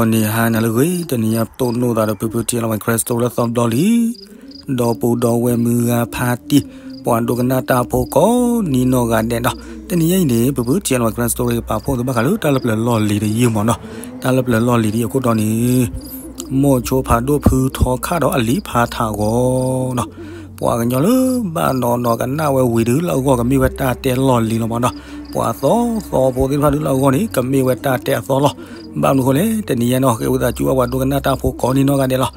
ဂီၤနံၤဟါနၤလၢအဂ့ၤ, တနံၤညါပတိၢ်နီၣ်သးဒီးဖုဖုထံလီၤဝဲ Crystal လၢသီဘျီလံ, ဒီပုၢ်ဒီဝဲၢ်မုၢ်ဂၤဖါတံၢ်, ပှၤဒိကနၣ်တၢ်ဖိကိးနံၤနီၢ်ဂၤဒဲးနီၤ, တနံၤညါအံၤန့ၣ် ဖုဖုထံလီၤဝဲ Crystal ကပာ်ဖှိၣ်သုဘၣ်ဃးလၢတၢ်လၢပျၢၤလီၢ်လံၤတယုၢ်မးနီၤ, တၢ်လၢပျၢၤလီၢ်လံၤတယုၢ်အခိၣ်တီန့ၣ် မိၢ်ဆိဖးဒိၣ်ဖုထီခၣ်ဒီးအလံၤဖါထးဂီၤနီၤ, ပှၤကညီလၢဘၣ်နီၢ်နီၢ်ကနၣ်ဝဲဝံၤဒုးလၢအဂီၢ်ကမ့ၢ်ဝဲတၢ်တဲလီၢ်လံၤလီၤမးနီၤ, ပှၤသီသီဖိသ့ၣ်တဖၣ်ဒုးလၢအဂီၢ်န့ၣ် ကမ့ၢ်ဝဲတၢ်တဲအသီလီၤ. ဘၣ်မနုၤအဃိလဲၣ်, တနံၤညါနီၤ ဃ့ဝံသးစူၤဘၣ်ပှၤဒိကနၣ်တၢ်ဖိကိးနံၤနီၢ်ဂၤဒဲးလီၤ.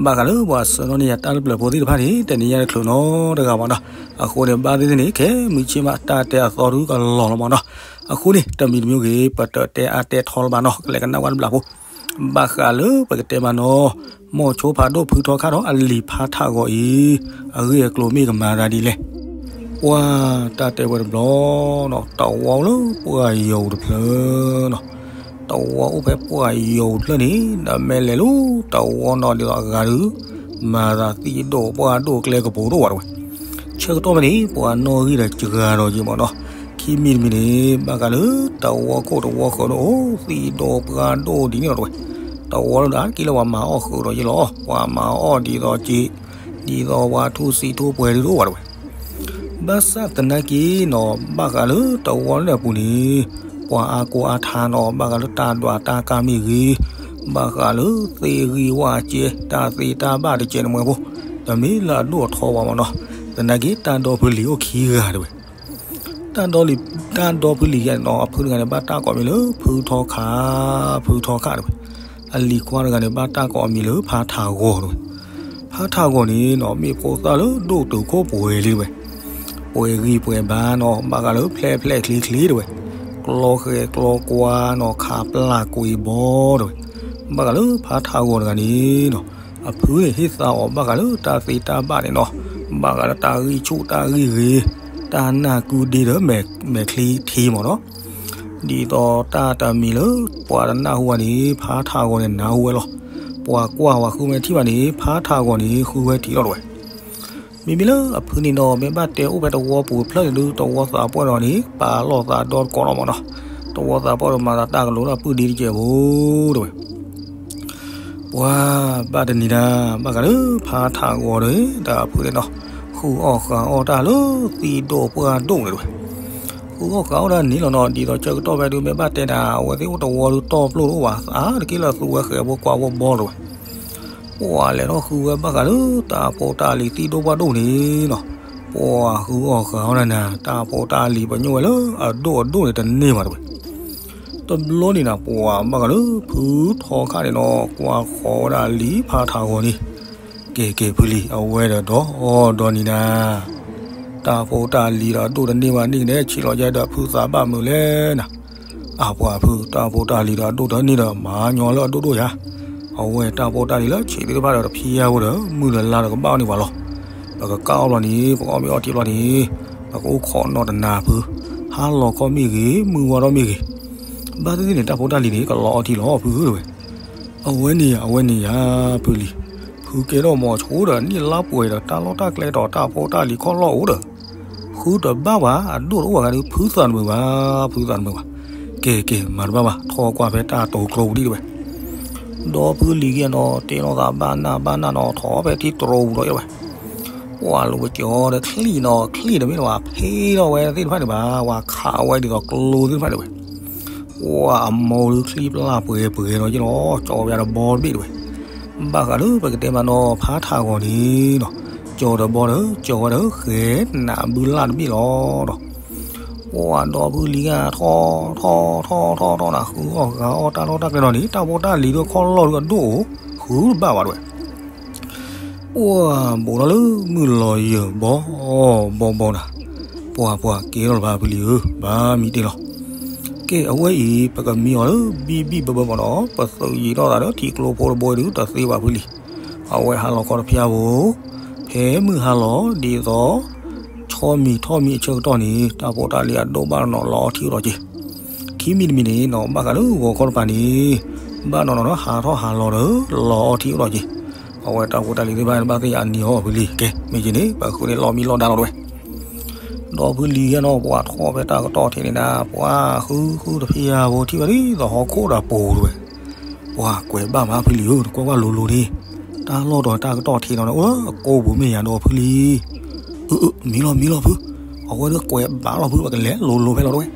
ဘၣ်ဃးလၢပှၤဆှၢနီၣ်န့ၢ်ယၤတၢ်လၢပျၢၤဖိသ့ၣ်တဖၣ်န့ၣ် တနံၤညါတချုးနီတဂၤဘၣ်နီၤ, အဃိန့ၣ် ဘၣ်သ့ၣ်သ့ၣ်န့ၣ် ခဲမုၢ်ဆ့ၣ်မးတၢ်တဲအသီဒုးကလီၤလီၤမးနီၤ, အဃိန့ၣ် တမံၤတမံၤဂ့ၤ ပတတဲအါတဲထီလၢၤဘၣ်နီၤ, ကလဲၤကနၣ်ဝဲတဘျီဖိ ဘၣ်ဃးလၢပကတဲမးနီၤ, မိၢ်ဆိဖးဒိၣ်ဖုထီခၣ်ဒီးအလံၤဖါထးဂီၤအံၤ အဂ့ၢ်အကျိၤမ့ၢ်ကမၤသးဒ်လဲၣ်. ပှၤတၢ်တဲဝဲတဘျီနီၤ, တဝီလၢပှၢ်ယိာ်တဖျၢၣ်နီၤ, တဝီအိၣ်ဖဲပှၢ်ယိာ်တဖျၢၣ်န့ၣ် ဒီးမ့ၢ်လဲၤလၢတဝီနီၤဒ်သိးအဂၤဒုး မၤသးသံဒိၣ်ပှၢ်ဒိၣ်ကျဲကပူၤဒိၣ်ဝဲတဝဲ ဆၢကတီၢ်ဖဲန့ၣ် ပှၤနီၣ်ဂံၢ်ဒီးစှၤဒီးယံၤမးနီၤ, ခံမံၤတမံၤန့ၣ် ဘၣ်ဃးလၢတဝီခိၣ်တဝီဃၢၤဒိၣ်အိၣ်သံဒိၣ်ပှၢ်ဒိၣ်ဒ်န့ၣ်လီၤတဝဲ, တဝီလၢဒၣ်က့လၢပှၤမၤအီၣ်ဃုာ်ဒီးယံၤလီၤ, ပှၤမၤအီၣ်ဒ်သိးက့, ဒ်သိးပှၤထူစံးထူပှဲၤဒ်တအိၣ်ဘၣ်တဝဲ ဘၣ်ဆၣ်သနာ်က့နီၤ ဘၣ်ဃးလၢတဝီလၢအပူၤန့ၣ် ပှၤအါကိးအါထါနီၤ ဘၣ်ဃးလၢတၢ်ဒွးတၢ်ကၢ်မ့ၢ်ဂ့ၤ, ဘၣ်ဃးလၢသ့ၣ်ဂံၢ်ဝၣ်ကဲ တၢ်သ့တၢ်ဘၣ်တကဲးနမှဲဖိ, တမ့ၢ်လၢအဒိၣ်အထီဘၣ်မးနီၤ, သနာ်က့တၢ်ဒီဖုလံၤအိၣ်ခံဂၤတဝဲ တၢ်ဒီလံၤ, တၢ်ဒီဖုလံၤယဲနီၤ အဖုတဂၤန့ၣ် ဘၣ်တၢ်ကိးမံၤလၢဖုထီခါ, ဖုထီခါတဝဲ, အလံၤခွါတဂၤန့ၣ် ဘၣ်တၢ်ကိးအမံၤလၢဖါထးဂီၤတဝဲ, ဖါထးဂီၤန့ၣ်နီၤ မ့ၢ်ဖိသၣ်လၢဒိၣ်တုာ်ခိၣ်ပှဲၤလံတဝဲ, ပှဲၤဂံၢ်ပှဲၤဘါနီၤ ဘၣ်ဃးလၢဖျဲၣ်ဖျဲၣ်ချ့ချ့တဝဲ, ကျီဃဲၤကျီကွါနီၤ ခးပျၢ်ကွံာ်ဘီတဝဲ, ဘၣ်ဃးလၢဖါထးဂီၤတဂၤန့ၣ်နီၤ အဖုန့ၣ်ဟ့ၣ်သါအီၤဘၣ်ဃးလၢတၢ်သ့တၢ်ဘၣ်န့ၣ်နီၤ, ဘၣ်ဃးလၢတၢ်ဂံၢ်ဆူၣ်တၢ်ဂံၢ်ဂ့ၤ, တၢ်နၢ်ကုဒ့ဒီး မဲာ်ချံထံမးနီၤ, ဒ်သိးတၢ်တမံၤလၢ ပှၤတနၢ်ဟူဘၣ်န့ၣ် ဖါထးဂီၤန့ၣ်နၢ်ဟူဝဲလီၤ, ပှၤကွၢ်ပှၤဃုမ့ၢ်ထံၣ်ဘၣ်န့ၣ် ဖါထးဂီၤန့ၣ် ဃုဝဲထံးလီၤတဝဲ မ့မ့ၢ်လၢအဖုန့ၣ်နီၤ မ့ၢ်ဘၣ်တဲအိၣ်ဖဲတဝီပူၤဖျၢၣ်န့ၣ်ဒုး တဝီသးပှၢ်ဒီးန့ၣ် ပာ်လီၤသးဒီတကိးလီၤမးနီၤ, တဝီသးပှၢ်ဒီးမၤသးတၢ်ကလိၤလၢအပုၢ်ဒ့တကဲးဖိ တဝဲ, ပှၤဘၣ်တနံၤဒၣ် ဘၣ်ဃးလၢဖါထးဂီၤဒီး တၢ်အဖုန့ၣ်နီၤ ဃုအီၣ်ဃုအီၣ်တၢ်လၢသံဒိၣ်ပှၢ်ဒိၣ်န့ၣ်တဝဲ, ဃုအီၣ်ဃုအီၣ်တၢ်န့ၣ်လီၤနီၤ ဒ်သိးဆၢကတီၢ်ဖဲဒုးမ့ၢ်ဘၣ်တဲဒၣ် အဝဲသ့ၣ်အိၣ်တဝီဒုးတီၢ်ပျိၢ်တအိၣ်ဘၣ် အါတက့ၢ်လၢသူဝဲဃဲၤဖိကွၢ်ဖိဘီတဝဲ ပှၤလဲၤထီၣ်ဃုဝဲဘၣ်ဃးလၢတၢ်ဖိတၢ်လံၤသံဒိၣ်ပှၢ်ဒိၣ်န့ၣ်နီၤ, ပှၤဃုအီၣ်ဃုအီၣ်တၢ်နၤ တၢ်ဖိတၢ်လံၤပညိၣ်ဝဲလၢအဒိၣ်အဒိၣ်န့ၣ်တန့ၢ်ဘၣ်တဝဲ, တဘျီန့ၣ်နၤ ပှၤဘၣ်ဃးလၢဖုထီခါန့ၣ်နီၤ ကွၢ်ဃီၤဝဲဒၣ်လံၤဖါထးဂီၤန့ၣ်, ကဲကဲဖုလံၤ အဝဲဒီးဒီဒီနံၤနၤ တၢ်ဖိတၢ်လံၤဒီးအဒိၣ်တန့ၢ်ဘၣ်န့ၣ်ကနဲ ဆံးလီၤယဲဒီးဖုသးဘၣ်မုာ်လဲၣ်နၤ, အပှၤဖု တၢ်ဖိတၢ်လံၤဒီးအဒိၣ်တန့ၢ်ဒီးမၤညီလၢအဒိၣ်ဒိၣ်ယၤ, အဝဲတၢ်ဖိတၢ်လံၤလၢဆံးသ့ၣ်တဖၣ်ဒီးတဖျါဝဲဒီး မုၢ်ဒီးလါဒီးကဘၣ်အီၣ်န့ၢ်ပှၤလီၤ, ပကကၢ်အီၣ်ဘျီန့ၣ် ပကအီၣ်မ့ၤအီထံဘျီန့ၣ် ပကအိၣ်ခိးနီၢ်တနၤဖု, ဟါလီၤခီမ့ၢ်ဂ့ၤ မုၢ်ဝါထီၣ်မ့ၢ်ဂ့ၤ, ဘၣ်သ့ၣ်သ့ၣ်န့ၣ် တၢ်ဖိတၢ်လံၤန့ၣ် ကလီၤအီထံလီၤဖုတဝဲ အဝဲန့ၣ်ယၤ အဝဲန့ၣ်ယၤ ဖုလံၤ, ဖုကဲထီၣ်မီၤဆိဒီး နံၣ်လါပှဲၤဒီး တၢ်လီၢ်တၢ်ကျဲဒီးတၢ်ဖိတၢ်လံၤခီၣ်လီၢ်အိၣ်ဒီး, ဃုတဘၣ်ဘၣ် အဒိၣ်တအိၣ်ဘၣ်ဂၤဒီး ဖုသးတမုာ်ဘၣ်, ဖုသးတမုာ်ဘၣ်, ကဲကဲ မၤတဘၣ်ဘၣ် ထီၣ်ကွၢ်ဖဲတၢ်တိၤကျိပူၤဒံးတဝဲ ဒီဖုလံၤကဲနီၤ တဲလိာ်သးဘၣ်နၢ်ဘၣ်နၢ်နီၤ ထီၣ်ဖဲထံတြိၤပူၤဒီးဝဲ, ပှၤလူၤကစၢၤဒီးချံၣ်နီၤ ချံၣ်တမ့ၢ်လၢၤဘၣ် ဖ့ထီၣ်ဝဲသ့ၣ်တဖၣ်န့ၣ်ဘၣ် ပှၤခးဝဲဒ်သိးကျိသ့ၣ်တဖၣ်န့ၣ်ဝဲ ပှၤအမိၢ်လၢချံပျၢ်ပှဲၤပှဲၤဒီးက့လီၤ ကၠီဝဲဒၣ်တဘီတဘ့ၣ်တဝဲ, ဘၣ်ဃးလၢပကတဲမးနီၤ ဖါထးဂီၤန့ၣ်နီၤ, ကၠီတဘီဒီး ကၠီဝဲဒီးဃဲၤနးဘုလၢ်တဘ့ၣ်လီၤဒီး, ပှၤဒီဖုလံၤဂၤထီၣ်ထီၣ်ထီၣ်ထီၣ်ထီၣ်နၤ ဃုအီၣ်ဃုအီၣ်တၢ်လီၢ်တၢ်ကျဲဒီးန့ၣ် တၢ်ဖိတၢ်လံၤဒီးခီၣ်လီၢ်ဒီးအဒိၣ်အိၣ် ဃုတဘၣ်ဘၣ်တဝဲ ပှၤဘူးထီၣ်လၢမုၢ်လီၤယၢၤဘီဘီဘီနၤ, ပှၤပှၤကဲထီၣ်လၢၤဘၣ်ဖုလံၤဧၢ ဘၣ်မံတ့ၢ်လီၤ. ကဲ အဝဲအံၤ ပကမံအီၤလၢဘံၣ်ဘံၣ်ဘၢဘၢမးနီၤ ပသုးယံၤထီၣ်သးဒီးထံကျိဖိတဘိဒုးတသ့ဘၣ်ဖုလံၤ, အဝဲဟါလီၤခီတဖျါဧိၤ, ဖဲမုၢ်ဟါလီၤဒ်သိး ဆီမံၤထီၣ်မံၤအဆၢကတီၢ်န့ၣ် တၢ်ဖိတၢ်လံၤအဒိၣ်ဘၣ်နီၤနီၤလီၤအီထံအိၣ်ဒီးက့ၤ ခံမံၤတမံၤန့ၣ်နီၤ ဘၣ်ဃးလၢဂီၤခီတပၤန့ၣ် ဘၣ်နီၤနီၤဒီးဟးထီၣ်ဟးလီၤဒီး လီၤအီထံအိၣ်ဒီးက့ၤ, အဝဲတၢ်ဖိတၢ်လံၤသ့ၣ်တဖၣ်န့ၣ်ဘၣ်သ့ၣ်ညါအနံၤအီၤဖုလံၤ မ့ၢ်က့ၤန့ၣ် ပဃုန့ၣ်လီၤမံလီၤဒါလီၤတဝဲ, ဒီဖုလံၤယဲနီၤ ပှၤထီၣ်ဖဲတၢ်ကတီၢ်ထံးန့ၣ်နၤ ပှၤဃုဃုတဖျါဖိထံၣ်ဝဲဒ်သိးဟီၣ်ခိၣ်ဒီးပူၤတဝဲ, ပှၤကွဲးဘၣ်မးဖုလံဧၢ, နကွၢ်ကွၢ်လိၤလိၤန့ၣ်, တၢ်လီၢ်ဒီးတၢ်ကတီၢ်ထံးနီၤန့ၣ် အိၣ်လၢအကိာ်ပူၤမ့ၢ်ယၤဒီးဖုလံ. အၢ အၢ မံလီၤ မံလီၤဖု, အဝဲဒၣ်ကွဲးဘၣ်လီၤဖု, ပကလဲၤလိၤလိၤဖဲလီၤတဝဲ.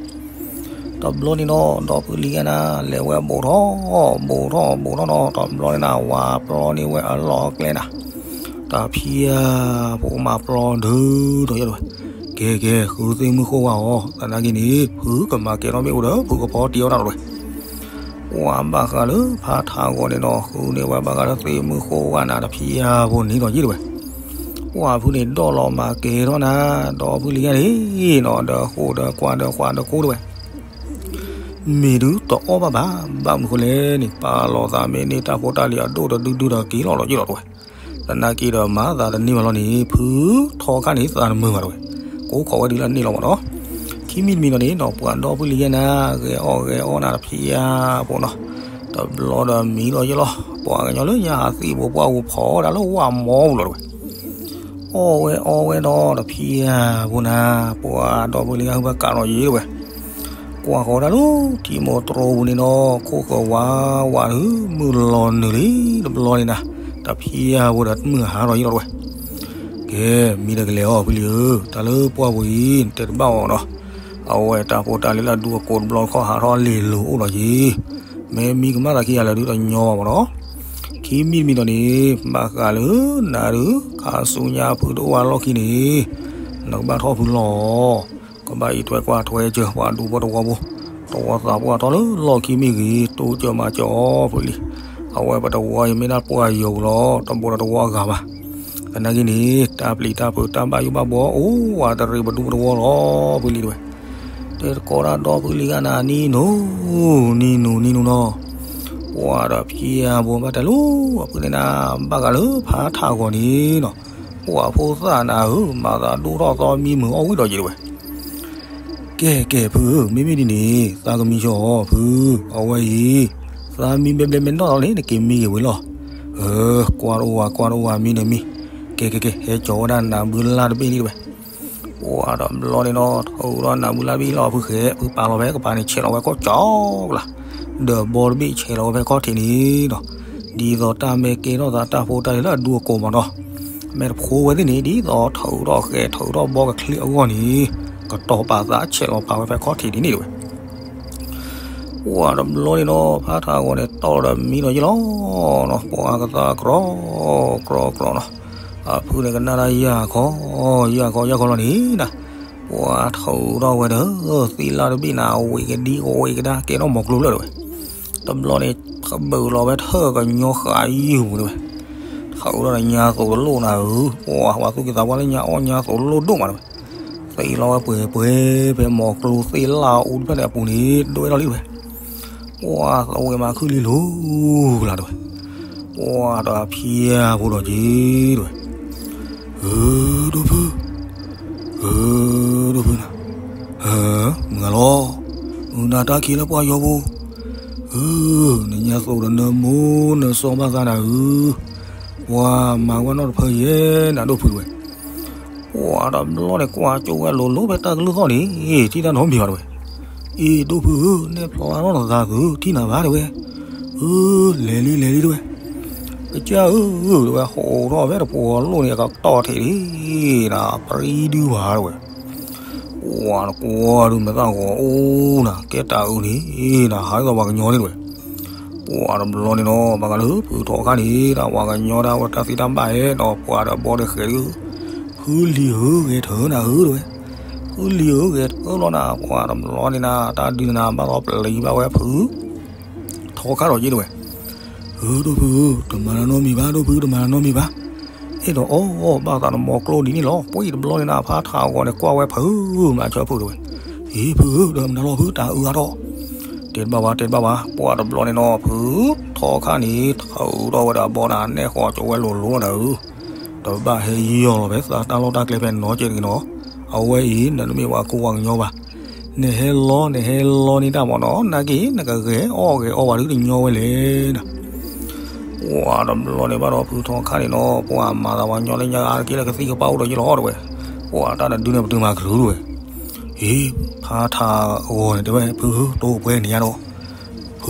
တဘျီန့ၣ်နီၤ ဒီးဖုလံဂၤနၤ လဲၤဝဲဘူးထီၣ် ဘူးထီၣ် ဘူးထီၣ်နီၤ, တဘျီန့ၣ်နၤ ဝၤပျီန့ၢ်ဝဲအလီၢ်အကျဲနၤ, တၢ်ဖံယၤ ဖိမၤပျီဒုဒီးယဲတဝဲ. ကဲ ကဲ ဃုသ့ၣ်မုၢ်ဃိဝါအီၤ, သနာ်က့န့ၣ် ဖုကမၤကဲထီၣ်မ့ၣ်အူဒီး ဖုကဖီတံၢ်အီၣ်နၤတဝဲ. ပှၤဘၣ်ဃးလၢဖးထးဂီၤန့ၣ်နီၤ ဃုန့ၢ်ဝဲဘၣ်ဃးလၢသ့ၣ်မုၢ်ဃိဝါနၤ တဖံယၤဖိန့ၣ်ဒီးယဲတဝဲ. ပှၤဖုန့ၣ်ဒီးလီၤမၤကဲထီၣ်နၤ ဒီးဖုလံဂၤန့ၣ်နီၤ ဒီးဃိဒီးကွၢ်ဒီးကွၢ်ဒီးကိးတဝဲ. မ့ၢ်ဒုးတအီၣ်ဘၣ်ဘၣ်, ဘၣ်မနုၤဃိလဲၣ်န့ၣ် ပာ်လီၤသးမ့ၢ်န့ၢ်တၢ်ဖိတၢ်လံၤအဒိၣ်ဒီးဒုဒုဒီးက့ၤလီၤလီၤယဲလီၤတဝဲ. သနာ်က့ဒီးမၤသးတန့ၢ်ဘၣ်လီၤန့ၣ် ဖုထီခါန့ၣ်သးတမုာ်ဘၣ်တဝဲ. ကိးခိးဝဲဒုးလၢန့ၣ်လီၤမးနီၤ. ခံမံၤတမံၤဒီးန့ၣ်နီၤ ပှၤဒီဖုလံဂၤနၤ ဂဲၤအီၣ်ဂဲၤအီနၤတဖံယၤဖိနီၤ, တဘျီဒီးမံဒီးယဲလီၤ. ပှၤကညီလၢညါဟးသံၣ်ဘိပှၢ်ဝူၤဖီဒၣ်လၢဝၣ်မီပူၤလီၤတဝဲ. အီၣ်ဝဲအီဝဲဒီးတဖံယၤဖိနၤ ပှၤဒီဖုလံဂၤဟုဘၣ်ကးလီၤယဲတဝဲ. ကွၢ်ဃီၤဒၣ်လၢထံမိၢ်တြီပူၤန့ၣ်နီၤ ခိၣ်ဃၢၤဝါဝါဒုး မုၢ်လီၤနုာ်လံ တဘျီန့ၣ်နၤ တဖံယၤဖိဒီးမုၢ်ဟါထီၣ်ယဲလီၤတဝဲ. ကဲ မံဒီးကလဲၤအီၤဖုလံဧၢ, တၢ်လၢပှၢ်ပူၤအံၤ နတဲတဘၣ်အီၤနီၤ. အဝဲတၢ်ဖိတၢ်လံၤလၢအဒူအကိးတဘျီတခီၣ်ဟးထီၣ်လ့ၤလိၤအိၣ်လီၤယံၤ. မ့ၢ်မံကမၣ်သးခံဂၤလၢာ်ဒုးတညီဘၣ်မးနီၤ. ခံမံၤတမံၤဒီးန့ၣ် ဘၣ်ဃးလၢနၤဒုး ခါဆူညါဖုတအိၣ်အလီၢ်ခံန့ၣ် နကဘၣ်ထီၣ်ဖုလီၤ ကဘၣ်အံးထွဲကွၢ်ထွဲစၢၤ ပှၤဒူဖိတဝီဖိ, တဝီသးပှၢ်ထီၣ်လၢလီၢ်ခံမ့ၢ်ဂ့ၤ တိစၢၤမၤစၢၤအီၤဖုလံ. အဝဲပတဝီအံၤမ့ၢ်ဒၣ်ပှၢ်ယိာ်ပူၤလီၤ တဘိဒီးတဝီအဂၤဘၣ်. သနာ်က့န့ၣ် တၢ်ပျံၤတၢ်ဖုးတၢ်ဘၣ်ယိၣ်ဘၣ်ဘှီအိၣ်ဝးတရံးပဒူပတဝီလီၤဖုလံတဝဲ. တဲတကိးတၢ်ဒီဖုလံဂၤနၤ နံၤနူၤ နံၤနူၤ နံၤနူၤနီၤ. ပှၤဒီးဖံအဘိဘၣ်တဲလိၤ အဖုန့ၣ်နၤ ဘၣ်ဃးလၢဖးထးဂီၤန့ၣ်နီၤ ပှၤဖိသၣ်နၤဧၢ မၤသးဒိၣ်ထီၣ်သီမံမုာ်အီၣ်ဝံၤဒီးယံၤတဝဲ. ကဲ ကဲ ဖုဧၢ မ့မ့ၢ်ဒ်န့ၣ် သးကမံဆိအီၤဖု, အဝဲအံၤ သးမံဘျဲဘျဲမ့ၢ်နီၢ်လီၤန့ၣ် နက့ၤမံဂ့ၤဝဲလီၤ. အၢ ကွၢ်တအိၣ်ဝဲ ကွၢ်တအိၣ်ဝဲ မံန့ၣ်မံ. ကဲ ကဲ ကဲ ဟဲကၠီၤဝဲဒၣ်နးဘုလၢ်တဘ့ၣ်န့ၣ်တဝဲ. ပှၤဒီးဘျီန့ၣ်နီၤ ထုးဒီးနးဘုလၢ်ဘ့ၣ်လီၤဖုဃဲ ဖုပာ်လီၤဖဲကပၤန့ၣ် ဆဲးလီၤဝဲကီၢ်ကၠီကလၤ ဒီးဘီတဘ့ၣ်ဆဲးလီၤဝဲဖဲခီၣ်ထံးန့ၣ်ဒီး ဒ်သိးတၢ်မ့ၢ်ကဲထီၣ်သးတၢ်ဖိတၢ်လံၤလၢအဒူအကိးမးနီၤ မ့ၢ်တဖိဝဲသ့ၣ်န့ၣ် ဒ်သိးထုးထီၣ်ဃဲထုးထီၣ်ဘီကချံအဂီၢ်န့ၣ် ကတီၤပာ်သးဆဲးလီၤပာ်ဝဲဖဲခီၣ်ထံးဒ်န့ၣ်တဝဲ. ပှၤတဘျီန့ၣ်နီၤ ဖးထးဂီၤန့ၣ် တီၢ်ဒီးမံလီၤယံၤလီၤနီၤ ပှၤကသးကြီ ကြီ ကြီနီၤ အဖုန့ၣ်ကနၣ်ဒၣ်ယၢ်ခီ ယၢ်ခီ ယၢ်ခီလီၤန့ၣ်နၤ ပှၤထုးထီၣ်ဝဲဒီး သံလၢ်တဘ့ၣ်နၤ ဝံၤကဒံကဝံၤကဒါ ကဲထီၣ်မိၤကျိဖျၢၣ်တဝဲ. တဘျီန့ၣ် ခဘုးလီၤဝဲထၢၣ်ကညီဃာ်ယုၢ်ပူၤတဝဲ. ထုးထီၣ်ဒီးညါသိးတလိၣ်နၤဧၢ ပှၤ ပှၤသူၣ်က့သးပှၢ်လၢညါအီၣ်ညါသိးတလိၣ်ဒိၣ်မးတဝဲ. သံလီၤဝဲပှဲၤပှဲၤ ဖဲမိၤကျိသ့ၣ်လၢ်အူတဖျၢၣ်န့ၣ်အပူၤန့ၣ် ဒိၣ်ဝဲထီၣ်လံတဝဲ. ပှၤသဝ့မၤခုၣ်လံလိၤကလၤတဝဲ. ပှၤဒီးဖံအဖိဒီးက့ၤတဝဲ. ဧၢ ဒိၣ်ဖု ဧၢ ဒိၣ်ဖုနၤ ဧၢ မုၢ်ဂၤလီၤ မုၢ်နၤတၢ်ခံးလၢပှၤယီၤပူၤ ဧၢ နညါသိးဒီးနမိၢ်နစီၤဘၣ်သးနၤဧၢ ပှၤမၤဝဲနီၣ်တဖၢယဲနၤဒိၣ်ဖုတဝဲ. ပှၤတဘျီန့ၣ် ကွၢ်ကၠိဝဲလိၤလိၤဖဲတၢ်ကလုၢ်သီၣ်န့ၣ် ထံၣ်တၢ်နီတမံၤဘၣ်တဝဲ. အ့ ဒိၣ်ဖုဧၢ နဲၣ်ဖျါထီၣ်နသးသု ထံၣ်နၤဘၣ်တဝဲ. ဧၢ လဲၤလံ လဲၤလံတဝဲ. ကစၢ်ဧၢ တဝဲ ဟိးထီၣ်ဖဲတပှီၤလိၣ်န့ၣ် အကတီၢ်ထံးလံ နပြံဒုဘၣ်တဝဲ. ပှၤတကွၢ်ဒုးမဲာ်သၣ်ဂီၤအိၣ်နၤ ကဲတၢ်အုးန့ၣ် နဟးဒ်သိးပှၤကညီန့ၣ်တဝဲ. ပှၤတဘျီန့ၣ်နီၤ ဘၣ်ဃးလၢဖုထီခါန့ၣ် တၢ်ပှၤကညီဒၣ်ဝဲတၢ်သံတၢ်ဘၣ်ဟဲဒီး ပှၤဒီးဘီဒီးဃဲၤဒုး ဖုလံၤဧၢ ဂဲၤထၢနၤဧၢတဝဲ. ဖုလံၤဧၢ ဂဲၤထၢလီၤနၤ ပှၤတဘျီန့ၣ်နၤ တၢ်ဒုးနၤ ဘၣ်လီၤပျံၤဘၣ်ဝဲဖု ထီခါဒီးယ့ၢ်တဝဲ. ဧၢ ဒိၣ်ဖုဧၢ တမၤတၢ်နီတမံၤဘၣ် ဒိၣ်ဖု တမၤတၢ်နီတမံၤဘၣ်. အဲၣ်ဒိးအီၣ် ဘၣ်သးနမိၤကျိဒ်န့ၣ်လီၤ. ပှၤတဘျီန့ၣ်နၤ ဖးထးဂီၤန့ၣ် ကွၢ်ဝဲဖု မၤဆၢဖုတဝဲ. အ့ ဖုဧၢ ဒီးမနုၤလီၤဖု တၢ်အုးအါထီၣ်. တဲတဘၣ်ဘၣ် တဲတဘၣ်ဘၣ် ပှၤတဘျီန့ၣ်နီၤ ဖုထီခါန့ၣ် ထုးထီၣ်ဝဲဒီးအဘီနၤ နဲၣ်ဃီၤကၠိဝဲလိၤလိၤလီၤနၤဧၢ တဘၣ်ဟဲယီၤလီၤဖဲသးတၢ်လီၢ်တၢ်ကျဲဖဲနီၤကဲတဂ့ၤနီၤ. အဝဲအံၤ နတမ့ၢ်ပှၤကိးပှၤကညီဘၣ်. နဟဲလီၤ နဟဲလီၤန့ၢ်တၢ်မးနီၤ နာ်က့ နကဂဲၤအီၣ်ဂဲၤအီဝဲဒုးတညီဝဲလဲၣ်နၤ. ပှၤတဘျီန့ၣ်ဘၣ်ဒီးဖုထီခါန့ၣ်နီၤ ပှၤမၤသးပှၤကညီလၢညါအါတက့ၢ်လၢကသံၣ်ကပၢ်အိၣ်ဒီးယ့ၢ်လီၤတဝဲ. ပှၤတၢ်တဒုန့ၣ်ပတုာ်မၤချုးတဝဲ. အ့ ဖးထးဂီၤန့ၣ်တဲဝဲ ဖု တိၢ်ပှဲၤန့ၢ်ယၤဒီး ဖု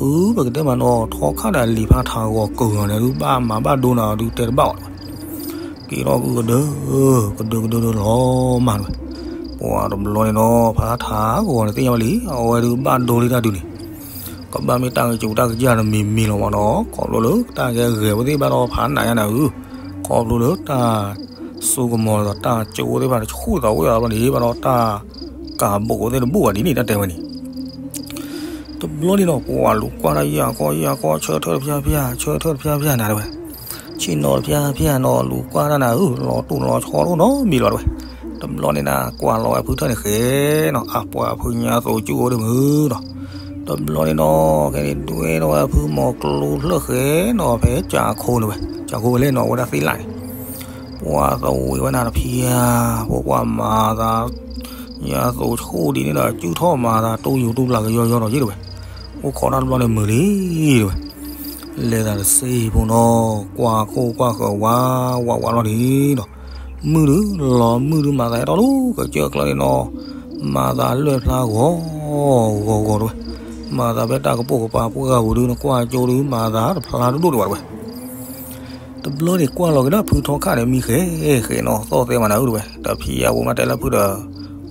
အၢ ပကတဲမးနီၤ ထီခါဒီးလံာ်ဖးထးဂီၤကၢၤလီၤန့ၣ် ဒုးဘၣ်မၤဘၣ်ဒိနၤဒုးတဲတဘၣ်အီၤတဝဲ, က့ၤထီၣ်ကဒၢ ကဒၢကဒၢဒၢလီၤမၢ်တဝဲ, ပှၤတဘျီန့ၣ်နီၤ ဖးထးဂီၤန့ၣ်သ့ၣ်ညါဝဲလံ အဝဲဒုးဘၣ်ဒိလံတၢ်ဒုးန့ၣ် ကဘၣ်မ့ၢ်တၢ်ကစူးတၢ်ကစၢ်တမံၤမံၤလီၤမးနီၤ ခီဖျိလၢတၢ်ကဲဂဲၤဝဲသ့ၣ်ဘၣ်ဒီးဖးနးညါနၤဧၢ, ခီဖျိလၢတၢ်စိကမီၤဒီးတၢ်ကၠိသ့ၣ်တဖၣ်တဆူၣ်သးအိၣ်ယၤဘျီန့ၣ် ဘၣ်ဒီးတၢ်ကးဘိးသ့ၣ်တဘိၣ်ဘၣ်ဒ်န့ၣ် တၢ်တဲဝဲန့ၣ် တဘျီန့ၣ်နီၤ ပှၤလူၤကွၢ်တၢ်ယၤခီယၤခီ ဆၢထၢၣ်တဖျါဖျါ ဆၢထၢၣ်တဖျါဖျါနၤတဝဲ, ဆ့ၣ်နီၤတဖျါဖျါနီၤ လူၤကွၢ်တၢ်နၤဧၢ လီၤတူာ်လီၤဆီတအိၣ်နီတမံၤလီၤတဝဲ, တဘျီန့ၣ်နၤ ကွၢ်လီၤဝဲဖုထၢၣ်န့ၣ်ဃဲနီၤ အပှၤဖုညါသိးကၠူၣ်အိၣ်ဒ်မုၢ်ဒီး, တဘျီန့ၣ်နီၤ ခဲန့ၣ်ဒွဲဒီးဝဲဖုမီၤကျိဖျၢၣ်ဃဲနီၤ ဖဲကၠးခိၣ်န့ၣ်ဝဲ, ကၠးခိၣ်ဝဲလဲၣ်နီၤ ဝဲဒၣ်သ့လၣ်န့ၣ် ပှၤသဝံးဝဲနၤတဖံဧါ, ဖိကွၢ်မၤသး ညါသိးဆူၣ်ဒ်န့ၣ်ဒီး ကၠူၣ်ထီၣ်မၤသး တူၢ်ယူၤတူၢ်ပျၢ်ကယီယီဒီးယ့ၣ်တဝဲ, အိၣ်ခိးတၢ်တဘျီန့ၣ်မုာ်လံတဝဲ, လဲၤသးတစ့ဖိနီၤ ကွၢ်ခိၣ်ကွၢ်ဃၢၤဝါဝါဝါလီၤန့ၣ်ဒီး, မုၢ်ဒုလီၤမုၢ်ဒုမၤသးဟဲထီၣ်လီၤ ကစၢၢ်ကျၢၢ်န့ၣ်နီၤ, မၤသးလွဲၢ်ဖျါဂီၤဂီၤဂီၤတဝဲ, မၤသးဖဲတၢ်ကပိာ်ကပၤပှၢ်ဂၤပူၤဒု နကွၢ်ကၠိဒု မၤသးတဖျါတဒိၣ်ဒံးဘၣ်တဝဲ တဘျီန့ၣ်ကွၢ်လီၤက့ၤဒၣ်ဖုထီခါန့ၣ် မံဃဲဃဲနီၤ သီၣ်သဲမးနၤဧၢတဝဲ, တဖံယါပူၤမးတဲလၢဖုဒီး,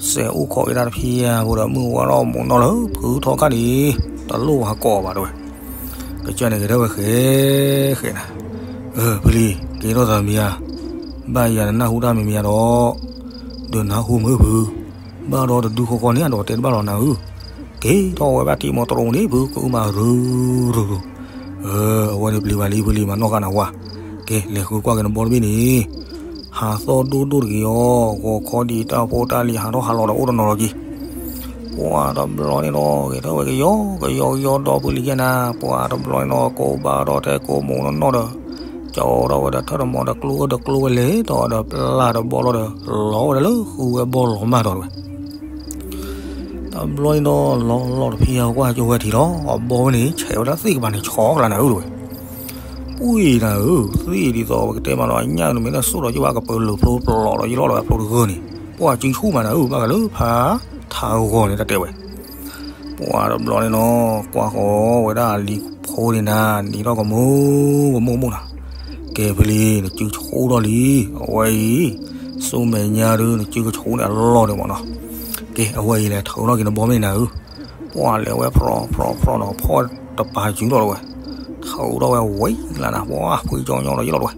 စဲးအိၣ်ခိးက့ၤဒၣ်တဖံယါပူၤဒီး မုၢ်ဝါထီၣ်မူးနီၢ်လၢဖုထီခါန့ၣ်, တလိၣ်ဟးကိးဘၣ်တဝဲ, ကစၢ်န့ၣ်က့ၤထီၣ်ဝဲဃဲဃဲနၤ, ဖုလံၤ က့ၤထီၣ်သးမံၤဧါ, ဘၣ်ယၤနနၢ်ဟူတၢ်မံၤမံၤဧါဒီး, ဒီးနၢ်ဟူမုၢ်ဖု ဘၣ်ဒီးတဒုဃီဃီန့ၣ်ဒီးတဲတဘၣ်လီၤနၤဧၢ, က့ၤထီၣ်ဝဲဘၣ်ထံမီတရိၤန့ၣ် ဖုကအုမၤရူၤရူၤရူၤ, အဝဲန့ၣ်ပျံၤဘၣ်လံဖုလံၤမၤနီၢ်ဃာ်နၤဝါ, ကဲလဲၤဃုကွၢ်က့ၤနဘီတဘ့ၣ်န့ၣ်, ဟးသီၣ်ဒိၣ်ဒိၣ်တဂ့ၤအီၤ ဂီၤခီဒ်တၢ်ဖိတၢ်လံၤဟးထီၣ်ဟးလီၤဒီးအိၣ်တနီၤလီၤက့ၤ ပှၤတဘျီန့ၣ်ဒီး ဂဲၤထီၣ်ဝဲကယီကယီကယီဒီးဖုလံၤကဲနၤ, ပှၤတဘျီန့ၣ်ဒီး ကိးဘၣ်ဒီးထဲကိးမူးနီၢ်နီၢ်ဒီး, ကၠီထီၣ်ဝဲဒီးထၢၣ်တမီၤဒီးကျိအၢဒီးကျိဝဲလဲၤဒီးဒီးပျၢ်တဘီလီၤဒီး, လီၤဝဲဒၣ်လၢဃုဝဲဘီလီၤမၢ်ဒီးတဝဲ တဘျီန့ၣ်ဒီး လီၤလီၤတဖံယါကွၢ်ကၠိဝဲထံလီၤ အဘီဝဲန့ၣ် ဆဲးဝဲဒၣ်သ့ၣ်ကပၤန့ၣ် ဆီကလါနၤဧၢတဝဲ, ပှ့ၤနၤဧၢ, သ့ၣ်ဒ်သိးပကတဲမးလီၤ အညၣ်နမ့ၢ်တၢ်စိၣ်ဒီးယဘၣ်ကပၢၤလိာ်ဖျိပလီၤဒီးယလီၢ်လီၤဝဲဖျိတဂၢၢ်န့ၣ်, ပှၤစုဆူၣ်မးနၤဧၢ ဘၣ်ဃးလၢဖးထးဂီၤန့ၣ် တၢ်တဲဝဲ ပှၤတဘျီန့ၣ်နီၤ ကွၢ်ဃီၤဝဲဒၣ်လံၤဖိန့ၣ်နၤ နံၤထီၣ်ကမိၢ်ကမိၢ်ကမိၢ်နၤ, ကဲဖဲလံ နစုကဆူၣ်ထီၣ်လံ, အဝဲအံၤ, စိမဲာ်ညါဒု နစုကဆူၣ်န့ၣ်အလီၢ်န့ၣ်မးနီၤ, ကဲအဝဲအံၤလဲၤထုးထီၣ်က့ၤနဘီမ့ၢ်နၤဧၢ, ပှၤလဲၤဝဲဖြီဖြီဖြီနီၤ ဖီၣ်တပၤစုထီၣ်တဝဲ, ထုးထီၣ်ဝဲဝံၤလၢနၤ ပှၤဖုကၠီညီဒီးယလီၢ်တဝဲ,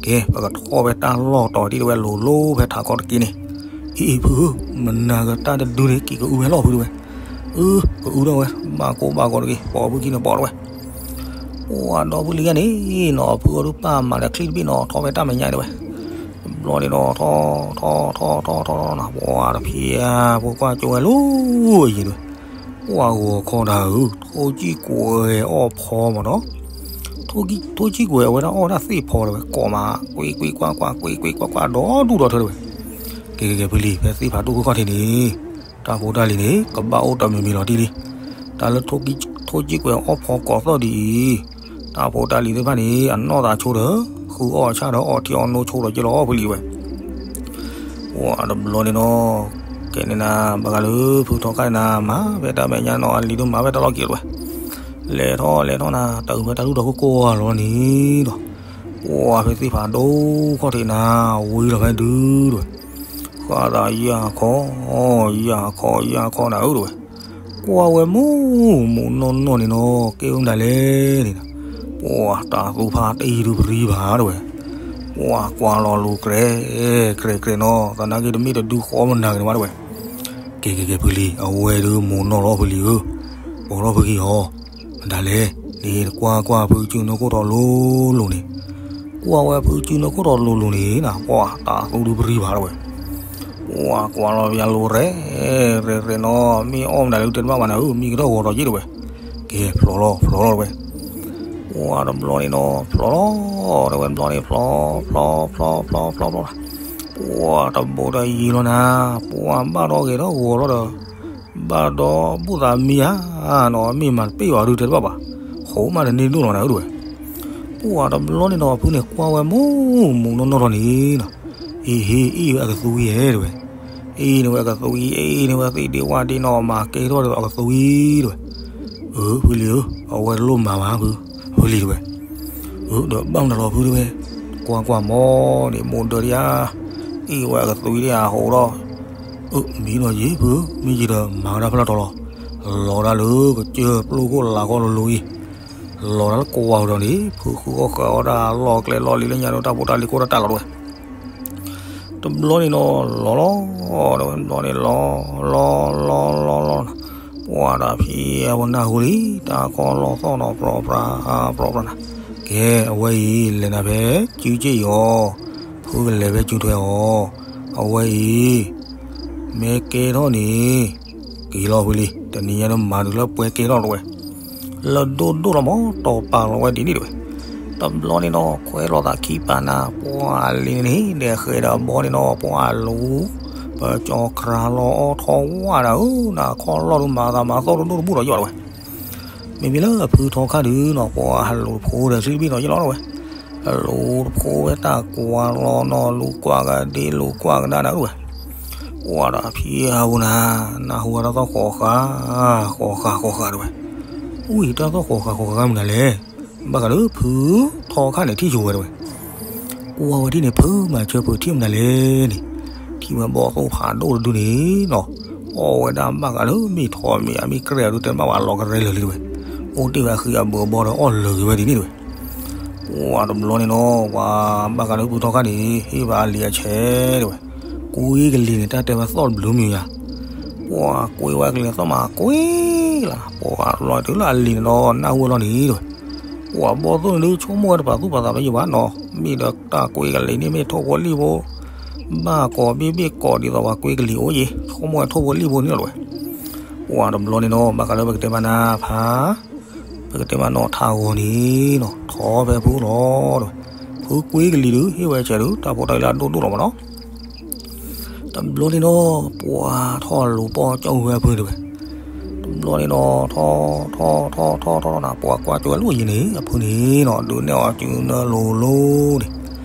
ကဲ ပကထီၣ်ဖဲတၢ်လီၢ်တီၤတံၢ်တဝဲ လိၤလိၤဖဲထးခီတက့ၢ်န့ၣ်, အံၤအံၤဖုဧၢ, မနၤကတၢၢ်တဒုန့ၣ် က့ၤကအုဝဲလီၤဖုတဝဲ အၢ ကအုထီၣ်ဝဲ ဘၣ်ကိၢ်ဘၣ်ဂီၤတဂ့ၤ ပိာ်ဖုခံန့ၣ်ပိာ်တဝဲ, ပှၤဒီဖုလံၤဂၤန့ၣ်နီၤ ဖုအီၤဒုးပာ်မၤဒီးချံတဘ့ၣ်နီၤ ထီၣ်ဖဲတၢ်မဲာ်ညါတဝဲ, တဘျီန့ၣ်ဒီး ထီၣ်ထီၣ်ထီၣ်ထီၣ်ထီၣ်ထီၣ်နၤ ပှၤတဖံးဧါ ပှၤကွၢ်ကၠိဝဲလီၤအံၤတဝဲ, ပှၤဂီၤခီတၢ်ဧၢ ထိၣ်ကံၣ်ကွဲၤအီၣ်ဖီမးနီၤ ထိၣ်ကံၣ်ကွဲၤအဝဲဒၣ်အီၣ်ဝဲဒၣ်သ့ၣ်ဖီတဝဲ ကိးမး ကွ့ကွ့ကွၢ်ကွၢ် ကွ့ကွ့ကွၢ်ကွၢ် ဒီဒူၣ်ဒီထၢတဝဲ, ကဲကဲကဲဖုလံၤ ဖဲသ့ၣ်ဖးဒိၣ်ခိၣ်ခီၣ်ထံးန့ၣ်, တၢ်ဖိတၢ်လံၤန့ၣ် ကဘၣ်အိၣ်တမံၤမံၤလီၤတံၢ်လံ, တၢ်လၢထိၣ်ကံၣ်ကွဲၤအီၣ်ဖီကိးသီၣ်ဒ်အံၤ, တၢ်ဖိတၢ်လံၤသ့ၣ်တဖၣ်န့ၣ် အနီၢ်သးဆိဒီး ဃုအီၣ်အဆၣ်ဒီးအီၣ်ထံအီၣ်နိဆိဒီးက့ၤလီၤဖုလံၤဝဲ ပှၤတဘျီန့ၣ်နီၤ, ကဲန့ၣ်နၤ ဘၣ်ဃးလၢဖုထီခါန့ၣ်နၤ မၤဖဲတၢ်မဲာ်ညါနီၤ အလံၤဒိၣ်မၤဖဲတၢ်လီၢ်က့ၤတဝဲ, လဲၤထီၣ်လဲၤထီၣ်နၤ တၢ်အုၣ်ဖဲတၢ်လူၢ်ဒီးခိၣ်ကိၢ်လီၤန့ၣ်ဒီး, ပှၤဖဲသ့ၣ်ဖးဒိၣ်ခီၣ်ထံးနၤ ဝံၤလီၤဖဲဒုတဝဲ, ဃၣ်သးယၢ်ခီ, ယၢ်ခီယၢ်ခီနၤဧၢတဝဲ, ကွၢ်ဝဲမူးမူးနီၢ်နီၢ်န့ၣ်နီၤ ကဲအိၣ်မတၤလဲၣ်န့ၣ်, ပှၤတၢ်သူဖးတအံၤဒုပရံဘၣ်တဝဲ, ပှၤကွၢ်လီၤလူၤကြဲးကြဲးကြဲးနီၤ သနာ်က့တမ့ၢ်တဒုဃီမနၤက့ၤနဘၣ်တဝဲ, ကဲကဲကဲဖုလံၤ အဝဲဒုမူးနီၢ်လီၤဖုလံၤဧၢ, ပိာ်ထီၣ်ဖုက့ၤအီၤ, မတၤလဲၣ်, န့ၣ်ကွၢ်ကွၢ်ဖုစုနၢခိၣ်ထီၣ်လိၤလိၤန့ၣ်, ကွၢ်ဝဲဖုစုနၢခိၣ်ထီၣ်လိၤလိၤန့ၣ်နၤ ပှၤတၢ်သူဒုပရံဘၣ်တဝဲ, ပှၤကွၢ်လီၤပယါလိၤရဲၣ်ရဲၣ်ရဲၣ်နီၤ မ့ၢ်အီၣ်မနုၤလၢတဲတဘၣ်ဘၣ်နၤဧၢ မံကထီၣ်ဂီၤထီၣ်က့ၤတဝဲ, ကဲဖျိးလီၤဖျိးလီၤတဝဲ, ပှၤတဘျီန့ၣ်နီၤ ဖျိးလီၤတဝဲတဘျီန့ၣ် ဖျိးဖျိးဖျိးဖျိးဖျိးဖျိး, ပှၤတဘိဒီးယံာ်လီၤနၤ, ပှၤဘၣ်ဒီးဂဲၤထီၣ်ဂီၤလီၤဒီး ဘၣ်ဒီးဘူၣ်သးမံဧါနီၤ မ့ၢ်မၤတပ့ၢ်ဘၣ်ဒုတဲတဘၣ်ဘၣ်, ဃိမးတန့ၢ်ဒိၣ်လီၤနၤဧၢတဝဲ, ပှၤတဘျီန့ၣ်နီၤ ဖုန့ၣ်ကွၢ်ဝဲမူးမူးနီၢ်နီၢ်ထီၣ်န့ၣ်နီၤ, အ့ဟ့ အ့ၣ်ဝဲအကသူအံၤဟဲတဝဲ, အ့ၣ်န့ၣ်ဝဲအကသူအံၤ အ့ၣ်န့ၣ်ဝဲသ့ၣ်ဒ့ဝၣ်ဒ့နီၤ မၤကဲထီၣ်ဒီးအကသူအံၤတဝဲ, အၢ ဖုလံၤဧၢ, အဝဲတလိၣ်မၤဘၣ်ဖု, ဖုလံၤတဲဝဲ. အၢ ဒီးဘၣ်မနုၤလီၤဖုတဲဝဲ, ကွၢ်ကွၢ်မီၢ်န့ၣ် မိၢ်ဒၢဒံးဧါ, အံၣ်ဝဲကသွံဒံးဧါဟိးဒီး, အၢ မံနီၤယံၤဖု, မံယံၤဒီးမၤဝဲဒၣ်ဖဲလဲၣ်တီၤလီၤ. လီၤဒၣ်လၢကစၢၢ်ပျိၢ်ခိၣ်လၤခီလိၤလိၤအံၤ, လီၤဒၣ်လၢကွၢ်ဒီးန့ၣ် ဖုဃုအီၣ်ဃဲအီၣ်ဒၣ်လီၢ်ကျဲလီၢ်လံၤလၢညါဒီးတၢ်ဖိတၢ်လံၤကိၢ်တၢ်တၢ်လီၤတဲဝဲ. တဘျီန့ၣ်နီၤ လီၤလီၤ, တဘျီန့ၣ်လီၤ, လီၤလီၤလီၤလီၤ, ပှၤဒီးဖံအဝဲနၢ်ဟူလံ တၢ်ကီလီၤသီၣ်နီၤ ပြီပြါ ပြီပြါနၤ, ကဲ အဝဲအံၤ လဲၤနၤဖဲစုစ့ၣ်အံၤအီၤ, ဖုကလဲၤဖဲစုထွဲအီၤ, အဝဲအံၤ မ့ၢ်ကဲထီၣ်န့ၣ် က့ၤလီၤဖုလံၤ, တနံၤညါန့ၣ်မၤတုၤလၢပှဲၤကဲထီၣ်တဲဝဲ. လၢဒိၣ်ဒိၣ်လီၤမး တီၤပာ်လီၤဝဲဒ်န့ၣ်တဲဝဲ. တဘျီန့ၣ်နီၤ ခွဲးလိာ်သးခံပာ်နၤ ပှၤလံၤန့ၣ် ဒဲးဃဲးဒီးဘီန့ၣ်နီၤ ပှၤလူၤ ပကၠီၤကြၤလီၤအီထီဝါဒၣ်ဧၢ, နခီလီၢ်ဒုးမၤသးမၤသီၣ်ဒိၣ်ဒိၣ်တဘူၣ်ဒီးယီၣ်တဲဝဲ. မ့မ့ၢ်လၢအဖုထီခါဒုးနီၤ ပှၤဟးလူၤတဖိဒီးဆံဘ့ၣ်နီၤယလီၤတဲဝဲ. လူၤတဖိဝဲတၢ်ကွၢ်လီၤနီၤ လူၤကွၢ်ကဒ့လူၤကွၢ်ကဒါနၤတဲဝဲ. ပှၤဒီးဖံအဝဲနၤ နၢ်ဟူဝဲတၢ်သီၣ်ဃီဃာ် ဃီဃာ်ဃီဃာ်တဲဝဲ. အူအံၤ တၢ်သီၣ်ဃီဃာ်ဃီဃာ်မနုၤလဲၣ်. ဘၣ်ဃးလၢဖုထီခါန့ၣ်ထံၣ်ယိၤဝဲတဲဝဲ. ကွၢ်ဝဲဒ်န့ၣ် ဖုမၤဆၢဖုထံၣ်မနုၤလဲၣ်န့ၣ်, ထံၣ်ဝဲဘီၣ်သိၣ်ဖးဒိၣ်တဒုန့ၣ်နီၤ, အီၣ်ဝဲဒၣ်ဘၣ်ဃးလၢမ့ၢ်ထီမ့ၢ်အမ့ၢ်ကြဲၢ်အဒုး တဲဘၣ်ဝဲလီၤကရဲလၢာ်လံတဲဝဲ. အိၣ်တ့ၢ်ဝဲအဃံအဘုးအဘီဒီးအီၣ်လၢာ်က့ၤဝဲဒ်န့ၣ်တဲဝဲ. ပှၤတဘျီန့ၣ်နီၤ ပှၤဘၣ်ဃးလၢဖုထီခါန့ၣ် ဟ့ၣ်ဘၣ်အလံၤအဆဲးတဲဝဲ. ကွံကလံၤန့ၣ် တၢ်တဲဝဲသီၣ်တဘျုးမံၤယၤ, ပှၤကွံဝဲကလံၤသီၣ်မးကွံလၢ်, ပှၤလီၤတုၤလၢအလံၤန့ၣ်ဒီး နၢ်ဟူဝဲလီၤန့ၣ်တဲဝဲ. ပှၤဘီၣ်သိၣ်န့ၣ်ဒုးဆိကမိၣ်ဝဲတပာ်သူၣ်ပာ်သးဖဲယံၤဘၣ်နီၤ, မ့ၢ်ဒီးတၢ်ကွံကလံၤန့ၣ်မ့ၢ်ထိၣ်ဖိလံၣ်ဖိ, ဘၣ်ကိးဘ့ၣ်ဘ့ၣ်ကိးဒ်သိးပှၤကွံကလံၤအိၣ်ယံၤ ဆိကမိၣ်ဝဲထိၣ်ဖိလံၣ်ဖိန့ၣ်လီၤတဲဝဲ. ပှၤတဘျီန့ၣ်နီၤ ဘၣ်ဃးလၢပကတဲမးနၤ ဖး ပကတဲမးနီၤ ထးဂီၤန့ၣ်နီၤ ထီၣ်ဖဲဖုအိၣ်လီၤတဲဝဲ. ဖုကွံကလံၤဒုး ဟ့ၣ်ဝဲဆဲးဒုး တၢ်ဖိတၢ်လံၤလၢအဒိၣ်ဒိၣ်လီၤမးနီၤ. တဘျီန့ၣ်နီၤ ပှၤထီၣ်လူၤပီၢ်ကၠီၣ်ဝဲအဖုတဲဝဲ. တဘျီန့ၣ်နီၤ ထီၣ်ထီၣ်ထီၣ်ထီၣ်ထီၣ်ထီၣ်နၤ ပှၤကွၢ်ကၠီၣ်ဝဲလၢယံၤန့ၣ် အဖုန့ၣ်နီၤ ဒုးနဲၣ်အီၤစုနၢလိၤလိၤန့ၣ်,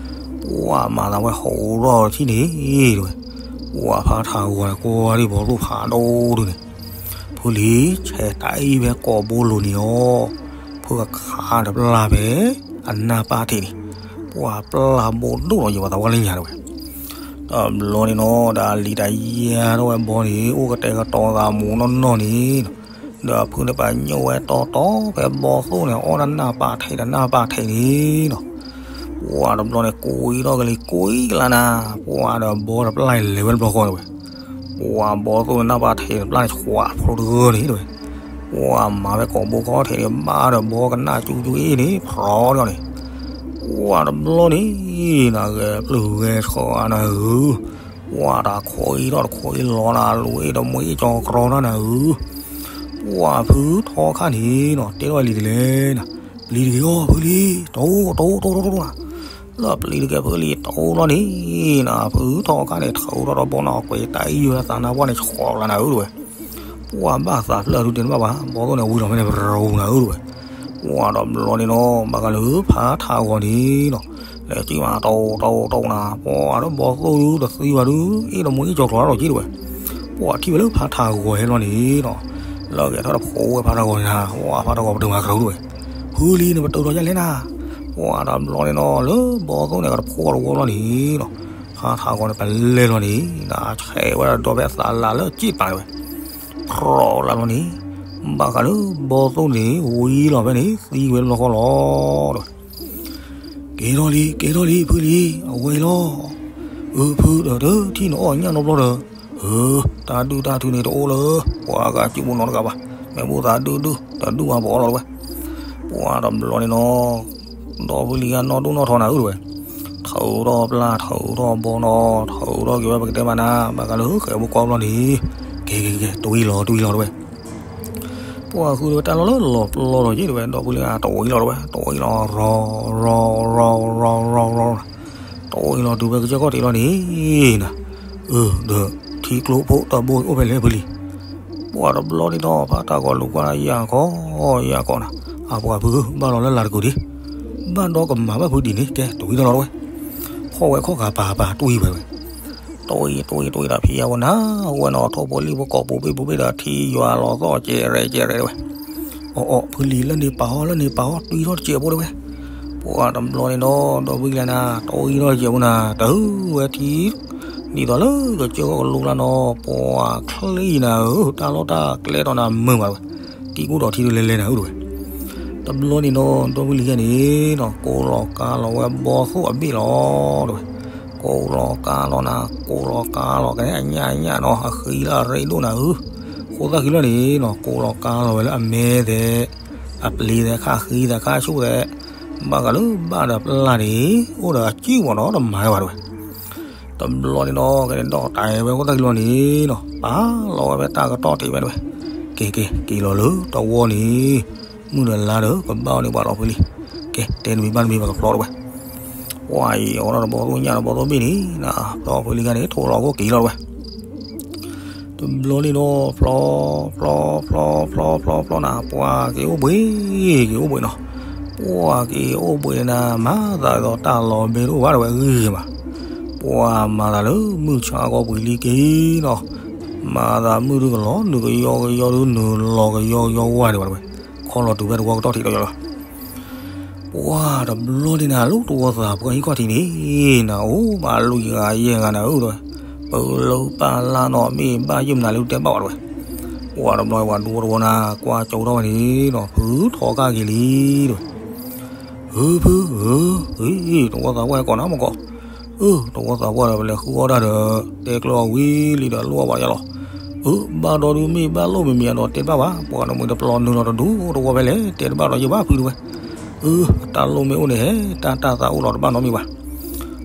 ပှၤမၤသးဝဲဟိးထီၣ်ထံၣ်န့ၣ်တဲဝဲ. ပှၤဖးထးဂီၤန့ၣ် ကွၢ်ဒံးဘီၣ်သိၣ်ဖးဒိၣ်ဒုးန့ၣ်, ဖုလံၤ ဆဲးတၢ်အံၤဖဲကိာ်ဘိလိၤန့ၣ်အီၤ, ဖုကခးတပျၢ်ဖဲ အနၢ်ပၢ်ထံးန့ၣ်, ပှၤပျၢ်ဘိဒိၣ်လီၤယံၤ ပှၤသးပှၢ်လၢညါတဲဝဲ. တဘျီန့ၣ်နီၤ ဒီးအလံၤတၢ်ယါထီၣ်ဝဲဘီန့ၣ် အိၣ်ကတဲာ်ကတီၤသးမူးနီၢ်နီၢ်န့ၣ်နီၤ, ဒီးဖုန့ၣ်ပှၤညိၣ်ဝဲတီတီဖဲဘီၣ်သိၣ်န့ၣ် အီၣ်တၢ်နၢ်ပၢ်ထံးတၢ်နၢ်ပၢ်ထံးန့ၣ်နီၤ. ပှၤတဘျီန့ၣ် ကွံထီၣ်ကလံၤကွံကလါနၤ, ပှၤဒီးဘီတပျၢ်လဲၤဝဲတဘျီဃီတဲဝဲ. ပှၤဘီၣ်သိၣ်န့ၣ် နၢ်ပၢ်ထံးတပျၢ်န့ၣ် ဆှးဖိတဂၢၢ်န့ၣ်တဲဝဲ. ပှၤမၤဝဲကိာ်ဘိခီၣ်ထံးန့ၣ် ဘၣ်ဒီးဘီကနၣ်ကၠူကၠူအ့ၣ်န့ၣ် ဖြီၣ်န့ၣ်. ပှၤတဘျီန့ၣ် နဂဲၤပျုၢ်ဂဲၤဆှီနၤဧၢ, ပှၤတၢ်ခိးအံၤထီၣ်တခိးအံၤလီၤနၤ လူၤအ့ၣ်ဒီးမွဲအ့ၣ်ကၠီကရီနၤနၤဧၢ. ပှၤဖုထီခါန့ၣ်နီၤ တဲထီၣ်ဝဲလံၤဒ်လဲၣ်နၤ, ပျံၤတဂ့ၤအီၤဖုလံၤ တအိၣ်တအိၣ်တအိၣ်တအိၣ်တအိၣ်နၤ, လၢပျံၤတဂ့ၤဖုလံၤ တအိၣ်လီၤန့ၣ်နၤ, ဖုထီခါန့ၣ် ထုးထီၣ်ဒီးဘီနၤ ကွဲးတၢ်အံၤဝဲသးနါပှၢ်န့ၣ် ဆှီလီၤနၤဧၢတဲဝဲ. ပှၤဘၣ်သးဖျၢၣ်ဒုးတဲနဘၣ်ဘၣ် ဘီၣ်သိၣ်န့ၣ်ဝံၤလီၤဖဲန့ၣ် ပရူၤနၤဧၢတဲဝဲ. ပှၤတဘျီန့ၣ်နီၤ ဘၣ်ဃးလၢဖးထးဂီၤန့ၣ်နီၤ လဲၤကံၣ်မးတအိၣ်တအိၣ်တအိၣ်နၤ, ပှၤဒီးဘီၣ်သိၣ်ဒုးတသံဘၣ်ဒုး အ့ၣ်ဒီးမွဲအ့ၣ်ကၠီကျီၤထီၣ်က့တဲဝဲ. ပှၤထံၣ်ဝဲလၢဖးထးဂီၤဟဲလီၤန့ၣ်နီၤ လၢကဲထီၣ်တဖိဝဲဖးထးဂီၤန့ၣ်နၤ, ပှၤဖးထးဂီၤပတုာ်မၤကရူၢ်တဲဝဲ. ဖုလံၤန့ၣ်ပတုာ်ဒီးယလဲၣ်နၤ. ပှၤတဘျီန့ၣ်နီၤ လၢဘီၣ်သိၣ်န့ၣ် ကတဖိတဝီလီၤန့ၣ်နီၤ, ဖးထးဂီၤန့ၣ် ပလဲၤလီၤန့ၣ်နၤ ဆဲးဝဲဒၣ်ဒီးဖဲအသးလးလၢကံၣ်ပာ်တဲဝဲ. ဖြီၣ်လၢလီၤန့ၣ် ဘၣ်ဃးလၢဘီၣ်သိၣ်န့ၣ် ဝံၤလီၤဖဲန့ၣ် သံဝဲတဘျီဃီလီၤတဲဝဲ. ကဲထီၣ်လံ ကဲထီၣ်လံ ဖုလံၤ အဝဲအံၤလီၤ. အၢ ဖုဒီးတထံၣ်နအီၣ်ညၣ်နီတဘျီဒီး, အၢ တၢ်ဒုၣ်တၢ်ထုန့ၣ်တအိၣ်လၢၤ, ပှၤဂၤစုပူၤနီတဂၤဘၣ်, မ့ၢ်ဘူၣ်သးဒုၣ်ဒုၣ် တဒုၣ်မၤပအီၣ်လီၤတဲဝဲ. ပှၤတဘျီန့ၣ်နီၤ ဒီဖုလံၤဂၤနီၢ်ဒိၣ်နီၢ်ထီနၤဧၢတဲဝဲ, ထုးထီၣ်ပျၢ် ထုးထီၣ်ဘီနီၤ ထုးထီၣ်က့ၤဝဲပကတဲမးနၤ ဘၣ်ဃးလၢဃဲးဖိကွၢ်ဘျီန့ၣ်, ကဲ ကဲ ကဲ တဝံၤလီၤ တဝံၤလီၤတဲဝဲ. ပှၤဃုဝဲတၢ်လီၢ်လၢလီၤပျီလီၤက့တဲဝဲ, ဒီဖုလံၤဂၤတဝံၤလီၤတဲဝဲ, တဝံၤလီၤ ရီၤ ရီၤ ရီၤ ရီၤ ရီၤ တဝံၤလီၤတုၤဖဲကစၢၢ်ခီၣ်ထံးလီၤန့ၣ်နၤ, အၢ ဒီးထံကျိဖိတၢ်ဘိအိၣ်ဖဲလဲၣ်ဖုလံၤ. ပှၤတဘျီန့ၣ်ဒီး ဖးထးဂီၤလူၤကွၢ်ယၤကီၢ် ယၤကီၢ်နၤ, အပှၤဖု ဘၣ်လီၤလၢလာ်တကူာ်ဒံး, ဘၣ်ဒီးကမၤဘၣ်ဖုဒ်န့ၣ် ကဲတဝံၤတလီၤတဲဝဲ. ဖီၣ်ဝဲခီၣ်ဂၤပၤပၤတဝံၤဝဲဝဲ, တဝံၤ တဝံၤ တဝံၤဒီးဖံအဝဲနၤ, ဝဲနီၤထိၣ်ဖိလံၣ်ဖိကိာ်ပူၤဘ့ၣ်ပူၤဘ့ၣ်ဒီးထံယွၤလီၤသီၣ်ကဲးရဲးကဲးရဲးတဲဝဲ. အီၣ်အီၣ်ဖုလံၤလၢန့ၣ်ပာ်အီၤ လၢန့ၣ်ပာ်အီၤ တွံထီၣ်တစဲးဖိတဲဝဲ. ပှၤတဘျီန့ၣ်နီၤ ဒီပုၢ်ဝဲၢ်လံၤန့ၣ် တဝံထီၣ်တစဲးဖိန့ၣ် တၢ်ဝဲထံ ဒ်သိးလၢကစၢၢ်ကီၢ်ကလိကျါနီၤ ပှၤချံနၤဧၢ တၢ်လီၢ်တၢ်ကျဲတီၤန့ၣ်မုာ်ဘၣ်တဲဝဲ. ထံကူၣ်ဒီးထံဒုးလဲၤလဲၤနၤဧၢတဲဝဲ. တဘျီန့ၣ်နီၤ ဒီပုၢ်ဝဲၢ်လံၤန့ၣ်နီၤ ကိးလီၤကါလီၤဝဲဘီသိၣ်အဘ့ၣ်လီၤတဲဝဲ. ကိးလီၤကါလီၤနၤ ကိးလီၤကါလီၤကန့ၣ် အညၣ်အညၣ်နီၤ အဃံလၢအရ့ဒိၣ်နၤဧၢ. ဃိသၣ်ဃံလီၤန့ၣ်နီၤ ကိးလီၤကါလီၤဝဲလၢအမဲသဲး အပျ့ၤသဲး ခါဃံသဲး ခါဆူၣ်သဲး ဘၣ်ဃးလၢဘၣ်ဒီးပျၢ်န့ၣ် အိၣ်ဒီးအစုမ့ၢ်နီၤ တမၤဝဲဘၣ်တဲဝဲ. တဘျီန့ၣ်နီၤ ကဲန့ၣ်ဒီးတၢ်ဝဲဃိသၣ်ဃံလီၤန့ၣ်နီၤ ပာ်လီၤဝဲဖဲတၢ်ကတီၢ်ထံးဝဲတဲဝဲ. ကဲကဲ က့ၤလီၤလၢတဝီန့ၣ် မုၢ်ဒီးလါဒီး ကဘၣ်အိၣ်န့ၣ်ပှၤဒီပုၢ်ဝဲၢ်လံၤ. ကဲ တဲတမံၤဘၣ်တမံၤ ပှၤကဖျီတဲဝဲ. ပှၤအံၤ အဝဲဒၣ်တဘီသိၣ်ညၣ်တဘီသိၣ်ဘ့ၣ်န့ၣ် ဒီပုၢ်ဝဲၢ်လံၤခါန့ၣ် ထိၣ်လီၤခိၣ်က့ၤလီၤတဲဝဲ. တဘျီန့ၣ်နီၤ ဖျီ ဖျီ ဖျီ ဖျီ ဖျီ ဖျီနၤ ပှၤက့ၤအိၣ်ဘှံး က့ၤအိၣ်ဘှံးနီၤ. ပှၤက့ၤအိၣ်ဘှံးန့ၣ်နၤ မၤသးဒ်သိးတၢ်လီၤဘဲတအိၣ်ဘၣ်တဲဝဲ ဂ့ၤဂ့ၤမး. ပှၤမၤသးလၢမုၢ်ဆါအကီၢ်ပှံၤလံက့ၤနီၤ မၤသးမုၢ်ဒုကလီၤနုာ်ကယီကယီဒုနုာ်လီၤကယီကယီဝါတဲဝဲတဲဝဲ. ခီလီၤတုၤဖဲတဝီကတီၢ်ထံးဒီးယလီၤ. ပှၤတဘျီန့ၣ်နၤ လၢတဝီသးပှၢ်ဟံၣ်ခီၣ်ထံးန့ၣ် နၤအိၣ်ဘၣ်လွံၢ်ဂၤယဲၢ်ဂၤနၤဧၢတဲဝဲ. ပလၢပၢ်လၢနီၤ မ့ၢ်ဘၣ်ယုၢ်မနုၤလၢတဲဘၣ်ဝဲတဲဝဲ. ပှၤတဘျီပှၤဒူတဝီနၤ ကွၢ်ကၠိထီၣ်ဝဲန့ၣ်နီၤ ဖုထီၣ်ကၢ်က့ၤလံတဲဝဲ. ဧၢ ဖုဧၢ, အ့ တဝီသးပှၢ်ဟဲကိးနၤမ့ၢ်ကီး, အၢ တဝီသးပှၢ်ဒီးပလဲၤဃုအီၣ်တၢ်ဒီး တဲကျၢၤအီၤဝံၤလံဒီးလိၣ်အီၣ်ပှၤယါလီၤ. အၢ ဘၣ်ဒီဒုမ့ၢ်ဘၣ်လိၣ်မံၤမံၤအဒီးတဲတဘၣ်ဘၣ်, ပှၤနမှံၤတပျီနုာ်လီၤတဒူတဝီဖဲလဲၣ် တဲတဘၣ်ဒီးယဘၣ်ဖုတဲဝဲ. အၢ တၢ်လိၣ်မ့ၢ်အိၣ်န့ၣ်ဟဲ တၢ်တၢ်သးအိၣ်လီၤတဘၣ်နီတမံၤဘၣ်.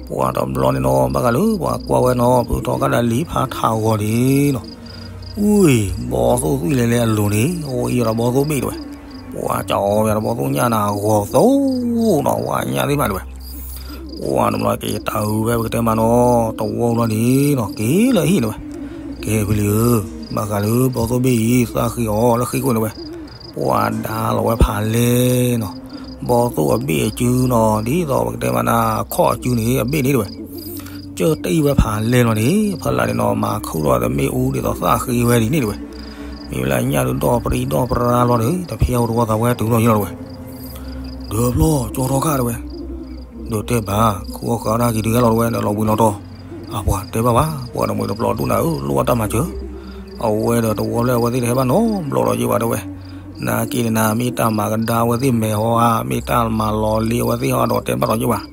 ပှၤတဘျီန့ၣ်နီၤ ဘၣ်ဃးလၢပှၤကွၢ်ဝဲနီၤ ဖုထီၣ်ကၢ်ဒီးလံာ်ဖးထးဂီၤန့ၣ်နီၤ, အူၢ် ဘီသိၣ်သွံၣ်လဲၤလဲၤအလိၤန့ၣ် အိၣ်အံၤဒီးဘီသိၣ်ဘ့ၣ်တဲဝဲ. ပှၤကၠီဝဲဒီးဘီသိၣ်ညၣ်နၤဂီၤသိၣ်နီၤ ဝါညၣ်သ့ၣ်တဖၣ်တဲဝဲ. ပှၤတဘျီက့ၤတၢ်အုးဝဲပကတဲမးနီၤ တဝီလီၤန့ၣ်နီၤ က့ၤလၢဟံၣ်တဲဝဲ. ကဲဖုလံၤဧၢ, ဘၣ်ဃးလၢဘီသိၣ်ဘ့ၣ်အံၤ သးဃ့အီၤလၢဃ့ခိၣ်တဲဝဲ. ပှၤဒါလီၤဝဲဖးလဲၢ်နီၤ, ဘီသိၣ်အဘ့ၣ်အစုနီၤ ဒ်သိးပကတဲမးနၤ အခီၣ်အစုန့ၣ် အဘ့ၣ်န့ၣ်တဲဝဲ. ကၢတ့ၢ်ဝဲဖးလဲၢ်လီၤန့ၣ် ဖဲလၢ်န့ၣ်နီၤ မၤခုၣ်ထီၣ်တမ့ၢ်အူဒ်သိးသးဃ့ဝဲဒ်န့ၣ်တဲဝဲ. မ့ၢ်ဝဲလၢညၣ်ဒုးဒီၣ်ပြံဒီၣ်ပြါလီၤဒီး တဖျဲအိၣ်တဝီသးပှၢ်တုၤလီၤယလီၤတဲဝဲ. ဒီးဖျီကၠီထီၣ်ကၢ်တဲဝဲ. ဒီးတဲဘၣ် ဃုအီၣ်ဃုအီတၢ်က့ၤတုၤဂၤလီၤတဲဝဲ ဒီးလီၤဘှံးလီၤတီၤ. အပှၤတဲဘၣ်ဘၣ် ပှၤတမှံၤတပျီဒူၣ်နၤဧၢ လိၣ်အတၢ်မၤစၢၤ. အဝဲဒီးတဝီဖျဲၣ်အဝဲသ့ၣ်တဟဲဘၣ်နီတဘျီဒီးယဘၣ်တဲဝဲ. နာ်က့န့ၣ်နၤ မ့ၢ်တၢ်မၤကဒါအဝဲသ့ၣ်မဲာ်ဟီဧါ မ့ၢ်တၢ်မၤလီၤလ့အဝဲသ့ၣ်ဟီဒီးတဲဘၣ်ဒီးယဘၣ်.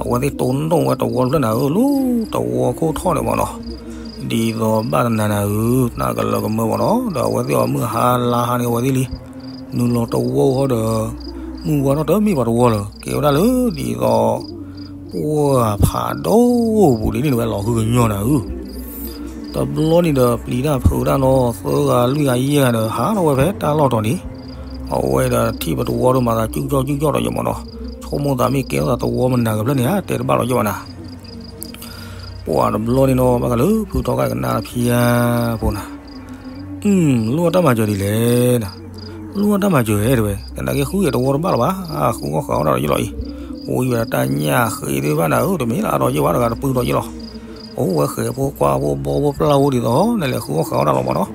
အဝဲသ့ၣ်တိၢ်နီၣ်ဝဲတဝီဖျၢၣ်နၤဧၢ လၢတဝီခိၣ်ထီၣ်န့ၣ်မ့ၢ်နီၤ, ဒ်သိးဘၣ်တနၤနၤဧၢ တၢ်ကလၢကမၢမ့ၢ်နီၤ ဒီးအဝဲသ့ၣ်အီၤမုၢ်ဟါလါဟါန့ၣ်အဝဲသ့ၣ်လံ, နုာ်လီၤတဝီဃီဒီး မုၢ်ဝါထီၣ်တမ့ၢ်ပှၤတဝီလၢၤ ကဲဝဲဒၣ်လၢဒ်သိး ပှၢ်ဖးဒိၣ်ပူၤဒ်န့ၣ်ဝဲလီၤဃုကညီနၤဧၢ. တဘျီန့ၣ်ဒီးပျံၤတၢ်ဖုးတၢ်နီၤ သၢဂၤလွံၢ်ဂၤယဲၢ်ဂၤဒီး ဟးထီၣ်ဝဲဖဲတၢ်လီၢ်တီၤန့ၣ်, အဝဲဒီးထံၣ်ပတဝီဒီးမၤသးကၠူကၠီကၠူကၠီဒီးယမ့ၢ်နီၤ, ဆိကမိၣ်သးမ့ၢ်ကဲထီၣ်သးတဝီမနုၤကဖျၢၣ်န့ၣ်ဧါ တဲတဘၣ်လီၤယဘၣ်နၤ. ပှၤတဘျီန့ၣ်နီၤ ဘၣ်ဃးလၢဖုထီၣ်ကၢ်ကနၣ်ဖံယါဖိနၤ အု လိၣ်အတၢ်မၤစၢၤဒ်လဲၣ်နၤ, လိၣ်အတၢ်မၤစၢၤတဲဝဲ, သနာ်က့ဃုယတဝီတဘၣ်လၢၤဘၣ်, ဃုအီၣ်ဃုအီတၢ်ဒီးယလီၤအံၤ, အိၣ်ယတၢ်ညၣ်ဃ့သ့ၣ်တဖၣ်နၤဧၢ တမ့ၢ်လၢအါဒီးယဘၣ်တဂၤတပုၢ်ဒီးယလီၤ, အိၣ်ဝဲဃဲၤဖိကွၢ်ဖိဘီဖိပျၢ်ဖိဒ်သိး နလဲၤဃုအီၣ်ဃုအီတၢ်လီၤမ့ၢ်နီၤ.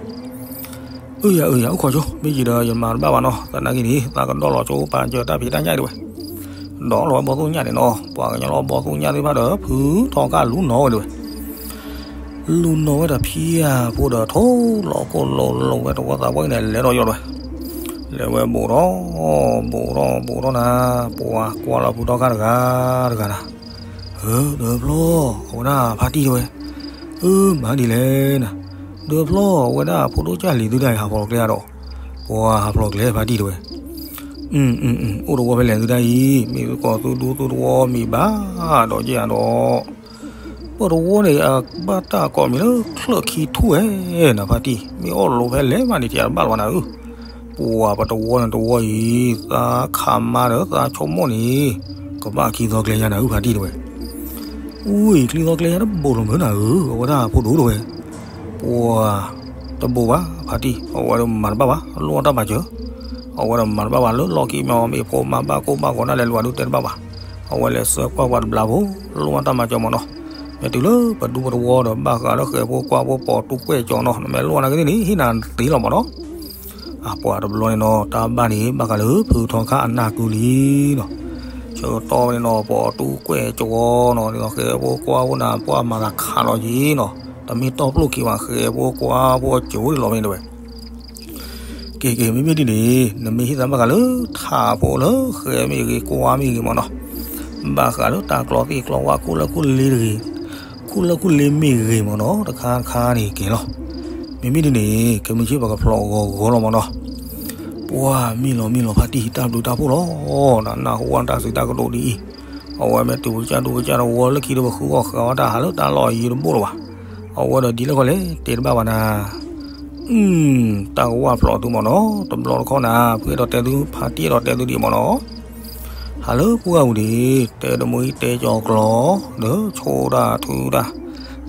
အၢ ယၤအၢ ယၤအိၣ်ခိးဆိ မ့ၢ်ယံၤဒီးယမၤတဘၣ်ဘၣ်နီၤ, သနာ်က့န့ၣ် သးကဒီၣ်လီၤဆိပာ်စၢၤတၢ်ဖံးတၢ်ညၣ်တဲဝဲ. ဒီးလီၤဝဲဘီသိၣ်ညၣ်န့ၣ်နီၤ, ပှၤကညီလီၤဘီသိၣ်ညၣ်သ့ၣ်တဖၣ်ဒီး ဖုထီၣ်ကၢ်လူၤနီၤဝဲတဲဝဲ. လူၤနီၤဝဲဒီးဖံယါဖိဒီးထိၣ်လီၤကိၢ်လိာ်လိာ်ဝဲတဝီသးပှၢ်န့ၣ် လဲၤဒီးယလီၤတဲဝဲ. လဲၤဝဲဘူးထီၣ်, ဘူးထီၣ်ဘူးထီၣ်နၤ, ပှၤကွၢ်လီၤဖုထီၣ်ကၢ်တဂၤတဂၤနၤ. အၢ ဒီးဖျီ, အဝဲဒၣ်ဖါတံၢ်တဲဝဲ. အၢ မၤဒ်လဲၣ်နၤ, ဒီးဖျီ အဝဲဒၣ်ဖိဒိၣ်ကၢ်လံၤသုတၢ်အံၤ ဟးဖျိးကျဲဧါဒီး, ပှၤဟးဖျိးကျဲဖါတံၢ်တဲဝဲ. အိၣ်တဝီဖဲလဲၣ်သုတၢ်အံၤ, မ့ၢ်သုကီၢ်သုဒူသုတဝီမံၤဘၣ်ဒီးယဲၢ်ဧါဒီး ပတဝီန့ၣ် အဘၣ်တၢ်ကိးမံၤလၢချၢၣ်ခံထူၣ်ဝဲနၤဖါတံၢ်, မ့ၢ်အီၣ်လိၤဖဲလဲၣ်မးန့ၣ် တယၤတဘၣ်လၢၤဘၣ်နၤဧၢ. ပှၤပတဝီန့ၣ်တဝီအံၤ သးခးမါဒီးသးဆိကမိၣ်န့ၣ် ကဘၣ်ချံသီကျဲယါနၤဧၢ ဖါတံၢ်တဲဝဲ. အူအံၤ ချံသီကျဲယါတဘိးလီၤမုာ်နၤဧၢ, အဝဲဒၣ်ဖိဒိၣ်တဲဝဲ. ပှၤတဘိးဘၣ်ဖါတံၢ်, အဝဲဒၣ်မၤတဘၣ်ဘၣ်, လိၣ်အတၢ်မၤစၢၤ. အဝဲဒၣ်မၤတဘၣ်ဘၣ် လၢလီၢ်ခံမ့ၢ်အီၤ မ့ၢ်ဖိမါဘၣ်ကိၢ်ဘၣ်ဂီၤဒၣ်လဲာ် လိၣ်အဒုးတဲတဘၣ်ဘၣ်. အဝဲလဲၤဆှၢကွၢ်ပှၤတဘျီဖိ, လိၣ်အတၢ်မၤစၢၤမ့ၢ်နီၤ. မ့ၢ်တုၤလၢပဒူပတဝီဒီး ဘၣ်ဃးလၢဃဲၤဖိကွၢ်ဖိပိာ်တူၢ်ကွဲၢ်ကၠီနီၤ, နမ့ၢ်လိၣ်နာ်က့န့ၣ် ဟ့ၣ်နၤသ့လီၤမ့ၢ်နီၤ. ပှၤတဘျီန့ၣ်နီၤ တၢ်ဘၣ်န့ၣ် ဘၣ်ဃးလၢဖုထီခါအနၢ်ကုလံနီၤ. ဆၢကတီၢ်ဝဲန့ၣ်နီၤ ပိာ်တူၢ်ကွဲၢ်ကဝီနီၤ ဒ်သိးဃဲဖိကွၢ်ဖိနၤ ပှၤမၤသးခးလီၤက့ၤနီၤ. တမ့ၢ်တီၢ်ပျိၢ်ခံဘၣ် ဃဲဖိကွၢ်ဖိကၠိဒ်လီၤမ့ၢ်တဲဝဲ က့ၤက့ၤ မ့မ့ၢ်ဒ်န့ၣ် နမ့ၢ်ဟ့ၣ်သးဘၣ်ဃးလၢ ထးဖိလၢဃဲမ့ၢ်ဂ့ၤ ကွၢ်မ့ၢ်ဂ့ၤမ့ၢ်နီၤ, ဘၣ်ဃးလၢတၢ်ကျီသ့ၣ်ကျီဝၣ် ခိၣ်လၢခိၣ်လ့တဂ့ၤ, ခိၣ်လၢခိၣ်လ့မ့ၢ်ဂ့ၤမ့ၢ်နီၤ တခါတခါန့ၣ်က့ၤလီၤ. မ့မ့ၢ်ဒ်န့ၣ် ခဲမုၢ်ဆ့ၣ်ပကဖျိးဂီၤဂီၤလီၤမ့ၢ်နီၤ. ပှၤမ့ၢ်လီၤမ့ၢ်လီၤ ဖါတံၢ်တၢ်ဘျုးတၢ်ဖှိၣ်လီၤ. နနၢ်ဟူဝဲတၢ်စံးတၢ်ကတိၤဒ်အံၤ, အဝဲမ့ၢ်တုၤကစၢ်ဒူကစၢ်တဝီလၢခံဒီး ပဃုအီၣ်ဃာ်ဝဲတၢ်ဟးလၢတၢ်လီၢ်အယံၤတဘိလၢၤဘၣ်. အဝဲဒီးဒ်လဲၣ်ခီလဲၣ် တဲတဘၣ်ဘၣ်နၤ တၢ်ကဝၣ်ဖျိးသုမ့ၢ်နီၤ. တဘျီတခီၣ်နၤ ဖုအဲၣ်ဒိးတဲသု ဖါတံၢ်အဲၣ်ဒိးတဲသုဒ်အံၤမ့ၢ်နီၤ. ဟးလၢပှၢ်ပူၤန့ၣ် တဲတမှံၤတဲကၠီၤကျီၤ ဒီးဆိတၢ်ထုတၢ် ဒ်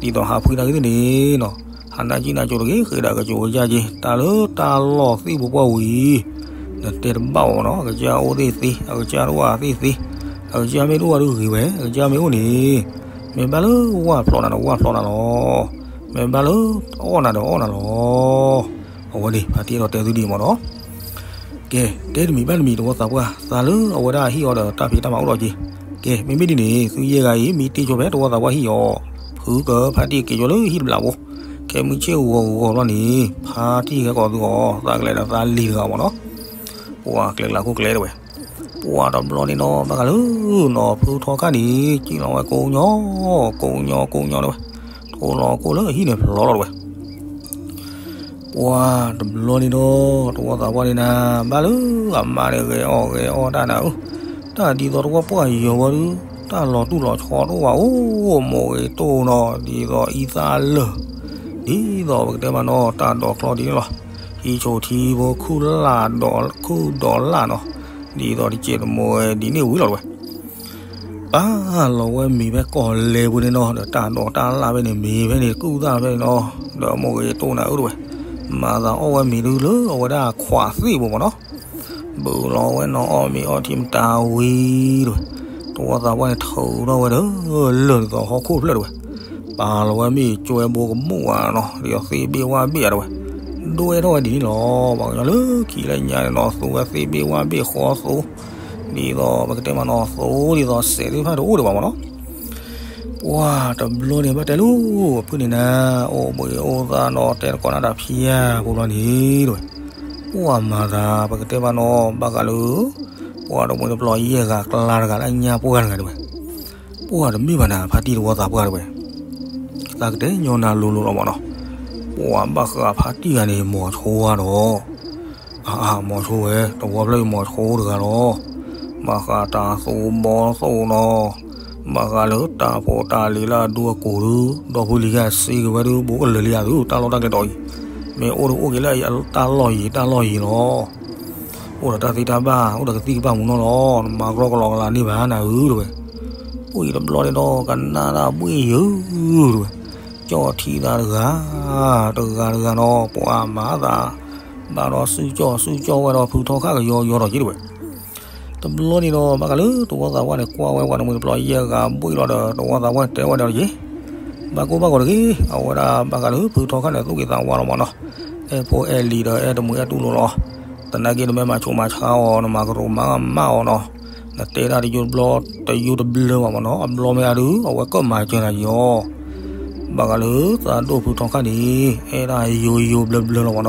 သိးဟးဖှံတၢ်ဂ့ၢ်န့ၣ်နီၤ, ဟးနၢ်ကံၣ်နၢ်ကၠိတဂ့ၤ ဃ့ဒၣ်ကၠိကယၢ်က့ၤ တၢ်လၢတၢ်လီၢ်သ့ၣ်ပူၤပှၢ်ဝံၤ နတဲတဘၣ်အီၤမ့ၢ်နီၤ. အကစၢ်အိၣ်သ့ၣ်သ့ အကစၢ်တအိၣ်သ့ၣ်သ့, အကစၢ်မ့ၢ်တအိၣ်ဝဲဒုးဂ့ၤဝဲ အကစၢ်မ့ၢ်အိၣ်န့ၣ် မ့ၢ်ဘၣ်လၢဝၣ်ဖျိးနၤဒီး ဝၣ်ဖျိးနၤလီၤ. မ့ၢ်ဘၣ်လၢအီၣ်နၤဒီးအီၣ်နၤလီၤ. အဝဲန့ၣ် ဖါတံၢ်အဲၣ်ဒိးတဲသုဒ်အံၤမ့ၢ်နီၤ. ကဲ တဲတမံၤဘၣ်တမံၤ တဝီသးပှၢ် သးလၢအဝဲဒၣ်ဟံၣ်အီၤဒီးတၢ်ဖံးတၢ်မၤအိၣ်ဒီးက့ၤ. ကဲ မ့မ့ၢ်ဒ်န့ၣ် သုယဲၢ်ဂၤအံၤ မ့ၢ်တ့ၢ်ဆိဖဲတဝီသးပှၢ်ဟံၣ်အီၤ, ဖုကဖါတံၢ်က့ၤကၠီလၢဟံၣ်တဘျီဖိ, ခဲမုၢ်ဆ့ၣ်ဂီၤဂီၤဘျီန့ၣ် ဖါတံၢ်ဟဲကိးသုအီၤ သးကလဲၤဒီးသးလံၤတဂၤမ့ၢ်နီၤ. ပှၤကျဲကျါခိၣ်ကျဲတဲဝဲ, ပှၤတဘျီန့ၣ်နီၤ ဘၣ်ဃးလၢနီၤ ဖုထီခါန့ၣ် စံၣ်လီၤဝဲကိးညီ ကိးညီကိးညီတဲဝဲ, ထိလီၤကိၣ်လၢအဟံၣ်န့ၣ်ဖျိးလီၤတဲဝဲ. ပှၤတဘျီန့ၣ်ဒီး တဝီသးပှၢ်န့ၣ်နၤ ဘၣ်လၢအမါန့ၣ်ဂဲၤအီၣ်ဂဲၤအီၣ်တၢ်နၤဧၢ, တၢ်ဒ်သိးတဝီပှၢ်ယီၤဝဲဒုး တၢ်လီၤတူၢ်လီၤဆီတအိၣ်ဘၣ်အိၣ် မိၢ်ဂ့ၤတိၢ်နီၤ ဒ်သိးအံသၣ်လၢာ်, ဒ်သိးပကတဲမးနီၤ တၢ်ဒိးချီဒ်န့ၣ်လီၤ. ဟံၣ်ဆိထံဖိ ခုၣ်လၢ်ဒီး ခုၣ်ဒီးလၢ်နီၤ, ဒ်သိးတစဲးတမိၢ်ဝဲဒ်န့ၣ်ဝံၤလီၤတဲဝဲ. ပာ်လီၤဝဲမ့ၤဖဲကီၢ်လဲပူၤန့ၣ်နီၤ ဒီးတၢ်ဒိးတၢ်လၢ်ဖဲန့ၣ် မ့ၤဖဲန့ၣ် ကူၣ်သၣ်ဖဲန့ၣ်နီၤ, ဒီးမိၢ်ဂ့ၤတိၢ်နၤအၢတဲဝဲ, မၤသးအီၣ်ဝဲမ့ၤဒုးလၢအဝဲဒၣ်ခွးသ့ၣ်ပူၤမ့ၢ်နီၤ. ဘုးလီၤဝဲနီၤအီၣ်မ့ၤအီထံမတၤဝံၤတဲဝဲ, တဝီသးပှၢ်န့ၣ်ထုးထီၣ်ဝဲဒီး လၢာ်ဒ်သိးဟီၣ်ခိၣ်ဖျၢၣ်တဲဝဲ. ပာ်လီၤဝဲမ့ၢ်ကွဲဘိကမူၣ်ဧါနီၤ ဒ်သိးသ့ၣ်ဘ့ၣ်ဝၣ်ဘ့ၣ်ဧါတဲဝဲ. ဒွဲၣ်ထီၣ်ဝဲဒ်န့ၣ်လီၤ. ပှၤကညီလၢခံလၢညါန့ၣ်နီၤ သူဝဲသ့ၣ်ဘ့ၣ်ဝၣ်ဘ့ၣ်ဃီသူ, ဒ်သိးပကတဲမးနီၤ သူဒ်သိးစဲးသ့ၣ်တဖၣ်တအိၣ်ဒံးဘၣ်မ့ၢ်နီၤ. ပှၤတဘျီန့ၣ် ဘၣ်တဲလၢ ဖုန့ၣ်နၤ အိၣ်ဘှံးအိၣ်သါနီၤ တဲတကိးနၤတၢ်ဖၠါဖိဘျီန့ၣ်တဲဝဲ, ပှၤမၤသး ပကတဲမးနီၤ ဘၣ်ဃးလၢ ပှၤတမှံၤတပျီၤယဲၢ်ဂၤကျါတဂၤလၢအညါပှၢ်တဂၤတဲဝဲ. ပှၤတမ့ၢ်ဘၣ်နၤ ဖါတံၢ်တဝီသးပှၢ်တဲဝဲ. သးကတဲညီနၤလိၤလိၤလီၤမ့ၢ်နီၤ. ပှၤဘၣ်ဃးဖါတံၢ်ဂၤန့ၣ် မိၤဆိဝဲဒီး အအါ မိၤဆိဝဲ တဝီဖျၢၣ်အံၤမိၤဆိတဂၤလီၤ. ဘၣ်ဃးတၢ်သူဘီသိၣ်နီၤ, ဘၣ်ဃးလၢတၢ်ဖိတၢ်လံၤလၢအဒူအကိာ်ဒုး ဒီဖိလံၤကစ့က့ၤဝဲဒုး ဘိးကလၢာ်လံဧါသု တၢ်လီၢ်တၢ်ကျဲဒီးအံၤ, မ့ၢ်အိၣ်တအိၣ်က့ၤလၢတၢ်လီၢ်ယံၤတၢ်လီၢ်ယံၤလီၤ. အိၣ်ဒီးတၢ်သ့တၢ်ဘၣ် အိၣ်ဒီးကသံၣ်ကပၢ်မူနီၤလီၤ. နမၤကရီကလီကလီန့ၢ်ဘၣ်နၤဧၢတဲဝဲ. အိၣ်အံၤတဘျီန့ၣ်ဒီး ကနၣ်တၢ်ဘှ့ၣ်ယုၤတဲဝဲ. ကၠီၣ်ထံသးတဂၤ တဂၤတဂၤနီၤ ပှၤမၤသး ဘၣ်ဒီးစုကၠီၣ်စုကၠီၣ်ဝဲဒီးဖုထီခါကယီယီဒီးက့ၤတဲဝဲ. တဘျီန့ၣ်ဒီး ဘၣ်ဃးလၢတဝီသးပှၢ်န့ၣ် ကွၢ်ဝဲပှၤတမှံၤတပျီၤယဲၢ်ဂၤဘှ့ၣ်လီၤဒီး တဝီသးပှၢ်န့ၣ်တဲဝဲဒီးက့ၤ, ဘၣ်ကိၢ်ဘၣ်ဂီၤတဂ့ၤ အဝဲဒၣ်ဘၣ်ဃးလၢဖုထီခါန့ၣ် သူၣ်က့ၤသးဝါလီၤမ့ၢ်နီၤ, အဲၣ်ဖိအဲၣ်လံၤဒီးအဲၣ်တမှံၤအဲၣ်တူၢ်လိာ်လီၤ. သနာ်က့နမ့ၢ်မၤဆူးမၤဆါအီၤ နမၤကရူးမၤမၢ်အီၤနီၤ, နတဲဒၣ်တယိတဘျီ တယိတဘျၢဘၣ်မ့ၢ်နီၤ, အဘျီမ့ၢ်အဒုး အဝဲကၢၣ်မၤစၢၤနၤယီၤ ဘၣ်ဃးလၢသးဒိၣ်ဖုထီခါန့ၣ် အဲၣ်ဒၣ်ယိယိဘျၢဘျၢလီၤမ့ၢ်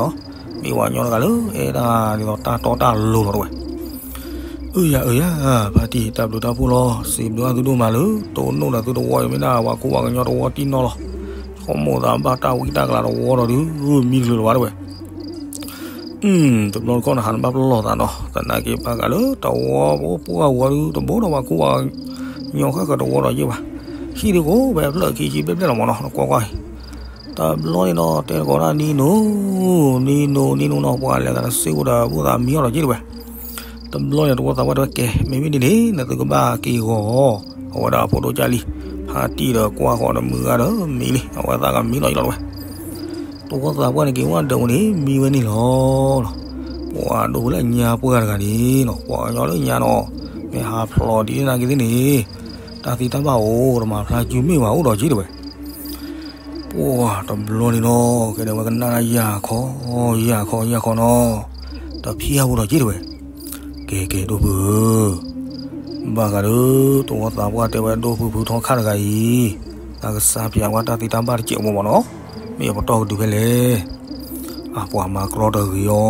နီၤ, မ့ၢ်ပှၤကညီတဂၤလၢအဲၣ်ဒၣ်ဒ်သိးတၢ်တီတၢ်လိၤလီၤတဲဝဲ. အၢယၤအၢယၤ ဖါတံၢ်တၢ်ဘျုးတၢ်ဖှိၣ်လီၤ, စံးဘျုးဘၣ်သုဒိၣ်မးလၢ တိၢ်နီၣ်ဒီးသုတဝီအံၤမ့ၢ်ဒၣ်ပှၤခိၣ်ပှၤကညီတဝီတံၢ်နီၢ်လီၤ, ဆိကမိၣ်သးဘၣ်တၢ်ဝံတၢ်ကလၤတဝီဒီးဒုး မံတချုးလၢၤဘၣ်တဲဝဲ. တဘျီတခီၣ်နဟးနဘၣ်ပလီၢ်သးနီၤ, သနာ်က့ဘၣ်ဃးလၢတဝီပှၢ်ဝီဒုး တဘိဒီးပှၤခိၣ်ပှၤကညီဃၣ်ဃၢၤတဝီဒီးယ့ၢ်ဘၣ်, ဟံၣ်ဒုးကိးဖဲဖျၢၣ်ခံဆံဘျဲၣ်ဘျဲၣ်လီၤမ့ၢ်နီၤ, နကွၢ်ကွၢ်အံၤ တဘျီန့ၣ်ဒီး တဲသကိးတၢ်နံၤနိ, နံၤနိ နံၤနိနီၤ, ပှၤလဲၤသးတစ့ၢ်ကီးဒီး ဘၣ်သးမံအီၤလီၤက့ၤတဲဝဲ. တဘျီန့ၣ် တဝီသးပှၢ်တဲဝဲ ကဲ မ့မ့ၢ်ဒ်န့ၣ် နသုကဘၣ်က့ၤဂီၤ, အဝဲဒၣ်ဖိဒိၣ်ကၢ်လံ, ဖါတံၢ်ဒီးကွၢ်ဃီၤဒီးမုၢ်ဂၤဒီးမံလံ, အဝဲသးကမံလီၤယံၤလီၤတဲဝဲ. တဝီသးပှၢ်န့ၣ်က့ၤဝဲဒီးန့ၣ် မံဝဲန့ၣ်လီၤ. ပှၤဒိၣ်ဖုလၢညါပှၢ်တဂၤန့ၣ်နီၤ, ပှၤကညီလၢညါနီၤ, မ့ၢ်ဟးဖျိးဒ်န့ၣ်နာ်က့ၤသ့ၣ်န့ၣ်, တၢ်သံတၢ်ဘၣ်အိၣ် တမၤဖျါစုမ့ၢ်ဘၣ်အိၣ်ဒီးက့ၤတဲဝဲ. ပှၤတဘျီန့ၣ်နီၤ, ကဲဒီးဝဲကနၣ်ယၤခီ, ယၤခီ ယၤခီနီၤ, တဖံးအါဖိဒီးက့ၤတဝဲ, ကဲကဲဒိၣ်ဖုဧၢ, ဘၣ်ဃးဒီး တဝီသးပှၢ်တဲဝဲဒိၣ်ဖုဖုထီခါတဂၤအံၤ, တၢ်ကစၢ်ဖျါဝဲတၢ်သ့တၢ်ဘၣ်တစဲးအိၣ်မးနီၤ, မ့ၢ်အပတီၢ်ကဒုဖဲလဲၣ်, အပှၤမၤကြီတဂ့ၤအီၤ,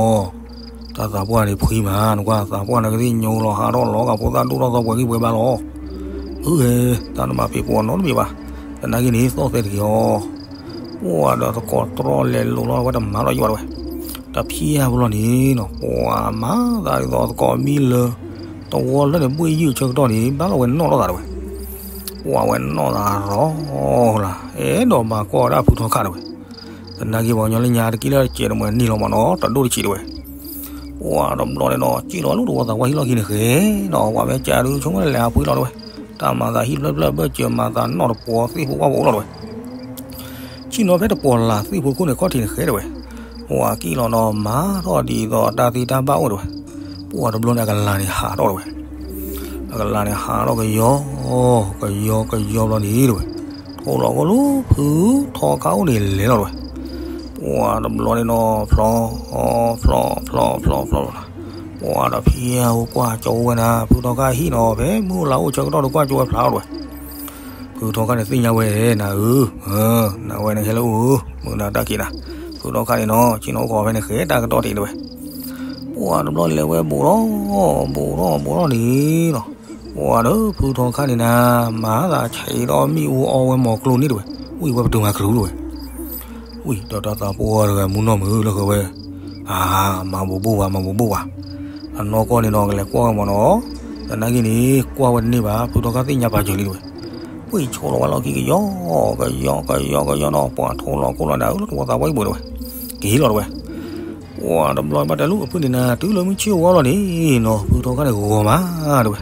တၢ်သးပှၢ်န့ၣ်ဖှံမး နကွၢ်သးပှၢ်န့ၣ်ကသ့ၣ်ညိလီၤဟးထီၣ်လီၤ ကဖိသၣ်ဒိၣ်ထီၣ်သီပှဲၤဂံၢ်ပှဲၤဘါလီၤ, အုဟဲ, တၢ်နမၤပ့ၤပိာ်နီတမံၤဘၣ်, သနာ်က့န့ၣ် သီၣ်သဲတဂ့ၤအီၤ ပှၢ်ဒီးသကိးတြီလဲၤလိာ်လီၤဝဲတမၤလီၤယွၤတဝဲ, တဖံးအါဖိလီၤန့ၣ်နီၤ ပှၢ်မၤသးဒ်သိးသကိးမံလၢ တဝီလၢန့ၣ် ဘှ့ၣ်ယုၢ်ဆၢကတီၢ်န့ၣ် ဘၣ်လီၤဝဲနီၣ်ထီၣ်သးတဝဲ, ပှၢ်ဝဲနီၣ်သးရီလၢ အဲၣ်ဒိးမၤကွၢ်ဝဲဒၣ်ဖုထီခါတဝဲ, သနာ်က့ပှၤကညီလၢညါတက့ၢ်လၢတစဲးတမှဲၤနံၣ်လီၤမးနီၤ တဒိၣ်တဆံးတဝဲ ပှၢ်တဘျီန့ၣ်နီၤ စံၣ်လီၤဝဲလၢတဝီသးပှၢ်ဟံၣ်လီၢ်ခံန့ၣ်ဃဲနီၤ ပှၤမ့ၢ်ကးဒုးဆိကမိၣ်လၢလဲၤဟးဖှံလီၤတဝဲ, တၢ်မၤသးဟံၣ်ဖျၢၣ်ဖျၢၣ်ဘၢၣ်စၢၤမၤသးနီၣ်တပှီၤသ့ၣ်ဖိဝၣ်ဖိအိၣ်လီၤတဝဲ, စံၣ်နီၤဖဲတပှီၤလၢ်သ့ၣ်ဖိခိၣ်န့ၣ်ခီၣ်ထံးန့ၣ်ဃဲတဝဲ, ပှၢ်ကံၣ်လီၤနီၤမၤထီၣ်ဒ်သိးတၢ်သ့တၢ်ဘၣ်အိၣ်တဝဲ, ပှၢ်တဘျီန့ၣ်အကလၤန့ၣ်ဟးထီၣ်တဝဲ, အကလၤန့ၣ်ဟးထီၣ်ကယီ ကယီကယီဘျီန့ၣ်တဝဲ, ထိၣ်လီၤကီၢ်လၢဖုထီခါအိၣ်န့ၣ်လဲၤလီၤတဝဲ, ပှၢ်တဘျီန့ၣ်နီၤ ဖျီ ဖျီ ဖျီ ဖျီ ဖျီ ဖျီ ပှၢ်ဒီးဖံးအါဖိကွၢ်ကၠီဝဲနၤ ဖုထီခါဟံၣ်နီၤ ဖဲမုၢ်လၢ်အိၣ်ဆၢကတီၢ်ဒီးကွၢ်ကၠီဝဲဖျါလီၤတဝဲ, ဖုထီခါန့ၣ်သ့ၣ်ညါဝဲနၤဧၢ, နဝဲန့ၣ်ဟဲလၢအအိၣ်ဧၢ, မုၢ်နၤတၢ်က့ၤနၤ, ဖုထီခါန့ၣ်နီၤ စံၣ်နီၤအိၣ်ခိးဖဲန့ၣ်ဃဲတၢ်ကတီၢ်တ့ၢ်တဝဲ, ပှၢ်တဘျီလဲၤဝဲဘူးထီၣ်, ဘူးထီၣ်ဘူးထီၣ်န့ၣ်နီၤ, ပှၢ်ဒီးဖုထီခါန့ၣ်နၤ, မၤသးဆံးဒီးမ့ၣ်အူအီဝဲမီၤကျိန့ၣ်တဝဲ, ဝံၢ်ဝဲပတုာ်မၤကရူၢ်တဝဲ, ဝံၢ်ဒီးတၢ်သးပှၢ်တဂၤမူနီၢ်မုာ်လၢဃဲဝဲ, အါ, မၤဘူးဘူးဘၣ် မၤဘူးဘူးဘၣ်, အနီၢ်ကီၢ်န့ၣ်နီၤ ကလဲၤကွၢ်ဝဲမးနီၤ, သနာ်က့န့ၣ် ကွၢ်ဝဲတန့ၢ်ဘၣ် ဖုထီခါသ့ၣ်ညါပာ်စၢၤလံတဝဲ, ပှ့ၤဆိလီၤဝဲလီၢ်ခံကယီ, ကယီကယီကယီနီၤ ပှၢ်ထိၣ်လီၤကိၢ်လီၤနၤဧၢ လၢတဝီသးပှၢ်ဟံၣ်ဘူးတဝဲ, ကဟ့ၣ်လီၤတဝဲ, ပှၢ်တဘျီဘၣ်တဲလၢအဖုန့ၣ်နၤ တုၤလၢမုၢ်ဆ့ၣ်ဝါလီၤန့ၣ်နီၤ ဖုထီခါန့ၣ်ဂီၤမးတဝဲ,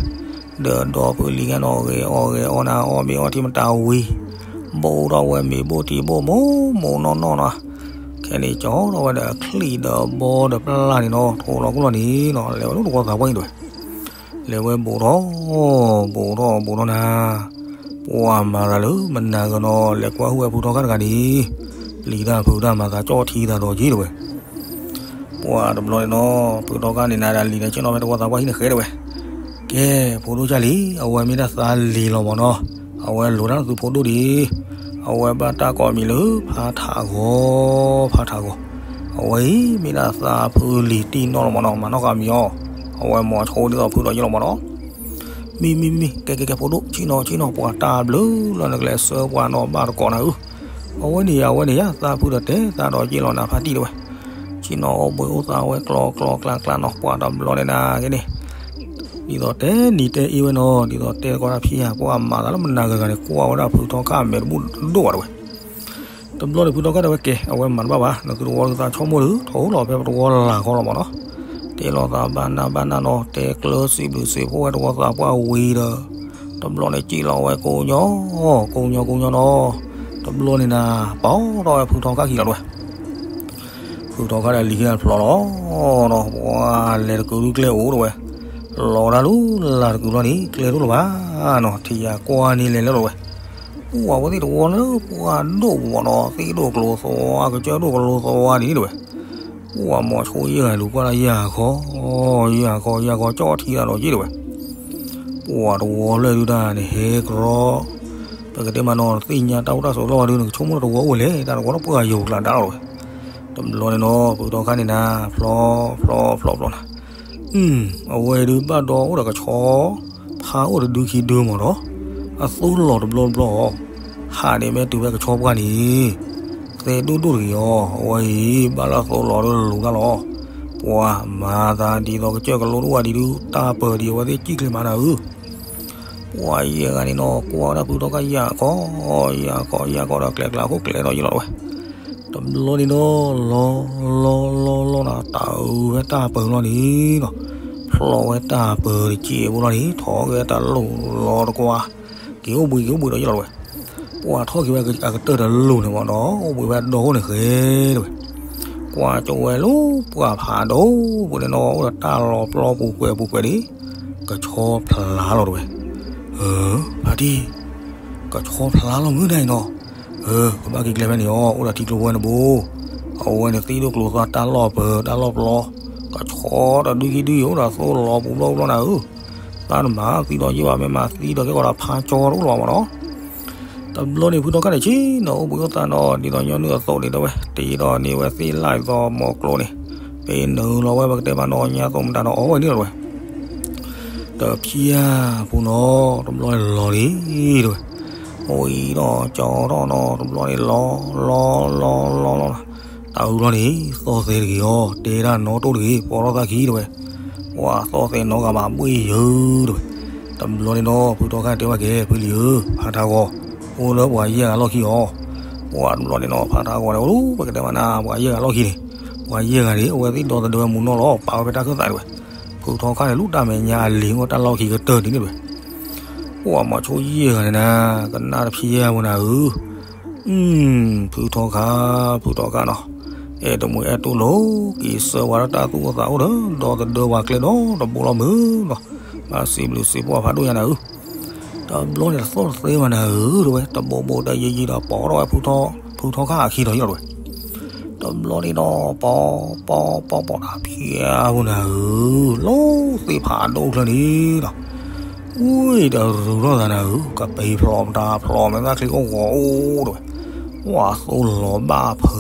ဒီးဒီပုၢ်လံၤဂၤနီၤ ဂဲၤအီၣ်ဂဲၤအီနၤ အီၣ်ဘ့ၣ်အီထံမတၤဝံၤ, ဘိၣ်ထီၣ်ဝဲမ့ၤဘိၣ်ထံဘိၣ်မိၢ်မိၢ်နီၢ်နီၢ်နီၤ, ခဲန့ၣ်ကၠီထီၣ်ဝဲဒီးချံၣ်ဒီးဘီဒီးပျၢ်န့ၣ်နီၤ ထိၣ်လီၤကိၢ်လီၤန့ၣ်နီၤ လဲၤဝဲလၢတဝီသးပှၢ်ဟံၣ်တဝဲ, လဲၤဝဲဘူးထီၣ်, ဘူးထီၣ်ဘူးထီၣ်နၤ, ပှၢ်မၤသးလၢမနၤဂ့ၤနီၤ လဲၤကွၢ်ဟုၣ်ဝဲဖုထီခါတဂၤန့ၣ်, လံၤတၢ်ဖုတၢ်မၤသးကၠီထံသးဒီးက့တဝဲ ပှၢ်တဘျီန့ၣ်နီၤ ဖုထီခါန့ၣ်နၤဒၣ်လံၤဒီးဆ့ၣ်နီၤဖဲတဝီသးပှၢ်ဟံၣ်န့ၣ်ဃဲတဝဲ, ကဲ, ဖိဒိၣ်ကၢ်လံၤ အဝဲမ့ၢ်ဒၣ်သးလံၤလီၤမးနီၤ, အဝဲလိၤတၢ်နသုးဖိဒိၣ်ဒံး, အဝဲဘၣ်တၢ်ကိးမံၤလၢ ဖးထးဂီၤ, ဖးထးဂီၤ, အဝဲအံၤမ့ၢ်ဒၣ်သးဖုလံၤတံၢ်နီၢ်လီၤမးနီၤ မၤနီၢ်ဃာ်မံၤအီၤ, အဝဲမိၤဆိဒ်သိးဖုဒီးယ့ၢ်လီၤမးနီၤ မံမံမံ ကဲကဲကဲ ဖိဒိၣ် ဆ့ၣ်နီၤဆ့ၣ်နီၤ ပှၤတၢ်ဘျုးလီၤ နကလဲၤဆှၢပှၤနီၤဘၣ်တကိးနၤဧၢ, အဝဲန့ၣ် အဝဲန့ၣ်ယါ သးဖုဒီးတဲသးဒီးယ့ၢ်လီၤနၤဖါတံၢ်တဝဲ, ဆ့ၣ်နီၤအိၣ်ဘှံးအိၣ်သါဝဲကျီကျီကျါကျါနီၤ ပှၤတဘျီန့ၣ်နၤက့န့ၣ်, ဒ်သိးတဲနံၤတဲအ့ဝဲနီၤ ဒ်သိးတဲသကိးတၢ်ဖံးယါ ပှၤမၤသးလၢမနၤဂၤဂၤန့ၣ် ကွၢ်ဝဲဒၣ်ဖုထီခါအမဲာ်တဘူၣ်ဒိၣ်ဘၣ်တဝဲ တဘျီန့ၣ်ဖုထီခါတဲဝဲကဲ အဝဲမၤတဘၣ်ဘၣ် နသုတဝီသုသးဆိကမိၣ်ဒီး ထိၣ်လီၤဖဲပတဝီလၢ်ခီလီၤမးနီၤ, တဲလိာ်သးဘၣ်နၢ်ဘၣ်နၢ်နီၤ တဲကျၢၤစံးဘျုးစံးဖှိၣ်ဝဲတဝီသးပှၢ်ဝံၤဒီး, တဘျီန့ၣ်စံၣ်လီၤဝဲကိးညီ, ကိးညီကိးညီနီၤ, တဘျီန့ၣ်နၤ ပာ်ထီၣ်ဝဲဖုထီခါခံလီၤတဝဲ ဖုထီခါဒီးလံၤခံဂၤတဖျီလီၤ, ဒီးပှၤလဲၤတကုၤဒုကျဲအိၣ်တဝဲ, လီၤတၢ်လၢလၢ်တကုၤလီၤန့ၣ် ကျဲတအိၣ်လၢၤဘၣ်နီၤ ထံၣ်ယၤကွၢ်န့ၣ်လဲၤလၢလီၤတဝဲ, ပှၤဝဲသ့ၣ်တဝီလၢပှၤဒိၣ်မးနီၤ သ့ၣ်ဒိၣ်ကျိၤသဝါ ကစၢၢ်ဒိၣ်ကျိၤသဝါန့ၣ်တဝဲ, ပှၤမိၤဆိယဲၢ်ဂၤလူၤကွၢ်လၢယဲၢ်ခီ, ယဲၢ်ခီ ယဲၢ်ခီ ကၠီထံတၢ်ဒီးက့တဝဲ ပှၤတဝီလၢဒုတၢ်န့ၣ် ဟဲကရီ, ပကတဲမးနီၤ သ့ၣ်ညါတၢ်အိၣ်တၢ်ဆိးလီၤဝဲဒု နကဆိကမိၣ်တဝီအိၣ်လဲၣ် တၢ်တဝီလၢပှၤယိၤကျါဒါလီၤဝဲ, တဘျီန့ၣ်နီၤ ဖုထီခါန့ၣ်နၤ ဖျီ ဖျီ ဖျီ ဖျီနၤ, အဝဲဒုဘၣ်ဒီးအိၣ်ဒီးကဆီ ဖးအိၣ်တဒုခံဒုမးနီၤ, အသိလီၤတဘျီတဘျီအီၤ, ဟးန့ၣ်မ့ၢ်တုၤဝဲကဆီပှၢ်န့ၣ် သဲဒိၣ်ဒိၣ်တဂ့ၤအီၤ, အဝဲအံၤ ဘၣ်လၢအသိလီၤဒီးလူၤတၢ်လီၤ, ပှၤမၤသးဒ်သိးကစၢၢ်ကလိတအိၣ်ဝဲဒံးဒု တၢ်ပၢၤဒံးအဝဲသ့ၣ်စံၣ်ချ့မးနၤဧၢ, ပှၤယဲၢ်ဂၤန့ၣ်နီၤ ကွၢ်ဝဲဒၣ်ဖုထီခါယၢ်ကီ, ယၢ်ကီ ယၢ်ကီဒီးကျဲကျါခိၣ်ကျဲဒီးယလီၤတဝဲ, တဘျီန့ၣ်နီၤ လီၤ လီၤ လီၤ လီၤနၤ တၢ်အုးဝဲတၢ်ပၢၤလီၤန့ၣ်နီၤ, ဖျီဝဲတၢ်ပၢၤတစဲးဖိလီၤန့ၣ် ထီၣ်က့ၤတၢ်လိၣ်လီၤတကွၢ်, က့ၤအိၣ်ဘှံးက့ၤအိၣ်ဘှံးဒီးယလီၤတဝဲ ပှၤထီၣ်က့ၤဝဲအကတၢၢ်တလိၤန့ၣ်မးနီၤ အိၣ်ဘှံးဝဲအဒီအိၣ်န့ၣ်ဃဲတဝဲ, ကွၢ်ကၠီဝဲလၢပှၢ်ဖးဒိၣ်ပူၤန့ၣ်နီၤ အိၣ်ဒီးတၢ်လီၤပျီပူၤကွဲးပူၤကွဲးဒံး, ကဆီဖျါလီၤတဝဲ, ဖါတံၢ်, ကဆီဖျါလီၤမုၢ်နၤအံၤနီၤ, ကဘၣ်က့ၤကျဲဖဲန့ၣ်အီၤ အိၣ်ဒီးထံကျိဖိဝဲန့ၣ်ဘိ, အဝဲန့ၣ်သ့ၣ်ဒိၣ်ကျိၤသါတၢ်လီၢ်ပၢၤတၢ်လီၢ်ပျီ, ကဆီတဒုခံဒုယိၤဒီးသိလီၤပူၤဘျီပူၤဘျီနၤဧၢ, သးတမၤသံဒီးယ့ၢ်ဘၣ် မ့ၢ်မၤသံဒီးကဲကီးဒီးဖါကၠီတအိၣ်လၢၤဘၣ်မးနီၤ. တဘျီန့ၣ်ဖုထီခါန့ၣ် ဆ့ၣ်နီၤအိၣ်ဘှံးအိၣ်သါနီၤ ဒ်သိးညီနုၢ်အသိးန့ၣ် တဲဝဲ တ့ဒီးန့ၢ်ဝဲသ့ၣ်လၢ်အသိးမီၤကျိၤန့ၣ်, ပ့ၤနုာ်လီၤဝဲပကတဲမးနီၤ ညါသိးမတၤနီၤ အီၣ်ဝဲန့ၣ်လီၤဝဲ တဖျဲၣ်ဖိနီၤ တဘျီန့ၣ်လီၤလံ တဲဝဲ, အိၣ်အံၤဒီးကၠီထီၣ်နီၤ တဘျီန့ၣ်လီၤ လီၤ လီၤ လီၤ လီၤ တၢ်အုၣ်လီၤန့ၣ် သီၣ်သဲတဂ့ၤအီၤ တဲဒၣ်နီၣ်တိၢ်တဂ့ၤ ပိာ်ထီၣ်သးခံ တဲဝဲ, ပှၤသီၣ်သဲနီတဂၤဘၣ်ဘှ့ၣ်ယၢၤ တဲဝဲ, တဘျီန့ၣ်ဒီး ဖုထီခါတဲဝဲကဲ ဖုလံၤဧၢ ဖါထးဂီၤ အိၣ်လၢပှၤယဲၢ်ဂၤလီၢ်ခံအီၤ, ပှၤတဘျီန့ၣ်နီၤ ဖါထးဂီၤန့ၣ် အိၣ်လၢပကတဲမးနၤ ပှၤယဲၢ်ဂၤလီၢ်ခံန့ၣ်, ပှၤယဲၢ်ဂၤန့ၣ် အဝဲသ့ၣ်ဒီသဒၢဝဲမူနီၢ်လီၤ ပာ်ဝဲဖဲတၢ်ခၢၣ်သးတဲဝဲ, ဖုထီခါန့ၣ် လူၢ်တၢ်မဲာ်ညါအလံၤအိၣ်တၢ်လီၢ်ခံကတၢၢ်န့ၣ်တဲဝဲ ပှၤမၤဆိယဲၢ်ဂၤန့ၣ်နၤ ကနၣ်တဖျဲၣ်ဖိနၤဧၢ, ဖုထီခါ ဖုထီခါနီၤ, အဲၣ်တမုာ်အဲၣ်တူၢ်လိာ် က့ၤဆၢဝဲလၢတၢ်သူၣ်အိၣ်သးအိၣ်ဒီး ဒီသဒၢပှၤကျဲဒီတဘိလီၤမုၢ်နီၤ, ဘၣ်စံးဘျုးစံးဖှိၣ်ဖးဒိၣ်ညါနၤဧၢ, တဘျီန့ၣ်တသီၣ်တသဲဘၣ်နၤဧၢ တဲဝဲ တဘိဘိတယံၤယံၤဒီး ပိာ်ထီၣ်ဝဲ ဖုထီခါအခံဒီးယီၤတဲဝဲ တဘျီန့ၣ်ဒီး ပီၤ ပီၤ ပီၤ ပီၤတၢ်ဖျဲၣ်ဖိနၤဧၢ, လီၤသ့ၣ်ဖးဒိၣ်ချၢန့ၣ်ဒီး, ဝံၤတရူးထီၣ်သးနၤဧၢ, ကပ့ၤဖျိးမတၤဖျိးမဲာ်သၣ်ချံအိၣ်ဂီၤအိၣ်တဲဝဲ, ဝါသိလီၤဘၣ်ဖၢ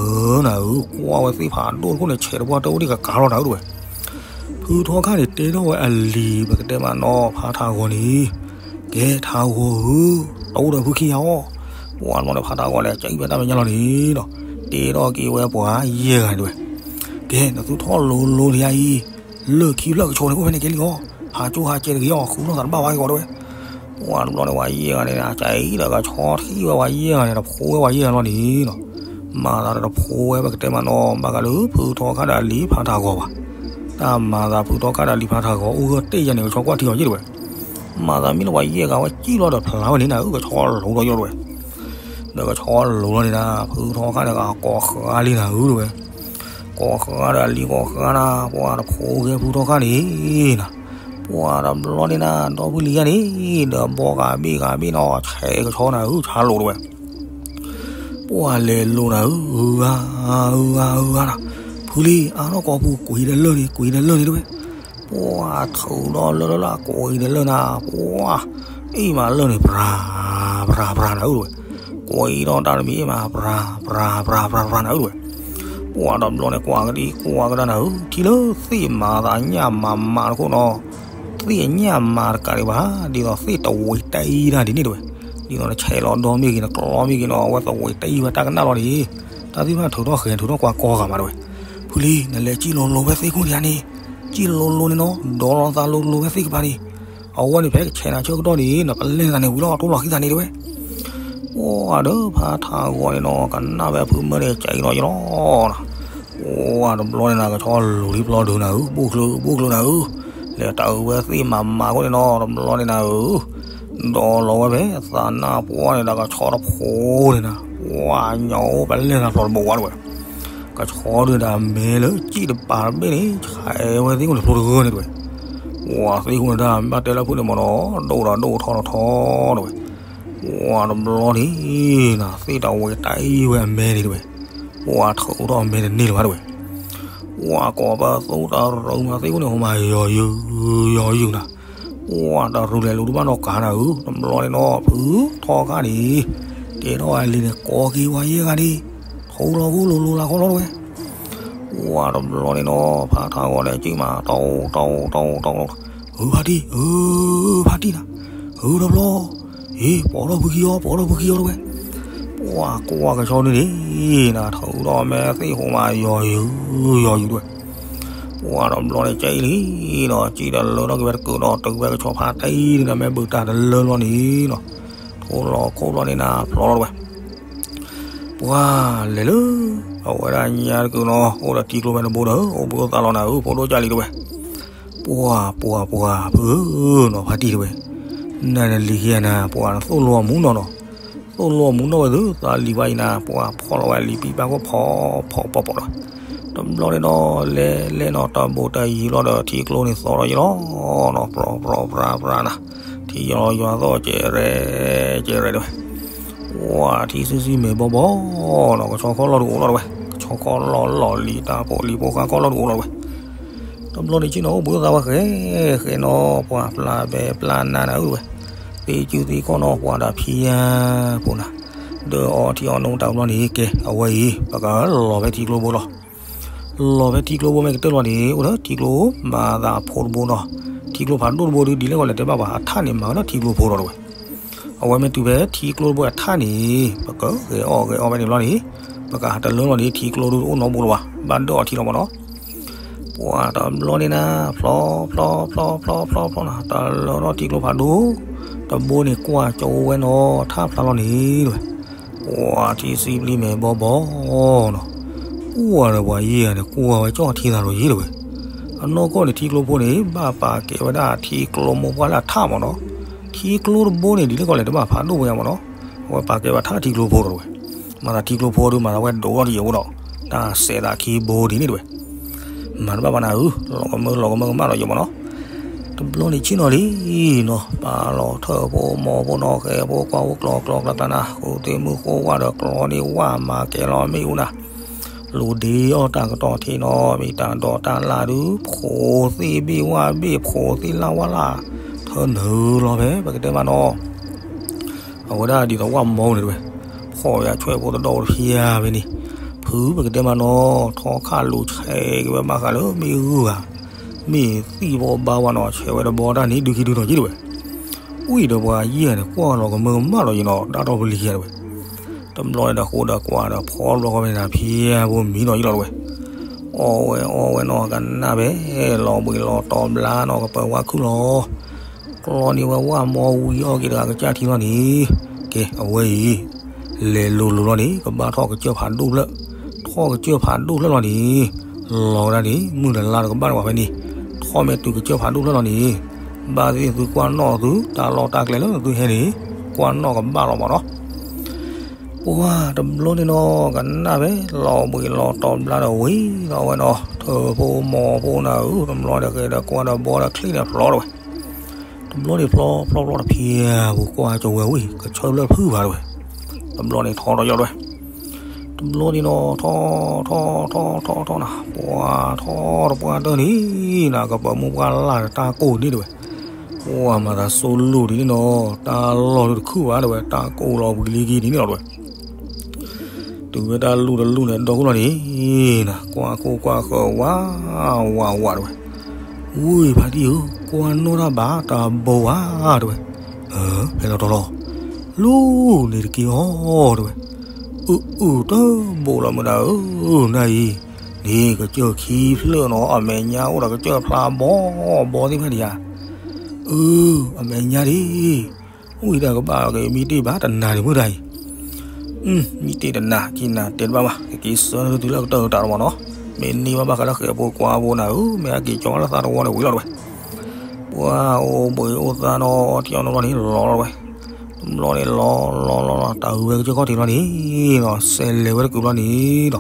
နၤဧၢ, ကွၢ်ဝဲသ့ၣ်ဖးဒိၣ်တခိၣ်န့ၣ် ဆဲးတပှၢ်တအိၣ်ဒံးကကၤထီၣ်နၤဧၢတဲဝဲ, ဖုထီခါန့ၣ်တဲထီၣ်ဝဲအလံၤ ပကတဲမးနီၤ ဖါထးဂီၤန့ၣ် ကဲထးဂီၤဧၢ, တအိၣ်ဒီးဖုခံဂၤအီၤ, ပှၤတဘျီန့ၣ် ဖါထးဂီၤန့ၣ် ကအံၣ်ဖဲတၢ်မဲာ်ညါလီၤန့ၣ်ဒီး, တ့ထီၣ်က့ၤဝဲပှၤယဲၢ်ဂၤတဲဝဲ, ကဲနသုထီၣ်လိၤလိၤတယါအံၤ, လၢၢ်ခံဖျၢၣ်ကဆိးန့ၣ် အိၣ်ဖဲန့ၣ်ကဲလံအီၤ, ဟးကၠိဟးကဲတဂ့ၤအီၤ ဃုထီၣ်သးတဘၣ်ဝဲက့ၤအီၤတဲဝဲ, ပှၤတဘျီန့ၣ် ပှၤယဲၢ်ဂၤန့ၣ် ကအံၤဒီးကဆီထံၣ်ဝဲပှၤယဲၢ်ဂၤန့ၣ် တဖိဝဲပှၤယဲၢ်ဂၤလီၤန့ၣ်ဒီး, မၤသးဒီးတဖိဝဲပကတဲမးနီၤ ဘၣ်ဃးလၢဖုထီခါဒီးအလံၤဖါထးဂီၤဘၣ်, တၢ်မၤသးဖုထီခါဒီးအလံၤဖါထးဂီၤ အိၣ်ဂၢၢ်တ့ၢ်ယါန့ၣ် ကဆီကွၢ်ထံအီၤယဲၢ်တဲဝဲ မၤသးမ့ၢ်လၢပှၤယဲၢ်ဂၤဝဲစံၣ်လီၤဒီးဖျါဝဲန့ၣ်နၤဧၢ ကဆီလိၤဒီးယီၤတဲဝဲ, ဒီးကဆီလိၤလီၤန့ၣ်နၤ ဖုထီခါန့ၣ် ကိးဃါလံနၤဧၢတဲဝဲ, ကိးဃါဒီးအလံၤကိးဃါနၤ ပှၤတဖိဂဲၤဖုထီခါန့ၣ်နၤ, ပှၤတဘျီန့ၣ်နၤ ဒီဖုလံၤယါန့ၣ် ဒီးဘီဂၤဘ့ၣ်ဂၤဘ့ၣ်နီၤ ဆဲးကဆီနၤဧၢ ဆါလိၤတဲဝဲ ပှၤလဲၤလိၤနၤဧၢ, အုဂၤ အုဂၤ အုဂၤနၤ, ဖုလံၤ အါထီၣ်ကိးပူၤ ကွံာ်ဒီးလၢၢ်န့ၣ် ကွံာ်ဒီးလၢၢ်န့ၣ်တဲဝဲ, ပှၤထုးဒီးလၢၢ်လၢ်လၢ် ကွံာ်ဒီးလၢၢ်နၤ, ပှၤ အ့ၣ်မးလၢၢ်န့ၣ် ပြၤ ပြၤ ပြၤနၤဧၢတဲဝဲ, ကွံာ်ဒီးတၢ်တမံၤအ့ၣ်မး ပြၤ ပြၤ ပြၤ ပြၤ ပြၤနၤဧၢတဲဝဲ, ပှၤတဘျီန့ၣ် ကွၢ်ကဒံကွၢ်ကဒါနၤဧၢ, ထံၣ်လၢသ့ၣ်မၤသးညၣ်မၤမးတခိၣ်နီၤ, သ့ၣ်အညၣ်မၤတကးဒံးဘၣ်, ဒ်သိးသ့ၣ်တဝံၤတအံၤတၢ်ဒ်န့ၣ်တဲဝဲ, ဒ်သိးနဆဲးလီၤဒီမ့ၢ်ဂ့ၤ နကျီမ့ၢ်ဂ့ၤနီၤ အဝဲသဝံၤတအံၤဝဲတၢ်ကနၣ်လီၤန့ၣ်, တၢ်သ့ၣ်တဖၣ်ထုးထီၣ်ဃဲၤထုးထီၣ်ကွၢ်ကီဂၤမးတဲဝဲ, ဖုလံၤ နလဲၤစံၣ်လိၤလိၤဝဲသ့ၣ်ခိၣ်န့ၣ်န့ၣ်, စံၣ်လိၤလိၤန့ၣ်နီၤ ဒီးလီၤသးလိၤလိၤဝဲသ့ၣ်ကပၤန့ၣ်, အဝဲန့ၣ်ဖဲကဆဲးနၤဆၢကတီၢ်န့ၣ် နပလဲၢ်သးန့ၣ်ဝံၤလီၤ တိၢ်လီၤဃံသးန့ၣ်တဲဝဲ ပှၤဒီးဖါထးဂီၤန့ၣ်နီၤ ကနၣ်ဝဲဖုမၢန့ၣ် ကဲအံၤနီၤယလီၤ, ပှၤတဘျီန့ၣ်နၤ ကဆီလိၤလံပျီဒုးနၤဧၢ, ဘိၣ်ချၢဘိၣ်ချၢနၤဧၢ, လဲၤတၢ်အုးဝဲသ့ၣ်မၤမးခိၣ်န့ၣ်နီၤ တဘျီန့ၣ်နၤဧၢ, ဒီးလီၤဝဲဖဲသးနၢ်ပှၢ်န့ၣ်ဒီးကဆီတဖိန့ၣ်နၤ, ပှၤညီအိၣ်ပလဲၢ်သးဖျိးတဘိဝါတဲဝဲ ကဆီဒုးဒၣ်မဲလၢစံၣ်တပၤတဘ့ၣ်န့ၣ် ဆဲးဝဲသ့ၣ်ခိၣ်န့ၣ်ဖျိတဂၢၢ်န့ၣ်တဲဝဲ, ပှၤသ့ၣ်ခိၣ်န့ၣ်တၢ်ဘၣ်တဲလၢဖုန့ၣ်မ့ၢ်နီၤ ဒိၣ်ဒီးဒိၣ်ထီၣ်ထီထီတဲဝဲ, ပှၤတဘျီန့ၣ်နၤ သ့ၣ်တဝံၤတအံၤဝဲအမဲန့ၣ်တဲဝဲ, ပှၤထုးထီၣ်အမဲတန့ၢ်လၢၤဘၣ်တဲဝဲ, ပှၤကိးပသူတရူးမးသ့ၣ်ခိၣ်န့ၣ် ဟိမၤယီၤယုာ် ယီၤယုာ်နၤ, ပှၤတရူးလဲၤလူၤတဘၣ်နီတဂၤနၤဧၢ, တဘျီန့ၣ်နီၤ ဖုထီခါန့ၣ် တဲထီၣ်ဝဲလံန့ၣ် ကိးက့ၤပှၤယဲၢ်ဂၤန့ၣ် ထူလီၤခိၣ်လိၤလိၤလၤခီလီၤတဲဝဲ, ပှၤတဘျီန့ၣ်နီၤ ဖါထးဂီၤလဲၤစံၣ်မး တီတီတီတီတီ, ဧၢဖါတံၢ် ဧၢဖါတံၢ်နၤ, ဧၢတဘျီ, အ့ ပိာ်ထီၣ်ဖုခံအီၤ ပိာ်ထီၣ်ဖုခံအီၤတဲဝဲ, ပှၤကွၢ်ကဆီဒုန့ၣ်နၤ ထုးထီၣ်မဲသ့ၣ်ဟိမၤယီၤယုာ် ယီၤယုာ်တဲဝဲ, ပှၤတဘျီန့ၣ်ကဲအံၤလံဒီး စံၣ်ဒီးလၢထီၣ်က့ၤဝဲတကုာ်ဒီး တုၤဝဲကဆီဖါတံၢ်န့ၣ်ဒီး မဲဘုးတၢ်တလၢလီၤန့ၣ်နီၤ, ထူလီၤခိၣ်လီၤန့ၣ်နၤ ဖျီလီၤတဲဝဲ ပှၤလဲၤလၢ အဝဲဒၣ်ညါတကုာ်နီၤ အိၣ်ဒီးထံကျိဖဲတဘိဒီး အိၣ်ဘှံးအိၣ်သါလီၤနၤဧၢ ဖိဒိၣ်ကၢ်လံတဲဝဲ, ပှၤ ပှၤ ပှၤ ဖုဧၢနီၤ ဖါတံၢ်တဲဝဲ, နနလံၤခံဂၤနၤ ပှၤနသိၣ်လိအမူနီၢ်နီၤ, သိၣ်လိအမူနီၢ်ဝဲသု သးလံၤဘၣ်အံၤနၤ ပှၤဖီၣ်လီၤဝဲလံၤပံပၢ်ခိၣ်ဖီၣ်ဖီၣ်ပီၣ်ပီၣ်ဒီး, တဘျီန့ၣ်နီၤ လဲၤလဲၤနီၤ တဘိတယံၤလီၤဒီး ထံကျိန့ၣ်သီဒီးယလီၤနီၤ ပြၤပြၤပြၤပြၤနၤ, ထံယလီၤယွၤသီကဲရဲၣ်ကဲရဲၣ်တဲဝဲ ပှၤထံဆံဆံမဲာ်ဘီဘီနီၤ ကဆီခီၣ်လီၢ်တအိၣ်လီၤတဲဝဲ ကဆီခီၣ်လီၢ်လီၢ်လံၤတၢ်ဖိလံၤဖိဃါခီၣ်လီၢ်တအိၣ်လီၤတဲဝဲ တဘျီန့ၣ်ဆ့ၣ်နီၤ အိၣ်ဘှံးအိၣ်သါဝဲဃဲ ဃဲနီၤ ပှၤပျၢ်ပဲပျၢ်နါနၤဧၢဝဲ, သ့ၣ်ကူသ့ၣ်ခီၣ်နီၤ ပှၤဒီးဖံယါဖိနၤ, ဒီးအီထံအီနိတၢ်ဘျီန့ၣ် ကဲအဝဲအံၤ ပကလီၤဖဲထံကျိတဘိလီၤ. လီၤဖဲထံကျိဘိမ့ၢ်ကတၢၢ်လီၤန့ၣ် အိၣ်ဒီးထံကျိမၤသးဖိတဘိနီၤ, ထံကျိဖးဒိၣ်တဘိဒီး ဒ်လဲၣ်ဂီၢ်လဲၣ်တဲဘၣ်ပှၤ အထၣ်န့ၣ်မၤဝဲလၢထံကျိဖိဒီးတဝဲ, အဝဲမ့ၢ်တုၤဖဲထံကျိတဘိအထၣ်န့ၣ် ပကဂဲၤအီၣ်ဂဲၤအီဝဲန့ၣ်ဘျီန့ၣ်, ပကဟးတလၢလီၤန့ၣ် ထံကျိဒုးတအိၣ်နီတဘိလၢၤဘၣ်, ဘၣ်ဒၢၣ်အီၤထံလီၤမးနီၤ. ပှၤတဘျီန့ၣ်နၤ ဖျီဖျီဖျီဖျီဖျီဖျီနၤ တၢ်လၢထံကျိဖးဒိၣ်တဘိန့ၣ် ကွၢ်ကၠီဝဲနီၤ ထၣ်ဖျါလီၤန့ၣ်တဝဲ, ပှၤထံဆံပျံၤမဲာ်ဘီဘီနီၤ, ကွၢ်ဒီးပှၤယဲၢ်ဂၤန့ၣ် ကွၢ်ဝဲကၠီၣ်ထံသးဒီးယဲၢ်တဝဲ, အနီၢ်ကီၢ်န့ၣ် ထံကျိဖိန့ၣ် ဘၣ်ပာ်ကဲဝဲဒၣ်ထံကျိမိၢ်ပှၢ်လၢအထၣ်မးနီၤ, ထံကျိတဘိန့ၣ် ဒ်လဲၣ်ကီးလဲၣ်တဘၣ်ဖးဒိၣ်ဝဲမးနီၤ, အဝဲပာ်ကဲဝဲထၣ်ထံကျိဖိဒီးတဝဲ, မၤသးထံကျိဖိဒီး မၤသးဝဲဒိးထီၣ်တယဲၢ်ဖိဒီး တၢ်စဲးသးခံဘိဒ်န့ၣ်တဝဲ မၤတဘၣ်ဘၣ်နၤဧၢ, လီၤကမၢလီၤကမၢကမၣ်လီၤယဲၢ်မးနီၤ. တဘျီန့ၣ်ဆ့ၣ်နီၤလံနီၤ, ပာ်လီၤထၢၣ်ဖိမီၤဖိနီၤ ဃဲဖိကွၢ်ဖိကျီကျီကျါကျါနၤ ဃုသ့ၣ်မုၣ်ဃိဝၣ်ဒီးကျီန့ၣ် ဝၣ်မၤကဲလီၤမ့ၣ်အူနၤ, လူၤဒ့အီၣ်တၢ်ကတီၢ်ထံနီၤ မ့ၢ်တၢ်ဒိးတၢ်လၣ်ဒုး ဖိသ့ၣ်ဘ့ၣ်ဝၣ်ဘ့ၣ် ဖိသ့ၣ်လၣ်ဝၣ်လၣ် ထၢနုာ်လီၤဖဲပကတဲမးနီၤ အဝဲဒၣ်ဒ်သိးဝၣ်မီၤန့ၣ်တဝဲ, ဖီၣ်ဝဲအဆွဲၣ်ဖိတဒီတဖျၢၣ်ဖဲန့ၣ်, ဖုပကတဲမးနီၤ ထီခါလူၤဆဲးက့ၤဝဲဘၣ်ဃးလၢမ့ၣ်အူဂၤ, မ့ၢ်သံၣ်ဘီဘါဝဲနီၤ ဆဲးဝဲတဘီတၢ်န့ၣ် ဒုခံဒုနီၤက့တဝဲ, ဝံၤဒီးပှၤယဲၢ်ဂၤန့ၣ် ကွၢ်လီၤကမၢကမၣ်လီၤယဲၢ်နီၤ တၢ်တီၢ်ပလံၤခံဂၤတဝဲ, တဘျီန့ၣ်ဒီးဃိဒီးကွၢ်ဒီးဖီဘျီဃီဖဲန့ၣ် ဖံယါဖိမံနီၤယဲၢ်လီၤတဝဲ, အီၣ်ဝဲအီဝဲနီၤ ကနၣ်ဖဲ လီၤဘှံးလီၤတီၤဘျါနီၤ ကပၢၤဝါခုၣ်လီၤ ကျီန့ၢ်ဝဲဝၣ်မီၤဝံၤအီၣ်က့ၤတဂၤကစၢ်ထံလီၤန့ၣ်, ကဲအဝဲအံၤ လဲၤလိၤလိၤလီၤန့ၣ် ကဘၣ်ထီၣ်ကစၢၢ်ဖးဒိၣ်ဖျၢၣ်, ထီၣ်ကစၢၢ်ဖးဒိၣ်ဖျၢၣ်လီၤန့ၣ်, လီၤဝဲဒၣ်န့ၣ် မုၢ်တလါတကဘၣ်တဝဲဖဲန့ၣ်, ထီၣ်မ့ၢ်တုၤကစၢၢ်ဖးဒိၣ်ဖျၢၣ်လီၤန့ၣ်, ဘၣ်သ့ၣ်သုကွၢ်နီၣ်သု တၢ်လီၢ်တၢ်ကျဲလၢသုဟဲန့ၣ်, ကွၢ်နီၣ်ကဘၣ်လီၤမးနီၤ ပှၤတဘျီန့ၣ်နီၤ ကနၣ်ဖဲ လီၤဘှံးလီၤတီၤဘျါဒီးဝံၤဒီးဝဲနီၤ ထၢၣ်ဖိမီၤဖိနၤဧၢ တဘျီဒီးက့ၤဒီးကွၢ်ဒီးဘီဒီးချံၣ်န့ၣ်ဖျီထီၣ်ဝဲ, တဘျီန့ၣ်ဖျီဖျီဖျီတဖျၢၣ်ပူၤကွၢ်ကၠီဝဲဝံၤ ကဆၢဖျၢၣ်ဖုၣ်ဖးထီၣ်ဝဲ, တဘျီန့ၣ်ထီထီၣ်ယီၣ်ထီၣ်ဝဲ, တဘျီန့ၣ်နီၤ ထီထီၣ်ထီထီၣ်ထီထီၣ်နၤ ပှၤထီတပှၢ်တၢၢ်န့ၣ်နၤ ကပၢၤမိၢ်ပှၢ်လၢ်ဒီးတၢ်ကိၢ်န့ၣ်တဝဲ, ပှၤမၤသးစိလိၣ်ဒ်န့ၣ်နီၤ တၢ်လီၢ်ဒုးတခုၣ်ဘၣ်တဝဲ တၢ်ကိၢ်လီၤဝံၤလံကံဒ်န့ၣ်လီၤတဝဲ တုၤဝဲတၢ်လူၢ်တလူၢ်န့ၣ် ဒီခိၣ်လီၤန့ၣ်နၤ ကွၢ်ခိၣ်ကွၢ်ဃၢၤဝးဝးဝးတဝဲ, ဝံၤဖါတံၢ်ဧၢ ကွၢ်နီၣ်တၢ်ဘၣ်တၢ်ဘီဝါတဝဲ, ဖဲလီၤတီၤလီၤ, လူၤန့ၣ်တက့ၢ်အီၤတဝဲ, အုၣ်အုၣ်တဘိလီၤမုၢ်နၤဧၢ, နၤအံၤ, န့ၣ်ကစၢၢ်ခံဖျၢၣ်နီၤ အမဲာ်ညါအိၣ်ဒီးကစၢၢ်ဖျါဘီဘီသ့ၣ်တဖၣ်ဒံးဧါ, အၢ အမဲာ်ညါဒံး ဝံၤဒီးကဘၣ်က့ၤမံတ့ၢ်ဘၣ်တနၤန့ၣ်မုၢ်တၢ်အံၤ, မံတ့ၢ်တနၤ က့ၤနၤတဲတဘၣ်ဘၣ် ကက့ၤဆၢနုာ်တုၤလၢကတၢၢ်တၢ်တမးနီၤ, မ့ၢ်န့ၢ်ဘၣ်ဘၣ်ဃးလၢဃဲၤဖိကွၢ်ဖိနၤဧၢ မ့ၢ်အက့ၤကၠီလၢသးတဝီန့ၣ်ဝံၤလီၤတဝဲ, ပှၤအိၣ်ဘှံးအိၣ်သါနီၤ ထံအီနိလီၤန့ၣ်လီၤလီၤတဝဲ, တဘျီန့ၣ်လီၤလီၤလီၤလီၤ တၢ်အုးဝဲကစၢၢ်ခီၣ်ထံးလီၤန့ၣ်နီၤ ဆဲးလဲၤဝဲတကုာ်ဘျီန့ၣ်ဒီး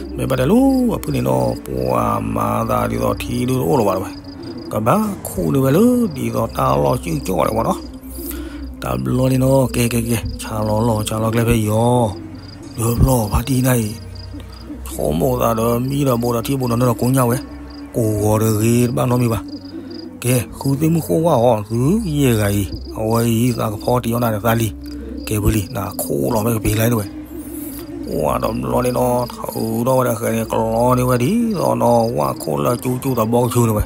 မ့ၢ်ဘၣ်တဲလၢအဖုၣ်န့ၣ်နီၤ ပှၤမၤသးဒ်သိးထံဒုတအိၣ်လၢၤဘၣ်တဝဲ, ကဘၣ်ခိၣ်န့ၢ်ဝဲလၢဒ်သိးတၢ်လီၢ်စုကၠီၣ်ဒံးမးနီၤ, တဘျီန့ၣ်နီၤ ကဲကဲကဲ ဆါလီၤလီၢ်ဆါလီၤကျဲဖဲယီၤ, ဒီးဖျီၣ်ဖါတံၢ်နၤအံၤ ဆိကမိၣ်သးဒီးမံဒီးဘိဒီးထံဘိဒီးနၢဒီးကိးညါဝဲ, ကိးဂီၤဒီးဂ့ၤတဘၣ်နီတမံၤဘၣ်, ကဲ ဃုသ့ၣ်မုၣ်ဃိၣ်ဝၣ်အီၤ သုယဲၢ်ဂၤအံၤ အဝဲအံၤသးကဖီတံၢ်အီၤနၤဒီးသးလံ, ကဲဖုလံ နခိၣ်လီၤဖဲကပ့ၤလၢတဝဲ ပှၤတဘျီန့ၣ်နီၤ ထုးထီၣ်ဝဲဒၣ်ဃဲၤန့ၣ် ကျီန့ၢ်ဝဲဒ်သိးနီၤ ဝၣ်ခိၣ်လၢကၠူကၠူသးဘီကဆူန့ၣ်ဝဲ,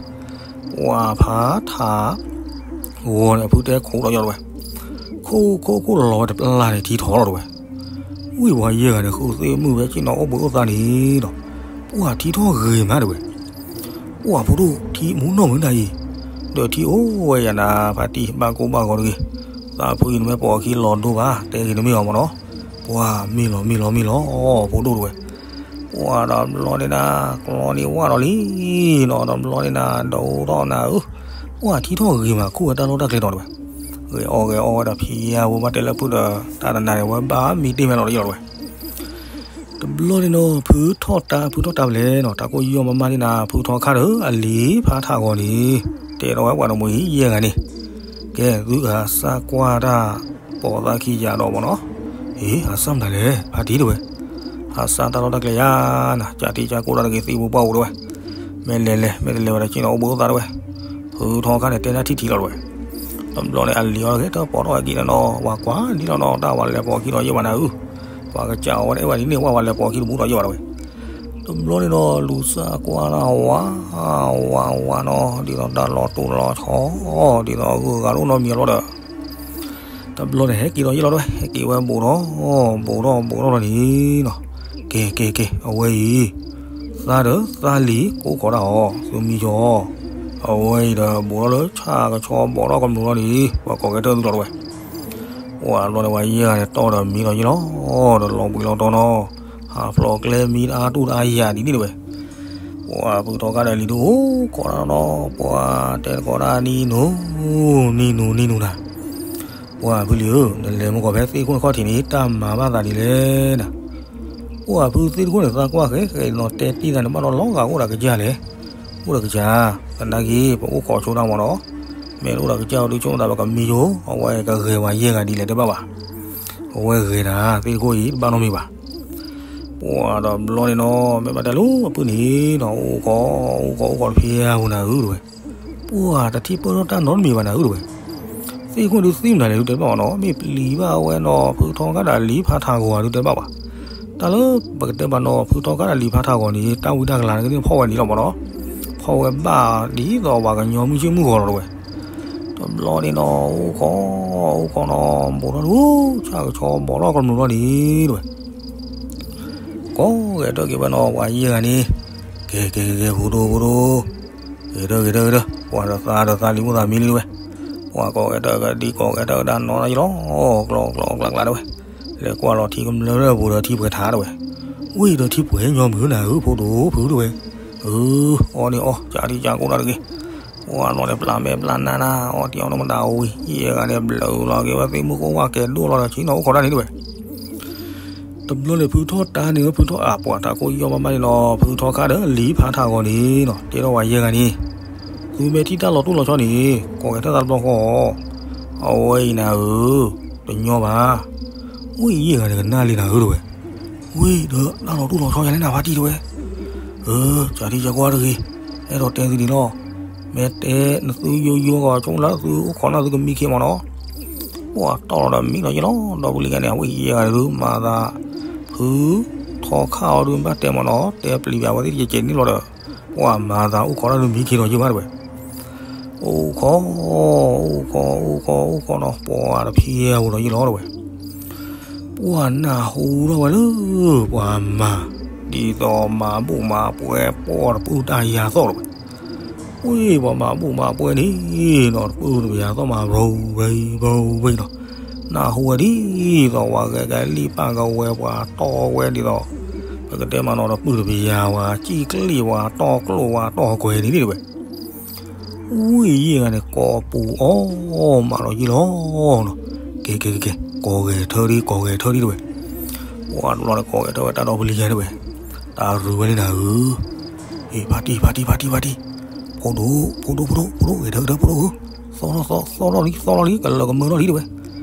ပှၤဖးထး ဂီၤန့ၣ် အဖုတဲခိၣ်လီၤယီၤတဝဲ, ခိၣ်ခိၣ်ခိၣ်လီၤဝဲတပျၢ်န့ၣ် ထံထီၣ်လီၤတဝဲ, ဝံၤပှၤယဲၢ်ဂၤန့ၣ် ဃုသ့ၣ်မုၣ်ဖဲဆ့ၣ်နီၤအိၣ်ဘှံးအိၣ်သါန့ၣ်ဒီး ပှၤထံထီၣ်ဂ့ၤမးတဝဲ ပှၤဖိဒိၣ်ထံမူနီၢ်မုၢ်နၤအံၤ, ဒီးထံအိၣ်ဝဲယၤနၤ ဖါတံၢ်ဘၣ်ကိၢ်ဘၣ်ဂီၤတဂ့ၤ, သးဖုအံၤနမ့ၢ်ပိာ်အခံလီၤဒိဘၣ် တဲဂ့ၤနမ့ၢ်အီၤမးနီၤ, ပှၤမ့ၢ်လီၤမ့ၢ်လီၤမ့ၢ်လီၤ ဖိဒိၣ်တဝဲ, ပှၤတဘျီန့ၣ်နၤ ကျီန့ၢ်ဝၣ်ဒီးလံနီၤ တဘျီန့ၣ်နၤ ဒိၣ်ထီၣ်နၤဧၢ, ပှၤထံထီၣ်ဂ့ၤမး ခိၣ်ဝဲတၢ်လီၢ်တၢ်ကျဲနီၤတဝဲ, ဂ့ၤအီၣ်ဂ့ၤအီၣ်ဝဲဒီးဖံယါဖိဘၣ်တဲလၢဖုဒီး တၢ်တနၤန့ၣ် ဝဲဘၣ်မံတ့ၢ်မဲာ်လီၤတယီၤတဝဲ တဘျီန့ၣ်နီၤ ဖုထီၣ်တၢ် ဖုထီၣ်တၢ်ဖဲလဲၣ်နီၤ တၢ်ကိၢ်ယီၢ်မးမးန့ၣ်နၤ ဖုထီၣ်ခါဒီး အလံၤဖးထးဂီၤန့ၣ် တဲထီၣ်ဝဲပှၤတမှံၤယဲၢ်ဂၤန့ၣ်, ကဲ သုကဟးစၢ်ကွၢ်တၢ် ပိာ်သးခံယၤဒီးမးနီၤ, အ့ ဟးစၢ်မတၤလဲၣ် ဖါတံၢ်တဝဲ, ဟးစၢ်တၢ်လီၢ်တၢ်ကျဲယၤနၤ ကၢ်ထံကၢ်ကိၢ်တၢ်တဂ့ၤ သံၣ်ဖိပှၢ်ဖိတဝဲ, မ့ၢ်လဲၤလဲၤ မ့ၢ်တလဲၤဝဲဒီး က့ၤနီၤအိၣ်ဘှံးအိၣ်သါတဝဲ. ဖုထီခါန့ၣ် တဲနၢ်ထံၣ်ထံၣ်လီၤတဝဲ. တဘျီန့ၣ် အလံၤအီၤဂဲၤတၢ်ပိာ်ထီၣ်ဝဲက့ၤနီၤနီၤ, ပှၤကွၢ်ဒ်လီၤနီၤ, တၢ်ဝဲလဲၤပိာ်ခံဒီးယဲၢ်ဘၣ်နၤဧၢ, ပှၤကစၢ်အီၤဝဲတအဲၣ်ဘၣ်ဒ်န့ၣ် ဝဲပှၤလဲၤပိာ်ခံတဘူးဒီးယဲၢ်ဘၣ်တဝဲ. တဘျီန့ၣ်ဒီး လူၤစၢ်ကွၢ်တၢ်ဝး ဝးဝးနီၤ, ဒ်သိးတၢ်လီၤတိၢ်လီၤဆီ, ဒ်သိးအဂုၤအဂၤတအိၣ်နီတမံၤလီၤဒီး တဘျီန့ၣ် ဟဲက့ၤဒီးယဲၢ်လီၤတဝဲ, ဟဲက့ၤဝဲဘူးထီၣ် ဘူးထီၣ်ဘူးထီၣ်လီၤန့ၣ်နီၤ. က့ၤက့ၤက့ၤ အဝဲအံၤ သါဒီးသါလံၤကိးခိးတၢ်အီၤ သုမံဆိ, အဝဲအံၤဒီးဘူးထီၣ်လၢဆၣ်ကဆီဘီးထီၣ်ကမျူးလီၤန့ၣ် ပှၤကိးဂဲၤထၢၣ်သုလီၤတဝဲ. ပှၤတဘျီန့ၣ် ပှၤယဲၢ်ဂၤန့ၣ် တီၢ်ဒီးမံလီၤယဲၢ်လီၤ, ဒီးလီၤဘှံးလီၤတီၤနီၤ, ဟးဖျိးကျဲမံတအါတူၢ်တအါယၤဒ်န့ၣ်တဝဲ. ပှၤဖုထီခါဒီးလံၤဒုအိၣ်ခိးတၢ်နီၤ, ပှၤတဲတကိးတၢ်နံၤနူၤ နံၤနူၤ နံၤနူၤနၤ, ပှၤဖုလံၤဧၢ, နလဲၤမုၢ်ကီၢ်ဖဲသ့ၣ်ခိၣ်န့ၣ်ခီၣ်ထံးန့ၣ် တၢ်မၤဘၣ်သးဒ်လဲၣ်နၤ. ပှၤဖုသ့ၣ်တခိၣ်န့ၣ် သးကွၢ်ဃဲဃဲနီၤ, တဲတံၢ်သးန့ၣ် ဘၣ်ဒီးလီၤဂာ်အိၣ်ဒီးကစၢ်လဲၣ်, အိၣ်ဒီးကစၢ်, သနာ်က့ ပအိၣ်ခိးဆိတၢ်မးနီၤ, မ့ၢ်အိၣ်ဒီးကစၢ်အီၤဒုးဆိကမိၣ်သး ပကမံဆိ, အဝဲကဂဲၤပှၤယဲၢ်ဂၤဒ်လဲၣ်တဲဘၣ်ဘၣ်. အဝဲဂဲၤနၤ သ့ၣ်တခိၣ်အံၤ တဘၣ်နီတမံၤဘၣ်. ပှၤတဘျီန့ၣ်နီၤ, မ့ၢ်ဘၣ်တဲလိၤအပုၢ်န့ၣ်နီၤ, အိၣ်ခိး အိၣ်ခိး အိၣ်ခိးတဖျဲဧါပူၤနၤဧၢတဝဲ. ပှၤတထံၣ်ပၢၢ်ထီၣ်တၢ်နီတမံၤဘၣ်နၤဧၢတဝဲ. သ့ၣ်ခိၣ်ဒုးသံမနုၤလဲၣ်ဒုးတဲတဘၣ်ဘၣ်နီၤ, မ့ၢ်ပျံၤဘၣ်ဝဲနီၤ, ဖုထီခါဒီးလံၤဖးထးဂီၤဒုးတဲတဘၣ်ဘၣ်. တၢ်လၢပကတဲဘၣ်နီၤ, ဖုထီခါဒီးလံၤဖးထးဂီၤန့ၣ် တၢ်ဝံတၢ်ကလၤန့ၣ်ကန့ၣ်ဖီၣ်ဝဲန့ၣ်လီၤမးနီၤ, ဖီၣ်ဝဲဘၣ်ဒ်သိးပှၤကညီမုၢ်ဆ့ၣ်မုၢ်ဂီၤလီၤတဝဲ. တဘျီန့ၣ်နီၤ, အိၣ်ခိး အိၣ်ခိးနီၤ, ဘူးထီၣ်ဒုး ဆၣ်ကဆီဘီးထီၣ်ကမျူးလီၤန့ၣ်တဝဲ. ကိးဂဲၤထၢၣ်က့ၤဝဲနီၤ, ပှၤယဲၢ်ဂၤန့ၣ်, ကဲကဲကဲကဲ ဖုဒိၣ်ဖုဒိၣ်, ဂဲၤထၢၣ်ဂဲၤထၢၣ်ဂဲၤထၢၣ်, ပှၤဒီးသးဒီးသးလံၤအိၣ်သးမံလံတဝဲ. ပှၤကိးဂဲၤထၢၣ်ကဒံ ကိးဂဲၤထၢၣ်ကဒါနီၤယလီၤ, ကျီကျီကျါကျါတဝဲ. လဲၤကွၢ်လီၤထံကမျၢၢ်လၢပူၤဒီးထံပှဲၤထးတဝဲ. ဝံၤဒီးထံပှဲၤညီမုၢ်နၤဧၢ ဖုဒိၣ်ဖုတဝဲ. အၢ, အီၣ်န့ၣ်အီၣ် ကးထံကးကိၢ်တၢ်တဂ့ၤ. ပှၤလီၤန့ၣ် ပျၢ်မဲာ်ပျၢ်နါနါ အီၣ်တံၢ်အီၣ်နီၢ်မတၤဝံၤ ယဲၢ်ဂၤန့ၣ် ဘျုးလီၤက့ၤဝဲသ့ၣ်မုၢ်ကိၢ်ဝါကဲၤဒိၣ်လီၤဒီး ဆ့ၣ်နီၤအိၣ်ခိးတၢ်န့ၣ်တဝဲ. တဘျီန့ၣ် ဖုထီၣ်တၢ်န့ၣ် ဖုထီၣ်အပှၤတၢ်ကိၢ်ယီၢ်မးမးန့ၣ်နီၤ, ဖုထီခါဒီးလံၤဖးထးဂီၤန့ၣ်နီၤ, တဲထီၣ်ပှၤယဲၢ်ဂၤန့ၣ်, သုမ့ၢ်ထံၣ်တၢ်လီၤတိၢ်လီၤဆီန့ၣ် ကိးဂဲၤထၢၣ်သးတဘျီဃီ, အဝဲအံၤနၤဧၢ, တညီဘၣ်. ဝံၤယဲၢ်ဂၤန့ၣ်ကနၣ်လံနၤဧၢတဝဲ. ဝံၤဒီးတၢ်လီၤတိၢ်လီၤဆီယၤလဲၣ်နၤဖါတံၢ်တဝဲ. အၢ, ကးထံကးကိၢ်တဂ့ၤ, အဲၣ်ဒိးတဲသုဒံးလီၤ. မ့ၢ်တဲနသုယိယိဂီၤဆိလၢသုအိၣ်ခိးနၢ်သုကမံခ့မးနီၤ. ပှၤတီၢ်လီၤဒီးမံလီၤယလီၤ, ဒီပုၢ်လံၤဂၤန့ၣ် အဝဲယဲၢ်ဂၤဒုးမၤသး, ဖုထီခါအီၤဒုးဘၣ်တဲမးနီၤ, တဲပျံၤဘၣ်ဝဲသ့ၣ်တကဲးကဲးန့ၣ်လီၤဒီး, ပှၤမၤသးအိၣ်ခိးတၢ်ဒုးမံခ့လီၤယဘၣ်တဝဲ. အိၣ်ခိး, အိၣ်ခိး အိၣ်ခိး အိၣ်ခိးနီၤ, ပှၤတဖံးအပူၤဒီးယလီၤတဝဲ. ပှၤနၢ်ဟူထီၣ်ဝဲလၢ ပှၤမၤ, ဒ်သိးမၤဘူၣ်မၤပှဲၤပှၤတပုၢ်တၢ်ယၤသီၣ်တဝဲ. ဝံၤပှၤမၤဘူၣ်မၤပှဲၤန့ၣ်နီၤ, တပုၢ်တပယၤသီၣ်မၤ ဘြီဝဲ ဘြီဝဲနီၤ, နၢ်ဟူဝဲဒ်သိးပှၤဂဲၤကလံၣ်ပၢ်ကဝဲ ပှၤတီၢ်ဝဲဒ်သိး, ပကတဲမးနီၤ တပုၢ်တပယၤဝဲ ကံၣ်ကလံၣ်ဝဲ တီၢ်ကျိၣ်ဝဲ တီၢ်ကွဲၤန့ၣ်တဝဲ. ဝံၤယဲၢ်ဂၤန့ၣ် ကိးပူၤအီၣ်မးဒီးယလီၤနီၤ, ကဲကဲကဲကဲ, ကိးဂဲၤထၢၣ်ဒံး ကိးဂဲၤထၢၣ်ဒံးတဝဲ. ပှၤတဘျီန့ၣ် ကိးဂဲၤထၢၣ်ဝဲတၢ်ဒီပုၢ်လံၤယၤတဝဲ, တၢ်ရူးဝဲလံနၤဧၢ. အ့ ဖါတံၢ် ဖါတံၢ် ဖါတံၢ် ဖါတံၢ်, ဖိဒိၣ် ဖိဒိၣ် ဖိဒိၣ် ဖိဒိၣ် ဂဲၤထၢၣ်ဂဲၤထၢၣ် ဖိဒိၣ်ဧၢ, သီၣ်ထီၣ်သီၣ် သီၣ်ထီၣ်လံ သီၣ်ထီၣ်လံ ကလၢာ်ကမၢထီၣ်လံတဝဲ.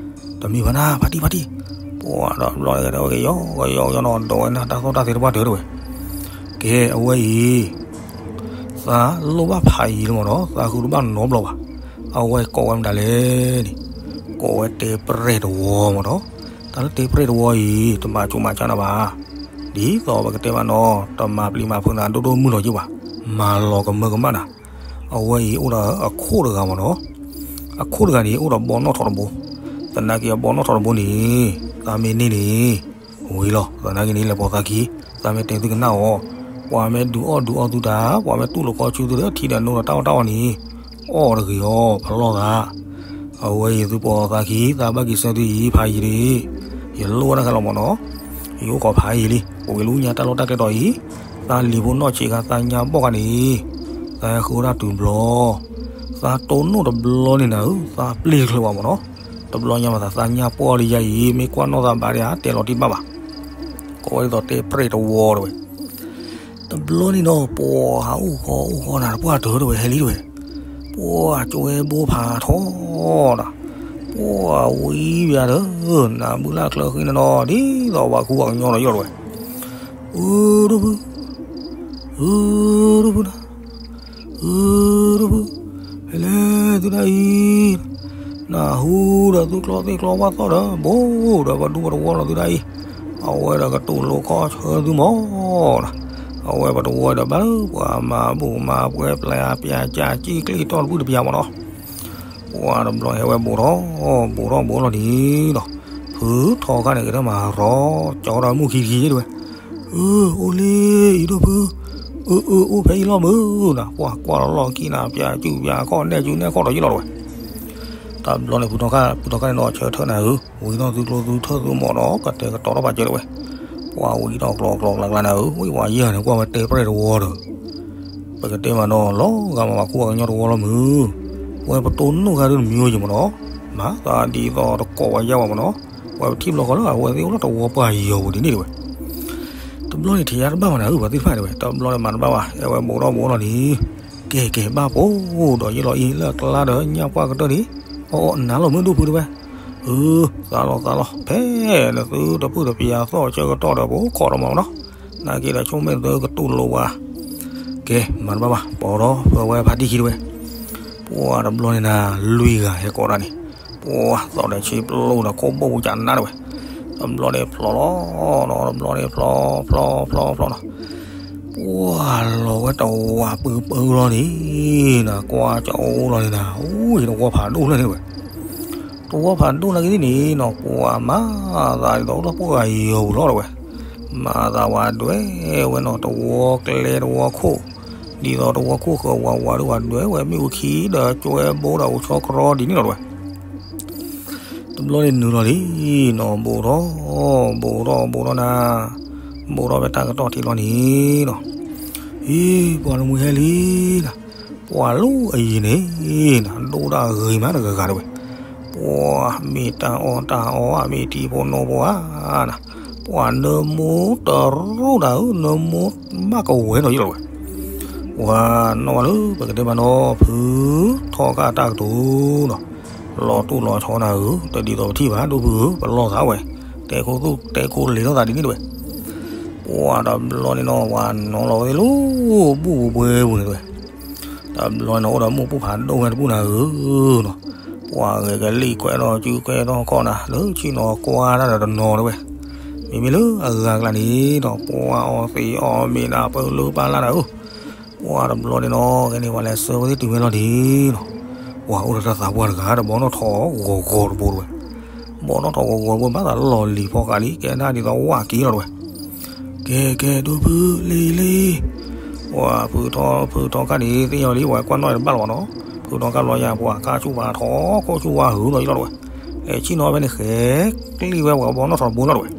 တမ့ၢ်ဘၣ်နၤ ဖါတံၢ် ဖါတံၢ်, ပှၤတဘျီန့ၣ်ဂဲၤထၢၣ်ဂဲၤယီၤဂဲၤယီၤယီၤနီၤ ဒိးဝဲနၤ တၢ်သီၣ်တၢ်သဲတပှၢ်တၢၢ်တဝဲ. ကဲ အဝဲအံၤ သးလိၣ်ဘၣ်ဖးယံၤလၢမးနီၤ, သးဃုတဘၣ်နီတဘျီဘၣ်. အဝဲကိးဝဲမတၤလဲၣ်န့ၣ်, ကိးဝဲတဲပြဲၢ်တဝီမးနီၤ. တၢ်လၢတဲပြဲၢ်တဝီအံၤ တမၤဆူးမၤဆါနၤဘၣ်. ဒ်သိးပကတဲဘၣ်နီၤ, တမၤပျံၤမၤဖုးနၤဒိၣ်ဒိၣ်မုၢ်လီၤက့ၤဘၣ်, မၤလီၤကမၢကမၣ်နၤ. အဝဲအံၤအိၣ်ဒီးအခိၣ်တဂၤမးနီၤ. အခိၣ်တဂၤန့ၣ် အိၣ်ဒီးဘီနီၣ်ထီၣ်တဘိ. သနာ်က့အဘီနီၣ်ထီၣ်တဘိန့ၣ် သးမ့ၢ်န့ၢ်န့ၣ် ဝံၤလီၤ. သနာ်က့န့ၣ် လဲၤပိာ်သးခံ, သးမ့ၢ်တဲသုကနၣ်အီၤ, ပှၤမ့ၢ်ဒုးအီၣ်ဒုးအီသုတၢ်, ပှၤမ့ၢ်တူၢ်လိာ်ခီဆူသုဒီး ထံဒီးနိဒီးတၢ်အီၣ်တၢ်အီန့ၣ် အီၣ်တဂ့ၤအီၤ ဖျီၣ်သး. အဝဲအံၤသုပိာ်သးခံ, သးဘၣ်က့ၤဆၢသုအံၤ ဖးယံၤတဂ့ၤ. ယလိၣ်ဝဲဒၣ်ခဲလီၤမးနီၤ. ယအိၣ်ခိးဖးယံၤလံ. ပဝဲလၢညါတၢ်လီၢ်တၢ်ကျဲတီၤအံၤ, သးလံၤဖိနီၢ်ဆံးခါသးညါဘီၣ်ခါန့ၣ်, သးဟဲဃုဝဲဒၣ်တုၤဘျီ, သးတိၢ်နီၣ်တဘျီန့ၣ်နၤဧၢ, သးပျ့ၢ်ချၢဝဲမးနီၤ. တဘျီညါမးသး သးညါပီၢ်လံယါအံၤ မ့ၢ်ကွၢ်နီၣ်သးဘၣ်ဒံးဧါ တဲလီၤတံၢ်ဘၣ်ဘၣ်. ကိးဝဲဒ်သိးတဲပြဲၢ်တဝီတဝဲ. တဘျီန့ၣ်နီၤ ပှၤဟးအိၣ်ဃီအိၣ်ဃီနၤတပှၢ်တၢၢ်တဝဲ ဟဲလံတဝဲ. ပှၤကၠွဲဘိဖးထီဒီး, ပှၤဝံဘၣ်ဒီး, နၢ်ဘုလၢ်ချၢဃံန့ၣ်နီၤ ဒ်သိးပှၤကူပှၤကညီဒီးယီၢ်တဝဲ. အၢ ဒိၣ်ဖု, အၢ ဒိၣ်ဖုနၤ အၢ ဒိၣ်ဖု, ဖဲလဲၣ်သုဒၣ်အံၤ, နၢ်ဟူဒီးသုကျီသ့ၣ်ကျီဝၣ်သီၣ်ဒီး ဘူးဒီးပဒူပတဝီလီၤသုဒၣ်အံၤ, အဝဲဒီးကတူၢ်လိာ်ခီၣ်ဆၢသုမီၤ, အဝဲပတဝီဒီးဘၣ်လၢပှၤမၤဘူၣ်မၤပှဲၤပျၢ်ပျၢ်ကၢ်ကံၣ်ကျ့ၣ်တီၢ်တပုၢ်တပျၢ်မီၤနီၤ. ပှၤတဘျီန့ၣ်ဟဲဝဲဘူးထီၣ်, ဘူးထီၣ်ဘူးလီၤဒ်နီၤ, ဖုထီခါန့ၣ် ကတၢၢ်မၤရီ ကၠီဒီးမုၢ်ခံခံဒၣ်ဝဲ, အၢ အိၣ်လံအံၤဒိၣ်ဖု, အၢ အၢ အိၣ်ဖဲအံၤလီၤမုၢ်နၤ, ပှၤကွၢ်လီၤလီၢ်ခံနၤ ပျၢ်ကၠူပျၢ်ခီၣ် နဲၣ်ကၠူနဲၣ်ခီၣ်ဒီးယလီၤဒၣ်ဝဲ. တဘျီန့ၣ် ဖုထီခါ, ဖုထီခါန့ၣ်နီၤ ဆၢထၢၣ်နၤဧၢ, ဝံၤထီၣ်သုကျိသုထၢၣ်သုမီၤဒီး ကတဲာ်ကတီၤထီၣ်ပာ်စၢၤဒၣ်ဝဲ, ပှၤဝံၤထီၣ်ကျီကျီကျါကျါနၤဧၢ, ဝံၤဝဲယဲၢ်န့ၣ် ကွၢ်ဝဲတဲပြဲၢ်တဝီဒီး ပကတဲမးနီၤ လီၤဂာ်မးမၤခူၣ်အကညီတဝီလီၤမုၢ်, ပဝဲပတိၢ်နီၣ်ဂၤဒုးတမံၤအိၣ်ယံၤမးနီၤ, မၤသးဒ်သိးတကိးဝဲယါဝဲမးနီၤ, ပဝဲပထံၣ်ဘျီဃီလၢအဝဲသ့ၣ်အိၣ်လၢတဝီပှၢ်ယီၤပူၤဒ်န့ၣ်ဒၣ်ဝဲ. တဘျီန့ၣ်ထံၣ်ယါတဘၣ်မးနၤဧၢ ပှၤသ့ၣ်တဖၣ်ဒၣ်ဝဲ, တဘျီန့ၣ်မၤတဘၣ်ဘၣ် ဟဲဝဲဘူးထီၣ်ဘူးထီၣ်လီၤန့ၣ်, ကဲကဲဘၣ်ပိာ်ဒီးယလီၤအံၤလၢအကျါဒီးညၣ်ပှၢ်ကတၢၢ်န့ၣ်, အီၣ်အီၣ်နၤလီၤမုၢ်ဒိၣ်ဖုဒၣ်ဝဲ, အၢ သးလီၤသးလီၤ ဖဲနသုတပုၢ်တပျၢ်သီၣ်ဆၢကတီၢ်ဒီး ပခိးဒီးမီၤနီၤ, နာ်က့ဒီးဆိကမိၣ်သုကတူၢ်လိာ်ပှၤ, ကဲမၤတဘၣ်ဘၣ် ပိာ်ဒီးဖုဝဲဖါတံၢ်ခံဒၣ်ဝဲ, ပှၤတဘျီန့ၣ်နၤ လွံၢ်ဂၤဟဲကိးတၢ်န့ၣ်, ပှၤသီၣ်ဒီးဆ့ပျိဒီးခိၣ်ဘိၣ်ပူၤကနါဒၣ်ဝဲ, တဘျီန့ၣ်ဖျိးလီၤနီၤ တဘျီန့ၣ်ဖျိး ဖျိးဖျိးဖျိးနီၤ, ပှၤလီၤဝဲတဝီပူၤပၢလီၤန့ၣ်, နၤကွၢ်ကၠီအိၣ်လီၤန့ၣ်နၤ အိၣ်ယတဝီဖးဒိၣ်လၢန့ၣ်ဝဲ, တဝီဖးဒိၣ်နာ်က့သ့ၣ်န့ၣ်နီၤ ပှၤမၤသးဒ်သိးအိၣ်လၢပှၢ်ယီၤပူၤလီၤဒၣ်ဝဲ, မၤသးဝဲဒွဲဝဲနီၤ တဝီကျဲတဝီခိၣ်, ဒ်သိးတဝီခိၣ်ဃၢၤဝးဝးဒီးဝဲဒွဲဝဲမ့ၣ်အူခံဒီးကွဲဘိဒီးအိၣ်ဆီကရီဒ်န့ၣ်လီၤဒၣ်ဝဲ. တဘျီန့ၣ်နုာ်လီၤလံနီၤ ဘူးထီၣ်, ဘူးထီၣ်ဘူးထီၣ်နၤ, ဘူးထီၣ်ဖဲတၢ်ကတီၢ်ထံးလီၤန့ၣ်နီၤ, အံၤ ပှၤတမှံၤဟဲလံနၤ, ပှၤလၢအယံၤန့ၣ်နၤ ဒိၣ်ဒၣ်ဂ့ၤမးတဂၤဂၤဒၣ်ဝဲ, ပှၤမ့ၢ်တၢ်အီၣ်တၢ်အီဧါ မ့ၢ်ထံဖိနီဖိဧါနၤ, ပှၤနၢမူတရူၣ်တၢ်ဧၢ နၢမူဘၣ်ကဝဲၤနီၤယလီၤဝဲ, ပှၤနီၣ်ဝဲလၢပကတဲမးနီၤ ဖုထီခါတၢ်ကတိၤနီၤ, လီၤတူၢ်လီၤဆီနၤဧၢ တဒ်သိးပထံၣ်ဘၣ် ဒိၣ်ဖုဧၢ ပလီၢ်သးဝဲ, တဲခိၣ်သူၣ်တဲခိၣ်လ့ၤထီၣ်သးဒ်န့ၣ်တဝဲ, ပှၤတဘျီန့ၣ်နီၤ ပှၤနီၣ်လီၤဝဲသ့ၣ်လၢ ဘူၣ်ပူၤပှဲၤပူၤန့ၣ်တဝဲ, တဘျီန့ၣ်နီၤ အိၣ်ဒီးမုၢ်ပူၤဖးဒိၣ်ဝဲတပူၤနၤဧၢနီၤ, ပှၤဂဲၤကလံၣ်ကွဲထီၣ်စုကွဲထီၣ်ခီၣ်နၤ လၢဆ့ၣ်နီၤကွၢ်တၢ်ဒီးတနီၤတဝဲ, မ့မ့ၢ်လၢအဂၤကျါန့ၣ်နီၤ ပှၤအီၣ်သ့အီၣ်မ့ၤနၤပၢလၢပၢ်လၢ်နၤဧၢ, ပှၤတဘျီန့ၣ်နီၤ ကဲန့ၣ်ပှၤလဲၤဆှၢဝဲသ့ၣ်တုၤဝဲလီၤဒ်နီၤ, ပှၤအိၣ်ဒီးတၢ်သးပှၢ်တဂၤဒီးဘီနီၣ်ထီၣ်ဂီၤဂီၤတဘိတဝဲ, ဘီနီၣ်ထီၣ်ဂီၤဂီၤတဘိ ဘၣ်သးလီၢ်လံၤဖီကးလံ ကဲဒၣ်ဒ်သိးဝၣ်က့ၤလီၤတဝဲ, ကဲကဲဒိၣ်ဖုလံလံ, ပှၤဖုထီခါန့ၣ် သ့ၣ်ညါဝဲလံ ပှၤကွၢ်နီၣ်တဘၣ်လီၤဘၣ်နီၤ, ဖုထီခါဘျီယါ ပှၤကါဆူၣ်ပှၤထီခိၣ်ဆူၣ်ဝါဟုနီၤယလီၤတဝဲ, လဲၤဆ့ၣ်နီၤဖဲန့ၣ်ဃဲၤကျံၣ်ဝဲပှၤဘီနီၣ်ထီၣ်တဘိလီၤတဝဲ,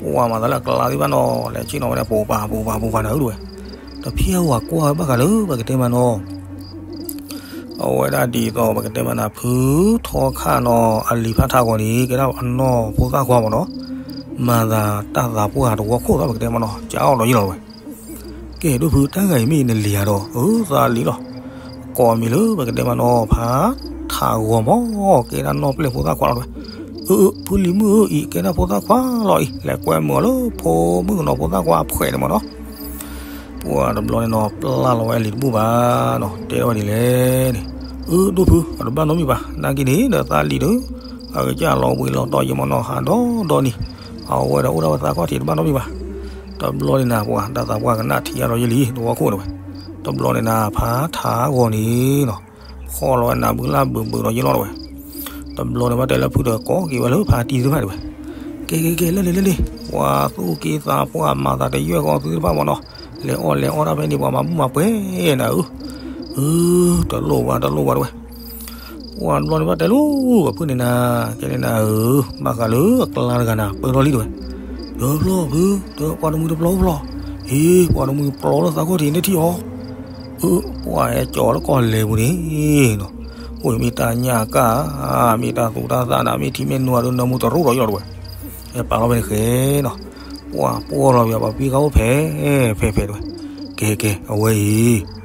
ပှၤမၤသးလၢအကျါသ့ၣ်တဖၣ်နီၤ လဲၤဆ့ၣ်နီၤဝဲန့ၣ် ပိာ်ပၤပိာ်ပၤပိာ်ပၤနၤဧၢတဝဲ, တဖျၢၣ်ဝဲကွၢ်ဝဲဘၣ်ဃးလၢပကတဲမးနီၤ အဝဲဒၣ်ဒ်သိးပကတဲမးနၤ ဖုထီခါနီၤ အလံၤဖးထးဂီၤန့ၣ် ကဲဒၣ်အနီၢ်ဖိသၣ်ခွါမးနီၤ, မၤသးတၢ်သးပှၢ်တဝီခိၣ်သီပကတဲမးနီၤ ကၢ်အီၣ်ဒီးယလီၤတဝဲ, ကဲဒိၣ်ဖု တၢ်ဂၤအံၤမ့ၢ်နလံၤဧါဒီး အၢသးလံၤလီၤ, ကိးမံၤလၢပကတဲမးနီၤ ဖးထးဂီၤမး ကဲဒၣ်နီၢ်ပျဲၢ်ဖိသၣ်ခွါလီၤတဝဲ, အၢ အၢ ဖုလံၤမုၣ်ဧၢ အံၤကဲဒၣ်ဖိသၣ်ခွါလီၤအံၤ လဲၤကွဲမုာ်အီၤလၢဖိမုၣ်ကနီၤဖိသၣ်ခွါအဖှဲးန့ၣ်မးနီၤ ပှၤတဘျီန့ၣ်နီၤ ပျၢ်လီၤဝဲအလံၤတဘူၣ်ဘၣ်နီၤ တဲထီၣ်ဝဲဒ်လဲၣ်န့ၣ်, အၢ ဒိၣ်ဖု အတဘၣ်နီတမံၤဘၣ် နာ်က့န့ၣ်ဒီးသးလံၤဒီး အကစၢ်လီၤဘှံးလီၤတီၤယံာ်မးနီၤ ဟးဒီဒီနံၤ, အဝဲဒီးအိၣ်ဒၣ်ဝဲသးခီၣ်ထံးတဘၣ်နီတမံၤဘၣ်, တဘျီန့ၣ်နၤ ပှၤတၢ်သးပှၢ်ကနၣ်ထံးအါထီၣ်ယလံၤ တဝီခိၣ်န့ၣ်ဝဲ, တဘျီန့ၣ်နၤ ဖးထးဂီၤန့ၣ်နီၤ ဖီၣ်လီၤဝဲနၤဘုလၢ်ဘုးဘုးဒီးယလီၤတဝဲ, တဘျီန့ၣ်ဘၣ်တဲလၢဖုဒီးကိးက့ၤဝဲလၢဖးတံၢ်သ့ၣ်တဖၣ်တဝဲ, ကဲကဲကဲ လဲၤလဲၤလဲၤလဲၤ ပှၤသူၣ်က့သးပှၢ်မၤသးတယွဲၢ်ဃီသုတဖၣ်မးနီၤ, လဲၤအီၣ်လဲၤအီတၢ်ဖဲန့ၣ် ပှၤမၤဘူၣ်မၤပှဲၤနၤဧၢ, အၢ တလိၣ်ဘၣ်တလိၣ်ဘၣ်တဝဲ, ပှၤတဘျီန့ၣ်ဘၣ်တဲလၢ ပဖုန့ၣ်နၤ ကဲန့ၣ်နၤဧၢ, ဘၣ်ဃးလၢအကျါတဂၤနၤ ပၢလီၤလံတဝဲ, တဖျီဖု တပှၤတမှံၤတပျီဖျီ, ဟ့ ပှၤတမှံၤပျီလၢသးခီၣ်ထံးန့ၣ်ထံၣ်အီၤ အၢ ပှၤဟဲကၠီလၢကီၢ်လဲၤပူၤန့ၣ်နီၤ, အိၣ်မ့ၢ်တၢ်ညၣ်ကၣ်, မ့ၢ်တၢ်သူတၢ်သၣ်နၤ မ့ၢ်ထံမ့ၢ်နွၤဒီးနၢမူတရူၣ်ဒီးယလီၤတဝဲ, ဟဲပာ်လီၤဝဲန့ၣ်ဃဲနီၤ, ပှၤပှီၢ်လီၤဝဲ ပှၤဖံးဃာ်အိၣ်ဖဲ ဖဲဖဲတဝဲ, ကဲကဲ အဝဲအံၤ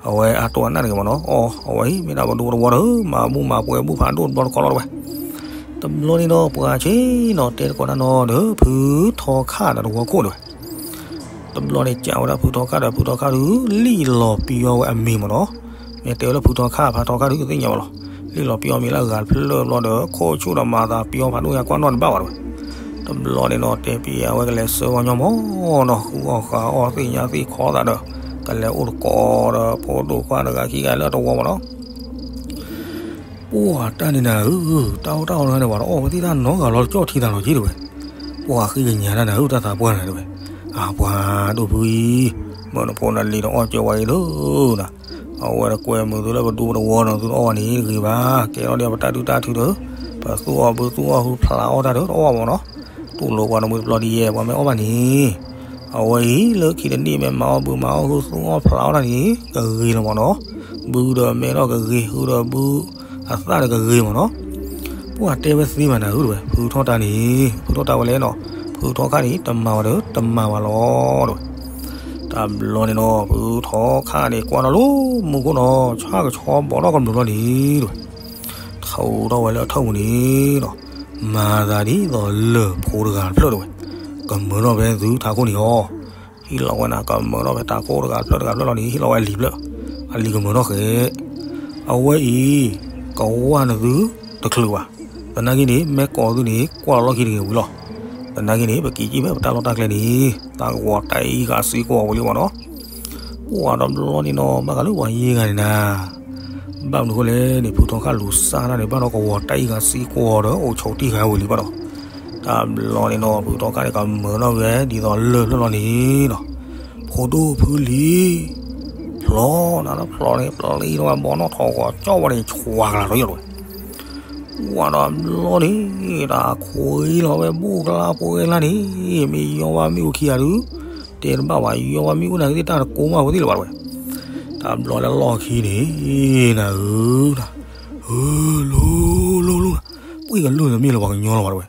အဝဲအတိၢ်အနၢ်တဂ့ၤမးနီၤ, အီ အဝဲအံၤ မ့ၢ်ဒၣ်ပဒူပတဝီဒီး မၤဘူၣ်မၤပှဲၤဘူၣ်ဖးဒိၣ်တဘျီတခီလီၤတဝဲ, တဘျီန့ၣ်ဒီး ပှၤဆ့ၣ်နီၤတဲတကိးတၢ်နီၤဒီး ဖုထီခါဒီးတဝီခိၣ်တဝဲ တဘျီန့ၣ် ကးဝဲဒၣ်ဖုထီခါဒီး ဖုထီခါဒုး လံၣ်လီၤပံအီၤဝဲအမံၤမ့ၢ်နီၤ. မ့ၢ်တဲဝဲလၢဖုထီခါ ဖးထီခါဒုး တသ့ၣ်ညါဘၣ်လီၤ. လံၣ်လီၤပံအီၤမံၤလၢအဂၤတဖျၢၣ်ဘျီဒီး ခိၣ်ဆူၣ်ဒီးမၤသးပံအီၤဖးဒိၣ်ညါ ကွၢ်နီၣ်တဘၣ်ဘၣ်တဝဲ. တဘျီန့ၣ်နီၤ တဲပံအဝဲကလဲၤဆှၢဝဲညီမ့ၢ်နီၤ, ဃုအီၣ်ဃုအီၣ် သ့ၣ်ညါသ့ၣ်ခီသးဒီး ကလဲၤအိၣ်တကိးဒီး ဖိဒိၣ်ခွါတဂၤခံဂၤလၢတဝီမ့ၢ်နီၤ. ပှၢ်တၢ်န့ၣ်နၤဧၢ, တၢ်အိၣ်တၢ်အီတခါန့ၣ် ပှၤတအီၣ်ဝဲသ့ၣ်တၢ်နီတဂၤလီၤ တကၠီၣ်ထံသးလီၤက့တဝဲ. ပှၢ်ဃ့ကညးတၢ်နၤဧၢ, တၢ်သးပှၢ်နၤတဝဲ. အပှၤဒိၣ်ဖုအံၤ, မၢနဖိနလံၤတအီၣ်ကၢဝဲအံၤလၢနၤ, အဝဲတကွဲမုာ်သုလၢပဒူပတဝီနီၤ သုတအီၣ်ဝဲန့ၣ်တဂ့ၤဘၣ်. ကဲထီၣ်ဒ်ပတၢ်ဒုၣ်တၢ်ထုဒီး ပသူအီၣ်ဘုသူအီၣ်ဟုဖျးအီၣ်တၢ်ဒီးတအီၣ်ဘၣ်နီၤ. တူၢ်လိာ်ပှၤတမှံတပျီဒ်ယဲ ပှၤမ့ၢ်အီၣ်ဘၣ်န့ၣ် အဝဲအံၤလၢခံတနံၣ်မ့ၢ်မၤအီၣ်ဘုမၤအီၣ်ဟုသူအီၣ်ဖျးအီၣ်တၢ်န့ၣ် ကဂ့ၤလီၤမ့ၢ်နီၤ. ဘုဒီးမဲထီၣ်ကဂ့ၤ ဟုဒီးဘုအသၣ်ဒီးကဂ့ၤမ့ၢ်နီၤ. ပှၢ်တဲဝဲသ့မးနၤဧၢတဝဲ, ဖုထီၣ်တၢ်န့ၣ် ဖုထီၣ်တၢ်ဝဲလဲၣ်နီၤ, ဖုထီၣ်ခါန့ၣ် တမၤဝဲဒီးတမၤဝဲလီၤတဝဲ. တဘျီန့ၣ်နီၤ ဖုထီၣ်ခါန့ၣ် ကွၢ်ထီၣ်လၢမူခိၣ်နီၤ ဆၣ်ကဆီဘီထီၣ်ကမျၢၢ်လီၤန့ၣ်တဝဲ. ထီၣ်ထီၣ်ဝဲလၢအထီၣ်ပူၤန့ၣ်နီၤ မၤသးဒ်သိးလၢၢ်ဖိတဂၤတဖျၢၣ်တဝဲ, ကမၢထီၣ်ဖဲသုထးခိၣ်န့ၣ်အီၤ. ဟ့ၣ်လီၤဝဲနၤ ကမၢထီၣ်ဖဲထးခိၣ်တဂၤတဖျၢၣ်တဂၤတဖျၢၣ်လီၤန့ၣ် ဟ့ၣ်လီၤဝဲအလံၤဖျၢၣ်, အလံၤကမၢထီၣ်ဃဲ. အဝဲအံၤ ကဝၢ်နသုတချုးဘၣ်. သနာ်က့န့ၣ် မ့ၢ်ကိးသုန့ၣ် ကွၢ်လီၤလီၢ်ခံတဂ့ၤဝံၤလီၤ. သနာ်က့န့ၣ် ပက့ၤကံၣ်ဖဲပတၢ်လီၢ်တၢ်ကျဲန့ၣ် တၢ်ကဝီၤတၢ်အံၤဂၤစ့ၢ်ကီးဝံၤလံမ့ၢ်နီၤ. ပှၢ်တဘျီန့ၣ်နီၤ ဘၣ်ဃးလၢပှၤယဲၢ်ဂၤန့ၣ်နၤ ဘၣ်မနုၤဃိလဲၣ်န့ၣ် ဖုထီၣ်ခါလူၤစၢ်တၢ်န့ၣ် ဘၣ်ဒီးကဝီၤတၢ်အံၤဂၤစ့ၢ်ကီးဒီး အိၣ်ဆိးတံၢ်ဃာ်ဝံၤလံဘၣ်ဒီး. တဘျီန့ၣ်နီၤ ဖုထီၣ်ခါန့ၣ် ကမၢထီၣ်ဝဲဒ်သိးလၢၢ်ဖျၢၣ်လီၤန့ၣ်နီၤ. ဖိဒိၣ်ဖုလံၤ ဖျီနၤလၢဖျီန့ၣ် ပျံၤထီၣ်ဝဲဘီနီၣ်ထီၣ်ဂီၤကၠီၣ်ဝဲန့ၣ် ဆွးကလၤထီၣ်ယီၤတဝဲ. ပှၢ်တဘျီန့ၣ် တၢ်ခွံလီၤဝဲ ဘိၣ်ကလါဖိဝဲလါန့ၣ် မ့ၢ်ယီၤဝဲမ့ၣ်အူခံဂၤဒုး တဲတဘၣ်ဘၣ် ယီၤဝဲမ့ၣ်အူနၤကသ့ၣ်တၢ်တကိးမးဝဲသ့ၣ်လၢၤဘၣ်တဝဲ. တဘျီလၢလီၢ်ခံန့ၣ် နၤဧၢ, ဧၢ လိၤလိၤလိၤ ပှ့ၤကလူၢ်န့ၣ်မ့ၢ်လၢပှၤကညီလၢၤဘၣ်တဝဲ.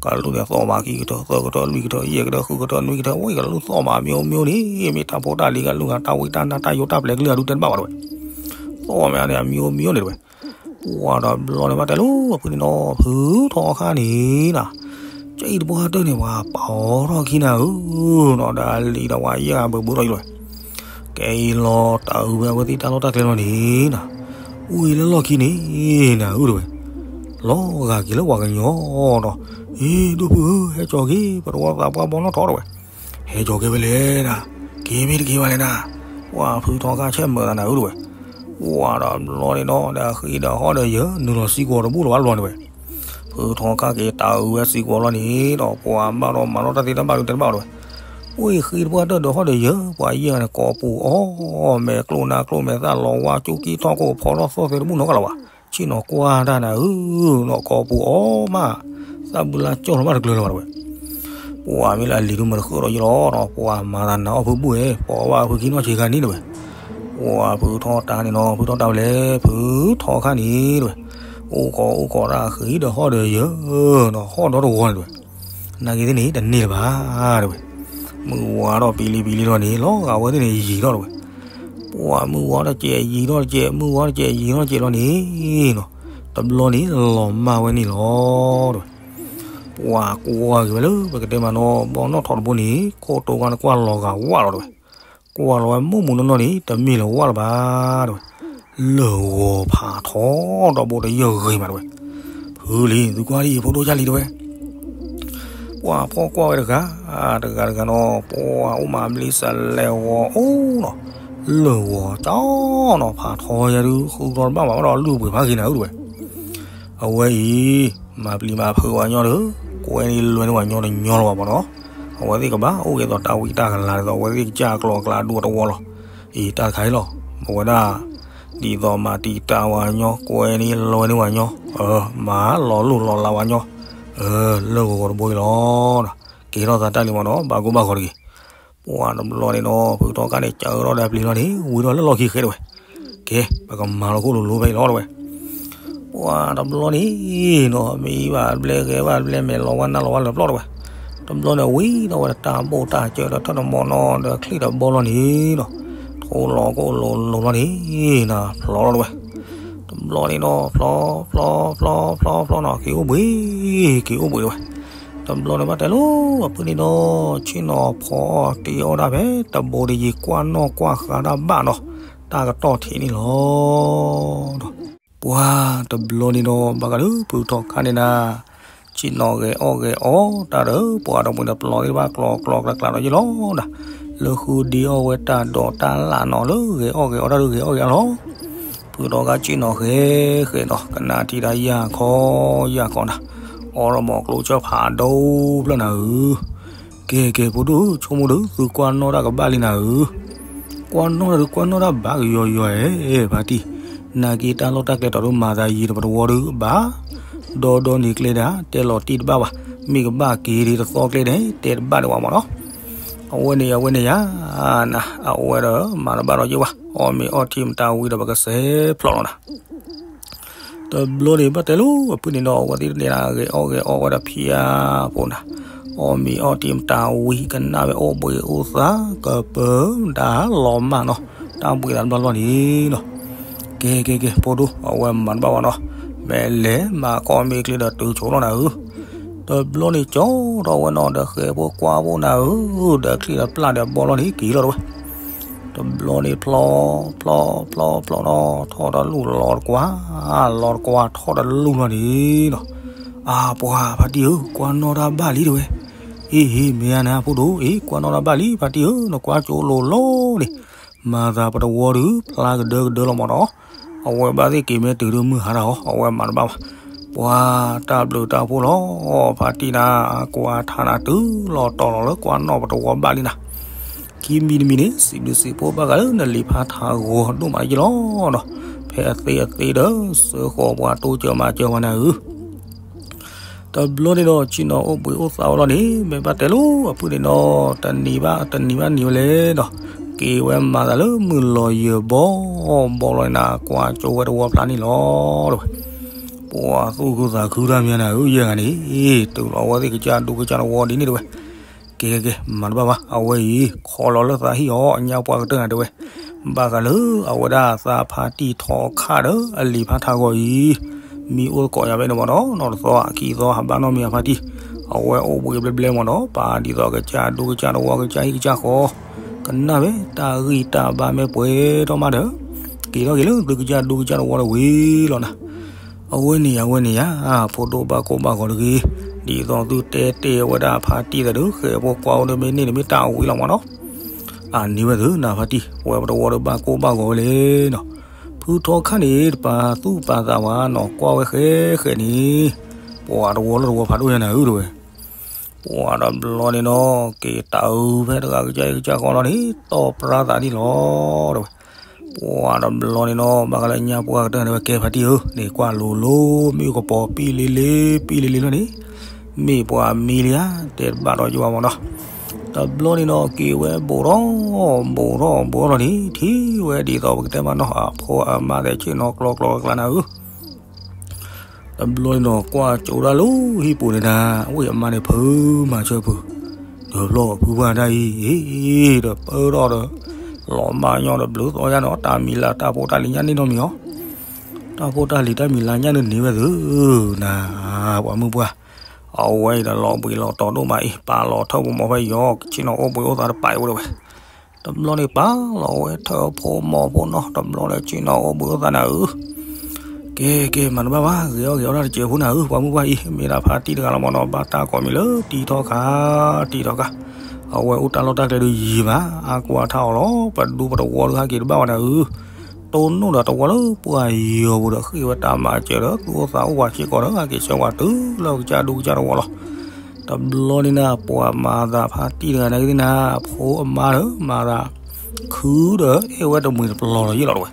ကလူၢ်န့ၣ်သီၣ်မး ခံကထၢ သၢကထၢ လွံၢ်ကထၢ ယဲၢ်ကထၢ ဃုကထၢ နွံကထၢ ဝဲကလူၢ်သီၣ်မး မ့ၢ်အိၣ်မ့ၢ်အိၣ်န့ၣ် မ့ၢ်တၢ်ဖိတၢ်လံၤကလူၢ်ဂၤ တၢ်ဝံတၢ်နါ တၢ်ယိးတၢ်ပျဲၤကလုာ်ဂၤဒုး တဲတဘၣ်ဘၣ်တဝဲ. သီၣ်မးန့ၣ် မ့ၢ်အိၣ်မ့ၢ်အိၣ်န့ၣ်တဝဲ. ပှၢ်တဘျီန့ၣ် ဘၣ်တဲလိာ်ဖုန့ၣ်နီၤ ဖုထီၣ်ခါန့ၣ်နၤ ကၠံၣ်တပှၢ်တၢၢ်န့ၣ် ပှၤပာ်အီၤထီၣ်ခံနၤဧၢနီၤ ဒီးအလံၤဒီးပှၤယဲၢ်ဂၤဘၢဘၢထီၣ်အံၤလီၤ. ကဲအံၤလီၤတၢ်အုးဝဲအဝဲသ့ၣ်တၢ်လီၢ်တၢ်ကျဲလီၤန့ၣ်နၤ အိၣ်အံၤလၢလီၢ်ခံန့ၣ်နၤဧၢတဝဲ. လီၤဂာ်က့ၤလၢပှၤကညီဒီး အ့ ဒိၣ်ဖုဧၢ ဟဲကၠီၤက့ၤ ပတဝီသးပှၢ်ဘီနီၣ်ထီၣ်တဝဲ. ဟဲကၠီၤက့ၤဝဲလဲၣ်နၤ က့ၤမ့ၢ်တက့ၤဘၣ်လဲၣ်နၤ. ပှၢ်ဖုထီၣ်ခါဆဲးမၢသးနၤဧၢတဝဲ. ပှၢ်ဒီးဘျီန့ၣ်နီၤ ဒီးဃ့ဒီးဟီၣ်ဒီးယၢၤ နုာ်လီၤစံကွီၤတဘူၣ်လီၤဘၣ်ဘျီန့ၣ်ဝဲ. ဖုထီၣ်ခါက့ၤတၢ်အုးဝဲစံကွီၤလီၤန့ၣ်ဒီး ပှၢ်ဘၣ်ဒီးမၤထီၣ်တၢ်သ့တၢ်ဘၣ်ဒုးတဲတဘၣ်ဝဲတဝဲ. အိၣ်ဃ့တပှၢ်တၢၢ်ဒီးဟီၣ်ဒီးယၢၤ ပှၤယဲၢ်ဂၤန့ၣ် ကိးပူၤအီၣ် မဲာ်ကျိၣ်နါကျိၣ်မဲာ်သၣ်လီၤဝါ ကၠူကံၣ်ထီၣ်ကိၣ်ဖီထီၣ်သီၣ်သဲတဘူၣ်နီတဂၤလၢၤဘၣ်. ဆ့ၣ်နီၤကွၢ်တၢ်နၤဧၢနီၤ ကိးပူၤအီၣ်မး သၣ်ဘုလါကၠီၣ်လီၤဘၣ်တကျၢၤလၢၤဘၣ်တဝဲ. ပှၢ်မ့ၢ်လၢအလံၤဒုးမၤတဃၢဒီးယလီၤနီၤ ပှၢ်မၤသးနၤအီၣ်ဖုဘူၣ်ဝဲ ပှၢ်ဝဲဖုခံနီၢ်ဆံးခါန့ၣ်တဝဲ. ပှၢ်ဖုထီၣ်တၢ်န့ၣ်နီၤ ဖုထီၣ်တၢ်ဝဲလဲၣ် ဖုထီၣ်ခါန့ၣ်တဝဲ. အိၣ်ခိးအိၣ်ခိးတၢ်ဃ့ဒီးဟီၣ်ဒီးယၢၤနီၤ ဟီၣ်ဒီတဝီန့ၣ်တဝဲ. နာ်က့သ့ၣ်န့ၣ် တန့ၢ်လၢၤဘၣ်တဝဲ. မုၢ်ဝါထီၣ်ပံၤလံပံၤလံလီၤန့ၣ် လီၤဂာ်ဝဲသ့ၣ်န့ၣ်ယံာ်ထီၣ်တဝဲ. ပှၢ်မုၢ်ဝါထီၣ်ကဲးယံာ်ထီၣ်တကဲး မုၢ်ဝါထီၣ်ကဲးယံာ်ထီၣ်တကဲးလီၤန့ၣ်နီၤ တဘျီန့ၣ် လီၤမၢ်ဝဲန့ၣ်လီၤတဝဲ. ပှၢ်ကွၢ်က့ၤဝဲလၢ ပကတဲမးနီၤ ဘီနီၣ်ထီၣ်တဘိန့ၣ် ခိၣ်တိၤဝါန့ၣ်ကွၢ်လီၤဂာ်ဝးလီၤတဝဲ. ကွၢ်လီၤဝဲမုၢ်မုၢ်နီၢ်နီၢ်န့ၣ် တမ့ၢ်လၢၤဝးလၢၤဘၣ်တဝဲ. လၢၢ်ဂီၤဖးထီဒီးဘိတယၢၢ်ဂ့ၤမးတဝဲ. ဖုလံၤ သုကွၢ်ဒ်အံၤ ဖိဒိၣ်ကၢ်လံၤတဝဲ. ပှၢ်ဖီၣ်ကွၢ်ဝဲတဂၤ တဂၤတဂၤနီၤ ပှၢ်အိၣ်မးဘျ့စလဲၤဂီၤအိၣ်နီၤ လၢၢ်ဂီၤကၠီနီၤ ဖးထီယဲဒုး ဃုထီတဘၣ်မးဘၣ်ဒီး လုၢ်ပှ့ၤဖးက့ၤနၤဧၢတဝဲ. အဝဲအံၤ မၤပျံၤမၤဖုးဝဲညီဒီး ကွဲန့ၣ်လွဲန့ၢ်ဝဲညီတညီလီၤဘၣ်မးနီၤ. အဝဲသ့ၣ်ကဘၣ်အိၣ်က့ၤသိးတၢ်ဝံတၢ်ကလၤဒ်သိး အဝဲသ့ၣ်ကစၢ်ကျီကျါဒိၣ်တဝီလီၤ. အံၤတၢ်တခါအံၤလီၤ ပဝဲဒၣ် ဒ်သိးမၤတံာ်တာ်ဝဲညီ ကွဲန့ၣ်လွဲန့ၢ်ဝဲညီ မၤလီၤလိၢ်လီၤလးဝဲညီ လၢၢ်ဂီၤဂီၤတဘိအံၤလီၤ. ကဲထီၣ်သးတၢ်လံမးနီၤ ဘၣ်ကိၢ်ဘၣ်ဂီၤတဂ့ၤ. ပှၢ်တဘျီန့ၣ်နီၤ ဖုထီၣ်ခါန့ၣ် ကၢထီၣ်ဒီးပျံၤလီၤန့ၣ် ဝံၤဒီးလၢလီၢ်ခံဃဲတဝဲ. ကဲ ပကမၤလီၤခိၣ်လိၤလိၤဖဲအံၤလီၤတဝဲ. ပှၢ်တဘျီန့ၣ်နီၤ မ့ၢ်ဘၣ်ဘျဲၣ်ဂဲၤဘၣ်ဘျဲၣ် မဲာ်လီၤဝါနါလီၤဝါလၢာ်ပျီၢ်တဝဲ. တဘျီန့ၣ် ဝံၤဒီးဝဲတၢ်ဘိၣ်တၢ်စၢၤဒီးထၢၣ်တမီၢ်နီၤဒီးချံၣ်တဘီလီၤန့ၣ်နီၤ ထိလီၤခိၣ်လိၤလိၤလီၤန့ၣ် နၤဖျီလီၤတဝဲ. တဘျီန့ၣ်နီၤ ဖျီ ဖျီ ဖျီ ဖျီ ဖျီနီၤ က့ၤအိၣ်ဘှံး က့ၤအိၣ်ဘှံးတဝဲ. တဘျီန့ၣ်ဘၣ်တဲလိၤ အဖုန့ၣ်ဒီး ဆ့ၣ်နီၤဖီအီၣ်တ့အီၣ်ဒၣ်ဖဲတဘိတယံၤ ကွၢ်နီၣ်ကွၢ်ဃါတၢ်ဘၣ်နီၤ တၢ်ကတီၢ်ထံးန့ၣ်လီၤ. ပှၤတဘျီန့ၣ်ဒီး ဘၣ်ဃးလၢဖုထီခါန့ၣ်နၤ ဆ့ၣ်နီၤဂဲၤအီၣ်ဂဲၤအီတၢ်ဒီး ပှၤတမှံၤဒီးပျီသ့ၣ်တဖၣ် ကျီကျီကျါကျါဒီးယ့ၢ်လီၤနၤ, လၢဃုဒ့အီၣ်ဝဲတၢ်ဒိးတၢ်လၣ်နီၤ လၢဂဲၤအီၣ်ဂဲၤအီတၢ်ဒုးဂဲၤအီၣ်ဂဲၤအီလီၤ. ဖုထီခါဆ့ၣ်နီၤဃဲဃဲနီၤ ကနၣ်ထံတၢ်ယၢ်ခီယၢ်ခီနၤ, အီၣ်ဒီးမီၤကျိဆၢၣ်ဖးဒိၣ်ဖျၢၣ်နၤဧၢ. ကဲကဲ ဖိဒိၣ် ဆိကမိၣ်ဒီး သုကွၢ်နီၣ်တၢ်ကဘၣ်လံနၤဧၢ. ကွၢ်နီၣ်တၢ်ဒီးကွၢ်နီၣ်တၢ်ဘၣ်ကယီယီဧဲ ဖါတံၢ်, နာ်က့တၢ်လီၢ်တၢ်ကျဲတီၤဒိၣ်မၤသးယံၤဒီး ပတဝီဒုးဘၣ်, ဒီဒီန့ၢ်ကျဲဒၣ် တဲလီၤတံၢ်တဘၣ်ဘၣ်, မ့ၢ်ကဘၣ်က့ၤဒ်တသီကျဲဒၣ် တဲတဘၣ်ဒံးဝဲမးနီၤ. အဝဲန့ၣ်ယၤ အဝဲန့ၣ်ယၤ နၤ အဝဲဒီးမၤတဘၣ်ဒီးယ့ၢ်ဝဲ အီၣ်မ့ၤအီထံမတၤဝံၤဒီး ပကစဲးဖျိးလီၤနၤ. တဘျီန့ၣ်ဘၣ်တဲလိၤ အဖုန့ၣ်ဒီး အဝဲသ့ၣ်တန့ၢ်နၤ ဂဲၤအီၣ်ဂဲၤအီဝဲဒီးဖံးအါဖိနၤ, အီၣ်မ့ၤအီထံမတၤဝံၤ ကနၣ်ဝဲအိၣ်ဘှံးအိၣ်သါ ကပၢၤမတၤလီၤမၢ်နီၤ, တၢ်ဘှံးသးတဘျီဘျီန့ၣ်နီၤ. ကဲကဲကဲ ဖိဒိၣ် အဝဲမၤတဘၣ်ဘၣ်နီၤ, မ့ၢ်လဲၤမၤကီၢ်မ့ၢ်ချ့ဒီးတုၤဆိလီၤနၤဧၢ. တဘျီန့ၣ်ကၠီထီၣ်ဝဲနီၤ ဒီးဃဲဖိကွၢ်ဖိနၤဧၢ, ဒီးချံၣ်ဒီးပျၢ်ဒီးဘီလီၤန့ၣ် က့ၤလီၤတဝဲ တဘျီန့ၣ်ဖျီ ဖျီ ဖျီ ဖျီနီၤ ထီၣ်တလူၢ်လီၤတကွၢ်, လီၤတကွၢ်ထီၣ်တလူၢ်လီၤန့ၣ်နီၤ. အါပှၤဖါတံၢ်ဧၢ, ကွၢ်နီၣ်တၢ်ဘၣ်လံတဝဲ. အ့ဟ့ မ့ၢ်ဧါနၤဖိဒိၣ်, အ့ ကွၢ်နီၣ်တၢ်ဘၣ်လံ ဖါတံၢ်ဧၢ, နကွၢ်ကၠိလိၤလိၤန့ၣ်, မၤသးပတဝီဒုး ဖျါကဒၢကဒၢလီၤမးနီၤ. အဝဲဘၣ်သ့ၣ်က့ၤမ့ၢ်တုၤဒုးမုၢ်ဟါတၢ်အီၤ အဝဲမၤတဘၣ်ဘၣ်. ပှၤတၢ်ဘျုးတၢ်ဖှိၣ်လီၤ, ဖါတံၢ်နၤ ကွၢ်ထါနၤတုၤလီၤတီၤလီၤလၢကွၢ်နီၣ်ပတဝီဘၣ်လံနၤ. ခံမံၤတမံၤန့ၣ် စံးဘျုးစံးဖှိၣ်ဘၣ်ဃးလၢနလံာ်ဖးထးဂီၤဒိၣ်မးယ့ၢ်လီၤနီၤ. ဖဲအသ့အသ့ဒီး စၢဃီၤပှၤတိစၢၤမၤစၢၤပှၤနၤဧၢ. တဘျီန့ၣ်ဒီး ဆ့ၣ်နီၤအိၣ်ဘှံးအိၣ်သါဝဲလီၤန့ၣ် မ့ၢ်ဘၣ်တဲလိၤ အဖုန့ၣ်နီၤ တနံၤဘၣ်တနံၤဘၣ်နံၤဝဲလဲၣ်နီၤ, က့ၤဝဲမၤသးလၢမုၢ်လီၤယၢၤဘီ ဘီလီၤန့ၣ်နၤ ကွၢ်ကၠိဝဲတဝီဖျါန့ၣ်လီၤတဝဲ. ပှၤသူၣ်ခုသးခုတၢ်မ့ၢ်နၤဧၢ ယဲၢ်ဂၤန့ၣ်, တုၤလီၤအဝဲသ့ၣ်ကစၢ်ဒူကစၢ်တဝီဒ်န့ၣ်တဝဲ. ကဲကဲကဲ မၤတဘၣ်ဘၣ် အဝဲအံၤ ခီလီၤလၢသးဟံၣ်အီၤ အညါပှၤကတၢၢ်နၤတဝဲ. ဘၣ်ဃးလၢအဝဲဒၣ်သးဖါတံၢ်ထီခါဒီး အလံာ်ဖးထးဂီၤအံၤ မံအိၣ်သကိးယၤဖဲန့ၣ်မးနီၤ နီၢ်တသီ အခံသီ ဟးဘၣ်နီတမံၤအဖါတံၢ်, အဝဲအိၣ်ဘှံးဘျဲဘျဲမးနီၤ ပာ်ဒ်သိးကစၢ်ဒူကစၢ်တဝီ ကစၢ်ဟံၣ်ကစၢ်ဃီ ကနၣ်ဝဲတၢ်ဂံၢ်တၢ်ဘါမ့ၢ်ပှဲၤထီၣ်မးဒီး က့ၤထီၣ်က့ၤလၢသုကစၢ်ဒူကစၢ်တဝီတဝံၤလီၤနၤ. အဝဲန့ၣ်ယၤ အဝဲန့ၣ်ယၤ ဖိဒိၣ်ဘၣ်ကိၢ်ဘၣ်ဂီၤတဂ့ၤ, ဒ်သိးသုတဲတ့ၢ်ဝဲဒၣ်ဖါတံၢ်သးဒုး ဃဲဖိကွၢ်အိၣ်ဒီးမ့ၢ်န့ၢ်န့ၣ်မ့ၢ်တၢ်ဝံၤလီၤမးနီၤ. အန့ၣ်ဝဲသုနၤဖါတံၢ် ပဝဲပတဝီဒီးဘၣ်ကိၢ်ဘၣ်ဂီၤဝဲလဲၣ်နီၤ. ဖုထီခါန့ၣ် တပာ်သူၣ်ပာ်သးဝဲနီၤ ကွၢ်ဝဲဃဲဃဲန့ၣ် ပှၤတဝီလၢတဝီဖးဒိၣ်ညါနၤဧၢတဝဲ. ပှၤတဘျီန့ၣ်နီၤ က့ၤတၢ်အုးဖဲတဂၤကစၢ်အံၤကစၢ်ဃီလီၤန့ၣ် တီၢ်ပြၢသးဒ်လီၤတဝဲ. ပှၤတဘျီန့ၣ်နီၤ ဘၣ်ဃးလၢညါပှၤကတၢၢ်န့ၣ်ဝဲ ကဲဖါတံၢ်ဧၢ န့ၣ်ကွၢ်လိၤလိၤ မ့ၣ်အူကပီၤပံၣ်လံလံ ပံၣ်လံလံလီၤန့ၣ် မ့ၢ်ပှၤမံလံဧါ တဲတဘၣ်ဒီးယွၤမးနီၤ. တဘျီန့ၣ်နီၤ က့ၤဝဲဘူးထီၣ် ဘူးထီၣ် ဘူးထီၣ်လီၤန့ၣ် ထံၣ်ဝဲဒ်သိးပကတဲမးနီၤ အဖိအမါသ့ၣ်ဆ့ၣ်နီၤကျီကျီကျါနၤဧၢ တဘျီန့ၣ်နီၤ ကွၢ်ကၠိဒၣ်လၢဟံၣ်ပူၤန့ၣ်နၤ ဝ့ၢ်အမါန့ၣ်ဖုးမၤဆၢဖုး, ဒီးဖျီဖုးပှၢ်တၢ်အံၤ ဒီးပၢထီၣ်ဒီး လီၤမၢ်ညီဒီးဘျုးသီယါနီၤ တၢ်မံၤလၢတၢ်ဖိတၢ်လံၤညါန့ၣ်နီတမံၤအီၤ, တၢ်ဖိတၢ်လံၤတၢ်မံၤလၢညါန့ၣ်န့ၢ်ဝဲသု နၤ ပှၤမုၢ်ပှၢ်, အဝဲအံၤဒီးလီၤဘှံးလီၤတီၤဒိၣ်မးအံၤ ပာ်လီၤထၢၣ်ပမိၢ်ဖဲယီၤ ဆ့ၣ်နီၤအိၣ်ဘှံးအိၣ်သါတပာ်အံၤဝဲဒၣ်ဝဲ တဘျီန့ၣ်ပာ်လီၤဝဲထၢၣ်ဖိမိၢ်ဖိနီၤ တဘျီလၢဆ့ၣ်နီၤအိၣ်ဘှံးအိၣ်သါနၤဧၢ, ကဲကဲမၤတဘၣ်ဘၣ် ဂ့ၤအီၣ်ဂ့ၤအီတၢ်တစဲးဖိနၤဧၢ ပှၤမုၢ်ပှၢ်အံၤ မ့ၢ်ဒၣ်ဖါတံၢ်တဂၤလီၤမးနီၤ ဘၣ်တၢ်ကိးမံၤလၢတံထီခါ တံထီခါ, အဝဲအိၣ်တၢ်လီၢ်တၢ်ကျဲဒုးယံၤမး အါကွၢ်ထါအီၤလီၤ ပဒူပတဝီဒုးဟဲက့ၤတဘၣ်ဝဲနၤဧၢ, တိၢ်နီၣ်ဒီးတဝီလၢပှၤယီၤပူၤဒီးဃ့ၢ်ဝဲတၢ်မၤစၢၤဒီး သူၣ်အိၣ်သးအိၣ်ပှၤစ့ၢ်ကီးဒီး ဟဲက့ၤဆှၢပှၤတုၤလၢကစၢ်ဒူကစၢ်တဝီလီၤ တဘျီန့ၣ်နၤ ပှၤမၤသးဖါတံၢ်တဂၤန့ၣ်ကသ့ၣ်နၤ အဖိအမါဒီး မၤသး ခုဒီးအဲၣ်ဝဲတမှံၤတပျီၤလီၤယ့ၢ်လီၤတဝဲ,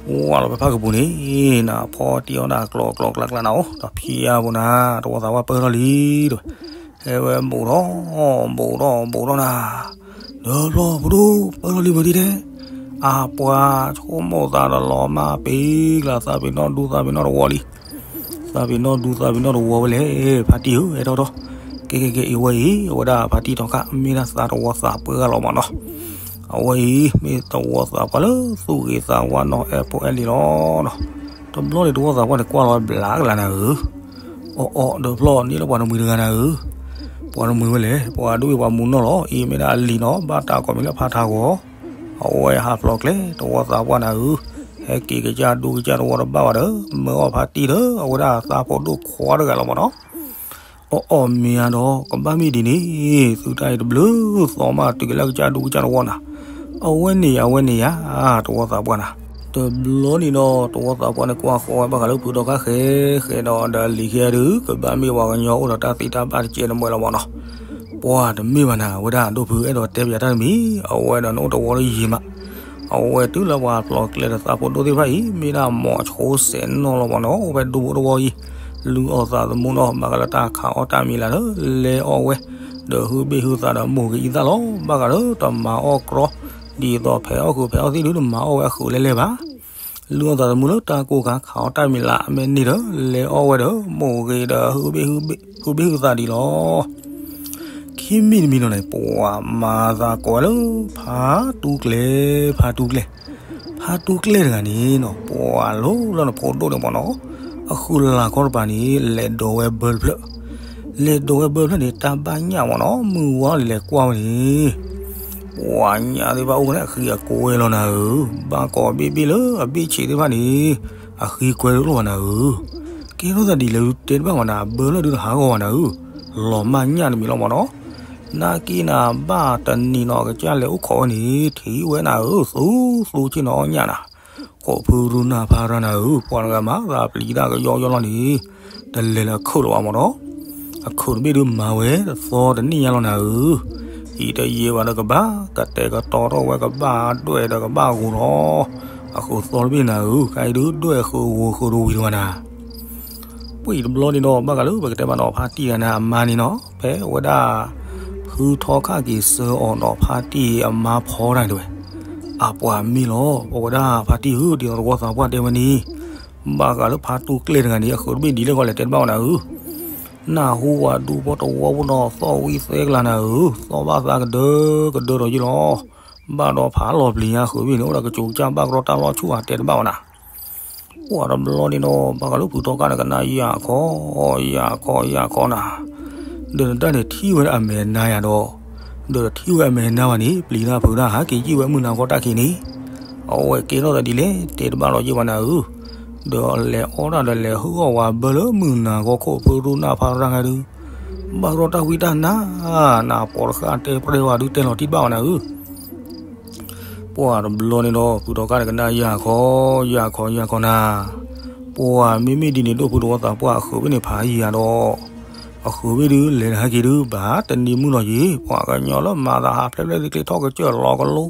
ဝါလီၤဖဲဖးကပူၤန့ၣ် နဖီတံၢ်အီၣ်ဒၣ်ကျီကျီကျါကျါနၤအိၣ် ဒီးဖံးယါပူၤနၤ တဝီသးဝါပၢထီၣ်လံတဝဲ, ဟဲဝဲဘူးထီၣ် ဘူးထီၣ် ဘူးထီၣ်နၤ ဒီးဖျီဖိဒိၣ်ပၢထီၣ်လံမုၢ်ဒံးဒဲး, အပှၤဆိကမိၣ်သးဒီးလီၤမၢ်ပ့ၤကျါ သးပ့ၤနီၣ်ဒူသးပ့ၤနီၣ်တဝီလံ, သးပ့ၤနီၣ်ဒူသးပ့ၤနီၣ်တဝီဝဲလဲၣ် ဖါတံၢ်ဧၢ ဟဲထီၣ်ထီၣ်, ကဲကဲကဲ အဝဲအံၤ အဝဲဒၣ်ဖါတံၢ်ထီခါ မ့ၢ်ဒၣ်သးတဝီသးပှဲၤဂၤလီၤမးနီၤ, အဝဲအံၤ မ့ၢ်တဝီသးပှဲၤလၢသူၣ်ဂ့ၤသးဝါနီၤ အဲၣ်ဖိအဲၣ်လံၤလီၤနီၤ, တဘျီန့ၣ်တဝီသးပှဲၤန့ၣ် ကွၢ်လီၤဝဲဘျးကလၤနၤဧၢ, ပ အီၣ်အီၣ်ဒီးဖျီၣ်န့ၢ်လၢပှၤတမှံၤတဂၤနၤဧၢ, ပှၤတမှံၤဝဲလဲၣ်, ပှၤဒိၣ်အံၤပှၤမူနီၢ်လီၤ, အံၤမ့ၢ်ဒၣ်အလံၤနီၤ, ဘၣ်တၢ်ကိးမံၤလၢဖးထးဂီၤ, အဝဲဟးဖျိးကျဲ တဝီသးပှၢ်နၤဧၢ, ဟဲက့ၤကစၢ်ဒူကစၢ်တဝီတဘၣ်ဘၣ်ဒီး မၢအီၣ်ဖါတံၢ်ဒီး အဝဲဒၣ်သးဖိဒိၣ်ခွါတဂၤလီၤမၢ်နီၤ. အီၣ်အီၣ်မ့ၤဧါဒီး ကဘၣ်မ့ၢ်ဒ်န့ၣ်, သုတၢ်အံၤတဘျုးသီမးတုၤက့ၤလၢကစၢ်ဒူကစၢ်တဝီနၤ, အဝဲန့ၣ်ယၤ အဝဲန့ၣ်ယၤ, တဝီသးပှၢ်နၤ. တဘျီန့ၣ်ဒီး တဝီသးပှၢ်န့ၣ်ကွၢ်ဃီဝဲဘၣ်ဃးလၢဖုထီခါဃဲဃဲဒီး ဒီးလံၤဃဲဒုး ကဘၣ်မ့ၢ်ပှၤကညီအိၣ်ဒီးတၢ်သံတၢ်ဘၣ်တကဲးတမှဲလီၤမၢ်နီၤ. ပှၤတမ့ၢ်ဘၣ်နၤ, အဝဲဒၣ်ဒိၣ်ဖုအဲၣ်ဒိးတဲပယၤတၢ်တမံၤ, အဝဲဒီးနအိၣ်တဝီလၢယံၤမး, အဝဲတုၤလၢပှၤဖျိးကျဲဒီးသးဖိဒိၣ်သ့ၣ်တဖၣ်အံၤ မ့ၢ်ဒၣ်မိၤဆိစဲးနီၢ်လီၤမၢ်နီၤ, အိၣ်ဖဲဒူဖိတဝီအံၤ, လုၢ်အီၣ်သးသမူနီၤ, ဘၣ်ဃးလၢတၢ်ခးအီၣ်တၢ်မံၤလၢ်ဒီး လဲၤအီၣ်ဝဲ, ဒီးဟုဘ့ၣ်ဟုသးဒီးမိၢ်ဂ့ၤအံသၣ်လီၤ, ဘၣ်ဃးဒီးတမၤအီၣ်ကြီ, ဒ်သိးဖဲအီၣ်ဃုာ်ဖဲအီၣ်သံၣ်ဒုး တမၤအီၣ်ဝဲအဃုာ်လဲၣ်လဲၣ်ဘၣ်. လုၢ်အီၣ်သးသမူလၢတၢ်ကိၢ်ခါခးအီၣ်တၢ်မံၤလၢ်အမဲာ်န့ၣ်ဒီး လဲၤအီၣ်ဝဲဒီး မိၢ်ဂ့ၤဒီး ဟုဘ့ၣ်ဟုသးဒံးလီၤ. ခံမံၤတမံၤလီၤန့ၣ် ပှၤမၤသးကိးဝဲလၢ ဖါတူၢ်ကျဲ, ဖါတူၢ်ကျဲ, ဖါတူၢ်ကျဲတဂၤန့ၣ်နီၤ, ပှၤလီၤလၢနဖိဒိၣ်န့ၣ်မၢ်နီၤ, အဃုလၤခီတပၤန့ၣ် လဲၤဒိးဝဲဘၢတဖျၢၣ်, လဲၤဒိးဝဲဘၢတဖျၢၣ်န့ၣ် တၢ်ဘၣ်ညၣ်မၢ်နီၤ, မုၢ်ဝါလီၤလဲၤကွၢ်ဝဲန့ၣ် ပှၤညၣ်သ့ၣ်တဖၣ်အိၣ်ဝဲန့ၣ် အဃံအကွဲလီၤနၤဧၢ, ဘၣ်ကိးဘ့ၣ်ဘ့ၣ်လၢအဘ့ၣ်ဆံးသ့ၣ်တဖၣ်န့ၣ် အဃံကွဲတအိၣ်ဘၣ်နၤဧၢ. ကဲထီၣ်သးဒ်လဲၣ်ဒုးတဲတဘၣ်မးနၤ, အဘၢဖျၢၣ်ဒုးတဟးဂီၤဘၣ်နၤဧၢ, လီၤမၢ်ညၣ်တမံၤလီၤမၢ်နီၤ. နာ်က့နၤဘၣ်တနံၤနီၤ ကစၢ်လဲၤအိၣ်ခိးဝဲန့ၣ် ထံၣ်ဝဲနၤဧၢ, သူသူဆ့ၣ်နီၤအီၣ်ညၣ်နၤ, ခိၣ်ဖုရူနၢ်ဖးရၢ်နၤဧၢ, ပှၤတဂၤမၤသးပျံၤတၢ်ကယီကယီလီၤန့ၣ် တလဲၤလၢအခုးလၢၤဘၣ်မၢ်နီၤ. အခုးတဘ့ၣ်ဒုးမၤဝဲတသီတနံၣ်ညါလီၤနၤဧၢ, အံၤတယံာ်ဘၣ်ဒီးကဘၣ်ကတဲာ်ကတီၤထီၣ်ဝဲ ကဘၣ်ဒွဲၣ်ဒီးကဘၣ်ဂိၤလီၤ. အခုးသီတဘ့ၣ်နၤဧၢ, ခဲအံၤဒုးဒွဲၣ်ဃုာ်ဂိၤဃုာ်တဝံၤတဝဲနၤ. ပှၤအံၤတဘျီန့ၣ်ဒီး ဘၣ်ဃးလၢပကတဲဘၣ်နီၤ ဖါတံၢ်ဂၤန့ၣ် အမါန့ၣ်နီၤ, ဖဲအဝဲဒၣ် ဖုထီခါက့ၤဆှၢအီၤဒီး ဖါတံၢ်အမါဖီတၢ်န့ၣ်တဝဲ, အပှၤမ့ၢ်လီၤ, ပဝဲဒၣ်ဖါတံၢ်ဧၢ, ဒ်သိးတဝီသးပှၢ်တဲဝဲန့ၣ်, ဘၣ်ဃးလၢဖါတူၢ်ကျဲတဂၤန့ၣ် အခုးတဘ့ၣ်ဒ်လဲၣ်ဂီၢ်လဲၣ် တဲတဘၣ်ဝဲနၤဧၢ. နၢ်ဟူဝဲဒူဖိတဝီဖိနီၤ သီၣ်ဝံသဲကလၤနၤဧၢ, သီၣ်ဘၣ်သးကဒၢကဒၢဒီးယ့ၢ်လီၤ. ဘၣ်ဒီးဖးလီၤပျံၤညါ ဃုာ်ဘ့ၣ်န့ၣ် အိၣ်ဒီးကစူၤကစၢ်ဘၣ်ကရီတၢ်လီၤဆူၣ်ဧါ တဲတဘၣ်ဝဲနၤ. ပှၤတဘျီန့ၣ်ဒီး ဘၣ်ဃးလၢဖုထီခါန့ၣ် ကနၣ်ယၢ်ခီ, ယၢ်ခီ ယၢ်ခီနၤ, ဒီးနတၢ်န့ၣ်ထံၣ်ဝဲဒၣ်အမဲာ်နါယၤဒီး, ဒီးထံၣ်ဝဲအမဲာ်နါဘၣ်န့ၣ် ပျံၤတၢ်ဖုးတၢ် ဟးက့ၤယံာ်ဝဲမုၢ်နၤခီတၢ်ခံးန့ၣ်, အဝဲကဲထီၣ်သးဒ်လဲၣ် တဲတဘၣ်လီၤယ့ၢ်ဘၣ်နၤဧၢ. ဒီးလဲၤအီၣ်တၢ်ဒီးလဲၤဟုၣ်အီၣ်ဝဲဘၢလၢမုၢ်နၤခီ ခိၣ်ဖုရူနၢ်ဖးရၣ်ဂၤဒုး, ဘၣ်ကရီတၢ်ဝံတၢ်နါ, နပှၤတဃၣ်တဲပြဲဝဲဒုး တဲလီၤတံၢ်တဘၣ်ဝဲနၤဧၢ. ပှၤတဘျီန့ၣ်ဒီး ဖုထီခါန့ၣ် ကနၣ်ယၢ်ခီ, ယၢ်ခီ ယၢ်ခီနၤ, ပှၤမ့မ့ၢ်ဒ်န့ၣ် ဒိၣ်ဖုတဝီသးပှၢ် အဃုာ်ဘ့ၣ်န့ၣ်ဖးယံၤယၤဒီး, အဃုာ်ဘ့ၣ်ဒုး လဲၤတဟဲက့ၤဒုး ဘၣ်တနံၤမုၢ်နီၤယံၤ, ပှၤကညီလၢမၤသးဟးဖျဲးဖျဲး ကျဲထီၣ်ကစၢၢ်လီၤကလိ,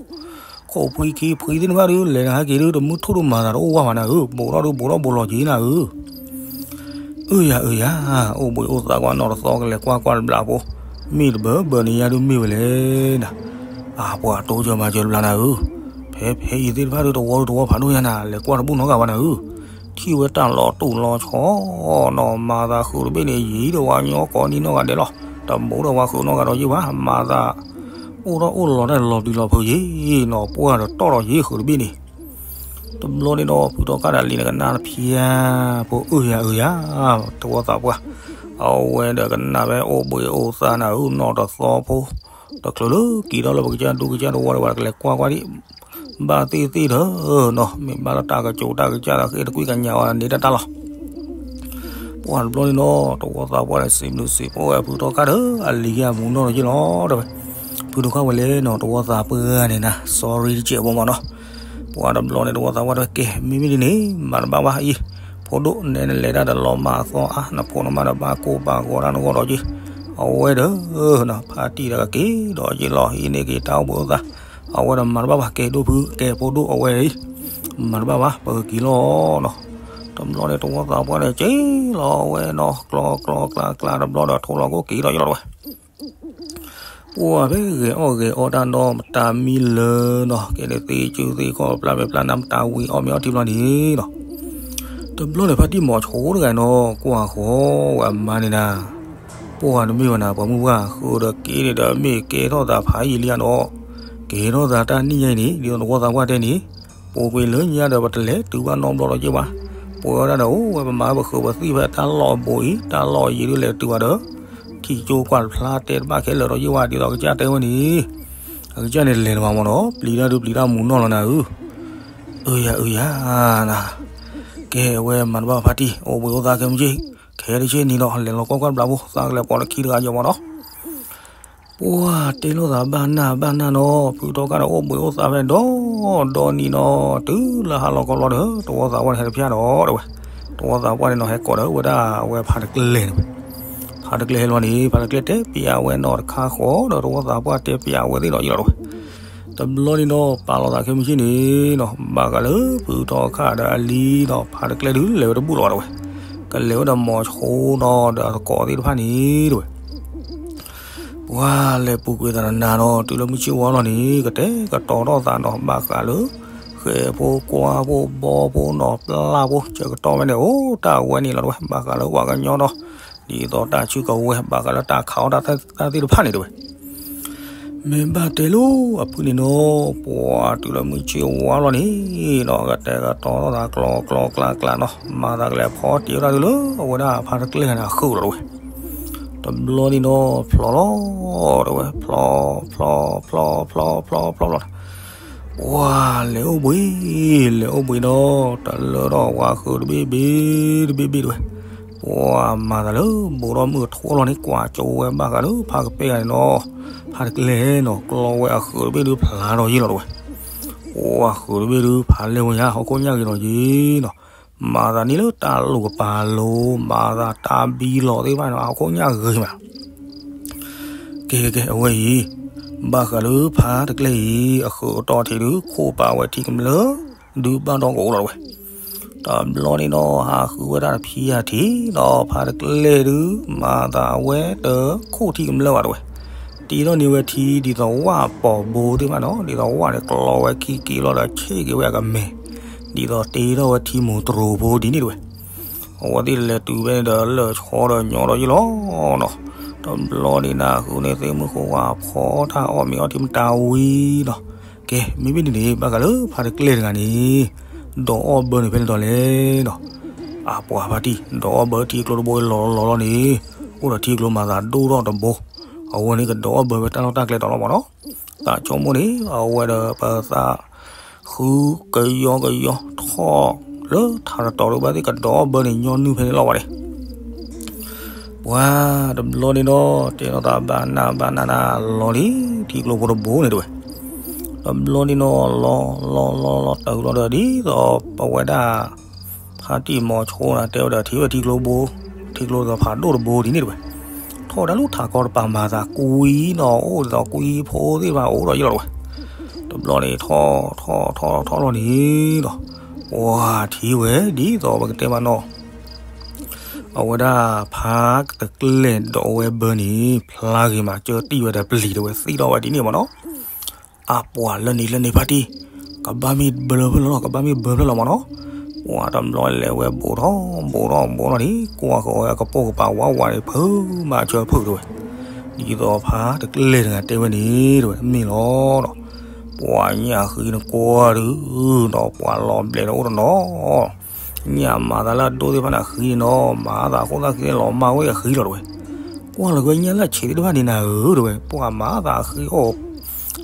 ခိၣ်ဖှံခံဖှံသ့ၣ်တဖၣ်ဒုး လဲၤတဟဲက့ၤဒုး တမုၢ်ထူၣ်ဒုးမၤသးတအိၣ်ဝဲဘၣ်နၤဧၢ, ဘူးထီၣ်ဒုးဘူးထီၣ်ဘူးလီၤက့ၤနၤဧၢ. အၢယၤအၢယၤ, အိၣ်ဘှံးအိၣ်သါကွၢ်နီၢ်တသီ ကလဲၤကွၢ်ကွၢ်တဘျီဖိ, မ့ၢ်တဘၢဘၢန့ၣ်ယါဒုးမ့ၢ်ဝဲလဲၣ်နၤ, အပှၤတိစၢၤမၤစၢၤတဘျီနၤဧၢ, ဖဲဖဲအံၤသ့ၣ်တဖၣ်ဒုး တဝီဒုးတဝီဖးဒိၣ်ညါနၤ, လဲၤကွၢ်တဘူၣ်နီတဂၤဘၣ်နၤဧၢ, ထံၣ်ဝဲတၢ်လီၤတူာ်လီၤဆီ, နီၢ်မၤသးဃုာ်တဘ့ၣ်န့ၣ် ယံၤဒီးဝဲညီကိးနံၤနီၢ်ဂၤဒဲးလီၤ, တဘူးဒီးဝဲဃုာ်နီၢ်ဂၤဒီးယ့ၢ်ဘၣ်, မၤသး အိၣ်ထီၣ်အိၣ်လီၤတၢ်လီၤပျံၤလီၤဖုးယံၤ, နီၢ်ပှၢ်ဒီးတီၢ်ဒီးယံၤဃုာ်တဘ့ၣ်န့ၣ် တဘျီန့ၣ်ဒီး ဖုထီခါဒီးလံၤန့ၣ် ကနၣ်တဖျါ, ဖိအၢယၤအၢယၤ, တဝီသးပှၢ်, အဝဲဒီးကနၣ်ဝဲအိၣ်ဘှံးအိၣ်သါနၤဧၢ, နီၢ်တသီဖိ, တချုးလၢက့ၤထီၣ်လၢပကစၢ်ဒူကစၢ်တဝီဒီး ပှၤကလဲၤကွၢ်ကွၢ်ဒံး, ဘၣ်သ့ၣ်သ့ၣ်ဒီး, မ့ၢ်ဘၣ်လၢတၢ်ကစူၤတၢ်ကစၢ်ဒီး ဃ့တကွံၢ်ကညးအီၤန့ၣ်တၢ်တၢ်လီၤ. ပှၤတဘျီန့ၣ်ဒီး တဝီသးပှၢ်န့ၣ် စံးဘျုးစံးဖှိၣ်ဝဲဖုထီခါဒီး အလံၤက့ၤအမူနီၢ်ဒီးယ့ၢ်လီၤတဲဝဲ, ဖုထီခါဝဲလဲၣ်နီၢ် တဝီသးပှၢ်န့ၣ်နၤ sorry တစဲးဖိမၢ်နီၤ. ပှၤတဘျီန့ၣ် တဝီသးပှၢ်တဲဝဲ ကဲ မ့မ့ၢ်ဒ်န့ၣ် မၤတဘၣ်ဘၣ်အံၤ, ဖိဒိၣ်နဲနလဲၤတၢ်ဒီးလီၤမၢ်အသီအါ, နဖိနမါဒီးဘၣ်ကိၢ်ဘၣ်ဂီၤတၢ်နဂီၢ်ဒီးက့ၤ, အဝဲဒီး ဖါတံၢ်ဒီးကက့ၤဒီးယ့ၢ်လီၤ ဟံးန့ၢ်က့ၤတၢ်အိၣ်ဘှံးအိၣ်သါ, အဝဲဒီးမၤတဘၣ်ဘၣ် ကဲဒိၣ်ဖု ကဲဖိဒိၣ်အဝဲအံၤ, မၤတဘၣ်ဘၣ် ပကက့ၤလီၤနီၤ. တဘျီန့ၣ် တဝီသးပှၢ်န့ၣ် က့ၤလီၤဝဲနီၤ ကျီကျီကျါကျါတဘျီဒီး ထိၣ်လီၤကိၣ်က့ၤဒီးယ့ၢ်လီၤတဲဝဲ ပှၤဖဲဂဲၤအီၣ်ဂဲၤအီတၢ်ဒီး မတၤမံလၢနီၤ ကဲန့ၣ်သ့ၣ်စုသ့ၣ်ခီၣ် ပျၢ်မဲာ်ပျၢ်နါ မတၤဝံၤအီၣ်မ့ၤအီထံဘျီန့ၣ်နီၤ. တဘျီန့ၣ် ဖါတံၢ်မိၤဆိတဂၤနီၤ ကွၢ်ဃီဝဲအမါန့ၣ်နၤ, ပှၤတမ့ၢ်ဝဲနၤ ပှၤမုၢ်ပှၢ် ဃုာ်ဒီးက့ၤန့ၣ်ဒီး မ့ၢ်ကဲထီၣ်သးဖးယံာ်လံဧါဒီး ကဲထီၣ်သးတၢ်နံၣ်ညါအံၤန့ၣ် ဒ်သိးတဝီသးပှၢ်တဲန့ၣ် ပူၤကွံာ်လၢညါဒီး ပတလဲၤတုၤဘၣ်နီတဘျီဒီးက့ၤဘၣ်, ပှဲၤဝဲဒၣ်ဒီး အိၣ်ဝဲပမၤပဃုာ်ပသံၣ်ဖဲတၢ်လီၢ်အဘိအံၤ တၢ်လီၢ်အယံၤဒုးလဲၤတုၤဘၣ်ဒီး ထံၣ်ကၠိကွၢ်တဖျါတဲတဘၣ်ခဲလၢာ်ဒီးယ့ၢ်ဝဲဒ်သိးကစၢ်တဲဝဲန့ၣ် အကစၢ်န့ၣ်လဲၤလၢၤဘၣ်မ့ၢ်နီၤ ပျံၤတၢ်ဒုးပျံၤတၢ်မူနီၢ်လီၤနၤဧၢ, အၢယၤအၢယၤနၤ, ကဲဝဲမၤတဘၣ်ဖါတံၢ် အိၣ်ဘှံးအိၣ်သါခဲမုၢ်ဆ့ၣ်, ခဲတဆ့ၣ်နံၤဒီး လဲၤလီၤကွၢ်ကွၢ်တဘျီဖိ သးကလဲၤပိာ်လၢခံတဂၤယီၤမ့ၢ်နီၤ ပှၢ်တဲလိာ်သးဘၣ်နၢ်ဘၣ်နၢ်နီၤ ဖုထီၣ်ခၣ်ဒီးအိၣ်ဘှံးအိၣ်သါဖဲဒီး ဒီနံၤနီၤ တုၤလၢဟါလီၤခီလီၤဒီး တဝီသးပှၢ်န့ၣ်ဟဲတဖျၢၣ်ဒီးတဝဲ, တဝီသးပှၢ်န့ၣ်နီၤ ဟဲကိးဒီးဝဲဒၣ်အဝဲဖါတကျဲန့ၣ်ဝဲ, ဖါတကျဲဟဲလီၤန့ၣ် ဖါတကျဲတဲပျးဝဲနီၤတခါဃီဒီး တဝီသးပှၢ်တဲပျးဝဲသ့ၣ်ဒီးယလီၤတဝဲ, တဘျီန့ၣ်နီၤ ပာ်လီၤသးခဲမုၢ်ဆ့ၣ်န့ၣ်နီၤ ဘၣ်ဃးလၢဖုထီၣ်ခၣ်ဒီးအလံၤနီၤ ဖါတကျဲဒုးလဲၤဝဲတဘူၣ်လီၤတဝဲ, ကလဲၤဝဲဒီးမိၤဆိနီၤဒီးအသကိးသ့ၣ်တဖၣ်န့ၣ်တဝဲ ပှၤလဲၤပူၤကွံာ်သးနၤနီၤ တုၤလၢမုၢ်ဆ့ၣ်ဝါလီၤန့ၣ် ကတဲာ်ကတီၤထီၣ်သးနီၤ ဘၣ်ဃးလၢ ဃဲၤဖိကွၢ်ဖိဘီဖိနီၤ ပျၢ်ဖိ ဆၢကတီၢ်ဝဲန့ၣ် အိၣ်တၢ်ဝဲန့ၣ်လီၤတဝဲ ဘၣ်ဃးလၢပှၤကညီဒီး ဒ်သိးတၢ်ဆူၣ်ကဝဲ ဘၣ်ဃးလၢတၢ်ခးအီၣ်တၢ်သ့ၣ်တဖၣ်န့ၣ်တဝဲ မ့ၢ်ဘၣ်တဲလိာ်အဖုန့ၣ်နီၤ ပှၤတုၤလၢမုၢ်ဆ့ၣ်ဝါလီၤန့ၣ်နီၤ ကတဲာ်ကတီၤထီၣ်သးကျီကျီကျါကျါနီၤ မၤသးကလဲၤဖီတံၢ်ဝဲဒၣ်တုၤလၢအဝဲဒၣ်ဖါတကျဲန့ၣ်အဃုာ်လီၤတဝဲ တဘျီန့ၣ်နီၤ ဖျီလီၤတဝဲ ဖျီ ဖျီ ဖျီ ဖျီ ဖျီ ဖျီလီၤ ပှၤလဲၤအိၣ်ဘှံး လဲၤအိၣ်ဘှံးဒီး တလၢထီၣ်ဝဲဃုာ်တဘ့ၣ်ဘ့ၣ်တဘ့ၣ်ဘ့ၣ်တဝဲ ပှၤမၤသးလၢ ဘူးထီၣ်မုၢ်ထီၣ်လီၤန့ၣ် ကွၢ်ကၠိဝဲဘၣ်ဃးလၢဖါကပဲၢ်ဂၤန့ၣ်နီၤ ဖါတကျဲနီၤ ကျီဝဲအဃုာ်တဘ့ၣ်ဒုးဖျါထီၣ်ယ့ၢ်လီၤတဝဲ ပှၤဃုာ်တဘ့ၣ်ဒုးဖးလဲၢ်ဝဲယါ ဟီၣ်ခိၣ်ညၣ်ဂ့ၤလီၤယ့ၢ်နီၤ မၤသးန့ၣ်လၢတၢ်လိၣ်ကပၤလိၤ မၤသးတၢ်ဘံလီၤသ့ၣ်တဖၣ်န့ၣ် ဟီၣ်ခိၣ်ညၣ်ဂ့ၤမး ကဲကဲကဲ အဝဲအံၤ ဘၣ်ဃးလၢဖါတကျဲအံၤ အဃုာ်အတီၢ်ထံးဒုး ခိၣ်ပာ်ဝဲထံကမျၢၢ် ဒုးဘၣ်ဒီကအိၣ်လီၤတဝဲ တဘျီန့ၣ်နီၤ ဟးဃုဝဲဒၣ်တဖံအထံး ဒီးဖါတကျဲဒုး မၤသးဝဲတခိၣ်ထံကမျၢၢ်ဘၣ်တဝဲ တ့ထီၣ်န့ၢ်ဝဲထံဒ်သိးဝၣ်ပိာ်ဘိသ့ၣ်တဖၣ်နီၤ ဒ်သိးဝၣ်န့ၣ်ကျီဝဲခံက့ၤလီၤဒီးဆ့ၣ်က့ၤဝဲအကမဲာ် ဒ်သိးတ့ထီၣ်ဝဲထံမိၢ်တရိၤဖိဒ်န့ၣ်တဝဲ အဝဲသ့ၣ်လဲၤတုၤဖဲန့ၣ်ဒီးလၢာ်ဆီဒီးညီဒီးယ့ၢ်လီၤနီၤ တဘျီန့ၣ်နဃုန့ၢ်သ့ၣ်မုၢ်ဃိဝါဖီတၢ်အီၣ်မ့ၤအီထံမတၤဝံၤနီၤ ကဲ မ့မ့ၢ်ဒ်န့ၣ် ဘၣ်ဃးလၢဖါတကျဲတဂၤန့ၣ် ဒိးအီၣ်ဘၢန့ၣ်ဖဲလဲၣ်ဒီးလဲၣ်နီၤ အပှၤဖါတံၢ် ဒိးအီၣ်ဘၢထံကျိတဘိလီၤလီၤလီၤန့ၣ် အိၣ်ဒီးထံကျိမၤသးဒိၣ်ထီၣ်တဘိ အဝဲန့ၣ်ကဒိးအီၣ်ဘၢဝဲတၢ်လီၢ်တၢ်ကျဲတီၤလီၤမးနီၤ သးဆိကမိၣ်န့ၣ် အဝဲဒီးပသး ဃုကယီကယီထီၣ်လၢထးတတီၤလၢဘၣ်သ့ၣ်ကဒိးအီၣ်ဘၢန့ၣ် ညီနုၢ်ဖဲန့ၣ်လီၤဝဲန့ၣ် ပှၤတဘျီန့ၣ်ဒီး တဲလိာ်သးဘၣ်နၢ်ဘၣ်နၢ်နၢ်လီၤလံ ထံကျိဖိတဘိန့ၣ်တဝဲ တဘျီန့ၣ်ဒီး လီၤလီၤလီၤလီၤတၢ်ဟူလီၤဒီး ဒ်သိးပဝဲဒၣ် ဖါတံၢ်မိၤဆိနၤ တဲဝဲဒီးထံဝဲထံကျိဘိ ထံကျိဒ်သိးဖးဒိၣ်တဘိဒ်န့ၣ်တဝဲ ထီၣ်ဝဲဒၣ်လၢထးကီတပၤမၤသးကွံနီၤ အိၣ်ဒ်သိးကွံဖိသ့ၣ်တဖၣ်အိၣ်ဒီးယ့ၢ်လီၤတဝဲ တဘျီန့ၣ် ထီၣ်ထီၣ်ထီၣ်ထီၣ်လီၤန့ၣ်ဒီး ပှၤထံၣ်ဝဲဒ်သိးပကတဲမးနီၤ အဝဲဒၣ်ဖါတကျဲဒီးအဝဲဘၢန့ၣ် ဖျါဂ့ၤမး ကၢတံၢ်ဝဲဒီးပျံၤတဝဲ သံဒီးဝဲဒ်န့ၣ်မးနီၤ အပှၤလၢန့ၣ်လၢန့ၣ်ဖါတံၢ် ကဘၣ်မ့ၢ်ဘျၢဖျၢၣ်လီၤ ကဘၣ်မ့ၢ်ဘျၢဖျၢၣ်လီၤမးနီၤ ပှၤတဘျီလဲၤဝဲဘူးထီၣ်ဘူးထီၣ်ဘူးထီၣ်န့ၣ် ကွၢ်ဃီၤဝဲအကပိာ်ကပၤဝးဝးန့ၣ် ဖုးမၤဆၢဖုးတဝဲ ဒ်သိးဖါတကျဲတဂၤတဲဝဲန့ၣ်တဝဲ မ့ၢ်လီၤဒီး ပှၤညၣ်ဃံန့ၣ်ကွၢ်ဒုး ဒီးပှၤလီၤဘျဲးဒီးအိၣ်တနီၤ ညၣ်မၤသးလၢအဒိၣ်သ့ၣ်တဖၣ်န့ၣ်အဃံန့ၣ်နီၤ မၤသးအဃိသတးဃံန့ၣ်လီၤမၢ်ဝဲအဃံလီၤတဝဲ ကွၢ်လီၤက့ၤဝဲညၣ်လၢအဆံးသ့ၣ်တဖၣ်န့ၣ်နၤဧၢတဝဲ ပှၤမၤသးအဃံအိၣ်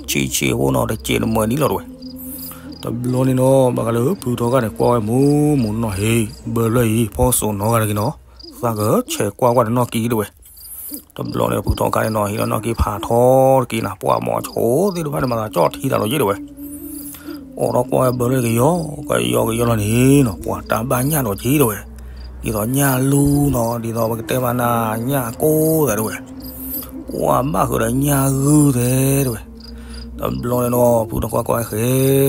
ဆံးဆံးဖိနီၤ တစဲးတမှဲးဒ်လီၤတဝဲ တဘျီန့ၣ်နီၤ ဘၣ်ဃးလၢဖုထီခါန့ၣ် ကွၢ်ဝဲမူမူနီၤ ဟ့ၣ် ဘၢဖျၢၣ်အံၤ ဖီစိၤနီၤဂၤတဂ့ၤနီၤ သးကဆဲးကွၢ်ကွၢ်တနီၣ်ကံတဝဲ တဘျီန့ၣ် ဖုထီခါန့ၣ်နီၤ ဟ့ၣ်လီၤနီၣ်ကံဖးထီတက့ၢ်နၤ ပှၤမိၤဆိသ့ၣ်တဖၣ်န့ၣ် မၤသးကၠီၣ်ထံသးလီၤယ့ၢ်တဝဲ အိးထီၣ်ကွၢ်ဝဲဘၢလၢကယီကယီကယီလီၤန့ၣ်နီၤ ပှၤတၢ်ဘၣ်ညၣ်ဒီးက့ၤတဝဲ ဒ်သိးညၣ်လူနီၤ ဒ်သိးပကတဲမးနၤ ညၣ်ကိၢ်သဲးတဝဲ ပှၤဘၣ်ဃုာ်ဒီးညၣ်ဂုၢ်သဲးတဝဲ တဘျီန့ၣ်နီၤ ဖုထီခါကွၢ်ဃဲ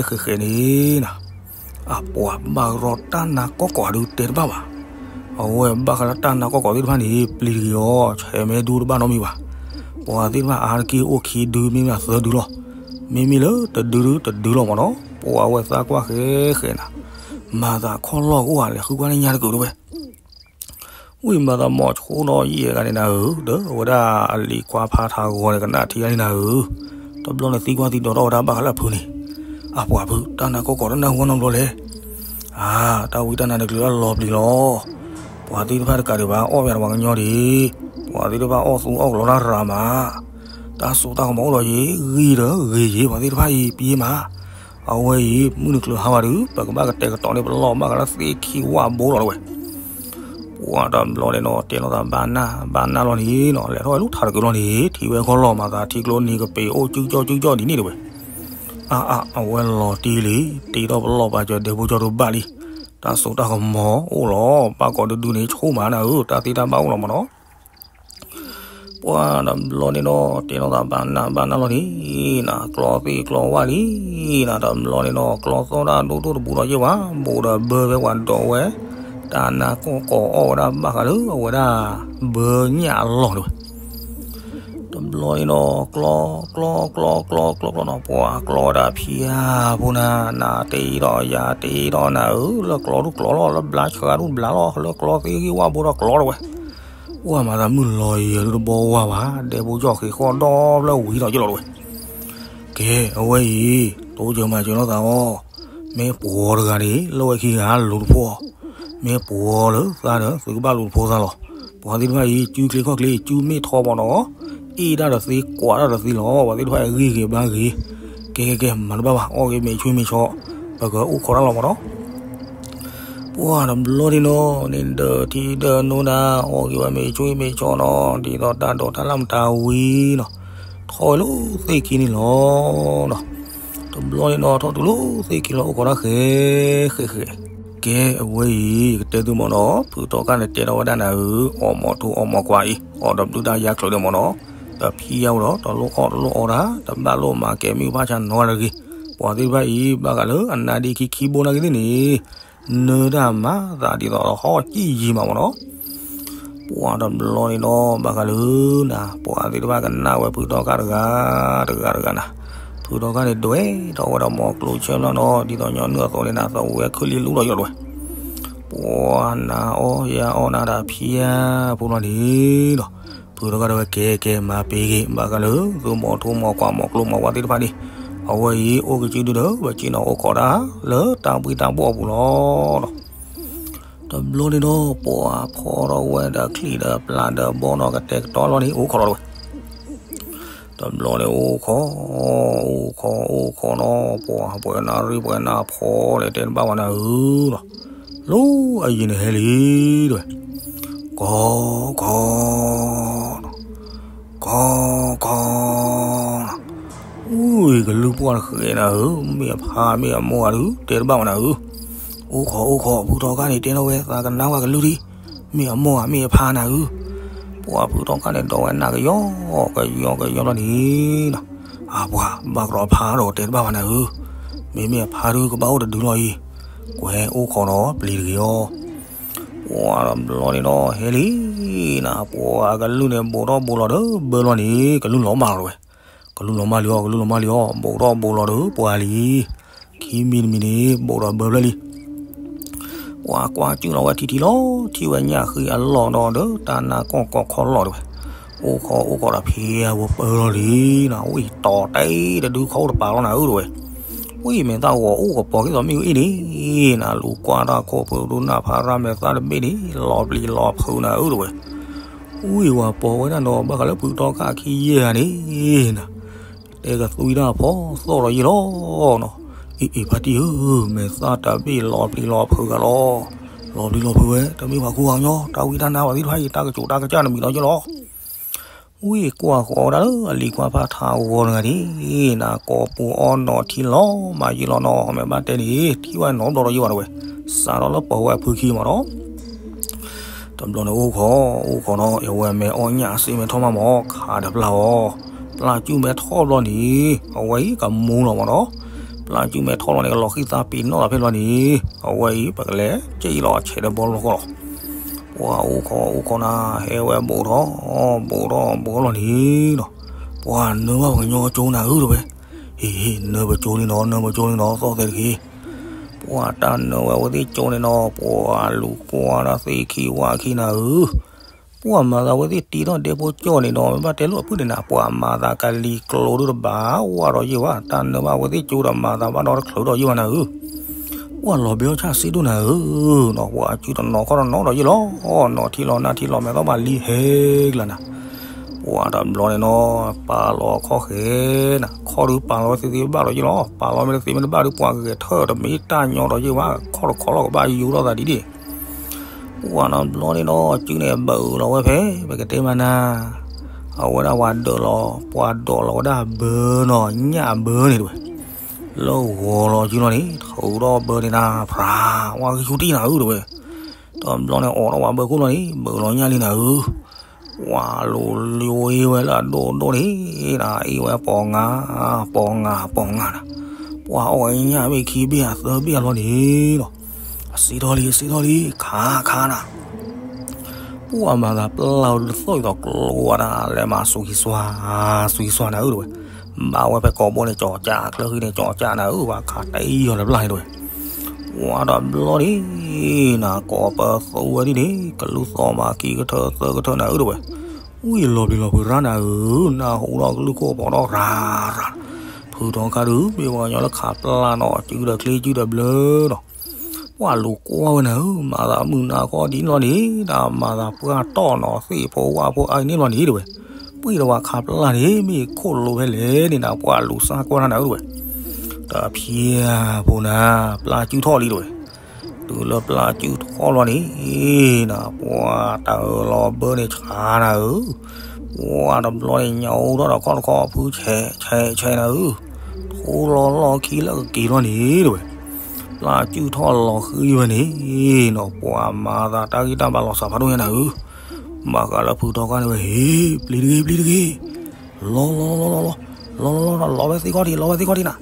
ဃဲဃဲန့ၣ်နၤ အပှၤဘၣ်ရီတၢ်နါကီၢ်ကီၢ်ဒုးတဲတဘၣ်ဘၣ် အဝဲဘၣ်ဃးလၢတၢ်နါကီၢ်ကီၢ်သ့ၣ်တဖၣ်န့ၣ် ပျံၤတဂ့ၤအီၤ ဆဲးမဲဒူတဘၣ်နီတမံၤဘၣ် ပှၤသ့ၣ်တဖၣ်အါတက့ၢ်အိၣ်ခံဒုမ့မ့ၢ်သၢဒုလီၤ မ့မ့ၢ်လၢတဒုဒုတဒုလီၤမးနီၤ ပှၤဝဲသးကွၢ်ဃဲဃဲနၤ မၤသးခီၣ်လီၢ်ကအိၣ်ဧါ လဲၤဃုကွၢ်လၢညါတကုာ်တဝဲ ဝံၤမၤသးမိၤဆိနီၤ ယဲၢ်ဂၤန့ၣ်နၤဧၢ ဒီးအဝဲဒၣ်အလံၤခွါဖါထးဂီၤန့ၣ် ကနၣ်ထံဂၤန့ၣ်နၤဧၢ တဘျီန့ၣ်သံကွၢ်သံဒိးထီၣ်ဝဲဒၣ်ဘၣ်ဃးလၢအဖုန့ၣ် အပှၤဖု တၢ်နါကီၢ်ကီၢ်တနၢ်ဟူနီတဘျီလဲၣ် အါ, တၢ်ဝံတၢ်နါတချုးလီၤပျံၤလီၤ. ပှၤသ့ၣ်တဖၣ်တကးဒံးဘၣ် အီၣ်ဝဲဒၣ်ပှၤကညီဒံး, ပှၤသ့ၣ်တဖၣ်အီၣ်သူအီၣ်ကလီတၢ်ရၤမး, တၢ်စိတၢ်ကမီၤအိၣ်ဒီးယံၤ ဂံၢ်ဒီးဂ့ၤယံၤ ပှၤသ့ၣ်တဖၣ်အံၤ ပယ့မး, အဝဲအံၤ မုၢ်နုာ်ချုးဟါဝဲဒုး ပကဘၣ်ကတဲာ်ကတီၤန့ၢ်ပလီၢ်ဘၣ်ဃးလၢသ့ၣ်ခံဝၣ်ဘိလီၤတဝဲ. ပှၤတဘျီန့ၣ်ဒီး တဲလိာ်သးဘၣ်နၢ်ဘၣ်နၢ်လီၤန့ၣ်နီၤ, လဲၤထီၣ်ဝဲလူထးတကုာ်လီၤန့ၣ် ထံၣ်ဝဲခီၣ်လီၢ်မၤသးထံကျိနံၤကပ့ၤအိၣ်ကၠူကၠီကၠူကၠီဒ်န့ၣ်တဝဲ. အါအါ, အဝဲလီၤတံၢ်လံ, တ့ထီၣ်ပလီၢ်ပာ်စၢၤဒဲဖိကၠီတဘၣ်လံ, တၢ်စိတၢ်ကမီၤအိၣ်လီၤ, ဘၣ်ကိးဒုဒုန့ၣ် ဆိၣ်မးနၤဧၢ, တၢ်သ့တၢ်ဘၣ်အိၣ်လီၤမးနီၤ. ပှၤတဘျီန့ၣ်ဒီး တဲလိာ်သးဘၣ်နၢ်ဘၣ်နၢ်လီၤန့ၣ်နၤ, ကျီသ့ၣ်ကျီဝၣ်လံနၤ, တဘျီန့ၣ်ဒီး ကျီသီၣ်တၢ်ဒိၣ်ဒိၣ်တဘူးဒီးယ့ၢ်ဝဲ, ဘူးဒီးဘၢဖဲပှၤဒိးဝဲ, တၢ်နါကီၢ်ကီၤအီၣ်ဝဲဒၣ်ဘၣ်ဃးလၢအဝဲဒၣ် ဘၢညၣ်အလီၢ်တဝဲ. တဘျီန့ၣ်ဒီး ကျီ ကျီ ကျီ ကျီ ကျီ ကျီနီၤ, ပှၤကျီဝဲဒၣ်ဖံဧၢဖိနၤ, နၤတ့ဒီးယၤတ့ဒီးနၤဧၢ, လၢကျီဒုကျီလီၤ, လၢဘျါဆှါဒုဘျါလီၤ, လၢကျီသ့ၣ်ဂံၢ်ဝၣ်ဘိဒီးကျီတဝဲ. ပှၤမၤသးမုၢ်လီၤယံၤဒုတဘီဝါဘၣ်, ဒဲဖိကၠီဃ့ဃီၣ်ဒီဖျၢၣ်ဝံၤထီၣ်က့ၤလီၤတဝဲ. ကဲ, အဝဲအံၤ တိစၢၤမၤစၢၤလိာ်သးအီၤ, မ့ၢ်ပှၤတဂၤန့ၣ် လၢဝဲခံဂၤလူၤတဖိအီၤ, မ့ၢ်ပှၤလၢသးဒီး သုကဘၣ်လူၤတဖိသးလီၤ. ပှၤသ့ၣ်တဖၣ်အံၤ စုချ့ခီၣ်ချ့ စုမ့ၢ်ထီဘၣ်ဒီး အ့ၣ်တၢ်ဒီးသ့ ကွၢ်တၢ်ဒီးသ့လီၤ. ပှၤသ့ၣ်တဖၣ်အံၤဂံၢ်ဂ့ၤဘါဂ့ၤ, ကဲကဲကဲ မၤတဘၣ်ဘၣ်, အီၣ်ဂ့ၤမ့ၤဆူမ့ၤဆီ, ပကအိၣ်ခိးတၢ်လီၤမးနီၤ. ပှၤတဘျီန့ၣ်နီၤ, န့ၣ်ဒီးထံဒီးနိနၤ, အီၣ်ဂ့ၤဝဲမ့ၤဆူမ့ၤဆီနီၤ, ဒ်သိးတၢ်ဒိးတၢ်လၢ်မတၤဝံၤနီၤ, ထီၣ်ဝဲလၢသ့ၣ်ခံန့ၣ်လီၤနီၤ. တဘျီန့ၣ်နီၤ ထီၣ်တုၤလၢသ့ၣ်ခံလီၤ အိၣ်ခိးတၢ်ဃဲဃဲဃဲ. ကဲ, အဝဲအံၤ ယကတဲသုမးနီၤ, ဖုထီခါန့ၣ်တဲထီၣ်ဝဲဒၣ်နၤဧၢ, အီၣ်မီၤထူအီၣ်မီၤကွၢ်အံၤ အီၣ်ဒီးဘျုးတၢ်ယါချၢးဒၣ်မးနီၤ, တဖံးယါဝဲဒီး တလိၣ်အီၣ်တလိၣ်အီတၢ်, တဘၣ်လိၣ်မၤကဲမုၢ်ဖၣ်ဆါနီတဂ့ၤ. ပှၤသ့ၣ်တဖၣ်အံၤ ဘၣ်ဃးလၢအနါဒ့ခံခံဘိနာ်က့သ့ၣ်န့ၣ် နၢတၢ်မၤသးဒ်သိးဒီးဟီၣ်ကံၣ်ယံၤမးမးနီၤ. ပှၤတဘျီန့ၣ်ဒီး ဘၣ်ဃးလၢနၤ ပှၤသ့ၣ်တဖၣ်ကနၣ်ဝဲဖုထီခါတဂၤ တဂၤတဂၤနၤ, ဖုထီခါန့ၣ် ဒွဲၣ်ထီၣ်ဝဲဒီးမီၤကျိဆၢဖျၢၣ်နီၤ, ဒ်သိးညီနုၢ်အသိးန့ၣ်နၤ သဝဲခုလံလူဒီးယီၢ်ဒွဲၣ်. ပှၤနၤအီၣ်ယၤအီၣ်နၤတၢ်ဖံးယါဖိလီၤန့ၣ်ဒီး ဖုထီခါတဲဝဲ ကဲကဲ မၤပ့ၤဂ့ၤ, ဘၣ်ဃးလၢသုမီၤထူမီၤကွၢ်မီၤကျိမီၤဝါသ့ၣ်တဖၣ်န့ၣ်, အဝဲအံၤ အိၣ်ကစုဒုဒီး ပစံၣ်နီၤအိၣ်ခိးတၢ် လၢတၢ်ဘှံးတၢ်ဘှီၣ်အပူၤလီၤ. တဘျီန့ၣ်ဒီး ပှၤဖီထီၣ်ဝဲဒီးချံၣ်ဒီးပျၢ်ဒီးဘီနီၤ ကတဲာ်ကတီၤလီၤန့ၣ် အိၣ်ခိးလီၤတဝဲ. တဘျီန့ၣ်အိၣ်ခိး, အိၣ်ခိး အိၣ်ခိးနီၤ, ပှၤပှဲၤနၢ်ရံၣ်ပှဲၤနၢ်ဖီလဲၣ် တဲတဘၣ်ဝဲနၤဧၢလီၤ. လၢအယံၤန့ၣ်ဟဲလံတဝဲ, ကီ ကီ ကီ ကီ, အူ ကလုၢ်ပှၢ်တဃဲနၤဧၢ, မ့ၢ်အဖါမ့ၢ်အမိၢ်ဧါဒုး တဲတဘၣ်ဝဲနၤဧၢ. အိၣ်ခိး အိၣ်ခိး ဖုထီခါန့ၣ် တဲထီၣ်ဝဲ သးကနၣ်ဝဲကလုၢ်ဒံး, မ့ၢ်အမိၢ်ဧါ မ့ၢ်အဖါနၤဧၢ. ပှၤဖုထီခါန့ၣ် ဒိးဝဲနၢ်ကယီကယီကယီလီၤန့ၣ်နီၤ, အပှၤဘၣ်ကရီဖါဒီးတဲတဘၣ်ဝဲနၤဧၢ, မ့မ့ၢ်အဖါဒုးကဘၣ်အိၣ်တဒုလီၤအံၤ, ကွဲးအိၣ်ခိးဒီးပျံၤတဂ့ၤအီၤ. ပှၤတဘျီန့ၣ်ဒီး ဟဲလံနၤ, ပှၤကလုၢ်န့ၣ် ဘူးထီၣ်ဘူးလီၤဒီးဘၢလီၤန့ၣ် ကလုၢ်လီၤမၢ်လီၤတဝဲ. ကလုၢ်လီၤမၢ်လံအီၤ, ကလုၢ်လီၤမၢ်လံအီၤ, ဘူးထီၣ်ဘူးလီၤဒီးပှၤလံ. ခံမံၤတမံၤန့ၣ် ဘူးဒီးဘၢဖျၢၣ်လံ. ပှၤကွၢ်ကၠူၣ်လီၤဝဲထံထံလီၤ, ထံၣ်ဝဲညၣ်ဃံအလီၢ်ဒီး တၢ်နါကီၢ်ကီၢ်ခီလီၤတဝဲ. အိၣ်ခိးအိၣ်ခိးဒီးဖံးအဝဲပၢလီၤလံနၤ, ဝံၤတီၤတဲတဒုခီအိၣ်တပၤလီၤနၤဧၢတဝဲ. ဝံၤမဲာ်သၣ်ဂီၤအိၣ်ကပီၤက့ၤသိးမ့ၣ်အူအ့ၣ်န့ၣ်နၤ, လူၤကွၢ်တၢ်ခိၣ်ဖုးဒုနၢ်ဖးရၣ်မဲာ်သၣ်တဘ့ၣ်န့ၣ် လီၤပျံၤလီၤဖုးနၤဧၢတဝဲ. ဝံၤဝဲပီၤဝဲဒၣ်ဒီး ဘၣ်ဃးလၢဖုထီခါခံယဲၢ်ဂၤန့ၣ်နၤ, တဲကသွံတၢ်ဖီသိၣ်ဒီးယ့ၢ်လီၤနီၤ. အ့ၣ်အ့ၣ်ဖါတံၢ်ဧၢ, မဲာ်သၣ်တဘ့ၣ်လီၤပျံၤလီၤဖုးဂၤလီၤ. လီၤပျံၤလီၤဖုးဝဲ တမ့ၢ်ပှၤကူပှၤကညီ, တၢ်ဝံတၢ်နါပှၤသ့ၣ်တဖၣ်အံၤ တၢ်ကစိၤတၢ်ကစၢ်တမံၤဒီးယ့ၢ်လီၤ. ဝံၤကွၢ်ဃီဒၣ်လၢအလံၤကွၢ်ဖးထးဂီၤတဂၤန့ၣ်နၤ, ကိးပူၤအီၣ်နီၤထံလီၤမးယ့ၢ်လီၤနီၤ, မ့ၢ်ဘၣ်တဲန့ၣ် ထံၣ်ဝဲနီတဘျီဒီးယ့ၢ်ဘၣ်တဝဲ, စးထီၣ်လၢပှၤဝဲအဖုခံမးနီၤ. တဘျီန့ၣ်အိၣ်ခိး အိၣ်ခိးနီၤ, အဝဲမ့ၢ်အီၣ်ညၣ်စ့မဲာ်ထီၣ်မးမး ခးဒီးပျၢ်အီၤ, ပျၢ်ကၠူၣ်မဲာ်ထီၣ်ဘျီန့ၣ် အဝဲအံၤကမူလီၤမးနီၤ. ပျၢ်ကၠူၣ်မဲာ်ထီၣ်လီၤန့ၣ် ကလီၤဃံသးပ့ၤနီၣ်လီၤဖဲလီၤန့ၣ် အဝဲအံၤ ပကလဲၤကဲအံၤလီၤဆဲးဒီးဘီလီၢ်ကီၢ်လီၤ. ပှၤအိၣ်ခိးအိၣ်ခိးနၤ ဟဲဝဲဘူးထီၣ် ဘူးထီၣ်ဘူးထီၣ်လီၤန့ၣ်နီၤ, ပှၤနၢဘၣ်ပှၤကညီကၠိနၤဧၢတဝဲ. ဟ့ၣ်ဟ့ၣ် နၢပကၠိန့ၣ်နီၤ နၢပကၠိန့ၣ်နီၤ သီၣ်သဲးတက့ၢ်. ပှၤတၢ်နၢဝဲအဝဲသ့ၣ်ကၠိန့ၣ်နီၤ ပှၤလူၤကွၢ်ဒၣ်သ့ခံဝၣ်ခံနၤဧၢ, ပှၤမၤသးအဝဲသ့ၣ်တံထီၣ်ဒဲဖိကၠိန့ၣ်နီၤ မ့ၢ်ဘၣ်တဲလိာ်အပုၢ်န့ၣ်နၤ ပှၤမၤသးကလံၤကျိဒုတဘၣ်ဝၣ်ဒီးယ့ၢ်ဘၣ်, တၢ်နၢဘၣ်အဝဲသ့ၣ်ကၠိဒီးမၤသးဘၣ်ဒီးတချုးဒီးယ့ၢ်ဘၣ်နၤဧၢ. ပှၤလီၤဘဲအီၣ်ဆၣ်စ့ဒိၣ်နၤဧၢ, နီၢ်ပှၤစုတနီၤခီၣ်တနီၤဒီးယ့ၢ်လီၤ, နီၢ်ထံလီၤနၢ်ထံလီၤ မဲာ်သီၣ်ဘၣ်လံဟဲကလၤနၤ, ပှၤတဘျီန့ၣ်နီၤ ပာ်လီၤခီၣ်ဃဲနၤ, ခီၣ်ဒုးပာ်လီၤဝဲသ့သ့ဘၣ်ဒီးယ့ၢ်လီၤ, ပာ်လီၤမ့ၢ်တသ့မ့ၢ်တဘၣ်ဒုး ပှၤဂဲၤထၢၣ်တမ့ၢ်တၢ်ညီဒီးယ့ၢ်ဝဲ, ခီၣ်တခီလီၤကဘၣ်ယူၤထီၣ်သးဒ်န့ၣ် ပှၤတဘျီန့ၣ်နီၤ စုန့ၣ်ဘၣ်အုးလီၤဝဲဖဲ ပကတဲမၤနၤ, အဝဲဒၣ်ပှၤဒၢးလီၤ ပှၤဒိးလီၤဝဲဒၣ်ဘၢနီၤ ညၣ်ဘၢန့ၣ်တဝဲ, လၢဂီၤလီၤစုလီၤန့ၣ် ထုးထီၣ်ဘၢန့ၣ်နၤ ဖြး ဝါဂံၢ်ဆူၣ်တံၢ်နၤဧၢတဝဲ, တဘျီန့ၣ်အိးထီၣ်ပှၤဘၢခိၣ်လီၤန့ၣ် ဘၢလီၤညၣ်လံနၤဧၢ, ပှၤလူၤလၢအ့ၣ်ဝဲလၢအဒိၣ်ဒိၣ်န့ၣ် အ့ၣ်ဝဲပီၤငါ ပီၤငါ ပီၤငါနၤ, ပှၤအီၣ်ဝဲညၣ်ဘ့ၣ်ခံဘ့ၣ်အသၢဘ့ၣ်အလီၤန့ၣ်လီၤ, အစ့ထီၣ်လံ အစ့ထီၣ်လံ ခးခးနၤ ပှၤမၤသးပျၢ်ဝဲတသီၣ်အံၤသိးကျိဝဲဒၣ် လဲၤမၤစူၤကံၤစွါ စူၤကံၤစွါနၤဧၢတဝဲ, ဘၣ်ဝဲဖဲကိးဘိန့ၣ် ကၠီၤကၠး ကျၢဃံန့ၣ် ကၠီၤကၠးနၤဧၢ ပှၤခးတံၢ်အီၤလၢပျၢ်န့ၣ်တဝဲ, ပှၤတဘျီန့ၣ် နၤကိးပသူဝဲဒ်န့ၣ် ကလုၢ်သီၣ်မးခံကထၢသၢကထၢနၤဧၢတဝဲ, ဝံၤလီၤပျံၤလီၤဖုးရၣ်နၤဧၢ, နၢ်ဟူဒီးကလုၢ်ခိၣ်ပီၤထီၣ်ရၤရၤ, ဖုထီခါဒုး မ့ၢ်ပှၤကညီလၢခးပျၢ်နီၤ စုဒီးချ့စုဒီးဘျၢနီၤ ပှၤလူၤကွၢ်ဝဲနၤဧၢ, မၤသးမုာ်နၤခီဒ်န့ၣ်လီၤန့ၣ် တၢ်မၤသးပှၢ်တီၢ်နီၤ သ့ၣ်ဖိဝၣ်ဖိအါန့ၣ်လီၤန့ၣ်တဝဲ, ပှၤတဝဲခးပျၢ်န့ၣ် မ့ၢ်ခိၣ်လိၤဖဲလဲၣ်န့ၣ်နၤ ပှၤလူၤစၢ်ကွၢ်နၤဧၢတဝဲ, တဖျဲဖိနၤ ပျၢ်စုၣ်ထီၣ်လံတဝဲ, တုၤလၢပျၢ်စုၣ်ထီၣ်လီၤန့ၣ် နၤ ပှၤတၢ်အၢၣ်လီၤဘၢန့ၣ်ဆါနၤဧၢ, ပှၤတဘျီန့ၣ် ညၣ်အိၣ်ထီၣ်ဒီးခီၣ်တခီဖုဆဲးဆဲးဆဲးနၤဧၢ, ထူလီၤလီၢ်ခံလၢကက့ၤလီၤန့ၣ်တဝဲ, ပျၢ်စုၣ်ထီၣ်လီၤဃံဝဲန့ၣ်နီၤ ပှၤမၤသးတၢ်ဂံၢ်တၢ်ဘါလီၤစၢ်ဖးဒိၣ်ညါနၤဧၢ, ဘၣ်ဃးလၢဖုထီခါန့ၣ်ဝဲ ဟ့ၣ် ပျံၤတဂ့ၤ ပျံၤတဂ့ၤ, လီၤလီၤလီၤလီၤလီၤ, လီၤလီၤလီၤလီၤ လီၤဝဲသ့ၣ်ခီၣ်ထံး လီၤဝဲသ့ၣ်ခီၣ်ထံးနၤ,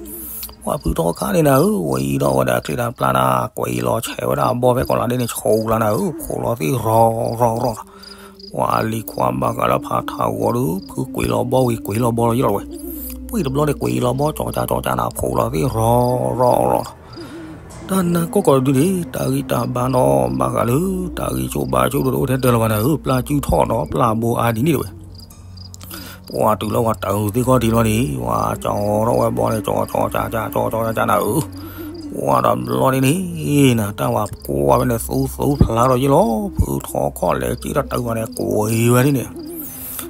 ပှၤဖုထီခါန့ၣ်နၤဧၢ ဝဲအံၤဒီးဝဲဒၣ်ချံတၢ်ပျၢ်နၤ ကွဲးလီၤဆဲးဝဲဒၣ်အဘီဖဲကီးလးဒ့န့ၣ် ဆူးလၢနၤဧၢ, ခိးလီၤသ့ၣ်ရီၤရီၤရီၤ, ပှၤလံၤခွါဘၣ်ဃးလၢဖးထးဂီၤဒီး ဖုကွံာ်လီၤဘီဝံၤ ကွံာ်လီၤဘီလီၤယလီၤဝဲ, ပှၤတဘျီန့ၣ် ကွံာ်လီၤဘီ ကၠီၤကၠးကၠီၤကၠးနၤ ခိးလီၤသ့ၣ်ရီၤရီၤရီၤ, တၢ်နါကီၢ်ကီၢ်ဒုန့ၣ် တၢ်ဂံၢ်တၢ်ဘါနီၤ ဘၣ်ဃးလၢ တၢ်ဂံၢ်ဆူၣ်ဘါဆူၣ်ဒိၣ်ဒိၣ်အိၣ်ထဲတၢ်လၢၤဘၣ်နၤဧၢ, ပျၢ်စုၣ်ထီၣ်ဒီးပျၢ်ဘိအါဒ်န့ၣ်တဝဲ ပှၤတုၤလၢပှၤတၢ်အုးသ့ၣ်ခီၣ်ထံးလီၤန့ၣ် ပှၤကၠီထီၣ်ဝဲဘီန့ၣ် ကၠီကၠီကၠးကၠး ကၠီကၠီကၠးကၠးနၤဧၢ, ပှၤတဘျီန့ၣ်န့ၣ် နၤ တၢ်ဝဲကွၢ်ဝဲန့ၣ် သူသူဖျါဒီးယ့ၢ်လီၤ ဖုထီခီၣ်လဲၤက့ၤတၢ်တၢ်ဝဲန့ၣ် ကွံာ်ဝဲန့ၣ်န့ၣ်,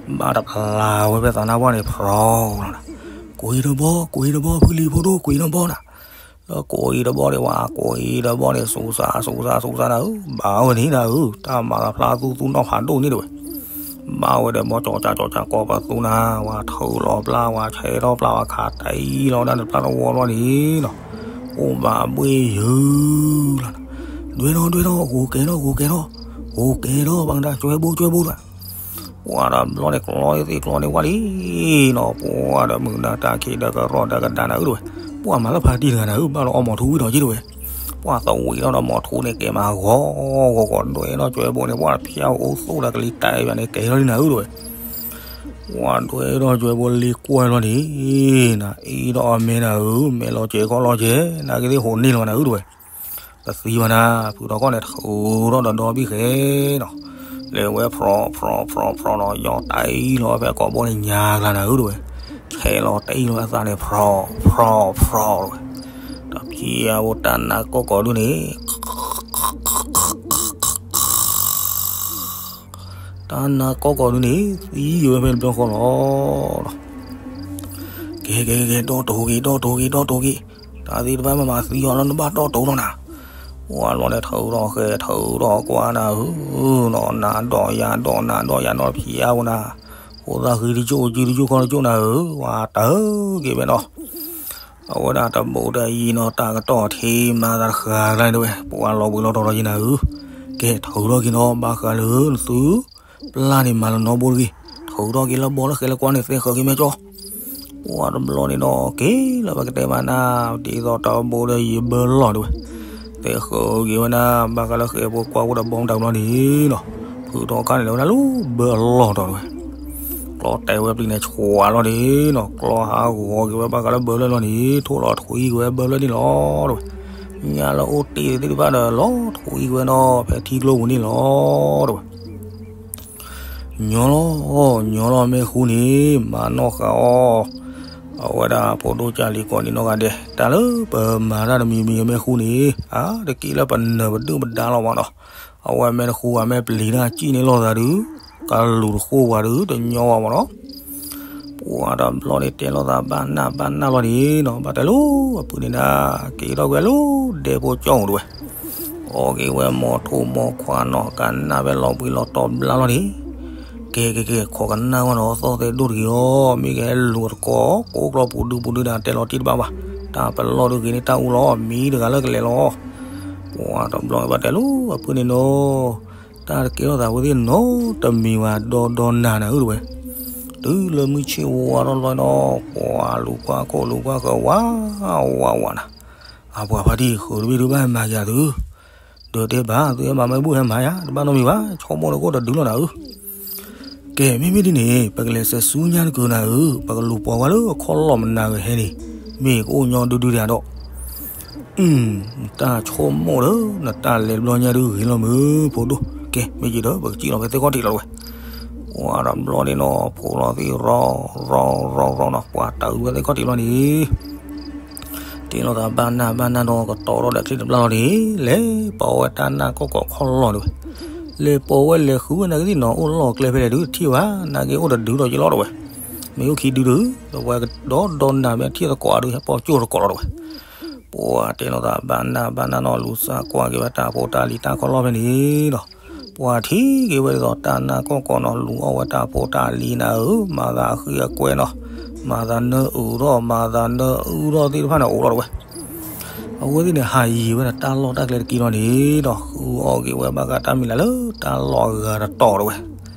ဘၣ်တဖျါဝဲဖဲသးနါပှၢ်န့ၣ် ဖြီလီၤနၤ, ကွံာ်တဘီ ကွံာ်တဘီ ဖုလံၤဖိဒိၣ် ကွံာ်တဘီနၤ လၢကွံာ်တဘီန့ၣ် ပှၤကွံာ်တဘီန့ၣ် စူးစၢ်စူးစၢ်စူးစၢ်နၤဧၢ, ဘၣ်ဝဲန့ၣ်နၤဧၢ, တၢ်မၤသးဖျါသူသူနီၢ်ဖးဒိၣ်န့ၣ်တဝဲ, ဘၣ်ဝဲဒီးဘီကၠီကၠးကၠီကၠးကိးပသူနၤ, ပှၤထုးလီၤပျၢ် ပှၤဆဲးထီၣ်ပျၢ် ပှၤခးတံၢ်လီၤဝဲဒၣ်န့ၣ် ပျၢ်တဝီလီၤန့ၣ်နီၤ, အိၣ်ဘၣ်ဘှ့ၣ်ယုၢ်လီၤနၤ, ဒွဲၣ်ထီၣ်ဒွဲၣ်ထီၣ် ဂိၤကဲထီၣ်ဂိၤကဲထီၣ်, ဂိၤကဲထီၣ် ပှၤကဒါ ကၠွဲဘိကၠွဲဘိလီၤ ပှၤတဘျီန့ၣ် ကျီသ့ၣ်ကျီန့ၣ်ဝဲလံနီၤ, ပှၤဒီးမုၢ်နၤတၢ်ခံးဒီးကရီၢ်ဒီးကဒါနၤဧၢတဝဲ, ပှၤမၤလၢဖးတံၢ်တဂၤနၤဧၢ, ဘၣ်လီၤအီၣ်မီၤထူဝံၤဒီးက့တဝဲ, ပှၤသဝံးထီၣ်ဒီးမီၤထူန့ၣ် ကဲမၤဂီၤဂီၤဂီၤ ဒွဲၣ်ထီၣ်ကၠွဲဘိန့ၣ် ပှၤတဖျါအိၣ်သိၣ်ဒီးကလံၤတဲာ်ဘၣ်န့ၣ် ကဲထီၣ်လံနၤဧၢတဝဲ, ပှၤဒွဲၣ်ထီၣ်ကၠွဲဘိလံကွၢ်လီၤန့ၣ်, နၤအံၤဒီးအမဲနၤဧၢ, မဲလီၤကဲၤခီၣ်လီၤကဲၤ, နၤကသ့ၣ်ဟိးန့ၢ်လီၤနၤဧၢတဝဲ တသံဘၣ်နၤ, ဖုထီခီၣ်န့ၣ် ထုးထီၣ်ဒီးဒီဘံၣ်ဃဲနီၤ, လဲၤဝဲဖြီဖြီဖြီဖြီနီၤ, ယီၤတၢ်အံၤလီၤဖဲကိးဘိန့ၣ် ညါကျါနၤဧၢတဝဲ, ဆဲးလီၤတၢ်အံၤလီၤအသးန့ၣ် ဖြီဖြီဖြီတဝဲ, တဖံးအဝဲတၢ်နါကီၢ်ကီၢ်ဒုန့ၣ် တၢ်နါကီၢ်ကီၢ်ဒုန့ၣ် သံယိာ်ဝဲဖဲတဘျီဃီလီၤ. ကဲကဲကဲ ဒီတိၢ်က့ၤ ဒီတိၢ်က့ၤ ဒီတိၢ်က့ၤ, တၢ်သ့ၣ်တဖၣ်မၤမၤသံအီၤလီၤ နဘၣ်ဒီတိၢ်လီၤနၤ, ပှၤလီၤန့ၣ် ထုးထီၣ်ဃဲ ထုးထီၣ်ကွၢ်နၤဧၢ, နီၤ နၤဒီးယၤဒီးနၤဒီးယၤနီၤ တဖံးအဝဲနၤ, အိၣ်သၣ်ဃံတကၠိၣ် ကၠုတကၠိၣ် ခီၣ်တကၠိၣ်နၤဧၢ, ပှၤတၢ်က့ၤဝဲနီၤ အဝဲဒၣ်တဘိဒီးယံၤနီၤ တၢ်ကတီၢ်ထံမၤသးတဃၣ်ကျါန့ၣ်တဝဲ ပှၤလီၤဘှံးလီၤတီၤလီၤယံၤနၤဧၢ, ကဲ ထုးထီၣ်က့ၤနီၤ ဘၣ်ဃးလၢနသု ပျၢ်န့ၣ်မၤလီၤနီတဘိတဂ့ၤ, ထုးထီၣ်က့ၤလၢဘီလၢဃဲလၢကွၢ်န့ၣ် သဲဃၢၤက့ၤမဲာ်ကၠီ, ပှၤတဘျီန့ၣ်ဒီး က့ၤလၢပကတဲမၤနၤ ဒ်သိးတဘိဒီးယံၤဘၢလီၤတဝဲ, သဲဃၢၤက့ၤဝဲနၤ ဘၣ်ဃးလၢဃဲဖိကွၢ်ဖိဒီးဘီမတၤဘျီန့ၣ်နီၤ, ဖုထီခါန့ၣ် လဲၤဝဲဒၣ်လၢဘၢအလီၢ်တီၤတဝဲ ကျီတဲာ်ဝဲပျံၤန့ၣ် ဆှးလီၤဒၣ်နီၤ, ကျီဟးဂီၤက့ၤဝဲဘၣ်ဃးလၢဘၢလၢလီၤန့ၣ် ထိၣ်လီၤထွံက့ၤဝဲဘၢလၢန့ၣ်လီၤတဝဲ, ညၣ်လၢအိၣ်တ့ၢ်သ့ၣ်တဖၣ်ဒီး လီၤထွံက့ၤဝဲနီၤ ဖဲထံကျိပူၤန့ၣ်လီၤတဝဲ, ညီလီၤ ညီလီၤမ့ၢ်ဃူန့ၣ် မၤနီၣ်ဃာ်အီၤ အဝဲဒၣ်ဖိဒိၣ်ကၢ်လံၤကိးနံၤနီၢ်ဂၤဒဲး တၢ်လၢပမၤတၢ်တမံၤမံၤမ့ၢ်ဃူန့ၣ် အါတက့ၢ်လၢပနၢၤပဒုၣ်ပဒါလီၤမးနီၤ. အဝဲမ့ၢ်တဃူဂၤမ့ၢ်ပျံၤတၢ်စံၣ်န့ၢ်လိာ်သးဒုး ကလူၤတဃူဝဲဒုး တညီဝဲမးနီၤ. ပှၤတဘျီန့ၣ်တဲလိာ်သးဘၣ်နၢ်ဘၣ်နၢ်လီၤန့ၣ်နီၤ ဘၣ်တဲလိၤ အဖုန့ၣ်ဒၣ် က့ၤထီၣ်ကွံာ်လၢဒဲဖိကၠီၣ်အိၣ်တဝဲ အီၣ်က့ၤဝဲမိထိမိခွါနီၤ ကနၣ်ဖဲလီၤဘှံးလီၤတီၤဘျါလီၤန့ၣ် ကဲကဲကဲ ခိးကနၣ်ဝဲနီၤ သီၣ်သဲးဒိၣ်တဂ့ၤအီၤ မ့ၢ်ကဲလူၤတကိး ကိးကျီၢ်ပူၤဒုပူၤဒုဒၣ် တဲလီၤတံၢ်တဘၣ်ဘၣ်. တၢ်ပလီၢ်ဒုဂ့ၤန့ၣ် တၢ်အူလီၤ မံတဂၤလၢကလဲၤလီၤ. ပှၤတဘျီဘၣ်တဲလိၤ အဖုန့ၣ်နီၤ တၢ်တကဲထီၣ်သးဝဲသ့ၣ်နီတမံၤဝဲ ဒီဒီနၤနၤဧၢတဝဲ. တုၤလၢမုၢ်ဆ့ၣ်ဝါထီၣ်လီၤနီၤ ပှၤလူၤကွၢ်ခိၣ်လူၤကွၢ်ဃၢၤ ဝါဝါဝါနၤ အပှၤဖါတံၢ် ဃုာ်တဘ့ၣ်ဒုးဘၣ်ဟဲမၤယၤသု, ဒီးတဲဘၣ် သုဟဲမၤမ့ၢ်ဘူၣ်ဟဲမၤယၤ တဘၣ်နီတမံၤဘၣ် ဆိကမိၣ်ဒီးကအိၣ်တဒုလီၤနၤဧၢ. ကဲ မ့မ့ၢ်ဒ်န့ၣ် ပကလဲၤစဲးဆူညါတကုာ်နၤဧၢ, ပကလူၤပိာ်ဝဲလၢအခီၣ်လီၢ်မနၤဂ့ၤဟဲန့ၣ် မ့ၢ်ကအိၣ်ညီဒုဒုဒၣ်ဒီး နတၢ်ဆိကမိၣ်ဒီး နတၢ်လဲၤတဘျီညါဒုဂ့ၤလီၤမုၢ်ဖိဒိၣ်. ကဲ မ့ၢ်က့ၤဒီး ပကစံၣ်လီၤဖဲသ့ၣ်ခီၣ်ထံးလီၤတဝဲ. ပှၤတဘျီန့ၣ်နီၤ ဖိလီၤသ့ၣ်ရီ ရီ ရီ ရီနီၤ ပှၤတၢ်အုးဝဲသ့ၣ်ခီၣ်ထံးလီၤန့ၣ် တဲလိာ်သးဘၣ်နၢ်ဘၣ်နၢ်နီၤ ကတီၤထီၣ်ဒီးချံတဘျီလီၤန့ၣ် လဲၤပိာ်ဝဲတၢ်နၢ်ကီၢ်ကီၢ်ခီၣ်လီၢ်တဝဲ. လဲၤပိာ်ဝဲလဲၤဃုဝဲနာ်က့သ့ၣ်နီၤ အိၣ်လီၢ်ကျဲဖဲလဲၣ်ဒုးတထံၣ်ဘၣ် နာ်က့အိၣ်တဒုဒီးယလီၤတဝဲ. မ့ၢ်အိၣ်ခံဒုဒုး တဝဲကဒီဒီနၤမ့ၢ်ထံၣ်သကိးဒုး ဟဲပိာ်ကၠိၢ်သကိးလီၤတဝဲ. ပှၤတဲလိာ်သးဘၣ်နၢ်ဘၣ်နၢ်နီၤ လူၤစၢ်ကွၢ်က့ၤဝဲတၢ်ဖိတၢ်လံၤတၢ်ခီၣ်လီၢ်ဖဲန့ၣ်ဒီး ပှၤထံၣ်က့ၤဝဲဒ်သိးတၢ်နၢ်ကီၢ်ကီၢ်နီၤ လူၤအီၣ်ဝဲတၢ်ဖိတၢ်လံၤနၤဧၢ, မၤသးအဃံအကွဲနီၤ, မၤသးနၢအုးထီၣ် မၤသးနၢအုးထီၣ်သ့ၣ်တဖၣ်န့ၣ် အိၣ်လီၤတဝဲ. အဝဲသ့ၣ်န့ၣ်ဟးယံၤဝဲဒၣ်တၢ်လီၢ်တၢ်ကျဲတက့ၢ်လီၤန့ၣ်ဒီး ဃုအီၣ်က့ၤဝဲဘၣ်ဃးတၢ်မံၤလၢ်လၢတၢ်လီၢ်အဂၤတတီၤတဝဲ.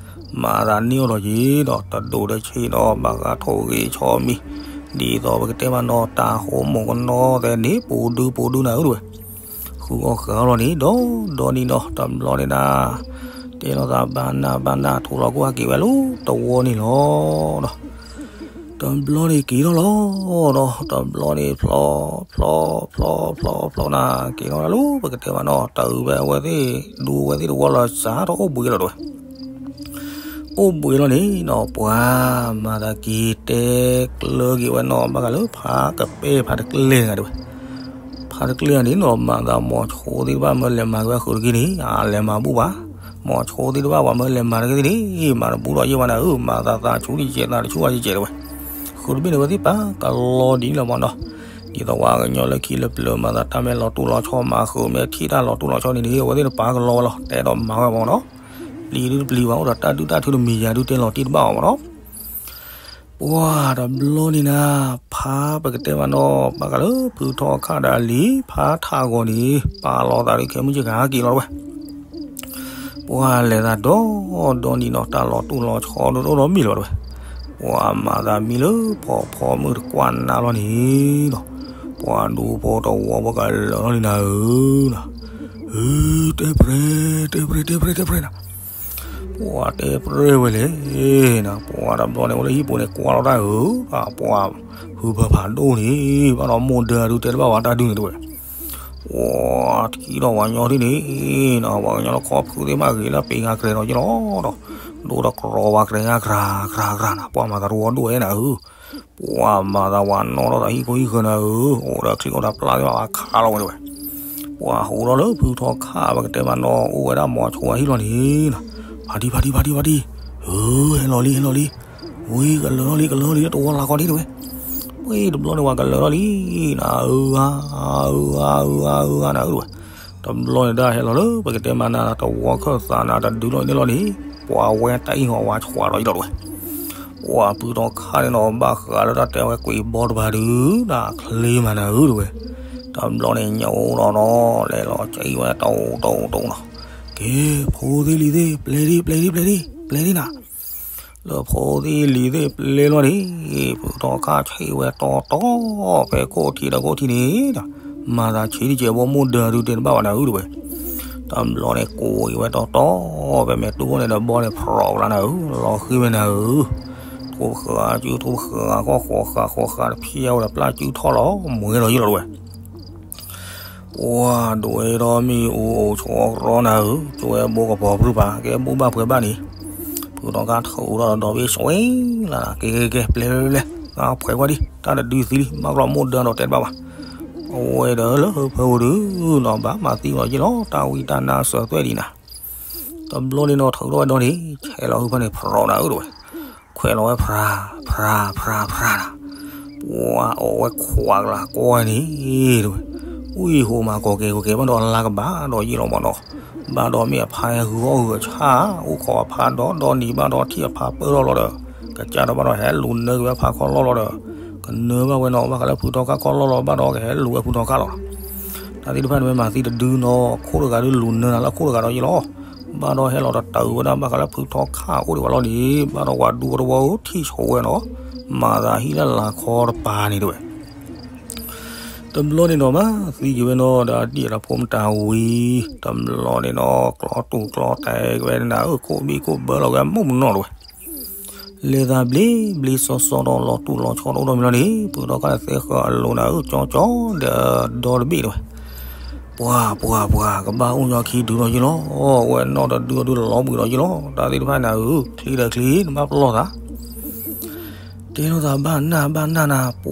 မၤသးန့ၢ်အီၤဒီးယံၤဒီး တဒိးတဆံးဒီး ဘၣ်ဃးထိၣ်ဂ့ၤဆီမံၤ ဒ်သိးပကတဲမးနီၤ တၢ်ဟိမိၢ်ကနီၤသဲန့ၣ် ပူၤဒုပူၤဒုနၤဧၢတဝဲ. ဃုအီၣ်ဃုအီလီၤန့ၣ် ဒီးဒီနံၤနီၤ တဘျီန့ၣ်ဒၣ် တဲလိာ်သးဘၣ်နၢ်ဘၣ်နၢ် ထိးလီၤကွၢ်က့ၤဝဲလၢတဝီန့ၣ်လီၤဒီး တဘျီန့ၣ်က့ၤထီၣ်လီၤဒီး တဘျီန့ၣ်ဖျီ ဖျီ ဖျီ ဖျီ ဖျီ ဖျီနၤ က့ၤထီၣ်လၢပကတဲမးနီၤ တၢ်အုးဖဲအဝဲသ့ၣ် ဒူအဝဲသ့ၣ်တဝီလီၤစးထီၣ်အိၣ်ဘှံးလီၤတဝဲ. အိၣ်ဘှံးလီၤန့ၣ်နီၤ ပှၤမၤသးက့ၤတဲကျၢၤက့ၤဝဲနီၤ ဘၣ်ဃးလၢဖးကပဲၢ်ဖးတကျဲတဂၤတဝဲ. ဖးတကျဲန့ၣ်နီၤ မၤသးမိၤဆိသ့ၣ်တဖၣ်မၢလဲၤမၤက့ၤဝဲဃုာ်တက့ၢ်န့ၣ် အလဲၤမၤဘူၣ်ဘၣ်. မိၤဆိသ့ၣ်တဖၣ်ပှၤမၢလဲၤမၤတဂ့ၤသ့ၣ်န့ၣ် မၤတဘူၣ်ဒီးယဲၢ်ဘၣ်နၤဧၢ မၤသးသးဆူးတယဲၢ်သးတဆူးအယဲၢ်တဝဲ. ဃုာ်တဘ့ၣ်န့ၣ်ဝဲသ့ၣ်ပာ်ကလီဒ်န့ၣ်လီၤမးနီၤ. ဒ်သိးဝဲကညီလၢခံလၢပျၢၤ မၤသးတၢ်မ့ၢ်လီၤတူၢ်လီၤဆီမၤဃုာ်မ့ၢ်ထံၣ်တၢ်လီၤတူၢ်လီၤဆီန့ၣ်န့ၣ် အဝဲသ့ၣ်န့ၣ်ပာ်ကလီဝဲလီၤ တဲဒီးမၤဝဲမးနီၤ. ပျံၤဒုတပျံၤဘၣ် အိၣ်ဒီးတၢ်ဒုၣ်တၢ်ထုတမံၤယၤဒုတဲလီၤတံၢ်တဘၣ်အီၤမးနီၤ. ပှၤတဘျီန့ၣ်နၤ ဖးပကတဲမးနီၤ ဘၣ်ဃးလၢဖုထီခၣ်ဒီးအလံၤ ဖးထးဂီၤန့ၣ် ပာ်လီၤသးဒုးခဲမုၢ်ဆ့ၣ်ကဟဲက့ၤလီၤတဝဲ. ပှၤလဲၤသးဒီဒီနံၤနီၤ တၢ်လီၤတူၢ်လီၤဆီဒိၣ်ဒိၣ်ဒီးမံလီၤတဝဲ. ပှၤမၤသးမံလၢဖီဖီမုၢ်တကွၢ်နးလီၤန့ၣ်ဒီး ပှၤဒူဖိတဝီပှၤကလၢာ်လီၤန့ၣ်နၤဧၢ ဧၢ တဲပြဲ တဲပြဲ တဲပြဲ တဲပြဲနၤ ပှၤတဲပြဲဝဲလဲၣ်နၤ ပှၤတဘျီန့ၣ် အိၣ်လၢဟံၣ်ပူၤန့ၣ် ကွၢ်လီၤတၢ်ဧၢ ပှၤဟုဖးဖးဒိၣ်န့ၣ် ဘၣ်ဒီးမိၢ်ဒၢဒုတဲတဘၣ်ဝဲတၢ်ဒုန့ၣ်တဝဲ. ပှၤထံၣ်ဒီးပှၤကညီထံၣ်န့ၣ်နီၤ ပှၤကညီလၢခီဖုသ့ၣ်မးဂ့ၤလၢပ့ၤဂၤကြဲးဒီးယလီၤ ဒီး ဒိၣ်ဒီးကြီဝဲကြဲးဂၤကြၤကြၤနၤ ပှၤမၤသးတဝီဒိၣ်ဝဲနၤဧၢ ပှၤမၤသးဝဲနီၣ်ထီၣ်သးဟံၣ်ခိၣ်ဟံၣ်ဃၢၤနၤဧၢ အိၣ်ဒီးချံအိၣ်ဒီးပျၢ်သ့ၣ်မးဝဲခးလီၤဝဲတဝဲ. ပှၤဟူးထီၣ်လၢဖုထီခါ ပကတဲမးနီၤ အိၣ်ဝဲဒၣ်မိၤဆိအဟံၣ်လီၤန့ၣ်နီၤ ဖါတံၢ် ဖါတံၢ် ဖါတံၢ် ဖါတံၢ် ဧၢ ဟဲလီၤလံ ဟဲလီၤလံ ဝံၤကလၢာ်ထီၣ်လံ ကလၢာ်ထီၣ်လံ တဝီလၢ်ကီၢ်ဒံးတဝဲ. ဝံၤတဘျီန့ၣ် ပှၤကလၢာ်ထီၣ်လံ နၤဧၢ ဧၢ ဧၢ ဧၢ ဧၢ နၤဧၢတဝဲ. တဘျီန့ၣ်ဒၣ်ဟဲလီၤလၢ ပကတဲမးနၤ တဝီခၢၣ်သးနၤ တဒုလီၤန့ၣ်လီၤန့ၣ် ပှၤဝဲတၢ်အံၣ်ဟီၣ်ဝါဆှးဒီးယလီၤတဝဲ. ပှၤဖုထီခါန့ၣ်နီၤ ဘၣ်ဃးလၢတၢ်တဲဝဲကွံာ်ဘီတဖၣ်ဒုး နၤချ့မးနၤဧၢတဝဲ. တဘျီန့ၣ်ညၣ်အိၣ်ဒီးနီၤ လဲၤလီၤကံဝဲတအိၣ်တအိၣ်တအိၣ်နီၤ. ကဲ ဖိသ့ၣ်လံၤသ့ၣ် ပျဲဒံး ပျဲဒံး ပျဲဒံး ပျဲဒံးနၤ လၢဖိသ့ၣ်လံၤသ့ၣ်ပျဲလီၤန့ၣ် ဖုထီခါဆံးဝဲတီတီ ဖဲခိၣ်ထံးဒီးခိၣ်ထံးန့ၣ်ဒီး မၤသးဆံးတကဲးဘိမိၢ်ဒၢဒုတဲတဘၣ်ဝဲနၤဧၢတဝဲ. တဘျီန့ၣ်ကိးက့ၤဝဲတီတီ ဖဲမဲာ်တူၢ်ခိၣ်န့ၣ်ဒီးဘီန့ၣ်ဖျိးကလါနၤဧၢ လီၤဃ့ဝဲနၤဧၢ. ထိၣ်ဃာ်စုထိၣ်ဃာ်ခီၣ်ဃီဃာ်ဃီဃာ်တဖျဲးဝဲဒီးပျၢ်စုထီၣ်လီၤ မွဲဒီးယလီၤတဝဲ. ပှၤဒွဲဒီးမ့ၣ်အူအိၣ်ဆိးရီနၤဧၢ ကၠိဝဲဘိကပီၤပြူၢ်ပၤ ကဲဘူၣ်ဘၣ်ပှဲၤဘၣ်န့ၣ် ဖုထီခါထုးထီၣ်ဒီးဘ့ၣ်စွဲလၢ ကဲကဲကဲ ပျဲပျဲပျဲ တၢ်ဖှဲးကွၢ်ဒံး တၢ်တဒုသံလံ ဘၣ်ကျီမိၢ်ဒၢဒီးတဲတဘၣ်ဘၣ်. အဝဲဒီးလၢဖၢပူၤဒုးနီၤ ဘၣ်မၤသံဝဲလီၤယ့ၣ်လီၤ တၢ်ဝံတၢ်နါစၢၤသွဲၣ်ဒံးနၤ. တဘျီန့ၣ်နီၤ ထုးထီၣ်ဝဲဒီန့ၣ် ဆဲးလီၤဟုဖၢန့ၣ် ဖြီနၤဧၢတဝဲ, ခွဲးလီၤဝဲဖြါ ဖြါ ဖြါ ဖြါနၤ, ပှၤအီၣ်ဝဲခွးကလၤကွၢ်န့ၣ်တဝဲ, ဝံၣ်ဟိးမၤကီၤကဲၤကီၤကဲၤဘၣ်ဒီးလါကဘၣ်ဒီးယ့ၣ်လီၤမၢ်နီၤ, ဘၣ်ဒီးမ့ၢ်အဖါဟဲဂုာ်အီၣ်ဂုာ်အဆၣ် အိၣ်ခိးအဖါဒီးဒီနံၤဘၣ်ဒီးထံၣ်အဖါပၢၢ်ထီၣ်လီၤဒီး ကစၢ်ဒီးဘၣ်ဒီးဟဲလူၤနၢက့ၤဝဲဖါခီလီၢ်လီၤဒီး ကနၢဘၣ်ဝဲနီၤ ဘၣ်ဃးလၢဖုထီခါခီလီၢ်လီၤ ဘၣ်ဒီးကဟဲလူၤဝဲဖုထီခါလီၤ. တၢ်သ့ၣ်တဖၣ်န့ၣ်ဝဲမၤသံတဒုနီၤ ခိၣ်တဂၤဒုးလူၤနၢနၤလၢခိၣ်တဂၤဒီးယ့ၣ်လီၤ. ဘၣ်ဒီးဟဲလီၤတတၢ်ဝဲဒၣ်ဘၣ်ဃးလၢဖုထီခါအိၣ်ဒံးဝဲလီၤန့ၣ် ဘၣ်ဒီးဝၤဒူဝဲတဝီဧိၤထံၣ်ဆိဝဲနီၤ, မၤသးဟံၣ်လၢလၤခီတပၤန့ၣ်တဝဲ တဘျီန့ၣ်နီၤမၤသံက့ၤဝဲနီၤ ဒီးအဒံၣ်အဒီဖိမတၤဝံၤ, တဘျီန့ၣ်နီၤ ကျီတူၢ်ကျီတဲာ်က့ၤဝဲနၤဧၢ ကိးဘံၣ်ကိးဘၢလီၤက့ၤမိၢ်မနီၤတဝဲ လဲၤသးဘျ့ဘျ့စီစီဒီးလီၤတူၢ်လီၤဆီတအိၣ်ဒီးမံၤလီၤန့ၣ် ဖုထီခါသဲဃၢၤအလိၤနၤဧၢ ကၠီကၠီဒီးဒီတဘ့ၣ်တဝဲ ပှၤပှၤပှၤ ကဘၣ်အိၣ်ညီခံဒုးဒီးယ့ၣ်လီၤ, ဝဲနီၢ်ဒီးဒုးအဒုးလီၤဘှံးဒီးယ့ၣ်လီၤ, တၢ်သ့ၣ်တဖၣ်န့ၣ်ဧၢ ချံဒီးချံ နဘၣ်ပလီၢ်သး တဲလိာ်သးဘၣ်နၢ်ဘၣ်နၢ်နၤ ပှၤ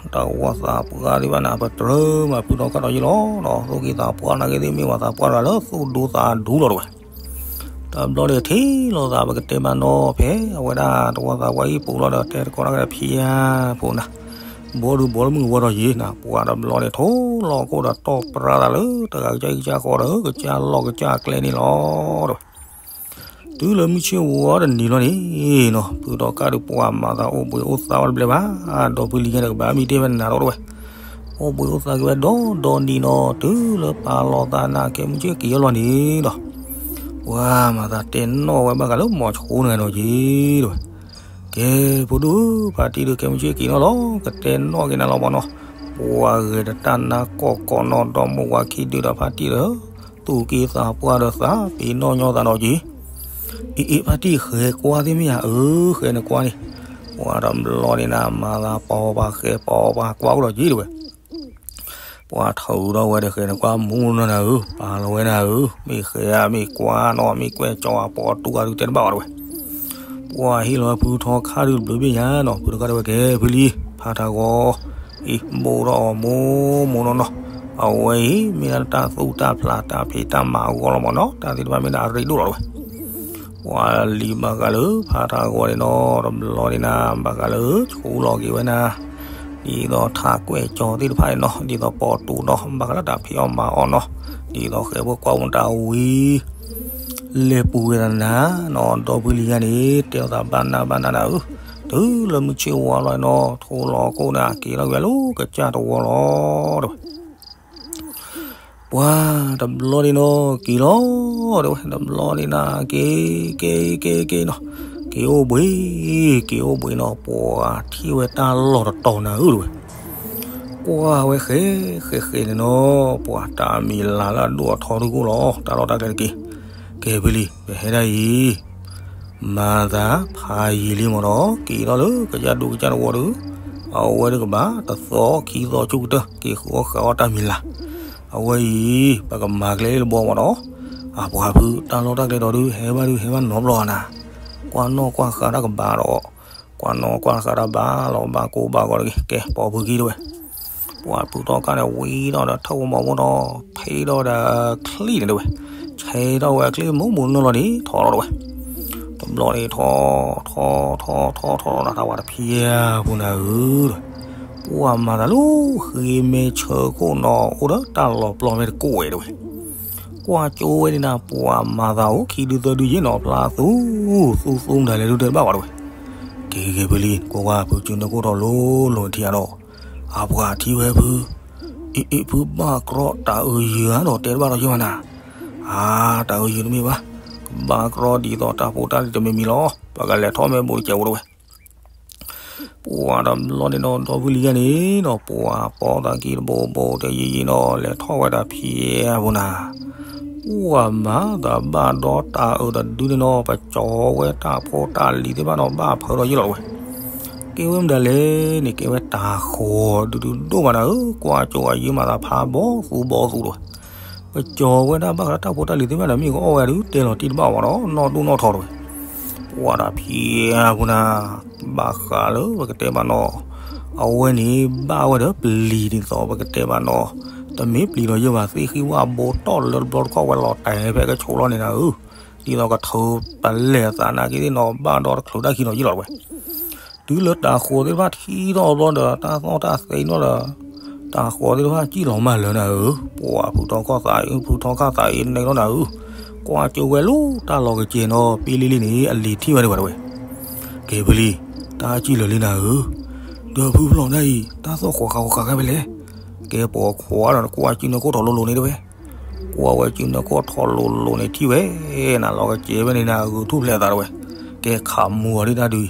တၢ်ဂီၤသးပှၢ်သ့ၣ်တဖၣ်န့ၣ် ပတြၢၤမၤဖုထီခါဒီးယ့ၣ်လီၤနီၤ, သိၣ်က့သးပှၢ်နာ်က့သ့ၣ်မ့ၢ်ဝဲသးပှၢ်တဂၤလၢသိၣ်ဒူသးဒူလီၤတဝဲ တဘျီန့ၣ်ထံၣ်လိာ်သးပကတဲမးနီၤ ဖဲအဝဲဒၣ်တဝီသးပှၢ်အံၤပူၤလီၤဒီး တဲတကိးတၢ်ကဒီးဖံယါဖိနၤ, ဘီဒုးဘီလၢမုၢ်ကဝီၤဒီးယ့ၣ်နၤ ပှၤတဘျီန့ၣ် ထိၣ်လီၤခိၣ်ဒီးတီၢ်ပြါသးလၢတဂၤကစၢ်အံၤကစၢ်ဃီဒီး ကစၢ်လီၢ်ကစၢ်ကျဲန့ၣ်လီၤတဝဲ တုၤလၢမုၢ်ဆ့ၣ်ဝါတနံၤလီၤန့ၣ်နီၤ ဖုထီခါဒုးပှၤမၤသးအိၣ်ဘှံးအိၣ်သါဝဲတဘျဲဘၣ်, ဒီဖုလံၤညါန့ၣ် ကဘၣ်မံတ့ၢ်ဝဲနၤဒီးတဝဲ, အိၣ်ဘှံးအိၣ်သါက့ၤဝဲဒီဒီနံၤနီၤ တုၤလၢပာ်လီၤသးနၤ ကဲမုၢ်ဆ့ၣ်က့ၤအီၤလီၤန့ၣ်ဒီး ပှၤမၤသးတဲနီၣ်ဝဲဘၣ်ဃးလၢမိၤဆိန့ၣ်နီၤက့ၤတဝဲ, ကဲ ဖိဒု ဖါတံၢ်ဒုး ကဲမုၢ်ဆ့ၣ်က့ၤနီၣ်လီၤ ကတဲနီၣ်က့ၤနၤလီၤမၢ်နီၤ, ပှၤဂဲၤတတၢ်နါကီၢ်ကီၢ်နီၣ်ဒီးမိၢ်ဝၤခံဒုးဒီးဖါတံၢ်ဒီး သူၣ်က့သးပှၢ်ဒီးသးပ့ၤနီၣ်ညီသးနီၤက့ၤ, အ့ အ့ ဖါတံၢ်ဃဲၤကွၢ်သ့ၣ်မ့ၢ်ဧါ, အၢ ဃဲၤနကွၢ်န့ၣ်, ပှၤတဘျီန့ၣ်နၤ မၤသးပီၤပှၤဃဲၤပီၤပှၤကွၢ်အိၣ်ဒီးက့ၤတဝဲ ပှၤထုးဒီးဝဲဒီးဃဲၤနကွၢ်မူနီၤနၤဧၢ, ပာ်လီၤဝဲနၤဧၢ, မ့ၢ်ဃဲၤဧါ မ့ၢ်ကွၢ်နီၤ မ့ၢ်ကွဲးကၠီၤဧါ ပီၤတူၢ်ဧါဒုးတဲတဘၣ်ဘၣ်တဝဲ ပှၤဟ့ၣ်လီၤဝဲဖုထီခါဒုးတဘျုးဘ့ၣ်ညါနီၤ, ဖုထီခါဒုးဝဲကဲဖုလံၤ ဖါထးဂီၤ အံၤ ဘူးထီၣ်အီၤမိၢ်မိၢ်နီၢ်နီၢ်, အဝဲအံၤ မ့ၢ်ဒၣ်တၢ်သူၣ်တၢ်ဖျးတၢ်ဖံးတၢ်မၤအဂီၢ်လီၤမၢ်နီၤ, တၢ်သ့ၣ်တဖၣ်မ့ၢ်ဒၣ်အရ့ဒိၣ်လီၤတဝဲ ပှၤလံၤဘၣ်ဃးလၢဖါထးဂီၤန့ၣ်နီၤ, တဘျီန့ၣ်နၤ ဘၣ်ဃးလၢဆူလီၤက့ၤဝဲနၤ, ဒ်သိးထးကွဲးကၠီၤသ့ၣ်တဖၣ်န့ၣ်နီၤ, ဒ်သိးပီၤတူၢ်နီၤ, ဘၣ်ဃးလၢတၢ်ဖံးအီၣ်မၤအီၣ်နီၤ, ဒ်သိးဃဲၤဖိကွၢ်မတၤဝံၤ လဲၤပူၤဝဲသနာ်နီၤ, ဒီဖုလံၤယါန့ၣ် တဲအသးဘၣ်နၢ်ဘၣ်နၢ်နၤဧၢ, တုၤလၢမုၢ်ဆ့ၣ်ဝါလီၤနီၤ, ထိၣ်လီၤခိၣ်န့ၣ် က့ၤလီၤဝဲလၢကစၢ်တဝီလီၤ တဝဲ ပှၤတဘျီန့ၣ်နီၤ က့ၤလီၤ တဝဲ တဘျီန့ၣ်နၤ က့ၤ က့ၤ က့ၤ က့ၤနီၤ, က့ၤအိၣ်ဘှံး က့ၤအိၣ်ဘှံးနီၤ, ပှၤထံၣ်ဝဲတၢ်လီၢ်တတီၤနၤဧၢ တဝဲ ကွၢ်ဝဲဃဲ ဃဲ ဃဲန့ၣ်နီၤ, ပှၤတၢ်မံၤလၤလၢအဒိၣ်အထီတကိၣ်လီၤ, တၢ်လီၢ်တၢ်ကျဲတက့ၢ်, ကဲဖဲလံ ပဟဲဒၣ်အံၤ မၤသးဖးယံာ်လံမၢ်နီၤ, က့ၤထီၣ်လၢကစၢ်ဒူကစၢ်တဝီဒီး အဝဲဒုးကဘၣ်တသီခံသီဆူကတၢၢ် က့ၤဃုအီၣ်ဃုအီတၢ်မံၤလၤ, အဝဲအံၤ ပကမၤကျဲလၢဘီမၢ်နီၤ, အပှၤဖုတၢ်လီၢ်တၢ်ကျဲဒီးဒုး ဟဲဘၣ်ဒုး ဟဲဘၣ်နီတဘျီနၤ, ကွၢ်နီၣ်ကွၢ်ဃာ်တၢ်ကဘၣ်ဒီး ကွၢ်နီၣ်ကွၢ်ဃာ်တၢ်ဘၣ်လီၤဘၣ်ကိၢ်ဘၣ်ဂီၤတဂ့ၤ, ကဲ ပိာ်ဖုခံတဝဲ ပှၤဖုထီခါန့ၣ် ဝံထီၣ်ဒီးထၢၣ်ဝီမီၤဖိနီၤ, ဖံးထီၣ်ဒီးချံန့ၣ်တဝဲ, ဆဲးထီၣ်ဝဲချံမိၢ်မိၢ်နီၢ်နီၢ်န့ၣ် ထီၣ်လီၤတဝဲ, တဘျီန့ၣ်ထီၣ် ထီၣ် ထီၣ် ထီၣ် ထီၣ် ထီၣ်တၢ်ဝဲတဖံးဧါပူၤနၤဧၢ, ပှၤမၤသးလၢဃ့မဲဆၢခိၣ်နီၤ အိၣ်ဒီးတၢ်လီၤပျီမ့ၢ်တကိးဝဲတဝဲ ကွၢ်ကၠိဝဲန့ၣ်နၤ ပှၤမၤသးအိၣ်ခံဒုသၢဒုယ့ၣ်နီၤ ဖျါသူ သူသူမတၤလဲၣ်ဒုတဲတဘၣ်ဘၣ်တဝဲ, က့ၤက့ၤဖုလံ ကွၢ်ကွၢ်ဖုကၠိန့ၣ်ခိၣ်ထီၣ်လိၤလိၤထံအဒီး, အပှၤထံၣ်ဝဲဖု, အ့ အ့ ဖုဘၣ်ကြီတၢ်အုးယုာ်ဧါဒီးတဲတဘၣ်ဒီးယ့ၣ်မနၤ, အါ တၢ်အုးယုာ်တမ့ၢ်ဘၣ်, ကဘၣ်ကြီဒ်သိးတၢ်ဖိတၢ်လံၤတမံၤမံၤလီၤ, ပကလဲၤထီၣ်မဲာ်ဘိးတစဲးဖိတဝဲ ပှၤတဘျီန့ၣ်နီၤ ဒီဖုလံၤယါန့ၣ်နီၤ ပှၤပိာ်သးကံတဘိဘိတဲယံာ်ယံာ်နီၤ လဲၤထီၣ်ဝဲဒၣ်ဖံးအပူၤနၤ, ပှၤမၤသးဘၣ်ဒီတၢ်အုးတဒုန့ၣ်နီၤ ပကၠီၤဝဲတၢ်ဖိတၢ်လံၤသ့ၣ်တဖၣ်နီၤ ဘၣ်ဖၢဒီးယ့ၣ်လီၤတဝဲ, ကဲဝဲမတၤလဲၣ်န့ၣ် ကဲဝဲတၤဃီၤဒုဒုဒိၣ်မးနၤဧၢ, ကွၢ်ကၠိအယုၢ်မၤသးဖးဘီသူဘီသူတဝဲ ပကၠီၤဝဲဒၣ်ဘၣ်ဃးလၢတၢ်ဖိတၢ်လံၤသ့ၣ်တဖၣ်ဒီး မ့ၢ်ကအီၣ်ဝဲဒုး တဲလီၤတံၢ်တဘၣ်ဝဲဒီး နီၢ်ဒိၣ်နီၢ်ထီတဝဲ, ပှၤဒၣ်ဖံးအပူၤနၤ, ဘၣ်ဃးလၢပကတဲဘၣ်နီၤ, အဝဲန့ၣ်ဘၣ်ဝဲဒီးပျံၤဒ်သိးပကတဲဘၣ်နီၤ, တမ့ၢ်ပျံၤဒီးယဲၢ်ဘၣ် သ့ၣ်ဃံဝၣ်ဘိတီၢ်လၢတဘျီတခီၣ်ဝဲလီၤတဲာ်ဖဲကဆိးလီၢ်န့ၣ်နၤဧၢ, ဒ်သိးကထုးပလဲၢ်အသးနာ်က့သ့ၣ်နီၤ ဘၣ်ဒီးတချုးတၢ်ခံနီၤယလီၤတဝဲ တုၤလၢတၤဃီၤသ့ၣ်တဖၣ်ထံၣ်ထီၣ်ဘျီဒီး တၢ်သီၣ်တၢ်သဲနီၤဒီး တၤဃီၤသ့ၣ်တဖၣ်စံၣ်လီၤမၢ်လၢနၤဧၢ, ပှၤဖုထီခါသးအံၤ ဖုထီခါသးအံၤန့ၣ်လီၤနၤဧၢ, ကွၢ်ကၠိဝဲလၢတၢ်လီၢ်ကစဲၤနီၤ ပ့လ့လ့န့ၣ် အလံၤထံၣ်ဝဲဒၣ်ဝဲတဝဲ, ကဲဖုလံ, တၢ်စံၣ်လၢာ်လံနၤဧၢ, ဒီးဖုဖျီၣ်ဒၣ်အံၤ တၢ်သီၣ်ဃီၤဃာ်ဃီၤဃာ်ခဲဖဲလဲၣ်, ကဲပိာ်ခွါဒီးနကွၢ်ကၠိနၢ်ခိၣ်ထီၣ်လိၤလိၤန့ၣ်တဝဲ ကွၢ်ဝဲကၠိနၢ်ခိၣ်ထီၣ်လိၤလိၤန့ၣ်ထံၣ်ဝဲ, နၤလီၤကစဲၤဖဲန့ၣ်နၤ ဂုာ်ထူၣ်ဖျဲးအသးတဝဲ, ကဲခးမူအီၤဒ်တၢ်ဒုး,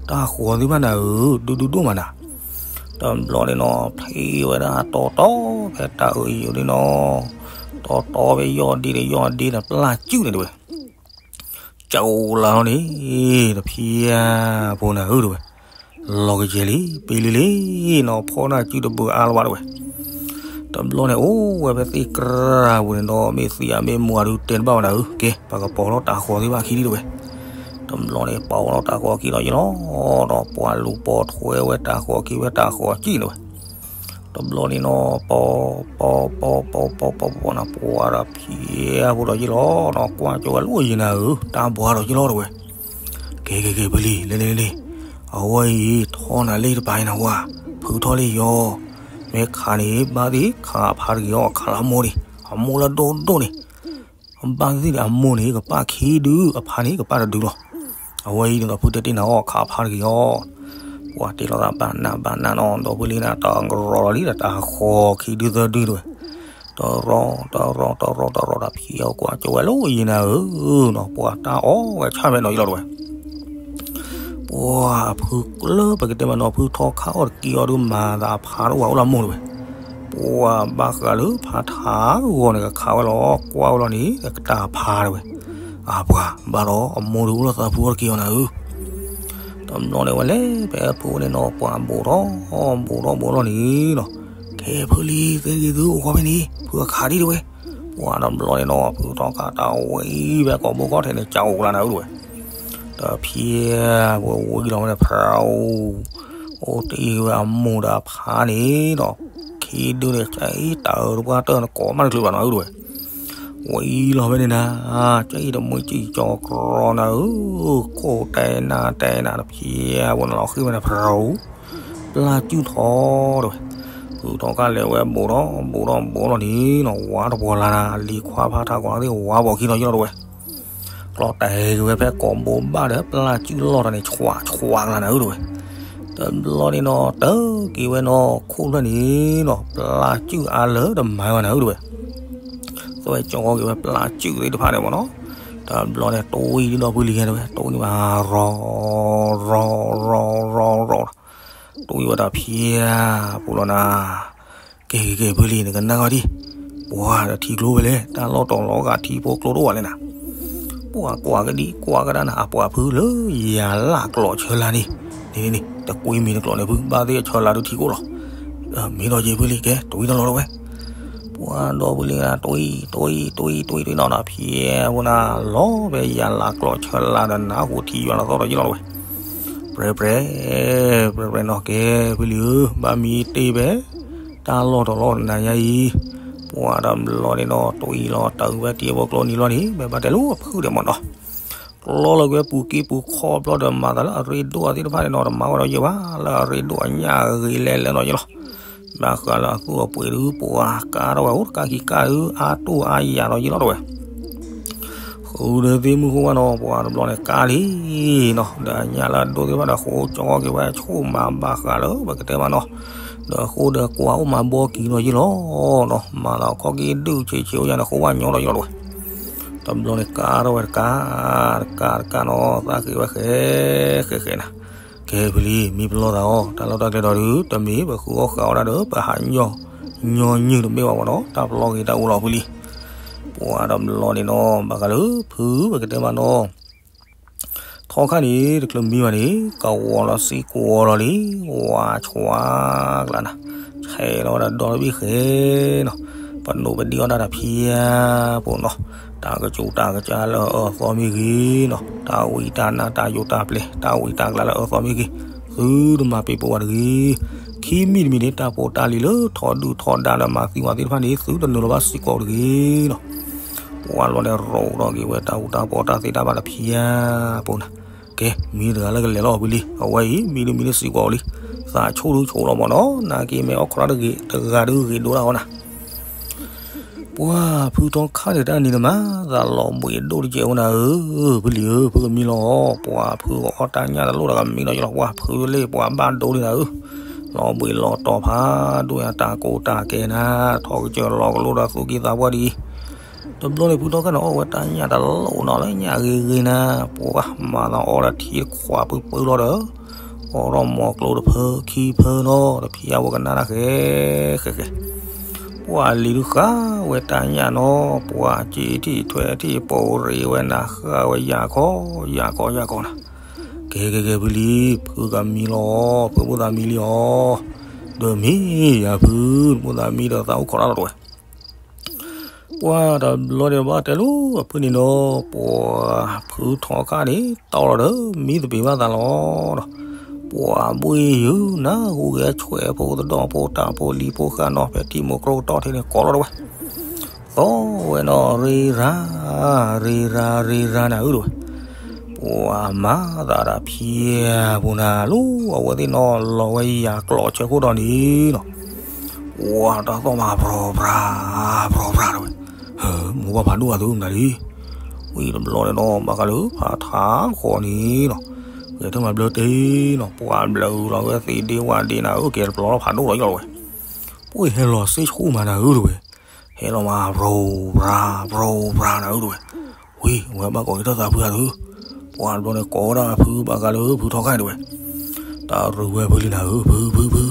တၢ်ဃီၤသ့ၣ်တဖၣ်နၤဧၢ ဒူဒူဒိၣ်မးနၤ, တဘျီန့ၣ်နီၤ ဖံးဝဲဒၣ်တီတီဖဲတၢ်အၢအံၤန့ၣ်နီၤ, တီတီဖဲယီၢ်ဒ့ဒီးယီၢ်ဒ့ဒီးပျၢ်စုၣ်န့ၣ်တဝဲ ကၠိလၢ်လီၤန့ၣ်, တဖံးဧါဖိနၤဧၢတဝဲ, လီၤကယဲၢ်လံ ပ့လ့လ့နီၤ ဖီနၢ်စုတဘၢအါလီၤဘၣ်တဝဲ, တဘျီန့ၣ် အိၣ်ဝဲဖဲသ့ၣ်ကြၢးပူၤန့ၣ်ဒီး မ့ၢ်သံအမ့ၢ်မူအဒုးတဲတဘၣ်ဘၣ်နၤဧၢ, ကဲ ပကပီၤထီၣ်တၤဃီၤသ့ၣ်တဖၣ်ခံဒံတဝဲ, တဘျီန့ၣ် ပီၤထီၣ်တၤဃီၤခံလီၤယလီၤ, ဒီးပှၤလူၤပိာ်ထွဲဝဲတၤဃီၤခံဝဲတၤဃီၤကံၣ်န့ၣ်ဝဲ တဘျီန့ၣ်နီၤ ပီၤ ပီၤ ပီၤ ပီၤ ပီၤ ပီၤ ပီၤ ပီၤ နၤ ပှၤဒီးဖံးဖိဒီးယလီၤနီၤ ကွၢ်ကၠိဝဲလၢယနၤဧၢ တၢ်ဘှါဒီးယလီၤတဝဲ, ကဲ ကဲ ကဲ ဖဲလံ လဲၤ လဲၤ လဲၤ လဲၤ, အဝဲအံၤ ထီၣ်နၤလံတပၤအံၤနဝၤ, ဖုထီၣ်လံယီၤ, မ့ၢ်ခးန့ၣ် ဘၣ်သ့ၣ်ခးအဖါတဂ့ၤအီၤ ခးလၢအမိၢ်န့ၣ်, အမိၢ်လၢဒိၣ်ဒိၣ်န့ၣ် ဘၣ်သ့ၣ်ဒီးအမိၢ်န့ၣ် ကပၣ်ခံဒု အဖါန့ၣ် ကပၣ်တဒုလီၤ. အဝဲအံၤန့ၣ်ဒီးဖုတဲတ့ၢ်နၤအီၤ ခးအဖါတဂ့ၤအီၤ, ပှၤတ့လီၤသးဘၣ်နးဘၣ်နးနီၤ ဒီးဖုလံနၤတၢ်ကရီလီၤလံဒီး တၤဃီၤခံဒုသၢဒုတဝဲ, တရီ တရီ တရီ တရီ တၢ်ဖံးအီၤကွၢ်ကၠိဝဲလၢယနၤဧၢနီၤ ပှၤတၢ်အီၣ်ဝဲဆၣ်ဖဲနီၤယလီၤတဝဲ ပှၤဖုလၢပကတဲမးနီၤ ဖုထီခါအီၣ်တက့ၢ်အီၤဒုးမၤသးအဖါတအိၣ်ဘၣ်အိၣ်လၢမိၢ်တဝဲ, ပှၤဘၣ်ဃးလၢဖါထးဂီၤန့ၣ် ကခးဝဲလီၤ ကွၢ်ဝဲလီၤန့ၣ် ကတၢ်ဖါတဝဲ, အပှၤဘၣ်ဒီးအမိၢ်ဒုးအိၣ်လၢသးဖုအီၣ်တက့ၢ်အီၤနၤဧၢ, တဘျီန့ၣ်ဝဲလဲၤဖဲဖုန့ၣ်နီၤ ပှၤဘူးထီၣ်ဘူးထီၣ်ဘူးထီၣ်န့ၣ်နီၤ, ကဲဖုလံ သ့ၣ်ဂ့ၤသုအိၣ်ဃီဖဲန့ၣ် ဖုအခးဒံတဝဲ, ပှၤတဘျီန့ၣ်နီၤ ဖုထီခါတၢ်ဝံၤဖဲကိာ်ဘိကီၢ်ထဲန့ၣ် ကၠိလၢနၤဧၢတဝဲ တဖံးဝဲဝံၤလီၤဝဲန့ၣ် ဖရူ, အိၣ်တ့ၢ်ဝဲအမိၢ်ဒီးအဖါန့ၣ်ဒီး ခံဒုန့ၣ် ကၠံတၢ်အၢတပှၢ်တၢၢ်နကိးမးတချုးဘၣ်နီၤဧၢတဝဲ, ဝံၤလီၤဝဲန့ၣ်နၤ, ကၠံတမှံကၠံကၠီကရီနၤဧၢ, ခိၣ်တဲနၤတဲနၤတဖံးဝဲနၤလီၤဃံဝဲန့ၣ် ဖရူ, ပျၢ်စုၣ်ထီၣ်တဝဲ, ဖုထီခါလဲၤဝဲဘူးထီၣ်ဘူးထီၣ်ဘူးထီၣ်န့ၣ်နီၤ ဝါတပှီၤလၢ်နၤ လံၤခွါဖါထးကွၢ်သ့ၣ်ဝါဘီၣ်ခံနီၤယလီၤတဝဲ ကျီတဲာ်က့ၤဝဲဖဲကိာ်ဘိဘၣ်ဒီး ပျၢ်စုၣ်လီၢ်တၢ်န့ၣ်ဆွးဆွးကလၤနၤဧၢတဝဲ, တဘျီန့ၣ်နီၤ တၢ်က့ၤဝဲနီၤ ခိၣ်ဖျၢၣ်န့ၣ်နီၤ ပျၢ်စုၣ်အါလၢတမၤဝဲနၤဧၢတဝဲ, သွဲကၠီက့ၤဝဲပျၢ်စုၣ်သ့ၣ်တဖၣ်န့ၣ်မ့ၢ်နီၤ, တဘျီန့ၣ် တဝံၤဒီးဖုလံၤဂဲၤတဝဲ တဝံၤမး ရီၤ ရီၤ ရီၤ ရီၤ ရီၤ တဝံၤဝဲဒီးဖံးဧါ ပူၤလီၤနၤ ကဲ ကဲ ကဲ ဖုလံၤ နကနၣ်ဂီၢ်ဒံး, ပှၤဒီးထံကျိဖဲလဲၣ် တၢ်လီၢ်တလီၢ်ဂၤထံဖိကျိတအိၣ်ဘၣ်လဲၣ်နၤ, ပှၤကွၢ်ကဒံကွၢ်ကဒါနၤ အပှၤဖုလၢယၤလၢကျိာ်ဆၢလါန့ၣ်, န့ၣ်န့ၣ် တကွံမံၤတကျိာ်န့ၣ်ဖု ဘၣ်သ့ၣ်အဆၢလါဒုးထံကိၣ်လီၤ, မ့ၢ်ဒီးယ့ၢ်ဖုလံၤ ကဲ တဝံၤတလီၤတဝဲ ပှၤဒီးဖုလံၤ တဝံၤ တဝံၤ တဝံၤ တဝံၤနီၤ ဖံးဧါ ပူၤနၤ လီၤဖဲယၤလၢကျိာ်ဆၢလါဒီးနၢ်ဟူထံယွၤလီၤသီၣ်ဒီးယလီၤတဝဲ ပြဲပြဲ ပြဲပြဲနီၤ ကဲ ဖုလံၤဧၢ ဘၣ်မံတ့ၢ်ဖဲ တၢ်လီၢ်တလီၢ်နၤညါအံၤ, ပှၤတဘျီန့ၣ်နီၤ တဝံၤလီၤတၢ်ဝဲတံၤဖိကျိနံၤလီၤန့ၣ် မ့ၢ်ဘၣ်တဲလိာ်ဖုဒဲးမ့ၢ်နီၤ, ကျီလၢကွဲပူၤက့ပူၤခီဖျီဒီးမၤသးလၢအရ့ဒိၣ်သ့ၣ်တဖၣ်န့ၣ်နီၤ တမၤဝဲဒီးယဲၢ်ဘၣ် လၢအရ့ဒိၣ်အညၣ်အဂ့ၤလဲၣ်လဲၣ်နီၤယလီၤ, ဘၣ်ဃးလၢအသူၣ်အပှ့ၤဒုး ပှၤကါထီၣ်ဝဲအိၣ်တကါခံကါဒုး အါတိၢ်အါယၤဒီးယလီၤတဝဲ ဃုာ်ဒီးသ့ၣ်မုၢ်ဃိဝဲနီၤ ပှၤတဘျီန့ၣ်ကါလံနီၤ ဒီးအညၣ်လၢအဒိၣ်သ့ၣ်တဖၣ်ဒီးဃိကၠီက့ၤဝဲဆိၣ်မးဘၣ်ဃးလၢပကတဲမးနီၤ, ဒီးဃိဒီးကွၢ်အိၣ်မးဘီကံၤနီၤယလီၤနီၤ မၤလီၤခီက့ၤဒုးဆံးဆံးအိၣ်ယၤန့ၣ်ဃိဝဲညီဒီးယလီၤတဝဲ, တဘျီန့ၣ်ကါထီၣ်ဝဲတကါ တကါတကါနီၤ သးဃ့ဝဲဃဲဃဲဃဲနၤ, ကဲဖုလံၤ မံပလီၢ်သးအီၤ တၢ်လီၢ်တၢ်ကျဲဒီးဒုး တမ့ၢ်ပဃုအီၣ်ဃာ်အီၣ်ဒၣ်ဒီး ပဟးညီညီနုၢ်တဘ့ၣ်ဘၣ်မ့ၢ်နီၤ တၢ်ပလီၢ်ဂ့ၤတၢ်အူလီၤဖုလံၤ, ပှၤတဘျီန့ၣ်နီၤ ဘၣ်ဃးလၢဖုပကတဲမးနီၤ ထီခါန့ၣ် တချုးမံဘၣ်န့ၣ် ကဝီၤလီၤစံကိးလီၤလံ ဝါဆွါကလးနၤ, ဆဲးလီၤဝဲဒၣ်ဒီတဘ့ၣ်ဃဲနီၤ, ပ ပနီၣ်ပဒံးအီၣ်တၢ်တၢ်ဖံးယါဖိနီၤ, တၢ်ကစူးတၢ်ကစၢ်လၢအအၢအသီမ့ၢ်ဂ့ၤနီၤ, တၢ်ဝံတၢ်နါတၢ်ယိးတၢ်ပျဲၤ တၢ်ဝံတၢ်ကျါလၢအအၢအသီမ့ၢ်ဂ့ၤ, သုတမၤပ့ၤပဝးတဂ့ၤ. ခံမံၤတမံၤန့ၣ် တၢ်ဖိတၢ်လံၤလၢထီဒုၣ်ထီဒါလၢမၤသံဝဲသ့ၣ်တဖၣ်န့ၣ် သုတနုာ်လီၤဘၣ်စ့ၢ်ကီးတဂ့ၤနီၤ. ပှၤလီၤန့ၣ် ရိးထီၣ်က့ၤဝဲတၢ်အူတၢ်ပီတၢ်သ့တၢ်ဘၣ်တဖံးယါဖိနၤ. ကဲ, မံၤတဂၤလၢကလဲၤလီၤဖုလံ, အဝဲအံၤ မံၤဒုမံၤဒုစ့ၢ်ကီးလံ, သးဆိၣ်ဒုဆိၣ်လီၤမၢ်နီၤ, နာ်က့မ့ၢ်အီၣ်ခီရၣ်တဂ့ၤ တဂၤဒုဂ့ၤဒိၣ်တၢ်အီၤနၤ. ပှၤဖုထီခါန့ၣ်တၢ်နံၤန့ၣ်မး သးလီၤဘှံးဒိၣ်တကဲးဝဲနၤဧၢ, ဖုလံၤဧၢ, ဖုကမံလီၤ, ပှၤဖုကအီၣ်တၢ်ညၣ်တလိၣ်ဒီးကမံလီၤယလီၤ, ပှၤဖုလၢပှၤဘၣ်ဒိဒံးနၤဧၢ, လီၤဘှံးလီၤတီၤဖးဒိၣ်ညါတၢ်ကိၢ်တၢ်ကဲနၤ, ထီၣ်ကစၢၢ်လီၤကလိဒၣ်သူၣ်ကံၢ်သးပှၢ်ဒ်အံၤ တဘျီန့ၣ် ဖုထီခါန့ၣ် အီၣ်ဝဲတၢ်ညၣ်တလိၣ်နီၤလၢညၣ်ဂ့ၤဂ့ၤနၤ, ပှၤမၤသးအီၣ်ဒၣ်ထံတခွးပၢပၢလီၤဒီး, အီၣ်ထီၣ်မီၤကျိတဖၢခံဖၢနီၤ, တဖံးယါဝဲကနၣ်တၢ်ဃဲဃဲဃဲ, ပှၤလံၤဒုဃၣ်ဝဲတၢ်ညၣ်နီၤ, ပှၤစံးထံၣ်ထွဲထံၣ်ပိာ်ရ့ဝဲနၤ ဃၣ်ဝဲယၤခီ, ယၤခီယၤခီနၤ. ကဲကဲကဲ ဖုလံၤ, ဖုကမံလီၤ, ဖုမိၣ်သးမံလံအီၤ, ဒီးမ့ၢ်ယၤဖု, မိၣ်သးမံဒီးသးအိၣ်ခိးတၢ်လီၤတဝဲ ပှၤတဘျီန့ၣ်ဘၣ်တဲလိၤအဖုန့ၣ်နီၤ, ပှၤဖုထီခါန့ၣ် တီလီၤဒီး မံသပ့ၤဘၣ်သးလီၤဒီး, ပှၤဘှ့ၣ်ယုာ်နၢ်ဟူဂဲၤဆွဲးဖိသဒီၣ်ဖိတၢ်ဖိလံၤဖိဃၣ်နီၤ ဖဲထံမိၢ်ကျိကတီၢ်ထံးန့ၣ် ကိးလီၤတဝဲ, သီဝဲနီၤ ရ့ရၤ, ရ့ရၤ ရ့ရၤနၤဧၢတဝဲ ပှၤမၤသးတၢ်ဖံးယါဖိနၤလီၤ, အဝဲသ့ၣ်နီၤလီၤဝဲယၤကျိးဆၢခိၣ်ဒီးန့ၣ်နီၤ, ပှၤတၢ်သီၣ်မး ပြီၤပြၤ, ပြီၤပြၤတဝဲ, မိၢ်ပှၢ်ဖးဒိၣ်အသုမတၤလံ, ဝံၤတဘျီန့ၣ်နီၤ ဘၣ်ဃးလၢဖးထးဃီန့ၣ်နီၤ, ဂဲၤထၢၣ်မၤဘျၢတ့ၢ်နီၤ, ပှၤဘျၢလီၤဝဲသ့ၣ်ဒ့ဝၣ်ဒ့နၤဧၢ, ကဲတဘျီလီၤဖးဒိၣ်လီၤယလီၤဝဲ, ပှၤဟဲလီၤစ့ၢ်ဆူၣ်မးနၤဧၢတဝဲ ဟဲလီၤမး ပြီၤပြၤ ပြီၤပြၤနၤဧၢတဝဲ, ဝံၤဝဲဘၣ်ကိးက့ၤထီၣ်သးဖုအသု, ပှၤတဘျီန့ၣ်ကိးဝဲဒၣ်ဖုဘၣ်ဃးလၢဖုထီခါတဝဲ, တၢ်ရူးဝဲဖုလံနၤဧၢ, ဖု ဖု ဖု,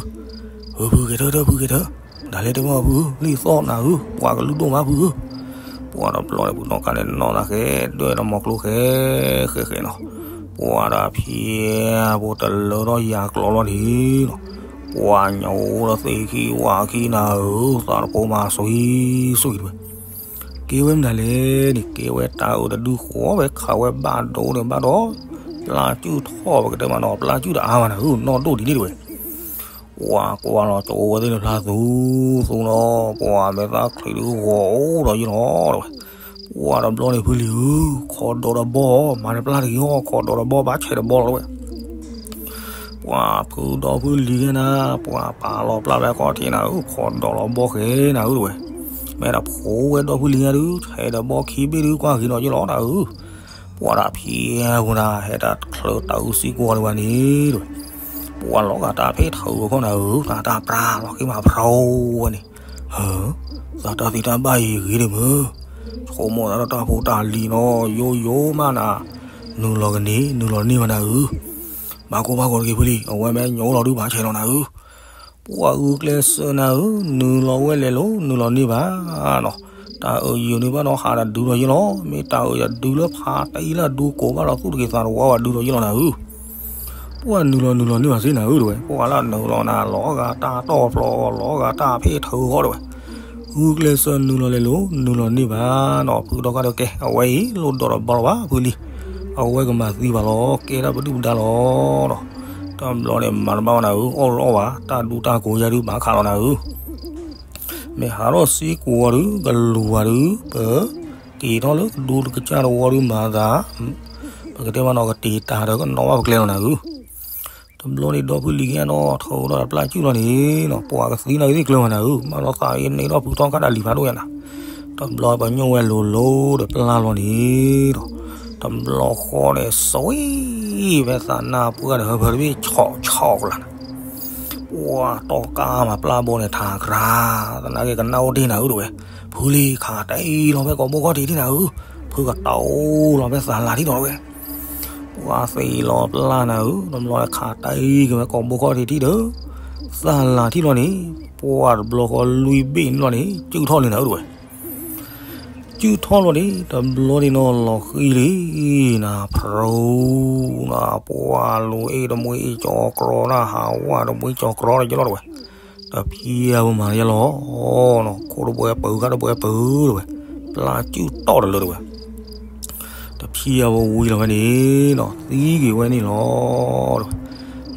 ဖု ဖုကဲထၢၣ်ထၢၣ် ဖုကဲထၢၣ်, ဒၣ်လဲာ်တဲမီၢ်ဖု လံာ်သီၣ်နၤဧၢ, ပှၤကလုၢ်ဒိၣ်မးဖုဧၢ, ပှၤတဘျီန့ၣ်ဖုထီခါန့ၣ် နီၣ်သးဃဲဒွဲၣ်ဒီးမီၤကျိဃဲဃဲဃဲနီၤ, ပှၤတၢ်ဖံးယါဖိတလၢထီၣ်ယၤကျိးလီၤန့ၣ်နီၤ, ပှၤညိးအိၣ်ဒီးသ့ၣ်ခံဝၣ်ခံနၤဧၢ, သးတဖိမၤဆွံဆွံတဝဲ, ကဲဝဲမနုၤလဲၣ်န့ၣ် ကဲဝဲတၢ်အုးတဒုဃီဝဲခးဝဲဘၣ်ဒိန့ၣ်ဘၣ်ဒီး, ပျၢ်ကုၢ်ထီၣ်ပကတဲမးနီၤ ပျၢ်ကုၢ်တအါမးနၤဧၢ, နီၣ်ဒိၣ်ဒ်န့ၣ်တဝဲ ပှၤကွၢ်လီၤကၠိဝဲသ့ၣ်န့ၣ်ဖျါသူသူနီၤ, ပှၤမဲာ်သၣ်ချံးဒုဂီၤအိၣ်ဒီးယလီၤတဝဲ, ပှၤတဘျီန့ၣ်ဖုလံၤဧၢ, ခီဒီးတဘီ, မၤတပျၢ်တဂ့ၤအီၤ ခီဒီးတဘီ ဘၣ်ဆဲးတဘီလီၤတဝဲ ပှၤဖုဒီဖုလံၤဂ့ၤနၤ, ပှၤပာ်လီၤပျၢ်ဝဲခီၣ်ထံးနၤဧၢ, ခီဒီးလီၤဘီဃဲနၤဧၢတဝဲ, မ့ၢ်တဖိဝဲဒီဖုလံၤညါဒုး ဆဲးဒီးဘီခံဘ့ၣ်ဒုးကွၢ်ဂ့ၤနီၤယလီၤနၤဧၢ, ပှၤတၢ်ဖံးဖိနၤ ဟဲတၢ်ချၢတၢ်အုးစံကွီၤတဝဲန့ၣ်တဝဲ, ပှၤလီၤဂာ်တၢ်ဖ့ၣ်ထၢၣ်ဝဲခီနၤဧၢ, တၢ်တၢ်ပြၤလီၤဃ့မးဖြိဝဲန့ၣ်, သးတၢ်သ့တၢ်ဘၣ်အံၤဂ့ၤဒၣ်မုၢ်, ဆိကမိၣ်သးဒီးတၢ်ဖိတၢ်လံၤနီၤ ယိယိမးနၤ, နုာ်လီၤကန့ၢ် နုာ်လီၤန့ၢ်ဘၣ်နၤဧၢ, ဘၣ်ကိၢ်ဘၣ်ဂီၤတဂ့ၤဖုလံၤ အဝဲမ့ၢ်ညိးလီၤဒုးဘၣ်ဆဲးလီၤနၤဧၢ, ပှၤဂုာ်ကျဲးစၢးနၤဧၢ, နုာ်လီၤဝဲလဲၤလိၤ နုာ်လီၤန့ၢ်ဘၣ်နီၤ, တၢ်အုးယုာ်န့ၢ်ဘၣ်နီၤ ဟးဒီးဒုးဒီးယလီၤ, မ့ၢ်တၢ်အုးယဒုးလၢဖးတအံၤလၢအဒုးကိးဘၣ်ဒီးသူၣ်တက့ၤသးတဝါဝဲဒုးဒီးယလီၤနၤဧၢ ပှၤနုာ်လီၤနုာ်လီၤန့ၢ်ဘၣ်စ့ၢ်နၤဧၢတဝဲ, ပှၤလၢနုာ်လီၤနၤလီၤဂာ်တၢ်တီၢ်ဖျိ လီၤဂာ်တၢ်ဖ့ၣ်ထၢၣ်ဃီတဝဲ, ဂုာ်ကျဲးစၢးနုာ်လီၤလဲၤလိၤ နုာ်လီၤန့ၢ်ဘၣ်နီၤ, ဖုထီခါဒီးကဲ အဝဲအံၤ လိၣ်ဒီးတဘီလီၤဘၣ်ဖုလံၤ, အဝဲကမၤသံဘၣ်လီၤ ကဲဒၣ်ပဒုၣ်ပဒါလီၤနီၤ, တဘျီန့ၣ်မၤတဘၣ်ဘၣ်နၤဧၢ, အီၣ်လီၤအီၣ်ဘၣ် တၢ်ဒူတၢ်ကိးယါဒုးဘၣ်ခးလီၤနၤဧၢ မ့ၢ်ဟးထီၣ်စ့ၢ်ကီးဝဲဒုး ကလူၤဝဲဒုး ပက့ၤထီၣ်လၢကဒူတကစၢ်တဝီဒုးမၤသး, ပကတဲမးနီၤ ကတ့ၤတၢ်ဒီးကနီၣ်ဘၣ်ပကျဲလီၤနၤဧၢ, တဘျီန့ၣ်ဒီဖုလံၤကဲဒီး ထၢဒီးပျၢ်ကုၢ်လီၤန့ၣ်နီၤ, ပှၤကသံနၤဂ့ၤသ့ၣ်ကျၢၤမးနၤဧၢ, မၤလီၤသးအံၤန့ၣ်ဒီးဖုထီခါတၢ်လံၤဖးဒိၣ်ယါနၤ, တဘျီပညိၣ်ဝဲလိၤလိၤဒီးပျၢ်လီၤန့ၣ်ဒီး, တဘျီဃီန့ၣ် စံးဝဲသးနၢ်ပှၢ်ဒီးဟၢဖၢတဘ့ၣ်ဆီၣ်ဆီၣ်ကလါနၤ ပှၤတီၢ်ကါမၤပျၢ်ဘီန့ၣ်ထးကြၤ, သနာ်က့ကနၣ်အိၣ်တ့ၢ်နၤဧၢတဝဲ, ဖုလံၤခးတံၢ်လီၤဖဲကိာ်ဘိခီၣ်ထံးထံၣ်နၤဧၢ, ဖုကတီၢ်လီၤဖဲသးလၤထံၣ်ဒီးတဝဲ, ပှၤသ့ၣ်လီၤပျၢ်နၤဧၢ, တဘျီခးတံၢ်က့ၤဝဲကိာ်ဘိခီၣ်ထံးထံၣ်ဒီး, သးလၤထံၣ်လီၤန့ၣ်, ပှၤတဘျီဃီလွံၢ်ဘ့ၣ်န့ၣ်လီၤန့ၣ်, စုၣ်ထီၣ်လံနၤဧၢတဝဲ စုၣ်ထီၣ်လီၤန့ၣ် တဘျီန့ၣ်နီၤလီၤဃံလံ, နၤဖရိ, နၤပှၤလူၤအ့ၣ်တမှံအ့ၣ်ကၠီၤကြီနၤ ဟးဝဲတမှံကၠီၤကြီဒီးယလီၤတဝဲ, တဖံအဝဲမၤယဲလီၤနီၤ, ခိၣ်တဘှဲပၢၤ ဂၢ်တဘှဲပၢၤတဝဲ, ပျၢ်စုၣ်တီၢ်တလၢတဝဲ, တဖံအဝဲဝံၤလီၤဝဲန့ၣ်နီၤ သံက့ၤဝဲန့ၣ်လီၤတဝဲ,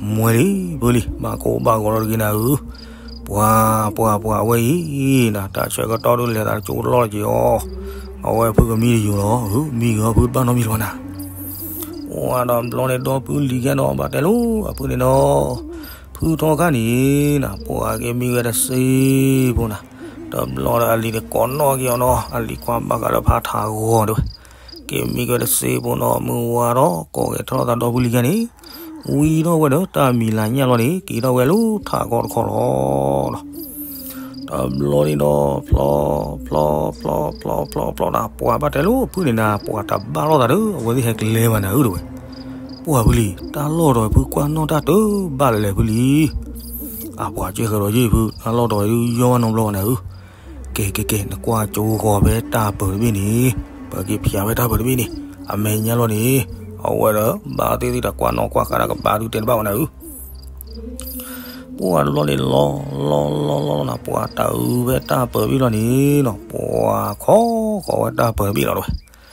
မွဲလံ ဖုလံၤ ဘၣ်ကိၢ်ဘၣ်ဂီၤလီၤတဂ့ၤနၤဧၢ, ပှၤ ပှၤ ပှၤအဝဲအံၤနၤ တၢ်ဆၢကတီၢ်ဒုးလဲၤသးတကၠိတလီၢ်တက့ၢ်အီၤ, အဝဲဖုကမံတယိာ်လီၤ, မံဂ့ၤအီၤဖုတဘၣ်နီတမံၤလီၤနၤ ပှၤတဘျီန့ၣ်ဒီဖုလံၤကဲနီၤ ဘၣ်တဲလိာ်အဖုန့ၣ်နီၤ, ဖုထီခါန့ၣ်နၤ ပှၤက့ၤမံဝဲတစ့ဖိနၤ, တဘျီဒီးအလံၤန့ၣ်ကိးနီၣ်က့ၤအီၤနီၤ အလံၤကွၢ်ဘၣ်ဃးလၢဖးထးဂီၤတဝဲ, က့ၤမံဝဲတစ့ဖိနီၤ မုၢ်ဝါထီၣ် ကိးက့ၤထီၣ်သးဒီဖုလံၤကဲန့ၣ်, ဝံၤထီၣ်ဝဲဒီးတၢ်မံၤလၤညၣ်လီၤန့ၣ် က့ၤထီၣ်ဝဲလၢထးကီၢ်တခီလီၤနီၤ တဘျီန့ၣ်ဒီး ဖျီ ဖျီ ဖျီ ဖျီ ဖျီ ဖျီနၤ ပှၤဘၣ်တဲလိာ်ဖုန့ၣ်နၤ ပှၤတဘၣ်လိာ်သးဒီး အဝဲသ့ၣ်ဟဲကလဲၤဘၣ်နၤဧၢတဝဲ, ပှၤဖုလံၤ တၢ်လီၢ်ဒီးဖုကွၢ်နီၣ်တၢ်တဘၣ်လၢၤလဲၣ်ဖုလံၤ, အပှၤကဲဃဲၤဒီးယ့ၢ်ဖု တၢ်လီၢ်ဒီးဒုးယီၢ်ဘၣ်နီတဘျီဘၣ်နၤဧၢ, ကဲ ကဲ ကဲ နကွၢ်ကၠိဃီၤဖဲတၢ်ပၢၤတဘ့ၣ်န့ၣ်, ပက့ၤဖျါဖဲတၢ်ပၢၤတဘ့ၣ်န့ၣ်, အမဲာ်ညါလီၤန့ၣ်, အဝဲဒီးဘၣ်သ့ၣ်သ့ၣ်တၢ်ကွၢ်နီၣ်ကွၢ်ဃါတၢ်ကဘၣ်ဒုးတဲတဘၣ်ဝဲနၤဧၢ ပှၤတဘျီန့ၣ်လီၤ လီၤ လီၤ လီၤ လီၤနၤ ပှၤတၢ်အုးဖဲတၢ်ပၢၤဘ့ၣ်လီၤန့ၣ်နီၤ ပှၤခီဃီၤဝဲတၢ်ပၢၤတဘ့ၣ်လီၤတဝဲ,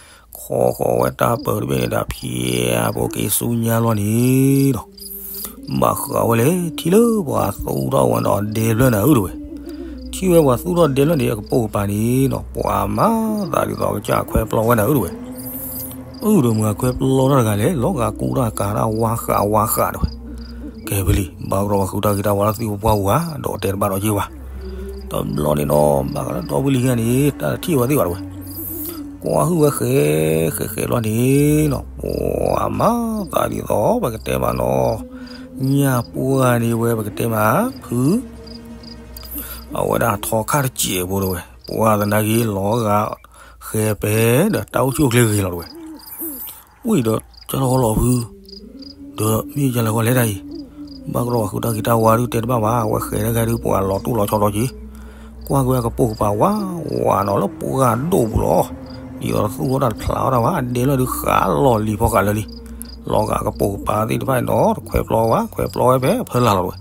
ခီဃီၤဝဲတၢ်ပၢၤတဘ့ၣ်န့ၣ်ဒီး ဖံအဖိက့ၤဆူညါလီၤန့ၣ်ဒီး ဘၣ်ဃးဝဲလဲၣ် ထံၣ်လၢပှၤသူၣ်ထီၣ်ဝဲဒီးဒဲဖျၢၣ်နၤဧၢတဝဲ, ထံၣ်ဝဲပှၤသူၣ်ထီၣ်ဒဲဖျၢၣ်န့ၣ် အကပိာ်ကပၤန့ၣ်နီၤ ပှၤမၤသးဒ်သိးကစၢ်ခွဲးပျီဝဲနၤဧၢတဝဲ အုၣ်ဒီးမုၢ်အခွဲးပျီထီၣ်တဂၤလဲၣ် လီၤဂာ်ကူတၢ်ကၤတၢ်ဝါဃးဝါဃးတဝဲ, ကဲဖုလံၤ ဘၣ်ကရီပှၤဃုတၢ်ဂ့ၤတၢ်ဝါလၢသံၣ်ဖိပှၢ်ပူၤဧါ ဒီးတဲတဘၣ်ဒီးက့ၤဝဲ, တဘျီန့ၣ်ဒီး ဘၣ်ဃးလၢဒီဖုလံၤဂၤန့ၣ် တၢ်တထံၣ်ဝဲသ့ၣ်ဘၣ်တဝဲ, ကွၢ်ဟုၣ်ဝဲဃဲ ဃဲဃဲလီၤန့ၣ်နီၤ ပှၤမၤသးဒ်သိး ပကတဲမးနီၤ, ညၣ်ပှၢ်န့ၣ်ဝဲပကတဲမး ဖု အဝဲဒၣ်ထီခါတစဲးဖိတဝဲ ပှၤသနာ်က့လီၤဂာ်ဃဲၤပဲဒီးတၢ်အိၣ်ဆူၣ်အိၣ်ချ့ဂ့ၤလီၤတဝဲ, ဝံၤဒီးကလီၤလီၤဖု, ဒီးမ့ၢ်ယလဲၤဝဲလဲၤတၢ်အံၤ, ဘၣ်ကရီပှၤဃုတၢ်ဂ့ၤတၢ်ဝါဒုးတဲတဘၣ်ဘၣ် အဝဲဃဲၤတဂၤဒုးပှၤလီၤတူၢ်လီၤဆီလီၤက့ၤ, ကွၢ်က့ၤအကပိာ်ကပၤဝါဝါနီၤလၢပှၢ်ဒိၣ်ပူၤလီၤ, ဒ်သိးတသူၣ်ထီၣ်တၢ်တဖျါအီၣ်တၢ်ဘၣ် အဒဲလီၤဒုးဃးလီၤလံၤဖီဃးလၢာ်လံ, လီၤဂာ်ကပိာ်ကပၤသ့ၣ်တဖၣ်န့ၣ်ဒီး တခွဲးပျီဝဲ ခွဲးပျီဝဲဖဲအဖၢလာ်လီၤတဝဲ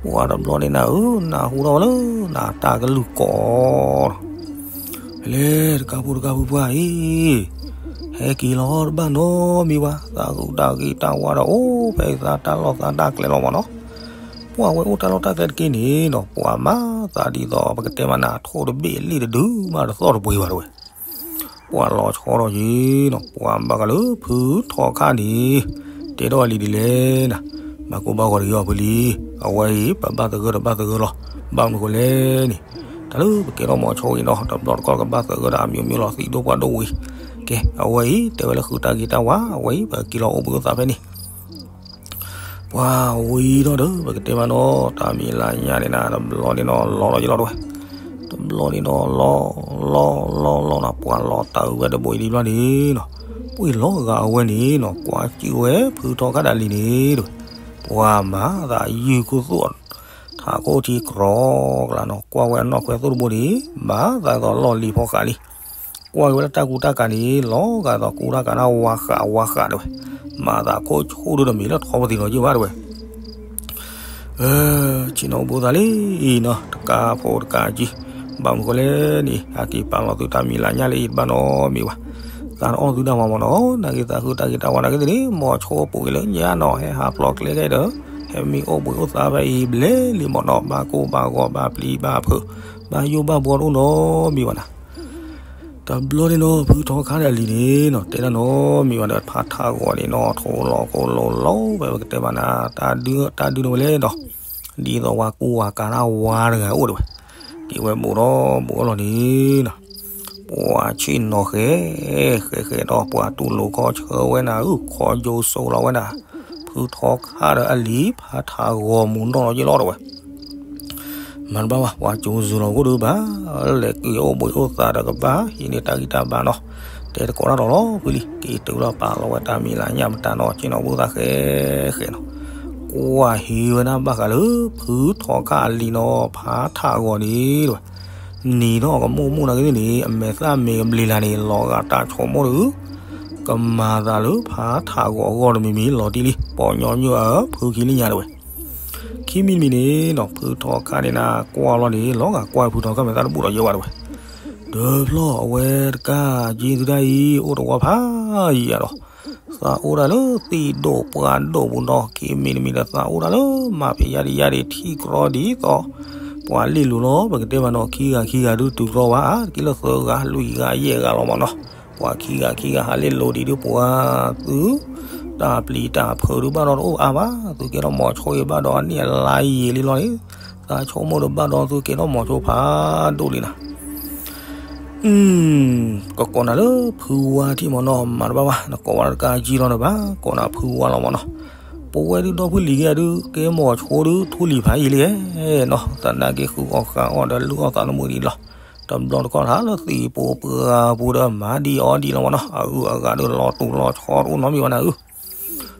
ပှၤတဘျီန့ၣ်နၤဧၢ နၢ်ဟူထီၣ်ဝဲလၢနၤတၢ်ကလုၢ်ကိးဒီး, ဖဲလဲၣ်တကးဖိတကးဖုပှၢ်အံၤ, ဟဲက့ၤလီၤတဘၣ်နီတမံၤဘၣ် သးဃုတၢ်ဂ့ၤတၢ်ဝါဒီးအိၣ်ဖဲအံၤသးတၢ်လီၢ်သးတၢ်ကျဲလီၤမးနီၤ, ပှၤဝဲအိၣ်တၢ်လီၢ်တၢ်ကျဲတက့ၢ်န့ၣ်ဒီး ပှၤမၤသးဒ်သိးပကတဲမးနၤ ထိၣ်တဘ့ၣ်လ့ၣ်တဒုမးတသီၣ်တပှ့ၤဘၣ်တဝဲ ပှၤလီၤဆီဒီးယံၤနီၤ ပှၤဘၣ်ဃးလၢဖုထီခါန့ၣ်, တဲထီၣ်အလံၤဒ်လဲၣ်နၤ, ဘၣ်ကိၢ်ဘၣ်ဂီၤတဂ့ၤအီၤဖုလံၤ, အဝဲအံၤ ပဘၣ်သဂၢၢ်ဒီးဘၣ်သဂၢၢ်လီၤ, ဘၣ်မနုၤဃိလဲၣ်န့ၣ်, တၢ်လၢပကဲထီၣ်မီၤဆိအံၤနီၤ တဘျီတခီၣ်ကဘၣ်သဂၢၢ်ဒီးအမံၤမံၤလီၤ သံဒိၣ်ပှၢ်ဒိၣ်ဝံၤ, ကဲ အဝဲအံၤ တဲဝဲလၢဃုတၢ်ဂ့ၤတၢ်ဝါ အဝဲအံၤ ပက့ၤလီၤအိၣ်ဘှံးအိၣ်သးဖဲန့ၣ် ပှၤဝံၤထီၣ်ဒီး ပကတဲမးနီၤ တၢ်မံၤလၢညါန့ၣ်နၤ တဘျီန့ၣ်နီၤ လီၤလီၤယလီၤတဝဲ, တဘျီန့ၣ်နီၤ လီၤ လီၤလီၤလီၤနီၤ ပှၤလီၤတၢ်အုးဝဲတဘိအံၤဒ်ဘျီန့ၣ်နီၤ, ပှ့ၤလီၤဂာ်အဝဲန့ၣ်နီၤ ကွၢ်စံးဝဲဖုထီခါဒီးလံၤန့ၣ်တဝဲ, ပှၤမၤသးယုၢ်ခိၣ်သူၣ် ထးခိၣ်ထံကြီကလးနီၤ ကွၢ်ဝဲအနီၢ်ခွဲးသူၣ်တဘိန့ၣ် မၤသးဒ်သိးလီၢ်လံၤဖီဃးလံ ကွၢ်က့ၤဝဲလၢတၢ်ကူတၢ်ကၤန့ၣ် လီၤဂာ်ဒ်သိးကူတၢ်ကၤတၢ်ဝါဃးဝါဃးတဝဲ, မၤသးခိၣ်ဆူၣ်ဒိၣ်ဒီးမ့ၢ်လၢထီပသံးနီၤယ့ၢ်ဘၣ်တဝဲ, ဆ့ၣ်နီၤဘိသးလံနီၤ တကးဖိတကးကံ, ဘၣ်မနုၤဃိလဲၣ်န့ၣ် ဟဲက့ၤပာ်လီၤသုတၢ်မံၤလၢညါလၢအံၤတဘၣ်နီတမံၤဘၣ်, သးတအီၣ်သုဒၣ်မးမးနီၤ နာ်က့သးဃုတၢ်ဂ့ၤတၢ်ဝါနာ်က့သ့ၣ်န့ၣ် မီၤဆိပူၤက့ၤလၢညါနီၤ ဟဲဟးဖျိးကျဲက့ၤဒီး ဟဲမံအိၣ်ဘှံးအိၣ်သးဖဲအံၤဘျဲလံမးနီၤ ဘၣ်ကိၢ်ဘၣ်ဂီၤဘၣ်ပျံၤဘၣ်ဖုး ဘၣ်ယိၣ်ဘၣ်ဘှီတအိၣ်နီတမံၤဘၣ်နၤ တဘျီန့ၣ်နီၤ ဖုထီခါဒီးအလံၤန့ၣ်နီၤ တဲတၢ်နီတမံၤဘၣ်ဒီး ဖးထးဂီၤန့ၣ်နီၤ ထိလီၤကိးလိၤလိၤဝဲ ပကတဲမးနၤ တၢ်ဒုးတၢ်ဒုးန့ၣ်ဝဲလဲၣ်ဒီး ဒ်သိးဝဲကူဝဲကၤတၢ်ဝါတဂၤအိၣ်တဝဲ က့ၤဝဲဘူးဒီးဘူးအလီၢ်န့ၣ်နီၤ ပှၤဆ့ၣ်နီၤဃဲ ဃဲဃဲဒီးပှၤတူၢ်လိာ်ခီဆၢဝဲနၤ အုၣ်ခီယိစိလီၤဝဲနၤ ဖုထီခါဒီးအလံၤ ဖးထးဂီၤမူနီၢ်လီၤယ့ၢ်လီၤတဝဲ မၤတဘၣ်ဘၣ် ပှၤကၠိစူၤလီၤခိၣ်ဒုးဘၣ် လဲၤက့ၤအိၣ်ဘှံးအိၣ်သးဒီးကဘၣ် ဟံးန့ၢ်တၢ်ဂံၢ်တၢ်ဘါနီၤ တဲတကိးတၢ်ဒီးလီၤ ဖုလံၤ က့ၤတုၤလီၤပာ်လီၤဝဲတၢ်မံၤလၢညၣ်မတၤနီၤ ဆ့ၣ်နီၤဘိသးဃဲဃဲနီၤ ကွၢ်ဟံးဝဲဒၣ်ဘၣ်ဃးလၢ ဖုထီခါအလံၤနီၤ ဖးထးဂီၤန့ၣ်တဝဲ နံၤထီၣ်ကမိၣ်မိၣ်နာ်က့သ့ၣ်န့ၣ် အမဲာ်သၣ်မ့ၢ်ကဘျံးလၢ်န့ၣ် လီၤဂာ်တၢ်ဆိကမိၣ်ဒုး ကမၤသးလၢဖးထးဂီၤအဂီၢ်တမံၤမံၤလီၤတံၢ်လံ ပိာ်ညီညီအဖုခံလံညါတဝဲ က ခံမံၤတမံၤန့ၣ်နီၤ ဖုထီခါန့ၣ်နကွၢ်လီၤန့ၣ် လီၤဂာ်ကွၢ်ဖုထီခါမဲာ်သၣ်တဘူၣ်ဒီးယဲၢ်ဝဲတဝဲ. တဘျီအဝဲတကးက့ၤသုဒၣ်အံၤ အိၣ်တဝီဖးယံာ်ယံာ်ဒီး သးအိၣ်ဒၣ်လၢသ့ၣ်ဒိၣ်ပှၢ်ဒိၣ်ပူၤနီၤ ခံမံၤတမံၤဒီးသးအိၣ်ဒၣ်လၢမၤဖံးယါဒံးယါဒံးထံၣ်ကြီဒ်သိး ပှၤလ့ၣ်လိၤလီၤ ပကတဲမးနီၤ ခံဂၤခံဂၤဒုးတုၤကြီဘၣ် တက့ၢ်လၢသၢဂၤလွံၢ်ဂၤယဲၢ်ဂၤလီၤမးနီၤ ပှၤခံဂၤခံဂၤဟးလ့ၣ်လိၤဒံးဒုးပှၤသု တၢ်ပျံၤတၢ်ဖုးဒုးဘၣ်ဒီးတအိၣ်အါဘၣ် သုကဲထီၣ်မီၤဆိအံၤဘၣ်ဒီးအနံၣ်အလါယံာ်လံလီၤန့ၣ် သးဆိကမိၣ်ဒီးဘၣ်ဒီးသုကဲထီၣ်မီၤဆိဖးဒိၣ်လံနၤ ကကိးနၤလၢဖုဝါထံၣ်မးနီၤ မၤတဘၣ်ဘၣ် နကိးဝဲဒၣ်တကးကံလီၤနဘၣ် ကိးနၤဖုဝါလီၤမးနီၤ ပဝဲဒုးဒီဖုလံၤက့ၤဒုး ကဲမီၤဆိဒုးထူလံၤဖးယံာ်လံနီၤ သနာ်က့ဃုအီၣ်ဃုအီၣ်ဒီးလုၢ်အီၣ်သးသမူဒံးလီၤ တဘျီတခီၣ်ဟးလၢသံၣ်ပူၤပှၢ်ပူၤဒီးမၤဒံးအီၣ်ဒံးလီၤမးနီၤ အဂုၤအဂၤဒုးလီၤတူာ်လီၤဆီတအိၣ်နီတမံၤဘၣ်နၤဧၢ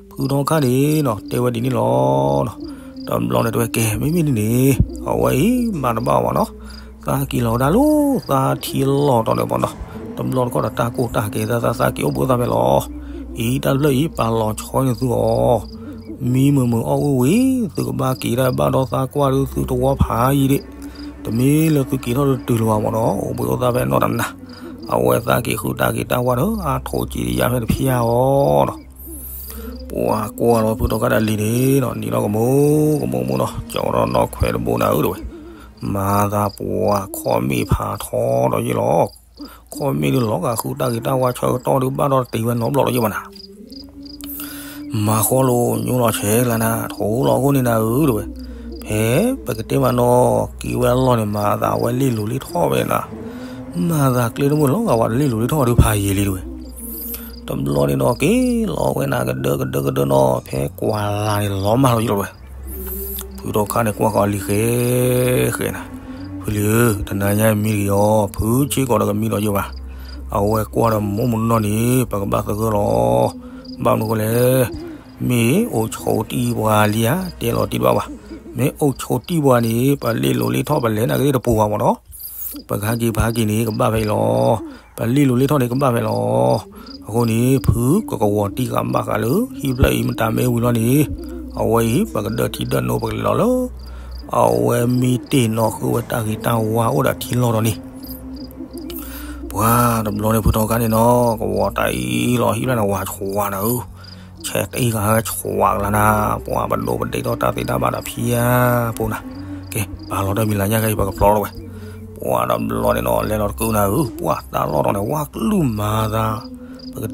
ဖုထီခါန့ၣ်နီၤ တဲဝဲဒ်န့ၣ်လီၤ. တဘျီန့ၣ်တဲဝဲကဲ မ့မ့ၢ်ဒ်န့ၣ် အဝဲအံၤမၤတဘၣ်အီၤဘၣ်နီၤ သးက့ၤလီၤဝဲဒၣ်လၢသးထံလီၢ်တီၤန့ၣ်ဘၣ်နီၤ တဘျီတခီၣ်ဒီးတၢ်ကိၢ်တၢ်ကဲၤသးသးသးက့ၤအိၣ်ဘှံးအိၣ်သးဖဲလီၤ အံၤတၢ်တဖျၢၣ်အံၤပာ်လီၤဆီန့ၢ်သုအီၤ မံမုာ်မုာ်အီၣ်ဝံၣ်ဝံၣ် သုကဘၣ်က့ၤဒၣ်ဘၣ်ဒီးသးကွၢ်ဒုးသုတဝီဖးယံာ်ဒံး တမ့ၢ်လၢသုက့ၤထီၣ်ဒုးတုၤလၢၤဘၣ်မးနီၤ အိၣ်ဘှံးအိၣ်သးဖဲနီၢ်တနၤ အဝဲသးက့ၤဃုတၢ်က့ၤတၢ်ဝါဒီး အါထိးကံးယါဖဲတဖျၢၣ်အီၤဒီး ပှၤကွၢ်လီၤဖုထီခါဒီးလံၤန့ၣ်နီၤ နံၤလီၤကမူကမူကမူနီၤ ကၠီဒီးနီၢ်ခွဲးတဘိနၤဧၢတဝဲ မၤသးပှၤခီၣ်မ့ၣ်ဖးထီဒီးယ့ၢ်လီၤ ခီၣ်မ့ၣ်ဒုးလီၤဂာ်ဃုတၢ်ဂ့ၤတၢ်ဝါဆၢကတီၢ်ဒုးဘၣ်ဒီးတ့ၢ်ဝဲနီတဘျီလီၤယ့ၢ်ဘၣ်နၤ မၤဃီလိာ်ညိလီၤဆဲးကျါနၤ ထိးလီၤအဃိန့ၣ်နၤဧၢတဝဲ ဖဲပကတဲမးနီၤ က့ၤဝဲအလီၢ်န့ၣ် မၤသးအဝဲလ့ၣ်လိၤလ့ၣ်ထီၣ်ဝဲနၤ မၤသးကျဲတမုၢ်လီၤဂာ်ဝဲလ့ၣ်လိၤလ့ၣ်ထီၣ်ဒုးဖးယံာ်လံတဝဲ တဘျီန့ၣ်နီၤ က့ၤလီၤဝဲနၤကဒၢကဒၢကဒၢနီၤ ဖဲကွၢ်လၢ်န့ၣ်လီၤမၢ်လီၤယ့ၢ်လီၤတဝဲ ဖုထီခါန့ၣ်ကွၢ်ဃီလံၤဃဲဃဲနၤ, ဖုလံၤဧၢ, တနၤညါမံတဂ့ၤအီၤ, ဖုဆ့ကီးဒီးကမံဒီးယိာ်ဘၣ်. အဝဲကွၢ်ဒီးမိၢ်မနီၢ်န့ၣ် ပကဘၣ်သဂၢၢ်လီၤ. ဘၣ်မနုၤဃိလဲၣ်, မ့ၢ်အိၣ်ဆိးတံၢ်ပှၤလံဧါ, တဲလီၤတံၢ်တဘၣ်ဘၣ်. မ့ၢ်အိၣ်ဆိးတံၢ်ပှၤန့ၣ် ပလ့ၣ်လိၤလ့ၣ်ထီၣ်ပလဲၤနာ်က့ၤတပူၤဘၣ်မးနီၤ. ပကဟဲက့ၤပဟဲက့ၤန့ၣ် ကဘၣ်ဖဲအံၤလီၤ. ပလ့ၣ်လိၤလ့ၣ်ထီၣ်န့ၣ် ကဘၣ်ဖဲအံၤလီၤ. အဃိန့ၣ် ဖုကကဝီၤတံၢ်ဃာ်ဘၣ်ဃာ်လၢ ဟံၣ်ဖျၢၣ်အံၤမတၤမ့ၢ်ဝံၤလီၤန့ၣ်, အဝဲအံၤ ပကဒၢထံဒၢနိပကလဲၤလီၤလၢ အဝဲမ့ၢ်တ့ၢ်နီၢ်ဃုဝဲတၢ်ဂ့ၤတၢ်ဝါအိၣ်ဒီးထံလီၢ်ဒီးန့ၣ် ပှၤတဘျီန့ၣ် ဖုထီခါန့ၣ်နီၤ ကဝီၤတၢ်အံၤလီၤ ဟံၣ်ဖျၢၣ်န့ၣ် ဝါဆှးနၤဧၢ, ဆဲးတ့ၢ်ဃာ်ဟဲဆှးကလါနၤ, ပှၤပဒိးပဒ့ၣ်ထီၣ်တၢ်သ့တၢ်ဘၣ်ဒီးဖံယါပူၤနၤ, ကဲ ပာ်လီၤတၢ်မံၤလၢညါကဲအံၤ ပကဖျီလီၤဝဲ, ပှၤတဘျီန့ၣ်နီၤ လဲၤလီၤတကုးနၤဧၢ, ပှၤတၢ်လီၢ်ဒီးန့ၣ် ဝါကလုၢ်မၤသး, ပက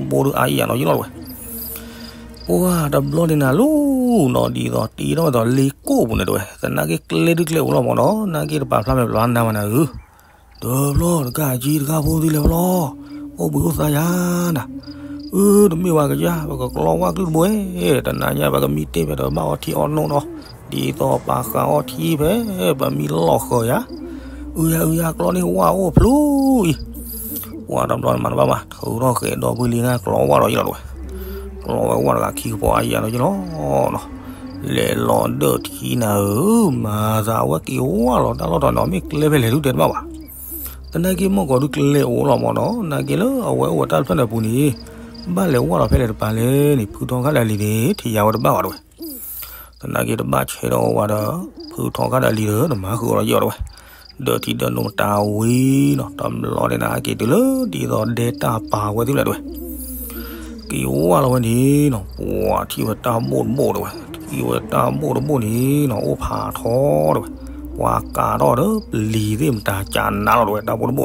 တဲမးနီၤ တဘိဘိဒုးအါအံၤယါနီၤယလီၤဝဲ ပှၤတဘျီန့ၣ်နၤလီၤနီၤ ဒ်သိးတ့ထီၣ်ဝဲဒီးလ့ကိၣ်ပူၤန့ၣ်တဝဲ, သနာ်က့ကျဲဒုးကျဲအိၣလီၤမးနီၤ, နာ်က့တပာ်ဖျါမဲာ်ဘျီနၤမးနၤဧၢ, တဘျီတကးကံတခါဖိသံလဲၤဘျီ, အိၣ်ဘှံးအိၣ်သးယါနၤ, အၢ တမ့ၢ်ဝဲကယါ ပကကျီဝါကလုၢ်တဘိ, တနၤညါပကမံတ့ၢ်ဖဲဒီးဘၣ်အီထံအီနိနီၤ, ဒ်သိးပာ်ဃာ်အီထံဖဲ ပမံလီၢ်ဃၢၤယါ, အုယါအုယါကျီန့ၢ်ဝါအိၣ်ဖျိအံၤ ပှၤတဘျီန့ၣ်မၤတဘၣ်ဘၣ် ထုးထီၣ်ဃဲၤဒီပုၢ်လံၤန့ၣ် ကျီဝါဒီးယလီၤတဝဲ, ကျီဝဲဝါတဂၤခံကပီၤအါယၤဒီးယလီၤနီၤ, လဲၤလီၤဒၢၣ်ထံနၤဧၢ, မၤသးအဝဲက့ၤဝါလီၤတၢ်လီၢ်တတီၤန့ၣ် မ့ၢ်ကျဲဖဲလဲၣ်ဒုးတဲတဘၣ်ဘၣ်, သနာ်က့မီၢ်ကီးဒုးကျဲအိၣ်လီၤမးနီၤ, နာ်က့လၢအဝဲအိၣ်ဝဲတၢ်တဖျၢၣ်န့ၣ်အပူၤန့ၣ်, ဘၣ်လဲၤဝါလီၤဖဲလဲၣ်တပၤလဲၣ်န့ၣ် ဖုထီခါဒီးလံၤန့ၣ် ထံၣ်ယါဝဲတဘၣ်ဘၣ်တဝဲ သနာ်က့တဘၣ်ဆဲးဒီးဝဲဒီး ဖုထီခါဒီးလံၤဒီး နမၤဃုာ်အီၤဒီးယီၤတဝဲ, ဒၢးထံဒၢးနိးမတၤဝံၤနီၤ, တဘျီန့ၣ်နၤက့ၤတုၤလၢဒ်သိးဒဲတၢ်ပာ်ဝဲသ့ၣ်လဲၣ်တဝဲ, က့ၤဝါလီၤဝဲန့ၣ်နီၤ, ပှၤထံၣ်ဝဲတၢ်ဘိၣ်တဘိၣ်တဝဲ, ထံၣ်ဝဲတၢ်ဘိၣ်တဘိၣ်န့ၣ်နီၤ အိၣ်ဖးထီတဝဲ, ပှၤကးထီၣ်ဒီးပလံၤသ့ၣ်မတၤကးနါလီၤတဝဲ တၢ်ဘိၣ်တဘိၣ်န့ၣ် တၢ်ဘိၣ်တဘိၣ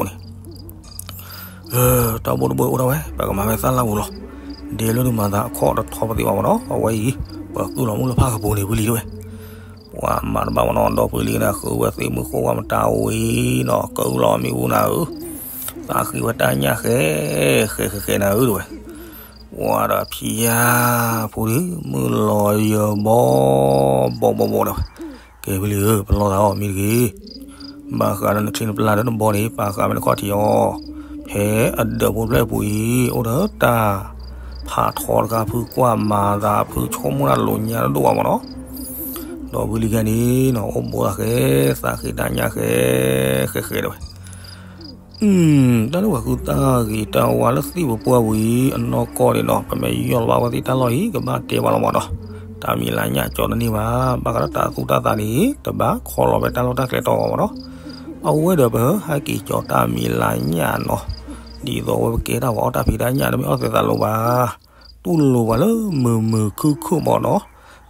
်အိၣ်ထီၣ်ဝဲ ပကမၤဝဲသၣ်လၢ်ပူၤလီၤ, ဒဲလၢဒုးမၤသးအခီၣ်တထီပသ့ၣ်ဘၣ်မးနီၤ, အဝဲအံၤ ပှၤကုၢ်လီၤမုၢ်လၢဖးကပူၤန့ၣ်ဝံၤလံတဝဲ, ပှၤမၤတဘၣ်မးနီၤ ဒီပုၢ်လံၤကဒါဃုဝဲသ့ၣ်မုၢ်ဃိဝဲမတၤဝံၤနီၤ ကၢလီၤမ့ၣ်အူနၤဧၢ, သးဃ့ဝဲတၢ်ညၣ်ဃဲ ဃဲဃဲဃဲနၤဧၢတဝဲ, ပှၤဒီးဖံယါဖိဒုး မုၢ်လီၤယၢၤဘီဘီဘီဒီး ကဲဝံၤလံဧၢ ပလီၢ်သးအီၤမံတဂ့ၤ, ဘၣ်ဃးဒီးနချံနပျၢ်ဒီးနဘီန့ၣ် ပာ်ဃာ်မ့ၢ်နခီၣ်ထံးအီၤ, ဖဲအဒၢးဖိတဖျၢၣ်အပူၤအံၤ အိၣ်ဒီးတၢ်ဖးထီတခါ ဖုကွၢ်မၤသးဖုဆိကမိၣ်တၢ်လိာ်ညါတဒိၣ်ဘၣ်မးနီၤ, ဒီးဝံၤလံဂၤန့ၣ်နီၤ အိၣ်ဘိသးဃဲ သးဃ့တၢ်ညၣ်ဃဲ ဃဲဃဲတဝဲ တၢ်လၢပှၤဃုသၣ်ဂ့ၤတၢ်ဝါလၢသ့ၣ်ပပှၢ်ဝံၤ အနီၢ်ကီၢ်န့ၣ်နီၤ ပမ့ၢ်ယီၢ်လီၤဘၣ်ဝဲသ့ၣ်တၢ်လီၢ်အံၤ ကဘၣ်တဲဘၣ်လီၤမးနီၤ, တၢ်မံၤလၢညၣ်ကၠီတန့ၢ်ဘၣ်, ဘၣ်ဃးဒီးတၢ်သူၣ်တၢ်သးန့ၣ် တဘၣ်ခီလီၤဝဲတၢ်လီၢ်တၢ်ကျဲတီဘၣ်နီၤ. အဝဲဒီးပဟဲက့ၤကၠီတၢ်မံၤလၢညၣ်နီၤ, ဒ်သိးအဝဲပကဲတၢ်ပှၤအီၣ်တၢ်ဖံးတၢ်ညၣ် တမ့ၢ်အီၣ်သဲးသးလိၤဘၣ်, တူၢ်လိာ်ပှၤလၢမုာ်မုာ်ခုၣ်ခုၣ်ဘၣ်နီၤ.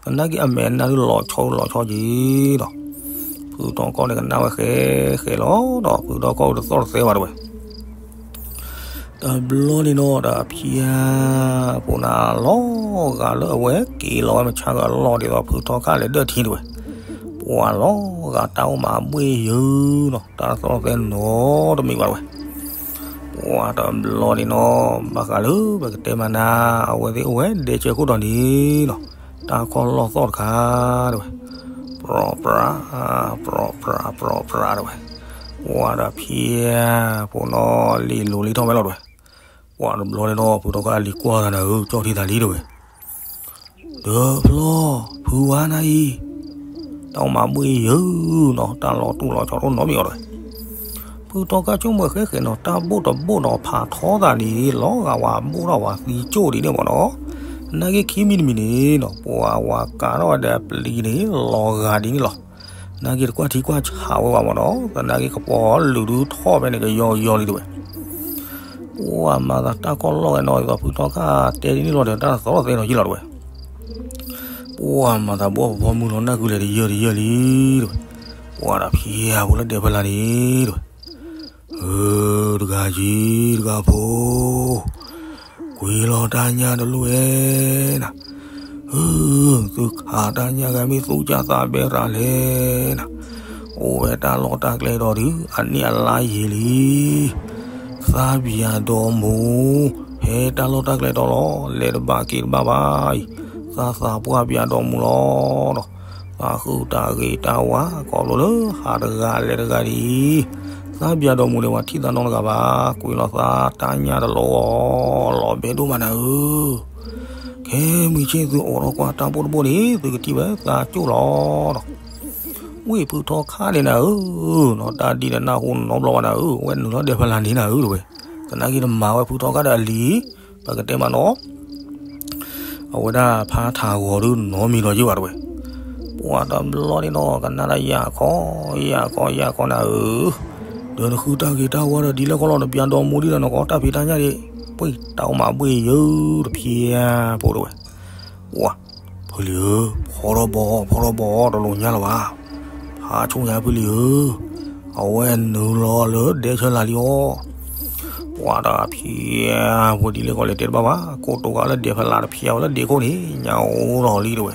သနာ်က့အမဲာ်နါဒုးလီၤဆီလီၤဆီက့ၤဒီး ဖုထီခါန့ၣ် ကနၣ်ဝဲဃဲဃဲလီၤဒီး ဖုထီခါတသီၣ်တသဲဘၣ်တဝဲ တဘျီန့ၣ်နီၤ တၢ်ဖံးဧါ, ပူၤနၤလီၤဂာ်လၢအဝဲက့ၤလီၤဝဲမုၢ်ဆါဂၤလီၢ်ဒ်သိး ဖုထီခါလဲၤဒၢၣ်ထံတဝဲ, ပှၤလီၤဂာ်တၢ်အိၣ်မးဘှ့ၣ်ယုာ်နီၤ, တၢ်သီၣ်သဲနီတမံၤဘၣ်တဝဲ. ပှၤတဘျီန့ၣ်နီၤ ဘၣ်ဃးလၢပကတဲမၤနၤ အဝဲသ့ၣ်အိၣ်ဝဲဒဲကၢခိၣ်တီန့ၣ်နီၤ, တၢ်ခီၣ်လီၢ်သီၣ်တခါတဝဲ, ပြီပြး ပြီပြး ပြီပြးတဝဲ, ပှၤတၢ်ဖံးဧါ, ပူၤနီၤလံာ်လိၤလံထီၣ်ဝဲလီၤတဝဲ. ပှၤတဘျီန့ၣ်နီၤ ဖုထီခါအလံၤကွၢ်သးနၤဧၢ ကၠီၣ်ထံသးလံတဝဲ, ဒီးဖျီ ဖုဝါနၤအံၤ, တၢ်အိၣ်မးဘှ့ၣ်ယုာ်နီၤ, တၢ်လီၤတူၢ်လီၤဆီတအိၣ်နီတမံၤအီၤတဝဲ. ဖုထီခါဆိကမိၣ်ဃဲဃဲနီၤ တၢ်ဘိၣ်တဘိၣ်နီၤဖးထီသးန့ၣ် လီၤဂာ်ဝဲဘိၣ်ထီၣ်ဝဲသံကၠိၣ်ဒ်န့ၣ်မ့ၢ်နီၤ, သနာ်က့ခံမံၤတမံၤန့ၣ်နီၤ ပှၤဝဲကးထီၣ်ဝဲဒီးပျံၤန့ၣ် လီၤဂာ်ဒ်န့ၣ်လီၤ. သနာ်က့တကွၢ်ထံကွၢ်ဆးဝဲဘၣ်မ့ၢ်နီၤ, သနာ်က့ကပီၤလုာ်ဒုးထီၣ်ဖဲန့ၣ် ကယီယီလံတဝဲ. ပှၤမၤသးတၢ်ခီၣ်လီၢ်ဝဲနီၤ ဒ်သိးဖုထီခါတဲဒ်န့ၣ်လီၤဒီး တၢ်သီၣ်သဲနီၤယံလီၤတဝဲ. ပှၤမၤသးဘီၣ်ပဘီမုၢ်လီၤ နၢ်ကုလဲၤတယၢၢ်တယၢၢ်လံတဝဲ, ပှၤတၢ်ဖံးဧါ ဖိလၢဒဲးဖဲလၢ်န့ၣ်တဝဲ, ဧၢ တဂၤကံ တဂၤဖိ ကွံာ်လီၤတၢ်ညၣ်တလိၣ်ဝဲနၤ, ဧၢ သုခးတၢ်ညၣ်ဂၤမ့ၢ်သူၣ်ကၢ်သးဘဲရၤလဲၣ်နၤ, အိၣ်ဝဲတၢ်လီၢ်တၢ်ကျဲတီၤဒုး အနံၣ်အလါယံာ်လံ သးပၠးဒီးမူၤ ဖဲတၢ်လီၢ်တၢ်ကျဲတီၤလီၤ လဲၤတဘၣ်က့ၤတဘၣ်ဘၣ်အံၤ, သးသးပှၢ်ပၠးဒီးမူၤလီၤဒီး, သးဃုတၢ်ဂ့ၤတၢ်ဝါ ခီဖျိလၢဟးတဂၤလဲၤတဂၤဒ်အံၤ, သးပၠးဒီးမူၤန့ၣ် ပှၤထံၣ်သးနီတဂၤဘၣ်, ကွံာ်လီၤသးတၢ်ညၣ်တလိၣ်အီၤ လီၤဘဲဒိၣ်မးနၤဧၢ, ခဲမုၢ်ဆ့ၣ်သုအိးထီၣ်ကွၢ်တၢ်ဘိၣ်တဘိၣ်န့ၣ် သုကထံၣ်ဝဲသးကၠိၣ်လီၤဒီး ဝ့ၢ်ဖုထီခါန့ၣ်နၤဧၢ, နီၢ်တၢ်ဒ်န့ၣ်နၢ်ဟူနီတဘျီဘၣ်နၤဧၢ, ဝဲနုာ်လီၤဒဲးဖဲလၢ်န့ၣ်နၤဧၢတဝဲ, သနာ်က့တမၤဝဲဖုထီခါဒီးအလံၤ, ပကတဲမးနီၤ, အဝဲဒၣ်ဖးထးဂီၤဒုးနီတမံၤလီၤယံဘၣ်တဝဲ, ပှၤတဘျီန့ၣ်နီၤ ကနၣ်တၢ်ယၤခီ, ယၤခီ ယၤခီနၤဧၢ, ဒီးနဃုတၢ်ဂ့ၤတၢ်ဝါဒီးဒ်လဲၣ်ခီလီၤ နပၠးဒီးမူၤဒ်ဒီးနကိး တၢ်ဖံးတၢ်ညၣ်ဒံး, ပှ့ၤတၢ်အိၣ်မးဘှ့ၣ်ယုာ်တဖံးဧါဖိတဝဲ, ပှၤ ဖုလံၤဧၢ, ဖီထီၣ်ဘီ ဖီထီၣ်ဘီ တလိၣ်ညၣ်လၢၤဘၣ်, ဖးဆိညါဖုလံၤဧၢ, အဝဲနုာ်လီၤလၢဒဲဆၢလၢ်လံအီၤ, ပှၤတၢ်ဖံးဧါ ဖိဒ်လဲၣ်ခီလဲၣ်တဲတဘၣ်ဘၣ်, ကိးတိၤဂၤလၢဒဲဖဲလၢ်တဖံးဧါဝဲလၢဒဲခိၣ်န့ၣ် ညၣ်အိၣ်လီၤလံတဝဲ,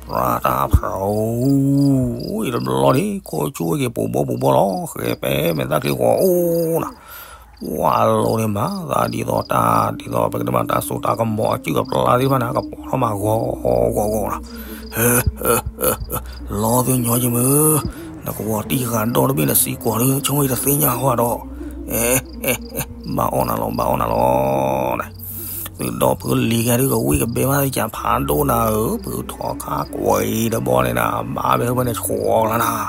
ပြးတၢ်ဖျိး အိၣ်တဘျီန့ၣ် ခိၣ်ဆိၣ်ဝဲက့ၤပိာ်ဘီပိာ်ဘီလီၤ ဃဲၤပဲမဲာ်သၣ်ချံဃီၤအိၣ်နၤ, ပှၤလိၤန့ၣ်မၤသးဒ်သိးတၢ်ဒ်သိး ပကတဲမးတၢ်စိတၢ်ကမီၤအစုၣ်အပျၢ်သ့ၣ်တဖၣ်န့ၣ် ကပီၤထီၣ်မးဂီၤဂီၤဂီၤလီၤ, လီၤသုညီယမုၢ်, နကဝီၤတံၢ်ဃာ်ဒီတဘ့ၣ်နစံးကွၢ်ဒုး ဆိကမိၣ်တသ့ၣ်ညါဃီဒီး, ဘၣ်အီၣ်နၤလီၤ ဘၣ်အီၣ်နၤလီၤ သုဒီဖိလံၤဂၤဒုးကဝံၣ်ကဘဲမးယၢ်ဖးဒိၣ်နၤဧၢ, ဖုထီခါကွံာ်တဘီန့ၣ်နၤ ဘၣ်ဘဲဖဲန့ၣ်ဆှီကလါနၤ,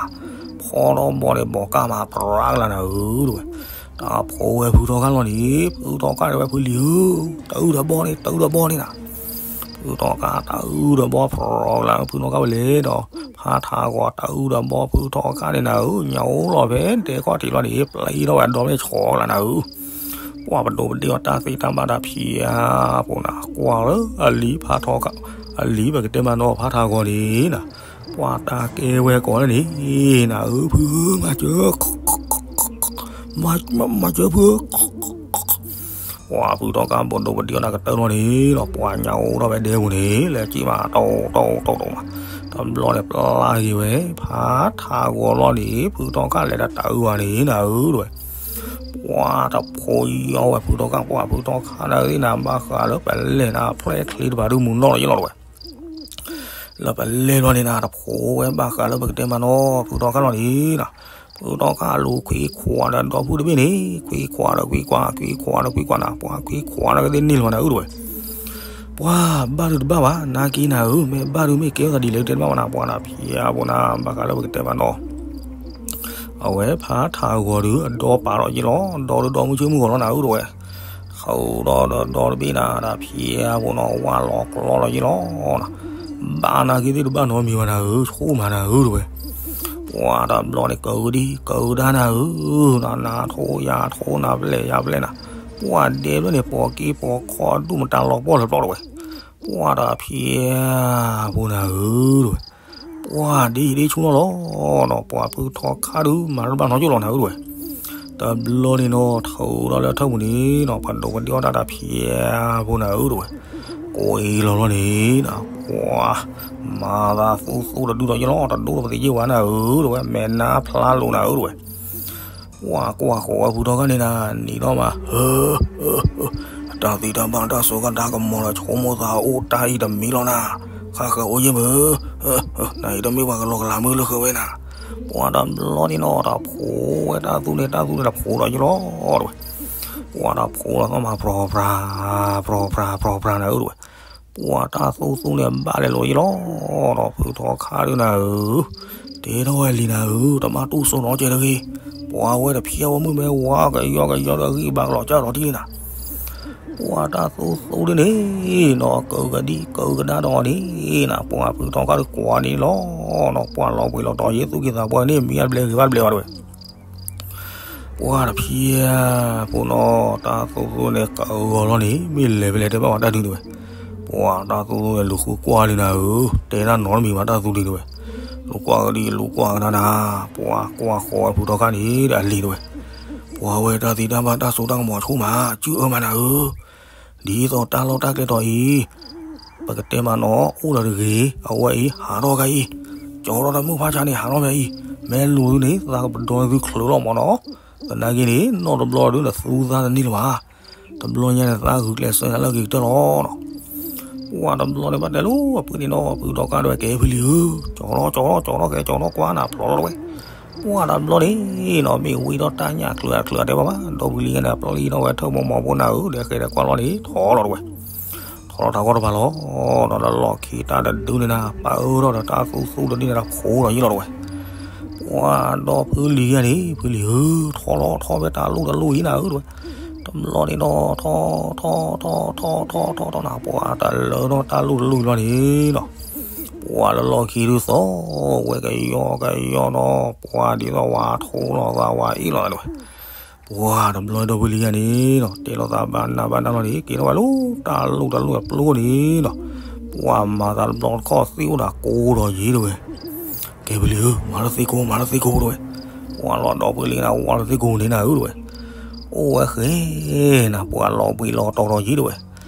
ဖီထီၣ်ဘီန့ၣ် ဘီကၢ်မးပြးကလါနၤဧၢတဝဲ, တၢ်ဖိဝဲဖုထီခါလီၤန့ၣ် ဖုထီခါန့ၣ်ဝဲဖုလံၤဧၢ, တအုၣ်ဒီးဘီန့ၣ် တအုၣ်ဒီးဘီန့ၣ်နၤ, ဖုထီခါတအုၣ်ဒီးဘီပြးကလါ ဖုထီခါဝဲလဲၣ်ဒီး ဖးထးဂီၤတအုၣ်ဒီးဘီဖုထီခါန့ၣ်နၤဧၢ, ညၣ်အိၣ်လီၤဖဲဒဲခီၣ်ထံးလီၤန့ၣ် ပျဲထီၣ်ဝဲအဒီမ့ၢ်ဆှီကလါနၤဧၢ ပှၤပဒိးပဒ့အီၤတၢ်သ့တၢ်ဘၣ်တၢ်ဖံးဧါ, ပူၤနၤ ကွၢ်လၢအလံၤဖးထီခါ, အလံၤပကတဲမးနီၤ ဖးထးဂီၤန့ၣ်နၤ, ပှၤတၢ်ကဲဝဲကိးလၢန့ၣ်, နၤဧၢ ဖုဧၢ မၤစၢၤ, မၤစၢၤဖုဧၢ, ပှၤဖုထီခါပဒိးပဒ့အီၤတၢ်ကတၢၢ်လီၤန့ၣ်ဒီး ပှၤညၣ်အိၣ်ထီၣ်ဝဲဒဲပူၤန့ၣ် လဲၤက့ၤမး တိၢ်တိၢ်တိၢ်တိၢ်မး, တဘျီန့ၣ်ပျၢ်က့ၤဝဲ ဖးထးဂီၤလီၤန့ၣ် ဖုထီခါလဲၤဒီးတၢ်အုၣ်ဝဲန့ၣ် နၤဧၢတဝဲ ပှၤတဖိယီၤဝဲဖုထီခါ ပှၤဖုထီခါနၤဧၢ နၤဘၣ်ဃးလၢပလဲၤနၤဖျဲၣ်ချ့တဖၣ်ဒုးမုာ်နီၢ်လီၤယလီၤတဝဲ, လၢပလဲၤလီၤန့ၣ်နၤ တဖိဝဲဘၣ်ဃးလၢပကတဲမးနီၤ ဖုထီခါလီၤန့ၣ်နၤ, ဖုထီခါလူၤခွံခွးဒီးဒီပုၢ်တဘ့ၣ်န့ၣ် ခွံခွးဒီးခွံခွး ခွံခွးဒီးခွံခွးနၤ ပှၤခွံခွးဒီးကသ့ၣ်န့ၢ်လီၤနၤဧၢတဝဲ ပှၤဘၣ်ဒုးတဘၣ်ဘၣ် နာ်က့နၤဧၢ မ့ၢ်ဘၣ်ဒုးမ့ၢ်ကဲထီၣ်သးဒ်လဲၣ်တဲတဘၣ်ဘၣ်နၤ ပှၤနၤဖံးအါဖိနၤ ဘၣ်ဃးလၢပကတဲမးနီၤ, အဝဲဖးထးဂီၤဒုး အဒီပာ်ထီၣ်ယ့ၢ်လီၤ ဒီဒုးဒီမုၢ်ဆ့မုၢ်ဂီၤလီၤနၤဧၢတဝဲ, ဃုာ်ဒီးဒီဒီတဘ့ၣ်နၤ တၢ်ဖံးအါဖိနီၤ ဝါလီၤကျီလီၤယ့ၢ်လီၤနၤ, ဘၣ်နၤက့ၤသ့ၣ်တဘၣ်နီတမံၤဘၣ်နၤဧၢ, ဆိၣ်မးနၤဧၢ တဲဝဲ. ပှၤတဘျီန့ၣ် ကဂ့ၤဒံကဂ့ၤဒါနၤဧၢ, နၤနၤထိယၤထိနၤပျဲၢ်ယၤပျဲၢ်နၤ, ပှၤဒဲဖျၢၣ်န့ၣ် ပိာ်က့ပိာ်ခီဒူၣ်မတၤလီၤပှီၢ်လၢပျီ တဲဝဲ. ပှၤတဖံးဖိနၤဧၢ တဲဝဲ. ပှၤဒ်အံၤဒ်ဆူၣ်နီၢ်လီၤနီၤ, ပှၤဖုထီခါဒုး မၤတဘၣ်နီတကၠိၢ်လီၤနၤဧၢ တဲဝဲ. တဘျီန့ၣ်နီၤ ထုးဒီးလၢထၢၣ်ပူၤန့ၣ်နီၤ ပဒိးကဒံအီၣ်တၢ်တၢ်ဖံးဖိနၤဧၢ တဲဝဲ. ကိးအံၤလီၤလီၤန့ၣ်နီၤ ပှၤမၤသးသူသူတဒုဒီးယလီၤ, တဒိၣ်တပသံးယ့ၢ်ဝဲနၤဧၢ တဲဝဲ, မဲာ်နါဖျါလိာ်နၤဧၢ တဲဝဲ. ပှၤကွၢ်ဃီၤဝဲဖုထီခါန့ၣ်နၤ နံၤဒီးမး တၢ်သံတၢ်ဘၣ်တၢ်စိကတၢ်ကမီၤဒီး ဆိကမိၣ်သးအိၣ်တၢ်အံၤတမံၤလီၤနၤ, ဃၣ်ဃၢၤအိၣ်ယ့ၢ်မုၢ်, နအံၤတမ့ၢ်ပှၤကလီကလးမုၢ်လၢဃၢၤဝဲနၤ. ပှၤတဘျီန့ၣ်နီၤ တၢ်ဖိဝဲတၢ်သူန့ၣ် တၢ်သူန့ၣ်တၢ်ဖိဒီးယလီၤ တဲဝဲ. ပှၤတၢ်ဖိလီၤသီၣ်မး ဖြီဖြါ ဖြီဖြါ ဖြီဖြါနၤဧၢ တဲဝဲ. ပှၤတၢ်သူသူန့ၣ် ဘၣ်လဲၤလိာ်ယလီၤဒီး ဖုထီခါဒုးနၤဧၢ, တဲထီၣ်ဝဲလံနၤဧၢ, တဘၣ်တူၢ်စိနီတကဲတဂ့ၤ, ပှၤဝဲတဖျဲးဝဲမုၢ်မဲဝါကယီကယီဒီး အဂံၢ်ဘါကလီၤကၢ်ဒီးထံၣ်န့ၣ်နၤ. ပှၤတၢ်သူသူဒ်န့ၣ်နီၤ ကဂဒံကဂဒါဒီးအီၤန့ၣ်နၤ ပှၤဖုထီခါဒုးကွၢ်န့ၣ်လီၤနီၤ ပှၤလီၤဘှံးလီၤတီၤယ့ၢ်သူၣ်က့သးပှၢ်န့ၣ် မံအါဘျဲဂ့ၤဘၣ်ဘျဲအီၤ တဲဝဲ. ပှၤတဖံးဖိနီၤ တၢ်သူသူန့ၣ် ကဂီၤလီၤန့ၣ် မ့ၢ်လဲၤဖဲလဲၣ်တဲဘၣ်ဝဲတၢ်ဒုး တဲဝဲ. ပှၤတၢ်သူသူန့ၣ်လူၤဃုကွၢ်လံနၤဧၢ, တဲတၢ်နီတမံၤဘၣ်တၢ်သူဒုး တဲဝဲ. လူၤကွၢ်ကဒံလူၤကွၢ်ကဒါနၤ, ပှၤကွၢ်ဃီၤဝဲဖုထီခါန့ၣ်ဒီးအလံၤ တဲဝဲ. ပှၤဝဲတၢ်သံတၢ်ဘၣ်တၢ်စိတၢ်ကမီၤဆိၣ်မး စုၣ်အၢမးနၤဧၢ, ဒ်သိးတၢ်လီၢ်တၢ်ကျဲတီၤအံၤ ပကတဲမးနီၤ အိၣ်ဒီးတဂ့ၤ, အဝဲအံၤဟးထီၣ်ခါအံၤ, ကၠီထီၣ်တၢ်မုၣ်ဖးဆါန့ၣ် ဟးထီၣ်ဖဲအံၤ, မ့ၢ်လူၤဒုန့ၣ် သးကပဒီသုချုးလီၤမးနီၤ. သနာ်က့န့ၣ် နီၢ်တဘျီဒုန့ၣ် သူသးတန့ၢ်လၢၤဘၣ်. တဘျီညါန့ၣ် သးဂုာ်ကျဲးစၢးနၤလၢအဂ့ၤကတၢၢ်လီၤနီၤ. ပှၤတဘျီန့ၣ် ဘၣ်တဲလိာ်အဖုန့ၣ်နီၤ ဖုထီခါတဲဝဲ ကဲဖုလံၤဧၢ, ကၠီထီၣ်ကၠီထီၣ်ကၠီထီၣ်ကဲကၠီထီၣ်ကွၢ်နၤဖျိးလီၤ တဲဝဲ. ပှၤတဘျီန့ၣ်နီၤ မ့ၢ်ဝံထီၣ်တၢ်ညၣ်ချုးအချုးအတဲဘၣ်ဘၣ် ဒီပုၢ်ဝဲၢ်လံၤန့ၣ် ပျီလံနီၤဝဲထၢၣ်မီၤမီၤဖိနၤဧၢ, ဒီးဃဲဒီးကွၢ်လီၤန့ၣ် ထီၣ်လီၤ တဲဝဲ. ထီၣ်လီၤတၢ်ဂီၢ်တဖၣ်လီၤနီၤ, ဒီးလီၢ်ခံတၢ်တဒုန့ၣ်နၤ ပာ်အၢထီၣ်ဒီးတၢ်သူသူတဒုန့ၣ်နၤ ဖိးဒီးယလီၤ တဲဝဲ. ပှၤဒီးဖုလံၤယၤန့ၣ် ဖုလံၤဧၢ, ထီၣ်လီၤထီၣ်ဖဲတၢ်လူၢ်တလူၢ်အံၤနၤဧၢ တဲဝဲ. တဘျီန့ၣ်ဒီး ထီၣ်ထီၣ်ထီၣ်ထီၣ်ထီၣ်ထီၣ်ထီၣ်ထီၣ်နၤ ပှၤတၢ်လၢထီၣ်တၢ်လူၢ်တလူၢ်အံၤလီၤန့ၣ်နီၤ. ပှၤလၢလီၢ်ခံဒုးသီၣ်ဝဲကယီကယီနီၤ ပှၤဒ်သိးဝဲထိလီၤသးဝဲအ့ၣ်လီၤ တဲဝဲ. ပှၤတဘျီဒီပုၢ်ဝဲၢ်လံၤယၤန့ၣ်နီၤ တဲလိာ်သးဘၣ်နးဘၣ်နးလီၤန့ၣ် က့ၤထီၣ်ဝဲလၢတၢ်လူၢ်တၢ်လူၢ်အပျိန့ၣ်နီၤ. ပှၤမၤသးတဘျီတခီၣ်သ့ၣ်အိၣ်ဒီးကိးဒီးယ့ၢ် တဲဝဲ. ကဲဖုလံၤဧၢ, မၤလၢသ့ၣ်ကိး မၤလၢသ့ၣ်ကိး တဲဝဲ. ပှၤလီၤဒီပုၢ်ဝဲၢ်လံၤနၤ ဝါလၢသ့ၣ်ကိးန့ၣ်နၤဧၢ တဲဝဲ. အိၣ်ဝဲဃဲနၤ ပှၤလီၤဘှံးလီၤတီၤဒီးယ့ၢ် တဲဝဲ.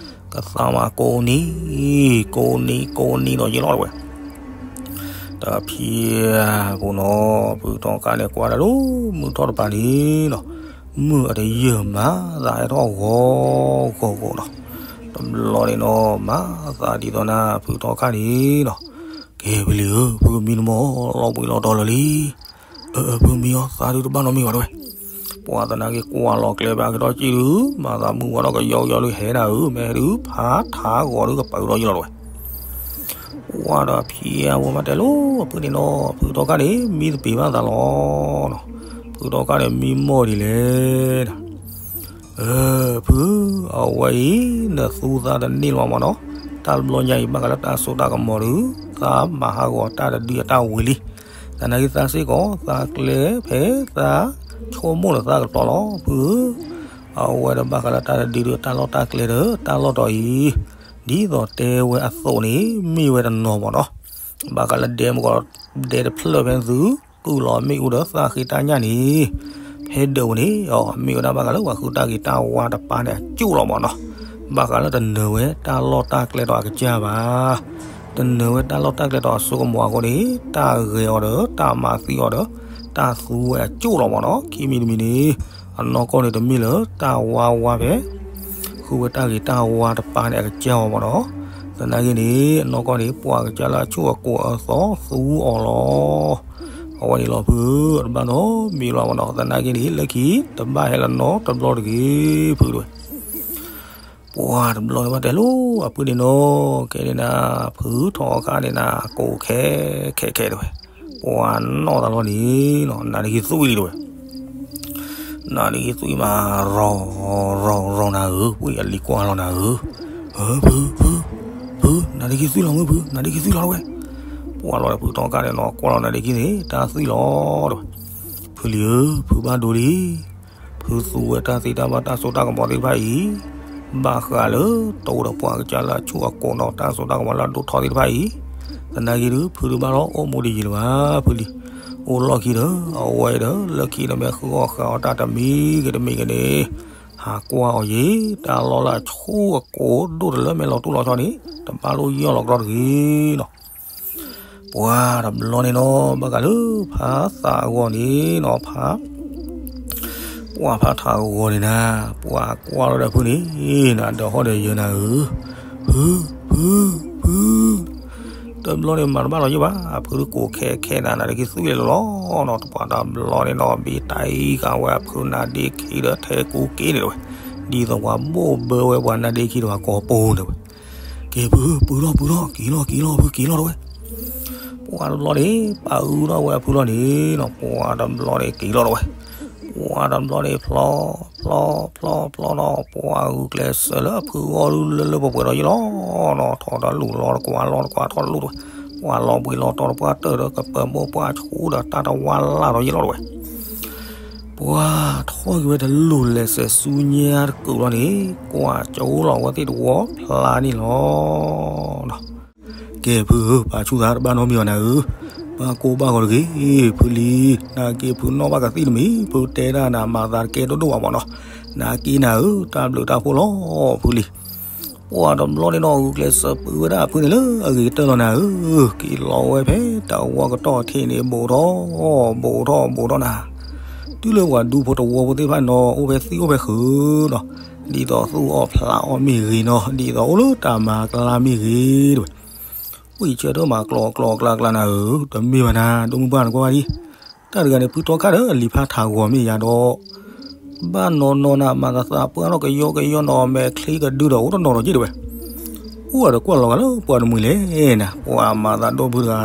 ကသးမးကိးနံၤ ကိးနံၤကိးနံၤဒီးယ့ၢ်လီၤ တဲဝဲ. တဖံးဖိနီၤ ဖုထီခါန့ၣ် ကွၢ်တၢ်လၢမုၢ်ထီၣ်တပၤန့ၣ်နီၤ, မုၢ်အတယၢၢ်မး သးဟဲထီၣ်ဂီၤဂီၤဂီၤနီၤ. တဘျီန့ၣ်နီၤ မၤသးဒ်သိးနၤ ဖုထီခါန့ၣ်နီၤ, ကဲဖုလံၤဧၢ, ဖုကမံနမီၢ် လီၤဘှံးလီၤတီၤလၢာ်လံ. အၢ အၢ ဖုမံအီၤ သးဒုးတဘၣ်နီတမံၤဘၣ် တဲဝဲ. ပှၤသနာ်က့ကွၢ်လီၤကျဲဘၣ်ကဒီးကံၣ်ဒုး မၤသးမုၢ်ဝါထီၣ်ကယီကယီဒုး ဟဲနၤဧၢ, မ့ၢ်ဟဲဒုး ဖးထးဂီၤဒုးကပာ်ကဒီးယလီၤ တဲဝဲ. ပှၤဒီးဖံးအဝဲမၤတဲလိာ်အဖုန့ၣ်နီၤ, ဖုထီခါန့ၣ် မံသပ့ၤဘၣ်သးလီၤနီၤ. ဖုထီခါန့ၣ် မံမီၢ်ဒ်လဲၣ်ဒီး, အၢ ဖု, အဝဲအံၤ နသူသးတန့ၢ်လၢၤဘၣ်မးနီၤ. တၢ်တဘျီညါအံၤ ဘၣ်ဃးလၢတၢ်စိတၢ်ကမီၤဒုး သးမၤဟးဂီၤတၢ်တဒုအတၢ်ဝံၤလံ. သနာ်က့သးစ့ၢ်ကီး သးကျဲဖဲသးဆိကမိၣ်လၢသးကတီၤလီၤ ဖုဧၢ. အဝဲဒီးဘၣ်ဃးလၢတၢ်တဒုဒုး တၢ်လီၢ်တၢ်ကျဲဒီး တၢ်လီၢ်တီၤအံၤ ဒ်သိးတဲဝဲအသိးန့ၣ် မ့ၢ်ဝဲတနီၤမးနီၤ. ဘၣ်ဃးလၢဒဲမုၢ်ကီး ဒဲတဖျၢၣ်ဖဲသု ကုၢ်လီၤမ့ၣ်အူဒီးသၣ်ဃ့တၢ်ညၣ်န့ၣ် ဖဲဒၢးဝဲန့ၣ် အမ့ၢ်ဝဲဒၣ်ဘၣ်ဃးလၢပှၤဃုတၢ်ဂ့ၤတၢ်ဝါတပၤန့ၣ်အကၠိၣ်လီၤမးနီၤ. ဘၣ်ဃးလၢတနၢၤဝဲတၢ်လီၢ်တၢ်ကျဲဒီးအကစၢ်ဘၣ်. တနၢၤဝဲတၢ်လီၢ်တၢ်ကျဲဒီးအစိကမီၤအဃိန့ၣ် တၢ်ဂဲၤအီၤဒီး တၢ်မၤသံအီၤဒီး တၢ်သူဝဲအကၠိၣ်လီၤမးနီၤ. ခံမံၤတမံၤန့ၣ် အနီၢ်ကီၢ်န့ၣ်တမ့ၢ်လၢတၢ်ဝါဝါဖဲ ဃုဝဲတၢ်ဂ့ၤတၢ်ဝါတပၤန့ၣ်အကစၢ်အီၤမးနီၤ. သနာ်က့န့ၣ် အနီၢ်ကီၢ်န့ၣ် ပှၤကစၢ်လၢအဆိၣ်အကိၤအသီသူအီၤလီၤ. အဝဲန့ၣ်လီၤဖုဧၢ, တဘၣ်နီတမံၤလၢၤဘၣ်မးနီၤ. သနာ်က့န့ၣ် လၢခံတဘၣ်ဟဲလၢၤနီတဘျီတဂ့ၤ ဖုတဲဝဲ. ပှၤတဘျီန့ၣ်ဘၣ်တဲလိာ်အဖုန့ၣ်နီၤ, ကဲန့ၣ်နၤ ဖုထီခါန့ၣ်နၤ ကိးခဲခဲခဲတဲဝဲ. ပှၤနီၢ်သးလီၤန့ၣ်နီၤ နၤတဂ့ၤသွံၣ်လံတဲဝဲ. နၤတဂ့ၤသွံၣ်မး ရီၤရီၤရီၤနၤဧၢ, ဝံၣ်အလံၤကွၢ်လီၤနၤဧၢ. ဖု ဖု ဖု နၤဒ့ခံသွံၣ်လီၤမုၢ်ဖု, နၤဒ့ခံသွံၣ်လီၤတဝဲ. ပှၤလီၤဒီးဖုထီခါန့ၣ်နီၤ ကွၢ်လီၤနၤဒ့ခံန့ၣ် တၢ်သွံၣ်လီၤတဝဲ. ဖုလံၤဧၢ, ဖုဘၣ်ဒိလံ. ဖုသူဝဲတၢ်သ့တၢ်ဘၣ်တၢ်စိတၢ်ကမီၤသ့ၣ်တဖၣ်အံၤ, ဘၣ်ဃးလၢတအိၣ်ဒီးပှၤကစၢ်လၢအဆူၣ်အကိာ်နီၤ တၢ်စိတၢ်ကမီၤလၢအဒိၣ်ထီၣ်သ့ၣ်တဖၣ်အံၤ, သနာ်က့ဒုး ဖုဒုးဘၣ်ထီၣ်အိၣ်မူဒ်ယံာ်လၢၤဘၣ် ဖုလံၤ. အိၣ်လီၢ်ခံဒီး အဝဲဒီး လၢခံန့ၣ်မ့ၢ်ဃုအီၣ်ဃုအီတၢ်တမံၤဂ့ၤတမံၤဂ့ၤန့ၣ် ဟးကွၢ်အီၤယံၤ တၢ်လီၢ်လၢအဆူၣ်အကိာ်ဒိၣ်တလၢမဲာ်လီၤတူၢ်လီၤဆီန့ၣ် တဘၣ်လိၣ်ယီၢ်လီၤကြီတဂ့ၤနီၤ. ပှၤတဘျီန့ၣ်နီၤ ဘၣ်ဃးလၢဖးသးအဂီၢ်န့ၣ်နီၤ ဖး ပှၤဖးထးအဂီၢ်န့ၣ်နၤ ပှၤကွၢ်လီၤဒီးဖုန့ၣ် နၤဒီးဟီၣ်ဒီးယၢၤနၤဧၢ, ဖု, ဖု, ဖု တဘျီန့ၣ်မၤတဘၣ်လီၤယိၣ်ဘၣ် အဖုတကိးခဲခဲနၤ နၤဒ့ခံသွံၣ်လဲၤလီၤနီၤ ပှၤတဘျီန့ၣ်နီၤ ဘ့ၣ်တၢ်အံၤဃာ်ဝဲအဖုနၤဒ့ခံဒီးထဲကူက့န့ၣ်တဝဲ, ဒ်သိးပှၤဘိၣ်ဘၢဝဲပှၤနၤဒ့ခံဒီးပှၤကိးပူၤန့ၣ်ဝဲ, ကဲဖု, ပုၢ်ထီၣ်ပုၢ်ထီၣ် က့ၤလီၤက့ၤလီၤ ဖုက့ၤလီၤတဝဲ. ပှၤတဘျီန့ၣ် ပာ်အုထီၣ်ဝဲအဖုလီၤန့ၣ်နီၤ ပှၤတဘျီန့ၣ်က့ၤလီၤတဝဲ. ပှၤတဘျီန့ၣ်ဖျီ ဖျီ ဖျီ ဖျီနီၤ ပှၤဂုာ်ကျဲးစၢးလၢအဖုဂီၢ်လၢလၢပှဲၤပှဲၤဒီးယလီၤနီၤ ထီၣ်တလူၢ်လီၤတကွၢ်လီၤတကွၢ်ထီၣ်တလူၢ်တဝဲ, ပှၤလီၤဘှံးလီၤတီၤတပှၢ်တၢၢ်ဒီးကပၢၤမိၢ်ပှၢ်ဆူဒီးတၢ်တဝါလၢ်ဒီးယလီၤတဝဲ. ပှၤထီၣ်က့ၤဝဲတလူၢ်လဲၤစဲးဆူညါတကုာ်လီၤန့ၣ် ကွၢ်ကၠိလီၤဝဲသ့ၣ်တဝီဖျါန့ၣ်လီၤ. ကဲဖုဧၢ, ပာ်ဆူၣ်သးတဘၣ်နီတမံၤဘၣ်နၤဧၢ, ဘၣ်ကိၢ်ဘၣ်ဂီၤတဂ့ၤ, ဖုလံ, နာ်က့ဖုနီၣ်ဘၣ်ကသံၣ်တမံၤ, ဖုတဲဒၣ်နၤမၤသးတကဲဒိၣ်ဒိၣ်ဘၣ်မၢ်နီၤ, နာ်က့နၤဧၢ, တၢ်ဘျုးတၢ်ဖှိၣ်လီၤ, ဖုလံ. ပှၤတဘျီန့ၣ်နီၤ ဂုာ်ကျဲးစၢးပုၢ်ဝဲဒၣ်ဖုန့ၣ်လၢအဂ့ၤကတၢၢ်လီၤနၤဧၢ, က့ၤလီၤဝဲဖဲတၢ်ဝီကတီၢ်ထံးန့ၣ် ဘူးထီၣ်, ဘူးထီၣ် ဘူးထီၣ်နၤ, တုၤလၢပှၤဒူဖိတဝီဖိသ့ၣ်တဖၣ်နီၤ အိၣ်ဖဲသံၣ်အိၣ်ဖဲဃုာ်နီၤ, ဒ်သိးသူၣ်အီၣ်ဖျးအီၣ်မ့ၢ်ဂ့ၤနီၤ, ဒ်သိးအိၣ်လၢတၢ်မၤကျါမ့ၢ်ဂ့ၤတဝဲ, ဝံၣ်ဆၢထၢၣ်မၤကျီကျီကျါကျါနၤဧၢ, တမ့ၢ်ဘၣ်နၤ, ဒိၣ်မုၢ်ပှၢ်နကွၢ်ဝဲဒံး, တၢ်တဂၤန့ၣ် ဖုထီခါဒီးအလံၤဖးထးဂီၤမ့ၢ်ယၤဒီး, ဘၣ်နီၢ်နီၢ်နၤ မၤသးသးပှၢ်ထီၣ်ကယီကယီနီၤ မဲာ်ချံကဒုဒီးအိၣ်တနီၤဒီးက့ၤတဝဲ, အိၣ်ဒီးကွၢ်လီၤဂာ်လၢပှၤတမှံၤလဲၣ်နၤ, ပှၤမၤသးဒိၣ်ဖုတဂၤ,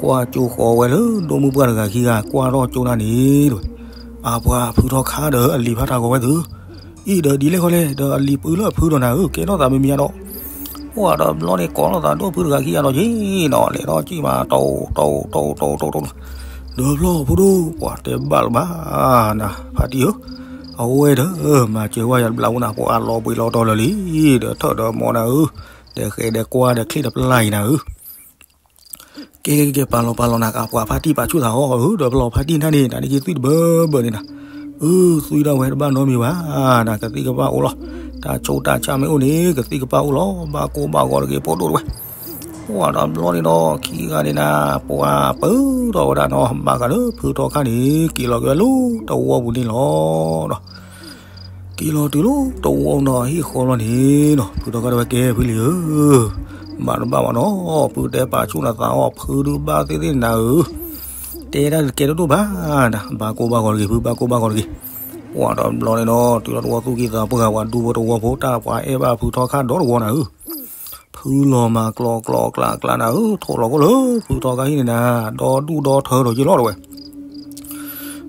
ကွၢ်ကၠိဃီၤဝဲလၢဒိၣ်မုၢ်ပှၢ်တဂၤခံဂၤ ကွၢ်ထီၣ်ကၠိနၤန့ၣ်တဝဲ, အပှၤဖုထီခါဒီးအလံၤဖးထးဂီၤဝဲသု အံၤဒီးဒ်လဲၣ်ဃီလဲၣ် ဒီးအလံၤပှ့ၤလၢအဖုဒီးနၤဧၢ, ကဲထီၣ်သးမံၤမံၤဒီးအိၣ်ဒီးဒိၣ်ဖုတဂၤခံဂၤဒီးက့ၤနီၤ, လဲၤထီၣ်ကံၣ်မး တိၢ်တိၢ်တိၢ်တိၢ်တိၢ်တိၢ်, ဒီးဖျီၣ်ဖိဒိၣ် ပှၤတဲဘၣ်လၢၤဘၣ်နၤ ဖါတံၢ်ဧၢ, အဝဲဒီး မၤစၢၤဝဲယၤတဘျီအိၣ်နၤ ပှၤလီၤဘှံးလီၤတီၤလၢာ်လံ, ဒီးထၢၣ်ဒီးမီၤနၤဧၢ, ဒီးဃဲဒီးကွၢ်ဒီးချံၣ်ဒီးပျၢ်အံၤနၤဧၢ ကဲကဲကဲ ပာ်လီၤပာ်လီၤနၤ အပှၤဖါတံၢ်ပာ်ဆူၣ်သးဟီၣ်ဧၢ, ဒီးဖျီၣ်ဖါတံၢ်နၤန့ၣ် နၤဒ့ခံသွံၣ်တဘၢဘၢန့ၣ်နၤ, အၢ သွံၣ်ဒၣ်ဝဲတဘၣ်နီတမံၤဘၣ်နၤ, ကသံၣ်ကဘၣ်အိၣ်လီၤ, တၢ်ဆိးတၢ်ဆါမ့ၢ်အိၣ်န့ၣ် ကသံၣ်ကဘၣ်အိၣ်လီၤ, ဘၣ်ကိၢ်ဘၣ်ဂီၤတဂ့ၤဖိဒိၣ်တဝဲ, ပှၤတဘျီန့ၣ်ဒီး ခံဂၤန့ၣ်နၤ ပှၤပၢၢ်ထီၣ်ဝဲဒၣ်နီၤ, ဘၣ်ဃးလၢဖုထီခါန့ၣ် က့ၤလီၤက့ၤဝဲလၢတဝီပူၤန့ၣ်လီၤဒီး က့ၤလီၤတုၤလၢတဝီနီၤ ဟံၣ်ဃီလီၤန့ၣ်နီၤ, ဖုထီခါတဲဝဲ ကဲဖုလံၤဧၢ, မၤတဘၣ်ဘၣ်နီၤ, ဖုတဲပာ်ဆူၣ်နသးအီၣ် ဖုဒုးဘၣ်သ့ၣ်သ့ၣ်နၤဧၢ, တဲဒၣ်တကဲဒိၣ်ဒိၣ်ဘၣ်နၤ, ဘၣ်ကိၢ်ဘၣ်ဂီၤတဂ့ၤ ဖု ဘၣ်ကိၢ်ဘၣ်ဂီၤတဂ့ၤ, ပှၤတဘျီန့ၣ်နီၤ တုၤလီၤတဝီသူၣ်ကံၢ်သးပှၢ် ပှၤဒူဖိတဝီဖိတၢ် ပှၤအဲၣ်ဘၣ်ဖုထီခါဒီတဝီနၤဧၢ ဖုလီၤမၤကျီကျီကျါကျါနၤဧၢ, ထိးလီၤကိၣ်လၢဖုထီခါဟံၣ်န့ၣ်နၤ, ဒီဒူၣ်ဒီထၢဒီးယ့ၢ်လီၤတဝဲ,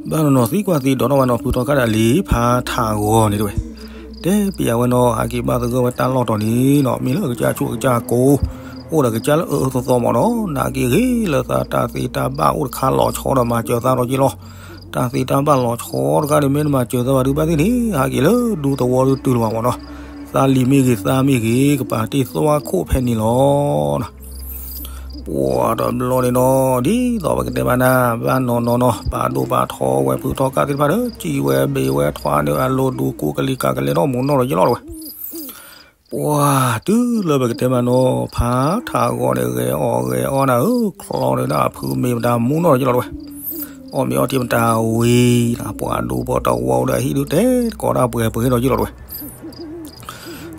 ဘၣ်နီၢ်နီၢ်သံကွၢ်သံဒီးနီၢ်ဝဲနီၤ ဖုထီခါဒီးအလံၤဖးထးဂီၤန့ၣ်တဝဲ, တဲပယၤဝဲနီၤ ဟးက့ၤဘၣ်သဂၢၢ်ဝဲတၢ်လီၢ်တီၤန့ၣ်နီၤ, မ့ၢ်လၢအကစၢ်ဆူၣ်အကစၢ်ကိၢ်, အိၣ်ဒီးကစၢ်လၢအအၢအၢသီသီမၢ်နီၤ, နာ်က့ဂ့ၤလၢသးတၢ်သ့တၢ်ဘၣ်အိၣ်တခါလီၤဆီဒီးမၤစၢၤသးဒီးယ့ၢ်လီၤ, တၢ်သ့တၢ်ဘၣ်လီၤဆီတခါန့ၣ် မ့ၢ်နမၤစၢၤသးဘၣ်ဒုးဘၣ်သ့ၣ်န့ၣ် ဟးက့ၤလၢဒူသဝီဒုးတုၤလၢၤဘၣ်မၢ်နီၤ, သးလံၤမ့ၢ်ဂ့ၤသးမ့ၢ်ဂ့ၤ ကပာ်တ့ၢ်သွါခိၣ်ဖဲန့ၣ်လီၤ ပှၤတဘျီန့ၣ်နီၤ ဒ်သိးပကတဲဘၣ်နၤ ဘၣ်နီၢ်နီၢ်နီၤ ပာ်ဒိၣ်ပာ်ထီဝဲဖုထီခါသ့ၣ်တဖၣ်ဒီး စံၣ်ဝဲဘ့ၣ်ဝဲထွါန့ၢ်အလိၤဒူကိးကလံၤကၤကလဲၤထီၣ်မူနီၢ်ဒီးယ့ၢ်လီၤတဝဲ, ပှၤတုၤလၢပကတဲဘၣ်နီၤ ဖးထးဂီၤန့ၣ် ဂဲၤအီၣ်ဂဲၤအီနၤဧၢ, ချီန့ၣ်ဒၣ်အဖုမ့ၢ်မတၤမူနီၢ်ဒီးယ့ၢ်လီၤတဝဲ, အီၣ်မ့ၤအီထံမတၤဝံၤ ပှၤဒူဖိတဝီဒီးဟံၣ်ဒုးတဲတကိးတၢ်ပှဲၤပှဲၤဒီးယ့ၢ်လီၤတဝဲ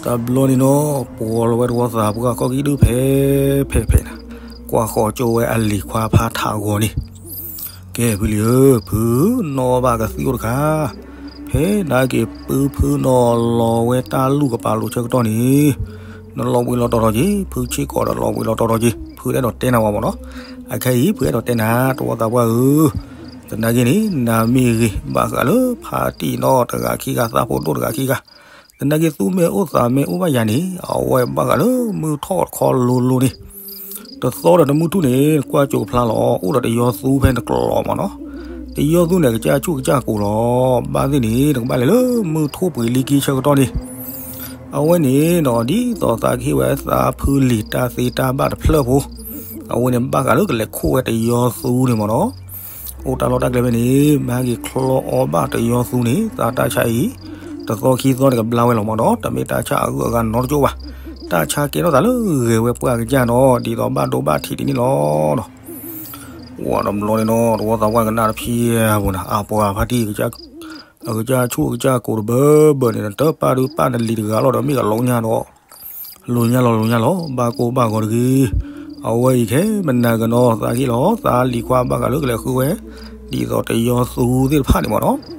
တဘျီန့ၣ်နီၤ ပှၤလီၤဝဲတဝီသးပှၢ်ခီၣ်ကံၣ်ဒုးဖဲ ဖဲ ဖဲနၤ, ကွၢ်ဃီၤကၠိဝဲအလံၤခွါဖးထးဂီၤန့ၣ်, ကဲဖုလံၤဧၢ, ဖုနီၣ်ဘၣ်ကသံၣ်အိၣ်တခါ, ဖဲနၤက့ၤပုၢ်ဖုနီၤလီၤဝဲတၢ်လူၢ်ကပာ်လိာ်ဆၢကတီၢ်န့ၣ်, နလီၤဘှံးလီၤတီၤထီၣ်က့ၤ, ဖုဆ့ကီးဒီးလီၤဘှံးလီၤတီၤထီၣ်က့ၤ, ဖုတအဲၣ်ဒိးတဲနၤဝဲမၢ်နီၤ, အခဲအံၤ ဖုအဲၣ်ဒိးတဲနၤ တဝီသးပှၢ်ဧၢ, သနာ်က့န့ၣ် နၤမ့ၢ်ဂ့ၤ ဘၣ်ဃးလၢဖါတံၢ်နီတဂၤခံဂၤ သးဖိဒိၣ်တဂၤခံဂၤ, သနာ်က့သူမ့ၢ်အိၣ်သးမ့ၢ်အိၣ်ဘၣ်ယၤန့ၣ် အဝဲဘၣ်ဃးလၢမုၢ်ထီၣ်တခီလိၤလိၤန့ၣ်, တသီဒီးတမုၢ်ထူၣ်န့ၣ် ကွၢ်ကၠိကဖျါလီၤ အိၣ်ဒီးတယီသူဖဲနကျိာ်မ့ၢ်နီၤ. တယီသူန့ၣ် ကစၢ်ဆူၣ်ကစၢ်ကိၤလီၤ. ဘၣ်သ့ၣ်န့ၣ် နကဘၣ်လဲၤလၢမုၢ်ထူၣ်ပှ့ၤလံက့ဆၢကတီၢ်န့ၣ် အဝဲန့ၣ်ဒီး ဒ်သိးသးကဟ့ၣ်ဝဲသးဖုလံာ်တၢ်သ့တၢ်ဘၣ်တဖျၢၣ်ဖိ, အဝဲန့ၣ်ဘၣ်ဃးလၢကလဲၤခိၣ်ဝဲတယီသူန့ၣ်မ့ၢ်နီၤ. အိၣ်တၢ်လီၢ်တၢ်ကျဲဖဲန့ၣ် မ့ၢ်ဟဲက့ၤချီအီဘၣ်တယီသူန့ၣ် သးတၢ်ဆါအံၤ တသီခံသီန့ၣ်ကဘျါဝဲလီၤမ့ၢ်နီၤ. တမ့ၢ်တၢ်ဆါအဂုၤအဂၤနီတကၠိၢ်ဘၣ်. တၢ်ဆါကဲထီၣ်သးလၢဂဲၤဝဲပှၢ်ကစၢ်နီၤ ဒ်သိးဘၣ်ဒိဘၣ်ထံးဒ်န့ၣ်လီၤနီၤ. ပှၤတဘျီန့ၣ်နီၤ တဝီသးပှၢ်ကနၣ်တဖျၢၣ်အပူၤန့ၣ် အပှၤဖါတံၢ် အကစၢ်ဆူၣ်အကစၢ်ကိၤတဘၢဘၢန့ၣ် နတပာ်ဒုးပာ်နလံၤတဂၤလီၤဒီးမ့ၢ်ကလိညါဒီး လိညါလီၤလိညါလီၤ ဘၣ်ကိၢ်ဘၣ်ဂီၤတဂ့ၤ. အဝဲအံၤခဲမနၤကနီၤ သးဟ့ၣ်လီၤသးလံၤခွါဘၣ်ဃးလၢကလဲၤဃုဝဲ ဒ်သိးတယီသူသ့ၣ်တဖၣ်န့ၣ်မ့ၢ်နီၤ.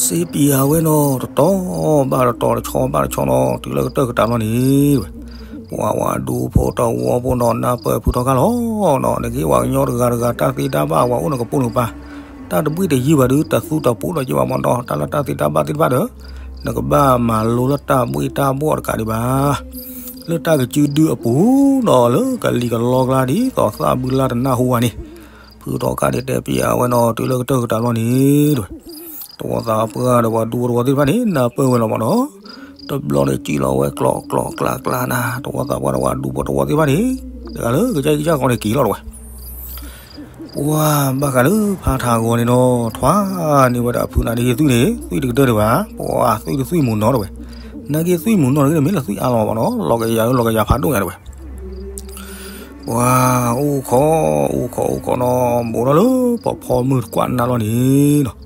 စ့ပံၤအဝဲနီၤ တတီၤဘၣ်တတီၤ တဆီဘၣ်တဆီနီၤ တုၤလၢကတၢၢ်ကတၢၢ်လီၤန့ၣ် ပှၤဝဲဒူဖိတဝီဖိနီၤ နၢ်ပၢၢ်ဖုထီၣ်ခါလီၤနီၤ နကဟ့ၣ်ဝဲကညီတဂၤတဂၤတၢ်သ့တၢ်ဘၣ် ပှၤအိၣ်နကပိာ်နကပၤ တၢ်တဘှံးတယုၢ်ဘၣ်ဒုး တသူတပူၤဒီးက့ၤဘၣ်မ့ၢ်နီၤ တၢ်လၢတၢ်သ့တၢ်ဘၣ်သ့ၣ်တဖၣ်ဒီး နကဘၣ်မၤလိလၢတၢ်ဘှံးတၢ်ဘှီၣ်တကးဒံးဘၣ် လၢတၢ်ကစုဒုအပူၤနီၤ လၢကလံၤကလီကျါဒ်သိးသးဘုလၢ်တနၢ်ဟူဘၣ်န့ၣ် ဖုထီၣ်ခါန့ၣ်တဲပံၤအဝဲနီၤ တုၤလၢကတၢၢ်ကတၢၢ်လီၤန့ၣ် တဝီသးပှၢ်ဒီးပှၤဒူဖိတဝီသ့ၣ်တဖၣ်န့ၣ် နၢ်ပၢၢ်ဝဲလီၤမ့ၢ်နီၤ. တဘျီန့ၣ်စံၣ်လီၤဝဲကျိးကျိးကျါကျါနၤ တဝီသးပှၢ်ဒီးပှၤဒူဖိတဝီသ့ၣ်တဖၣ်န့ၣ် တဂၤလၢကစၢ်ကစၢ်ကီန့ၣ်က့ၤလီၤတဝဲ ပှၤဘၣ်ဃးလၢဖးထးဂီၤန့ၣ်နီၤ ထွါန့ၢ်ဝဲဒၣ်အဖုနၤဒ်က့ၤသွံၣ်န့ၣ် သွံၣ်တကတၢၢ်ဒံးဘၣ် ပှၤသွံၣ်တသွံၣ်မူၤနီၤတဝဲ နာ်က့သွံၣ်မူၤနီၤတဂ့ၤ တမ့ၢ်လၢသွံၣ်အါလီၤဘၣ်နီၤ လီၤကယၤလီၤကယၤဖးဒိၣ်ညါတဝဲ ပှၤအိၣ်ခိး အိၣ်ခိး အိၣ်ခိးနီၤ ဘူးထီၣ်လၢပှၤဖီမုၢ်တကွၢ်နၢ်လီၤန့ၣ်နီၤ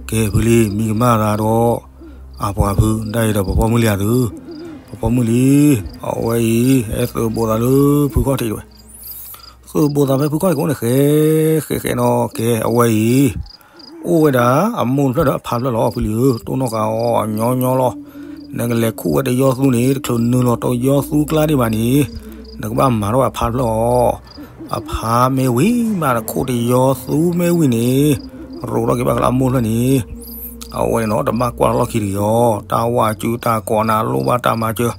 ကဲဖုလံ မံကမၣ်သးဒီး အပှၤဖု ဒၣ်အံၤဒီးပှၤဖီမုၢ်လံဧါသု ပှၤဖီမုၢ်လံ အဝဲအံၤ ဟဲသုးဘူးသးလၢဖုခီၣ်ထံးတဝဲ သုးဘူးသးဖဲဖုခီၣ်ထံးကိးန့ၣ် ဃဲ ဃဲ ဃဲနီၤ ကဲ အဝဲအံၤ အိၣ်ဝဲဒၣ် အမိၢ်တဖျၢၣ်ဒီးအဖါတဖျၢၣ်လီၤ ဖုလံဧၢ တိၢ်နီၣ်ဃာ်အီၤညီညီလီၤ နကလဲၤခူၣ်ဝဲတယီသူန့ၣ် တချုးနုာ်လီၤတယီသူကျါဒံးဘၣ်န့ၣ် နကဘၣ်မၤထီၣ်ဝဲအဖါတဖျၢၣ်အီၤ အဖါမ့ၢ်ဝံၤမး နခိၣ်တယီသူမ့ၢ်ဝံၤန့ၣ် ရိးထီၣ်က့ၤဘၣ်ဃးလၢအမိၢ်တဖျၢၣ်န့ၣ် အဝဲန့ၣ်နီၤ တဘၣ်ကွၢ်လီၢ်ခံတဂ့ၤအီၤ တၢ်ဝၤစုတၢ်ကိးနၤလိၣ်ဘၣ်တၢ်မၤစၢၤ ဒ်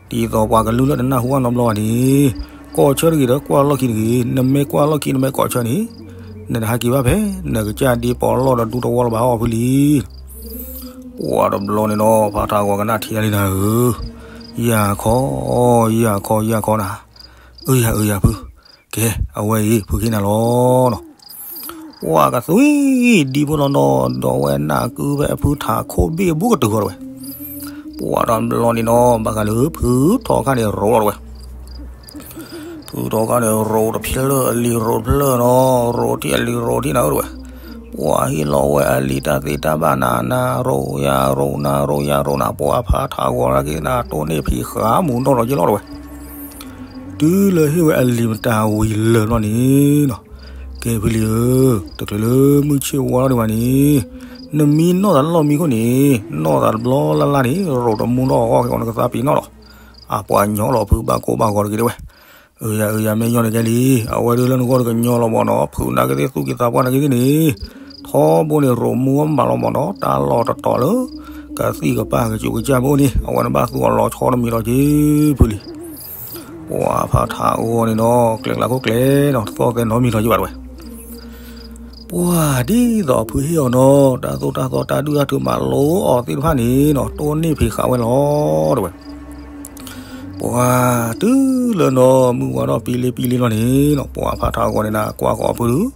သိးပှၤကလုၢ်လၢတနၢ်ဟူဘၣ်နီတဘျီဘၣ်န့ၣ် ကိးဆၢတဂ့ၤဒီးကွၢ်လီၢ်ခံတဂ့ၤ နမ့ၢ်ကွၢ်လီၢ်ခံနမ့ၢ်ကိးဆၢန့ၣ် နတဟဲက့ၤဘၣ်ဖဲ နကစၢ်ဒ့ပီးလီၢ်ဒီးဒူသဝီလၢၤဘၣ်အီၤဖုလံ ပှၤတဘျီန့ၣ်နီၤ ဖးထးဂီၤကနၣ်ထံၣ်တၢ်လံနၤဧၢ ယၤခီ ယၤခီ ယၤခီနၤ အၢယၤ အၢယၤဖု ကဲ အဝဲအံၤ ဖုခ့နၤလီၤနီၤ ပှၤကသွံၣ်ဒံဖိနီၤနီၤ ဒီးဝဲနၢ်ကုဖဲအဖုထးခိၣ်ဘ့ၣ်အဘူးကတုၤဃီတဝဲ ပှၤတဘျီန့ၣ်နီၤ ဘၣ်ဃးလၢဖုထီခါန့ၣ်ရိးလီၤတဝဲ ဖုထီခါန့ၣ်ရိးတဖျၢၣ်အလံၤရိးတဖျၢၣ်နီၤ ရိးထံၣ်အလံၤရိးထံၣ်နၤဧၢတဝဲ ပှၤဟ့ၣ်လီၤဝဲအလံၤတၢ်သ့တၢ်ဘၣ်နၤ နၤရိးယၤရိး နၤရိးယၤရိးနၤ ပှၤဖးထးဂီၤလၢက့ၤနၤ တိၢ်န့ၢ်ဖံးဃာ်မူၤနီၣ်လီၤယ့ၢ်လီၤတဝဲ တုၤလၢဟ့ၣ်ဝဲအလံၤမတၤဝံၤလၢာ်ဘျီန့ၣ်နီၤ ကဲဖုလံဧၢ တချုးလၢမုၢ်ဆ့ၣ်ဝါထီၣ်ဒံးဘၣ်န့ၣ် နမံနီၢ်သးလီၢ်မံခိၣ်န့ၣ် နီၢ်သးတဘျီလၢ်လၢ်န့ၣ် ရိးတမူထီၣ်အဂီၢ်က့ၤအီၤ နကသးပ့ၤနီၣ်လီၤ အပှၤညီလီၤဖုဘၣ်ကိၢ်ဘၣ်ဂီၤတဂ့ၤတဝဲ အၢယၤ အၢယၤ မ့ၢ်ညီနကဲလံ အဝဲဒၣ်လၢနဂီၢ်တကညီလီၤမ့ၢ်နီၤ ဖုးနာ်က့သ့ၣ်သူၣ်က့သးပှၢ်နာ်က့သ့ၣ်န့ၣ် ထီဘိန့ၣ်ရိးမူဝဲမးလီၤမ့ၢ်နီၤ တၢ်လီၢ်တတီၤလၢ ကသံၣ်ကပၤကစူးကစၢ်မ့ၢ်အိၣ်န့ၣ် အဝဲန့ၣ်ဘၣ်သူအီၤလီၤဆီတမံၤလီၤက့ၤဖုလံ ပှၤဖးထးဂီၤန့ၣ်နီၤ ကျဲကျါခိၣ်ကျဲနီၤ တသီၣ်သဲနီတမံၤလီၤက့ၤဘၣ်တဝဲ ပှၤဒ်သိးဖုဟ့ၣ်အီၤနီၤ တၢ်သိၣ်တၢ်သီတၢ်ဒုၣ်တၢ်ထုးမၤလိအီၤသ့ၣ်တဖၣ်န့ၣ်နီၤ တိၢ်န့ၢ်ဖံးဃာ်ဝဲလီၤတဝဲ ပှၤတုၤလၢနီၤ မုၢ်ဝါထီၣ်ပံလ့ပံလ့လီၤန့ၣ်နီၤ ပှၤဖးထးဂီၤန့ၣ်နၤ ကွၢ်ဃီၤအဖုဒုး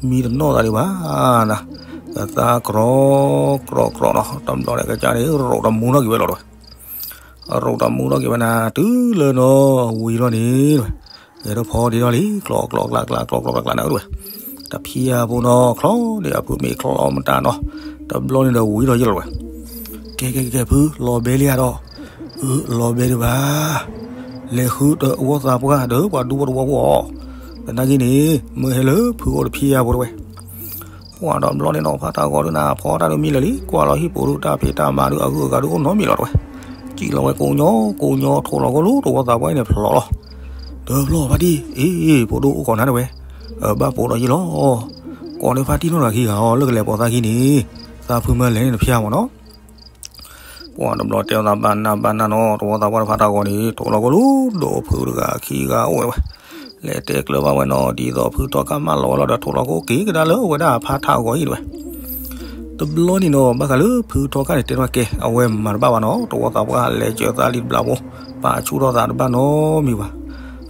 မံတနီၣ်သးဒံးဘၣ်နၤ ကသါကြီကြီကြီနီၤ တဘျီန့ၣ်ကစၢ်န့ၣ် ရိးတမူထီၣ်က့ၤဝဲလီၤတဝဲ ရိးတမူထီၣ်က့ၤဝဲနၤ တုၤလၢနီၤ ဝံၤလီၤန့ၣ် ဂဲၤထီၣ်ဖီဒ့ထီၣ်လံ ကျီကျီကျါကျါ ကျီကျီကျါကျါနၤဧၢတဝဲ တဖံအပူၤနီၤ ချီန့ၣ်အဖုမ့ၢ်ချီမတၤနီၤ တဘျီန့ၣ်ဒီးဝံၤလီၤယ့ၢ်လီၤတဝဲ ကဲကဲကဲဖု လီၤဘဲလံဧါဒီး အၢ လီၤဘဲဒံးဘၣ် လဲၤဃုတဝီသးပှၢ်ဒီးပှၤဒူဖိတဝီဖိအီၤ သနာ်က့န့ၣ် မ့ၢ်ဟဲလၢဖုအိၣ်တဖံအပူၤတဝဲ ပှၤဒီးဘျီန့ၣ်နီၤ ဖးထးဂီၤဒုးနၤ ဖီတၢ်ဒုးမံလၢာ်လံ ကွၢ်လီၤဟံၣ်ပူၤဒုး တၢ်ဖံးတၢ်မၤဒုး အဂုၤအဂၤဒုးအိၣ်နီတမံၤလီၤတဝဲ စံၣ်လီၤဝဲကိးညီ ကိးညီ ထိးလီၤကီၢ်လူၤ တဝီသးပှၢ်အံၤန့ၣ်ဖျိးလီၤ တဘျီဖါတံၢ် အ့ ဖိဒိၣ်အိၣ်ကိးနၤတဝဲ ဘၣ်ပိာ်ဒီးယ့ၢ်လီၤ ကိးန့ၢ်ဖါတံၢ်နီၢ်တဂၤခံဂၤအီၤ လၢကလဲၤပိာ်သးခံန့ၣ် သးဖုမၢလဲၤန့ၣ်တဖျါမ့ၢ်နီၤ ပှၤတဘျီတဲအသးဘၣ်နၢ်ဘၣ်နၢ်နီၤ, တဝီသးပှၢ်တဖၣ်တၢ်ဂီၤန့ၣ် ထိၣ်လီၤကိၣ်လၢဒိၣ်ဖုတဂၤခံဂၤအိၣ်ဝဲ, လဲၤတဲကျၢၤဘၣ်ဝဲနီၤ, ဒ်သိးဖုထီၣ်ခၣ်မၢလီၤဝဲလီၤဒီး ထိၣ်လီၤကိၣ်က့ၤကဒါလၢအဝဲဒၣ်ဖါထၣ်အဂီၤအံၤတဝဲ. တဘျီန့ၣ်နီၤ ဘၣ်ဃးလၢဖုထီၣ်ခၣ်န့ၣ် တဲထီၣ်ကဲ အဝဲမၤတဘၣ်ဘၣ်နီၤ, တဝီသးပှၢ်လဲၤစၢၤသးလံတဘျီဖိ, ပာ်ဆူၣ်ထီၣ်သးတဘၣ်နီတမံၤဘၣ်.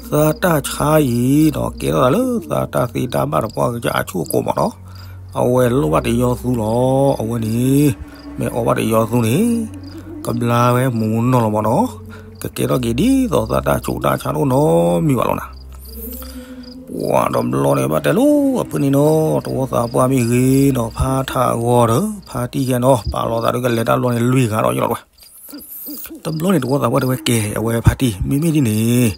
သးတၢ်ဆါအံၤနီၤ ကဲထီၣ်သးလၢသးတၢ်သ့တၢ်ဘၣ်တပှၢ်ကစၢ်အဆူၣ်အကိာ်မးနီၤ, အဝဲလိၣ်ဘၣ်တယီသူလီၤ, အဝဲန့ၣ် မ့ၢ်အီၣ်ဘၣ်တယီသူန့ၣ် ကဘျါဝဲမူနီၢ်လီၤမးနီၤ, ကကဲထီၣ်က့ၤဒ်သိးသးတၢ်ဆူးတၢ်ဆါတအိၣ်နီတမံၤဘၣ်လီၤနၤ. ပှၤတဘျီန့ၣ် ဘၣ်တဲလိၤအဖုန့ၣ်နီၤ, တဝီသးပှၢ်မ့ၢ်ဂ့ၤနီၤ, ဖါထၣ်အဂီၤဒီး ဖါတံၢ်ယဲနီၤ, ပာ်လီၤသးဒုးကလဲၤတၢ်လီၢ်န့ၣ်လွံၢ်ဂၤဒီးယလီၤတဝဲ. တဘျီန့ၣ် တဝီသးပှၢ်တဲဝဲကဲ အဝဲဖါတံၢ် မ့မ့ၢ်ဒ်န့ၣ်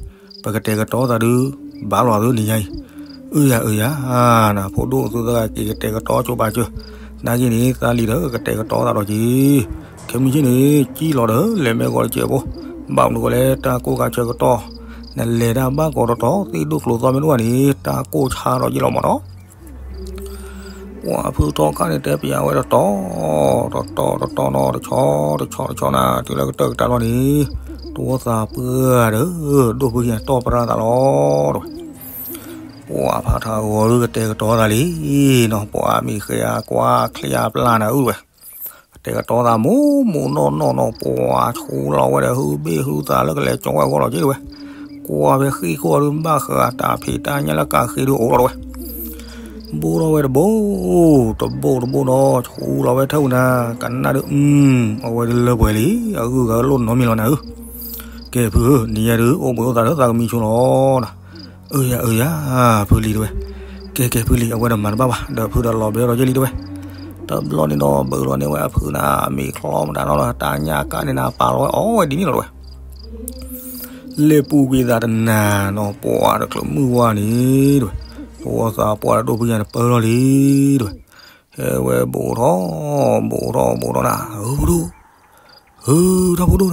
ပကတဲာ်ကတီၤသးဒုး ဘၣ်လီၤသုနံၤညါအံၤ. အၢယၤအၢယၤ, နၤဖိဒိၣ်သုသဂၤက့ၤကတဲာ်ကတီၤဆိပာ်စၢၤ, နာ်က့န့ၣ် သးလံဒီးကတဲာ်ကတီၤသးဒီးက့ၤ, ခဲမုၢ်ဆ့ၣ်န့ၣ် ကံၣ်လီၤဒီး လဲၤမ့ၢ်ဂီၤတစဲးဖိ, ဘၣ်မနုၤဃိလဲၣ် တၢ်ကိၢ်ကါဆၢကတီၢ်, နလဲၤတၢ်ဘၣ်ကီးတတီၤ သ့ၣ်ဒိၣ်ကျိၤသီမ့ၢ်တအိၣ်ဘၣ်န့ၣ် တၢ်ကိၢ်ဆါဒီးယလီၤမးနီၤ. ပှၤဖုထီၣ်ခၣ်န့ၣ် တဲပယၤဝဲတတီၤ တတီၤတတီၤနီၤ, တဆီတဆီတဆီတဆီနၤ, တုၤလၢကတၢၢ်ကတၢၢ်လီၤန့ၣ် တဝီသးပှၢ်ဒီး ဒိၣ်ဖုဟံၣ်တီၢ်ပြၢ်သးလီၤတဝဲ. ပှၤဖါထၣ်ဂီၤဒုးကတဲာ်ကတီၤသးလံနီၤ, ပှၤမ့ၢ်ဃဲအကွၢ်ချ့အပျၢ်နၤအုဝဲ, ကတဲာ်ကတီၤသးမူမူနီၢ်နီၢ်နီၤ, ပှၤဆူးလီၤဝဲဒီး ဟုဘ့ၣ်ဟုသးလၢကလဲၤကၠီဝဲအဂီၢ်လီၤက့တဝဲ. ကွၢ်ဖဲဃ့ၢ်ခိၣ်အီၤဒုး ဘၣ်ဃးတၢ်ဖံးတၢ်ညၣ်လၢကးဃ့ဒုးအိၣ်လီၤတဝဲ. ဘိၣ်ထီၣ်ဝဲတဘိၣ်, တဘိၣ်တဘိၣ်နီၤ, ဆူးလီၤဝဲထၢၣ်ပူၤနၤ, ကနၣ်ဒုး အၢ အဝဲဒုးလၢပှဲၤလံ, အဂုၤအဂၤလိၣ်နီတမံၤလီၤနၤဧၢ. ကဲဖုဧၢ, နံၤညါဒုး အိၣ်ဘှံးအိၣ်သါလၢသးကမံဆိလီၤနၤ. အၢယၤအၢယၤ, ဖုလံတဝဲ. ကဲကဲဖုလံ, အဝဲဒီးမၤတဘၣ်ဘၣ်, ဒီးဖုဒီးလီၤဘဲဒီးယဲၢ်လံတဝဲ. တဘျီန့ၣ်နီၤ ဘၢလီၤန့ၢ်ဝဲအဖုနၤ မ့ၤချီမတၤနီၤဒီး တၢ်ညၣ်ကၣ်န့ၣ်နၤ ပာ်လီၤဝဲအီၣ်ဝဲဒ်န့ၣ်လီၤတဝဲ. လဲၤပူၤကွံာ်သးတနၤနီၤ, ပှၤတချုးမုၢ်ဝါန့ၣ်တဝဲ, တဝီသးပှၢ်ဒီးဒိၣ်ဖုညါန့ၣ်ပၢလီၤလံတဝဲ. ဟဲဝဲဘူးထီၣ်ဘူးထီၣ်ဘူးထီၣ်နၤ, ဧၢဖိဒိၣ်, ဧၢတၢ်ဖိဒိၣ်နၤ, ဧၢဒီးဖျီၣ်ထံၣ်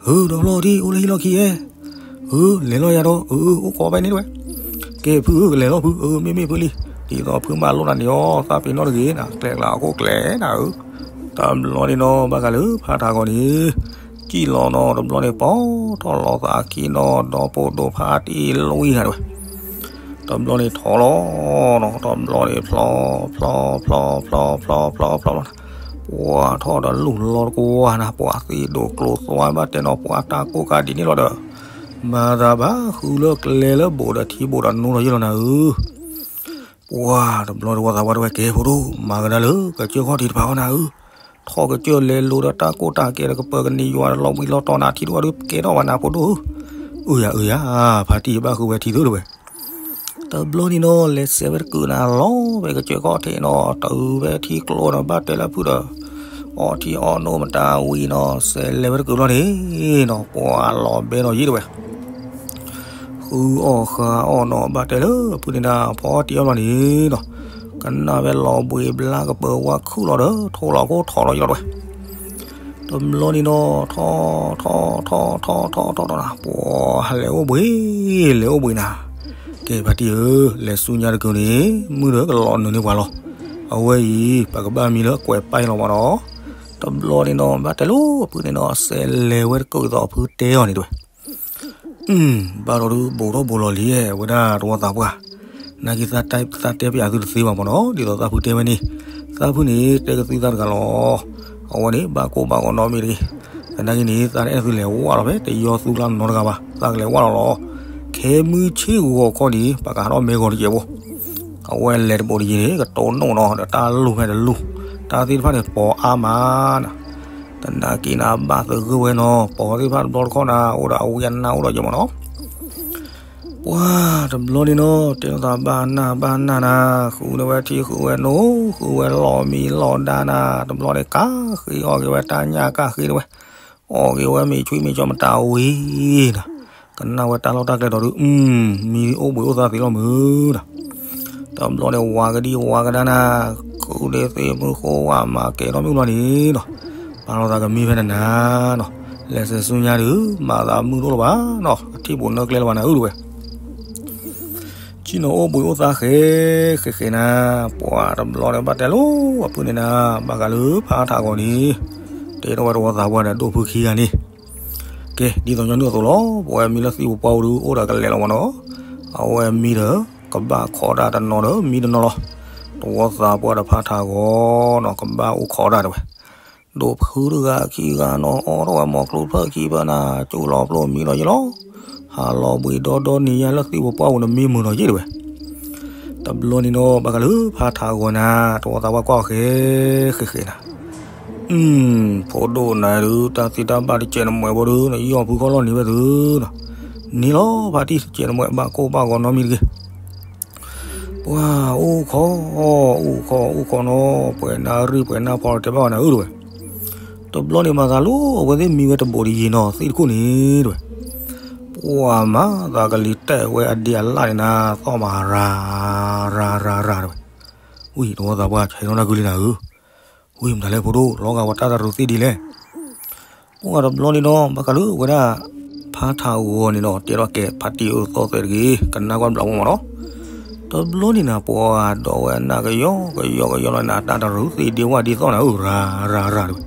အိၣ်လၢဟံၣ်လီၢ်ခံဧဲ, ဧၢလဲၤလီၤယၤဒီး ဧၢအိၣ်ကိးဖဲန့ၣ်တဝဲ. ကဲဖုဧၢ ကလဲၤလီၤဖု, ဧၢမ့မ့ၢ်ဖုလံ, ဒ်သိးဖုမၤလိနၤန့ၣ်အီၤ သးပ့ၤနီၣ်တဂ့ၤနၤ, ကျဲကျါအခိၣ်ကျဲနၤဧၢ. တဘျီန့ၣ်နီၤ ဘၣ်ဃးလၢဖါထၣ်ဂီၤန့ၣ် ကံၣ်လီၤနီၤ, တဘျီန့ၣ် ပီၢ်ထီၣ်လီၤသးခံနီၤ, ဒီးပိာ်ဒိၣ်ဖါတံၢ်လွံၢ်ဂၤတဝဲ. တဘျီန့ၣ်ထီၣ်လီၤနီၤ, တဘျီန့ၣ်ဖျီ ဖျီ ဖျီ ဖျီ ဖျီ ဖျီ ဖျီ ဖျီ ဖျီ ပှၤထီၣ်ဒီးလူၢ်လီၤတကွၢ်နၤ, ပှၤသ့ၣ်ဒိၣ်ကျိၤသွါဘၣ်တဲနီၤ, ပှၤတၢ်ကိၢ်ကးဒ်န့ၣ်လီၤဒီး မၤသးဘၣ်ဃုလၢကျဲလၢဘိးဒီးထံဘိးဒီးနိဒီးယဲၢ်လီၤနၤဧၢ. ပှၤတဘျီတဝီသးပှၢ်တဝဲကဲဖိဒိၣ်, မၤကဒါလၢကစၢၢ်ခီၣ်ထံးတဖၣ်အီၤနၤဧၢ. ထီၣ်ကစၢၢ်လဲၤလိၤဒီးတၢ်ကိၢ်တၢ်ကဲဒီး ကပၢၤကန့ၢ်ယွၤဒီး လီၤဘှံးလီၤတီၤနၤ ထံတဝီဒုးကဲထီၣ်ဘၣ်နၤဖိဒိၣ်ဧၢ. အၢယၤအၢယၤ, ဖါတံၢ်ဘၣ်ဃုဝဲထံသုတဝဲ. တဘျီန့ၣ်နီၤ လဲၤစဲးဝဲတကုာ်နၤ လီၤဝဲကစၢၢ်ခီၣ်ထံးနီၤ, တုၤဝဲထံကျိနီၤ, ဘၣ်တဲလၢဖုဒီး အီထံအီနိမတၤဝံၤနီၤ, စဲးလဲၤဝဲတကုာ်လီၤန့ၣ်နီၤ, ပှၤလီၤဘဲနီၤယဲၢ်တဝဲ. ဃုအီၣ်ဃုအီၣ်နီၤ, ဘၣ်တဲလၢဖုန့ၣ်နၤ ဖီတံၢ်အီၣ်လီၤန့ၣ်နီၤ, ကနၣ်ဝဲလီၤဘှံးဘျါ ကပၢၤဝါခုၣ်လီၤဒီး ထိၣ်လီၤခိၣ်ထီၣ်လီၤယဲၢ်လီၤတဝဲ. တဘျီန့ၣ်နီၤ ထီၣ်ထီၣ်ထီၣ်ထီၣ်ထီၣ်ထီၣ်ထီၣ်ထီၣ်နၤ, ပှၤလဲၤအိၣ်ဘှံး လဲၤအိၣ်ဘှံးနၤ. ကဲဖါတံၢ်ဧၢ, လဲၤဆူညါတကုာ်န့ၣ် မုၢ်ဒီးကလီၤနုာ်န့ၢ်ပှၤလီၤ. အဝဲအံၤ ပကဘၣ်မံလၢကွဲးပာ်လီၤမးနီၤ. တဘျီန့ၣ်နီၤ ဘၣ်တဲလၢဖုန့ၣ်နီၤ စဲးလဲၤဝဲတကုာ်သိးဖုတဲအီၤန့ၣ်တဝဲ. ဘၣ်ဒီးဒုး ဘူးထီၣ်ဘူးလီၤလံ အဝဲဒၣ်တဝီသးပှၢ်. နာ်က့ သးတဲပယၤသုတသ့ဘၣ်မးနီၤ, ဒ်သိးသးဖုတဲဝဲန့ၣ်, သးဖုန့ၣ် တဲကသုသးတဂၤလီၤ. အဝဲန့ၣ် ဘၣ်ကိၢ်ဘၣ်ဂီၤနီတမံၤတဂ့ၤ. သနာ်က့န့ၣ် သးအဲၣ်သုလဲၤဝၢ်လီၤဖဲ တယီသူကျါနီတဂၤဘၣ်, သးကလဲၤဝၢ်လီၤလီၤ. ခဲမုၢ်ဆ့ၣ်ဂီၤခီန့ၣ် ပကဟးထီၣ်မဲဂီၤတစဲးဖိ. အဝဲလဲၤတဘိးတယံၤန့ၣ် ကတိၤနိၣ်နီၤ, ဒီးတၢ်လူၢ်ဖဲတလူၢ်, တၢ်သ့ၣ်တဖၣ်န့ၣ် ပိာ်အါမးနၤ. သနာ်က့နၤ ဘၣ်သဂၢၢ်ဝဲနီၤ, ပိာ်သ့ၣ်တဖၣ်တဘျီတခီၣ်နၤ အိၣ်ဒီးအဝံအနၢ်အိၣ်ဒီးယမးနီၤ. ပှၤတဘျီန့ၣ်နီၤ တဲလိာ်သးဘၣ်နၢ်ဘၣ်နၢ်နၤ, ဃုန့ၢ်ဝဲထံဃုဝဲနိ, ဃုဝဲလီၤမံလီၤဒါနၤ, တဘျီန့ၣ် ကးဃ့အီၣ်က့ၤဝဲတၢ်ညၣ်ကၣ်ဃ့တဝဲ, အီၣ်က့ၤဝဲမ့ၤဆွံမ့ၤကၠီမတၤဝံၤနၤ, ကနၣ်ဝဲတၢ်လီၢ်တၢ်ကျဲဒီးဒုး မံအီၣ်ဘှံးအိၣ်သါသ့လီၤမုၢ်နၤ. တဘျီန့ၣ် ဝၤကဒံဝၤကဒါနၤ, ဃုဒ့သ့မုၢ်ဃိဝါမၤကဲထီၣ်မုၢ်ဘျီန့ၣ်နီၤ, ပာ်လီၤသးကမံဖဲနနၤနီၤ, လဲၤစဲးဆူညါဒုး မၤသးမုၢ်တအိၣ်လၢၤဘၣ်နီၤ, အထံၣ်ဘိးနၢကျဲလၢၤဘၣ်နၤဧၢတဝဲ. ကံၣ်နီၤအိၣ်ဘှံးအိၣ်သါဃဲ ဃဲဃဲနၤ, ပှၤတဘျီန့ၣ် ဘၣ်တဲလိာ်အဖုန့ၣ်နၤ, ဘၣ်ဃးလၢဖါထးဂီၤန့ၣ်, တဲထီၣ်ဝဲတဝီသးပှၢ်ဒီးဒိၣ်ဖုခံဂၤန့ၣ်, ကဲ ဒ်သိးညီနုၢ်အသိးလီၤ, ပဝဲမံလၢသံၣ်ပပှၢ်ပူၤဒုး အိၣ်ဒီးကလဲၤလီၤမ့ၢ်နီၤ, အဝဲမံဒီး ကဘၣ်ခိးတၢ်တနီၤဒီးမံတနီၤလီၤ, တဝီသးပှၢ်ဒီးဖါထးဂီၤနီၤ ကဘၣ်အိၣ်ခိးတၢ်တဲဝဲ, ဒိၣ်ဖုတဂၤခံဂၤနီၤ အိးထီၣ်ဝဲမီၤကျိဖျၢၣ်ခံဖျၢၣ်နၤ ကၠိလီၤပျိမံလီၤယလီၤ, ဟးလီၤဘှံးဒီဒီနံၤညါလၢသံၣ်ပပှၢ်ပူၤနမံမုာ်နီၤယ့ၣ်တဲဝဲ, တဘျီန့ၣ်နီၤ ဘၣ်ဃးလၢဖါထးဂီၤနၤ တဝီသးပှၢ်ကွၢ်ဃဲဃဲဃဲနၤ, ဖိဒိၣ်နၤဒုး တၢ်သ့တၢ်ဘၣ်တစဲးနမှဲးဘီဒုး နယီၢ်ဖုခီၣ်လီၢ်န့ၣ်ဝဲသုနီၤ, န့ၣ်လီၤ ဖါတံၢ်တစဲးနမှဲးဘၣ်ကိၢ်ဘၣ်ဂီၤနီတမံၤတဂ့ၤ ပှၤအိၣ်ခိး, အိၣ်ခိး အိၣ်ခိးနီၤ ပှဲၤနၢ်ရံၣ်ပှဲၤနၢ်ဖီတဲဘၣ်ဝဲနၤဧၢတဲဝဲ, တဘျီန့ၣ်မၤသးလီၤ အဝဲသ့ၣ်မံဝဲတဘိးတယံၤနီၤ သ့ၣ်တခိၣ်န့ၣ်တဲဝဲ, ပှၤမၤသးကလံၤတဲာ်ဝဲအဒံးအလၣ်န့ၣ်နၤ သီၣ်မၤရၤ ရၤရၤရၤတဲဝဲ, ဝံၤတဝီသးပှၢ်ဆဲးနီၣ်နၢ်ကုလံနၤဧၢ, ဝံၤမတၤလဲၣ်ဖိဒိၣ် လီၤဂာ်ဝဲတၢ်တရူးသ့ၣ်ဒ်လဲၣ် ပှၤတဘျီန့ၣ်နီၤ ဘၣ်ဃးလၢဝဲဒၣ် ဖါထးဂီၤန့ၣ်နီၤ တဲထီၣ်ကဲ ဖါတံၢ်အၢသီၣ်သဲးတဂ့ၤ ကနၣ်ကွၢ်ဘျးမးမးနီၤ, တဘျီန့ၣ်နၤ ပှၤဒိးဝဲအနၢ်ကယီကယီကယီလီၤနၤ တၢ်တရူးသ့ၣ်ဒ့ဝၣ်ဒ့သီၣ်နၤဧၢ ရၤရၤရၤတဲဝဲ,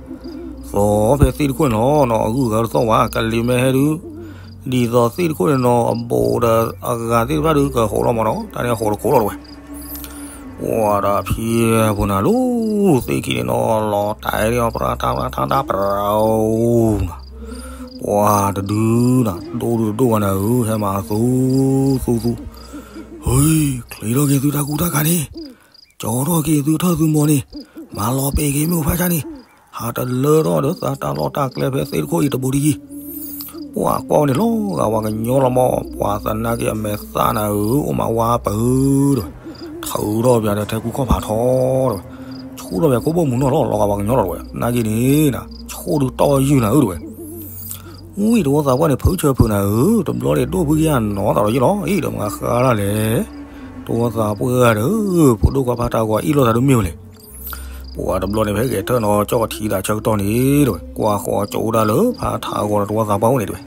သီၣ်ဖဲသ့ၣ်တခိၣ်န့ၣ်လီၤနီၤ အဂုၤအဂၤတသီၣ်ဘၣ် ကလံၤမ့ၢ်ဟဲဒုး, ဒ်သိးသ့ၣ်တခိၣ်န့ၣ်နီၤ အဘိးဒီးအဂၤသ့ၣ်တဖၣ်ဒုးကဟိးလီၤမးနီၤ တၢ်န့ၣ်ဟိးတခိးလီၤတဲဝဲ ပှၤဒီးဖံဖိနၤလီၤ သ့ၣ်ခံန့ၣ်နီၤ လီၤတဲာ်ဒ်အီၤ ပြၤတၢ်ပြၤတၢ်တၢ်ပြၤအိၣ်နၤ, ပှၤတဒုနၤ ဒိၣ်ဒုတဒိၣ်ဘၣ်နၤဧၢ ဟဲမၤသူသူသူ, ဟူ, ချ့ထီၣ်က့ၤသုတၢ်ကူတၢ်ကၤန့ၣ်, ကၠီထီၣ်က့ၤသုထၢၣ်သုမီၤန့ၣ်, မၤလီၤပ့ၤက့ၤမ့ၣ်အူဖးဆါန့ၣ်, ဟးတလၢထီၣ်ဒီးသးတၢ်လီၢ်တၢ်ကျဲဖဲသ့ၣ်တခိၣ်အံၤတဘူးတယံၤ ပှၤကွၢ်န့ၣ်လီၤဂာ်ဝဲကညီလီၤမး ပှၤသနာ်က့အမဲာ်သၣ်နၤဧၢ အိၣ်မးဝါပၢၤဒီး, ထုးထီၣ်ပၠးဒီးထဲကူခီၣ်ဖးထီဒီး, ဆူၣ်ထီၣ်ပၠးခိၣ်ဘိၣ်မုၢ်နီၢ်လီၤ လီၤဂာ်ပှၤကညီလီၤတဲဝဲ သနာ်က့န့ၣ်, ဆူၣ်ဒုးတီၢ်ယုၢ်နၤဧၢတဲဝဲ, ဝံၤတဝီသးပှၢ်န့ၣ် ဖုဆၢဖုးနၤဧၢ တဘျီန့ၣ် ဒိၣ်ဖုကယၢ်နီၤသးဒီးယ့ၣ်လီၤ အံၤဒီးမၤဃါဒၣ်လဲၣ်, တဝီသးပှၢ်ဒီး, ဖိဒိၣ်ကွၢ်ဖါထးဂီၤအ့ၣ်လိာ်သးဒုးမ့ၢ်ဝဲလဲၣ် ပှၤတဘျီန့ၣ် ဖဲဂဲၤထၢၣ်နီၤ ကၠီၣ်ကထံသးဆၢကတီၢ်န့ၣ်တဲဝဲ ကွၢ်ဃီၤကၠိဒၣ်လၢဖါထးဂီၤဒီးတဝီသးပှၢ်အိၣ်န့ၣ်တဲဝဲ,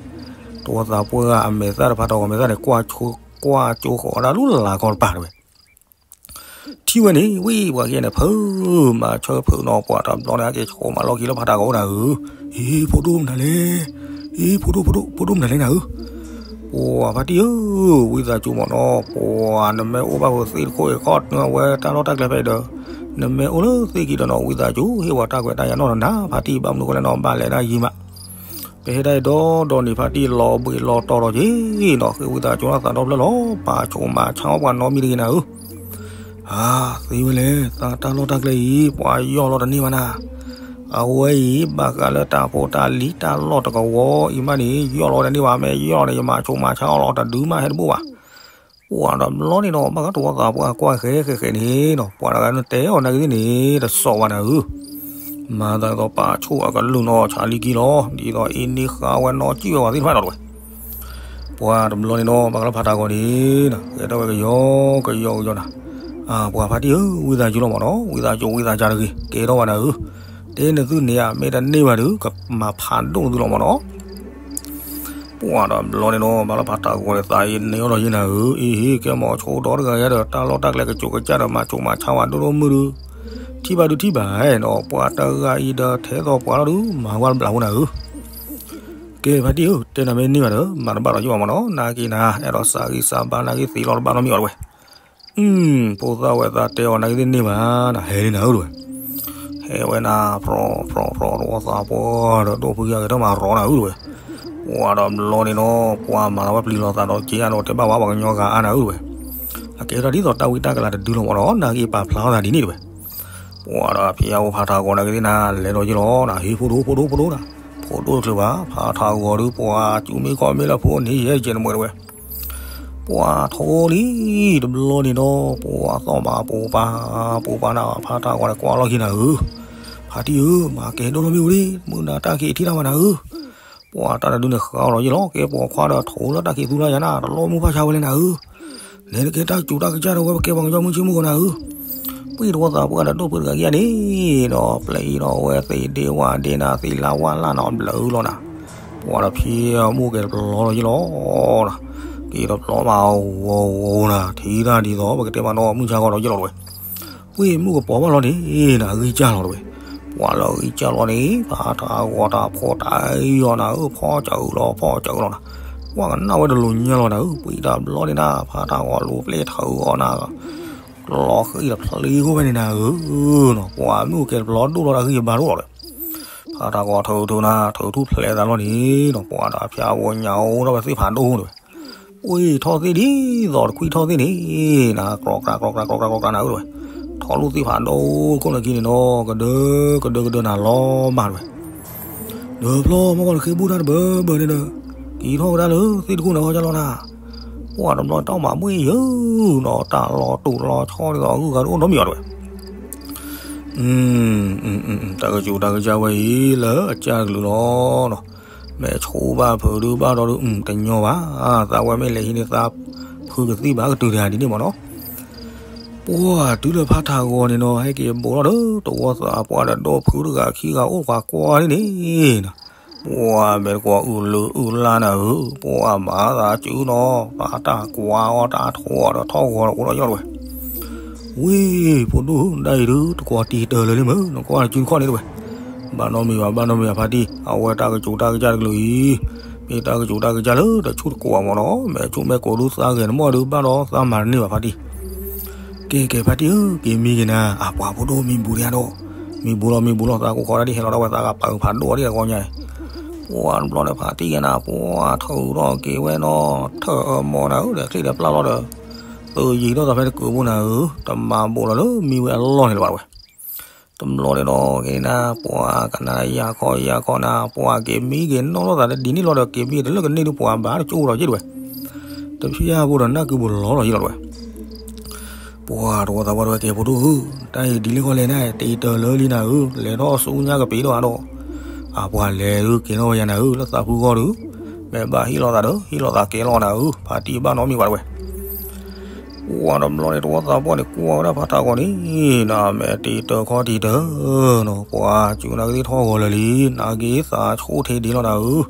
တဝီသးပှၢ်အမဲာ်သၣ်ဒီးဖါထးဂီၤမဲာ်သၣ်န့ၣ် ကွၢ်ကၠိဃီၤဒၣ်လၢလၤကီၢ်တပၤတဲဝဲ, ထံၣ်ဝဲန့ၣ် ဝံၤပှၤကဲန့ၣ် ဖုမၤဆၢဖုးနီၤ ပှၤတဘျီန့ၣ် အက့ၤဆိးမးလီၢ်ခံလၢဖါထးဂီၤအိၣ်နၤဧၢ, အ့ ဖိဒိၣ်မနုၤလဲၣ်, အ့ ဖိဒိၣ်ဖိဒိၣ်ဖိဒိၣ်မနုၤလဲၣ်နၤဧၢ ပှၤဖါတံၢ်ဧၢ, ဝံသးစူၤမးနီၤ ပှၤနမ့ၢ်အိၣ်ဘၣ်ဝဲသ့ၣ်တခိၣ်အံၤ ခီၣ်နၢဝဲတၢ်လီၢ်တၢ်ကျဲဖဲအံၤဒီး, နမ့ၢ်အိၣ်လၢသ့ၣ်ခံဒီးနီၤ ဝံသးစူၤ ဟ့ၣ်ဝဲတၢ်ခွဲးတၢ်ယာ်နီၢ်နီၢ်နၤ ဖါတံၢ်ဘၣ်မနုၤဃိလဲၣ်နီၤ ဘၣ်လဲၤဒၣ်ယံၤမး, ပဟဲဒၣ်အံၤဒီဒီနံၤဖါတံၢ်လီၤဘှံးလီၤတီၤဒီးက့ၤနီၤ ဃ့ဝံသးစူၤနီၤသးဒီဖျၢၣ်လီၤ ပာ်ဆိးမၤဆါအီၣ်ပှၤနီတမံၤတဂ့ၤနၤဧၢ အါ, သ့ဝဲလဲၣ် သးတၢ်လီၢ်တၢ်ကျဲအံၤ ပှၤယီၢ်လီၤတန့ၢ်ဘၣ်နၤ, အဝဲအံၤ ဘၣ်ဃးလၢတၢ်ဖိတၢ်လံၤတၢ်လီၢ်တကဝီၤအံၤမးန့ၣ် ယီၢ်လီၤဝဲတန့ၢ်ဘၣ် မ့ၢ်ယီၢ်လီၤန့ၣ် ယမၤဆိးမၤဆါအီၣ်လီၤတဒုမးဟဲတဘိဘၣ်, ပှၤတဘျီန့ၣ်ဒီး ဘၣ်ဃးတဝီသးပှၢ်ကွၢ်ဃဲဃဲဃဲန့ၣ်နီၤ ပှၤတဂၤန့ၣ်တဲအီၤနာ်က့သ့ၣ်န့ၣ် တစိာ်ဘၣ်နၤဧၢ မၤသးဒ်သိးပာ်ဆိၣ်အကလုၢ်နီၤ ဆါလံကံလီၤ ဒ်သိးအ့န့ၢ်ဃာ်ဝဲနီၤ စံၣ်ဝဲဝဲသ့ၣ်တဖၣ်နီၤတဲဝဲ ပှၤတဘျီန့ၣ်နီၤ ဘၣ်ဃးလၢဖါတၢ်ဂီၤန့ၣ်နီၤ ကဲထီၣ်ဝဲကယီကယီကယီနၤ, ပှၤဖါတံၢ်ဧၢ ဝံသးစူၤလီၤမးနီၤ ဝံသးစူၤဝံသးစူၤတဂ့ၤ ကဲထီၣ်ဘၣ်နၤဧၢ, တဲနသုန့ၣ်ဧါ မ့ၢ်တန့ၢ်ဘၣ်ဒီး ကမၤဖးဒိၣ်နသုလီၤမးနီၤ ပှၤတဘျီန့ၣ်နီၤ ဘၣ်လၢဖါတၢ်ဂီၤန့ၣ် သးအံၤန့ၢ်အီၤလီၤယ့ၢ်နၤဧၢ, အ့ဟ့ၣ် ကဲမီၤဆိဒီတဂၤယါဒီး တၢ်လီၢ်တၢ်ကျဲကစိၤကစၢ်ဒီး မၤဆိးမၤဆါဝဲဒိၣ်ဒိၣ်မုၢ်ဒုး, ထံၣ်ဘၣ်ဒုးထံၣ်ဘၣ်နီၤ ပှၤတဂၤအံၤဒီး ထဲသိးပှၤလီၤဒုး မၤဝဲတဘျီဖိနၤဧၢ, ကဲဖါတံၢ်ဧၢ တဲနၤမ့ၢ်န့ၢ်ဘၣ်ဒီး မၤတဘၣ်ဒီးယံာ်ဘၣ်မးနီၤ နာ်က့နၤ အဲၣ်ဒိးစးဂံၢ်စးဘါနာ်က့သံးလီၤတဘၣ်နီတမံၤအီၤတဝဲ ဖိသၣ်ဝဲသးတဲအီၤနာ်က့သ့ၣ်န့ၢ်ဘၣ်နၤ ဟဲလံနၤဧၢတဝဲ, ဟဲဝဲနၤ ဖြီဖြီဖြီ တဝီသးပှၢ်ဒီး ဒိၣ်ဖုကယၢ်ကဲထီၣ်မၤရီနၤဧၢတဝဲ, ပှၤတဘျီန့ၣ်နီၤ ပှၤမၤလီၤဝဲပျံၤလီၤသးဒီးက့ၤအါဒီးတဲဘၣ်ဝဲပှၤကညီဂၤအါနၤဧၢတဝဲ, အကဲထီၣ်ဒ်သိးတၢ်ဝံတၢ်ကလၤတဒုလီၤမးနီၤ နာ်က့ပာ်ဖျါထီၣ်သးဒ်န့ၣ်တဝဲ ပှၤဒီးဖံးအအိၣ်ဖါထးဂီၤနာ်က့သ့ၣ်နၤ လဲၤဒီးယ့ၢ်လီၤနၤ ဟ့ၣ်ဖိဒိၣ်ဖိဒိၣ်ဖိဒိၣ်နၤ, ဖိဒိၣ်တချုးဘၣ် ဖါထးဂီၤဒုး ပှၤကၠူမ့ၢ်ခီမ့ၢ်လၢဖိန့ၣ် ယဲယဲနမုာ်တဝဲ, ပှၤထိလံ တဘျီန့ၣ်ဒီး ပှၤသီၣ်မးပူၤပာ် ပူၤပာ်နၤ ဖါထးဂီၤန့ၣ် ကွၢ်လီၢ်ခံနၤဧၢ, ဖါတံၢ်ဧၢ မၤကဲဒိၣ်ထီၣ်မ့ၣ်အူလံ မုၢ်နၤတၢ်ခံးထံၣ်တၢ်ဘၣ်နၤဧၢ, ပှၤတၢ်တဒုန့ၣ်ဃးအီၤလီၤယ့ၢ်လီၤ ကဲပိာ်ခွါဒီးထိလၢတၢ်ခံးသူတၢ်ယၤနၤ တလိၣ်မုၢ်ဖၣ်ဆါဝဲလဲၣ်နၤဧၢ လဲၤတကဲတၢ်စူၤတၢ်ကစၢ်ဒီးဝဲ ပကဲပှၤကညီမုၢ်ဆ့မုၢ်ဂီၤနၤဧၢ, ပှၤတဝီသးပှၢ်ဒီးဒိၣ်ဖုတဂၤခံဂၤန့ၣ်ဒီး ပျဲအံၤဒီးအဝဲသ့ၣ်ဒ့ဝါဒ့နၤ သ့ၣ်လါဝါလါနၤ ဘျုးလီၤနၤ, ပှၤဒီးဖံးအမူကဲတပျီလီၤယ့ၢ်လီၤနၤ, ကဲတပျီမးဝီၤဝီၤနၤ ထံၣ်တၢ်ဒ်သိး ပကတဲမးနီၤ မုၢ်ဆါဂီၤဒီးယ့ၢ်လီၤတဝဲ ပှၤမုၢ်ကပီၤဘၣ်လီၤန့ၣ်နၤ အဂံၢ်စၢ်လီၤတဝဲ, ပ ပှၤလၢအဂံၢ်စၢ်လီၤန့ၣ် ဖးထးဂီၤတၢ်ဖီတၢ်ယီၤနၤဧၢ, ဖီစၢၤလီၤ ဖီစၢၤလီၤနၤ, ပှၤကနၣ်ဝဲတလိၤညါလီၤနၤဧၢ, ပှၤတဘျီန့ၣ်နၤ ဖးထးဂီၤလူၤပျဲၢ်ထုးအီၤနၤ လီၤဃံဒီးဖျ့ဃိဝဲန့ၣ်နၤဧၢနီၤ, ပှၤမ့ၢ်အိၣ်ကဲတဘျီဒိၣ်လီၤတၢ်ဂံၢ်ယဘါတအိၣ်လီၤဒီး ဖးထးဂီၤထုးထုးနၤ ထုးထူၣ်ဖျဲးသးလီၤန့ၣ်နီၤ, ပှၤဒီးဖၠါဝီညါအိၣ်ဒီးဝဲသ့ၣ်ဖးဒိၣ်တဲဝဲ, ပှ့ၤထီၣ်သ့ၣ်ဒ်သိးတခွံထီၣ်သ့ၣ်န့ၣ်နၤ, ကြီကြၤကြီကြၤကြီကြၤကြီကြၤနၤဧၢတဲဝဲ, ထီၣ်လူၢ်သ့ၣ်ဖးဒိၣ်ခိၣ်နၢ်ခံန့ၣ်နီၤ, ကဒၢကဒၢကဒၢနၤလီၤမၢ်တဲဝဲ ဒီးဖျီမီၢ်ကီၢ်တဃ့ဘူၣ်တၢ်တဘၢဘၢန့ၣ်ဒီး က့ၤထီၣ်ကဒါလၢသ့ၣ်တခိၣ်န့ၣ်အီၣ်ကၢ်လီၤနၤ, ပှၤတဘျီတၢ်မၤဘှ့ၣ်ယၢၤနီၤ, တၢ်လီၤတူာ်လီၤဆီဒ်သိးအဂုၤအဂၤတအိၣ်နီတမံၤအီၤတဲဝဲ, တၢ်ကစူၤတၢ်ကစၢ်ဝဲအံၤလၢအကၢ်တကလုာ်လီၤနီၤ, မ့ၢ်ဆိဘၣ်ဖုးဒုဘၣ်ဒီးဒု တညီဘၣ်, သးဝဲမ့ၢ်လဲၤဟံးန့ၢ်သးဖုကသံၣ်ဘၣ်ကတုၤတဂၤဒ်န့ၣ်မ့ၢ်နီၤ ပှၤတုၤလၢဖးထးဂီၤန့ၣ်နီၤ ဟဲက့ၤဘိးထီၣ်ဒီး တဝီသးပှၢ်ဒီးဒီဖုတဂၤခံဂၤအိၣ်ပှၤကွၢ်န့ၣ်န့ၣ်, ပှၤမဲာ်တကွီၤအုၣ်လၢအုၣ်လါနၤဧၢ, ပှၤမၤသးစုနီၤ, ပှၤတၢ်ကွၢ်အီၣ်တၢ်ထိးအီၣ်ဒီး ထီၣ်ဂီၤဒီးအိၣ်ဒီးယီၢ်လီၤဝဲ ဝ့ၢ် ဖိဒိၣ်ဧၢ, ဒ်အံၤဒု တကွီၤတံာ်တၢၢ်လၢာ်လံမ့ၢ်, နကွၢ်နစုတခီၣ်န့ၣ်တဲဝဲ, ဘၣ်နီတမံၤဘၣ်, ဘၣ်နီတမံၤဘၣ်ဖါတံၢ်, အဝဲတၢ်ကစူၤတၢ်ကစၢ်တကလုာ်အံၤ, မ့ၢ်တၢ်ကစူၤတၢ်ကစၢ်လၢတဆူၣ်တကိးမ့ၢ်နီၤ, မ့ၢ်ဆူၣ်မ့ၢ်ကိးဒုသးဂဲၤနမီၢ်ဒု ဘၣ်ဒီးသးမၤတန့ၢ်ဘၣ်ဖါတံၢ်, ကဲကဲဖါတံၢ်ဧၢ, က့ၤမံက့ၤနၤ, အပှၤဖိဒိၣ်မံဘူးဒံးဧါဒီး, မံဘူးလီၤမံဘူးလီၤ, သးကိးဃီဒၣ်ဒ်ဟဲလီၤဒၣ်ဝဲ သးကပာ်ဖးဒိၣ်ဒ်တဂီၢ်ညါအံၤ, ပှၤတဘျီန့ၣ်ဖါတံၢ်ယဲနၤ, ပှၤထုးထီၣ်က့ၤဝဲနီၤ, ထၢၣ်အမီၤနၤဧၢ, ဒီးချံၣ်ဒီးပျၢ်လီၤဒီး, သုးယံၤထီၣ်သးဖဲတကုးဘိနၤဧၢ, တမၤဘူးလီၤလၢမံဝဲအလီၢ်န့ၣ်လၢၤဘၣ်ဝဲ တဘျီန့ၣ်ဒီးက့ၤနၤ, ပှၤကနၣ်ယၤခီယၤခီနၤ, ပှၤက့ၤမံက့ၤနီၣ်လိာ်သးတဒ်န့ၣ်လီၤဒီး က့ၤမံတလၢကန့ၢ်ဒုပှၤဘၣ်တကၠိဒီးယ့ၣ်တဲဝဲ, တဖျၢၣ်ဖိဒီးနၢ်ကုဘူးလီၤလီၤယ့ၣ်လီၤတဲဝဲ, ပှၤတဝီသးပှၢ်တဲဝဲ ကဲဖိဒိၣ်ဧၢ, တၢ်အံၤဒ်လဲၣ်ဂီၢ်လဲၣ်နၤ, တံာ်တၢၢ်လၢာ်လံနၤဧၢ, လဲၤထီၣ်ဆူညါကပ့ၤဒီးအါဒီး, အပှၤလဲၤဒုက့ၤနီၣ်ဝဲယၤနၤဧၢ, လၢသးဖုဂီၢ်ဒု, မ့ၢ်ဘၣ်ဟ့ၣ်လီၤသးဒီး ဟ့ၣ်လီၤသးကဲလီၤနၤဧၢ, ဖါတံၢ်ဘၣ်နီတမံၤဘၣ်တဲဝဲ ပှၤတဘျီန့ၣ် တဝီသးပှၢ်န့ၣ် ကွၢ်ဝဲဒၣ်ဖါထးဂီၤန့ၣ်, နမ့ၢ်တံာ်တၢၢ်ခီတံာ်တၢၢ်နီၤ, ပှၤစူၤနၤကသ့ၣ်ထီၣ်ဂီၤလၢာ်လံ, နက့ၤသးဆိၣ်ထံဒ်လီၤနၤဧၢ,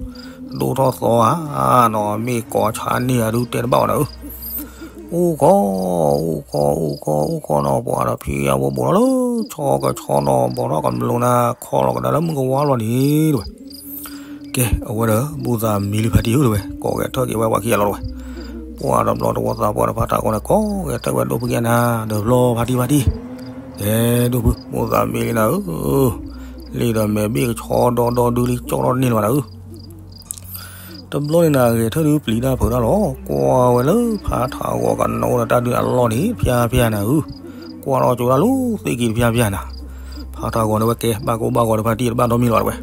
ဒိၣ်ထီၣ်သီဧါနီၤ, မ့ၢ်ကိးဆါန့ၢ်ဧါဒုတဲတဘၣ်ဘၣ်နၤဧၢ, အိၣ်ကီ, အိၣ်ကီ အိၣ်ကီ အိၣ်ကီနီၤ, ပှၤဒီးဖံးယါဘိးလီၤလၢ ဆီကဆီနီၤ, ဘီထီၣ်ကမျူးနၤ ခီလီၤကဒါလၢမုၢ်ကဝါလီၤန့ၣ်တဲဝဲ ကဲ အဝဲဒီး ဘူၣ်သးမံလံဖါတံၢ်ဧၢတဲဝဲ, ကိးဂဲၤထၢၣ်က့ၤဝဲပှၤခံဂၤလီၤတဲဝဲ, ပှၤတဘျီတဝီသးပှၢ်ဒီးဖါထးဂီၤန့ၣ် ကိးဂဲၤထၢၣ်ဝဲဒိၣ်ဖုကဲနၤ, ဒီးဘျီဖါတံၢ်ဖါတံၢ်, ကဲဒိၣ်ဖု ဘူၣ်သးမံလံနၤဧၢ, လံဒီးမဲာ်ဘ့ၣ်ကဆီဒီဒီဒုလံ ကၠီထီၣ်န့ၢ်လၢၤဘၣ်နၤဧၢ တဘျီန့ၣ်နၤ ဂဲၤထၢၣ်ဒုပျံၤတၢ်ဖုးတၢ်လီၤ, ကွၢ်ဝဲလၢဖါထးဂီၤကနိဒီးတၢ်ဒုးအလီၢ်န့ၣ် ဖျါဖျါနၤဧၢ, ကွၢ်ထီၣ်ကၠိတၢ်လီၤသ့ၣ်က့ၤတဖျါဖျါနၤ, ဖါထးဂီၤန့ၣ်ဝဲကဲ ဘၣ်ကိးဘၣ်ဂီၤဒီးဖါတံၢ်တဘၣ်ဒီမံၤလီၤတဲဝဲ,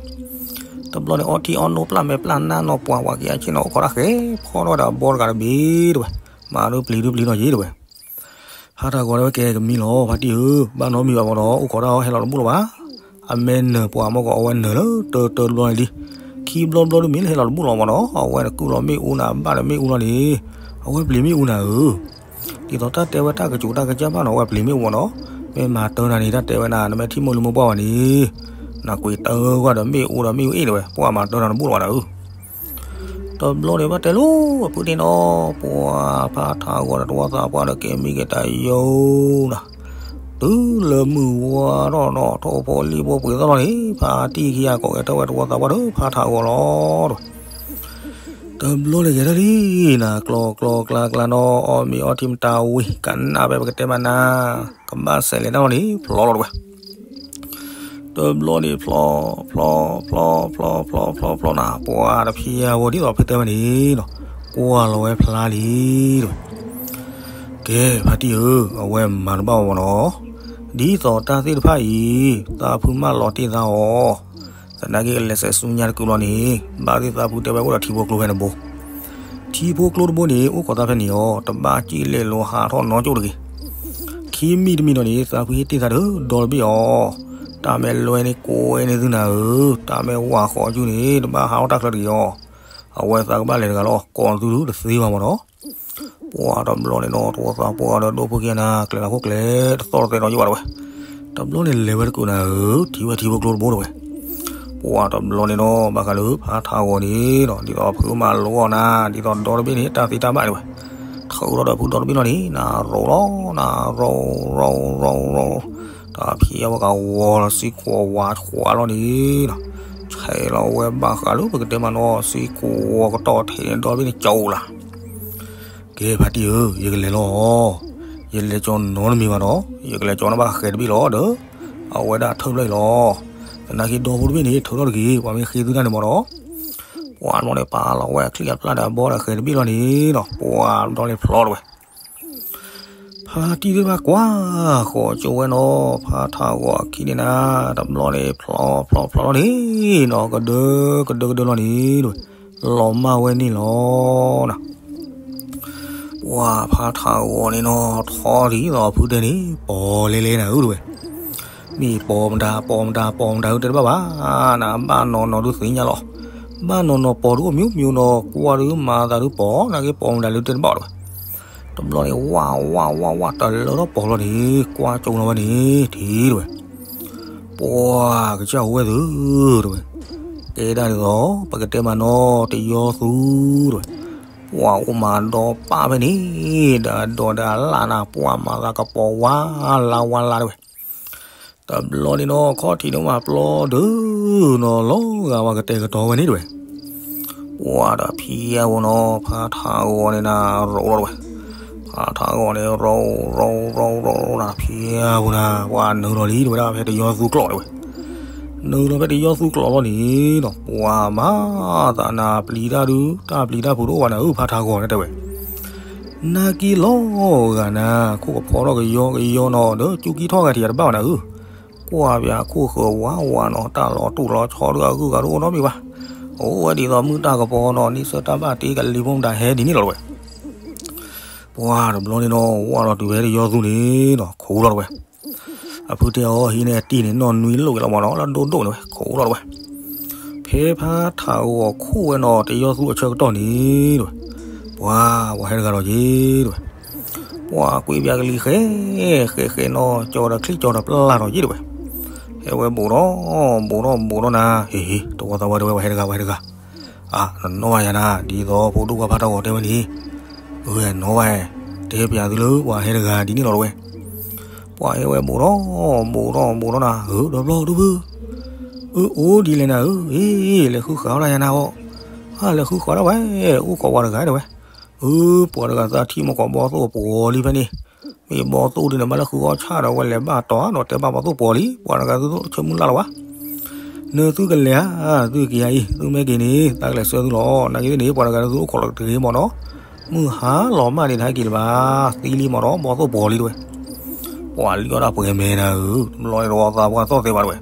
တဘျီန့ၣ် အီထံအီနိပျၢ်မဲာ်ပျၢ်နါနီၤ ပှၤဝၤက့ၤအဆ့ၣ်နီၤ အိၣ်ခိးတၢ်ဃဲၤဖီထီၣ်ဝဲဒီးအဘီတဂၤတဘ့ၣ်တဲဝဲ, မၤဒုပျံၤဒုပျံၤနီၤယ့ၣ်တဲဝဲ ဖါထးဂီၤတဲဝဲ ကဲကမံလီၤ ဖါတံၢ်ဧၢ, ဘၣ်နီတမံၤဘၣ်မ့ၢ်ဒီး အိၣ်ခိးတၢ်ဟဲလီၤတဘူၣ်လီၤဘၣ်, အမ့ၢ်နၢၤပှၤမ့ၢ်ကီး အဝဲနၢၤလၢတၢတၢတဘျီန့ၣ်လံ, ခံဘျီတဘျီတမံၤလၢဟဲလီၤတဘူၣ်လီၤမ့ၢ်ဒီး အဝဲတကုၢ်လီၤမ့ၣ်အူနၤ ဘၣ်ဒီးမ့ၣ်အူလီၤန့ၣ်, အဝဲပျံၤမ့ၣ်အူနၤဧၢ, ဒ်သိးတၢ်တဲဝဲတၢ်ကစူၤတၢ်ကစၢ်ဘၣ်နီၤ အဝဲပျံၤမ့ၣ်အူမ့ၢ်ဒီး, မ့ၢ်မၤတၢ်နၤန့ၣ် တၢ်တဲဝဲနၤ နမ့ၢ်ထံၣ်မိၢ်လံမိၢ်ပှၢ်ဘၣ်န့ၣ်, နကွံာ်တၢ်ကွၢ်ဒီးမ့ၣ်အူဒီးမ့ၣ်အူအ့ၣ်တဲဝဲ ပှၤမၤတၢ်နၤတဘူၣ်လီၤဘၣ်နၤဧၢ တဘျီန့ၣ်ဘၣ်တဲလိာ်အဖုန့ၣ်နီၤ, ပှၤဖါထးဂီၤဒီးတဝီသးပှၢ်ဒီးက့ၤမံက့ၤတၢ်ယိာ်နၤ, တုၤလၢမုၢ်ဝါထီၣ်နီၤ ထိၣ်ဖိလံၣ်ဖိပှ့ၤသီၣ်လီၤန့ၣ် ဖါတံၢ်ခံဂၤကိးဂဲၤထၢၣ်ဝဲတဝီသးပှၢ်ဒီးဖါထးဂီၤလီၤတဲဝဲ, တဘျီန့ၣ်ဂဲၤထၢၣ်လံနၤ ကျီကျီကျါကျါနီၤ အီၣ်မ့ၤအီထံမတၤဝံၤ ကနၣ်ဖဲပကတဲမးနၤ, ကဘၣ်စဲးလဲၤတၢ်လီၤန့ၣ် ဖျီလီၤတဲဝဲ တဘျီန့ၣ်ဖျီ, ဖျီ, ဖျီ, ဖျီ, ဖျီ, ဖျီ, ဖျီနၤ ပှၤတဖံးယါဝဲဒ်သိးဖုတဲဝဲန့ၣ်နီၤ, ကွၢ်လီၤဝဲဖျါလံတဲဝဲ, ကဲ ဖါတံၢ်ဧၢ, အဝဲမၤတဘၣ်ဝဲမ့ၢ်နီၤ, ဒ်သိးတၢ်သ့ၣ်တဖၣ်အံၤ သးဖုမၢလီၤတ့ၢ်သးအီၤ, သနာ်က့ကလဲၤဆဲးဆူညါတကုၢ်လီၤန့ၣ် ဘၣ်သ့ၣ်သးဖုတဲဝဲအိၣ်ဒီးထံဖိကျိဖဲန့ၣ်ဘိ ထံဖိကျိတဘိန့ၣ် အိၣ်ခိးသးဖဲန့ၣ်အီၤ တဘၣ်စံၣ်လဲၤလိၤဟးထီၣ်နီကၠိၣ်တဂ့ၤ. ခံမံၤတမံၤဒီးန့ၣ် သးဖုဟ့ၣ်တ့ၢ်သးဒီးဒီတဘ့ၣ်အီၤ, တၢ်မ့ၢ်လွဲန့ၣ်ကိးဝဲန့ၢ်သုနၤဧၢ, တၢ်မ့ၢ်ဝၤဃီၤအစုန့ၣ် တဘၣ်ဟးထီၣ်တၢ်ချၢတဂ့ၤအီၤ, အဝဲသးကဘၣ်လဲၤတဂၤလီၤ ကိးသုတသ့ဘၣ်မ့ၢ်နီၤ. ပှၤတဘျီန့ၣ်ဒီး တဝီသးပှၢ်ဒီးဒိၣ်ဖိကဲနၤ ကျဲၤလီၤခိၣ်ကျဲၤတသီၣ်တသဲဒီးယိၣ်ဘၣ်တဝဲ, တဘျီန့ၣ်လဲၤဝဲတကုးနၤဧၢ, ထံၣ်ဝဲထံဖိကျိတဘိတဝဲ ပှၤတဘျီန့ၣ်ဒီး ဘၣ်ဃးလၢဖးထးဂီၤန့ၣ်ဒီး ဒ်သိးဖုမၤလိအီၤနၤ ဒ်သိးဒီတဘ့ၣ်န့ၣ် တၢ်သ့တၢ်ဘၣ်တဝဲ, ထုးထီၣ်ဒီးဖုဒီတဘ့ၣ်လီၤန့ၣ် နရိၤလီၤ နရိၤ ရိၤ ရိၤ ရိၤ တၢ်ဖံးအဝဲကဝီၤလီၤစ့ၢ်ကီးဝါထွါလီၤန့ၣ်နီၤ, ဆဲးလီၤဝဲဘၣ်ဃးလၢပကတဲမးနီၤ စ့ၢ်ကီးဝီၤကတီၢ်ထဲန့ၣ်ဒီဘ့ၣ်န့ၣ်ကၠိလၢ်. ကဲဖါတံၢ်ဧၢ, ယကလဲၤလီၤ, ယလဲၤကၠီနီတမံၤဘၣ်နီၤ, ယကလဲၤကၠီန့ၢ်ဘၣ်ဃဲၤတဘ့ၣ်လီၤဒီး အဝဲဒၣ်ထၢၣ်ဖျၢၣ်အံၤလီၤ. သနာ်က့ဒီဖိတဘ့ၣ်န့ၣ် ထုးထီၣ်တဂ့ၤ, ပှၤမ့ၢ်ဃ့သုတၢ်န့ၣ်မးနီၤ. ပှၤတဘျီန့ၣ် ပာ်လီၤဝဲအချံအဖျၢၣ်ဒီးအဘီဒီးဃဲၤတဘ့ၣ်လီၤန့ၣ်နီၤ, ပှၤတဘျီန့ၣ်ဖျီတဝဲ ဖါတံၢ်သ့ၣ်တဖၣ်ကွၢ်ဃီၤကၠိဝဲနီၤ, ဖါထးဂီၤအခံန့ၣ်နၤ, တဘျီန့ၣ်ဖျီဖျီဖျီလီၤန့ၣ်နီၤ, ကဒၢကဒၢကဒၢလီၤန့ၣ်, လီၤမၢ်ဝဲန့ၣ်လီၤနၤ. ပှၤဖါထးဂီၤန့ၣ်နီၤ ထီၣ်ဒ်သိးဖုတဲန့ၣ် ပီၤလဲၤလဲၤနၤဧၢတဝဲ, မ့ၢ်ပီၤမတၤ ပီၤမတၤ ပီၤမတၤဧၢတဲတဘၣ်ဘၣ်, နဘၣ်နီၢ်နီၢ်ဒုးသ့ၣ်ညါလီၤ, ဘၣ်နီၢ်နီၢ်ပီၤဒုးအိၣ်မံၤမံၤနီၤ, ကွၢ်ဒုးမၤသးဒုးပီၤ နာ်က့ပီၤမတၤလၢတဲတဘၣ်တဝဲ. တဘျီန့ၣ် ဝၢ်ဝၢ်ဝၢ်ဝၢ် တလၢထီၣ်ပီၤလီၤန့ၣ် ကွၢ်ကၠိလီၤဝဲန့ၣ် ထံၣ်တဝဲ, ပှၤကစၢ်အိၣ်ဝဲသုတဝဲ, ကဲဒၣ်ဒ်သိး ပကတဲမးနီၤ တယီသူတဝဲ, ပှၤအိၣ်မးဒီးပၢ်ဖဲန့ၣ်, ဒီးဒီးဒီးအလၣ်နၤ ပှၤမၤသးကပီၤဝါလါဝါလါတဝဲ. တဘျီန့ၣ်နီၤ ခီၣ်ထံးန့ၣ်မးပျီဒုးနီၤ လီၤဂာ်ဝဲကတဲာ်ကတီၤဝဲန့ၣ်တဝဲ. ပှၤဒီးဖံးအဝဲနီၤ ဖါထးဂီၤန့ၣ်နၤ ရိးလီၤတဝဲ, ဖါထးဂီၤန့ၣ် ရိးရိးရိးရိးနၤ ဖံးအဝဲနၤ ပှၤနုာ်လီၤလံတဝဲဒၣ်ဖဲတယီသူကျိာ်တဝဲ. နုာ်လီၤဖဲတယီသူကျိာ်လီၤန့ၣ်နီၤ ပှၤမၤသးနၤ ပျံၤတၢ်ဒုး တၢ်ပျံၤတၢ်ဖုးတအိၣ်ဘၣ်နၤဧၢ ဖါထးဂီၤန့ၣ်တဲဝဲ. နာ်က့လီၤဂာ်နၤ ခိၣ်ကဖီထီၣ်ကယီကယီနီၤ ဒီးကၠူကံထီၣ်ဂၤထံးယၤတဘၣ်ဘၣ်နၤဧၢ, ကွၢ်ပၠးခိၣ်ဃၢၤဝါဝါနီၤ တၢ်လီၤတူၢ်လီၤဆီဒုးအဂုၤအဂၤတအိၣ်နီတမံၤဘၣ်, အိၣ်ဝဲဒ်သိးမုၢ်တၢ်ကပီၤနီၤ န့ဆၢၣ်တၢ်ဘၣ်တ့ကလံၤဖိမတၤဟဲဒ်န့ၣ်လီၤတဝဲ. ပှၤတဘျီန့ၣ်နီၤ ဝၢ်လီၤတုၤဖဲတယီသူန့ၣ်နီၤ ခိးလီၤတဝဲ. အဖုတဲအီၤ ဟံးန့ၢ်အတံၢ်န့ၣ် နီၢ်နွံလိာ်က့ၤလီၤမးနီၤ လၢဒိၣ်ဒိၣ်န့ၣ်ဝဲ ခိးလီၤတဝဲ. ဖဲဖါထးဂီၤခိၣ်ဝဲနီၤ တယီသူအဆၢကတီၢ်န့ၣ်တဝဲ, ပှၤ ပှၤဟဲတဂၤဒီးက့ၤတဝဲ, ပှၤကွံာ်ပၠးကလံၤဃဲ ဃဲဃဲနီၤ ကၠီဒီးချံၣ်ကၠီဒီးပျၢ်ထီၣ်က့ၤတဝဲ. ဟဲဝဲဘူးထီၣ် ဘူးထီၣ်ဘူးထီၣ်နၤ ဟ့ၣ်ဟ့ၣ် တဝီသးဝဲတဝဲ ပှၤဟဲတဂၤ ပှၤဟဲတဂၤ. အါ နနီၣ်ဘၣ်ယၤနၤ ဒ်သိးဖိဒိၣ်ခွါဖါထးဂီၤတဲဝဲန့ၣ်, အၢ နီၣ်ဘၣ်, တဲပၠးသုလၢပှၤဟဲတဂၤဒ်န့ၣ်လီၤတဝဲ. ပှၤဟဲဝဲဘူးထီၣ် ဘူးထီၣ်ဘူးထီၣ်နၤ ဧၢ ဒီးဘျီဒိၣ်ဖု အၢ အိၣ်ဒ်လဲၣ်နၤဧၢ, အ့ လဲၤဃုဃးဝဲဒၣ်ယၤနၤအီၤ, အၢ လဲၤဃုဃးဒၣ်ဝဲ, အိၣ်ခိးပှၤတဂၤတဝဲ. အၢ ပှၤတဂၤသးထံၣ်မ့ၢ်ကီးဘီသိၣ်ပှီၤလံဖဲန့ၣ်, မ့ၢ်ဘီသိၣ်ဒ်န့ၣ် ဘၣ်လၢဃုအီၣ်ဆၣ်ဒီးဝဲလဲၤဘၣ်တီၤဒီးတဲဘၣ်ဘီသိၣ်ပှီၤလံ, ပှၤတဂၤသုဆၢမုၢ်လၢ်လီၤဝဲ. နသုကလဲၤဧါ, သုက့ၤဧါအံၤ, သုမ့ၢ်က့ၤန့ၣ် သးကလဲၤဆှၢသုလီၤ. နာ်က့န့ၣ် ပှၤတဂၤသုအိၣ်ခိးလီၤတဂ့ၤမးနီၤ, မုၢ်ဟါလီၤမၢ်န့ၣ် တဟဲက့ၤလၢၤဘၣ်, သံလံမးနီၤ ဘီသိၣ်ပှီၤလံတဝဲ. ပှၤလံအီၣ်ဒၣ်ပှဲၤမဲာ်နၤဧၢ, တဘျီန့ၣ်တဝီသးပှၢ်သီၣ်သဲဘၣ်တဝဲ.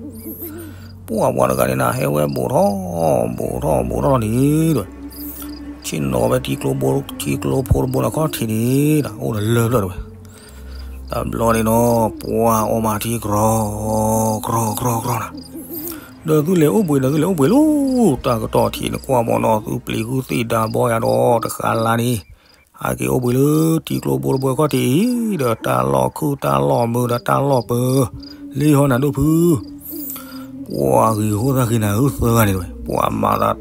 ပှၤပှၤတဂၤန့ၣ်နၤ ဟဲဝဲဘူးထီၣ် ဘူးထီၣ်ဘူးထီၣ်လီၤန့ၣ်တဝဲ, ဆ့ၣ်နီၤဝဲထံကျိဘိ ထံကျိဖိတဘိန့ၣ်ခီၣ်ထံးန့ၣ် အိၣ်ဒီးလၢၢ်ဖျၢၣ်တဝဲ. တဘျီန့ၣ်နီၤ ပှၤအီၣ်မၤထံကြီ ကြီကြီကြီနၤ, ဒီးသုလဲၤအိၣ်ဘှံးဒီးသုလဲၤအိၣ်ဘှံးလီၤ, တၢ်ကတီၢ်ထံးန့ၣ်ကွၢ်မးနီၤ သုပျံၤဃုသ့ၣ်ဒါဘီယၤဒီးတဃာ်လါန့ၣ်, ဟဲက့ၤအိၣ်ဘှံးလၢထံကျိဘိတဘိခီၣ်ထံးအံၤ ဒီးတၢ်လီၢ်ခုၣ်တၢ်လီၢ်မုာ်ဒီးတၢ်လီၢ်ပၢၤ လံဟီနၤဒိၣ်ဖု ပှၤဂ့ၤဃိသးဂ့ၤနၤဧၢ သၢဂၤန့ၣ်တဝဲ ပှၤမၤသး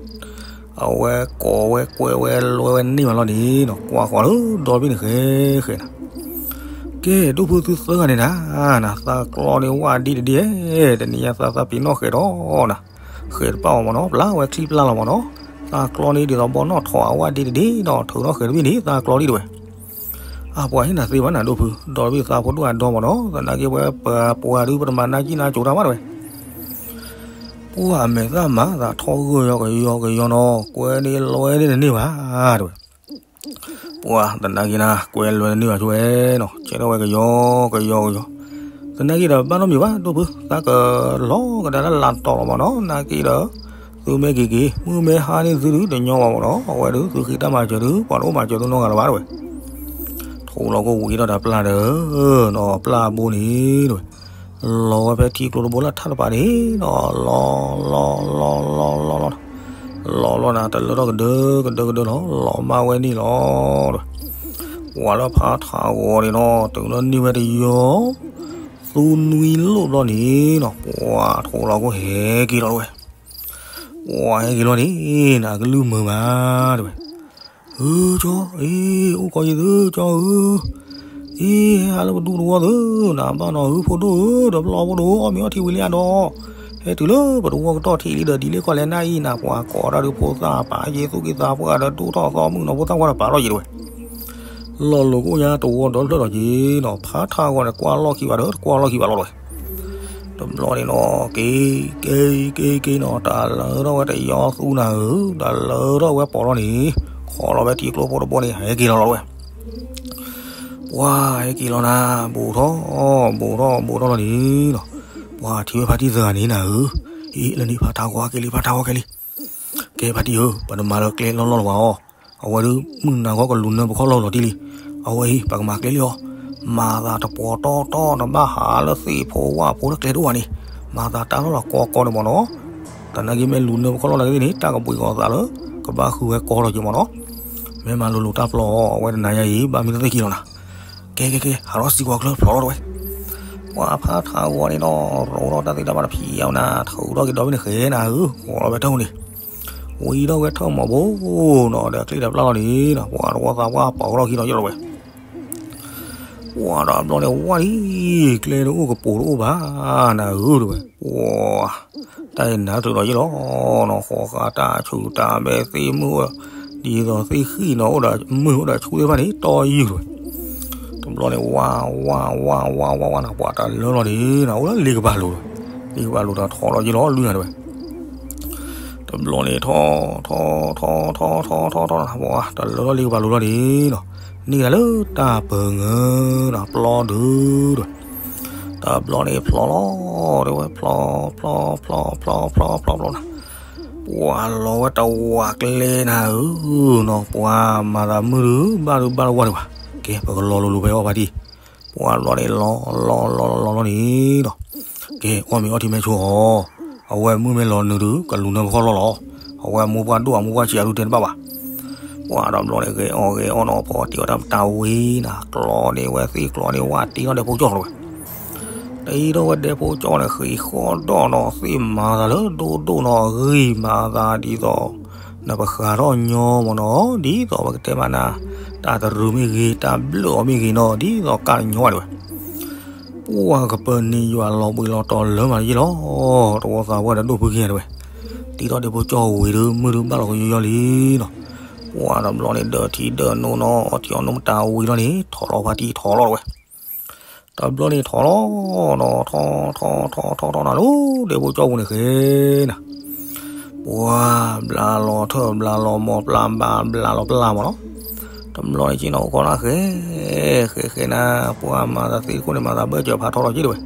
အဝဲကိးဝဲကွဲးဝဲလွဲဝဲန့ၢ်မးလီၤန့ၣ်နီၤ ကွၢ်ဃီၤလၢဒီဘ့ၣ်န့ၣ်ဃဲဃဲနၤ, ကဲ ဒိၣ်ဖုသုသၢဂၤန့ၣ်နၤ, နသးကျီန့ၣ်ဝၣ်ဒံးတဒ့, တနံၤညါသးသးပ့ၤနီၣ်ဃဲးဒီးနၤ, ဃဲးတပၣ်အီၤမးနီၤ ပျၢ်ဝဲချံပျၢ်လီၤမးနီၤ, သးကျီန့ၣ်ဒ်သိးဘီနီၣ်ထိးအဝၣ်ဒံးတဒ့နီၤ ထုးထီၣ်ဃဲးတဘ့ၣ်န့ၣ် သးကျီဒံးတဝဲ. အပှၤဟ့ၣ်နၤသ့ဘၣ်နၤဒိၣ်ဖု, ဒီးတဘ့ၣ်သးဖိဒိၣ်အဒီမးနီၤ, သနာ်က့ဝဲပှၤပှၤဒုးပတမၤနၢ်ကံၣ်နၢ်ကၠိတၢ်ဘၣ်တဝဲ. ပှၤအမဲာ်သၣ်မၤသးထီၣ်ဂၢၢ်ယီၤကယီကယီနီၤ, ကွဲန့ၣ်လွဲန့ၢ်တန့ၢ်ဘၣ်တဝဲ. ပှၤသနာ်က့နၤ ကွဲလွဲန့ၢ်ဘၣ်ဆိဝဲနီၤ, ဆဲးထီၣ်ဝဲကယီကယီကယီ, သနာ်က့ဒီးဘၣ်နီတမံၤဘၣ်ဒိၣ်ဖု, သးကလီၤကဒါလၢလၤတီၤလီၤမးနီၤ, နာ်က့ဒီး သုမ့ၢ်က့ၤက့ၤ မုၢ်မ့ၢ်ဟါန့ၢ်သုဒုးတညီဘၣ်မးနီၤ, အဝဲဒုးသုဃ့တၢ်မၤစၢၤဒုး ပှၤတအိၣ်မၤစၢၤသုနီတဂၤလၢၤဘၣ်တဝဲ. ထိးလီၤကအိၣ်ဝံၤဒီးတၢ်ပျၢ်ဒီး နီၤပျၢ်ဘိန့ၣ်တဝဲ လီၤဝဲဖဲထံကျိတဘိလၢထးတပၤန့ၣ်နီၤ, လီၤလီၤလီၤလီၤလီၤလီၤ, လီၤလီၤနၤ တလၢထီၣ်ကဒၢကဒၢကဒၢလီၤ, လီၤမၢ်ဝဲန့ၣ်လီၤတဝဲ. ပှၤလၢဖးထးဂီၤန့ၣ်နီၤ တုၤလၢန့ၢ်ဝဲတယီၤ သူနွံလိာ်ဘျီန့ၣ်နီၤ ပှၤထိးလီၤကအိၣ်ဟဲက့ၤလီၤတဝဲ. ပှၤဟဲက့ၤလီၤန့ၣ် နကလုၢ်မုာ်မးတဝဲ. အၢ ကၠီ အ့ အိၣ်ကီးယသု ကၠီဧၢ, အံၤ ဟဲဟးလၢပဒူသဝီသု, နဘၣ်နီၤဧၢ ဖိဒိၣ်ဧၢ, တဘျီဖိဒိၣ်ဧၢ အီၣ်မ့ၤအီထံဝံၤလံအဒီး, ဟဲတုၤလၢပတဝီကတီၢ်ထံးလံဒီး ဒ်လဲၣ်ခီလဲၣ်နၢ်အံၤ နပှၤကိးတၢ်ဒုးဖိသၣ်ပာ်ယ့ၢ်သူၣ်က့သးပှၢ်ဒီး ဒိၣ်ထီၣ်သီမုၣ်နီၤ ဖိသၣ်ဝါဒီးပာ်လီၤယံၤတဝဲ လီၤလိာ်ကိၣ်ညါတဝီဒီဖျၢၣ်ဒီးက့ၤနီၤ, ဖးထးဂီၤန့ၣ် ကွၢ်လီၢ်ခံဘၣ်ဒီး တကွၢ်လီၢ်ခံဘၣ်လီၤတဝဲ. တဘျီန့ၣ်နီၤ က့ၤ က့ၤ က့ၤ က့ၤနီၤ တၢ်လၢထီၣ်ဝဲတယီသူနၤဧၢ, တၢ်လၢထီၣ်ဝဲပိာ်လီၤန့ၣ်, ခီလီၤဝဲထံကျိဖိတဘိန့ၣ် ဟဲက့ၤလီၤလီၤတဝဲ. ပှၤဟဲက့ၤလီၤနၤ, ဘူးထီၣ် ဘူးထီၣ် ဘူးထီၣ်လီၤန့ၣ်နီၤ, ပှၤထံၣ်ဝဲဖါတံၢ်သဂၤန့ၣ်နၤဧၢ, အံၤ လၢန့ၣ် ဖါထးဂီၤက့ၤလံ ဖါထးဂီၤက့ၤလံ. ကဲဖါတံၢ်ဧၢ, ပတမၤလၢကျဲလီၢ်လီၢ်လၢၤဘၣ်အီၤ, အဝဲဒုးမုၢ်နၤဂီၢ်ကလူၤနၢပခီၣ်လီၢ်လီၤတံၢ်လံ. အဝဲအံၤ ပကမၤကျဲလံအီၤ, မၤသးတပှီၤတီတီ နဘၣ်ဟးလၢသ့ၣ်ဖိဝၣ်ဖိတကျဲတအိၣ်ဘၣ်န့ၣ်, မၤသးတၢ်လီၢ်လီၤကီကီန့ၣ်မ့ၢ်နီၤ, တနာ်က့မ့ၢ်လူၤနၢပခီၣ်လီၢ်လၢကသ့ၣ်န့ၣ် တၢ်ကဘှံးကီၤသးလၢ ကဘၣ်ဃုဝဲကီထီၣ်က့ၤမ့ၢ်နီၤ. မ့ၢ်မၤလိၤလိၤတၢ်ပျီအီၤ အဝဲတနၤညါအံၤ ဘၣ်မံလၢသ့ၣ်ခံလီၤနၤ. ကဲ ကဲ ကဲ ဟးထီၣ်စံကွၢ်ချၢဖျိးလီၤတဝဲ. ပှၤဖးထးဂီၤန့ၣ်ဒီး ရိးထီၣ်တၢ်သ့ၣ်တၢ်ဘၣ်တဖံးအီၤနၤ, ထုးထီၣ်က့ၤဒီးဖဲန့ၣ်ဃဲနၤဧၢ, ဃီလီၤဝဲတၢ်န့ၣ်, ဝံထီၣ်ဝဲထၢၣ်မီၤဘိနီၤ ဒီးအချ့ဒီးပျၢ်လီၤန့ၣ်နီၤ, ပှၤတဝီသးပှၢ်ပာ်ထီၣ်ခံဒီးယလီၤဝဲ. ပှၤဒီးဘျီန့ၣ် ဝါလံ, ကျဲတအိၣ်ကပိာ်တအိၣ်ဘၣ် နၤဧၢတဝဲ. ပှၤ တၢ်အံၤနၤထုးဒီးယလီၤနီၤ, ဃီဃာ်တၢ်ဆူၣ်တၢ်မဲာ်သ့ၣ်မုၢ်, ဒ်သိးသ့ၣ်ဃံၣ်နီၤ အိၣ်ဒီးမုၢ်အိၣ်ဒီးဆူၣ်သ့ၣ်တဖၣ်န့ၣ် တီယုၢ်တဝဲ. တဘျီန့ၣ် ဝါ ဝါ ဝါ ဝါ ဝါ ဝါနၤ, ပှၤတၢ်လၢလီၤန့ၣ်နၤ အိၣ်လၢလ့ကပၤလိၤတဝဲ, လ့ကပၤလိၤဒီးထီၣ်လီၤယလီၤလွံၢ်နၤတဝဲ. တဘျီန့ၣ်ထီၣ် ထီၣ် ထီၣ် ထီၣ် ထီၣ် ထီၣ် ထီၣ် ထီၣ်နၤ, ပှၤတၢ်လၢလီၤလ့ကပၤလိၤလီၤန့ၣ်နီၤ, န့ၢ်ကဒါလၢတၢ်ပၢၤငၢၤနီၤ ပျီဒုတဝဲ. တဘျီန့ၣ်ဖျိးလီၤတဝဲ, ဖျိး ဖျိး ဖျိး ဖျိး ဖျိး ဖျိး ဖျိးနၤ, ပှၤလီၤဝဲတဝးကျဲနၤဧၢနီၤ, ပှၤမၤသးမုၢ်ဒုး ဘၣ်ဒုးဘၣ်လီၤဝါဒံးဘၣ်. ကဲ ပကလီၤလိၤလိၤဖဲအီၤဖါတံၢ်, ပှၤလီၤန့ၣ် လီၤ လီၤ လီၤ လီၤ လီၤ လီၤန့ၣ်နီၤ. ကဲ အီၣ်မ့ၤအီထံမဲာ်ဆိအီၤ, အဝဲမုၢ်မ့ၢ်လီၤနုာ်ဒုး ကလူၤနၢပခီၣ်လီၢ်လီၤ. အဝဲမိၢ်ပှၢ်ဒိၣ်အမိၢ်ပှၢ်ဆံးအဒုးတဲတဘၣ်ဘၣ်. ပှၤဒီးဘျီန့ၣ် ဂဲၤအီၣ်ဂဲၤအီၣ်နီၤ ဖီတံၢ်အီၣ်တၢ်မတၤဝံၤနၤ, ကျီန့ၢ်ဝဲသ့ၣ်ကျီန့ၢ်ဝၣ်တံၢ်ထီၣ်ဒဲဖိကၠီၣ်လီၤဝဲ. တံၢ်ထီၣ်ဝဲဒဲဖိကၠီၣ်န့ၣ် ဃံးဃီဒီးနီၤ သ့ၣ်မၤသးလၢဒိၣ်ဒိၣ်နီၤ ဂံၢ်မၤသးဒ်သိး နပဃးထီၣ်ညီမ့ၢ်နီၤ ဒ်သိးပကတဲမးနၤ တၢ်တရူးမ့ၢ်ဂ့ၤ တၢ်ဘျုးအီၤမ့ၢ်ဂ့ၤနီၤ ဒ်သိးကၢ်ညီဝဲတဝဲ. ပှၤကပၢၤန့ၢ်ယွၤလီၤဘှံးလီၤတီၤလၢမးယ့ၣ်လီၤ. တဝီသးပှၢ်ဒီးဒိၣ်ဖုက့ၤတဝဲ. တံၢ်ထီၣ်ဒဲဖိကၠီၣ်ဝံၤဒီး မုၢ်ဒုးဘၣ်လီၤကယီယီလံနီၤ. ပှၤတဘျီန့ၣ် ဒၢထံဒၢနိနီၤ အီၣ်ထံအီၣ်နိမတၤဝံၤလီၤန့ၣ် ထီၣ်လီၤဖါတံၢ်ထီၣ်လီၤတဝဲ. တဘျီန့ၣ်ထီၣ်လီၤနီၤ ထီၣ် ထီၣ် ထီၣ် ထီၣ် ထီၣ်နၤလီၤ ဒဲဖိကၠီၣ်ပူၤန့ၣ်ဃဲနၤ ပှၤဘျးလီၤထၢၣ်ဘျးလီၤမီၢ် ပျၢ်ဘၣ်ဘျးလီၤပျၢ်မ့ၢ်နီၤ. တဘျီန့ၣ်က့နီၤ အိၣ်ခိးနၤဃဲ ဃဲဃဲနၤ ပှၤမၤသးသ့ၣ်တခိၣ်န့ၣ် မၤသးဘၢၣ်စၢၤဖးထီထီၣ်က့တဝဲ.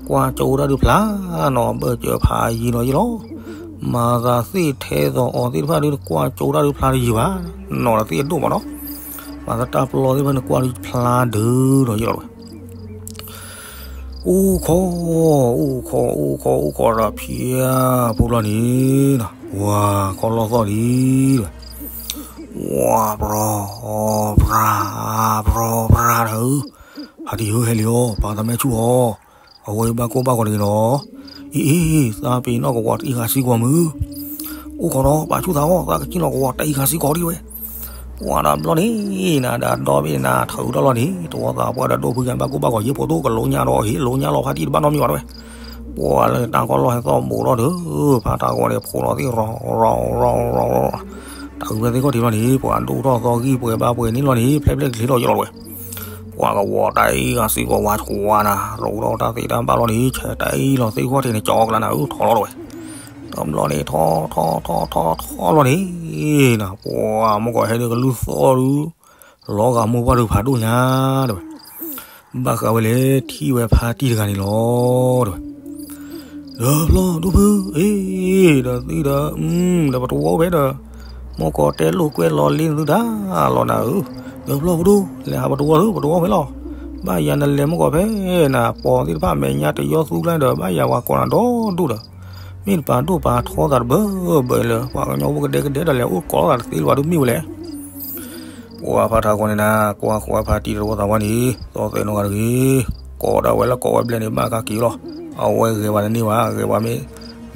ကွၢ်ကၠိတၢ်ဒုးဖျါနီၤ ဘၢၣ်စၢၤဖးယံၤနီၤယ့ၣ်လီၤ. မၤသးသ့ၣ်ထဲသိးအီၤသ့ၣ်တဖၣ်ဒုး ကွၢ်ကၠိတၢ်ဒုးဖျါတယံၤဘၣ် နီၤဒီးသ့ၣ်အဒိၣ်မ့ၢ်နီၤ. မၤသးတၢ်ပျီသ့ၣ်တဖၣ်န့ၣ် ကွၢ်ဒုးဖျါဒုးဒီးယ့ၣ်လီၤတဝဲ. အိၣ်ခိး အိၣ်ခိး အိၣ်ခိး အိၣ်ခိးဒီးဖံးဖိဘျီန့ၣ် ဝၤခီလီၢ်သီၣ်လံ ဝၤပြီ ပြီ ပြီ ပြီနၤဧၢ, ဖါတံၢ်ဧၢ ဟဲလံအီၤ ပာ်သးမဲာ်ဆူၣ်အီၤ, အဝဲဘၣ်ကိၢ်ဘၣ်ဂီၤတဂ့ၤနီၤ. အံၤ အံၤ သးပ့ၤနီၣ်ကဝီၤတအံၤဃာ်စ့ၢ်ကီးမုၢ်, အိၣ်ခိးနီၤ ပာ်ဆူၣ်သးအီၤ သးကစံၣ်လီၤကဝီၤတအံၤဃာ်စ့ၢ်ကီးဒံးဝဲ. ပှၤဒီးဘျီန့ၣ် နၤဒီးဒီဘ့ၣ်နၤ ထုးထီၣ်လီၤန့ၣ် တဝီသးပှၢ်ဒီးဒိၣ်ဖုကဘၣ်ကိၢ်ဘၣ်ဂီၤယ့ၣ်ဖိသိၣ်ကလိညါဒီးဟ့ၣ်လိညါလီၤဖါတံၢ်တဘၣ်နီတမံၤဘၣ်တဝဲ. ပှၤလၢတၢ်ကီၢ်လီၢ်ဟဲသီၣ်ဘူးထီၣ်ဒီး ဖါတံၢ်ဂီၤန့ၣ် ဖိးလီၤသ့ၣ်ရီၤ ရီၤ ရီၤ ရီၤ ရီၤ တၢ်အုးဖဲသ့ၣ်ခီၣ်ထံးလီၤန့ၣ် ပှၤဒိၣ်ထီၣ်သီဂံၢ်ပှဲၤဘါပှဲၤန့ၣ်လီၤန့ၣ် ဖျဲၣ်ဖျဲၣ်ကချ့ထီၣ်ယလီၤဝဲ. ပှၤကဝီၤတၢ်အံၤဂၤစံၣ်ကီးဝါဆှါနၤ ရိးထီၣ်တၢ်သ့ၣ်တၢ်ဘၣ်လီၤန့ၣ် ဆဲးတၢ်အံၤလီၤသ့ၣ်ခီၣ်ထံးန့ၣ် ကၠီကလါနၤအုးထီၣ်လီၤတဝဲ. တဘျီန့ၣ် ထီၣ်ထီၣ်ထီၣ်ထီၣ်ထီၣ်လီၤန့ၣ် ပှၤမုၢ်ကီၢ်ဟဲဒုးကလုၢ်သီၣ်ဒုး လီၤဂာ်မိၢ်ပှၢ်ဒုးဖးဒိၣ်ညါတဝဲ. ဘၣ်ဃးဝဲလဲၣ် ထံၣ်ဝဲဖါတံၢ်တဂၤန့ၣ်လီၤတဝဲ. ဒီးဖျီဒိၣ်ဖု အ့ ဒီးသုဒီး ဒီးပတဝီဖဲဒီး မုၢ်ကီၢ်တဲလိာ်ကွဲလီၤလ့နသုတၢ်လီၤနၤဧၢ, ဒီးဖျီဖိဒိၣ် လဲၤဟးပတဝီသု ပတဝီဖဲလီၤ. ဘၣ်ယၤနလဲၤမုၢ်ကီၢ်ဖဲနၤ ပိာ်သ့ၣ်တဖၣ်မဲာ်ညါတယီသူကျါဒီး ဘၣ်ယၤဝၤကိးနၤဒီဒူၣ်ဒီး မ့ၢ်တပာ်ဒိၣ်ပာ်ထီသးတဘၢဘၢလၢ ပှၤကညီဖိကဒဲကဒဲဒီး လဲၤအိၣ်ကိးလိာ်သးတသ့လၢၤဘၣ်ဒုးမ့ၢ်ဝဲလဲၣ်. ပှၤဖါထးဂီၤန့ၣ်နၤ ကွၢ်ဃီဝဲဖါတံၢ်တဝီသးဝါန့ၣ် သီၣ်သဲးနီၢ်ဂၤတဂ့ၤ, ကိးဒၣ်ဝဲလၢကိးဝဲဘျဲၣ်န့ၣ် ဘၣ်ကါက့ၤလီၤ. အဝဲဂဲၤဝဲတန့ၢ်ဘၣ်, ဂဲၤဝဲမ့ၢ်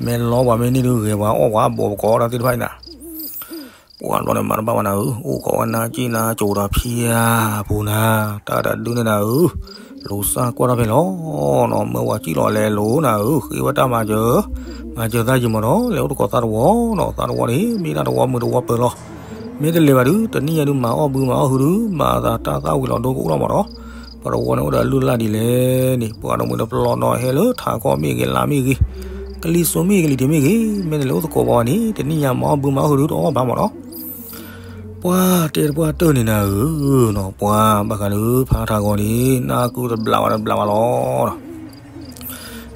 မ့ၢ်လီၤဝဲမ့ၢ်န့ၢ်ဒုး ဂဲၤဝဲအီၣ်ဝဲဘိးပကိးဒၣ်သ့ၣ်တဖၣ်န့ၣ်နၤ. ပှၤဘျီန့ၣ်မၤတဘၣ်ဘၣ်နၤဧၢ, အိၣ်ခိးဝဲနၤက့နၤကၠိဒီးဖံဧါပူၤနၤ, တၢ်တဒုန့ၣ်နၤဧၢ, လူၤစၢ်ကွၢ်ထီၣ်ဖဲလီၤနီၤ, မၢဝၤကံၣ်လီၤလဲၤလိၤနၤဧၢ, ဃ့ဝဲတၢ်မၤစၢၤ, မၤစၢၤသးယံာ်မးနီၤ, လဲၤအိၣ်တကိးသးတဝီနီၤ, သးတဝီန့ၣ် မ့ၢ်တၢ်တဝီမုာ်တဝီပၢၤလီၤ. မ့ၢ်တလဲၤဘၣ်ဒုး တနံၣ်ညါဒုး မၤအီၣ်ဘုမၤအီၣ်ဟုဒုး မၤအသးတၢ်သၣ်ဝံၤလီၤဒိကအိၣ်လီၤမးနီၤ, ပတဝီန့ၣ်အိၣ်ဒီးအလုၢ်အလၢ်ဒ်လဲၣ်န့ၣ် ပှၤတမုာ်တပျီနီၤ ဟဲလၢထးခီမ့ၢ်ဂ့ၤ လါမ့ၢ်ဂ့ၤ, ကလံၤစိးမ့ၢ်ဂ့ၤ လံၤထံးမ့ၢ်ဂ့ၤ, မ့ၢ်တလဲၤအိၣ်သကိးပှၤဝဲန့ၣ် တနံၣ်ညါမၤအီၣ်ဘုမၤအီၣ်ဟုဒုး တအီၣ်ဘၣ်မးနီၤ. ပှၤတဲတပှၢ်တၢၢ်န့ၣ်နၤဧၢနီၤ, ပှၤဘၣ်ဃးလၢဖးထးဂီၤန့ၣ် နၢ်ကုတဘျးဝဲတဘျးဝဲလီၤ.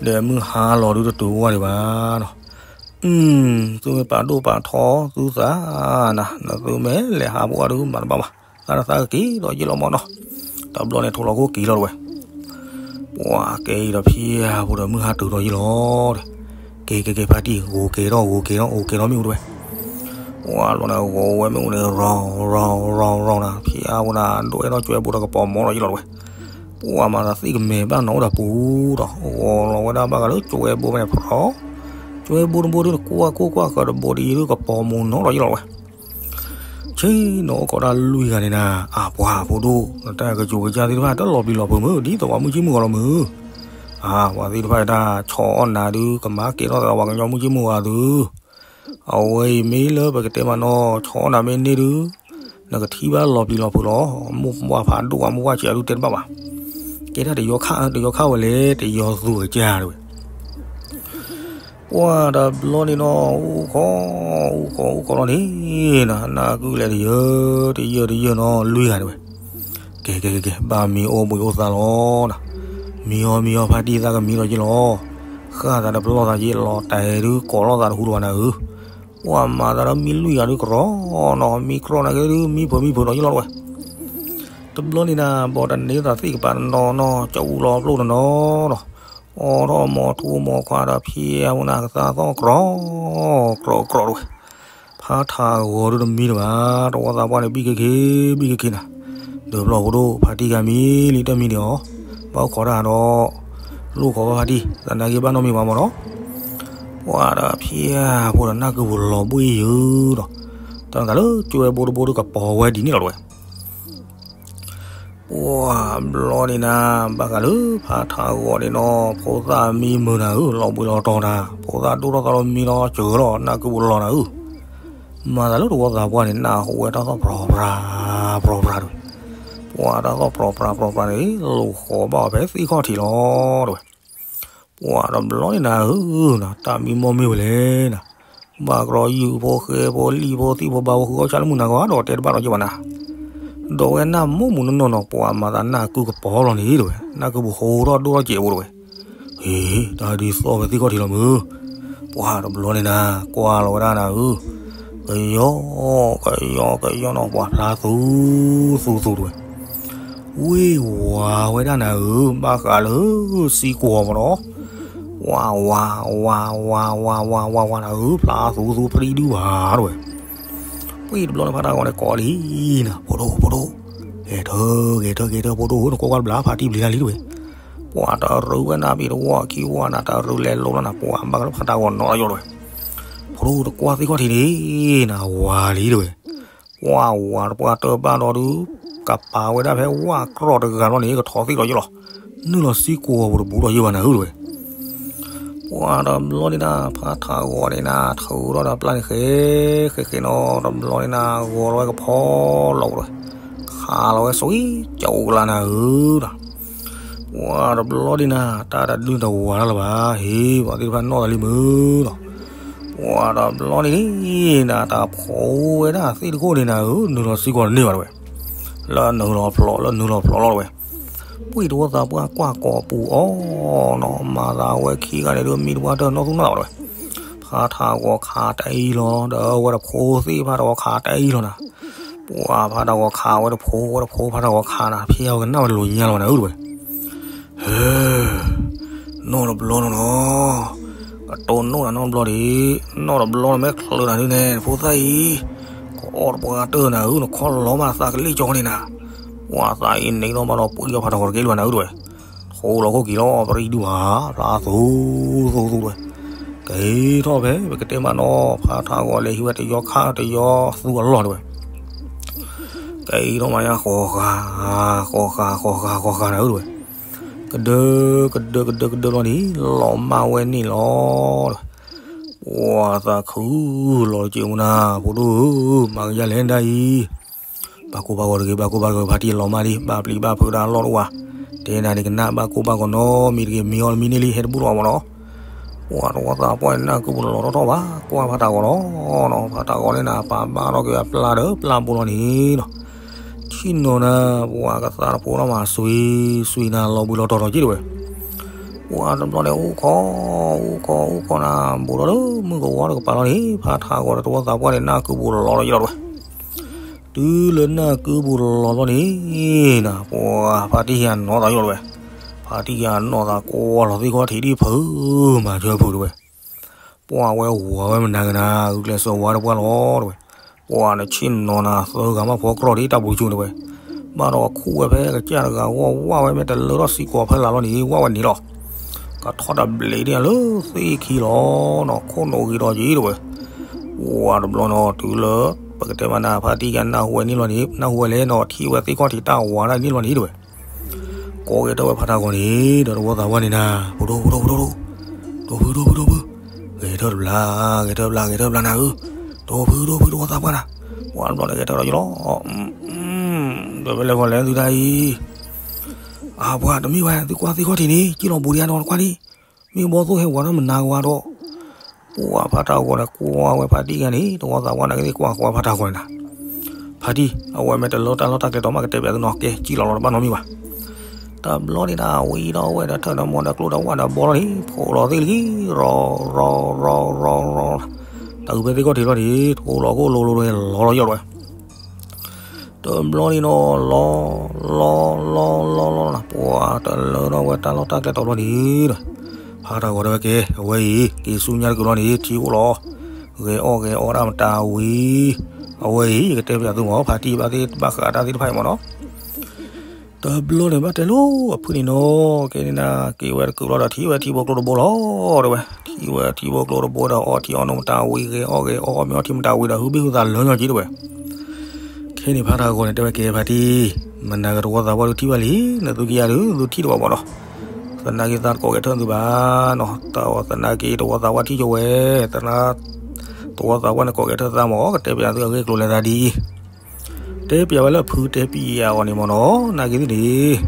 ဒီးမုၢ်ဟါလီၤဒုးတတုၤဝဲဒံးဘၣ်နီၤ, သုမ့ၢ်ပာ်ဒိၣ်ပာ်ထီသုသးနၤ, နသုမ့ၢ်လဲၤဟးပှၢ်ဒုးမၤတဘၣ်ဘၣ်, သးတသးကက့ၤဒီးယ့ၢ်လီၤမးနီၤ. တဘျီန့ၣ်ထိးလီၤခိၣ်က့ၤလီၤတဝဲ ပှၤကဲအံၤဒီးဖံဧၢ ဖိဒီးမုၢ်ဟါတုၤဒီးယ့ၢ်လီၤဒီး, ကဲကဲကဲဖါတံၢ် ဂိၤကဲၤထီၣ်ဂိၤကဲၤထီၣ် ဂိၤကဲၤထီၣ်မ့ၣ်အူတဝဲ, ပှၤလီၤန့ၣ်ဂီၤဝဲမ့ၣ်အူန့ၣ် ရီၤရီၤရီၤရီၤနၤ ဖံဧၢ ဖိနၤ ဒိၣ်အဲၣ်ထီၣ်ကၠွဲဘိဒီးကပီၤမီၤဒီးယ့ၢ်လီၤတဝဲ, ပှၤမၤသးသ့ၣ်ကမဲာ်ဘၣ်နီၤအိၣ်ဒီးပူၤဒီး ဂီၤလီၤဝဲဒၣ်ဘၣ်ဃးလၢကၠွဲဘိဖဲန့ၣ် ရီၤ ကၠွဲဘိတဘိဒုး နကွၢ်ကိၢ်ကွၢ်ဃၢၤတဘိဒ်အံၤဒုး ကပီၤမီၤနီၤဒီးယ့ၢ်လီၤတဝဲ ဆ့ၣ်နီၤအိၣ်ခိးတၢ်လွံၢ်ဂၤန့ၣ်နၤ, အပှၤဖိဒိၣ် နတၢ်ကစူၤကစၢ်သ့ၣ်တဖၣ် တလီၤပျံၤလီၤဖုးမုၢ် ဒ်သိးပှၤမုၢ်ကံၢ်မုၢ်ဂီၤလီၤမုၢ်, အပှၤသ့ၣ်တဖၣ်တၢ်ဆီၣ်အီၣ်နၤဒုး ကမၤကဲထီၣ်သးဒီးပှၤကညီမုၢ်ကံၢ်မုၢ်ဂီၤသု, အဝဲအံၤမ့ၢ်လၢပကတဲမးနီၤ ဆီၣ်အီၣ်နၤမ့ၢ်န့ၢ်ဒုး နကထံၣ်ဘၣ်လီၤပျံၤလီၤဖုးလီၤ, မိၢ်ပှၢ်ဖးဒိၣ် ပှၤမိၢ်ပှၢ်ဆံးအဒုးတဲတဘၣ်ဘၣ်, ကဲတၢ်တယီခါ တယီခါဝဲလဲၣ် တယီသူၣ်ကစၢ်တဝဲ ပှၤတဘျီန့ၣ်နီၤ အိၣ်ခိး အိၣ်ခိး အိၣ်ခိးလီၤန့ၣ်နၤ, နၢ်ကုလဲၤတယၢၢ် တယၢၢ် တယၢၢ်နီၤ လွံၢ်ဂၤတဝဲ, ကဲ ကဲ ကဲ ကဲ ဘၣ်မံအိၣ်ဘှံးအိၣ်သါလီၤနၤ, မံအီၤ မံအီၤ ဖါတံၢ်သးကမံဒီးယ့ၢ်လီၤ, ဃၣ်သးတပျီၢ်သးယ့ၢ်လီၤ တဲဒုးကိးလိာ်သးတဟူဒီးဘၣ်နၤဧၢ, ပှၤမၤသးဒီးမံလွံၢ်ဂၤဒုးကရီနီၤ, မံကြိးနၤက့ဒုး မံဖုးမံဖုးဒီးယ့ၢ်လီၤတဝဲ တဘျီန့ၣ်နၤ ဘီတန့ၢ်သးသ့ၣ်ကပၤတနီၤနီၤ ကၠီအူလီၤပျိၢ်တနီၤနီၤ, အိးထီၣ်မီၤထူမီၤခွါဒီးဖံအဝဲနၤကသါသီၣ်ကြီ, ကြီ ကြီတဝဲ, ဖးထးဂီၤဒုးတမံလၢၤဘၣ်, တဝီသးပှၢ်န့ၣ် ဘံၣ်ခ့ခ့ ဘံၣ်ခ့ခ့နၤ, ဒၢးဘျီဖိဒိၣ် ဖါတံၢ်ဂၤမံလံတၢ်မံန့ၣ်အီၤ, ဘၣ်အိၣ်ခိးတၢ်ဒီး, လိၣ်ခိးဘၣ်ဖါတံၢ် သနာ်က့ဘၣ်နီတမံၤဘၣ်မးနီၤ, ပှၤဒီးဖံအဖိဒီးနၢ်ကုပူၤလီၤဘှံးယုာ်ဒီး, တၢ်သးလၢကၠွဲဘိတဘိဒုးကပီၤဝဲဒ်န့ၣ်လီၤတဝဲ ပှၤဘျီန့ၣ်နၤ, ဘၣ်ဃးလၢဖးထးဂီၤန့ၣ်နီၤ ဖိသၣ်မံမုာ်နၤဧၢ, လီၤဘှံးလီၤတီၤနၤ, ဖိသၣ်ဒိၣ်ထီၣ်သးလီၤမံလီၤစၢၤလီၤ နၢ်ကုပူၤလီၤနၤဧၢ, မၤသးလၢတဝီသးပှၢ်န့ၣ် နၢ်ဟူဝဲတၢ်သီၣ်ပြီပြါ, ပြီပြါတဝဲ, ပှၤတၢ်သီၣ်ပြီပြါပြီပြါန့ၣ် လိာ်ဃီၤဘၣ်အီၤဖဲသ့ၣ်ခီၣ်ထံးလီၤတဝဲ ပှၤတဘျီန့ၣ်နၤဧၢ, တၢ်မံမီၢ်မ့ၢ်ဝဲလဲၣ်နၤ, ဘၣ်ကြီယုၢ်ဖိဃဲဖိလံၣ်ဖိသံၣ်ဖိဘါဖိဃုအီၣ်ဆၣ်လၢမုၢ်နၤကီးဒီးတဲတဘၣ်ဒီးက့ၤဘၣ်နၤ, ဒီးဝဲနၢ်မိၢ်မုၢ်နီၢ်နီၢ်နီၤ ပှၤမၤသးနၢ်ကုကပီၤလီၤန့ၣ်တဝဲ, နၢ်ကုပူၤဟိထီၣ်ဒိၣ်ထီၣ်စဲးဖိတဝဲ, ဟ့ တၢ်ဒုးသီၣ်ဖဲသ့ၣ်ခီၣ်ထံးလီၤမုၢ်, ပှၤတဘျီန့ၣ်နၤ ကွၢ်လီၤဝဲဒၣ်နၤဧၢ, ကယီ ကယီ ကယီနီၤ ပှၤဖျါသူသူသူတဝဲ ဝ့ၢ်ဝါဝဲဒၣ်နၤဧၢ, ဘၣ်ဃးလၢ စံကွီၤမးနီၤ, ဝါ ဝါ ဝါ ဝါ ဝါ ဝါ ဝါ ဝါနၤဧၢ, ဖျါသူသူဖရံဒုဘၣ်တဝဲ, ပှၤတဘျီန့ၣ်ဖးထးဂီၤန့ၣ်ကိးလံနၤ, ဖိဒိၣ် ဖိဒိၣ်, ဂဲၤထၢၣ် ဂဲၤထၢၣ် ဂဲၤထၢၣ် ဖိဒိၣ်ဧၢ, နကွၢ်ကွၢ်တဘျီ ဖါတံၢ်ဘျံၤလၢ်လံတဝဲ, ပှၤတရူးဝဲနၤ ဘ့ၣ်တဝီခံဝီနၤ တရူးလဲၤလိၤလီၤနၤ, ပှၤဘၣ်ဃးလၢဖးထးဂီၤနီၤလီၤယိာ်တဝဲ, ဖိဒိၣ်တကွၢ်သ့ၣ်ခီၣ်ထံးန့ၣ် နၤဝါလံတဝဲ ပှၤဝၤတပှၢ်တၢၢ်ဘၣ်ဒီးဒုး ကပာ်ဝဲဒၣ်ဖဲဝၣ်ကြီတဂၤလီၤန့ၣ် ကထီသ့ၣ်လီၤယိာ်လီၤ, နုာ်လီၤစံကွီၤပူၤတဘူးလီၤယိာ်ဘၣ်နၤဧၢတဝဲ, ပှၤတဘျီန့ၣ်နၤ ဖးထးဂီၤန့ၣ်နၤ ထုးထီၣ်ဒီးပျၢ်န့ၣ်ဃဲ ဃဲဃဲနီၤ, တဘျီန့ၣ်နၤ ဂီၤလီၤဝဲကဖီလီၤပူၤတဝဲ, ခးလီၤဝဲဆိကၠိကလါနၤဧၢဒီး ပှၤတဘျီန့ၣ်နၤ တၢ်တဒုတဝၤတၢ်လၢၤဘၣ်, ဟ့ၣ် ပှၤသ့ၣ်တဖၣ်နီၣ်သးလံမုၢ်လီၤ, ပှၤတဘျီန့ၣ်နၤ တၢ်ဖိဝဲဒၣ်သ့ၣ်တခိၣ်န့ၣ်နၤဧၢ, နုာ်လီၤစံကွီၤတန့ၢ်ဘၣ်တဝဲ, လၢနုာ်လီၤဖျိး လၢနုာ်လီၤဖျိးလီၤတဝဲ, ပှၤတဝီသးပှၢ်ကွၢ်ကိးပူၤအီၤနီၤ, မၤသးဝဲခံဂၤန့ၣ်ဒုး မံတပှၢ်တၢၢ်နီၢ်သူၣ်နီၢ်သးဘၣ်တဝဲ, ဖးထးဂီၤခးတအံၤလီၤ, ဒီးအဝဲတဖိသ့ၣ်ဖးထးဂီၤခးတအံၤလီၤနၤ, ပှၤဖးထးဂီၤခးဝဲတဖိ ဝဲတဖိဖးထးဂီၤခးနၤ, ဖံအဝဲကနၣ်ဝဲတလိၤညါလီၤဘၣ်နၤဧၢတဝဲ ဟ့ၣ်, နီၢ်တဘျီနီၤနီၤ, ကတိၢ်နီၣ်နၤနီၢ်တဘျီဒံး, နီၢ်တဘျီနမ့ၢ်ချၢနၤဒုးန့ၣ် နဖိသၣ်အံၤ, ကအီၣ်တပှၢ်တၢၢ်နၤဧၢ, နခီၣ်လီၤမးသးကလံၣ်ကၠီန့ၣ်နၤ, ပှၤသးအံၤန့ၣ်နီၢ်မးဒီးပှၤဖးထးဂီၤတက့ၢ်လၢၤဘၣ်နၤဧၢတဝဲ, ထိးလီၤခိၣ်က့ၤလီၤ ပရံဒုဘၣ်, ဖျါသူသူသူတဝဲ, ပ က့ၤထီၣ်ဖဲ ပကတဲမးနီၤ ဖးထးဂီၤလဲၤဟံးဝဲတယီခါတယီသူအလီၢ်တဲဝဲ, က့ၤထီၣ်မးယါ ဃီၤဃာ် ဃီၤဃာ် ဃီၤဃာ် ဃီၤဃာ်နၤဧၢတဲဝဲ, ကဒၢ ကဒၢ ကဒၢ ကဒၢလီၤန့ၣ် လီၤမၢ်ဝဲန့ၣ်လီၤ. ပှၤသးခုလီၤတက့ၢ်မနၤ ဖိဒိၣ်ဧၢ, မၤကယၤလဲၣ်ဒ်အံၤ, ဘၣ်ကိၢ်ဘၣ်ဂီၤတဂ့ၤ ဘၣ်ကိၢ်ဘၣ်ဂီၤ ဖါတံၢ်လီၤမၢ်လံ ဘၣ်ပျံၤဘၣ်ဖုးတၢ်အလီၢ်တအိၣ်ဘၣ်, တဲနၤန့ၣ်ကနၣ် ဘၣ်ကိၢ်ဘၣ်ဂီၤနီတမံၤတဂ့ၤ မ့ၢ်အီၤတမံၤန့ၣ်လံ ဟဲတဘူၣ်လီၤမးနီၤ. ပှၤတဝီသးပှၢ်န့ၣ် နၢ်ကုပူၤလီၤထီၣ်ထီၣ်ဘၣ် ကွၢ်ဖးထးဂီၤလီၤနီၤ, ဖးထးဂီၤန့ၣ်နၤ ပာ်ဘၣ်ထီၣ်က့ၤအပျၢ်ဒီးပျၢ်ဘိလီၤန့ၣ်နီၤ, ဆ့ၣ်နီၤနၤ ပှၤကသးတဖိထီၣ်မး စွံစွံနၤ လီၤဘှံးလီၤတီၤထီၣ်က့ၤတဲဝဲ, ပှၤတဘျီန့ၣ် အိၣ်ခိး အိၣ်ခိး အိၣ်ခိးနၤ ဘူးထီၣ်လၢမုၢ်ကဝီၤတကပၤလီၤန့ၣ် ဖးထးဂီၤဒီးတဝီသးပှၢ်န့ၣ် နၢ်ကုပူၤလီၤထီၣ်ယံၤလီၤတဲဝဲ, တုၤလၢနၢ်ကုပူၤလီၤလီၤန့ၣ် နၤ ပှၤဖါတံၢ်ယၤနီၢ်သးယံၤလီၤတဲဝဲ, ဖါတံၢ်ယၤနီၢ်သးကွၢ်လီၤသ့ၣ်ခီၣ်ထံးဒ်ဖုး မၤစၢၤဖုးတဲဝဲ, ပှၤဝဲဝၤဝဲမနၤကနၤ ဂုာ်ကျဲးစၢးဝၤတပှၢ်လီၤတဲဝဲ, ပှၤနဆ့ၣ်နီၤနၤ သၢဂၤမးဖီကြီၣ်ဒ်တၢ်ဘိးကၠိတဲဝဲ, ဘၣ်ဒီးခူၣ်ဝဲဖဲကစၢ်တဂၤဂီၢ်ဝၣ်ဝဲ မ့ၢ်တလၢထီၣ်စံးကီးဖဲလၢ်လီၤန့ၣ် ဝၣ်ဝဲန့ၣ်လီၤ. ကထီၣ်တဘျီဒ်လၢသ့ၣ်ခံလီၤနီၤ ခိၣ်နူာ်ဂ့ၤဒီးက့ၤတဲဝဲ, ပှၤတဘျီနီၤ တုၤလၢ ပကတဲမးနၤ ဖါတံၢ်ယၤနၢ်ဟူဝဲန့ၣ်လီၤန့ၣ် နၢ်ဟူဝဲလဲၣ်နီၤ ထံၣ်ဝဲသ့ၣ်ခီၣ်ထံးတၢ်ဝၤဒၣ်န့ၣ်လီၤန့ၣ်တဲဝဲ ကိးက့ၤထီၣ်ဝဲဖးထးဂီၤန့ၣ် ဒီးတဝီသးပှၢ်န့ၣ်နၤ ဖိဒိၣ် ဖိဒိၣ် ဖိဒိၣ် ဖိဒိၣ် ဒိၣ်ဖုဒိၣ် ဖိဒိၣ် ဖိဒိၣ် ဂဲၤထၢၣ်တဘျီ ဂဲၤထၢၣ်တဘျီ ဂဲၤထၢၣ်တဘျီနၤဧၢ, ဒိၣ်ဖုဒိၣ် ဖုဒိၣ် တဝီသးပှၢ်နၤ, ပှၤတဘျီန့ၣ်ဂဲၤထၢၣ်ဒီးယလီၤ, ဒီးဖဲလဲၣ်ဂီၤလဲၣ်သုတၢ်အံၤ, အပှၤတမ့ၢ်ဝဲ သုကွၢ်သ့ၣ်ခီၣ်ထံးန့ၣ် ကံၣ်လီၤဘူးဒံးအနီၤတကွၢ်န့ၣ်, မ့ၢ်ဘီသိၣ်ဟဲဝၤထီၣ်မနၤကဝါဒီး ပှၤဖးထးဂီၤန့ၣ် ကွၢ်ဝဲဖါတံၢ်ဂၤန့ၣ် တဝီသးပှၢ်န့ၣ်ကသ့ၣ်ကွၢ်ဃီဖးထးဂီၤန့ၣ်နၤ, ဖါတံၢ် အဝဲမ့ၢ်တလၢတၢ်လီၢ်တၢ်ကျဲတီၤမး ကတဲပၠးသုနီၤ ကဲ ကံၣ်လီၤလီၤတဘၣ်နီတမံၤဘၣ်. တဘျီန့ၣ်နၤ ဝံၤဒီးဝဲဒီးထၢၣ်ဒီးမိၢ်ဒီးကျိဒီးဝၣ်ဒီးဘီလီၤန့ၣ် ဖိးလီၤသ့ၣ်လံ ရီၤ ရီၤ ရီၤ ရီၤ ရီၤ, တၢ်ဂုၤဖဲသ့ၣ်ခီၣ်ထံးလီၤန့ၣ် ထိးလီၤခိၣ်လိၤလိၤန့ၣ် လီၤလီၤယီၢ်လီၤဝဲ တဘျီန့ၣ်နီၤ လီၤ လီၤ လီၤ လီၤ လီၤလီၤနၤ ပှၤတလၢထီၣ်ဝဲတၢ်လီၢ်တၢ်ကျဲတီၤဘျီန့ၣ်ဒီး ဖးထးဂီၤတဲဝဲကဲ အဝဲအံၤ က့ၤဆူညါတကုာ်လီၤန့ၣ် ထံအိၣ်လီၤ ဂဲၤအီၣ်ဂဲၤအီတၢ်မတၤဝံၤ အဝဲအံၤ ယကတဲပၠးသုမး ဖါတံၢ်ဘၣ်သ့ၣ်ဘၣ်ဃးတၢ်သ့ၣ်တဖၣ်အံၤမးနီၤ တဘျီန့ၣ်ဘၣ်တဲလိာ်အဖုၣ်န့ၣ်နီၤ ကဲန့ၣ်နၤ က့ၤဝဲတကုာ်လီၤဒီးထံၣ်ဝဲထံဖိကျိတဘိလီၤ တဲဝဲ ထံၣ်ဝဲထံဖိကျိတဘိဒီးအီထံအီနိၣ်မတၤဝံၤ ဂဲၤအီၣ်ဂဲၤအီအီၣ်မ့ၤအီထံမတၤဝံၤဒီး ဟုဘ့ၣ်ဟုသးလၢညီက့တဲဝဲ ခဲန့ၣ်ဖးထးဂီၤန့ၣ် တဲဝဲကဲဖါတံၢ် မနၤကတဝီသးပှၢ်ဒုးထံၣ်ဘၣ်လံ နသုကယၤဒုး သုထံၣ်တဘၣ်မးနီၤ သနာ်က့သးတကိးဂဲၤထၢၣ်သုဘၣ်နီၤ သနာ်က့တဝီသးပှၢ်ထံၣ်ကၠိဝဲ သနာ် တဝီသးပှၢ်န့ၣ်ကိးဂဲၤထၢၣ်သးမး ကတဲပၠးသုအဂ့ၢ်ကျိၤလဲၤသးဒ်အံၤ တဲပၠးဝဲလၢဖုတဲပၠးအီၤန့ၣ်မးနီၤ နာ်က့သ့ၣ်န့ၣ်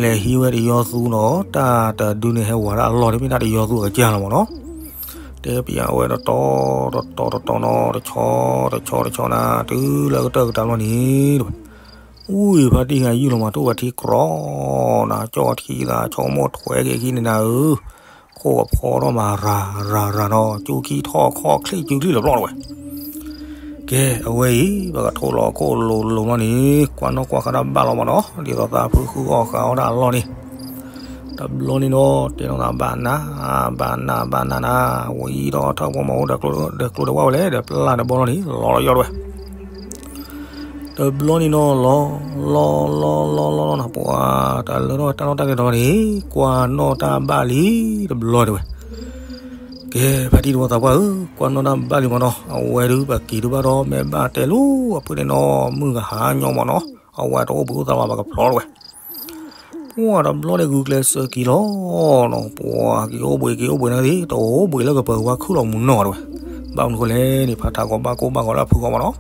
လဲၤဟံးဝဲတယီသူနီၤ တၢ်တဒုန့ၣ်ဟဲဝၤဒၣ်အလီၢ်န့ၣ် မ့ၢ်ဒၣ်တယီသူအကစၢ်လီၤမးနီၤ တဲပၠးဝဲတတီၤတတီၤတတီၤနီၤ တဆီတဆီတဆီနၤ တုၤလၢကတၢၢ်ကတၢၢ်လီၤန့ၣ် ဝံၤဖါတံၢ်ဂၤယုၢ်လီၤမး တအိၣ်ဘၣ်ထံကြီနၤ ကၠီထံသး ဆိကမိၣ်ထွဲက့ၤခံန့ၣ်နၤဧၢ ခိၣ်ကဖီထီၣ်မးရၤရၤရၤနီၤ ကၠူခံထီၣ်ခီၣ်ချ့ၣ်စုချံၣ်လၢၤပျီၢ်တဝဲ ကဲအဝဲအံၤ ပကထိးလီၤခိၣ်လိၤလိၤလီၤန့ၣ် ကွၢ်နီၣ်ကွၢ်ဃာ်တၢ်ဘၣ်လီၤမးနီၤ ဒ်သိးသးဖုဃုအီၣ်ဃာ်အီၣ်တၢ်အလီၢ်န့ၣ် တဘျီန့ၣ်နီၤ တဲနီၣ်သးဘၣ်နၤ ဘၣ်နၤဘၣ်နၤနၤ ဝံၤဒီးထၢၣ်ဖိမၤအိၣ်ဒီးကျိဒီးဝၣ်ဝဲလဲၣ် ဒီးပျၢ်ဒီးဘီလီၤန့ၣ် လီၤလီၤယီၢ်တဝဲ တဘျီန့ၣ်နီၤ လီၤ လီၤ လီၤ လီၤ လီၤ လီၤ နၤ ပှၤတၢ်လၢထီၣ်တၢ်လီၢ်တၢ်ကျဲတီၤန့ၣ် ကွၢ်နီၣ်တၢ်ဘၣ်လံ တဘျီတဝဲ ကဲ ဖါတံၢ်တဝီသးပှၢ်ဧၢ ကွၢ်နီၣ်တၢ်ဘၣ်လံမးနီၤ အဝဲဒုးပက့ၤဒုးဘၣ်ဒီး မ့ၢ်ဘၣ်တဲလိာ်အဖုၣ်န့ၣ်နီၤ မုၢ်ကဟါညီမးနီၤ အဝဲတအိၣ်ဘှံးအိၣ်သးဘၣ် ပကဖျီတဝဲ ပှၤတဘျီန့ၣ်ဂုာ်ကျဲးစၢးက့ၤလီၤနီၤ ပှၤက့ၤအိၣ်ဘှံးက့ၤအိၣ်ဘှံးန့ၣ်သ့ၣ် တအိၣ်ဘှံးလၢကပၢၤကဝါခုၣ်လီၤမုၢ်နီၢ်တဝဲ ဘၣ်မနုၤဃိလဲၣ်န့ၣ် ဖးထးဂီၤဘၣ်ကိၢ်ဘၣ်ဂီၤလၢအဖုၣ်ဂီၢ်မးနီၤ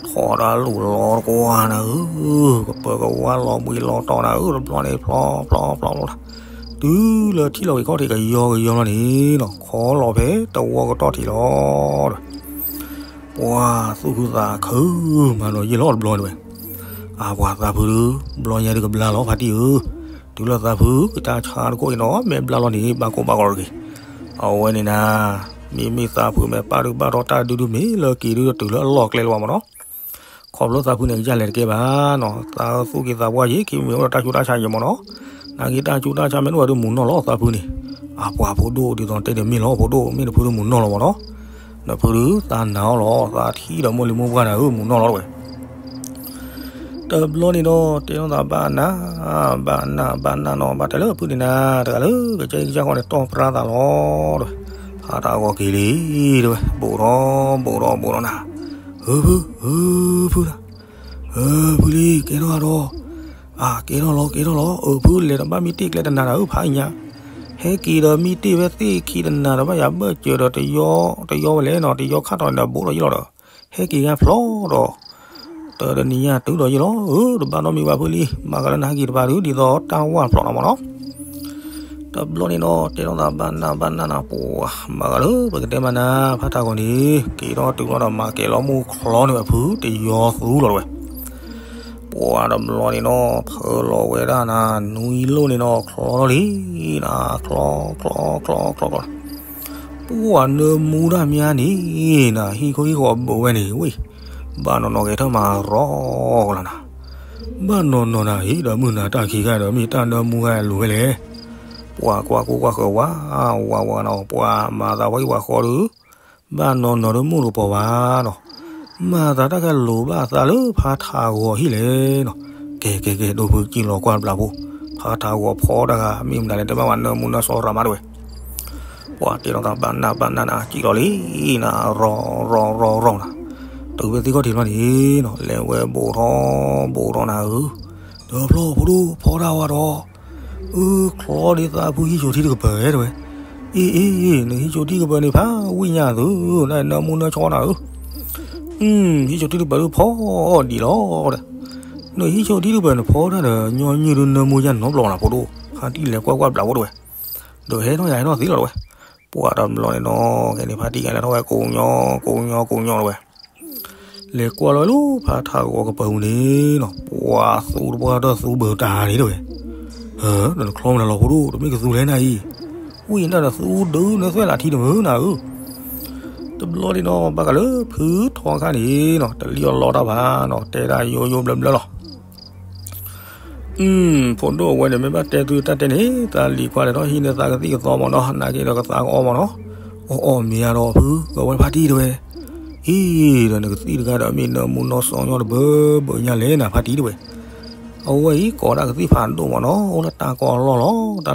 ထီၣ်တၢ်လူၤလီၤတကွၢ်နၤဧၢ ကပၢၤကဝါလီၤဘှံးလီၤတီၤနၤဧၢ တဘျီန့ၣ် ဖျီ ဖျီ ဖျီ ဖျီ တုၤလၢထံၣ်လီၤက့ၤခီၣ်ထံးကယီကယီလီၤန့ၣ်နီၤ ခီလီၤဖဲတဝီကတီၢ်ထံးလီၤ ပှၤသူၣ်ခုသးခုမးနီၤ ယံာ်လီၤတဘျီန့ၣ်ဝဲ အပှၤသးဖုဒုး ဘျီညါဒုးကဘျါလီၤ ဖါတံၢ်ဧၢ, တုၤလၢသးဖုကတၢ်ဆါတကိးအံၤနီၤ မ့ၢ်ဘျါလီၤန့ၣ် ဘၣ်ကိၢ်ဘၣ်ဂီၤတဂ့ၤ. အဝဲန့ၣ်နၤ, မ့မ့ၢ်သးဖုမ့ၢ်ပာ်ဒုးဘၣ်ထီၣ်တၢ်ဒုးဒုးမ့ၢ်လၢက့ၤဒုးတုၤလၢအလီၢ်ကျဲလၢၤဘၣ်မ့ၢ်နီၤ. ခီဖျိသးဖုန့ၣ် ကယၢ်လဲၤတကဲဘၣ်နီၤ, သးသူၣ်က့ၤသးပှၢ်ယံၤ က့ၤမ့ၢ်အိၣ်ဒီးတၢ်ဆူးတၢ်ဆါယံၤမ့ၢ်နီၤ, နာ်က့တၢ်ဆူးတၢ်ဆါမ့ၢ်အိၣ်ဒီးမူနီၢ်လီၤသးဖုန့ၣ်, အပှၤဖိဒိၣ်ဒ်သိးတဲန့ၣ်မ့ၢ်လီၤ ဖိဒိၣ်မ့ၢ်တဖုဒုးမူနီၢ်လီၤမ့ၢ်နီၤ, နဖုဒုးသးနာ်အီၤလီၤ သးထံၣ်ဒီးမိၢ်လံၤမိၢ်ပှၢ်နၤဧၢ မူနီၢ်လီၤဝဲ တဘျီန့ၣ်ဒီး တဲလိာ်သးဘၣ်နၤ, ဘၣ်နၤ ဘၣ်နၤနီၤ ဘၣ်တဲလၢဖုန့ၣ်နၤ တဂၤလၢကစၢ်ကစၢ်ဃီန့ၣ် တီၢ်ပြါသးလီၤ. အတၢ်ဂီၤက့ၤလံ တဲဝဲ, ဘူးထီၣ်ဘူးထီၣ်ဘူးထီၣ်နၤ, အၢဖု အၢဖုနၤ, အၢဖုလံ ကဲထီၣ်ဒီး, အၢ ကဲထီၣ်လီၤ ကဲထီၣ်လီၤ, အၢဖုလဲၤတဘၣ်မံတ့ၢ်ကျဲတနၤဒီး အၢဖးအံၤညါ, ဟဲက့ၤဒီးမံတ့ၢ်ဝဲသ့ၣ်ခံတနၤဒီး ဘၣ်ယၤဘၢၣ်စၢၤဒီး တယီတယီဝဲလဲၣ်နီၤ, တယီခါထီၣ်န့ၣ်ဒီးဘူးထီၣ်ယလီၤဒီး, ဟဲက့ၤဂၤဖျီဒီး တၢ်တနံၤညါတုၤဒီးယလီၤ, အၢ တဘၣ်နီတမံၤဘၣ်ဖုလံ, မၤကလၢနဟဲက့ၤတပၤဒုး ဒ်သိးတၢ်ဝၢ်ဖျိးနၤမၢ်နီၤ. တဘျီန့ၣ်နီၤ တဲထီၣ်သးဘၣ်နၢ်ဘၣ်နၢ်နၤ ပှၤမၤဂၤလၢပကတဲမးနၤ ဖးထးဂီၤန့ၣ် က့ၤထီၣ်တုၤလီၤဒီး မၤကဲၤလီၤမူချီန့ၢ်ဝဲဖုတယီသူလီၤတဝဲ, ပှၤတဘျီန့ၣ်နီၤ ဖၢလီၤဝဲဒၣ်နၤ နွံလိၣ်န့ၣ်နီၤ ချီလီၤလံနၤ, ချီ ချီ ချီ ချီ ချီ ပှၤနၢမူဒၣ်မးန့ၣ်နၤ ဟံၣ်ခိၣ်ဟံၣ်ဃီအဘိးဝဲန့ၣ် ဝံၣ် ဘၣ်နီၢ်နီၢ်ဂဲၤထၢၣ်မၤရီကလၤနၤ, ဘၣ်နီၢ်နီၢ်နၤအံၤဒီး မုၢ်နၤတၢ်ခံးခါဒီး မ့ၢ်တၢ်နၢမူဂၤအလိၤဝဲလဲၣ်, ပှၤကွၢ်ကိၢ်ကွၢ်ဃၢၤဝါ ဝါဝါနီၤ ပှၤမၤသးပှၤဟံၣ်ပှၤဃီဒီး ဘၣ်နီၢ်နီၢ်ဒီးမူတကပီၤဘၣ်နီၤ, မၤသးတၢ်ကဲလိၤဘၣ်သးလၢဖးထးဂီၤဟံၣ်လဲၣ်နီၤ, ကဲကဲကဲ ဒိၣ်ဖုကံၣ်လီၤကွၢ်ဘျးဖိ, ဖးထးဂီၤဖီတၢ်ဂၤ မ့ၢ်မတၤလဲၣ် တဲဘၣ်ဝဲနၢမူနၢဆှီရၤမးတဝဲ ပှၤတဲထီၣ်သးဘၣ်နၢ်ဘၣ်နၢ်နၤ ကံၣ်လီၤလံနၤ ရီၢ်ရီၢ်ရီၢ်ရီၢ်နၤ, တုၤဝဲသ့ၣ်ခီၣ်ထံးတဘျီန့ၣ်နီၤ လဲၤဝဲဘူးထီၣ်ဘူးထီၣ်နၤဧၢ, ဒီးဖျီဖိဒိၣ်ဖီတၢ်ဝါဒီး, အၢ ချီဒ်သးဖုဟံၣ်ဆိးထံတကပၤဝဲ, အ့ အ့ အ့ နဟံၣ်ဆိးထံတကပၤန့ၣ် ဖးဝံၣ်ညါသု, နနၢမူနၢဆှီနၤဧၢ, ဟံၣ်ဆိးထံတကပၤဒုးဖီဒံးလီၤဒီး, နဟံၣ်ဆိးထံတကပၤန့ၣ်ဖီတၢ်ဒီး ညီနုၢ်ဒုးနၢမူယါနီတဘျီနၤဖိဒိၣ်, ဖါတံၢ်လဲၤကွၢ်ကွၢ်ဘျးဖိတဝဲ, ဒီးဟဲထီၣ်ယၤဟဲထီၣ်သ့လီၤတဝဲ, ပှၤတဘျီန့ၣ်နီၤ ခဲန့ၣ်ဖါတံၢ်ကလဲၤထီၣ်ဝဲကိးညီ ကိးညီကိးညီတဝဲ လဲၤကွၢ်လီၤလၢဖးထးဂီၤကပၤပူၤန့ၣ်နီၤ ပှၤသူတပှၢ်တၢ်သူဘၢတၢ်န့ၣ်တဝဲ, ဒီးနချီမနုၤလီၤဖိဒိၣ် တမ့ၢ်ကသူလဲၣ်နၤအံၤ, ဝံၣ်နၢ်ဒီးသူဒုးနသွဲၣ်လးထံတမုာ်နၤဧၢ, တဘျီန့ၣ်နီၤ ဘၣ်ဃးလၢဖုထီခါန့ၣ်နီၤ တလံၣ်အီၣ်လီတၢ်ဘၣ်နီၤ တဲဒၣ်ယိယိဘျၢဘျၢလီၤ ဖိဒိၣ်အဝဲန့ၣ် မ့ၢ်ဘၣ်တဲသုတၢ်တဲန့ၣ် သးလံၤခွါလဲၤထီၣ်ဟံးန့ၢ်သးကသံၣ်ကသီမ့ၢ်နီၤ နာ်က့ဒီးကသးကအီမ့ၢ်နီၤ, အီၣ်အီၣ်မ့ၢ်ယါဒီးဖု ကဝဲဖါတံၢ်တဝဲ, အံၤဒီးနကသံၣ်တဂၤဒီး မ့ၢ်နၢမူနီၢ်စီညီတဘၢဘၢညါလဲၣ်နၤဖါတံၢ်တဝဲ, အဝဲအံၤကိးဒၣ်ကသံၣ်ဖးဒိၣ်မ့ၢ်နီၤ အိၣ်လၢတၢ်ကီအလီၢ်လီၤ တၢ်လၢတၢ်ဂ့ၤတၢ်ဝါန့ၣ် အိၣ်ဒီးတၢ်ကီအလီၢ်လီၤမ့ၢ်နီၤ ပှၤဆ့ၣ်နီၤတဲတကိးတၢ်နီၤဒီး ဖုထီခါဒီးဖံယါဖိဒီး အၢ တဲတမံၤဘၣ်တမံၤနၤ ဖါတံၢ်အက့ၤတပာ်စၢၤတပာ်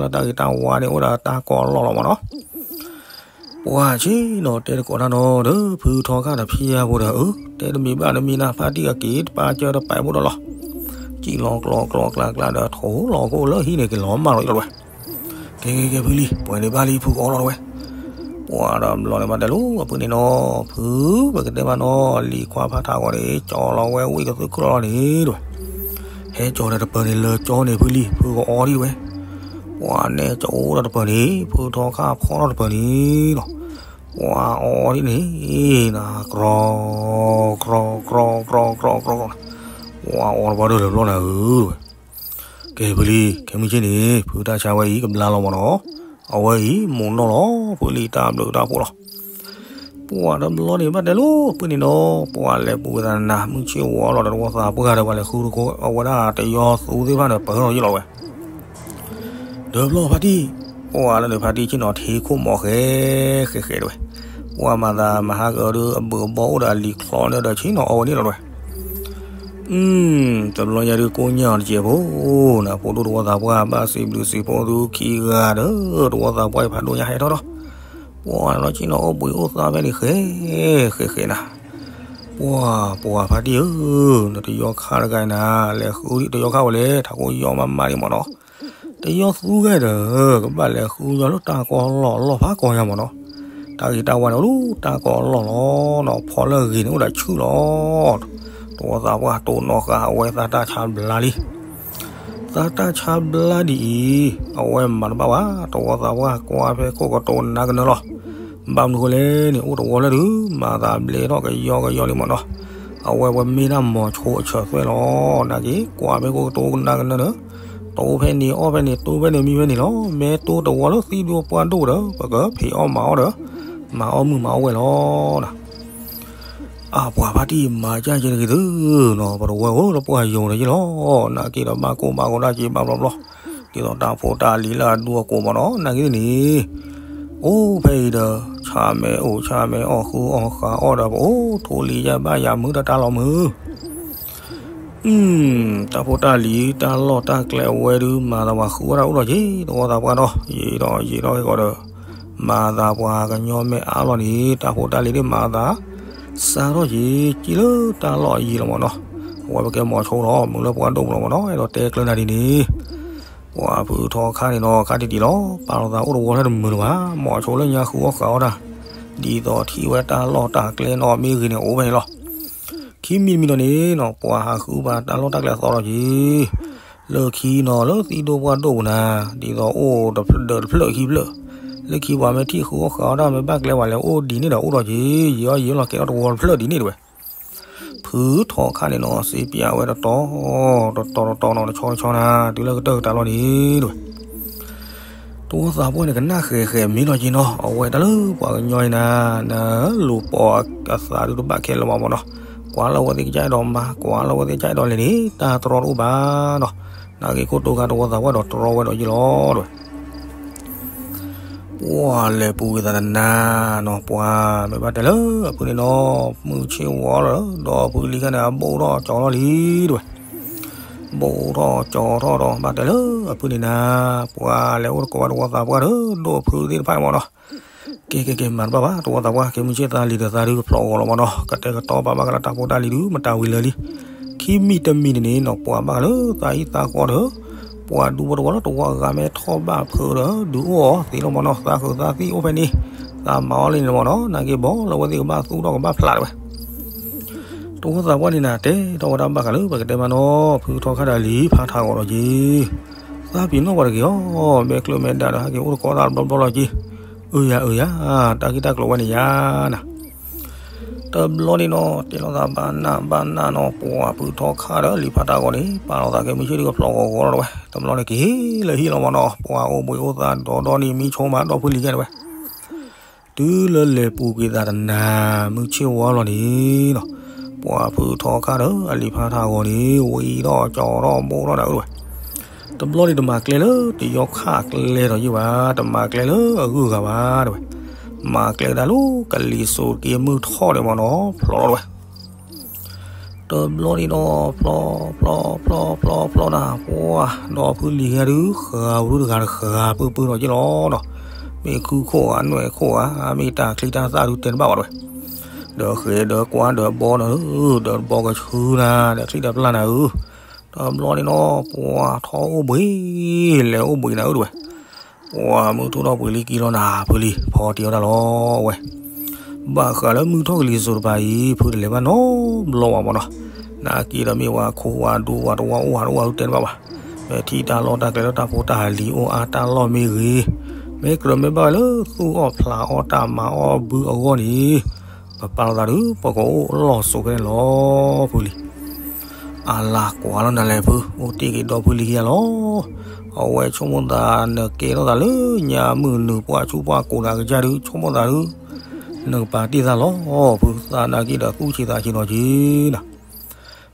ဘိဒီးလီၤ, စံၣ်လီၤကျီကျီကျါကျါဒီး ထိၣ်လီၤခိၣ်လၢဟံၣ်န့ၣ် က့ၤလီၤမၢ်လီၤယလီၤဝဲ, ကဲကဲကဲဖုလံ ပှဲၤန့ၣ်ဘၣ်လံ ဖုကအီလီၤတဝဲ, ပှၤဒီးဘျီန့ၣ်ဘၣ်တဲလိာ် အဖုန့ၣ်နီၤ ဖု ပကတဲဘၣ်နီၤ လံၤခွါဖးထးဂီၤန့ၣ် ကၠီလီၤဝဲဝံၣ်ကသုးခုၣ်လီၤလီၤန့ၣ်တဝဲ ဟဲကၠီဒီးတပၢၤန့ၣ် လၢကၠီန့ၣ် ဖုလံ ဖုကအီဒံးတဝဲ, ပှၤနဲကၠီအိၣ်ဒီးတပၢၤန့ၣ် ဖုထီခါဖီထီၣ်တပၢၤန့ၣ်လီၤ, ပှၤအီဒံးန့ၣ် နၤ ကြီ ကြီ ကြီ ကြီ ကြီ ကြီ ပှၤအီတပှၢ်ဒိၣ်လၢဘျီနၤဧၢဝဲ, ကဲဖုလံ ခဲမုၢ်ဆ့ၣ်န့ၣ် ဖုတၢ်ဆါဝဲအံၤကဘျါလီၤမ့ၢ်နီၤ, အဝဲအံၤမိၢ်နီၢ်လီၤ ဖုလံတၢ်ဘျုးတၢ်ဖှိၣ်လီၤ ပှၤတဘျီန့ၣ်ဘၣ်တဲလိာ် ဖုန့ၣ်နီၤ ပှၤလဲၤပူၤဝဲသးနၤ မုၢ်ဆ့ၣ်ဝီလီၤဒီးတဝီသးပှၢ်ဒီး ပှၤလဲၤဃုတခီ အဝဲဒၣ်တယီသူသ့ၣ်တဖၣ်ဒီး ပၢၢ်ထီၣ်ယ့ၢ်လီၤဝဲ, ဒီးဘျီဖါတံၢ် ပှၤလၢနဖါတံၢ်ဆ့ၣ်နီၤထံခိၣ်မီၤဃဲ ဃဲဃဲတဝဲ, ပှၤမၤသးမၤဟးဂီၤဒီး အဘုးအဘီအိၣ်ဒီးအလံၤချီန့ၣ်ဒီး ဆ့ၣ်နီၤအီဝဲန့ၣ်လီၤတဝဲ တဘျီညါဒုးကိးညါအီၤတစဲးဖိ, နဖိဒိၣ်တဝီသးပှၢ် ဘၣ်စံးဘျုးစံးဖှိၣ်သုခံဂၤဒီး တဝီသးပှၢ်အံၤဖးဒိၣ်ညါဟဲထီၣ်ဒီး, ပှၤနီၢ်ဆ့ၣ်နီၤအိၣ်ဘှံးအိၣ်သါဖဲန့ၣ်ဃဲ, ဃဲဃဲနၤ, ပှၤ ပှၤဖါတံၢ်ဧၢ, နတယီခါတဂၤနၤ, လဲၤဃုတယီခါဝဲလဲၣ်, ထးခိၣ်ယီမးမးဒံးမ့ၢ်နီၤ, တယီသူဂၤဒီး ကဘၣ်လဲၤဃုယီလၢတၢ်ကီလီၢ်လီၢ်ဖးကီညါမ့ၢ်နီၤ, တၢ်ဂ့ၤတၢ်ဝါန့ၣ်အိၣ်လၢတၢ်ကီလီၢ်လီၤနီၤ, ဖီလၢဂ့ၤန့ၣ်အိၣ်ဒီးဆူၣ်လီၤ, တဝီသးပှၢ်တိၢ်နီၣ်ဃာ်အဝဲသးတၢ်ဆါဘျါလံ, သးတၢ်ဆါဘျါဒ်အံၤ, အဝဲမၤတဘၣ်ဘၣ်, တဝီသးပှၢ်ကွၢ်ဖဲခိၣ်ကတိၤနၤကနၢလီၤ, ဘၣ်မနုၤဃိလဲၣ်န့ၣ် အိၣ်တဝီလၢဒုး မၤသးဘျဲးထီၣ်ကယီကယီလံမ့ၢ်နီၤ, အဝဲပမ့ၢ်ဒၣ်မီၤဆိအဆၢသွဲၣ်လီၤ, နာ်က့ ကွၢ်ဖဲခိၣ်ကတိၤနၤကနၢဒီး, တိဖဲန့ၣ်အီၣ်ဖဲန့ၣ် တိဖဲန့ၣ်မံဖဲန့ၣ်လီၤ, မ့ၢ်တိတဝီလၢသံဒိၣ်ပှၢ်ဒိၣ်ဒီး ပကဖံးအီၣ်မၤအီၣ်ဒီး, မၤအီၣ်မုၢ်မၤအီၣ်ဝဲၢ်လီၤ အပှၤဖါတံၢ်မၤကၢ်ကဲတဂ့ၤသု, ပတဝဲဧၢ လၢပှၤယိၤဒီးယ့ၢ်လီၤ, နာ်က့ဒီးဘၣ်ကိၢ်ဘၣ်ဂီၤဒၣ်က့ၤဘၣ်ဘျီဘျီ, ဒ်သိးတၢ်ဖိတၢ်လံၤလၢအဒူအကိးမ့ၢ်နီၤ, နာ်က့န့ၣ်, အိၣ်ဖဲအံၤဒီး, ဆၣ်မဲာ်အိၣ်ဆၣ်မဲာ်အီၣ်ဃုအီၣ်ဃာ်အီၣ်ဒီး ပအိၣ်ထိလံၤယဲဘၣ်ယၤမုၢ်တၢ်တၢ်လီၤမုၢ် တၢ်ဖိတၢ်လံၤတၢ်လီၢ်တၢ်ကျဲအဝဲဒုး မၤသးပှၤဃုဝဲဒၣ်အိၣ်ဒီးက့ၤ တဝီသးပှၢ်ဒီး ယံာ်ဒီးယံာ်ဒီးဟဲကီးဒီး, မ မၤသးပှၤကညီမ့ၢ်အါလီၤန့ၣ် တၢ်ဖိတၢ်လံၤဒ်မၤသး စးထီၣ်က့ၤ ကံလၢတၢ်လီၢ်အယံၤလီၤမ့ၢ်နီၤ. အဝဲပကဲမိၤဆိလီၤ မုၢ်လၢပှၢ်ဒိၣ်မးလီၤမ့ၢ်နီၤ အဲၣ်ဒိးတဲကျၢၤနၤဒ်န့ၣ် ပှၤဖုထီခါန့ၣ်နီၤ ခါတံၢ်တံၢ်လီၤ ပာ်လီၤသးအိၣ်တဝီလၢတမုာ်လၢၤဘၣ် မိၤဆိလၢညါဃုအီၣ်ဃုအီတၢ် ဒ်သိးထံၣ်ဝဲတၢ်လီၢ်တၢ်ကျဲနီၤမ့ၢ်ဂ့ၤန့ၣ်အိၣ်ဖဲန့ၣ်လီၤ. ခံမံၤတမံၤဒီးန့ၣ်နီၤ ပှၤဟးဃုပှၤတၢ်လီၢ်တၢ်ကျဲအသီထီၣ်က့ၤ လၢခံနီၤ လၢသံဒိၣ်ပှၢ်ဒိၣ်ပူၤနၤ ဒ်သိးအိၣ်တဖျၢၣ်ဒၢးတဖျၢၣ်ခံဖျၢၣ် လၢခံပှၤမ့ၢ်ထံၣ်ဃုအီၣ်ဃုအီတၢ်မ့ၢ်ဘၣ်ကျဲဝဲလဲၣ် အိၣ်ဒ်န့ၣ်ဒီးအိၣ်ထီၣ်က့ၤ ယံာ်အီၣ်ယံာ်အီၣ်လီၤကဲထီၣ်တဝီတဖျၢၣ်ဒ်န့ၣ်တဝဲ ဖုထီခါန့ၣ်နီၤ စ့ပၠးဝဲတတီၤ တတီၤတတီၤနီၤ တဆီတဆီနၤ တုၤလၢကတၢၢ်ကတၢၢ်လီၤန့ၣ်တဝဲ တဝီသးပှၢ်န့ၣ် ကနၣ်ဃဲၤဃဲၤမ့ၢ်လီၤက့ၤနီၤ အဝဲတၢ်လၢပှၤကညီအံၤနၤ နလူၤပိာ်အသးဒုးတဘၣ်ခဲလၢာ်ဘၣ်မ့ၢ်နီၤ ကွၢ်လီၤဝဲသ့ၣ်ကစၢ်အဲၣ်ဒိးမၤ ကွၢ်လီၤဝဲသ့ၣ်ကစၢ်အဲၣ်ဒိးလဲၤန့ၣ် တၢ်တြီတအိၣ်ဘၣ်နီၤ နာ်က့ခိၣ်တိခါတဝီသးပှၢ်ဒီးတြီဝဲဒီးယ့ၢ်လီၤတဝဲ ပှၤလဲၤပူၤကွံာ်သးတနၤနီၤ ပှၤမ့ၢ်ဘၣ်တဲလၢအဖုန့ၣ်နီၤ မုၢ်ဆ့ၣ်ဝီလီၤ ဒီးဖုလံၤခါန့ၣ် အဘိၣ်ထီၣ်ကၠီထီၣ်လံတဝဲ ဘိၣ်ထီၣ်ကၠီထီၣ်ဒီး ဘၣ်တဲလၢအဖုန့ၣ်နၤ ပှၤလဲၤအိၣ်တကိးဘၣ်တဝီသးပှၢ်ဒီး ဒိၣ်ဖုသ့ၣ်တဖၣ်မ့ၢ်နီၤ ကဲကဲကဲ မၤတဘၣ်ဘၣ် တဝီသးပှၢ် ကဲမုၢ်ဆ့ၣ်သးလံၤဒီးသးဒုးကဖျိးဂီၤလီၤမ့ၢ်နီၤ ကတဲာ်ကတီၤပာ်ဘၣ်ဃးလၢတၢ်ဖိတၢ်လံၤဒုး မတၤဝံၤလၢာ်လံ ခံမံၤတမံၤန့ၣ်နီၤ ပှၤဘၣ်ဃးလၢသးဟံၣ်သးဃီဒီး ပှၤဒူဖိတဝီလၢတဝီဂၤမ့ၢ်ထီၣ်ဘၣ်ဖုးဒီး ဒုးအိၣ်အီၤသ့လီၤမ့ၢ်နီၤ သးဃုာ်သးသံအိၣ်ဖဲန့ၣ် သးမၤအီၤလံန့ၣ်မ့ၢ်နီၤ နာ်က့ဘီလၢဝဲသ့ၣ်ကဘၣ်သူၣ်ထီၣ်ကဘၣ်ဖျးတဝဲ တဝီသးပှၢ်န့ၣ်နၤ တဲထီၣ်ဝဲဒၣ်ဘၣ်ဃးလၢပကတဲမ့ၢ်နီၤ ဖုထီခါဒီးလံၤဖးထးဂီၤဒီးက့ၤ သးပ့ၤနီၣ်ပှၤတဂ့ၤအီၤ မဲာ်ကျၢၢ်မဲာ်ဒၣ်ဒီးဟဲက့ၤအိၣ်တကိးသးတဘျီဘျီလီၤက့ၤ အၢယၤအၢယၤ တၢ်ဂ့ၢ်တၢ်ကျိၤဝဲန့ၣ်ယၤနၤ တဘျီန့ၣ်နီၤ တဲလိာ်သးဘၣ်နၢ်ဘၣ်နၢ်နီၤ ပှၤဖုထီခါဒီးလံၤဖးထးဂီၤန့ၣ် ပာ်လီၤသးကဲမုၢ်ဆ့ၣ်ဒုးကဖျိးဂီၤဂီၤလီၤတဝဲ တဘျီန့ၣ်က့ၤလၢဟံၣ်လီၤမ့ၢ်နီၤ ပှၤအိၣ်ဘှံးအိၣ်သါဒီဒီန့ၣ်မံဆိမးဒီဖုလံၤခဲတဝဲ တုၤလၢလဲၤပူၤကွံာ်သးတနၤ မုၢ်ဆ့ၣ်ဝီလီၤန့ၣ်နီၤ ပှၤဖုထီခါဒီးအလံၤဖးထးဂီၤန့ၣ် ဝံၤထီၣ်ကၠီထီၣ်ဘိၣ်ထီၣ်နၤအၢတဝဲ တဘျီန့ၣ်တမၤကျဲလၢတယီခၣ်ကျဲဒီးယ့ၢ်ဘၣ် တမၤကျဲလၢအဂုၤအဂၤဘၣ်တဝဲ မၤကျဲကဒါလၢကလံၤစိးက့ၤမုၢ်ထီၣ်န့ၣ်မ့ၢ်နီၤ ဖျိးလီၤတဝဲ တဘျီန့ၣ်ဒီး ဖျီ ဖျီ ဖျီ ဖျီ ဖျီနၤ ပှၤ ဒီဖုလံၤဟဲဒုး ဃၤပူၤဒုးတဂၤတဃၤပၢပၢဒီးယ့ၢ်လီၤနီၤ မ့ၢ်ခုခိၣ်ဧါ နွဲၣ်ခိၣ်ဧါ မ့ၢ်တၢ်ချံတၢ်သၣ်ဒုးတဲတဘၣ်ဘၣ်တဝဲ ဒီးဃဲၤဒီးကွၢ်ဒီးဘီနၤဧၢ ဒီးဘီကဆူနၤ ဒီးချံဒီးပျၢ်နၤဧၢ တဘျီန့ၣ်နီၤ ပှၤထီၣ်အိၣ်ဘှံး လဲၤအိၣ်ဘှံးနၤဧၢတဝဲ ပှၤမုၢ်ထူၣ်ထီၣ်ဘှံးလံက့ၤလီၤနၤ ဖုလံၤ ဖီတ့ၢ်အီၣ်တၢ်လီၤဝဲ ဘၣ်ဃးလၢမုၢ်ထီၣ်ကလံၤစိးတပၤအံၤ ဖုတလဲၤဘၣ်နီတဘျီဘၣ်မ့ၢ်နီၤ, နာ်က့ဒီးမ့ၢ်ဝဲခိၣ်ဝဲဒူဝဲတဝၢအိၣ်ဝဲတအိၣ်ဝဲတဲတဘၣ်ဘၣ်, မ့ၢ်ထံၣ်တၢ်လီၢ်တၢ်ကျဲလၢတၢ်ဖိတၢ်လံၤအိၣ်အါတၢ်လီၢ်မ့ၢ်ဂ့ၤ, မ့ၢ်ကြၢးမ့ၢ်ဘၣ်ဝဲလၢသူၣ်အီၣ်ဖျးအီၣ်တၢ်မၤအီၣ်ဘုအဂီၢ်န့ၣ်, ပပာ်လီၤသးဒုး ပကအိၣ်လီၢ်စိၤဖဲန့ၣ်လီၤ ဖုလံၤ အလၤကွၢ်လီၤနၤလဲၣ်ဖု, အိၣ်တ့ၢ်က့ၤဒီဖုလံၤခံဂၤလီၤ. အဝဲဆိကမိၣ်သးနကဲထီၣ်သးလၢညါမုၢ်နုာ်ပှၢ်ဆူပှၢ်ကိးနၤကစၢ်ဒုး ဆိကမိၣ်သးဒုး နကပာ်တ့ၢ်သးလီၤ. ဖုသးနာ်က့ဒီးသူၣ်ဆံးသးဆံးနီၤက့ၤ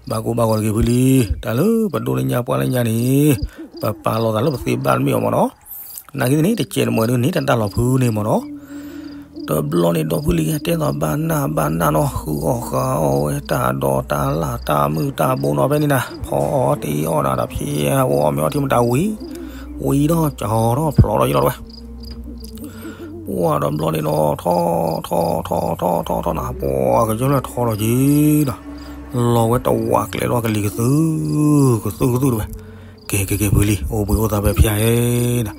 ဘၣ်ကိၢ်ဘၣ်ဂီၤတဂ့ၤဖုလံၤ, တၢ်လၢပဒိၣ်လၢညါပှၢ်လၢညါန့ၣ် ပပာ်လီၤသးလၢပသ့ဘၣ်တမ့ၢ်အီၤမ့ၢ်နီၤ. နာ်က့န့ၣ် တကဲးတမှဲၤဒုးန့ၢ်တၢ်လီၢ်ဖုန့ၣ်မ့ၢ်နီၤ. တဘျီန့ၣ်ဒီဖုလံၤတဲသိးဘၣ်နၢ်ဘၣ်နၢ်နီၤ ဃုအီၣ်ဃုအီၣ်ဝဲတၢ်ဒီးတၢ်လၢ်တၢ်မုၢ်တၢ်ဘိနီၤဖဲန့ၣ်နၤ ဖီအီၣ်တ့အီၣ်နၤဒီးဖျဲအဝဲအီၣ်မ့ၤအီထံမတၤဝံၤ ဝံၤဒီးကၠီထီၣ်ဖျိးထီၣ်ယ့ၢ်လီၤတဝဲ ပှၢ်ဒီးဘျီန့ၣ်ဒီး ထီၣ်ထီၣ်ထီၣ်ထီၣ်ထီၣ်ထီၣ်နၤ ပှၢ်ကစၢၢ်လၢထီၣ်လီၤက့ၤနၤ လီၤဝဲတဝးကျဲလီၤကလံၤကသုၣ်ကသုၣ်ကသုၣ်တဝဲ ကဲကဲကဲဖုလံၤ အိၣ်ဘှံးအိၣ်သါဖဲဖျါဧဲနၤ,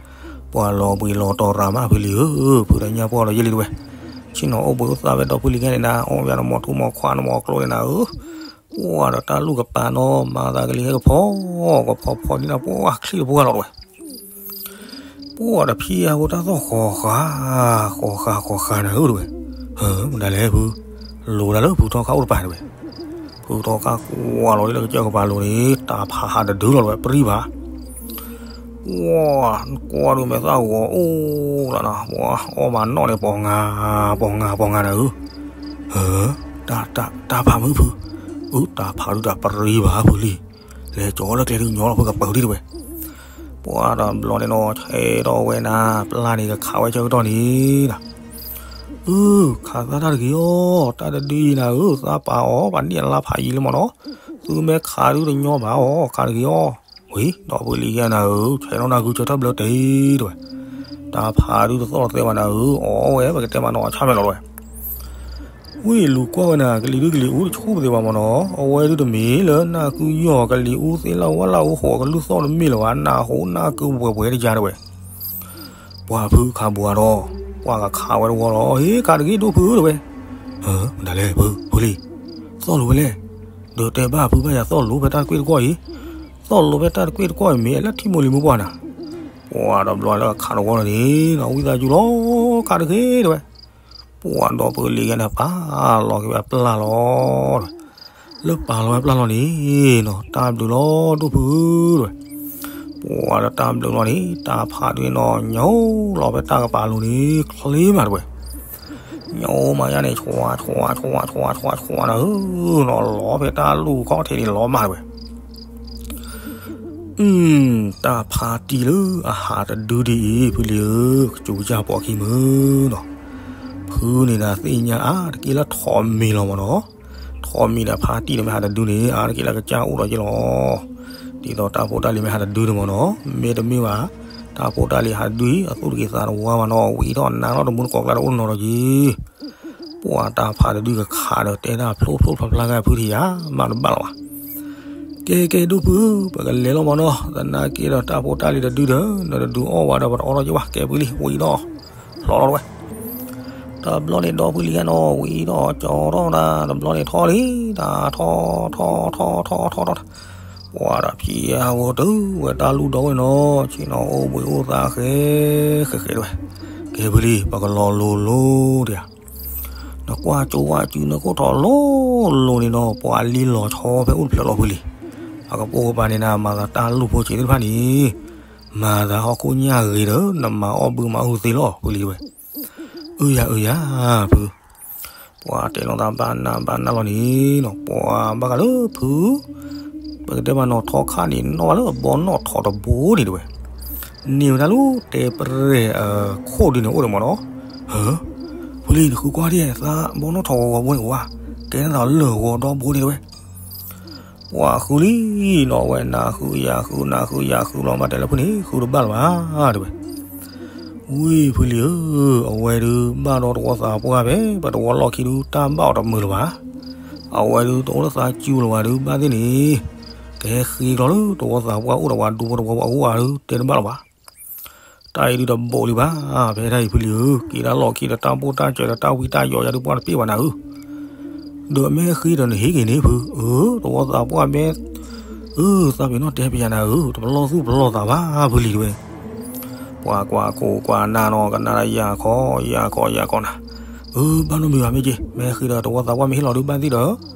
ပှၤလီၤဘှံးလီၤတီၤရၤမးဖုလံၤဧၢ, ဖုဒီးညါပှၢ်လီၤယ့ၢ်လံတဝဲ, ဆ့ၣ်နီၤအိၣ်ဘှံးအိၣ်သါဖဲဒီဖုလံၤခဲန့ၣ်နၤ အီၣ်ဝဲနမီၤထူမီၤခွါနမီၤကျိန့ၣ်နၤဧၢ, ပှၢ်ဒီးတၢ်လူၢ်ကပၤနီၤ မၤသးကလံၤဟဲကဖီ ကဖီဖီဒ်နၤ ပှၢ်ချံၣ်တပှၢ်လီၤတဝဲ ပှၢ်ဒီးဖံအါဖိတၢ်သီၣ်ဃီၤဃာ် ဃီၤဃာ်ဃီၤဃာ်နၤဧၢတဝဲ, မတၤလဲၣ်ဖု, လိၤတၢ်လၢဖုထီခါအိၣ်တပၤတဝဲ, ဖုထီခါကွၢ်လီၤလၢကစၢၢ်ကပၤလိၤန့ၣ် တၢ်ဖးဟးတဒုလီၤတဝဲ ပြံဘၣ်, ပှၢ်ကွၢ်ဒုးမဲာ်သၣ်ဂီၤအိၣ်လၢနၤ ပှၢ်အီၣ်မၤနီၣ်န့ၣ် ပီၤငါ ပီၤငါ ပီၤငါနၤဧၢ, တၢ် တၢ်ဖးမုၢ်ဖု, အၢ တၢ်ဖးဒုးတၢ်ပြံဘၣ်ဖုလံၤ, လဲၤကၠီလၢကျဲဒုးညီလီၤဖုကပၢၤဒံးတဝဲ, ပှၢ်ဒီးဘျီန့ၣ်နီၤ ဆဲးထီၣ်ဝဲနၤ ပျၢ်န့ၣ်ကခးဝဲဆၢကတီၢ်န့ၣ်နၤ အၢ ခးသးတၢ်တဂ့ၤအီၤ တၢ်တဒုအံၤနၤဧၢ သးပာ်အီၤ ပှၤန့ၢ်အလါဖးယံၤလံမ့ၢ်နီၤ, သုမ့ၢ်ခးဒုးတညီဘၣ်အီၤ ခးတဂ့ၤအီၤ, ဝံၤ ဒီဖုလံၤယဲနၤဧၢ ဆဲးထီၣ်နၤဂုာ်ဆၢထၢၣ်ဘျၢတ့ၢ်တဝဲ, တၢ်ဖးဒုတသီၣ်လီၤသဲဘၣ်နၤဧၢ, အီၣ်ဝဲပကတဲမးနီၤ အဆၣ်မဲာ်လီၤတဝဲ. ဝံၤလူၤကွၢ်ဝဲနၤ ကလံၤဒုကလံၤအူတဆူၣ်ပသ့ဘၣ်မးနီၤ, အဝဲဒုတမ့ၢ်လၢနၢ်ကုယီၢ် ကလံၤအူသ့လၢဝၣ်လၢအူဃိးကလုၢ်သီၣ်တမ့ၢ်လၢၤဘၣ်, နၢ်ဟူနၢ်ကုပှဲၤပှဲၤတယါတဝဲ. ပှၤဖုခးဘှါဒီး ပှၤကခးဝဲတဝီလီၤ, ဟ့ၣ် ခးတဂ့ၤဒိၣ်ဖုတဝဲ. မတၤလဲၣ်ဖု ဖုလံၤ, သီၣ်လိၤဝဲလဲၣ်, ဒီးတဲဘၣ်ဖုဘၣ်ယၤ သီၣ်လိၤဖဲတၢ်တကွ့ၢ်တကွီၢ်အံၤ, သီၣ်လိၤဖဲတၢ်တကွ့ၢ်တကွီၢ်အံၤ မ့ၢ်လၢထံမိၢ်လံၤမိၢ်ပှၢ်နၤ. ပှၤဒီးဘျီလၢခးတဝီလီၤန့ၣ်နီၤ ဝံသးစူၤလီၤ ခးတဂ့ၤတဝဲ. ပှၤဒီးဖုလံၤဂၤန့ၣ် ပာ်လီၤက့ၤဝဲအပျၢ်လီၤတဝဲ. လၢပာ်လီၤဝဲအပျၢ်လီၤန့ၣ်နီၤ တၢ်ဘျုးလီၤဒိၣ်ဖုတဝဲ. ပှၤဒီးတၢ်ဘျုးလီၤန့ၣ် တၢ်ဖးဒုန့ၣ်နီၤ ညိလီၤဖဲတၢ်ကပၤလိၤန့ၣ် ချ့မးတဝဲ. ညိမးယါန့ၣ် ဆှးဆှးဆှးဆှးဆှးဆှးနၤဧၢနီၤ လီၤဖဲတၢ်လူၢ်ခီၣ်ထံးန့ၣ်လီၤမးတဝဲ. တၢ်ဖးတံၢ်လၢအဟးတဒုဒ်အံၤ ဖုလံၤဧၢ, ကစူၤကစၢ်ပိာ်အခံမုၢ်နီၤ. ဖုန့ၣ်ဒၣ်သ့ၣ်ညါအါတက့ၢ်လၢထိးမံၤလီၤမးနီၤ. ထိးမံၤဒီးဖးတံၢ်န့ၣ်မ့ၢ်ဟးတဒုန့ၣ် အါတက့ၢ်လၢကစၢ်အိၣ်ဒီးက့လီၤ. ဒ်သိးတၢ်ဖိတၢ်လံၤမ့ၢ်ဟးတဒုန့ၣ်မးနီၤ မ့တမ့ၢ်ဘၣ် တၢ်ဖိတၢ်လံၤဟးတဒုအံၤ အသူၣ်တက့ၤသးတဝါဘၣ်နီၤ ဝံၤထီၣ်နါထီၣ်တမူတကိးကျါတအိၣ်နီတဂ့ၤ. ပှၤတၢ်ဖးတဒုကခးဒီးတဲတၢ်ဖျိဖျိဖျါဖျါဂၤဖုထံၣ်ယၤ မၤတဘၣ်လီၤဘၣ်. ကဲကဲဒိၣ်ဖု ပကလဲၤလီၤမးနီၤ သနာ်က့ဒီးတၢ်ဖိတၢ်လံၤတဒုဒီး နတဒုးအီၣ်ဝဲဒီးပတအီၣ်ထီၣ်က့ဘၣ် ကဲဖုလံၤ ဝံၤဒီး ဖျိလီၤတဝဲ. တဘျီန့ၣ်ဒီဖုလံၤဂၤနီၤ ဝံၤဒီးကၠီထီၣ်ဒၣ် တဘျီန့ၣ်ထီၣ်လံ တၢ်ထီၣ်ထီၣ်ထီၣ်ထီၣ်ထီၣ်ထီၣ်ထီၣ် ပှၤဒီးဖံးအဝဲတုၤဝဲတၢ်လူၢ်ဒီဝဲနီၤ ဆ့ၣ်နီၤအိၣ်ဘှံးအိၣ်သါဃဲဃဲဃဲတဝဲ. ကဲဖုလံၤ ပကလီၤလိၤလိၤတယၤ နကွၢ်ကၠိဝၣ်စုနခိၣ်ထီၣ်လိၤလိၤန့ၣ်နီၤ ပှၤလံလီၤဆီဖဲအိၣ်တဖျၢၣ်လီၤဖုလံၤ. အကပိာ်ကပၤန့ၣ်နၤ မၤသးတၢ်လူၢ်ဖိစ့ၤသ့ၣ်တဖၣ်န့ၣ် မၤသးဟီၣ်ခိၣ်ညၣ်ဂ့ၤဒီး နမၤအီၣ်ဘုမၤအုၣ်သ့လီၤဖုလံၤတဝဲ. အၢယၤအၢယၤ ဖု ပှၤတဲလိာ်သးဘၣ်နၢ်ဘၣ်နၢ်လီၤန့ၣ်နီၤ ပှၤဘၣ်ဃးလၢဖု ပကတဲမးနီၤ ထီခါန့ၣ် နီၣ်ဝဲလၢအဘီနီၣ်ထီၣ်တဘိန့ၣ်တဝဲ. န့ၢ်ဝဲဒၣ်လၢတဲပရဲၣ်ခိၣ်ဒုန့ၣ်အိၣ်ဒီးမးနီၤ. ဟၢ ဖုလံၤ နဃုကွၢ်ဒ် သးဘီနီၣ်ထီၣ်ဂီၤဂီၤဘိန့ၣ်ဝဲ ကဲထီၣ်သးလၢာ်ဂီၤဒီဘိန့ၣ်တဝဲ. ပှၤဃုလံနီၤ အဝဲနၤဃုယၤဃု နၤဃုယၤဃုလီၤ ဘၣ်တဲလၢဖုန့ၣ် ဃုတဘၣ်လၢၤဘၣ် တဝဲ. ဝံၤဖုလံၤဧၢ, အဝဲဒုးဘၣ်ဒီးတဝီသးပှၢ်ဖဲ ပတဝီလီၢ်ခံဒုး တၢ်ဘၣ်အီၤတမုာ်လၢၤဘၣ်. အဝဲဒုးတအိၣ်လၢသးစူၤလၢၤဘၣ်ဒုး ဘၣ်သ့ၣ်န့ၣ် ကဟဲဃ့ကျီလၢတဝီသးပှၢ်အိၣ်ဒီးပှၤဒူဖိတဝီပှၤအဂီၢ်ဒုး တဲတဘၣ်လၢၤဘၣ်. တၢ်အံၤဒုးတဘူးလံဘၣ်, ဖဲတၢ်အံၤဖုလံၤဧၢ, က့ၤတၢ်လီၢ်ခံဒီးတၢ်ပိၢ်တၢ်စၢၤဒီးတၢ်ဝံတၢ်ယိးယၤဒုး ပှၢ်တပ့ၢ်ဘၣ်နၤဧၢ. ဒီးအမ့ၢ်ဃ့ဒီးနဟ့ၣ်က့ၤန့ၣ်ဖု, အၢ တဝီသးပှၢ်မ့ၢ် အၢ သးပ့ၤနီၣ်တဲပယၤနၤဧၢ, တပလီၢ်သူၣ်ပလီၢ်သးဘၣ်ဖုလံၤတဝဲ. ပှၤကွၢ်ခိၣ်ကွၢ်နၢ်နီၤ ကနၣ်ဒီးယၤခီယၤခီယၤခီနၤ, အၢ ဘၣ်နီတမံၤဘၣ်မ့ၢ်က့ၤ, မ့ၢ်ဃ့ဒီးတဝီသးပှၢ်မ့ၢ်ဟ့ၣ်လီၤဒုးဘၣ်သ့ၣ်ဒီး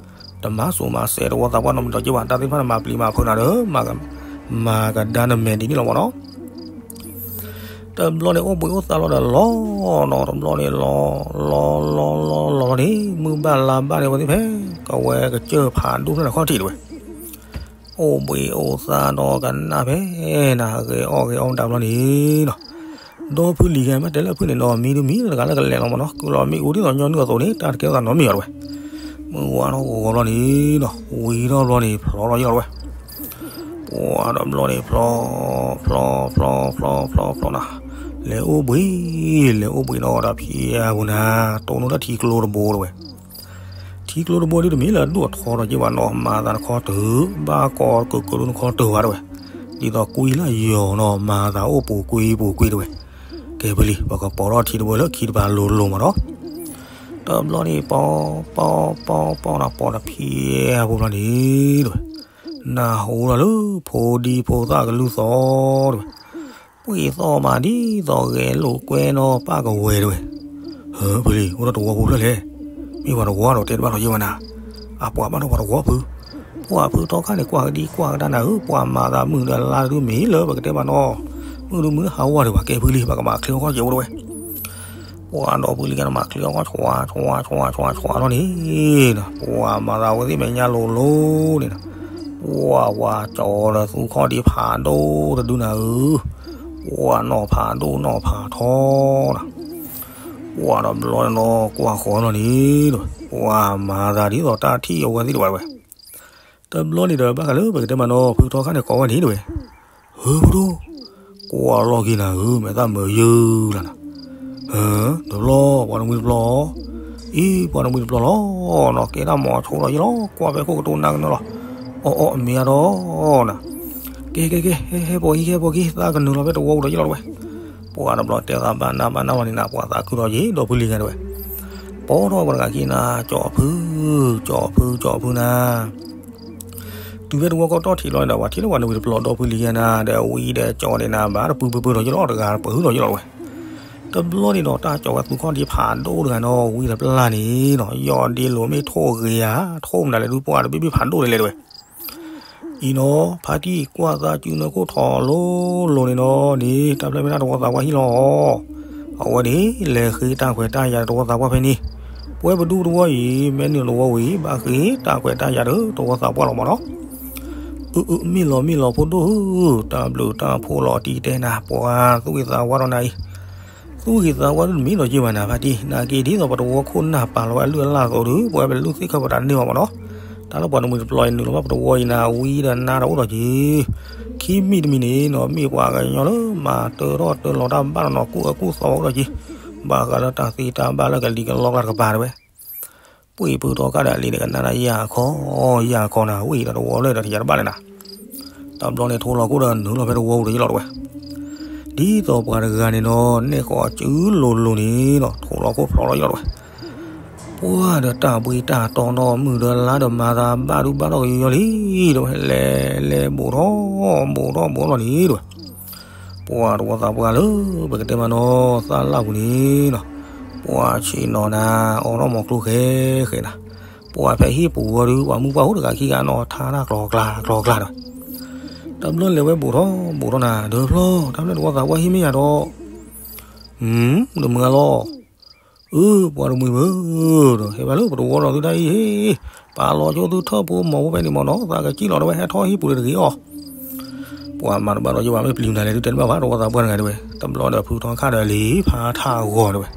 တမၤစိၤမၤစဲးတဝီသးပှၢ်နီတမံၤဒီးက့ၤဘၣ်, တၢ်သ့ၣ်တဖၣ်န့ၣ်မၤပျံၤမၤဖုးနၤဒီး မၤကဒါနမဲာ်ဒ်န့ၣ်လီၤမးနီၤ. တဘျီန့ၣ်အိၣ်ဘှံးအိၣ်သါလီၤဒီးလီၤနီၤ, တဘျီန့ၣ်လီၤ လီၤလီၤလီၤလီၤန့ၣ် မုၢ်ဘၣ်လါဘၣ်န့ၣ် ဝဲသ့ၣ်ဖဲ ကဝဲကစၢၢ်ဖးဒိၣ်ဖျၢၣ်န့ၣ်ခီၣ်ထံးတဝဲ အိၣ်ဘှံးအိၣ်သါဒီးကနၣ်ဖဲနၤ ဂဲၤအီၣ်ဂဲၤအီၣ်မတၤဘျီန့ၣ်နီၤ, ဒီဖုလံၤဂၤမ့ၢ်တဲလၢဖုန့ၣ်နီၤ မံတမံၤတဂၤလၢကလဲၤလီၤမးနီၤ, ကုၢ်လီၤမ့ၣ်အူဒ်သိးညီနုၢ်အသိးန့ၣ် တၢ်တကဲထီၣ်သးနီတမံၤဘၣ်တဝဲ. မုၢ်ဝါထီၣ်ဂီၤဂီၤဘျီန့ၣ်နီၤ, ဝံၤထီၣ်ဘျီန့ၣ် ဖျီထီၣ်ယဲၢ်လီၤဝဲ. ပှၤဒီးဘျီန့ၣ် ဖျီ ဖျီ ဖျီ ဖျီ ဖျီ ဖျီနၤ, လဲၤအိၣ်ဘှံး လဲၤအိၣ်ဘှံးနီၤဒီးဖံးအပူၤနၤ, တိၢ်နီၣ်တၢ်ထံကျိတဘိတဝဲ. ထံကျိတဘိဒ်တမံၤလၢဒိၣ်အထီဒီးက့ၤဘၣ်နီၤ, မၤသးနခီတၢၤ, ဘၣ်ကီကၢၤကၢၤဒိၣ်နခီတၢၤဘၣ်တဝဲ. ဒ်သိးကွံလၢယီၤနီၤ, မၤသးအိၣ်ပူၤကွံပူၤကွံတဝဲ. ကဲဖဲလံ, ပကပိာ်ထီၣ်ထံတဘိလၢခံတပၤလိၤလိၤမးနီၤ. တဘျီန့ၣ် ပီ ပီ ပီ ပီနၤ ပီဒီးဖံးအပူၤဘျီန့ၣ်တဝဲ. နၢ်ဟူဒီးလၢဖိဒံဖိသၣ်ကလုၢ်သီတဝဲ. ပှ့ၤသီၣ်မးဒ်သိးဂဲၤလိာ်ကွဲနီၤပၢ်ကဝဲၤတဝဲ. ဟၢ ဖဲလံ အိၣ်ဒီးတဝီဖိဖျၢၣ်လဲၣ်. မ့ၢ်ပှၤတဝီဒီးတဲတဘၣ်ထီၣ်ယဲၢ်ဝဲနၤ. အပှၤဘၣ်ဒီးပှၤတဝီဖု. ပှၤဖုထီခါန့ၣ် ကွၢ်ကဒံကွၢ်ကဒါနၤဧၢ, ပှၤမၤသးမုာ်ဒီးလါဒုးမ့ၢ်လၢပကတဲဘၣ်နီၤ. မုာ်ဒုးမုာ်လၢဟးဝါဒုးဘၣ် ကဲဖဲလံ ပကမၤချ့အီၣ်ကီၢ်ကဲအိၣ်တဝဲ. ပှၤဒီးဖုလံၤကနမၤချ့အီၣ်ကီၢ် ဆွး ဆွး ဆွး ဆွး ဆွးလီၤန့ၣ်နီၤ, ပှၤမၤသးဝဲသ့ၣ်မဲာ်ညါလိၤလိၤန့ၣ်နီၤ, ပှၤဝၤကၠီဒီးသူခီၣ်ဒံးဖးဒိၣ်တဒုနၤဧၢ, ပှၤနီၢ်ဖးဒိၣ်နီၢ်ဖးထီနၤ, ပှၤဒီးဘျီန့ၣ်နီၤ ကွၢ်ဃီလီၤန့ၣ်နီၤ, ပှၤမၤသးဒ်သိးတၢ်ထံၣ်အဝဲသ့ၣ်တဝဲဝဲ တဘျီန့ၣ်ဒီး ဘၣ်ဃးလၢပကတဲမးနီၤ ဖုထီခါန့ၣ်ကိးဝဲန့ၣ်တဝဲ, ဟၢ ဖုဒိၣ်, ကွၢ်လီၢ်ခံနၤဧၢ, မဲာ်သၣ်မုာ်ယုၢ်လီၤနၤ. တဘျီ ပှၤတမှံၤတပျီ, အံၤ ပှၤတမှံၤတပျီလီၤနီၤ, ကဲတၢ်မၤဆိဒီးယလီၤ, ကွၢ်ဖဲခိၣ်ကတိၤနၢ်ကနၢလီၤ. အီၣ်အီၣ် အမ့ၢ်အါဒီးနၤ, ကဲကဲကဲ ဟဲဟဲပိာ်ခံ ဟဲပိာ်ခံ, သးကနုာ်လီၤဖဲတဝီပူၤဒီးယလီၤတဝဲ. ပှၤတဘျီတဲသးဘၣ်နၢ်ဘၣ်နၢ်လီၤန့ၣ်နၤ, ပှၤသးခုဒီးယဒီဖုလံၤဂၤတဝဲ. ပိာ်ထီၣ်ပှၤတဂၤခံနၤ, ကၠီဖု, ကၠီဖု ကၠီဖုနၤ. တုၤဖဲတဝီကီၢ်တီၢ်ထံးလီၤဒီး ပှၤထံၣ်လၢပှၤတမှံၤတပျီဒီဖုလံၤဂၤနၤ, ဒီးဝံဒီးကၠီန့ၣ်နၤ, ဘၣ်တပုၢ်ပုၢ်ပုၢ်ဒီးယလီၤ, တဂၤပၢၢ်ဒီးယလီၤတဝဲ. တဘျီန့ၣ်ဒီး တၢ်ကၠီဝဲသူခီၣ်ထံးဖးဒိၣ်တဂၤနီၤ, ဝံတပျၢ်န့ၣ်နီၤ, ယီၢ်ဒ့လိာ်မ့ၢ်ထိၣ်ဂ့ၤဧါ, ထိၣ်မနုၤလဲၣ်ဒုးပှၢ်တဘ့ၣ်ဘ့ၣ်ဖးဒိၣ်လဲၣ်လဲၣ်တဝဲ. အံၤနီၤ, ဖါတံၢ်ကွၢ်သးစုနၢခိၣ်ထီၣ်လိၤလိၤန့ၣ်နီၤ, န့ၣ် တၢ်ဖျၢၣ်မ့ၢ်တၢ်တဝီသးပှၢ်ဟံၣ်လီၤ. အဝဲန့ၣ် လဲၤဃ့တၢ်ခွဲးတၢ်ယာ်တဝီသးပှၢ်ဖဲန့ၣ်, ပဝဲပဒူၣ်တဝီအံၤ မ့ၢ်နုာ်တဝီဝံၤ ဘၣ်ဃ့တၢ်ခွဲးတၢ်ယာ်ဒီးတဝီသးပှၢ်လီၤမးနီၤ. အၢ အၢ မ့ၢ်လီၤမ့ၢ်လီၤဖိဒိၣ်ဧၢ, တၢ်ဘျုးတၢ်ဖှိၣ်လီၤတံၢ်တဲနၤ, ပှၤသူၣ်ဂ့ၤသးဝါဒီးနၤအံၤ သူၣ်ဂ့ၤသးဝါဒ်တမံၤဒီးက့ၤဘၣ်နၤဖါတံၢ်, နာ်က့ဒ်သိးပတဝီခိၣ်နၢ်ပာ်လီၤဝဲအလုၢ်အလၢ်အသိးဒီး ပဝဲပလူၣ်သ့ၣ်ခၢၣ်ပတၢ်န့ၢ်ဘၣ်မးနီၤ. တၢ်လၢပှၤတမှံၤတပျီအံၤ နုာ်လီၤဘၣ်ပတဝီအံၤနၤ, ဝံဒီးနါတအိၣ်ဒီးက့ၤ, ခံမံၤတမံၤန့ၣ်နီၤ, မ့ၢ်ပှၤကညီလၢမၤတၢထီၣ်တၢလီၤတၢ်ဘၣ်နီၤနီၤ, ကူၣ်အၢကူၣ်သီအိၣ်ဒီးက့ၤ, ဘၣ်ဃးလၢတၢ်သ့တၢ်ဘၣ်လၢကလံၤကလီကလါတကပၤတဝဲ. ပှ့ၤဖုထီခါဒီးအလံၤန့ၣ် ကနၣ်တၢ်ယၢ်ခီ, ယၢ်ခီနၤ, ဝံဒီးတဝီလၢဒီးတယၤတဘၣ်လဲၣ်နၤ. တဘျီန့ၣ် ထိလီၤခိၣ်ဒီးနုာ်လီၤဖဲတဝီပူၤဒီးယလီၤတဝဲ. ဒ်သိးပှၤတဂၤန့ၣ်နီၤ, နဲၣ်ဃီၤစုလိၤလိၤန့ၣ်နီၤ, ထိလီၤခိၣ်ဖျိးလီၤယလီၤတဝဲ. ပှၢ်ဒီးတၢ်ဘှံးတၢ်တီနီၤ, မုၢ်ဒီးလါဒီးမၤသးဘၣ်ဒူဘၣ်ထီၣ်ကယီယီလံ, တဝဲလဲၤလဲၤဘူးထီၣ်ဘူးထီၣ်ဘူးထီၣ်လီၤန့ၣ်တဝဲ. ပှၢ်တဝီသးပှၢ်လၢ ပကတဲမးနီၤ, သၣ်လၣ်ပူၤန့ၣ်နီၤ, ပှၢ်ဆ့ၣ်နီၤနၤ, အိးထီၣ်မီၤကျိဃဲဃဲနၤ, ပှၢ်ဖဲဟံၣ်ပူၤဝံၤဒီး ပှၤမုၢ်ပှၢ်ဖိတဂၤခံဂၤနီၤ, ထါတၢ်ကျီကျါကျီကျါဒီး တဘျီလဲၤဝဲဘူးထီၣ်ဘူးထီၣ်နၤ, ဒီးဖျီ တၢ်ဖျၢၣ်တဝီသးပှၢ်ဟံၣ်မ့ၢ်ယၤဒီး, တမုာ်လီၤ. အၢ ပှၤတမှံၤဧၢ, ဒီးဟဲဘၣ်လၢပတဝီဒီးသုတၢ်အံၤဟ့ၣ်, ပာ်လီၤဆိသုထၢၣ်ဖိမီၤဖိဖဲန့ၣ်မးနီၤ, သးကစံၣ်လီၤတဝဲ, ဟဲထီၣ်ဟံၣ်ပူၤဒီးတဂ့ၤအီၤ. ပှၤမၤတဘၣ်ဒီးယဘၣ်, မ့ၢ်ပျံၤနၤလဲၣ် သုတဲတဘၣ်ဘၣ်, တဝီသးပှၢ်တဂၤတဝဲ. တဘျီဒီးဖုထီခါဒီးလံၤဖးထးဂီၤတဝဲ,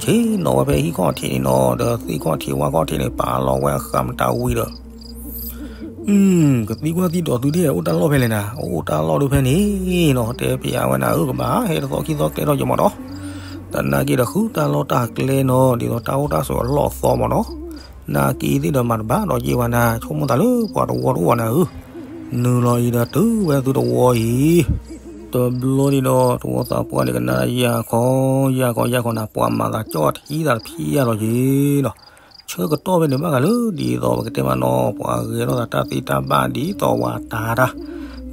ဆ့ၣ်နီၤဝဲဖဲဟံၣ်ခီၣ်ထံးန့ၣ်နီၤ, ဒီးသ့ၣ်ခီၣ်ထံးဝၣ်ခီၣ်ထံးန့ၣ် ပာ်လီၤဝဲအဃၢမတၤဝံၤဒီး ကသံကွၢ်သံဒိးသုဒ်အိၣ်တၢ်လီၢ်ဖဲလဲၣ်နၤ, အိၣ်တၢ်လီၢ်ဒိၣ်ဖဲန့ၣ်နီၤ, တဲပယါဝဲနၤဧၢ, ကဘၣ်ဟဲတသီခံသီကျဲထီၣ်က့ၤမးနီၤ. သနာ်က့ဒီးဃုတၢ်လီၢ်တၢ်ကျဲနီၤ, ဒ်သိးတၢ်အိၣ်တၢ်ဆိးအလီၢ်အသီမးနီၤ. နာ်က့သ့ၣ်ဒီးမၤတဘၣ်ဒီးက့ၤဝဲနၤ, ဆိကမိၣ်သးလၢပှၤတဝီတအိၣ်ဘၣ်နၤဧၢ, နုာ်လီၤအံၤဒီးတုၤဝဲသုတဝီအံၤ. တဘျီန့ၣ်ဒီး တဝီသးပှၢ်န့ၣ်ကနၣ်ယၢ်ခီ, ယၢ်ခီ ယၢ်ခီနၤ, ပှၤမၤသးကၠီၣ်ထံသးတဖံးယၢ်လီၤက့ၤနီၤ. ဆၢကတီၢ်ဖဲန့ၣ်ဘၣ်ဃးလၢ ဒ်သိးပကတဲမးနီၤ, ပှၤဂဲၤထီၣ်သးတၢ်သ့တၢ်ဘၣ် ဒ်သိးပှၤတၤတၢ်,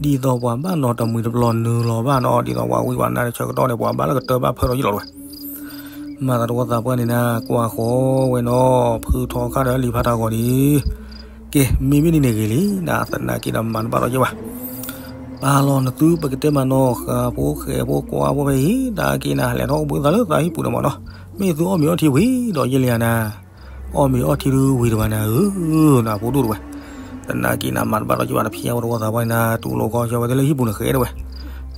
ဒ်သိးပှၤဘၣ်နီၤတမှံၤတပျီၤနုာ်လီၤဘၣ်နီၤ, ဒ်သိးပှၤဝံပှၤနါန့ၣ် ဆၢကတီၢ်န့ၣ် ပှၤဘၣ်လၢကတၢၢ်ဘၣ်ဖၢထီၣ်ယလီၤတဝဲ. မၤသးတဝီသးပှၢ်န့ၣ်နၤ, ကွၢ်ဃီဝဲနီၤ, ဖုထီခါဒီးလံၤဖးထးဂီၤန့ၣ်, ကဲ မ့မ့ၢ်န့ၣ်ဂ့ၤလံနၤ, သနာ်က့ဒီးမၤတဘၣ်ဒီးက့ၤဝဲ ပာ်လီၤနသုပကတဲမးနီၤ, ဃာ်ဖိဃဲၤဖိကွၢ်ဖိဖဲအံၤ, တၢ်က့ၤနၤ လဲၤထီၣ်အိၣ်ဘှံးသးလၢသးဟံၣ်ပူၤန့ၣ်မးနီၤ, မ့ၢ်သုအီၣ်မ့ၤအီထံဝံၤဒီးယဲၢ်လံဧါနၤ, အီၣ်မ့ၤအီထံဒုဝံၤတဘၣ်နၤဧၢ, နဖိဒိၣ်တဝဲ. သနာ်က့နၤမၤတဘၣ်ဒီးက့ၤဝဲ, တဖံးအါဝဲတဝီသးပှၢ်န့ၣ်နၤ, တူၢ်လိာ်ခီဆၢဝဲသ့လၢဟံၣ်ပူၤန့ၣ်ဃဲတဝဲ,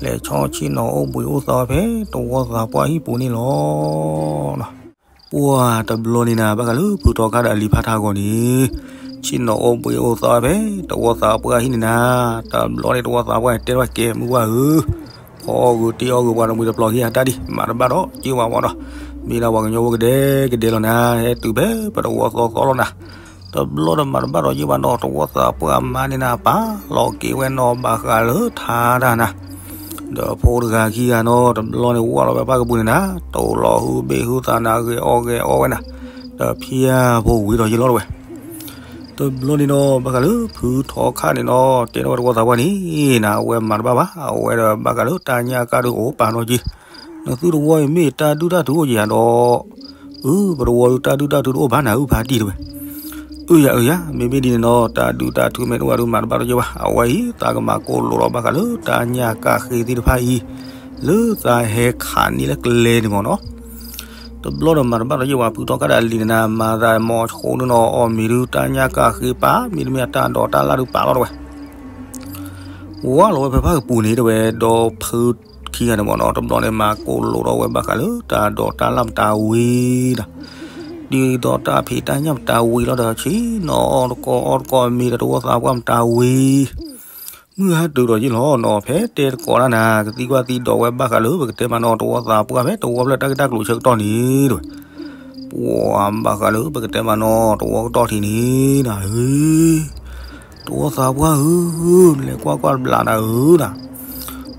လဲၤဆီဆ့ၣ်နီၤအိၣ်ဘှံးအိၣ်သါဝဲဖဲတဝီသးပှၢ်ဟံၣ်ပူၤန့ၣ်လီၤ. ပှၢ်တဘျီန့ၣ်နၤ, ဘၣ်ဃးလၢဖုထီခါဒီးအလံၤဖးထးဂီၤန့ၣ်, ဆ့ၣ်နီၤအိၣ်ဘှံးအိၣ်သါဝဲဖဲတဝီသးပှၢ်ဟံၣ်န့ၣ်နၤ, တဘျီန့ၣ်တဝီသးပှၢ်န့ၣ်တဲဝဲ, ကဲမုၢ်ဝါဧၢ, ဖီအီၣ်ဂုာ်တ့အီၣ်ဂုာ် ပှၤတမှံၤတပျီၤခံဂၤတၢ်ဒံး မၤတဘၣ်ဒီးက့ၤဝဲမးနီၤ, မ့ၢ်ဒၣ်ပှၤကညီဖိကဒဲကဒဲလီၤနၤ, ဟဲတုၤဖဲပတဝီသီသီလီၤနၤ. တဘျီဒီးမၤတဘၣ်ဒီးက့ၤဝဲနီၤ, တဝီသးပှၢ်မါန့ၣ်နၤ, ပာ်လီၤက့ၤဝဲနီၤ ဘၣ်ဃးလၢထါတၢ်နၤ, ဒီးဖိတဂၤခံဂၤနီၤ, တဘျီန့ၣ်ဝၢ်လီၤဝဲပၢ်ကပူၤန့ၣ်နၤ, တိၢ်လီၤဟုဘ့ၣ်ဟုသးနၤ, ဂဲၤအီၣ်ဂဲၤအီဝဲနၤ, ဒီးဖံးယၢ်ဖိဝံၤဒီးယလီၤတဝဲ. တဘျီန့ၣ်နီၤ, ဘၣ်ဃးလၢဖုထီခါန့ၣ်နီၤ, တဲထီၣ်ဝဲတဝီသးပှၢ်န့ၣ်နၤ, အဝဲမၤတဘၣ်ဘၣ်, အဝဲဒီးဘၣ်ဃးလၢတၢ်ညၣ်ကၢ်ဒုးအိၣ်ပာ်နီၤက့ၤ, နသုတဝီအံၤမ့ၢ်တၢ်ဒုၣ်တၢ်ထုးအိၣ်က့ၤယၤဒီး, အၢ ပတဝီဒုးတၢ်ဒုၣ်တၢ်ထုးတအိၣ်ဘၣ်နၤဧၢ ဖါတံၢ်တဝဲ. အၢ ယၤ အၢ ယၤ မ့မ့ၢ်ဒ်န့ၣ်နီၤ, တၢ်ဒုၣ်တၢ်ထုးမ့ၢ်တအိၣ်ဘၣ်ဒုး မၤတဘၣ်ဒီးက့ၤဝဲ, အဝဲအံၤ သးကမၤကိးလိာ်ဒီးဘၣ်ဃးလၢတၢ်ညၣ်ကၢ်ဃ့သ့ၣ်တဖၣ်အံၤ, လၢသးဟဲခးန့ၢ်လၢကျဲန့ၣ်မးနီၤ. တဘျီဒီးမၤတဘၣ်ဒီးက့ၤဝဲ, ဖုထီခါဒီးအလံၤန့ၣ်နၤ, မၤသးမီၤဆိန့ၣ်နီၤ, အီၣ်မ့ၤဒုးတၢ်ညၣ်ကၢ်ဃ့ပာ်, မ့တမ့ၢ်တၢ်ဒိးတၢ်လၣ်ဒုးပာ်လီၤတဝဲ. ဝၢ်လီၤဝဲဖဲဖၣ်ကပူၤန့ၣ်တဝဲ, ဒီးဖုခံဂၤန့ၣ်မးနီၤ, တဘျီန့ၣ် မၤကိးလိာ်ဒီးဝဲဘၣ်ဃးလၢတၢ်ဒိးတၢ်လၣ်မတၤဝံၤဒီး, ဒ်သိးတၢ်ဖံးတၢ်ညၣ်မတၤဝံၤလီၤဒီး ဆ့ၣ်နီၤအီၣ်တကီၢ်အီတကီၢ်မ့ၤဒီးတဝီသးပှၢ်မတၤဝံၤ, မုၢ်ဟါတုၤဒီးယ့ၢ်လီၤနီၤ ဖဲတဲတကိးတၢ်နၤ ကသံကွၢ်သံဒိးဝဲဘၣ်ဃးလၢပကတဲမးနီၤ တဝီသးပှၢ်ဖဲတဝီဖျၢၣ်တၢ်ဂ့ၢ်တၢ်ကျိၤဆၢကတီၢ်န့ၣ်တဲဝဲ, ပှၤဘၣ်ဃးလၢပကတဲမးနီၤ တဝီကတီၢ်ထံးန့ၣ်နၤဧၢ, တဝီသးပှၢ်ဧၢ, နလဲၤကွၢ်ကွၢ်တဘျီနၤဧၢနၤ,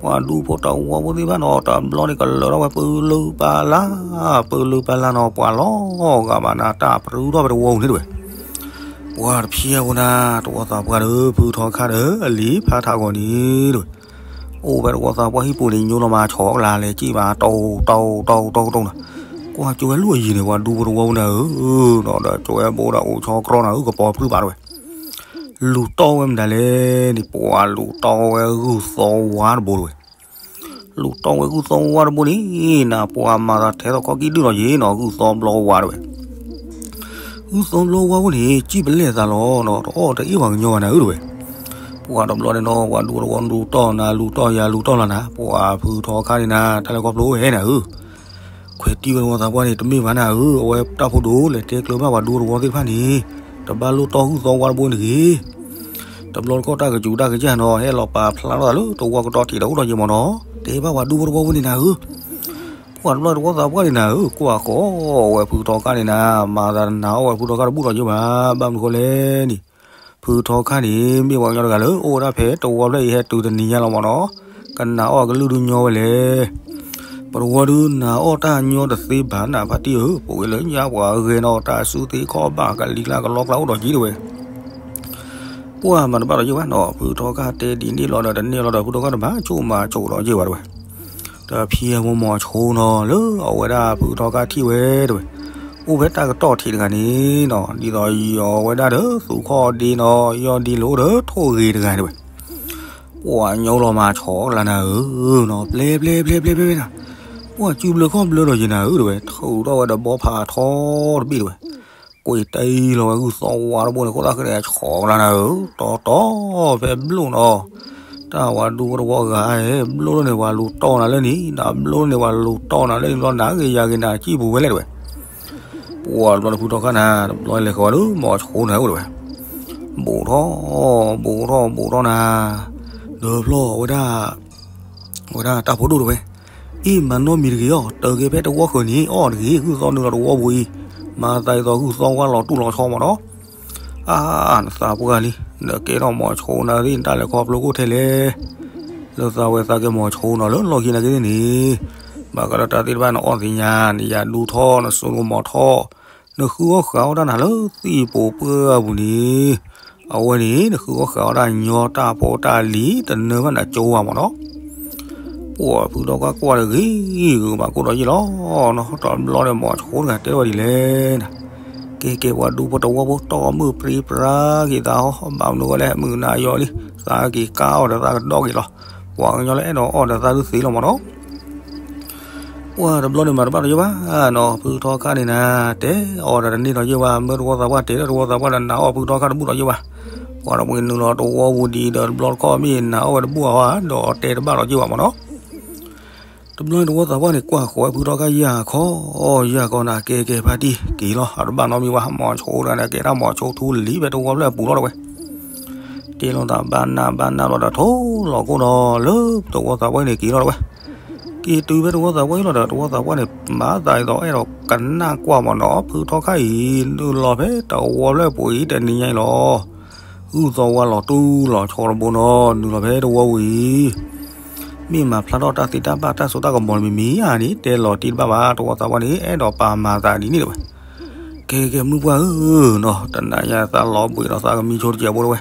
ပှၤဒူဖိတဝီဖိသ့ၣ်တဖၣ်နီၤ တဘျီန့ၣ်ကလၢာ်ထီၣ်ဝဲပၢလၢပၢ်လၢ်, ပၢလၢပၢ်လၢ်နီၤ ပှၤလီၤဂာ်ဘၣ်နၤ တၢ်ပြူထီၣ်ဖဲတဝီပူၤန့ၣ်တဲဝဲ ပှၤတဖျၢၣ်ဖိနၤ တဝီသးပှၢ်ဒီး ဖုထီခါဒီး အလံၤဖးထးဂီၤန့ၣ်တဲဝဲ, အိၣ်ဖဲတဝီသးပှၢ်ဟံၣ်ပူၤန့ၣ် ညိလီၤမၤဆီကလါလဲၤကံၣ်မး တိၢ်တိၢ်တိၢ်တိၢ်တိၢ်နီၤ, ကွၢ်ကၠိဝဲလၢအယံၤန့ၣ် ပှၤဒူဖိတဝီဖိနၤဧၢ, ဒီးကၠိဝဲဘိဒီးအိၣ်ဆီကြီနၤဧၢ ကပီၤဖုၣ်ဘၣ်တဲဝဲ, လူၤတီၢ်ဝဲမတၤလဲၣ်န့ၣ် ပှၤလူၤတီၢ်ဝဲဂုၢ်သီဝါတဘိတဲဝဲ လူၤတီၢ်ဝဲဂုၢ်သီဝါတဘိန့ၣ် နၤပှၤမၤသးထဲသိးခီၣ်ကံၣ်ဒုၣ်လီၤယ့ၣ်နီၤ ဂုၢ်သီဘျီဝါတဲဝဲ, ဂုၢ်သီဘျီဝါဖိန့ၣ် ကံၣ်ပလဲၣ်သးလီၤနီၤ တအီၣ်တအ့ၣ်ပှၤကညီဘၣ်နၤဧၢတဲဝဲ, ပှၤတဘျီန့ၣ်နီၤ ပှၤဒူတဝီလူၤတီၢ်နၤ လူၤတီၢ်ယၤ လူၤတီၢ်လီၤနၤ ပှၤဖုထီခါန့ၣ်နၤ တၢ်လဲၤခီဖျိဟဲနၤဧၢ ခွဲးတံၢ်ဝဲတဝီသးပှၢ်န့ၣ် တမ့ၢ်ဘၣ်နၤဧၢ, အဝဲတၢ်ဖိဒိၣ်လဲၤတဲကျၢၤဘၣ်ပှၤဒူတဝီသ့ၣ်တဖၣ်န့ၣ် တဘၣ်လိၣ်တီၢ်ဂုၢ်သီဝါတဘိန့ၣ်တဂ့ၤ, တဘျီတခီၣ်တၢ်ကစူၤတၢ်ကစၢ်နီၤ ဟဲလီၤပာ်ဖျါထီၣ်သးလၢတဝီကတီၢ်ထံးဒီးအိၣ်ဒီးယ့ၢ်မးနီၤ, တဲဘၣ်ပှၤဒူဖိတဝီဖိန့ၣ်နၤဧၢ, ပှၤတဘျီတဝီသးပှၢ်န့ၣ်နၤဧၢ, ကွၢ်ဃီဝဲဖုထီခါန့ၣ်နၤ, မၤသးတနာ်အီၣ်ဝဲဖုထီခါတဘူၣ်ဒီးယ့ၢ်ဘၣ်, ဘၣ်မနုၤဃိလဲၣ်န့ၣ်, ဖုထီခါန့ၣ် မ့ၢ်ပှၤကညီတဂၤလၢအိၣ်ဝဲဒၣ်ဖဲတဝီဖျၢၣ်အံၤဟဲတုၤတနံၤညါလီၤမးနီၤ, ကနာ်အီၣ်ကလုၢ်ဒုးညီဝဲလဲၣ် ပတဝီဒုးနာ်အီၣ်တၢ်ညီတသ့ဘၣ်နၤဖါတံၢ်ဧၢ, ပဝဲလၢညါပှၤဂဲၤနီၤ တၢ်စုသ့ခီၣ်ဘၣ်ကလံၤကျါကလီကျါအိၣ်ဒီးက့ၤတဲဝဲ, ပှၤမၤတဘၣ်ဒီးယ့ၢ်ဘၣ်နီၤ, ဖုထီခါတဲဒ်န့ၣ်လီၤဒီးတန့ၢ်လီၤဒီး ဖုထီခါတဘၣ်ဆိၣ်မၤဆိးဒီးယ့ၢ်ဘၣ်တဲဝဲ, တဖံအမိၢ်မီၤဆိနီၤ လၢအဝဲဒၣ်ဖုထီခါထံၣ်ဝဲတဲဝဲ, အိၣ်ဖဲတၢ်ကတီၢ်ထံးတဂၤန့ၣ်နီၤ ဒ်သိးယီၤဝဲဒၣ်ဒီးသူၣ်ခီၣ်ဒ့နီၤ ယီၢ်ဒ့လိာ်ဒီးထိၣ်ဂ့ၤတဂၤတဲဝဲ ပှၤညိလီၤမၤဆီကလါနၤဧၢနီၤ, ပျဲပျဲပျဲပျဲပျဲနၤ, ပှၤစုဘျၢခီၣ်ဘျၢဒီးယ့ၢ်နၤဧၢတဲဝဲ, ထုးထီၣ်ဝဲဒီးဘီဖးထီတဘ့ၣ်တဲဝဲ, ကွံာ်တ့လီၤဝဲဂုၢ်သီဝါတဘိန့ၣ် ဃိသးဃဲဒီးဆီကလါနၤဧၢ, တီတီဖဲဘျိၣ်နီၤ, တၢ်ဝဲဒူဖိတဝီဂၤဧၢ, ဘျိၣ်လၢန့ၣ်ပှၤလူၤတီၢ်နၤလၢန့ၣ်, နဘျိၣ်လၢန့ၣ်ပှၤလူၤတီၢ်နၤလၢန့ၣ်ဘျီ နဂ့ၤယၤဂ့ၤ နကံၣ်ပူၤဝဲလဲၣ်တဲဝဲ ပှၤတဘျီန့ၣ်ဖုထီခါနၤ တဘျီလဲၤဃီၤဝဲလၢမီၤဆိနၤအိၣ်တဲဝဲ, ဘူးထီၣ် ဘူးထီၣ် ဘူးထီၣ်နၤ, ဒီးဖျီၣ်ဝဲဒၣ် ဝဲဒၣ်တၢ်ဖိဒိၣ်တဲဝဲ, အ့ၣ် မၤနီၣ်မံၤတဂ့ၤအီၤ, တၢ်က့ၤဖဲတဝီဃၢၤန့ၣ် အီၣ်တဂ့ၤ ဂုၢ်သီနုာ်လီၤတဝီပူၤအံၤ, မၤသးဒ်သိးဂုၢ်သီဝါလီၤတူၢ်လီၤဆီမးနီၤ, အါ နသးပှၢ်လံ, နကဲထီၣ်မီၤဆိနၤသ့ၣ် နတၢ်လဲၤခီဖျိကအိၣ်ထဲလဲၣ် လၢသးဝဲသးကဲမီၤဆိနီၤ လၢလီၢ်ခံနာ်က့သ့ၣ်န့ၣ်, ဘၣ်ဃးလၢတၢ်သ့ၣ်တဖၣ်နအီၣ်သ့ၣ်ညါ နယၤဒူထီၣ် နစိကမီၤထီၣ်, နဃုအီၣ်ဃုအီၣ်တၢ်နၤလၢသံၣ်ပူၤပှၢ်ပူၤန့ၣ်, အဝဲန့ၣ် နဃုအီၣ်ဃုအီၣ်တၢ်ညီတၢ်ဖိတၢ်လံၤ တနၢၤဘၣ်နကၠိဝါမးနီၤ ပှၤဖုထီခါကွၢ်ဒီးဂ့ၤဂ့ၤမးကိၣ်ဒီးယ့ၢ်လီၤနီၤ, တဘျီန့ၣ်မီၤဆိတဂၤတဲဝဲဒ်လဲၣ်နၤ, ကဲကဲ ပှၤဒူဖိတဝီဖိတီၢ်မုၢ်ပြံပြါက့ၤသးဟီ ဘၣ်မနုၤဝဲလဲၣ် မုၢ်နၤယီၤလံ, သးက့ၤကါအီၤဒီးသးကဒီက့ၤလီၤ, ပှၤကညီလၢအဲၣ်ဒိးအီၣ်ဒီးသးဒုးသ့လီၤမးနီၤ ပှၤတဘျီန့ၣ်မၤတဘၣ်ဒီးယ့ၢ်ဘၣ်နီၤ, ဖုထီခါန့ၣ်နၤ တဲအီၤဒီးတန့ၢ်ဒီးယ့ၢ်ဘၣ်, မၢတဝီသးပှၢ်တဲလၢတဝီသးပှၢ်ဒီးနာ်အီၣ်ဖုထီခါတဘူၣ်ဒီးယ့ၢ်ဘၣ်, ပှၤတဝီနုာ်လီၤတဝီပူၤဒ်ဒီးတဘျီတခီၣ်မ့ၢ်နာ်အီၣ်ဝဲတဘူၣ်အီၤဧါ ဒီးတဲတဘၣ်ဒီးယ့ၢ်ဘၣ်မးနီၤ တဘျီန့ၣ်တဝီသးပှၢ်န့ၣ် ကွၢ်ဃီဝဲဖုထီခါယၢ်ခီ, ယၢ်ခီနၤ ကဲကဲဖါတံၢ်က့ၤလီၤ, အတဘၣ်နီတမံၤဘၣ်, မီၤဆိတဂၤန့ၣ် ကဲတၢ်မီၤဆိထူလံဖဲတဝီဖျၢၣ်အပူၤလီၤတဲဝဲ, တဲလီၤသးဘၣ်နးဘၣ်နးလီၤဒီးထိၣ်လီၤကိၣ်ဒီးလၢတဝီသးပှၢ်န့ၣ်က့ၤလီၤတဲဝဲ, က့ၤတုၤဖဲတဝီသးပှၢ်အံၤလီၤဒီး တဝီသးပှၢ်န့ၣ် မၤသးဒ်သိးအဲၣ်ဒိးကနၣ်ကွၢ်မးနီၤ, ဖုထီခါအံၤ နုာ်လီၤဖဲတဝီဖျၢၣ်အပူၤအံၤတနံၤညါအံၤလီၤ ဂုၢ်သီဝါလီၤတူၢ်လီၤဆီတဘိနီၤ, နုာ်လီၤဖဲတဝီပူၤအံၤ, မ့ၢ်မၤဖျါထီၣ်တၢ်သ့တၢ်ဘၣ်တၢ်စိတၢ်ကမီၤတမံၤမံၤဧါန့ၣ် တဲလီၤတံၢ်တဘၣ်ဘၣ်, တဝီသးပှၢ်န့ၣ် အဲၣ်ဒိးပာ်မၤသးဒ်န့ၣ်တဲဝဲ, ကဲကဲမုၢ်ပှၢ်ဧၢ, တနၤညါသးလီၤဘှံးဒီးသးကမံဆိတစဲးဖိတဲဝဲ,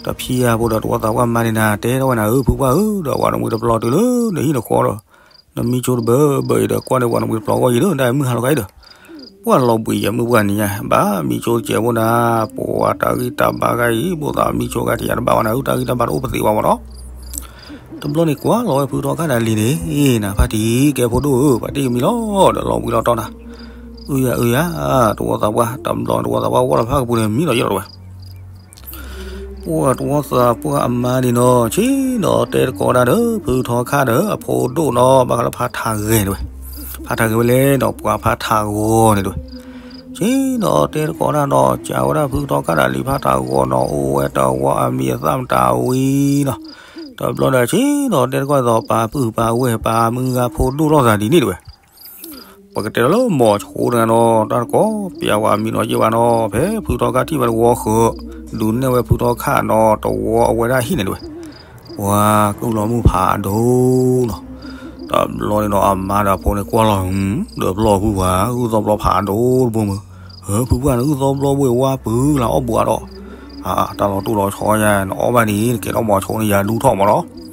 တဖံအဖိဒီးတဝီသးပှၢ်မါန့ၣ်နၤ တဲထီၣ်ဝဲနၤဧၢ ဖုပှၢ်ဧၢ, ဒီးပှၤတမှံၤတပျီတုၤလၢနဟံၣ်နဃီဒီး နမံဆိတဘၢဘၢအံၤဒီး ကွၢ်န့ၢ်ပှၤတမှံၤတပျီဂီၢ်ယံၤဒီး ဒ်မုၢ်ဟါလီၤခါအံၤဒီး ပှၤလီၤဘှံးယဲမုၢ်ပှၢ်နံၤညါ ဘၣ်မံဆိတစဲးဖိနၤ, ပှၤတၢ်ဂံၢ်တၢ်ဘါဂၤအံၤ ဘၣ်သးမံဆိဂၤတယၤတဘၣ်ဝဲနၤဧၢ, တၢ်ဂံၢ်တၢ်ဘါတအိၣ်ပသ့ဘၣ်မးနီၤ, တဘျီန့ၣ်ကွၢ်လီၤဝဲဖုထီခါဒီးလံန့ၣ် နၤဖါတံၢ်ကဲဖိဒိၣ်ဧၢ, ပှၤတ့ၢ်ကမံလီၤဒီးလီၤဘှံးလီၤတီၤနၤ, အုယၤအုယၤ, တဝီသးပှၢ် တဘျီတဝီသးပှၢ်ဝီလီၤဖးကပူၤန့ၣ် မံလီၤယီၢ်လီၤဝဲ ပှၤတဝီသးပှၢ်အမါန့ၣ်နီၤ ဆ့ဒီးတဲတကိးဒၣ်ဒီး ဖုထီခါဒီး အဖိဒိၣ်နီၤ ဘၣ်ဃးလၢဖးထးဂဲၤန့ၣ်ဝဲ, ဖးထးဂဲၤဝဲလဲၣ်ဒီး ပှၤဖးထးဂီၤန့ၣ်တဝဲ, ဆ့ၣ်နီၤတဲတကိးတၢ်ဒီး ကးဝဲဒၣ်ဖုထီခၣ်ဒီးလံာ်ဖးထးဂီၤနီၤ အိၣ်ဝဲတဝီအမံၤအသၣ်မတၤဝံၤနီၤ, တဘျီဒီးဆ့ၣ်နီၤတဲတကိးသိး ပာ်ပုၢ်ပာ်ဝဲၢ်ပာ်မုၢ်ဂၤဖိဒိၣ်ထီၣ်သးဒ်န့ၣ်တဝဲ ပကတဲလီၤလၢမိၤဆိတဂၤနီၤ တၢ်တကိးပျးဝဲအမံၤနီၤယ့ၢ်ဘၣ်နီၤ ဖဲဖုထီခၣ်ထံၣ်ဝဲတဝီဃၢၤ ဒုးနဲၣ်ဝဲဖုထီခၣ်နီၤ တဝီအဝဲဒၣ်ဟံၣ်န့ၣ်တဝဲ ပှၤကုၢ်လီၤမုၢ်ဖးဒိၣ်နီၤ, တဘျီန့ၣ်နီၤ အမါဒီးအဖိန့ၣ်ကွၢ်လီၤ ဒီးပျီၢ်ဖုပှၤ ဂုၢ်သီဘျီဖးဒိၣ်တဘိမုၢ်, ဖုပှၢ်န့ၣ်ဂုၢ်သီဘျီဘိဝါပုၢ်လၢအီၣ်ဘှးဒီး, တၢ်လီၤတူၢ်လီၤဆီယါ နအီၣ်ဘၣ်ဒ် နကဲထီၣ်မိၤဆိန့ၣ် ယၤဒူထီၣ်မးနီၤ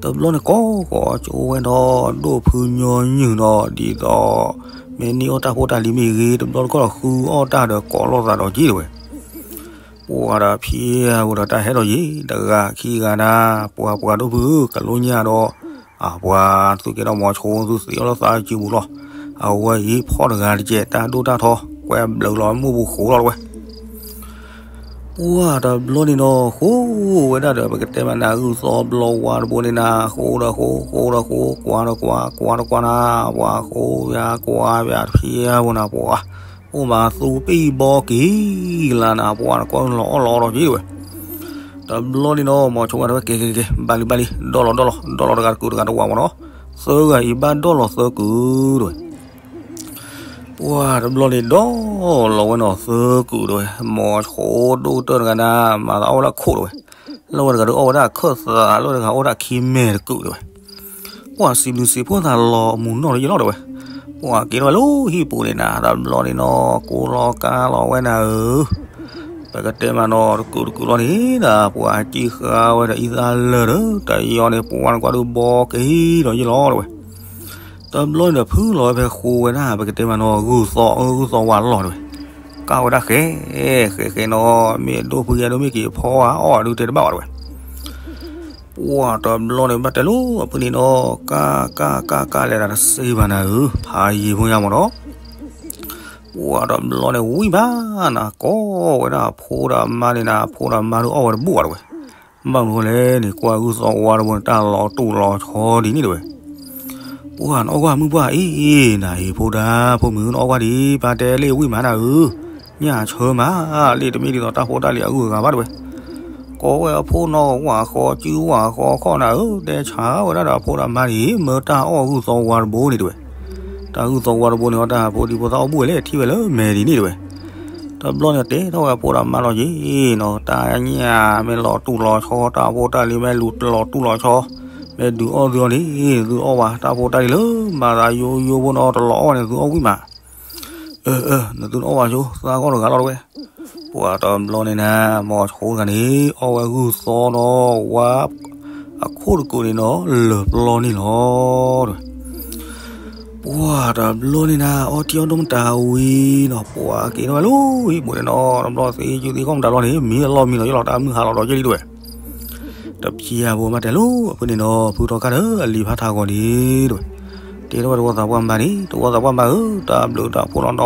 တဘျီန့ၣ်ကိးကိးကၠိဝဲဒီး ဒိၣ်ဖုညီနုၢ်နီၤ ဒ်သိး မ့ၢ်န့ၢ်အီၣ်တၢ်ဖိတၢ်လံၤမ့ၢ်ဂ့ၤ တဘျီတခီၣ်ဒီးဃုအီၣ်တၢ်ဒီးကိးလိာ်သးဒီးက့ၤတဝဲ, ပှၤဒီးဖံးဝဲဒီးတၢ်ဟဲဒီးယံၤ တဂၤခံဂၤဒၣ် ပှၤပှၤဒိၣ်ဖု ကလိညၣ်ဒီး ပှၤသုးကဲထီၣ်မိၤဆိသုးသ့အီၣ်လၢသးစုပူၤလီၤ, အဝဲအံၤဖီၣ်တဂၤတကဲး တၢ်ဒိၣ်တၢ်ထီ ကွဲဘျုးလီၤမုၢ်ပူၤဃိလီၤတဝဲ ပှၤတဘျီန့ၣ်နီၤ ဃိဝဲဒၣ်ဒီး ပကတဲမးနၤ ဂုၢ်သီဘျီဝါတဘိန့ၣ်နၤ ဃိဒီးဃိ ဃိဒီးဃိ ကွၢ်ဒီးကွၢ် ကွၢ်ဒီးကွၢ်နၤ ပှၤဃိယါကွၢ်ယါတဖံးယါဖိနၤ ပှၤ အိၣ်မးသူပံၢ်ဘီက့ၤလၢနၤ ပှၤတကိးလီၤအီၣ်လီၤအီဒီးက့ၤတဝဲ တဘျီန့ၣ်နီၤ မိၤဆိဝဲတဝဲ ကဲကဲကဲ ဘၣ်လံဘၣ်လံ ဒီၣ်လီၤဒီၣ်လီၤ ဒီၣ်လီၤတဂၤတကုာ်တဂၤတဝးမးနီၤ သၢဂၤအံၤဘၣ်ဒီၣ်လီၤသၢကုာ်တဝဲ ပှၤတဘျီန့ၣ်ဒီးလီၤဝဲနီၤသၢကုာ်တဝဲ မိၤဆိဒိၣ်ကတၢၢ်တဂၤဒၣ် မၤသးအီၣ်ဝဲဒၣ်ခိၣ်တဝဲ လၢဝဲတဂၤဒုးအီၣ်ဝဲဒၣ်ခၢၣ်သး လၢတဂၤအီၣ်ဒၣ်ခံမဲာ်တကုာ်တဝဲ ပှၤစံးဘျုးစံးဖှိၣ်သးလီၤအမူးနီၢ်လၢယလီၢ်တဝဲ ပှၤက့ၤထီၣ်ဝဲလၢဟံၣ်ပူၤန့ၣ်နၤ တဘျီန့ၣ်နီၤ ကိးလီၤကါလီၤဝဲနၤဧၢ ပကတဲမးနီၤတကုာ်တကုာ်လီၤန့ၣ်နၤ ပှၤကံၣ်ဃာ်ဝဲဒီးအံသၣ်လၢာ်ဒီး တယီန့ၣ် ပှၤနကွၢ်ဒုးဘီက့ၤဒီးယလီၢ်တဝဲ တဘျီန့ၣ်ဒီးဖုလီၤဝဲဖဲဃိဝဲဒၣ် ပကတဲမးနီၤ ဂုၢ်သီအၢ ဂုၢ်သီဝါလီၤတဝဲ ကၢ်ဝဲဒၣ်ဃဲ ဃဲဃဲနီၤ မ့ၢ်ဒိၣ်ဖုယဲဒိၣ်မ့ၢ်က့ၤဖီအီၣ်အဒုးတဲတဘၣ်ဘၣ်တဝဲ ပှၤတဘျီန့ၣ်ဘၣ်တဲလိာ်အဖုန့ၣ်နီၤ ကၢ်ကၢ်ကၢ်ကၢ်လဲၤဒၣ်တစ့ဘၣ်နၤဧၢ ဖးယံာ်ဖိညါမးနီၤ ပှၤတဘျီန့ၣ်ဝံၣ်ဘၣ်နၤ ကိးဝဲဒၣ်အဖိဒီးအမါန့ၣ်နၤ အဖိဒီးအမါဒုးအီၣ်ဝဲတဘူၣ်ဘၣ်တဝဲ ဘၣ်မနုၤဃိလဲၣ်န့ၣ် ကွၢ်ဂုၢ်သီဝါတဘိန့ၣ် တၢ်လီၤတူၢ်လီၤဆီဒ်န့ၣ်တဝဲ ပှၤနအီၣ်ကွၢ်မုၢ်ပှၢ်အံၤ နၤဟ့ၣ်ဖိဒါ ဖိမုၣ်နအီၣ်ကွၢ်ဒ် ပၢ်တဲလ့ၣ်ဝံၣ်မးနၤဧၢ ညၣ်ဆၢမး လ့ၣ်တမ့ၢ်ဒ်သိးတၢ်ဖိတၢ်လံၤအဂုၤအဂၤဘၣ်တဝဲ ကိးဝဲအဖိနီၤဝၣ်ဃီ စုဝၣ်ဃီခီနၤဧၢ တဲဆါဝဲဒၣ်ဒီးအဖိဒီးအမါန့ၣ် မၢတၢ်အီၣ်ဂုၢ်သီဝါတဘိန့ၣ်တဝဲ တၢ်ဂုၢ်သီဝါတဘိန့ၣ် အီၣ်တၢ်ဖိဒံဖိသၣ်အီၣ်ဘူၣ်ဝဲလဲၣ် ထံၣ်ဝဲလၢမဲာ်ဒ်န့ၣ်တဝဲ တဘျီန့ၣ်တဲထီၣ်ဝဲအဖိဒီးအမါလီၤက့ၤနီၤ တၢ်ညၣ်မ့ၢ်လီၤတူၢ်လီၤဆီ တၢ်ဖိတၢ်လံၤမ့ၢ်လူၤလီၤတူၢ်လီၤဆီ မ့ၢ်ဒုးအီၣ်သုအီၤန့ၣ် သုအီၣ်ဝဲ တၢ်ဖိတၢ်လံၤလၢမၤသးယိယိဖိနီၤ တလီၤအီၣ်န့ၣ် သုအီၣ်ဝံၣ်မး အၢ အၢ နသုနအီၣ်ဝဲဆိ သးဂီၢ်တဂၤလီၤတဝဲ ပှၤတဘျီန့ၣ်နၤ မိၤဆိတဂၤန့ၣ် အီၣ်ဝဲဂုၢ်သီနီၤ ဝါ အခိၣ်တကုာ်န့ၣ်နီၤ လၢာ်ပျီန့ၣ်လီၤ တဝဲ ပှၤတဘျီန့ၣ်နၤ အီထံအီနိမတၤဝံၤနီၤ ပှၤက့ၤထီၣ်ဝဲလၢဟံၣ်ပူၤန့ၣ်နီၤ တဘျီသ့ကၠူသ့ကီၢ်မတၤလီၤန့ၣ် မံအလီၢ်မံလီၤယလီၤ တၢ်မုၢ်ဟါလီၤဒီးယဲလံတဝဲ တဖျံအဖိမးတဲလိာ်အဖုန့ၣ်နီၤ ဖုထီခါဒီးအလံာ်ဖးထးဂီၤန့ၣ်တဝဲ တဲထီၣ်ဝဲတဝီသးပှၢ်မါန့ၣ် တဝီသးပှၢ်မါဧၢ တၢ်ဘျုးတၢ်ဖှိၣ်လီၤဒီးပှၤ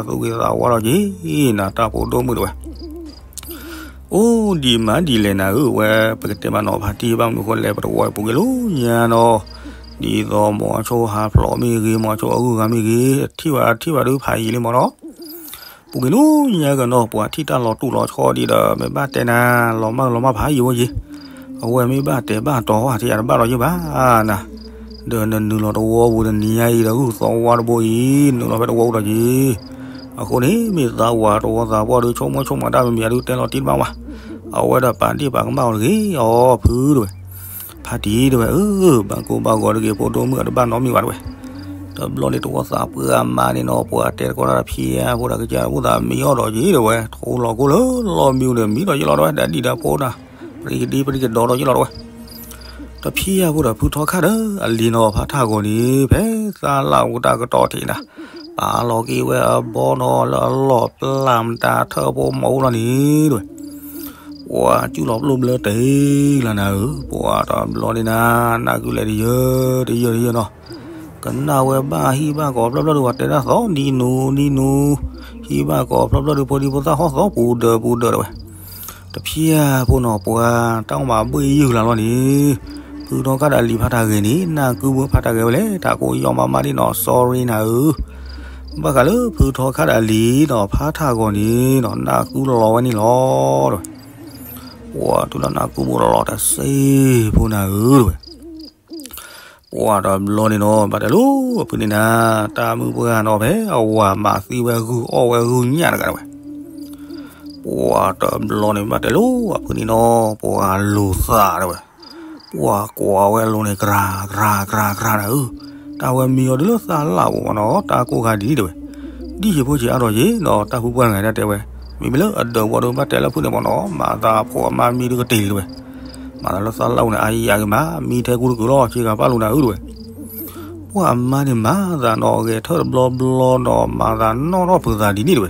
သူၣ်ဂ့ၤသးဝါလီၤက့ၤ နၤတၢ်ဖိဒိၣ်မုၣ်တဝဲ အိၣ်ဒံးမးဒ်လဲၣ်နၤဧၢ ဝဲပကတဲမးနီၤ ဖါတံၢ်ဘၣ်မနုၤဃိလဲၣ် ပတဝီပူၤကွံာ်လၢညါနီၤ ဒ်သိးမိၤဆိဟးဖျိးမ့ၢ်ဂ့ၤ မိၤဆိအဂုၤအဂၤမ့ၢ်ဂ့ၤ ထံၣ်ဘၣ်ထံၣ်ဘၣ်ဒုးဖးယံာ်လံမးနီၤ ပူၤကွံာ်လၢညါကနီၤ ပှၤထံၣ်တၢ်လီၤတူၢ်လီၤဆီဒ်ဒီး မ့ၢ်ဘၣ်တဲနၤ လီၤမၢ်လီၤမၢ်ဖးယံာ်ဝဲယ့ၤ အဝဲမ့ၢ်ဘၣ်တဲဘၣ်တီၤဝဲ ထံၣ်ယၤတဘၣ်လီၤယ့ၤဘၣ်နၤ ဒီးနနုာ်လီၤတဝီပူၤတနံၤညါအံၤဒီး ဂုၢ်သီဝါတဘိအံၤ နုာ်လီၤဖဲတဝီပူၤဒီးယ့ၤ အဃိန့ၣ် မ့ၢ်သးဝၤတဝီသးပှၢ်ဒီး ဆိကမိၣ်ဆိကမးတၢ်မံၤမံၤအဒုးတဲလီၤတံၢ်တဘၣ်ဝဲ အဝဲဒီးပာ်ဒ့ၣ်ပာ်ကမၣ်အီၤတဂ့ၤ အီဖုတဝဲ ဖါတံၢ်တဝဲဧၢ ဘၣ်ကိၢ်ဘၣ်ဂီၤတဂ့ၤ ဖိဒိၣ်မုၣ်အတဘၣ်နီတမံၤဘၣ်တဝဲ တဘျီန့ၣ်တဝီသးပှၢ်အမါန့ၣ်နီၤ ပှၤတဲတကိးတၢ်တဖံးအဖိဒီးကစၢ်အိၣ်သးမံအီၤဒီးယ့ၤတဝဲ ထိလီၤကိၢ်လၢလီၢ်မံၤဒီး မံဒီးယ့ၤလီၤတဝဲ ဒ်ဒၣ်ဖိနၤ ပရံကဒံပရံကဒီဒီးယ့ၤလီၤတဝဲ တဖံးအဖိဒီးဖုထီခါဒီး အလံာ်နီၤဖးထးဂီၤန့ၣ် ဖဲသးလၢအိၣ်တၢ်ကတီၢ်ထံးနၤ ပာ်လီၤက့ၤဝဲအဘီနီၤ လၢအလီၢ်ပျၢ်မတၤထၢၣ်ဖိမီၤအိၣ်လီၤန့ၣ်တဝဲ ပှၤကၠူလီၤပျိဘျၢတ့ၢ်လၢနၤဧၢ ပှၤတဘျီန့ၣ်နၤ နၢ်ကုလဲၤတယၢ တယၢတယၢနီၤ ကနၣ်ဝဲဘၣ်ဟံၣ်ဘၣ်ကီၢ်ဖျၢၣ်ဖျၢၣ်ဒီး ပှၤတဲတၢ်သီနံၤနူနံၤနူ ဟံၣ်ဘၣ်ကီၢ်ဖျၢၣ်ဖျၢၣ်ဒီး ဖိဒံဖိသၣ်ဟီၣ်သီပူၤဒၢးပူၤဒၢးတဝဲ တဖံးအဖိနီၤ ပှၤတၢ်အိၣ်မးဘှ့ၣ်ယုၢ်လၢ်လီၤန့ၣ် ဖုထီခါဒီးအလံာ်ဖးထးဂီၤန့ၣ် နၢ်ကုဘၢဖးထးဂီၤဝဲလဲၣ် တၢ်ကိးယီၢ်မးမးဒ်နီၤ sorry နၤဧၢ ဘၣ်ဃးလၢဖုထီခါဒီးအလံၤနီၤ ဖါထးဂီၤန့ၣ်နီၤ နၢ်ကူလီၤဝဲန့ၣ်လီၤ တဲဝဲ. ပှၤတုၤလၢနၢ်ကူဘိလီၤတစ့ဖိနၤဧၢ တဲဝဲ. ပှၤတဘျီန့ၣ်နီၤ ဘၣ်တဲလိၤအဖုန့ၣ်နၤ, တၢ်မုၢ်ပှၢ်နီၤ ဖဲအဝၤမၤသံဝဲဂုၢ်အီၣ်ဝဲဂုၢ်ညၣ်တဂၤ တဲဝဲ. ပှၤတဘျီန့ၣ် ဘၣ်တဲလိၤအဖုန့ၣ်နီၤ ပှၤလိၤသး တဲဝဲ. ပှၤကွၢ်ဝဲအလိၤန့ၣ် ကြၤကြၤကြၤကြၤနၤဧၢ, တၢ်ဝဲမံအီၤဒုးလၢသးလၢ်ပူၤမနီၤ တၢ်ကိၢ်ခါဒ်န့ၣ် တဲဝဲ. ဒ်ယဖိဆံးအါထီၣ်ယံၤနီၤ တၢ်ဖုပှၢ်တဂၤဒၣ်တဲဝဲ, မ့မ့ၢ်လၢအဒၢးဝီဒီး ဘၣ်တဲလၢဖုန့ၣ်မနီၤ မၤသးဖိအမါမံဒုးကတ့ၢ်လံ တဲဝဲ. မၤသးလၢသးလၢ်ပူၤန့ၣ် အါယံၤအါဂ့ၤမး မံထဲကူတကုာ်လီၤ ဆ့ကၤပၣ်လိာ်နၤဧၢ တဲဝဲ. ပှၤအမါန့ၣ်မၤသးနီၤ ဂဲၤထၢၣ်တဘျီဘျီနီၤ မၤသးနီၣ်ထီၣ်ဖုးသးဒ်န့ၣ် တဲဝဲ.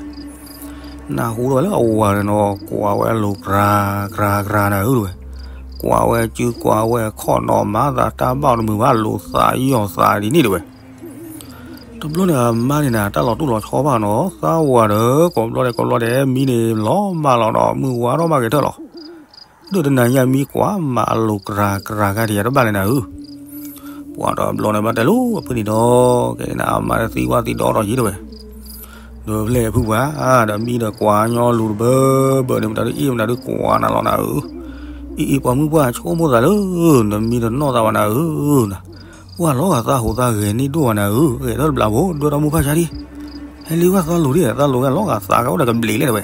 နၢ်ဟူထီၣ်ဝဲလၢအဝၤန့ၣ်နီၤ ကွၢ်ဝဲအလိၤ ကြၤကြၤကြၤနၤဧၢ တဲဝဲ. ကွၢ်ဝဲစုကွၢ်ဝဲခီၣ်နီၤ မၤသးတၢ်ဘၣ်တမုာ်ဘၣ် လိၤသးယီၢ်သးဒ်န့ၣ် တဲဝဲ. တဘျီန့ၣ် အမါန့ၣ်နၤ တၢ်လီၤတိၢ်လီၤဆီဘၣ်နီၤ သးဝၤဒီး ကိးဘျီဒဲးကိးဘျီဒဲး မံန့ၣ်လီၤမၢ်လီၤဒီး မုၢ်ဝါထီၣ်ဘၣ်ဂဲၤထၢၣ်လီၤ. ဒီးတနၤညါမံကွၢ်မၤအလိၤ ကြၤကြၤဂၤ တယၤတဘၣ်လဲၣ်နၤဧၢ. ပှၤတဘျီန့ၣ် ဘၣ်တဲလိၤအဖုန့ၣ်ဒီး ကဲန့ၣ်နၤ အမါတသံဝဲသံဒီဒီးယံၤ တဲဝဲ. ဒီးဖဲလဲၣ်ဖုပှၢ် ဒီးမံဒီးကွၢ်ညီလူၤတဘၢဘၢန့ၣ် မတၤဒုးအ့ၣ် မတၤဒုးကွၢ်နၤလီၤနၤဧၢ. အံၤအံၤ ပှၤမုၢ်ပှၢ်ဆိကမိၣ်သးလၢ နမံတနီၣ်သးဘၣ်နၤဧၢ နၤ. ပှၤလီၤဂာ်သးဟိးသးဂဲၤန့ၢ်ဒိၣ်ဘၣ်နၤဧၢ, ဂဲၤထီၣ်တဘျးဖိဒွဲၣ်ထီၣ်မူဖးဆါဒံး, ဟဲလံဝဲသးလိၤဒံး သးလိၤဂဲၤလီၤဂာ်သးကအိၣ်ဒီးကဘျံးလဲၣ် တဲဝဲ.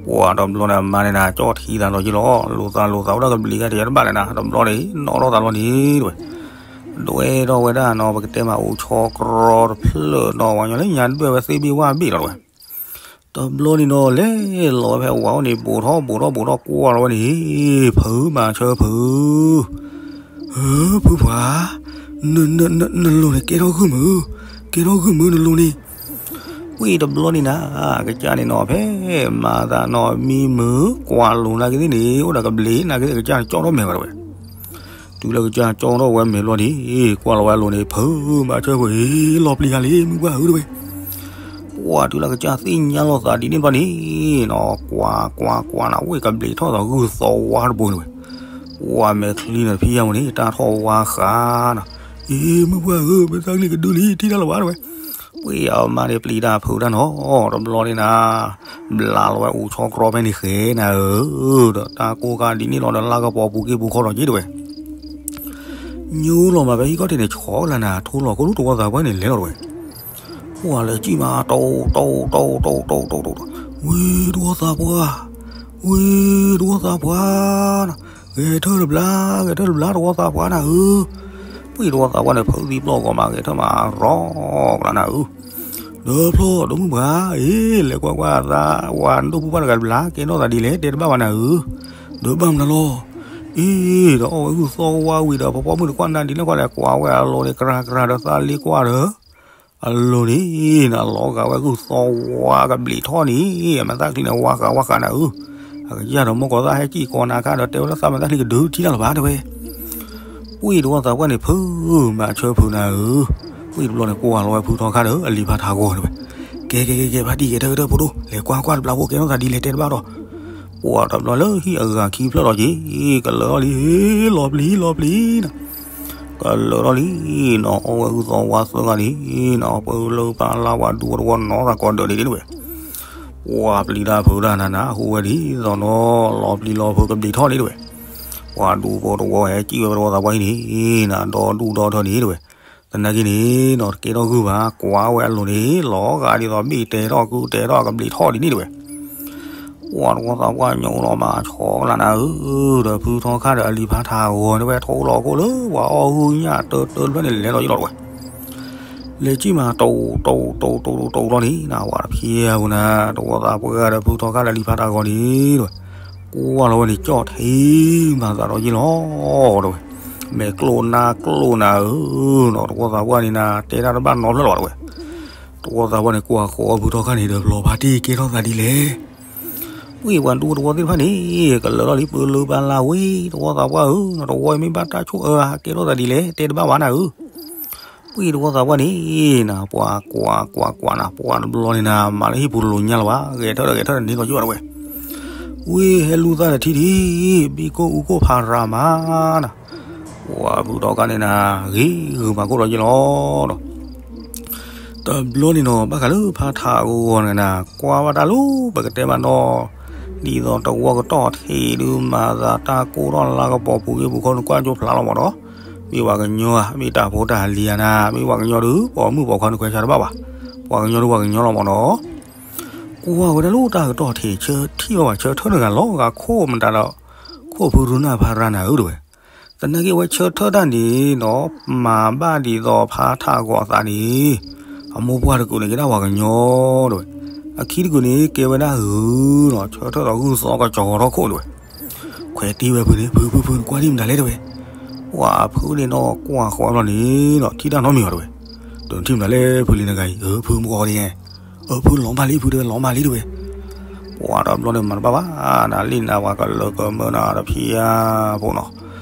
ပှၤတဘျီန့ၣ် အမါန့ၣ်နၤ ကၠီၣ်ထံသးဒီးယံၤလီၤ, လိၤသးလိၤသးအိၣ်ဒီးကဘျံးဂၤ တယၤတဘၣ်လဲၣ်နၤ, တဘျီန့ၣ် နီၣ်ထီၣ်သးလီၤန့ၣ် တဲဝဲ. ဒွဲၣ်ထီၣ်ဝဲဒၣ်နီၤ ပကတဲမးအိၣ်ဆီကြီတဖျၢၣ်နီၤ ဝဲညီလၢညါဒွဲၣ်ဝဲသ့ၣ်ဘ့ၣ်ဝၣ်ဘ့ၣ်လီၤ တဲဝဲ. တဘျီန့ၣ်နီၤ လဲၤလီၤဝဲဖဲဝၤအိၣ်န့ၣ် ဘူးထီၣ်ဘူးထီၣ်ဘူးထီၣ်ကွၢ်လီၤဝဲန့ၣ်, ဖုမၤဆၢဖု, ဧၢ ဖုပှၢ်, နလိၤန့ၣ်ကဲထီၣ်ဂုၢ်မုၢ်, ကဲထီၣ်ဂုၢ်မုၢ်နလိၤန့ၣ်. ဝံၤတဘျီန့ၣ်နၤ ကစၢ်န့ၣ်နီၤ ဖဲမၤသးနီၤ မံမုာ်ကွၢ်လိၤနာ်က့သ့ၣ်န့ၣ် အိၣ်ဒီးကဘျံးနာ်က့သ့ၣ် ကစၢ်န့ၣ်ကၠီၣ်ထီၣ်မဲာ်ဝဲ တဲဝဲ. တုၤလၢကစၢ်ကၠီၣ်ထီၣ်ဝဲမဲာ်ဘျီန့ၣ် ကွၢ်လီၤဝဲအလိၤန့ၣ် ဖုမၤဆၢဖု လီၤပျံၤဂၤလံ မုၢ်ပှၢ်ဧၢ တဲဝဲ. ပှၤတုၤလၢကစၢ်သ့ၣ်ညါလီၤသးဒ်န့ၣ်ဘျီန့ၣ်နီၤ ကွၢ်ကွၢ်ကွၢ်နၤ ဝ့ၢ်ကဘျံးထီၣ်သးဂုၢ်သီဝါတဘိန့ၣ်ဝဲ. ပှၤမဲာ်ချံန့ၣ်ဖံးယါမူန့ၣ် တၢ်ထီၣ်ဝါဃာ်နၤ, အ့ မုၢ်ပှၢ်ဧၢ မ့ၢ်သးကလံၤကဒုလံ ထံၣ်တၢ်လၢၤဘၣ် တဲဝဲ. ပှၤအမါန့ၣ်ပျံၤတၢ်ဖုးတၢ်နီၤ တဘျီန့ၣ်နၤ ဘျးလီၤဝဲအိၣ်ဆီကြီဖဲန့ၣ်ဃဲနၤဧၢ, ဒီးတၢ်ကိၢ်ခါဒ်န့ၣ်လီၤဒီး လါကပီၤပူၤက့ၤပူၤခီဒီးက့ၤ တဲဝဲ. ညိလီၤမးဖဲဟံၣ်ခီၣ်ထံးန့ၣ် ဆီကလါနၤ ထိလီၤခိၣ်လူတဝီသးပှၢ်န့ၣ် လဲၤလီၤ တဲဝဲ. ပှၤလဲၤစံၣ်မး တိၢ်တိၢ်တိၢ်တိၢ်တိၢ်တိၢ်တိၢ်, ဝံၤတဝီသးပှၢ်, ဝံၤတဝီသးပှၢ်နၤ, ဂဲၤထၢၣ်တဘျါ ဂဲၤထၢၣ်တဘျါ တဝီသးပှၢ်နၤဧၢ. ပှၤတဝီသးပှၢ်န့ၣ် ဖုသံပျီၢ်ဂီၤမး ဂဲၤထၢၣ်မးရီကလါနၤဧၢ. ဒီးဖျီၣ်ဒီးမုၢ်ပှၢ်, အ့ လဲၤကွၢ်ကွၢ်သးဝၤဒိၣ်ဖုပှၢ်တဂၤတဘျါ ကဲထီၣ်သးဒ်လဲၣ် တဲတဘၣ်ဘၣ်နၤဧၢ. ဒီးဘၣ်မနုၤလီၤ. အ့ ဒီးအီၣ်ဝဲဂုၢ်သီဝါဝံၤဒီး ပပီၢ်မုၢ်တကွၢ်နၤဒ်လဲၣ်ကွၢ်လဲၣ် ကွၢ်ဝဲအလိၤန့ၣ် ကြၤကြၤဒီးသးလ့ကွၢ်ဒီး အလိၤန့ၣ် နလီၤဂာ်ဝဲဂုၢ်သီဝါကဘျံးထီၣ်န့ၣ် အမဲာ်သၣ်ချံန့ၣ် ဝါဃာ်ဝါဃာ်နၤဧၢ. အကစၢ်ဒီးမိၢ်ကီၢ်သၣ်ဟဲစံၣ်ကိးနၤခါဒီး တဲဝဲလၢသးမဲာ်သၣ်ချံကဒုးထံၣ်တၢ်လၢၤဘၣ် တဲဝဲ. ပှၤတဝီသးပှၢ်န့ၣ် ဖုမၤဆၢဖုနၤဧၢ. ပှၤတဘျီန့ၣ် ကွၢ်လီၤဝဲဖုထီခါဒီး အလံၤဖးထးဂီၤ တဲဝဲ. ကဲကဲကဲကဲ ဖါတံၢ် ကဲထၢၣ်ကဲထၢၣ်ဖိဒိၣ် လဲၤကွၢ်ကွၢ်တဘျါဖိ ကဲထီၣ်သးဒ်လဲၣ် တဲတဘၣ်ဒီး ပှၤတဘျီလၢဟံၣ်အဂၤခံဖျၢၣ်လီၤက့ၤ ကလၢာ်ထီၣ်လံ လီၤပျံၤလီၤပျံၤနၤ. ကလၢာ်ထီၣ်လံနီၤ အီၣ်ဝဲဂုၢ်သီဝါသၢဂၤလံနီၤ ပလၢပလါဝါဒူဝီတဝီနီၢ်သးကိးဒၢးဒ်န့ၣ် တဲဝဲ. ပှၤပျံၤတၢ်ဖုးတၢ်နၤနၤ ဟူးဝဲဒ်သိးနီၤ လီၤပျံၤလီၤဖုးကဘျံးထီၣ်န့ၣ် တဲဝဲ. ပှၤဒူဖိတဝီဟဲစံၣ်ဝဲပတဝီသးပှၢ်အံၤန့ၣ် နၤဒီဒူၣ်ဒီထၢန့ၣ် တဲဝဲ. သနာ်က့န့ၣ်နီၤ တကဲထီၣ်ဂုၢ်ဘၣ် ကွၢ်ဝဲအလိၤန့ၣ် လီၤဂာ်ဒ်သိးဘ့ၣ်တဲထီၣ်ကုတဲထီၣ်ကဘျံးထီၣ်ဒ်န့ၣ် တဲဝဲ. ပှၤတဝီသးပှၢ်ညိလီၤမး ဆီကလါနၤဧၢ, ဒီးဖုထီခါဒီးအလံၤဖးထးဂီၤန့ၣ်ဝဲ ထိလီၤခိၣ်လၢပှၤအီၣ်ဂုၢ်ညၣ်တၢတၢတဖျၢၣ်န့ၣ် လဲၤလီၤယံၤလီၤ တဲဝဲ. လဲၤစံၣ်မး တိၢ်တိၢ်တိၢ်တိၢ်တိၢ်လီၤန့ၣ် နဝၤတဖျဲးပူၤနၤ တဝီသးပှၢ်ဒီးဖုထီခါဒီးလံၤဖးတၢ်ဂီၤန့ၣ် တဲဝဲ. ကွၢ်လီၤဝဲန့ၣ် ကၠီၣ်ထံမၤသးဒီးယံၤလီၤ တဲဝဲ. မဲာ်ကျိၣ်နါကျိၣ်နၤဧၢနီၤ တဝီသးပှၢ်န့ၣ်နၤ တဲတၢ်တဘၣ်နီတဖျၢၣ်လၢၤဘၣ် တဲဝဲ. တဝီသးပှၢ်န့ၣ် ကွၢ်ဃီၤဖုထီခါန့ၣ်ဒီး လီၤဖးတံၢ်ကဲထီၣ်သးဒ်လဲၣ် ပှၤဒူတဝီသ့ၣ်တဖၣ်န့ၣ် ကလၢာ်ထီၣ်လံ ပလၢပလါဝံၤ တဝီသးပှၢ်ဧၢ, နတဝီမ့ၢ်ဘၣ်တၢ်ဆိၣ်အၢ ကဲထီၣ်သးဒ်လဲၣ် တဲတဘၣ်ဘၣ်နၤဧၢ. ပှၤတဝီသးပှၢ်န့ၣ် နပှၤကွၢ်ကွၢ်ကွၢ်နၤ ပှၤတဘျီန့ၣ်နၤ မၤလၢဟံၣ်ပူၤတလိၤညါလၢၤဘၣ် ဂဲၤထၢၣ်ဒီးဂဲၤထၢၣ်ဒီးန့ၢ်လီၤယံၤဘၣ် တဲဝဲ. ဝံၤဟဲလူၤသးဒီးထံထံ ဘံၣ်ကိၢ်အူကိၢ်ဖးရၤမးနၤ ပှၤဖုထီခါန့ၣ်နၤ ဂ့ၤဂုာ်မၤကိၢ်ဒီးယံၤလီၤဒီး တဘျီန့ၣ်နီၤ ဘၣ်ဃးလၢဖါထးအဂီၢ်န့ၣ် ကွၢ်ဘၣ်တၢ်လၢပကတဲမးနီၤ, ဒ်သိးတဝီကတီၢ်ထံးဒုးမၤသးတၢ်ကိၢ်ထီၣ်လါကပီၤပူၤဂ့ၢ်ပူၤခီ နကွၢ်ကၠိဖျါလီၤမးနီၤ, မ့ၢ်ပှၤကညီဧါ မ့ၢ်တၢ်ဖိတၢ်လံၤဧါနၤ, မ့ၢ်ပှၤကညီဒုး ပိာ်မုၣ်ပိာ်ခွါနခွဲးဆါတဘၣ်ဘၣ်, ပှၤကညီဒုးပှၤကညီလီၤမးနီၤ, ကွၢ်ဝဲဒၣ်လၢတၢ်ကတီၢ်ထံး ဆၢထံၣ်အီၤဘၣ် ဆၢထၢၣ်တဂၤလီၤဂာ်ခိၣ်မတၤဒီး ခိၣ်ဖုရူနၢ်ဖါရါနၤဧၢတဝဲ, သနာ်က့ဝဲဆၢထၢၣ်တၢ်န့ၣ်နီၤ မၤဘၣ်ဒ်သိးဖါထးအဂီၤအသးန့ၣ်, အမိၢ်ပှၢ်တကုာ်န့ၣ် ကဲဒၣ်ပှၤကညီတဝဲ, အခံတကုာ်န့ၣ် ကဲဝဲဒၣ်ဂုၢ်နီၤ ဆၢထၢၣ်ဒီးဂုၢ်သီကစီၤထီၣ်ခိၣ်တဝဲ, ခွဲးတ့ၢ်ဝဲဖုန့ၣ် ဖုဖုဖု နကွၢ်ဒ်မတၤလဲၣ်တဝဲ, ပှၤဖုန့ၣ်နီၤ ကွၢ်ဃီဘျီန့ၣ်နီၤ ထံၣ်တၢ်နီတမံၤအီၤတဝဲ, ဒီးနထံၣ်မတၤလဲၣ်ဖုလံနဂၤအံၤ အၢ ဖုမကီၢ်န့ၣ် အၢ ဖုလီၤမၢ်လံ ဖုတဝဲလီၤမၢ်လံတဝဲ, ပှၤတဘျီန့ၣ်မၤတဘၣ်ဘၣ်, နလံၣ်နၤပှၤကလၢကမၢနၤတဖံးဧါဖိနီၤ,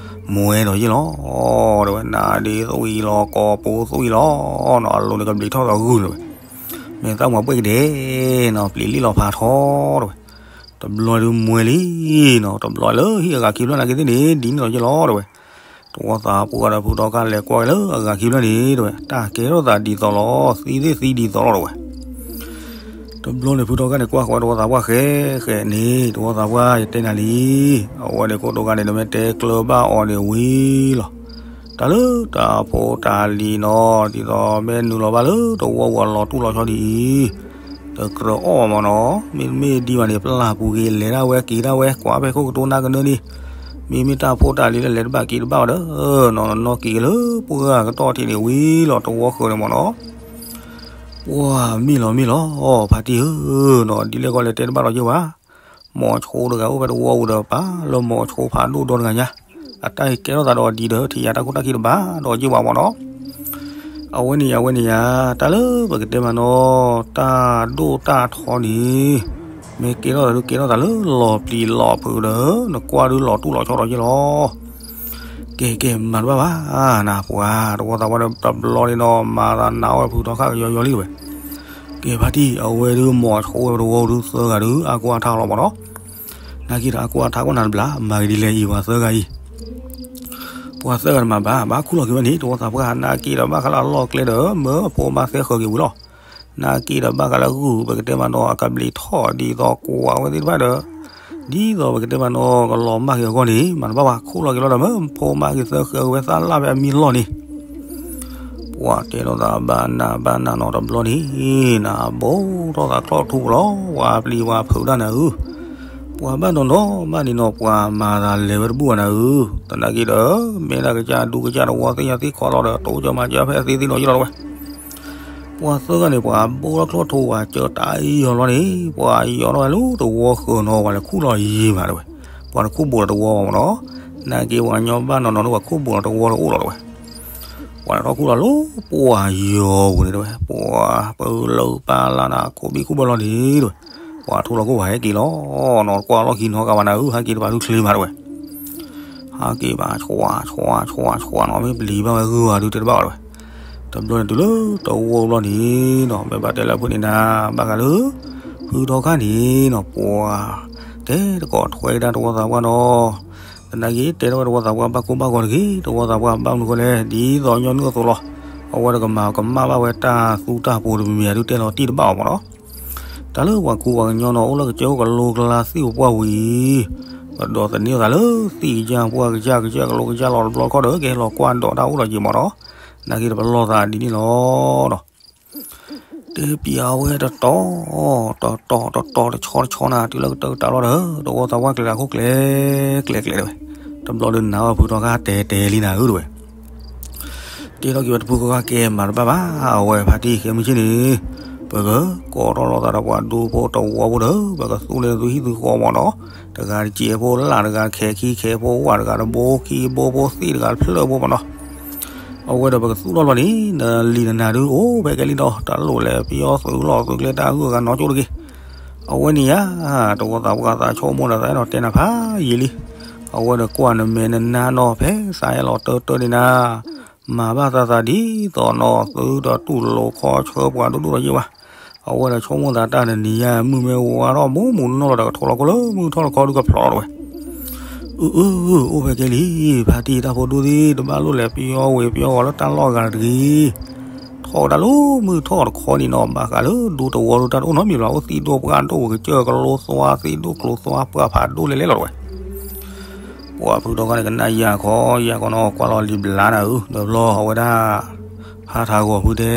မွဲဒီးယ့ၢ်လီၤ, တဝဲနၤဒ့သွံၣ်လီၤ ကိာ်ပူၤသွံၣ်လီၤ, နီၤ အလိၤန့ၣ်ကဘျံးထီၣ်သးဂုၢ်တဝဲ, မ့ၢ်သၣ်မွၤပှဲၢ်ကဒဲနီၤ ပျံၤလံၣ်လီၤဖးထီတဝဲ, တဘျီဒုးမွဲလံနီၤ တဘျီလၢဟံၣ်အဂၤခံဖျၢၣ်နာ်က့သ့ၣ်န့ၣ် ဒ်န့ၣ်လီၤယ့ၢ်လီၤတဝဲ, တဝီသးပှၢ်ဒီးဖုထီခါလဲၤကွၢ်ဝဲလၢအဂၤခံဖျၢၣ်န့ၣ်တဝဲ တၢ်ကဲထီၣ်သးဒ်သိးလီၤ သံသ့ၣ်သံဒ်သိးလီၤတဝဲ, တဘျီန့ၣ်ဖုထီခါန့ၣ် ကွၢ်ဃီတဝီသးပှၢ်ဃဲဃဲန့ၣ် တဝီသးပှၢ်ယတဲနၤလံ, အဝဲန့ၣ်ကိတိၤဂၤန့ၣ် နမ့ၢ်တဲကျၢၤဘၣ်အီၤန့ၣ်ဝံၤလီၤ, တၢ်လၢတၢ်ဖိတၢ်လံၤနီၤ ဒ်သိးမ့ၢ်နုာ်လီၤဘၣ်လၢတဝီပူၤအလီၤတူၢ်လီၤဆီဒ်အံၤ, တကြၢးအီၣ်မးနီၤ, မ့တမ့ၢ်ဒ်ဘၣ်န့ၣ် ပျၢ်ပူၤက့ၤ လဲၤဒၣ်ဝဲက့ၤဒၣ်ဝဲ ကွၢ်ဖဲခိၣ်ကတိၤနၢ်ကနၢန့ၣ်, မ့မ့ၢ်တၢ်ဖိတၢ်လံၤလၢလဲၤတဘၣ်က့ၤတဘၣ်ဝဲဒီး, နီၤနီၤက့ၤက့ၤလၢပှၢ်ကတီၢ်ထံးန့ၣ်ဝံၤလီၤ တဝီဃၢၤန့ၣ်မးနီၤ ပှၤမ့ၢ်လီၤမ့ၢ်လီၤ ဖါတံၢ်ဧၢ, နီၤဒ်လဲၣ်ကီၢ်လဲၤတဲတဘၣ်ဒီးယ့ၢ်ဝဲ, မိၤဆိတဂၤအိၣ်ဖဲတဝီပူၤဒီး ပာ်လၢမိၤဆိဖးဒိၣ်ဒီတဂၤညါ, အတၢ်အံၤကဲထီၣ်သးဒီးဒ်ဒီး ထံၣ်ယၤတၢ်ခိၣ်တၢ်ခံတဘၣ်ဒီးယ့ၢ်ဝဲမးနီၤ, အဝဲန့ၣ်ယၤဝဲန့ၣ်ယၤ, တၢ်လၢပကတဲမးနီၤ, တၢ်ဒိၣ်တၢ်ထီန့ၣ်, မ့ၢ်ကဲထီၣ်သးဒုးကဲထီၣ်သးလၢလီၤပျံၤလီၤဖုးဒီး နကွၢ်ဒုးလီၤတူၢ်လီၤဆီဒီးယ့ၢ်လီၤ ကဲကဲ မၤတဘၣ်ဘၣ်, နပှၤတဝီသးပှၢ်ဒီးတဘျီန့ၣ်နီၤ မၤသးနးအီၣ်ဝဲဖုထီခါကယီယီလံတဝဲ, ကဲဖါတံၢ် အဝဲဒုးမိၤဆိဝဲတဝီဒုးသၢဂၤဒုး အါကွၢ်ထါလီၤမးနီၤ, နာ်က့ဒီးအကွၢ်ထါကွၢ်နၤတဘျီ မၤက့ၤဒ်လဲၣ်အံၤ ပှၤသၢဂၤအံၤ ပှၤသၢဂၤတမၤဘၣ် ဘၣ်ခူၣ်လီၤက့ၤဝဲန့ၣ် တဝီသးပှၢ် နာ်က့ဒီးဘၣ်ဃးလၢအလီၢ်ကျဲဒီး မၢအဖိမါသဲဃၢၤက့ၤဝံၤလီၤ, နာ်က့ဒီးဘၣ်ဃးလၢဂုၢ်ပကတဲမးနီၤ အကဘျံးထီၣ်ဒ်သိးကွၢ်ဝဲသ့ၣ်တဖၣ်ဒီး, ဒ်သိးပကတဲမးနီၤ ကလီၤမၢ်က့ၤအဂီၢ်န့ၣ် မၤတဘၣ်ဘၣ် ခူၣ်လီၤက့ၤလီၤဒီး မၢဖိမါက့ၤသဲဃၢၤက့ၤဝဲသးလၢ်ဖဲအမံလီၢ်န့ၣ် ပှၤတဲထီၣ်သးဘၣ်နးဘၣ်နးနီၤတဘျီန့ၣ်, နဘိထီၣ်သးချီၣ်ထူပူၤလီၤ ပှၤပျံၤပှၤဖုးတၢ်နၤဧၢ, ပှၤဘၣ်နီၤနီၤဘၣ်န့ၣ်နီၤ ပှၤမၤသးလဲၤဝဲတဘူၣ်ဘၣ်နၤဧၢ, သနာ်က့ဒီး မ့ၢ်ဒၣ်ကစၢ်ဒူကစၢ်တဝီသ့ၣ်ညါသ့ၣ်ခီလီၤဒီး တိစၢၤမၤစၢၤဖဲအသ့သ့ၣ်နီၤယ့ၢ်လီၤတဝဲ ပှၤသၢဂၤန့ၣ် ပှၤဘိထီၣ်ချီၣ်ထူ ပှၤကၢတၢ်အံၤယီၤလီၤန့ၣ် ပှၤယီၤထီၣ်ဝဲလၢတဝီဃၢၤနီၤ ပှၤလဲၤခူၣ်လီၤယံၤမးတဝဲ, ပှၤတခူၣ်ဘိးလီၤတဝီဘၣ်မးနီၤ, နာ်က့ပှၤကညီဘၣ်နီၤနီၤဒီး ပှၤခူၣ်ဘိးလီၤတဝီဒီးအိၣ်လီၤတဝဲ ပှၤထီၣ်ခူၣ်လီၤလၢပှၢ်ယီၤပူၤန့ၣ်တဝဲ, ပှၤပလၢပၢ်လၢ်နၤ ခိၣ်ဘံၣ်ခိၣ်ဘၢလီၤန့ၣ်တဝဲ, ပှၤထူလီၤခိၣ်ပှၤဟဲက့ၤလီၤ, နီၤတကွၢ်လီၢ်ခံနီတဂၤဘၣ်နၤဧၢ, ဟဲက့ၤတပၤဒုချ့မးတဝဲ ဟးက့ၤဘၣ် ဆွးဆွးဆွးဆွးနီၤ မ့ၢ်ပျံၤဘၣ်ဝဲဂုၢ်ဝဲဒုတဲတဘၣ်ဘၣ်တဝဲ, တဘျီန့ၣ်တုၤလၢတဝီဘျီန့ၣ်နီၤ မ့ၢ်ဘၣ်တဲလၢအဖိန့ၣ်နၤ ဘၣ်ဃးလၢ ဖုထီခါန့ၣ်နီၤ ပှၤ တဲတကိးထွဲဒၣ်တဝီသးပှၢ်နီၤ, သနာ်က့တဲထီၣ်ဝဲတဝီသးပှၢ် ဘၣ်ကိၢ်ဘၣ်ဂီၤတဂ့ၤ တဝီသးပှၢ်ဘၣ်မနုၤဃိလဲၣ် ဒ်သိးညီနုၢ်အသိးလီၤ, အဝဲတကမၤကမၣ်ဘၣ်ဝဲတၢ်သူတၢ်ပူၤတမံၤမံၤ ဒုတဲလီၤတံၢ်တဘၣ်အီၤမးနီၤ တၢ်လၢပှၤကူပှၤကညီနီၤ အိၣ်လၢကစၢၢ်ခိၣ်ကလိကျါသ့ၣ်ပပှၢ်ဝံၤ, ပဒိးသန့ၤအသးလၢသ့ၣ်ကစၢ်ပှၢ်ကစၢ်ကစၢ်ကလိကစၢ်လီၤတဘျီတခီၣ်ဒီး ကဟဲလီၤကွၢ်ဒီးတၢ်အိၣ်လီၤယံၤမးနီၤ, နာ်က့ဒီးပလီၢ်သးဒ်န့ၣ်လီၤဒီး တဲပျးဝဲတတီၤ တတီၤတတီၤတဆီတဆီနၤ တုၤလၢကတၢၢ်ကတၢၢ်လီၤဒီး တဝီသးပှၢ်ကျဲၤတၢ်ခိၣ်ကျဲၤကျဲၤကျဲၤတဝဲ, တဘျီဒီးနၤဝဲဖုထီခါတဲတဲလံနၤဧၢတဝဲ တဲထီၣ်က့ၤဝဲတဖုဃီဃီကဲမၤတဘၣ်ဘၣ် အဝဲဖါတံၢ်ဃဲမုၢ်ဆ့ၣ်န့ၣ်, ပကကိးထီၣ်လိာ်သးဒီးပှၤဒူဖိတဝီဖိဒီး ပကသူလ့ၤသူဟံၣ်သူဃီမးနီၤ, တဂၤတစဲးဖိလၢ်တဂၤခဲခံခဲဖိဝၣ်တဂၤတဘိခံဘိဖိသ့ၣ်တဂၤတဖျၢၣ်ဖိမးနီၤ, အဝဲဒီးပကသူထီၣ်လီၤန့ၣ် နလံၤနနၤဒုးအိၣ်ဖဲကဲလံဒီး တၢ်လိၣ်လဲၤပယီၤသုးလီၢ်သုးကျဲတၢ်ဂုၤအဂၤနီၤကၠိတဂ့ၤ အဝဲန့ၣ်ယါ, တဝီသးပှၢ်သးဆိကမိၣ်ဒီးသးအဲၣ်ဒိးတဲနၤဖးယံာ်လံ. အဝဲဒီးကွၢ်နမဲာ်နနါနီၤ ဖဲသးအဲၣ်လီၤတၢတၢန့ၣ်နၤ, မၤဘၣ်သးသးဒ်သိးနီၤ သုဒီးတူၢ်လိာ်ခီဆၢပှၤဒိၣ်ဒိၣ်ဒီးယ့ၢ်ဝဲ. အဝဲဒီးဆိကမိၣ်သးတၢ်တနံၤယါ မုၢ်မ့ၢ်ဝါထီၣ်မူမူနီၢ်လီၤဒီး ကထိးလီၤကိၢ်လၢမုၢ်ထီၣ်တခီဒုးကဖျိးလီၤတဝဲ. အၢ အၢ အိၣ်ဖဲကဲလံ, ဖါတံၢ်တၢ်ဖိဒိၣ်သ့ၣ် တဘၣ်လိၣ်လဲၤပယီၤဝ့ၤပယီၤဝီၤလၢတၢ်လီၢ်အဂၤတဂ့ၤ. ထီၣ်ဝဲဒၣ်လၢမုၢ်ထီၣ်တခီန့ၣ်နီၤ ဘၣ်ဃးလၢဒူသဝီဒူတၢ်တအိၣ်နီတမံၤဘၣ် အိၣ်သံးဒိၣ်ပှၢ်ဒိၣ် ကစၢၢ်ကလိသဝါ သံးဒိၣ်ကျိၤသဝါ ပှၢ်ဖးဒိၣ်လဲၣ်လဲၣ်လီၤတဝဲ. ပှၢ်ဖုထီခါန့ၣ် ကနၣ်ယၤခီယၤခီနီၤ ကွၢ်လီၤလံာ်ဘျါနၤဧၢ ဒီးဘျီအဝဲဒၣ် ဖးထးဂီၤဖုတဲ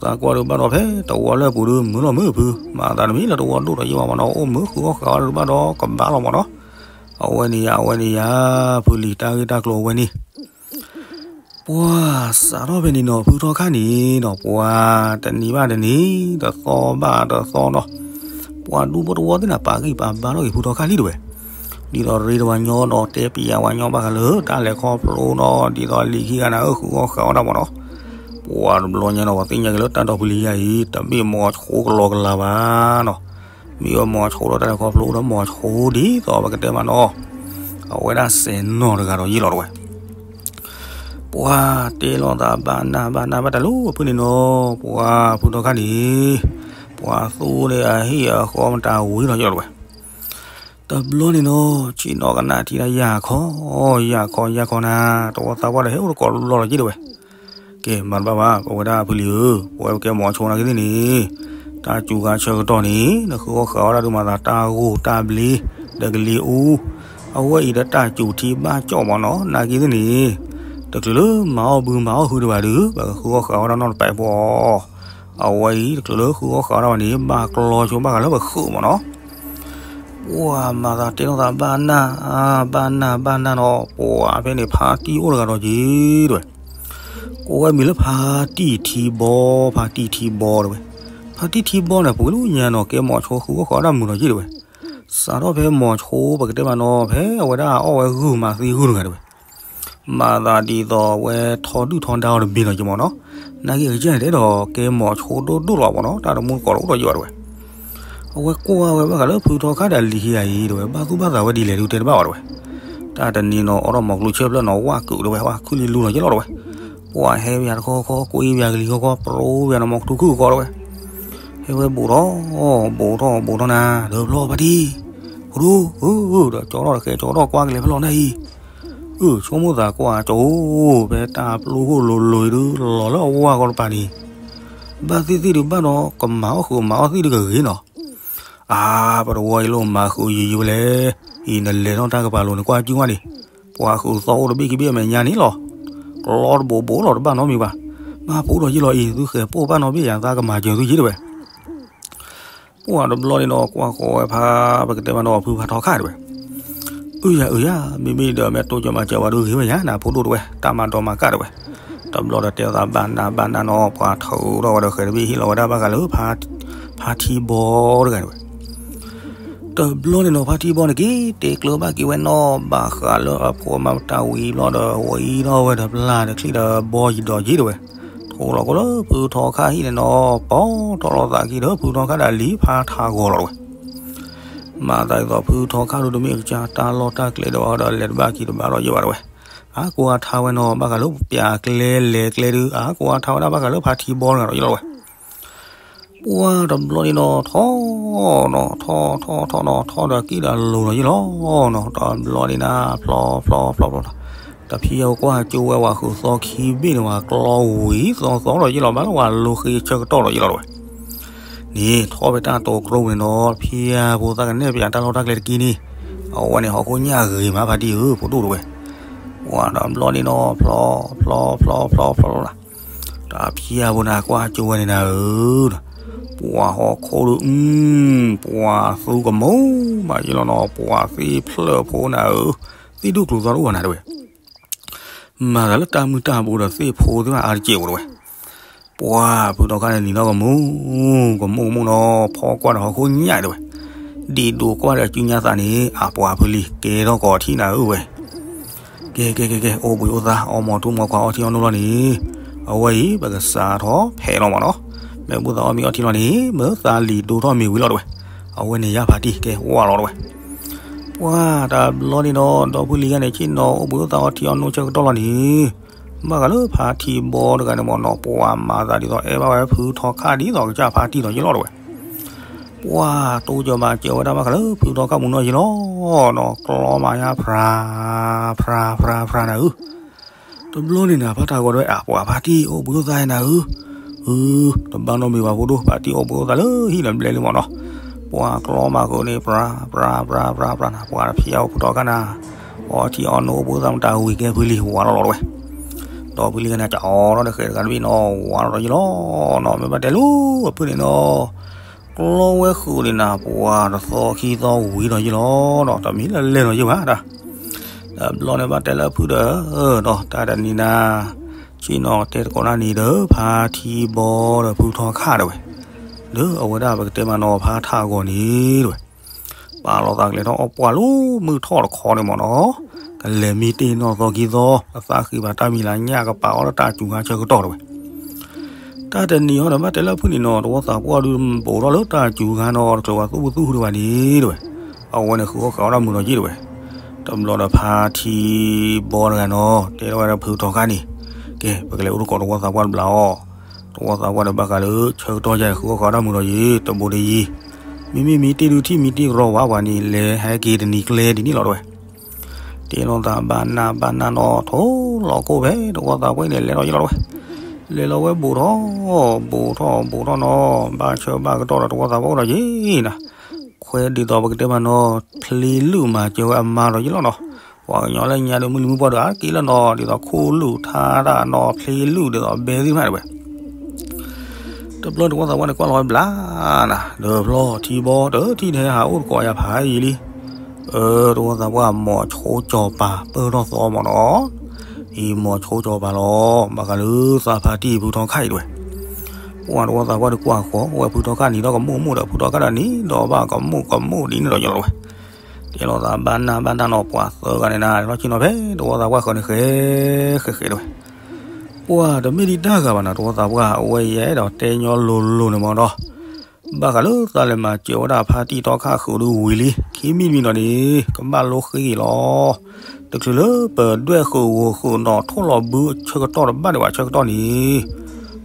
သးကွၢ်ဒုးဘၣ်ဒီး ဖဲတဝီလၢပူၤဒုး မုာ်လီၤမုာ်ဖု မၤသးတမံၤလၢတဝီဒိၣ်ဒီးယံာ်ဘၣ်မနီၤ အိၣ်မုာ်ဃုအီၣ်ဃုအီဒုးဘၣ်ဒီး ကဘၣ်လီၤမနီၤ. အဝဲန့ၣ်ယၤ အဝဲန့ၣ်ယၤ ဖုလံၤတၢ်ဂ့ၢ်တၢ်ကျိၤအဝဲန့ၣ် ပှၤစးထီၣ်ဖဲန့ၣ်နီၤ ဖုထီခါန့ၣ်နီၤ ပှၤတနံၤဘၣ်တနံၤ တသီဘၣ်တသီနီၤ ပှၤဒူဖိတဝီသ့ၣ်န့ၣ် ပာ်ဂံၢ်ပာ်ဘါထီၣ်က့ၤဖုထီခါလံတဝဲ. ဒ်သိးရ့တဝၤညီဒီးတဲပျးဝၤညီဘၣ်ဃးလၢ တၢ်လဲၤခီဖျိနီၤ ဒ်သိးလံာ်ခံဂၤန့ၣ် အဃုအီၣ်ဃုအီဒၣ်မနီၤ. ပှၤတဘျီညါနီၤ ပှၤသ့ၣ်ညါက့ၤလၢတၢ်ဒီဖုလံၤယၤအံၤ တမ့ၢ်မိၤဆိကလီကလၤဘၣ်နီၤ. မ့ၢ်ဝဲမိၤဆိဒီးတၢ်လဲၤခီဖျိဒီးမိၤဆိဒ်သိးပကတဲမနီၤ အဝဲဒၣ်စဲးနီၤတဂၤဒီးယံာ်လီၤတဝဲ. ပှၤတဲလိာ်သးဘၣ်နၢ်ဘၣ်နၢ်ဘၣ်တၢ်လၢဖုန့ၣ်နီၤ ပှၤဖုထီခါန့ၣ် ပှၤသူန့ၣ်အဟ့ၣ်အဃီမတၤဝံၤလီၤယံာ်လီၤတဝဲ. တဘျီန့ၣ်နီၤ ဆ့ၣ်နီၤကနၣ်ထံတၢ်ယၢ်ခီ ယၢ်ခီယၢ်ခီနၤ တဝီသးပှၢ်ဒီးဟဲအိၣ်တကိးတဘျီလီၤယံာ်တဝဲ. ကဲ မၤတဘၣ်ဘၣ် ပဝဲဒၣ်ဖုလံၤဧၢ ပဝဲပကဲမိၤဆိနာ်က့သ့ၣ်န့ၣ် တၢ်စူၤဂၤဆၢကတီၢ်န့ၣ် နဃုအီၣ်ဃုအီဒၣ်ဒုးမၤသးတၢ်ဂိၢ်တၢ်ဘျ့ ဒီးကလံၤအူ အဝဲအံၤဒီးတၢ်စူၤထံဘၣ်ကၠီၣ်မနီၤ နာ်က့သ့ၣ်န့ၣ် တချုးလၢမၤအီၣ်ဘုမၤအီၣ်ဟုတဘၣ်ဒုး ပကဃုအီၣ်ဃုအီဒၣ်နီတပဲာ်ဖိအီၤ အဝဲအံၤတချုးလၢဃုအီၣ်ဃုအီဒၣ်ဝဲန့ၣ် ဘၣ်ကျီဆိဘၣ်ဃးလၢပဃုာ်မနီၤ. ပှၤမၤသးတဲလိာ်သးဘၣ်နၢ် ဘၣ်နၢ်ဘၣ်နၢ်နီၤ ပှၤဖဲန့ၣ်ဖါတံၢ်အိၣ်တဂၤဒီးက့ၤတဝဲ. ကိးဝဲမံၤလၢဖါတံၢ်ထံဘီ ဖါတံၢ်ထံဘီတဝဲ. ဖါတံၢ်ထံဘီန့ၣ် ပှၤလၢညါနီၤ ကဲမိၤဆိဃုအီၣ်ဃုအီဒၣ်မုာ်ဒီးက့ၤတဝဲ. စးထီၣ်ဖဲမိၤဆိပကတဲမနီၤ ဖဲအဝဲဒၣ်အီၣ်ဝဲဂုၢ်မၤသံဂုၢ်တဂၤတဝဲ မၤသးဒ်သိးအဝဲထီဒုၣ်ထီဒါအီၤတဘ့ၣ်နီၤက့ၤမနီၤ. နာ်က့အကစၢ်န့ၣ်တဲဒီးကဲမိၤဆိဒိၣ်ဒိၣ်လီၤမနီၤ တၢ်တမူတကိးတအိၣ်ဒီးယံာ်ဘၣ်တဝဲ. အဝဲကွၢ်ဝဲဘၣ်ဃးလၢဖုထီခါဒီးလံၤခံဂၤအံၤတဝဲ ဘၣ်သူၣ်ဘၣ်သးဝဲဒ်လဲၣ်ဒုးတဲတဘၣ်ဘၣ်တဝဲ. တၢ်တနံၤနီၤ အိးထီၣ်မီၤကျိဆၢဖျၢၣ်နီၤ ဝၣ်ကုာ်တဝဲ ဝၣ်ခုၣ်လံလူနီၤယံာ်လီၤတဝဲ. ပှၤဟဲပယၤတခီခီ ကွ့ပယၤကလံၤခီခီ ပြိပယၤနီၤ မီၤကထူခုၣ်ကီတဝဲ. ဟဲဝဲဘူးထီၣ် ဘူးထီၣ်ဘူးထီၣ်နၤ ဒီးဖျီဖါတံၢ် ဖိဒိၣ်ဧၢ ဒီးကၠီထီၣ်တဃဲးကၠီထီၣ်ကွၢ်ကလဲၤဖဲလီၤနၢ်အံၤ အၢ ဆိကမိၣ်သးကွၢ်ကၠီ ဖဲတၢ်ပျိခိၣ်လိၤလိၤအံၤဒုး လီၤလၢအဝါဂီၢ်တပၤန့ၣ် ဘၣ်သ့ၣ်သ့ၣ်ဒုးဘၣ်ဒီး ကမၤအီၣ်ဃုာ်မၤအီၣ်သ့ၣ်ဒုးကဂ့ၤနီၤ. အါ ပတဝီအံၤလိၣ်မၤဃုာ်ယံာ်ယံာ်ဝဲလဲၣ်. အံၤနလဲၤထီၣ်တၢ်ကပၤလိၤန့ၣ် ကွၢ်ကၠူဝဲန့ၣ် ပှၤဃုာ်သီအိၣ်တဘ့ၣ်ခံဘ့ၣ်အမဲာ်ညါန့ၣ်လီၤ. ကျီတဘိးဘိးလီၤတဘၣ်နီတမံၤဘၣ်. မၤဖိဒီးယံာ်လီၤအံၤ သုဃဲၤပိၢ်ဘၣ်နီတဘ့ၣ်ယၤ သးကမၤစၢၤသုယံာ်တဝဲ. ပှၤတဘျီန့ၣ်ဒီး ကွၢ်ဃီဝဲဖါ ပကတဲမနီၤ ဖုဖါထီခါတဝဲ. အုယၤအုယၤ မ့မ့ၢ်ဒီးမ့ၢ်တိစၢၤမၤစၢၤဝဲဒုးဂ့ၤဝဲယၤ နဖိဒိၣ်တဝဲ တၢ်မၤဒီးမၤကၣ်တဝဲ. တဘျီဒီးတဲသးဘၣ်နၢ်ဘၣ်နၢ်နီၤ ပှၤထုးထီၣ်ဝဲဒီးဃဲၤတဘ့ၣ်ဟ့ၣ်လီၤဝဲဒၣ်ဘၣ်ဃးလၢ ဖါထံဘီတဂၤတဝဲ. တဘျီန့ၣ်နီၤ ဖါထံဘီန့ၣ်က့ၤ တဲကျၢၤဘၣ်က့ၤဝဲနီၤ ဘၣ်ဃးလၢအဖိမၤတၢ်ဝံၤဘျီဒီး ဝံၤထီၣ်ဝဲဒီးပျၢ်ဒီးချံဒီးဘီယံၤဒီးယံၤတဝဲ. ထိၣ်လီၤကီလၢဖုထီခါဟံၣ်န့ၣ်နီၤ ပီထီၣ်လိာ်သးက့ၤဒီးဖုထီခါဒီးလံာ်ဖါထးဂီၤလီၤတဝဲ. မၤသးဒ်သိးဖုထီခါဒုးတမ့ၢ်ကစၢ်တၢ်လီၢ်တၢ်ကျဲဒီးအီၤဒီးလဲၤတဘၣ်က့ၤတဘၣ်ဒီးယံာ်ဘၣ်တဝဲ. အါကိးအါထါဝဲနီၤ ဘၣ်ဃးလၢပျၢ်ကျဲလဲၤကျဲဒုး အါကိးအါထါဝဲဒၣ်ဘၣ်ဃးလၢဖါထံဘီတဂၤဒီးယံာ်လီၤဝဲ. ပှၤတဘျီန့ၣ်နီၤ ထီၣ်နီၤ ထီၣ်ထီၣ်ထီၣ်ထီၣ်ဒီးကံၣ်ဒီးလိၤဒီးယံာ်လီၤနီၤ တဘျီန့ၣ်နၤ ဖျီဖျီဖျီဖျီ တဖံအံၤကွၢ်ကၠိဝဲဝဲဃုာ်သီခံဘ့ၣ်န့ၣ် ဝဲကျီဝံၤသီသီဒီးယံာ်လီၤ ဘၣ်လၢဝဲလိၤဃ့ဆၢကတီၢ်ဒီးယံာ်လီၤဝဲ. န့ၣ်ထီၣ်ဖဲတၢ်တိၤကျိန့ၣ်နီၤ ဖံအံၤဖိသၣ်ကနဲၣ်ပယၤတၢ်လီၢ်တၢ်ကျဲတက့ၢ်န့ၣ် အဝဲန့ၣ်ဟီၣ်ခိၣ်ညၣ်ဂ့ၤမးဖါတံၢ်ဧၢ ဖိဒိၣ်တဝဲ. ပှၤတဘျီန့ၣ်နီၤ ဖျီဖျီဖျီဖျီဖျီလီၤ တၢ်ဖံအံၤဖိန့ၣ်ကွၢ်ကၠိဝဲန့ၣ်နၤဧၢ, ပှၤဟီၣ်ခိၣ်ဒုး ပှၤသူကမူၣ်မးယံၤလီၤနီၤ ပှၤသ့ၣ်ဖျၢၣ်ဖိနၤဧၢ, သ့ၣ်ဒူၣ်ကျိၤသီတအိၣ်ဘၣ်နၤတဝဲ, မၤသးလၢတၢ်မုၢ်တၢ်ဘိဒီးသ့ၣ်ဖိသ့ၣ်တဖၣ်အါတက့ၢ်အိၣ်တဝဲ, ပှၤဖုထီခါန့ၣ်နံၤနီၢ်ကမူၣ်, ကမူၣ်ကမူၣ်နီၤ ဖီကွၢ်ဒီးဟီၣ်ခိၣ်ညၣ်တဝဲ, ဒ်ဒိးကွၢ်ဒီးစုညါသးန့ၣ် အပှၤဖုလံၤကဲထီၣ်ကီးထံၣ်နၤဧၢဝဲ ကဲကဲကဲကဲ အိၣ်ဘှံးအိၣ်သါ အီမိာ်ထူမိာ်ခွါအီထံအီနိလီၤန့ၣ်, အဝဲအံၤ ပကစးထီၣ်ဖဲးလီၤမးနီၤ, မ့ၢ်ဘူၣ်သးအီၣ်မ့ၤအီထံလီၤန့ၣ် မ့ၢ်သးလံၤဒိထီၣ်မ့ၤဝံၤလီၤတဝဲ, အဝဲန့ၣ်ယါဖါတံၢ်ကဲဝါလီၤတဝဲ, ပှၤတဘျီန့ၣ်နီၤ ဒီဖုလံၤဂၤန့ၣ် ဆ့ၣ်နီၤအိၣ်ဘှံးအိၣ်သါအီထံအီနိဆၢကတီၢ်လီၤန့ၣ်, ဘၣ်ဃးလၢဖါထံဘီတဂၤန့ၣ်မးနီၤ ပှၤမၤသးဒ်သိးအဲၣ်ဘၣ်ဝဲဖုထီခါဒ်သိးကစၢ်ဖါတံၢ်ဒီးယံၤလီၤတဝဲ ပှၤတိစၢၤမၤစၢၤဝဲဒၣ်ဘၣ်ဃးလၢဖုထီခါမူနီၢ်ယံၤလီၤနီၤ ကျီမၤယါဖြါ ဖြါ ဖြါ ဖြါနၤဧၢ, တဘျီန့ၣ်နၤ ဖါထးဂီၤတဲဝဲ အပှၤဖါတံၢ်အိၣ်ဘှံးအိၣ်သါနၤဧၢ, အၢ တဘၣ်နီတမံၤဘၣ်ဖိဒိၣ် ဖါတံၢ်အိၣ်ဘှံးအိၣ်သါလၢဟံၣ်ဒီးဘျဲလံမ့ၢ်နီၤ, ပှၤကျီမးဃုာ်န့ၣ် ပြၤ ပြၤ ပြၤ ပြၤ ပြၤနၤ ပှၤတဖျဲအိၣ်ဖုထီခါနၤ, အီထံအီနိအိၣ်ဘှံးအိၣ်သါမတၤဝံၤကဲဖုလံ ဝၤလီၤလီၤတဲဝဲ, ဒီးဖုလံကနၤ ကအိးထီၣ်ဒီးဃဲးတဂၤတဘ့ၣ်နီၤ ဝၤလီၤဒီးယလီၤနီၤ မ့ၢ်ဘၣ်တဲလၢအဖုန့ၣ်နီၤ ကျီဝဲဃုာ်န့ၣ်နၤ ပှၤတသီခံသီဝံၤဒီးယလီၤနီၤ တမံၤလၢလဲၤဒီးယဘၣ်တၢ်, တဘျီန့ၣ်ဘၣ်တဲလၢအဖုဒီး ဒီးတၢ်တနံၤနၤ ဆ့ၣ်နီၤတဲသကိးတၢ်နံၤဒီး ဖါထံဘီဒီးဖုထီခါတဲဝဲ, ဒီးအဝဲဒၣ်ပကတဲမးနီၤ ဖါထးဂီၤန့ၣ်တဲဝဲ, ပာ်လီၤသးကလဲၤထီၣ်အီၣ်ပှၢ်လၢမုၢ်ထီၣ်တခီန့ၣ်မ့ၢ်နီၤ, ကလဲၤမံတ့ၢ်နီၢ်သီခံသီ ကသးဃံဘၣ်တၢ်မံၤလၢညၣ်ကပာ်အီၣ်လၢတၢ်စူၤခါဆၢကတီၢ်တဲဝဲ တၢ်တနံၤဟီဒီးဘၣ်တဲလၢအဖုန့ၣ်နီၤ တဝီသးပှၢ်ဒုးဘူးထီၣ်လၢတၢ်စူၤခါနီၤ တချုးဝဲသူၣ်ဖူသူၣ်ဖူဒံးဘၣ်န့ၣ်တဲဝဲ, အဝဲန့ၣ်ဃုအီၣ်ဃုအီတၢ်မုာ်ဒီးယ့ၢ်တဲဝဲ, တဘျီဒီးဖါထံဘီတဂၤနီၤ တဲထီၣ်ဝဲဒီးဖုထီခါန့ၣ်, ကဲ ပကလဲၤအိၣ်သကိးတဝီသးပှၢ်တဘျီအီၤ, တဝီသးပှၢ်ဒီးဘၣ်ဃးလၢဆၢကတီၢ်ယါဃုအီၣ်ဃုအီတၢ်မုာ်ဒီးယ့ၢ် တဘိဒီးယံၤ, မ့မ့ၢ်မံတ့ၢ်ဒုးထံၣ်မံတ့ၢ်ကရီဝါပှၤန့ၣ် လဲၤဟဲက့ၤတနံၤကျဲဒ်န့ၣ်လီၤတဲဝဲ တ့ၢ်နီၢ်သးဘၣ်နၢ်ဘၣ်နၢ်နီၤ ထိၣ်လီၤခိၣ်ဖဲတဝီသးပှၢ်န့ၣ် လဲၤဒီးယလီၤတဲဝဲ, လဲၤလီၤဝဲဘူးထီၣ် ဘူးထီၣ်ဘူးထီၣ်နီၤ ဘၣ်ဆၢဘၣ်ကတီၢ်ဒီးတဝီသးပှၢ်အိၣ်ဒီးယ့ၢ်နၤ, ခွဲဒ်သိးပကတဲမးနီၤ ဖျ့လုၢ်မၤစၢၤဝဲအမါဒီးယလီၤနီၤ, ပှၤကညီလၢညါဒီးမုၢ်လံမုၢ်ပှၢ်ဒီးအါက့လၢနီၤ ဒ်သိးခိၣ်လုၢ်ထါတၢ်နီၤ ဖျ့လုၢ်ဒ်သိးဘဲသ့ၣ်တဖၣ်တဲဝဲ တဘျီတဝီသးပှၢ်န့ၣ်ကွၢ်လီၤဝဲဘျါနၤ ဒီးဖျီထံဘီတထံၣ်ထဲဟးအိၣ်သကိးယၤဖးယံၤလံ, အၢ တဝီသးပှၢ်မိၤဆိကၠီၤပၤပၢၢ်ထီၣ်သီမ့ၢ်နီၤ, အံၤမိၤဆိကၠီၤပၤလီၤ ဘၣ်ဃးလၢသးဖါတံၢ်ဖုထီခါအံၤတဲဝဲ, ပှၤတဝီသးပှၢ်ဒီးကွၢ်ဃီဝဲဖုထီခါနံၤဒီးကမိၣ်မိၣ်ဒီးဖုထီခါဒီးနံၤဒီးဘၣ်ကမိၣ်ကမိၣ်ဒ်န့ၣ်ဒီးယလီၤတဲဝဲ, တ့ၢ်လီၤသးဘၣ်နၢ်ဘၣ်နၢ်နီၤ ပှၤသၢဂၤန့ၣ်နၤ လီၤဆ့ၣ်နီၤဖဲတဝီသးပှၢ်ဃၢၤန့ၣ်ဃဲ ဃဲဃဲတဲဝဲ ပှၤတမ့ၢ်ဒ်တၢ်ဂၤဘၣ်နၤ တဝီသးပှၢ် အဝဲယအဲၣ်ဒိးတဲညီလိၤလိၤန့ၣ်မ့ၢ်ဒီး, ဘၣ်ဃးလၢသးလဲၤမၤစၢၤဝဲဒၣ်ဖါတံၢ်ထီခါဃုာ်ဒုးဝံၤလံ ခံမံၤတမံၤနီၤန့ၣ် ကဘၣ်လိဃ့လီၤ. တချုးလၢပဒွဲၣ်ဃုာ်ဂီၤဃုာ်နီၤ ထိၣ်လီၤဘုဆၢကတီၢ်တဘၣ်ဒံးဘၣ်ဆၢကတီၢ်န့ၣ်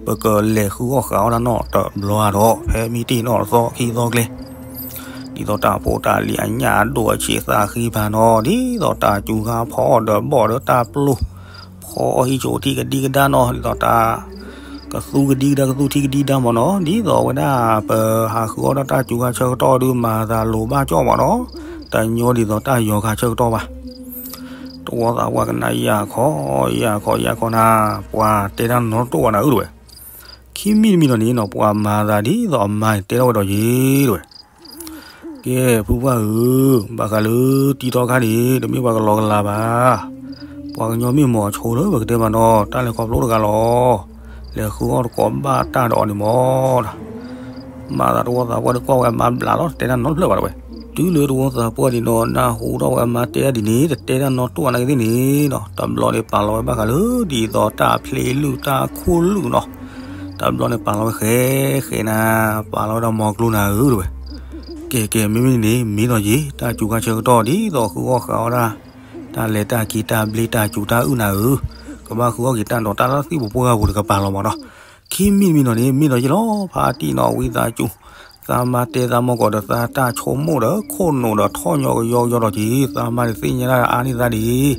ပကလဲၤဃုအီၣ်ဃုအီတၢ်နီၣ်တဘျီဒီး ဖဲမံတ့ၢ်နီၣ်သီခံသီကျဲ ဒ်သိးတၢ်ဖိတၢ်လံၤအညၣ်အဒိၣ်အဆံးသးဃံဖးနီၤ ဒ်သိးတၢ်စူၤခါဖီအီၣ်ဒီးဘီၣ်ဒီးတၢ်ပျိၢ် ဖီအီၣ်ဟံၣ်ဆိးထံကဒံကဒါနီၤ ဒ်သိးတၢ်ကသူကဒံကဒါကသူထံကဒံကဒါမ့ၢ်နီၤ ဒ်သိးဝဲဒၣ်ပဟးဃုအီၣ်ဒၣ်တၢ်စူၤခါဆၢကတီၢ်ဒုးမၤသးလိၤဘၣ်ကၠီၣ်မ့ၢ်နီၤ တညီဒ်သိးတၢ်ယီၤခါဆၢကတီၢ်ဘၣ် တဝီသးပှၢ်ကနၣ်ယၢ်ခီ ယၢ်ခီ ယၢ်ခီနၤ ပှၤတဲတၢ်နီတတိၣ်ဘၣ်နၤဧၢတဲဝဲ ခံမံၤတမံၤနီၤန့ၣ်နီၤ ပှၤမၤသးဒ်သိးအမါန့ၣ်တဲထီၣ်ဝဲဒီးယ့ၢ်တဲဝဲ ကဲ ဖုပှၢ်ဧၢ, ဘၣ်ဃးလၢတံၤထီခါန့ၣ် တမ့ၢ်ပှၤကလီကလးဘၣ်. ပှၤကညီမ့ၢ်မိၤဆိလၢပကတဲမးနီၤ တၢ်လဲၤခီဖျိတဂၤလီၤ. လဲၤဃုအီၣ်တကိးဘၣ်တၢ်ဒီးအီၤန့ၣ်မး. မၤသးတဝီသးပှၢ်ဒီးကွၢ်ဝဲအမါဘျးလီၤ တဲတၢ်နီတဖျၢၣ်ဘၣ်တဲဝဲ. တုၤလၢတဝီသးပှၢ်န့ၣ်နီၤ နၢ်ဟူထီၣ်ဝဲအမါတဲဒ်န့ၣ် တတဲတၢ်နီတတိၢ်ဘၣ်နာ်က့သ့ၣ်န့ၣ်နီၤ တဘျီန့ၣ်ပာ်လီၤဝဲဘၣ်ဃးလၢဒ်သိးတၢ်ဖျ့လုၢ်တၢ်ခိၣ်လုၢ်နီၤ တဘျီန့ၣ်ပာ်လီၤဝဲဃဲ ဃဲနၤ ပာ်လီၤဝဲဒီးမီၤကျိနၤဧၢ တဲဝဲ. ကဲ ကဲ မ့မ့ၢ်န့ၣ် မ့ၢ်နီၤယ့ၢ် တၢ်စူၤခါဆၢကတီၢ် ဒ်သိးဃုအီၣ်ဃုအီတၢ် တၢ်လဲၤတၢ်က့ၤတၢ်ဘျ့တၢ်စူၤတၢ်အုၣ်နၤဧၢ, ကဘၣ်ဃုအီၣ်က့ၤတၢ်ဒီးတၢ်လၢသံၣ်ပူၤပှၢ်ပူၤတကပၤလီၤမးနီၤ. ခံမံၤတမံၤနီၤန့ၣ် မ့ၢ်နီၤယ့ၢ်လီၤ ဖါတံၢ်နီၤ ဝံသးစူၤ သးမါတဲသးမီၢ်ကီးဒီးသးတၢ်ဆိကမိၣ်ဒီး ခိၣ်နူာ်ဒီးထီၣ်ညီကယီကယီဒီးက့ၤ သးမါတသ့ၣ်ညါတၢ်အါန့ၢ်သးဒံး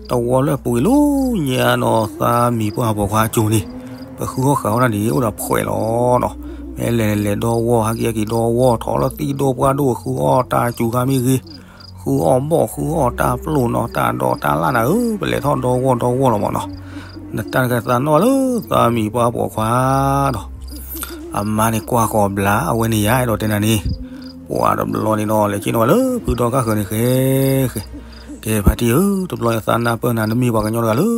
တဝီလၢအပူၤကွံာ်လီၤညါနီၤ သးမံၤပှၢ်ပိာ်ခွါကၠိၤန့ၣ် ပဃုအီၣ်ဃုအီတၢ်န့ၣ် အိၣ်ဒီးဖှဲးလီၤနီၤ. မ့ၢ်လဲၤလဲၤဒီဝီၢ် ဟဲက့ၤဟဲက့ၤဒီဝီၢ် ထီၣ်လၢသံၣ်ဒိၣ်ပှၢ်ဒိၣ် ဃုအီၣ်တၢ်စူၤခါမ့ၢ်ဂ့ၤ ဃုအီၣ်ဘီၣ်ဃုအီၣ်တၢ်ပျိၢ်နီၤ တၢ်ဒိးတၢ်လၣ်နၤဧၢ ပလဲၤထီၣ်ဒီဝီၢ်ဒီဝီၢ်လီၤမးနီၤ. နတၢ်တခါသးနီၣ်လၢသးမံၤပှၢ်ပိာ်ခွါဒီး အမါန့ၣ်ကွၢ်ဃီၤဘျါ အဝဲန့ၣ်ယါအဲၣ်ဒိးတဲနၤန့ၣ် ပှၤတဘျီန့ၣ်နီၤ လဲၤက့ၤနီၤဝဲလၢဖုထီခါဃၢၤန့ၣ်ဃဲ ဃဲ ကဲဖါတံၢ်ဧၢ တဘျီန့ၣ်သးနၢ်ပၢၢ်နၤ နမ့ၢ်ပှၤကညီတဂၤလၢ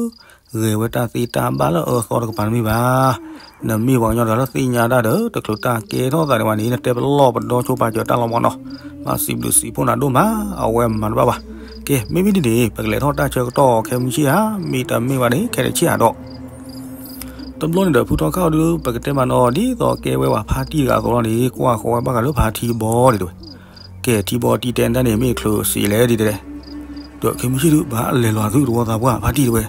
ဂဲၤဝဲတၢ်သ့တၢ်ဘၣ်လၢအၢသီတကပၤတမ့ၢ်ဘၣ်. နမ့ၢ်ပှၤကညီတဂၤလၢသ့ၣ်ညါတၢ်ဒီး တချုးတၢ်ကဲထီၣ်သးဒံးဘၣ်န့ၣ် နတဲပလီၢ်ပဒီဆိပာ်စၢၤတၢ်လီၤမးနီၤ. ဘၣ်စံးဘျုးစံးဖှိၣ်နၤဒိၣ်မး အဝဲမၤတဘၣ်ဘၣ်. ကဲ မ့မ့ၢ်ဒ်န့ၣ် ပကလဲၤထီၣ်တၢ်ဆၢကတီၢ်ခဲမုၢ်ဆ့ၣ်ဧါ မ့ၢ်တမ့ၢ်ဘၣ်န့ၣ် ခဲတဆ့ၣ်ဧါဒီး တဘျီန့ၣ်ဒီး ဖုထီခါအီၤဒုး ပကတဲမးနီၤ ဒ်သိးကဲဝဲပှၤဖါတံၢ်တဂၤအသိးလီၤန့ၣ် ကွၢ်ဃီၤဝဲဘၣ်ဃးလၢဖါထံဘီန့ၣ်တဲဝဲ. ကဲထံဘီတံၢ်တဲဒၣ်န့ၣ် မ့ၢ်ချုးစံးလဲၣ်ဒ်တဲဒၣ် ဒီးခဲမုၢ်ဆ့ၣ်ဒုး ဘၣ်လဲၤလီၤသုတဝီသးပှၢ်ဖါတံၢ်တဲဝဲ.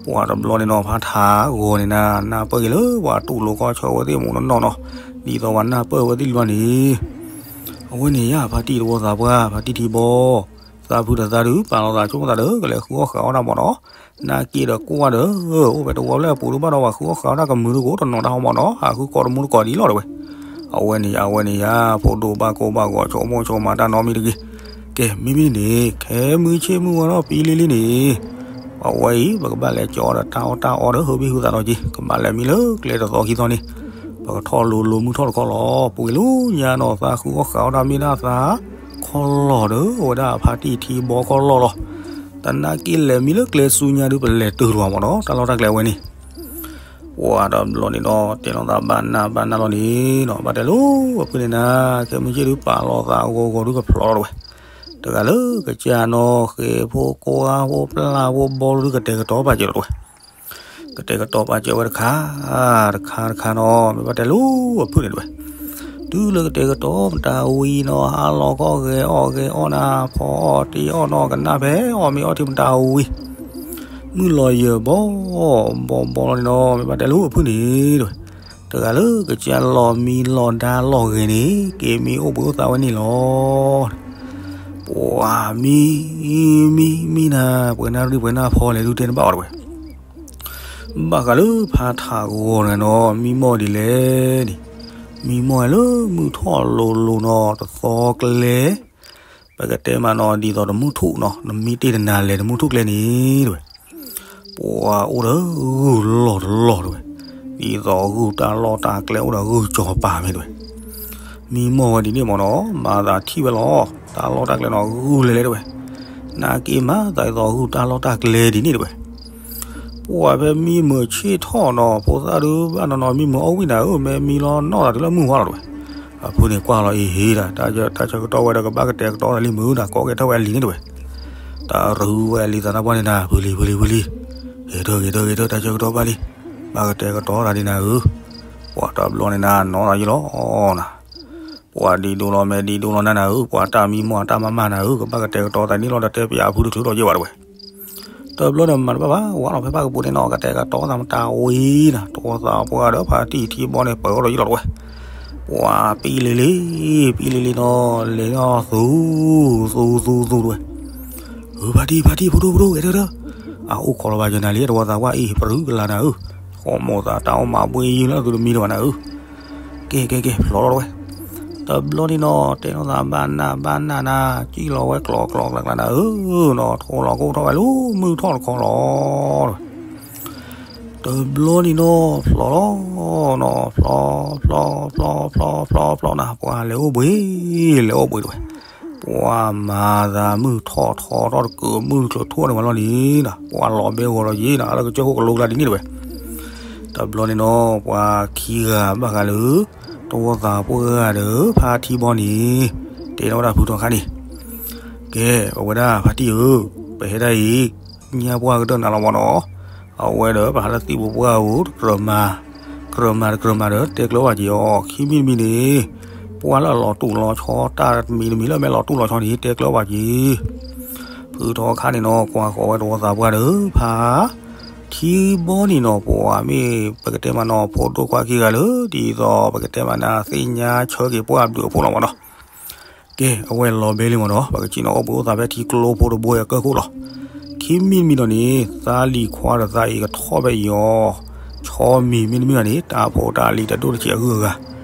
ပှၤတဘျီန့ၣ်နီၤ ဖါထးဂီၤန့ၣ်နၤ နၢ်ပၢၢ်က့ၤလၢပှၤတူၢ်လိာ်ကီၢ်ဆၢဝဲသ့ၣ်မူးနီၢ်နီၢ်နီၤ ဒ်သိးပှၤနၢ်ပၢၢ်ဝဲသ့ၣ်လံဘၣ်န့ၣ် အဝဲန့ၣ်ယါဖါတံၢ်တဝီသးပှၢ် ဖါတံၢ်ထံဘီ သးဖုတသးဒုး ပာ်လီၤသးဆိကမိၣ်သးဒီး ကလဲၤဃုအီၣ်ဃုအီၣ်တၢ်မ့ၢ်နီၤ, နာ်က့ဒီးကွၢ်ဒီး အိၣ်ဖဲတဝီလၢအပူၤဒုးဘၣ်ဒီး ပှၤဃုအီၣ်ဃုအီၣ်တၢ်ကမုာ်ဒုး ကအိၣ်တနီၤတၢ်ဟီမ့ၢ်နီၤ, ဟးဃုကိးတမူတကိးဒ်လီၤတဲဝဲ. အဝဲန့ၣ်ယါ အဝဲန့ၣ်ယါ ဖိဒိၣ်ဘၣ်ကိၢ်ဘၣ်ဂီၤ ဆိကမိၣ်ဆိကမးတၢ်နီတမံၤတဂ့ၤ. ကဲ မ့မ့ၢ်န့ၣ် ခဲမုၢ်ဆ့ၣ်မုၢ်ဝါထီၣ်ပံလံလံန့ၣ် အဝဲအံၤ ပကဘၣ်လဲၤကၠီဒီးတၢ်အီၣ်တၢ်အီဒီး ဟုဘ့ၣ်ဟုသးဒီးက့ၤ ကဘၣ်လဲၤမံလၢကျဲတသီခံသီန့ၣ် ပကထီၣ်လိၤလိၤမုၢ်ထီၣ်တခီလီၤ. ပှ့ၤလၢညါနီၤ သးဃုအီၣ်ဃုအီၣ်တၢ်မ့ၢ်ဒၣ်သးခီလီၤဒီး အဝဲဒၣ်ဖါတံၢ်ထံဘီခီလီၤလီၤ. သနာ်က့လဲၤမံလၢကျဲဆူညါဒုး ပလဲၤတုၤတဝၤမ့ၢ်နီၤ တၢ်လီၢ်တၢ်ကျဲအဝဲန့ၣ် ပှၤတဘျီန့ၣ်ဒီး တဲလီၤသးဘၣ်နၢ်ဘၣ်နၢ်လီၤန့ၣ်နီၤ ဘၣ်တဲလိၤအဖုန့ၣ်နၤ ခဲမုၢ်ဆ့ၣ်ဒုးပာ်လီၤသးအဂီၤဂီၤဒုးကဖျိးလီၤတဲဝဲ. တဂၤလၢကစၢ်နီၣ်ဃဲၤဖိကိးဂၤဖိပျၢ်ဖိဘီဒုးကတဲာ်ကတီၤပာ်စၢၤလီၤတဲဝဲ. ကတဲာ်ကတီၤပာ်စၢၤဝဲတခါ တခါတခါနီၤ မ့ၢ်ဘၣ်တဲလိၤအဖုန့ၣ်တဲဝဲ. တုၤလၢကတဲာ်ကတီၤမတၤဝံၤနီၤ ဟါလီၤခီဂဲၤအီၣ်ဂဲၤအီၣ်နၤ ဖီအီၣ်တ့အီၣ်နီၤ ကနၣ်ဖဲအီၣ်မ့ၤအီထံမတၤဝံၤ မုၢ်လီၤယၢၤဘီ ဘီဘီလီၤန့ၣ်နီၤ မ့ၢ်ဘၣ်တဲလိၤအဖုန့ၣ်တဲဝဲ. တဂၤလၢကစၢ်လီၤမံလီၤဒါလီၤဂဲၤန့ၣ် က့ၤမံအိၣ်ဘှံးအိၣ်သါဝဲန့ၣ်လီၤ. ပှၤမံ မံ မံနၤ ပှဲၤနၢ်ရံၣ်ပှဲၤနၢ်ဖီလဲၣ်ဒုးတဲနဘၣ်အီၤတဲဝဲ. ဘၣ်ဃးလၢဖါထးဂီၤန့ၣ်နီၤ မံမီၢ်ဒ်လဲၣ်န့ၣ် မံမီၢ်လၢမုၢ်ထီၣ်လိၤလိၤနီၤ တသီကျဲ ပကတဲမးနီၤ ဒ်သိးတမုၢ်ထူၣ်နီၤ နမံတ့ၢ်တနၤလဲၣ် တမုၢ်ထူၣ်ကျဲန့ၣ်တဲဝဲ. ပှၤအိၣ်ဒီးဂုၢ်လီၢ်တလီၢ်တဲဝဲ. ဒ်သိးဂုၢ်တၢ်လီၢ်တၢ်ကျဲ အိၣ်ဒီးဂုၢ်စီၤပၤမ့ၢ်တဲဝဲ. မံမီၢ်ဝဲဒ်န့ၣ်မ့ၢ်နီၤ မၤသးထံၣ်ဝဲလီၤ တၢ်လီၢ်တၢ်ကျဲနီၤ ဂုၢ်လဲၤလဲၤတဲဝဲ. နာ်က့မၤသးဒ်သိးဂုၢ်တၢ်လီၢ်တၢ်ကျဲဒ်န့ၣ်တဲဝဲ. ပှၤဖဲမံမုာ်ဆ့ၣ်ထီၣ်နီၤ ဖိသၣ်ဒုးဘၣ်နီၤနီၤ မံမုာ်အီၣ်ဝံၣ်နၤဧၢ မ့ၢ်မံလီၤနီၢ်သးတုၤလၢမုၢ်ဝါလီၤတဲဝဲ. အဖုန့ၣ်ကွၢ်လီၤအံၤဟ့ဒၣ် တၢ်ဆၢကတီၢ်ဝဲဒီး ကဘၣ်ကတဲာ်ကတီၤသးလံမုာ်ဒၣ် ကိးကဲထီၣ်ဝဲအလံၤန့ၣ်တဲဝဲ. တၢ်ရူဝဲအလံၤသးတၢ်ပှၢ်န့ၣ်နၤ ဖုလံ ဖုလံ ဖုလံ, ဂဲၤထၢၣ် ဂဲၤထၢၣ် ဂဲၤထၢၣ် တၢ်ဆၢကတီၢ်ဘၣ်လံ, ဘၣ်ကတဲာ်ကတီၤသးဒ်နၤဧၢ, ပှၤတဘျီန့ၣ်နၤ နီၢ်သးယံလီၤနၤ, ပှၤဒ်ဒိလီၤမဲာ်ဒ်ဒိလီၤနၤနၤဧၢ, ပှၤတၢ်မံမီၢ်အတၢ်မၤမၤနၤဧၢ, ကဘၣ်ကတဲာ်ကတီၤသးန့ၣ်လီၤ တၢ်တဲပၠးအဖုတချုးထီၣ်ယဲၢ်ဘၣ်တဲဝဲ. တဘျီန့ၣ်မၤတဘၣ်ဘၣ် ဝဲလီၤဖဲဖၣ်ကပူၤန့ၣ်နီၤ ကတဲာ်ကတီၤသးမတၤဝံၤနၤ တဝီသးပှၢ်ဒီးဖါတံၢ်ထံဘီန့ၣ် ပၢၤထီၣ်ယံလီၤတဲဝဲ. ပှၤပံလံလံ, ပံလံလံနီၤ လဲၤနီၤ သူ သူ သူ သူတဲဝဲ. ဧၢ ဖါတံၢ် ဖါတံၢ် ဖိဒိၣ် ဖိဒိၣ် ဂဲၤထၢၣ်ထၢၣ်, အအိၣ်ခိးလီၤဘၣ်ယနၤလံ တဝီသးပှၢ်အံၤ ပရူကလာ်နၤဧၢ, ဃီမိၢ်သးတၢ်အိၣ်မးဘှ့ယုၢ်လၢသုတမံတဘၣ်နၤဧၢ. ကဲ ကဲ ကဲ ဖျိးလီၤတဲဝဲ. တဘျီန့ၣ်နီၤ တဲနီၤသးဘၣ်နၢ်ဘၣ်နၢ်နၤ စံၣ်လီၤဝဲကျီကျီကျးကျးနၤဧၢ, နီၤ ထိၣ်လီၤကိၢ်ထီၣ်ဝဲလၢမုၢ်ထီၣ်တခီလီၤတဲဝဲ. တဘျီန့ၣ်နီၤ ဖျိးလီၤနီၤ ဖျိး ဖျိး ဖျိး ဖျိး ဖျိး ဖျိးနၤ ပှၤလဲၤအိၣ်ဘှံး လဲၤအိၣ်ဘှံးတဲဝဲ. ပှၤမၤသးမုၢ်ထီၣ်ထီထီၣ်တကုး မုၢ်တချုးထီၣ်န့ၢ်ဝဲလီၤန့ၣ်နီၤ ပှၤလီၤဘဲဂီၤဒီးယံၤနီၤ အလၢကစၢၢ်ခိၣ်ကလိကျါဒ်န့ၣ်တဲဝဲ. တဘျီန့ၣ်နီၤ ပှၤခံဂၤဘၣ်ဃးလၢ တဝီသးပှၢ်ဒီးဖါထံဘီန့ၣ် တဲထီၣ်ဝဲဒၣ်ဖုထီခါန့ၣ် ကဲ ပဝဲဒၣ်ဖါတံၢ်ဧၢ, ပဟဲဒၣ်အံၤ ညါပှၢ်ကတၢၢ်နၤလီၤမ့ၢ်နီၤ, အဝဲဒီးပဟးလၢသ့ၣ်ပူၤပှၢ်ဧိၤ တကြၢးမၤ, ကြၢးမၤတကြၢးမၤဒီး တဲကျၢၤဘၣ်က့ၤအီၤ, ခံမံၤတမံၤန့ၣ် ပှၢ်လၢအလီၤတူၢ်လီၤဆီ တၢ်တမံၤတမံၤလၢအမ့ၢ်လီၤတူၢ်လီၤဆီန့ၣ် တဲကျၢၤဘၣ်က့ၤ. ဖုထီခါန့ၣ်နီၤ ကွၢ်ဃီၤဝဲတဝီသးပှၢ်ဒီး ဖါထံဘီန့ၣ်နီၤ ပှၤမ့ၢ်ပကတဲမးနီၤ ဖိဒိၣ်ခွါခံဂၤလၢ ဒ်သိးပကတဲမးနၤ သ့ၣ်ညါဆၢက့ၤပှၢ်ဘျုးအဖိလီၤမ့ၢ်နီၤ. ကဲ အဝဲလီၤဘဲလံမ့ၢ်နီၤ ပကစံးနီၤ အိၣ်ဘှံးအိၣ်သါဖဲထံကျိဖိတဘိအကၢၢ်ခိၣ်လီၤ. ခံမံၤတမံၤဒီးန့ၣ် သါလံၤခွါဒီးသးအံၤကထီၣ်ဖဲအံၤအီၤ, ဆီမံၤမ့တမ့ၢ်ဘၣ်န့ၣ် တၢ်ဖိတၢ်လံၤတဒိၣ်တဆံးအဂုၤအဂၤ,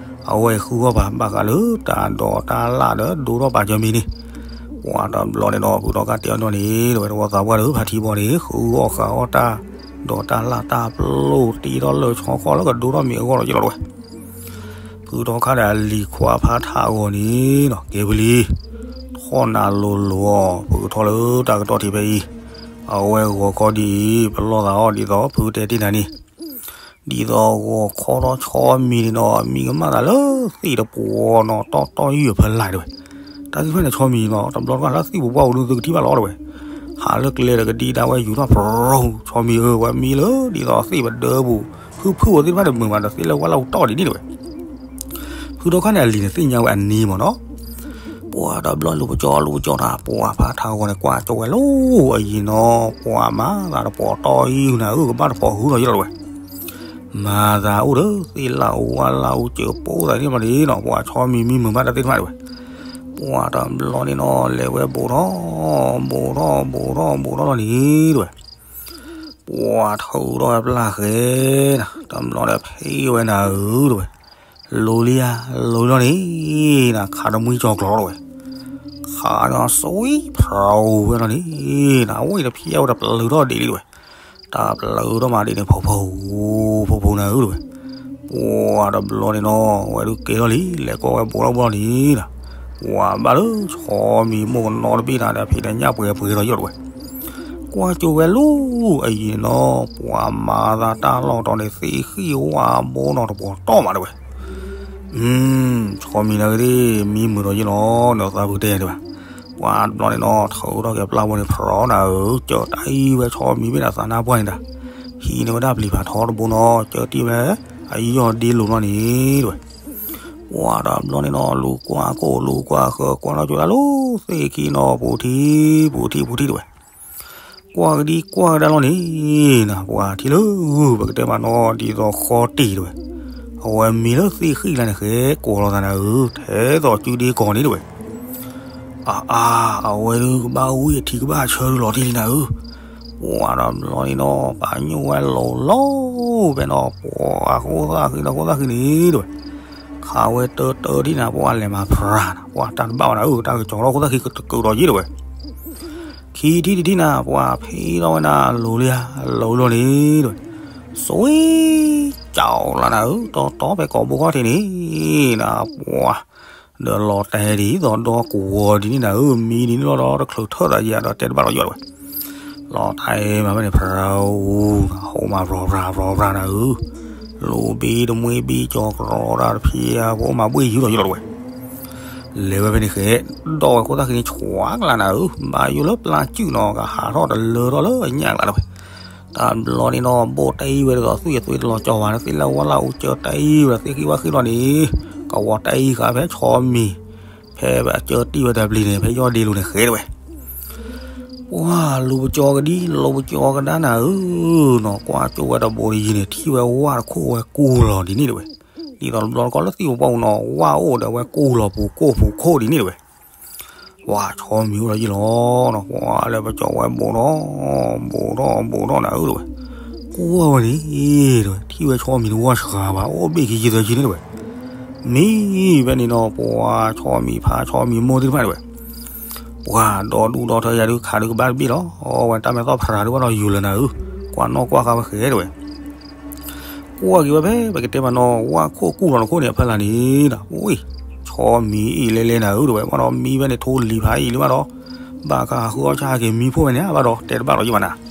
အဝဲဃုအီၣ်ပှၤဘၣ်ဃးလၢတၢ်ဒိးတၢ်လၣ်ဒီးဒိထီၣ်ပာ်စၢၤမံၤန့ၣ်, ပှၤတဘျီန့ၣ်ဒီး ဖုထီခါတဲအီၤနီၤန့ၣ် တဝဲတဝီသးပှၢ်ဒီး ဖါထံဘီန့ၣ် ဃုအီၣ်ဃုအီၣ်တၢ်ဒိးတၢ်လၣ်တၢ်ပျိၢ်တ့ထီၣ်လၢဆီခီၣ်လၢကဒိထီၣ်မံၤအဂီၢ်လီၤယံၤလီၤတဲဝဲ. ဖုထီခါဒီးအလံၤခွါဖါထးအဂီၢ်န့ၣ်နီၤ ကဲဝံၤလံ, ထီၣ်နၤလိၤလိၤအီၤ ဖုကထီၣ်လၢတၢ်ကတီၢ်ထံးဖဲအံၤ, အဝဲဂီၤခီဒ်အံၤ ပလီၢ်သးအီၤဒ်သိးဖုတဲတ့ၢ်နၤန့ၣ်, ဒ်သိးဂီၤခီထီၣ်ဆီမံၤန့ၣ်နီၤ မံကမၣ်သးလၢသ့ၣ်တပှီၤနီၤ တီတီယုၢ်ဖဲလၢ်တဲဝဲ. တၢ်သ့ၣ်တဖၣ်န့ၣ်ဆီမံၤနီၤ တဘျီတခါလၢသ့ၣ်ပူၤပှၢ်ပူၤဒုးသုကထံၣ်ဘၣ်လီၤတဲဝဲ. ဟးလၢကျဲဒီးကဒံဒါဝဲယူၤထီၣ် ဖရိဆီမံၤဧၢ ဝဲမံလၢဒ်သိးသ့ၣ်ပဒၢပူၤ ဖုဖုအိၣ်သ့ၣ်တဖၣ်န့ၣ် မုာ်မးဒီးသ့ၣ်လၢဝဲလၢအူတီၢ်ဒ်န့ၣ်တဲဝဲ. ဖုထီခါန့ၣ် အလံၤန့ၣ်သ့ၣ်ညါဝဲအန့ၣ်မ့ၢ်နီၤ, ပှၤတဘျီလူၤပကၠီလူၤပကၠီနၤ ပှၤဖါထးဂီၤန့ၣ် ကွၢ်ကၠီဝဲလီၤအယံၤနီၤ ပှၤမၤသးတပှီၤတီယုၢ်နၤဧၢ ကဘၣ်တပှီၤဃုထီၣ်ယံၤလီၤတဲဝဲ. မၤသးအိၣ်ဒီးသ့ၣ်လၢအူဝါလၢအူစၢၤပိာ်သးန့ၣ်မးန့ၣ်နီၤ ပှၤဆီမံၤမံမုာ်မးတၢ်သ့ၣ်တဖၣ်တဲဝဲ. ပှၤတဘျီန့ၣ်နီၤ လဲၤဝဲဘူးထီၣ် ဘူးထီၣ် ဘူးထီၣ် ဘူးထီၣ်လီၤန့ၣ်တဝဲ, ပှၤထုးထီၣ်ဝဲပျၢ်ဃဲနၤ တဘျီဒီးဖံးဝဲနၤဧၢတဝဲ, လိၤလံဧါ လိၤလီၤန့ၣ် နခးတမှံကၠီၤကျိၤလီၤတဝဲ, ခးနီၤ စွံဖျိးဝဲလီၤန့ၣ် နဝဲတဖျဲဝဲတပျုးထီၣ်ဒံးလံတဝဲ, တၢ်ပျုးထီၣ်မးဒ်န့ၣ် ဖိဖိ ဖိဖိနၤဧၢတဝဲ, ပှၤတဘျီန့ၣ်နီၤ ဝဲဒုးကဲထီၣ်လံ လဲၤကိးဝဲဘူးထီၣ်ဘူးထီၣ်န့ၣ်နၤ, ပှၤဘၣ်လၢဆီမံၤမိၢ်ကနီတဘ့ၣ်နၤဒီး ဖံးဒီးညၣ်ပှဲၤပှဲၤလီၤယီၢ်တဝဲ, ကွၢ်ကၠိဝဲလူၤအယံၤန့ၣ်နီၤ ပှၤမၤသးတၢ်လီၢ်တီၤန့ၣ် သ့ၣ်ဃံၣ်ဝါဘိနီၤတပှီၤတီၢ်မးတဝဲ, ဆီမံၤနၤဂ့ၤ မံမုာ်ဒီးယ့ၢ်လီၤ နသးဖုတဲတဝဲ, ပှၤတဘျီန့ၣ်နီၤ ထုးထီၣ်က့ၤပျၢ်ဘိန့ၣ် ဖျိးနၤဧၢ ကၢတၢ်အံၤဝဲဆီမံၤဘ့ၣ်ဒီးသးနါပှၢ်န့ၣ်တၢ်, ဟံးန့ၢ်ဝဲဒၣ်ပျံၤဖးထီတဘိနီၤ ကၢတံၢ်ဝဲ အယီၢ်ဒ့လိၤလီၤန့ၣ်တဝဲ, ပှၤတဘျီန့ၣ်နီၤ လူၤကွၢ်ကိၢ် လူၤကွၢ်ဃၢၤ ကွၢ်ထီၣ်ကၠိဒၣ်လၢသ့ၣ်ခံနီၤ ပူၤထံ ပူၤထံ ပူၤထံတဝဲ, ကွၢ်ကဒံကွၢ်ကဒါလီၤန့ၣ်နၤ ပှၤထံၣ်လၢ ပကတဲမးနီၤ ဒ်သိးဃီတ့ၢ်တဝဲ, အဝဲမံလၢသ့ၣ်ဃံၣ်လၢန့ၣ် ဃဲကိးလီၤသးနၤဧၢ ထဲသိးစုဒ့ကီးန့ၣ်တဝဲ, အါအါ အဝဲဒုးကဘၣ်ဝံၣ်အထံကဘၣ်ဆၢဒုးလီၤတံၢ်လံနၤဧၢ, ပှၤတဘျီန့ၣ်နီၤ ပာ်ညိၣ်ဝဲလိၤလီၤဖဲနီၤ ပှၤဃိသၣ်ဃံဒီးဃိသၣ်ဃံန့ၣ်တဝဲ, ခးဝဲတၢတၢဒ်နၤ ပှၤလဲၤမၤဖျါနၤ ပှၤတၢ်တဘၣ်ဝဲနၤဧၢ တၢ်ကစီၤထီၣ်ဃိသၣ်ဃံကတကုာ်ဒီးယ့ၢ်တဝဲ ခံထံၣ်တထံၣ်နၤ ပှၤဖံးထီၣ်ဝဲနၤ လိၤလံဧါ လိၤလီၤန့ၣ်တဝဲ, စွံကၠီလၢနၤဧၢ တီတီဖဲကိးဘိခီၣ်ထံးန့ၣ်နၤ ပှၤ ဒီးလီၤတဲာ်ဒ်သိးဒီကဝီၤဒ်န့ၣ်နၤဧၢ မံဒ်န့ၣ်လီၤဒီးတချုးထၢၣ်သးယၤဒီးတဲတဘၣ်လီၤယီၢ်တဝဲ, လီၤတဲာ်မးဖဲန့ၣ် ဖျါအူ ဟိးမး ဖြီဖြါဖြီဖြါနၤဧၢ, လူၤဘံတမှံဘံကၠီၤကြီၤတၢ်တဖျဲး ပအိၣ်မးဘှ့ၣ်ယုၢ်လီၤယီၢ်လီၤတဝဲ လဲၤဝဲဖဲန့ၣ်ဃဲ, ဒီးဝဲခိၣ်သၣ်ဃံန့ၣ် ဆွးကလးနၤဧၢ, ဘၣ်ယိၣ်လၢပျၢ်စုၣ်နီၤ ကဟးထီၣ်တလၢထီၣ်လၢအညၣ်ကျါတဝဲ, တဘျီန့ၣ်နီၤ ဘိၣ်တအံၣ်ဝဲဒ်သိးသွံၣ်အသွံၣ်တလီၤကၠီၤဘၣ် သ့ၣ်လၢဝၣ်လၢအူကၢတအံၣ်ဝဲဒၣ် သ့ၣ်ဃံဝၣ်ဃံလီၤန့ၣ်, ကဝီၤတအံၣ်ဃာ်ဖဲဆီမံၤ, ဖဲအကၢတံၢ်ဝဲတပျံၤန့ၣ် ဖဲယီၢ်ဒ့လိၤန့ၣ်ဃဲတဝဲ ပှၤလူၤပကၠီကဒံ လူၤပကၠီကဒါနၤဧၢနီၤ, ကွၢ်ကၠိဝဲတဘိးတယံၤန့ၣ် ထံၣ်ဝဲဝၣ်တခိၣ်ဝဲကူၢ်လီၤဒ်န့ၣ်တဝဲ, ဒ်သိးတဘျီတခီၣ်လၢသံၣ်ပူၤပှၢ်ပူၤနီၤ ဝၣ်အိၣ်ဒီးဝဲကူၢ်လီၤပူၤကိၢ်ပူၤခိၣ်ဒ်န့ၣ်တဝဲ, ပှၤဆီမံၤအိၣ်ဒီးယ့ၢ်လီၤနီၤ, ပှၤလၢပကၠီဝဲဘူးဒီး ဘူးဒီးဘူးဒီးနၤဧၢတဝဲ, ကွၢ်ဝဲန့ၣ်တဝဲ ထံၣ်ဝဲဆီမံၤတဝၢ်စှၤဘၣ် အိၣ်ဘ့ၣ်ခံဆံသၢဆံန့ၣ်တဝဲ, မံဖဲန့ၣ်နီၤ ပှၤဆီမံၤဖးဆီမံၤမိၢ်သ့ၣ်တဖၣ်တဝဲ ပှၤဒီဒူၣ်ဒီထၢယၤဒုးခးဒုးကဘၣ်တဘ့ၣ်လီၤ, အဝဲတၢ်မဲာ်သီၣ်ဖရၤဒုးဘၣ်ဒီးယူၤလၢနၤဧၢ, ကွၢ်နီၣ်ကွၢ်ဃာ်ဝဲဃဲတဝဲ, ကွၢ်က့ၤဝဲဖဲ ပကတဲမးနီၤ ဝၣ်ခိၣ်ကူၢ်လီၤတခိၣ်န့ၣ် အဖီလာ်န့ၣ်ဒီး ဝံၣ်, ဆီမံၤအံၤလဲၤလဲၤနၤဧၢတဝဲ ဘၣ်ဒီးမံဖဲန့ၣ်ထိလံၤဖးအံၤလံဘၣ်ဒီး, ဘၣ်ကဟးဃုအီၣ်ဆၣ်က့ၤမံဖိဝဲန့ၣ် ဘၣ်ဒီးတဲတဘၣ်လီၤယံၤဘၣ်နၤ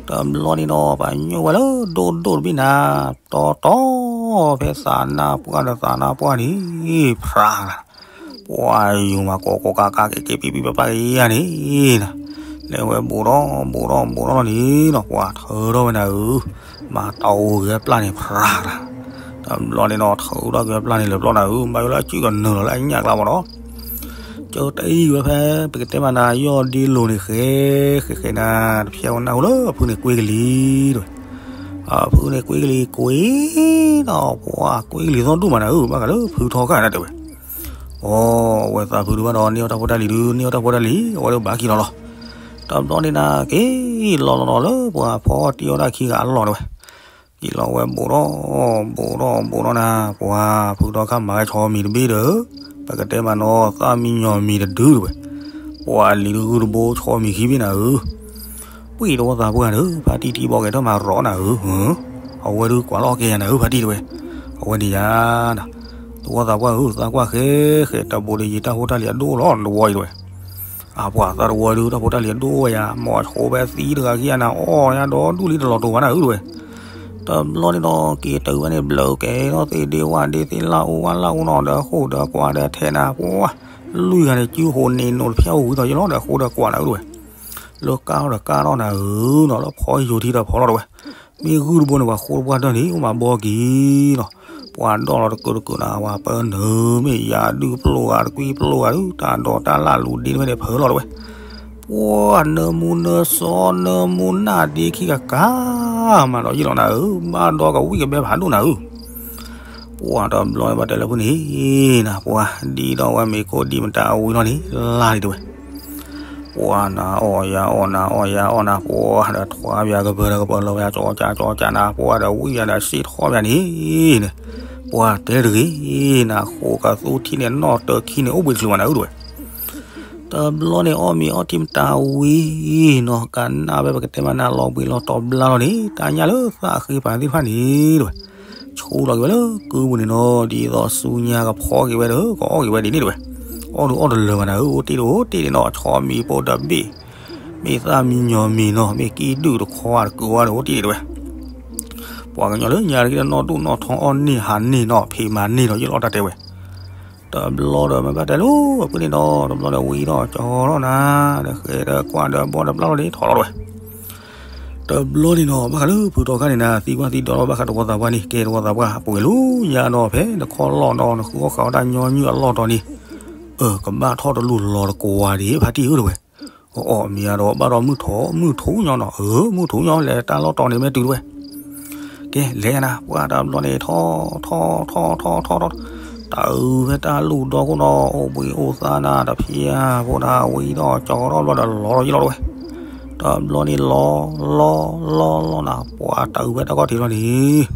တဘျီန့ၣ်နီၤ ပှၤညိၣ်ဝဲလၢဒိၣ်ဒိၣ်တဘ့ၣ်နၤ, တီတီဖဲသးနါပှၢ်ဒီးသးနါပှၢ်န့ၣ်, ဖြါ, ပှၤယိၤမၤကိးကိးကးကးက့ၤက့ၤပံပံပပၢ်က့ၤယၤန့ၣ်, လဲၤဝဲဘူးဒီးဘူးဒီးဘူးဒီးလီၤန့ၣ်နီၤ ပှၤထုးထီၣ်ဝဲနၤဧၢ, မၤတီၢ်အိၣ်က့ၤဝဲပျၢ်န့ၣ်ဖြါ, တဘျီန့ၣ်နီၤ ထုးထီၣ်က့ၤဝဲပျၢ်န့ၣ်လၢပျီနၤဧၢ, ဘၣ်ယိၣ်လၢအစုၣ်ကနၢၤလီၤလၢအညၣ်ကျါမးဒီး ကၢတအံၣ်ဝဲဖဲ ပကတဲမးနၤ ယီၢ်ဒ့လိၤန့ၣ်ဃဲ, ဃဲဃဲနၤ တဖျဲဝဲနၢ်ဟူလၢအဖုန့ၣ်ကွ့ကလံၤတဝဲ, အဖုန့ၣ်ကွ့ကလံၤကွ့ဒီး ပှၤကွ့ကလံၤသီၣ်ဒူၣ်မးနၤဧၢ, ဘၣ်ဃးလၢဖုထီခါနၤတဲဝဲ, အိ အဝဲသးဖုဒုးဘၣ်ဒီးန့ၢ်အီၣ်တၢ်ဖိတၢ်လံၤဒုး န့ၢ်အီၣ်တၢ်ဖိတၢ်လံၤ အဝဲဒုးဘၣ်က့ၤလီၤလီၤ, တဘျီန့ၣ်နၤ က့ၤလီၤလီၤဒီးလၢပှၤဖီတံၢ်အီၣ်တၢ်ခံဂၤအလီၢ်တဝဲ က့ၤလီၤဝဲဘူးဒီး ဘူးဒီးဘူးဒီးနၤ ပှၤဖုထီခါမၤဝဲဆီမံၤတဘ့ၣ်ဒီး ပကတဲမးနီၤ သၣ်မံညီၤမံၤတဒုတဝဲ, ပှၤလံၤဒုးဂုၢ်တဘိဆီမံၤခံဘ့ၣ်နၤဧၢ, ပှံၢ်တဝီသးပှၢ်ဒီး ဖါတံၢ်တံၢ်ဘီကဲထီၣ်မၤရီနၤဧၢ, အဝဲဒုးကွၢ်လီၤကဲယၤနၤဧၢ ဖါတံၢ်တဝဲ, အဝဲန့ၣ်ယၤနၤ, တဝီသးပှၢ်ဧၢ သးကွၢ်ဃဲဃဲ တဘိးဒီးယံၤတၢ်ဖိတၢ်လံၤအဒိၣ်လီၤတဝီအံၤတဝဲ အပှၤသးတဝီဒုး တၢ်ဖိတၢ်လံၤအဒိၣ်ဝဲယၤ မ်အဆိးဖဲသံတဂၤခံဂၤနၤ အီၣ်ယၤဒီးဒူၣ်လံတလီၤတိာ်ဘၣ်နၤဧၢတဝဲ, တဘျီန့ၣ်ဒီး က့ၤတုၤဝဲန့ၣ်ဘျုးကဲထီၣ်သ့ၣ်ဒ့ဝၣ်ဒ့သ့ၣ်လၢအူဝၣ်လၢအူနီၤ ဒီးဃိၣ်ဒီးကွၢ်ဒီးထဲနၤ ပှၤ လွံၢ်ဂၤန့ၣ် စုဟိးန့ၢ်နိးတဖျၢၣ်အိၣ်ဝံၤဒီးယလီၤဒီးဃိၣ်ဒီးကွၢ်နၤဧၢတဝဲ, လၢကါထီၣ်ဒီးကါထီၣ်နၤဧၢနီၤ လၢဖီယိၤထံဒီးဖီလီၤတဝဲ, မ့ၢ်ဂုၢ်တဘိန့ၣ် ပှၤဃိတပှၢ်တၢၢ်န့ၣ် အိၣ်မးဘီက့ၤနီၤ, ပှၤဒီးလီၤတကုာ်တကုာ်နၤ ပှၤပၢနုာ်မ့ၢ်ယၤဒုးပျိၢ်ဂၤတကွံပျိၢ်ဂၤဒုး တၢ်ဒိးတၢ်လၢ်လူၤဒ့တဖဲန့ၣ်ဖၢလီၤတဝဲ, ပှၤနၢမူနၢစီ နၢမူနၢ်ဒ့ခံကကၤ မးဒီးယလီၤနၤဧၢ, ဘၣ်ဒီးကဝံၣ်ကဘဲဖးဒိၣ်နၤဧၢ ပှၤတဘျီန့ၣ်ဘၣ်တဲလၢဖုန့ၣ်နၤ, ပှၤဒ်ဒီးဝဲမ့ၤခိၣ်ဒံးမတၤဝံၤလီၤန့ၣ် လါန့ၣ်တဲဝဲ. ပှၤနၤအီၣ်ယၤအီၣ်နၤအီၣ်ယၤအီၣ်နၤ ပှၤဒီးထွါပယၤကပၢၤဒီးကပၢၤလီၤဝဲကၠီကၠီကၠီကၠီနၤ ပှၤဒီးဝံယၤဒီးစ့ထီၣ်ပယၤန့ၣ်န့ၣ်, ပှၤတဲတဂ့ၤနၤ ဃိးကသူထံန့ၣ်နီၢ်တၢခံန့ၣ် အိၣ်ဘှံးတချုးဘၣ်နၤဧၢတဲဝဲ. တဘျီန့ၣ်အီၣ်မ့ၤအီထံမတၤဝံၤနီၤ ကနၣ်ဝဲပကတဲမးနၤလီၤဘှံးလီၤတီၤဘျါလီၤန့ၣ် တၢ်ညၣ်လၢသၣ်ဃ့ပၤသ့ၣ်တဖၣ်န့ၣ်တဲဝဲ, ဆူလီၤက့ၤဝဲလၢကုပူၤန့ၣ်နီၤ ဒ်သိးဆူညါကဖီက့ၤဝဲဒီး ကအီၣ်က့ၤဝဲဒ်န့ၣ်တဲဝဲ. အီၣ်ဒုးအီၣ်တလၢာ်ဘၣ်နၤဧၢ အိၣ်တ့ၢ်တအိၣ်တ့ၢ်န့ၣ်နီၤ ဆီမံၤပိၢ်ဒီးဘ့ၣ် မ့ၢ်သၣ်မံညီၤမံၤနီၤ မ့ၢ်ကံၣ်ဒုၣ်တခီတကုၤဝဲဒီးအိၣ်တ့ၢ်တဲဝဲ. ပှၤကညီလၢညါတက့ၢ်နီၢ်ဒိၣ်နီၢ်ထီအီၣ်န့ၢ်ဟးန့ၢ်နီၤ ဖံးမၤန့ၢ်နီၤ ယလီၤတၢ်တဲဝဲ. တဘျီဒီးမ့ၢ်ဘၣ်တဲလၢ အဖုန့ၣ်နီၤ တဘျီဒီးဝံထီၣ်ကၠီထီၣ်နၤ ဒီးဃဲဒီးကွၢ်ဒီးဘီဒီးဘျါလီၤန့ၣ်ထီၣ်လီၤတဲဝဲ. တဘျီန့ၣ်နီၤ ဘၣ်ဃးလၢဖုထီခါန့ၣ်နၤ သံကွၢ်သံဒိးလီၤဘၣ်ဃးတဝီသးပှၢ်န့ၣ် ကဲတဝီသးပှၢ် ပှဲၤလၢညါဒီးဖဲနခီၣ်လီၢ်ဒီးနဃုအီၣ်ဃာ်အီၣ်တၢ်ညီနုၢ်အလီၢ်တီၤန့ၣ် အၢ ကဘၣ်ထီၣ်တလူၢ်လီၤတကွၢ်ဒံးဖါတံၢ်ဧၢတဲဝဲ. အီၣ်မ့ၤအါဒီးဘၣ်ဒီးမုၢ်ထီၣ် မုၢ်ထီၣ်ညီနီၤ အၢ မုၢ်ထီၣ်ညီလဲၤတၢ်လီၢ်တီၤန့ၣ်မ့ၢ်တုၤတဲဝဲ. ကဲလဲၤနၤ ပှၤတဘျီန့ၣ်ထီၣ်ထီၣ်ထီၣ်ထီၣ်ထီၣ်ထီၣ် တၢ်အုးဖဲတၢ်လူၢ်ဒီခိၣ်ဒီး အိၣ်ဘှံးအိၣ်သါနၤတဖျၢၣ်ဖိဒၣ်ဝံဒီးကၠီထီၣ်ဘျီဒီးလီၤလီၤယလီၤတဲဝဲ. တဘျီန့ၣ်လီၤလီၤလီၤလီၤနၤ ပှၤတၢ်အုးဖဲတၢ်ခီၣ်ထံးလီၤန့ၣ်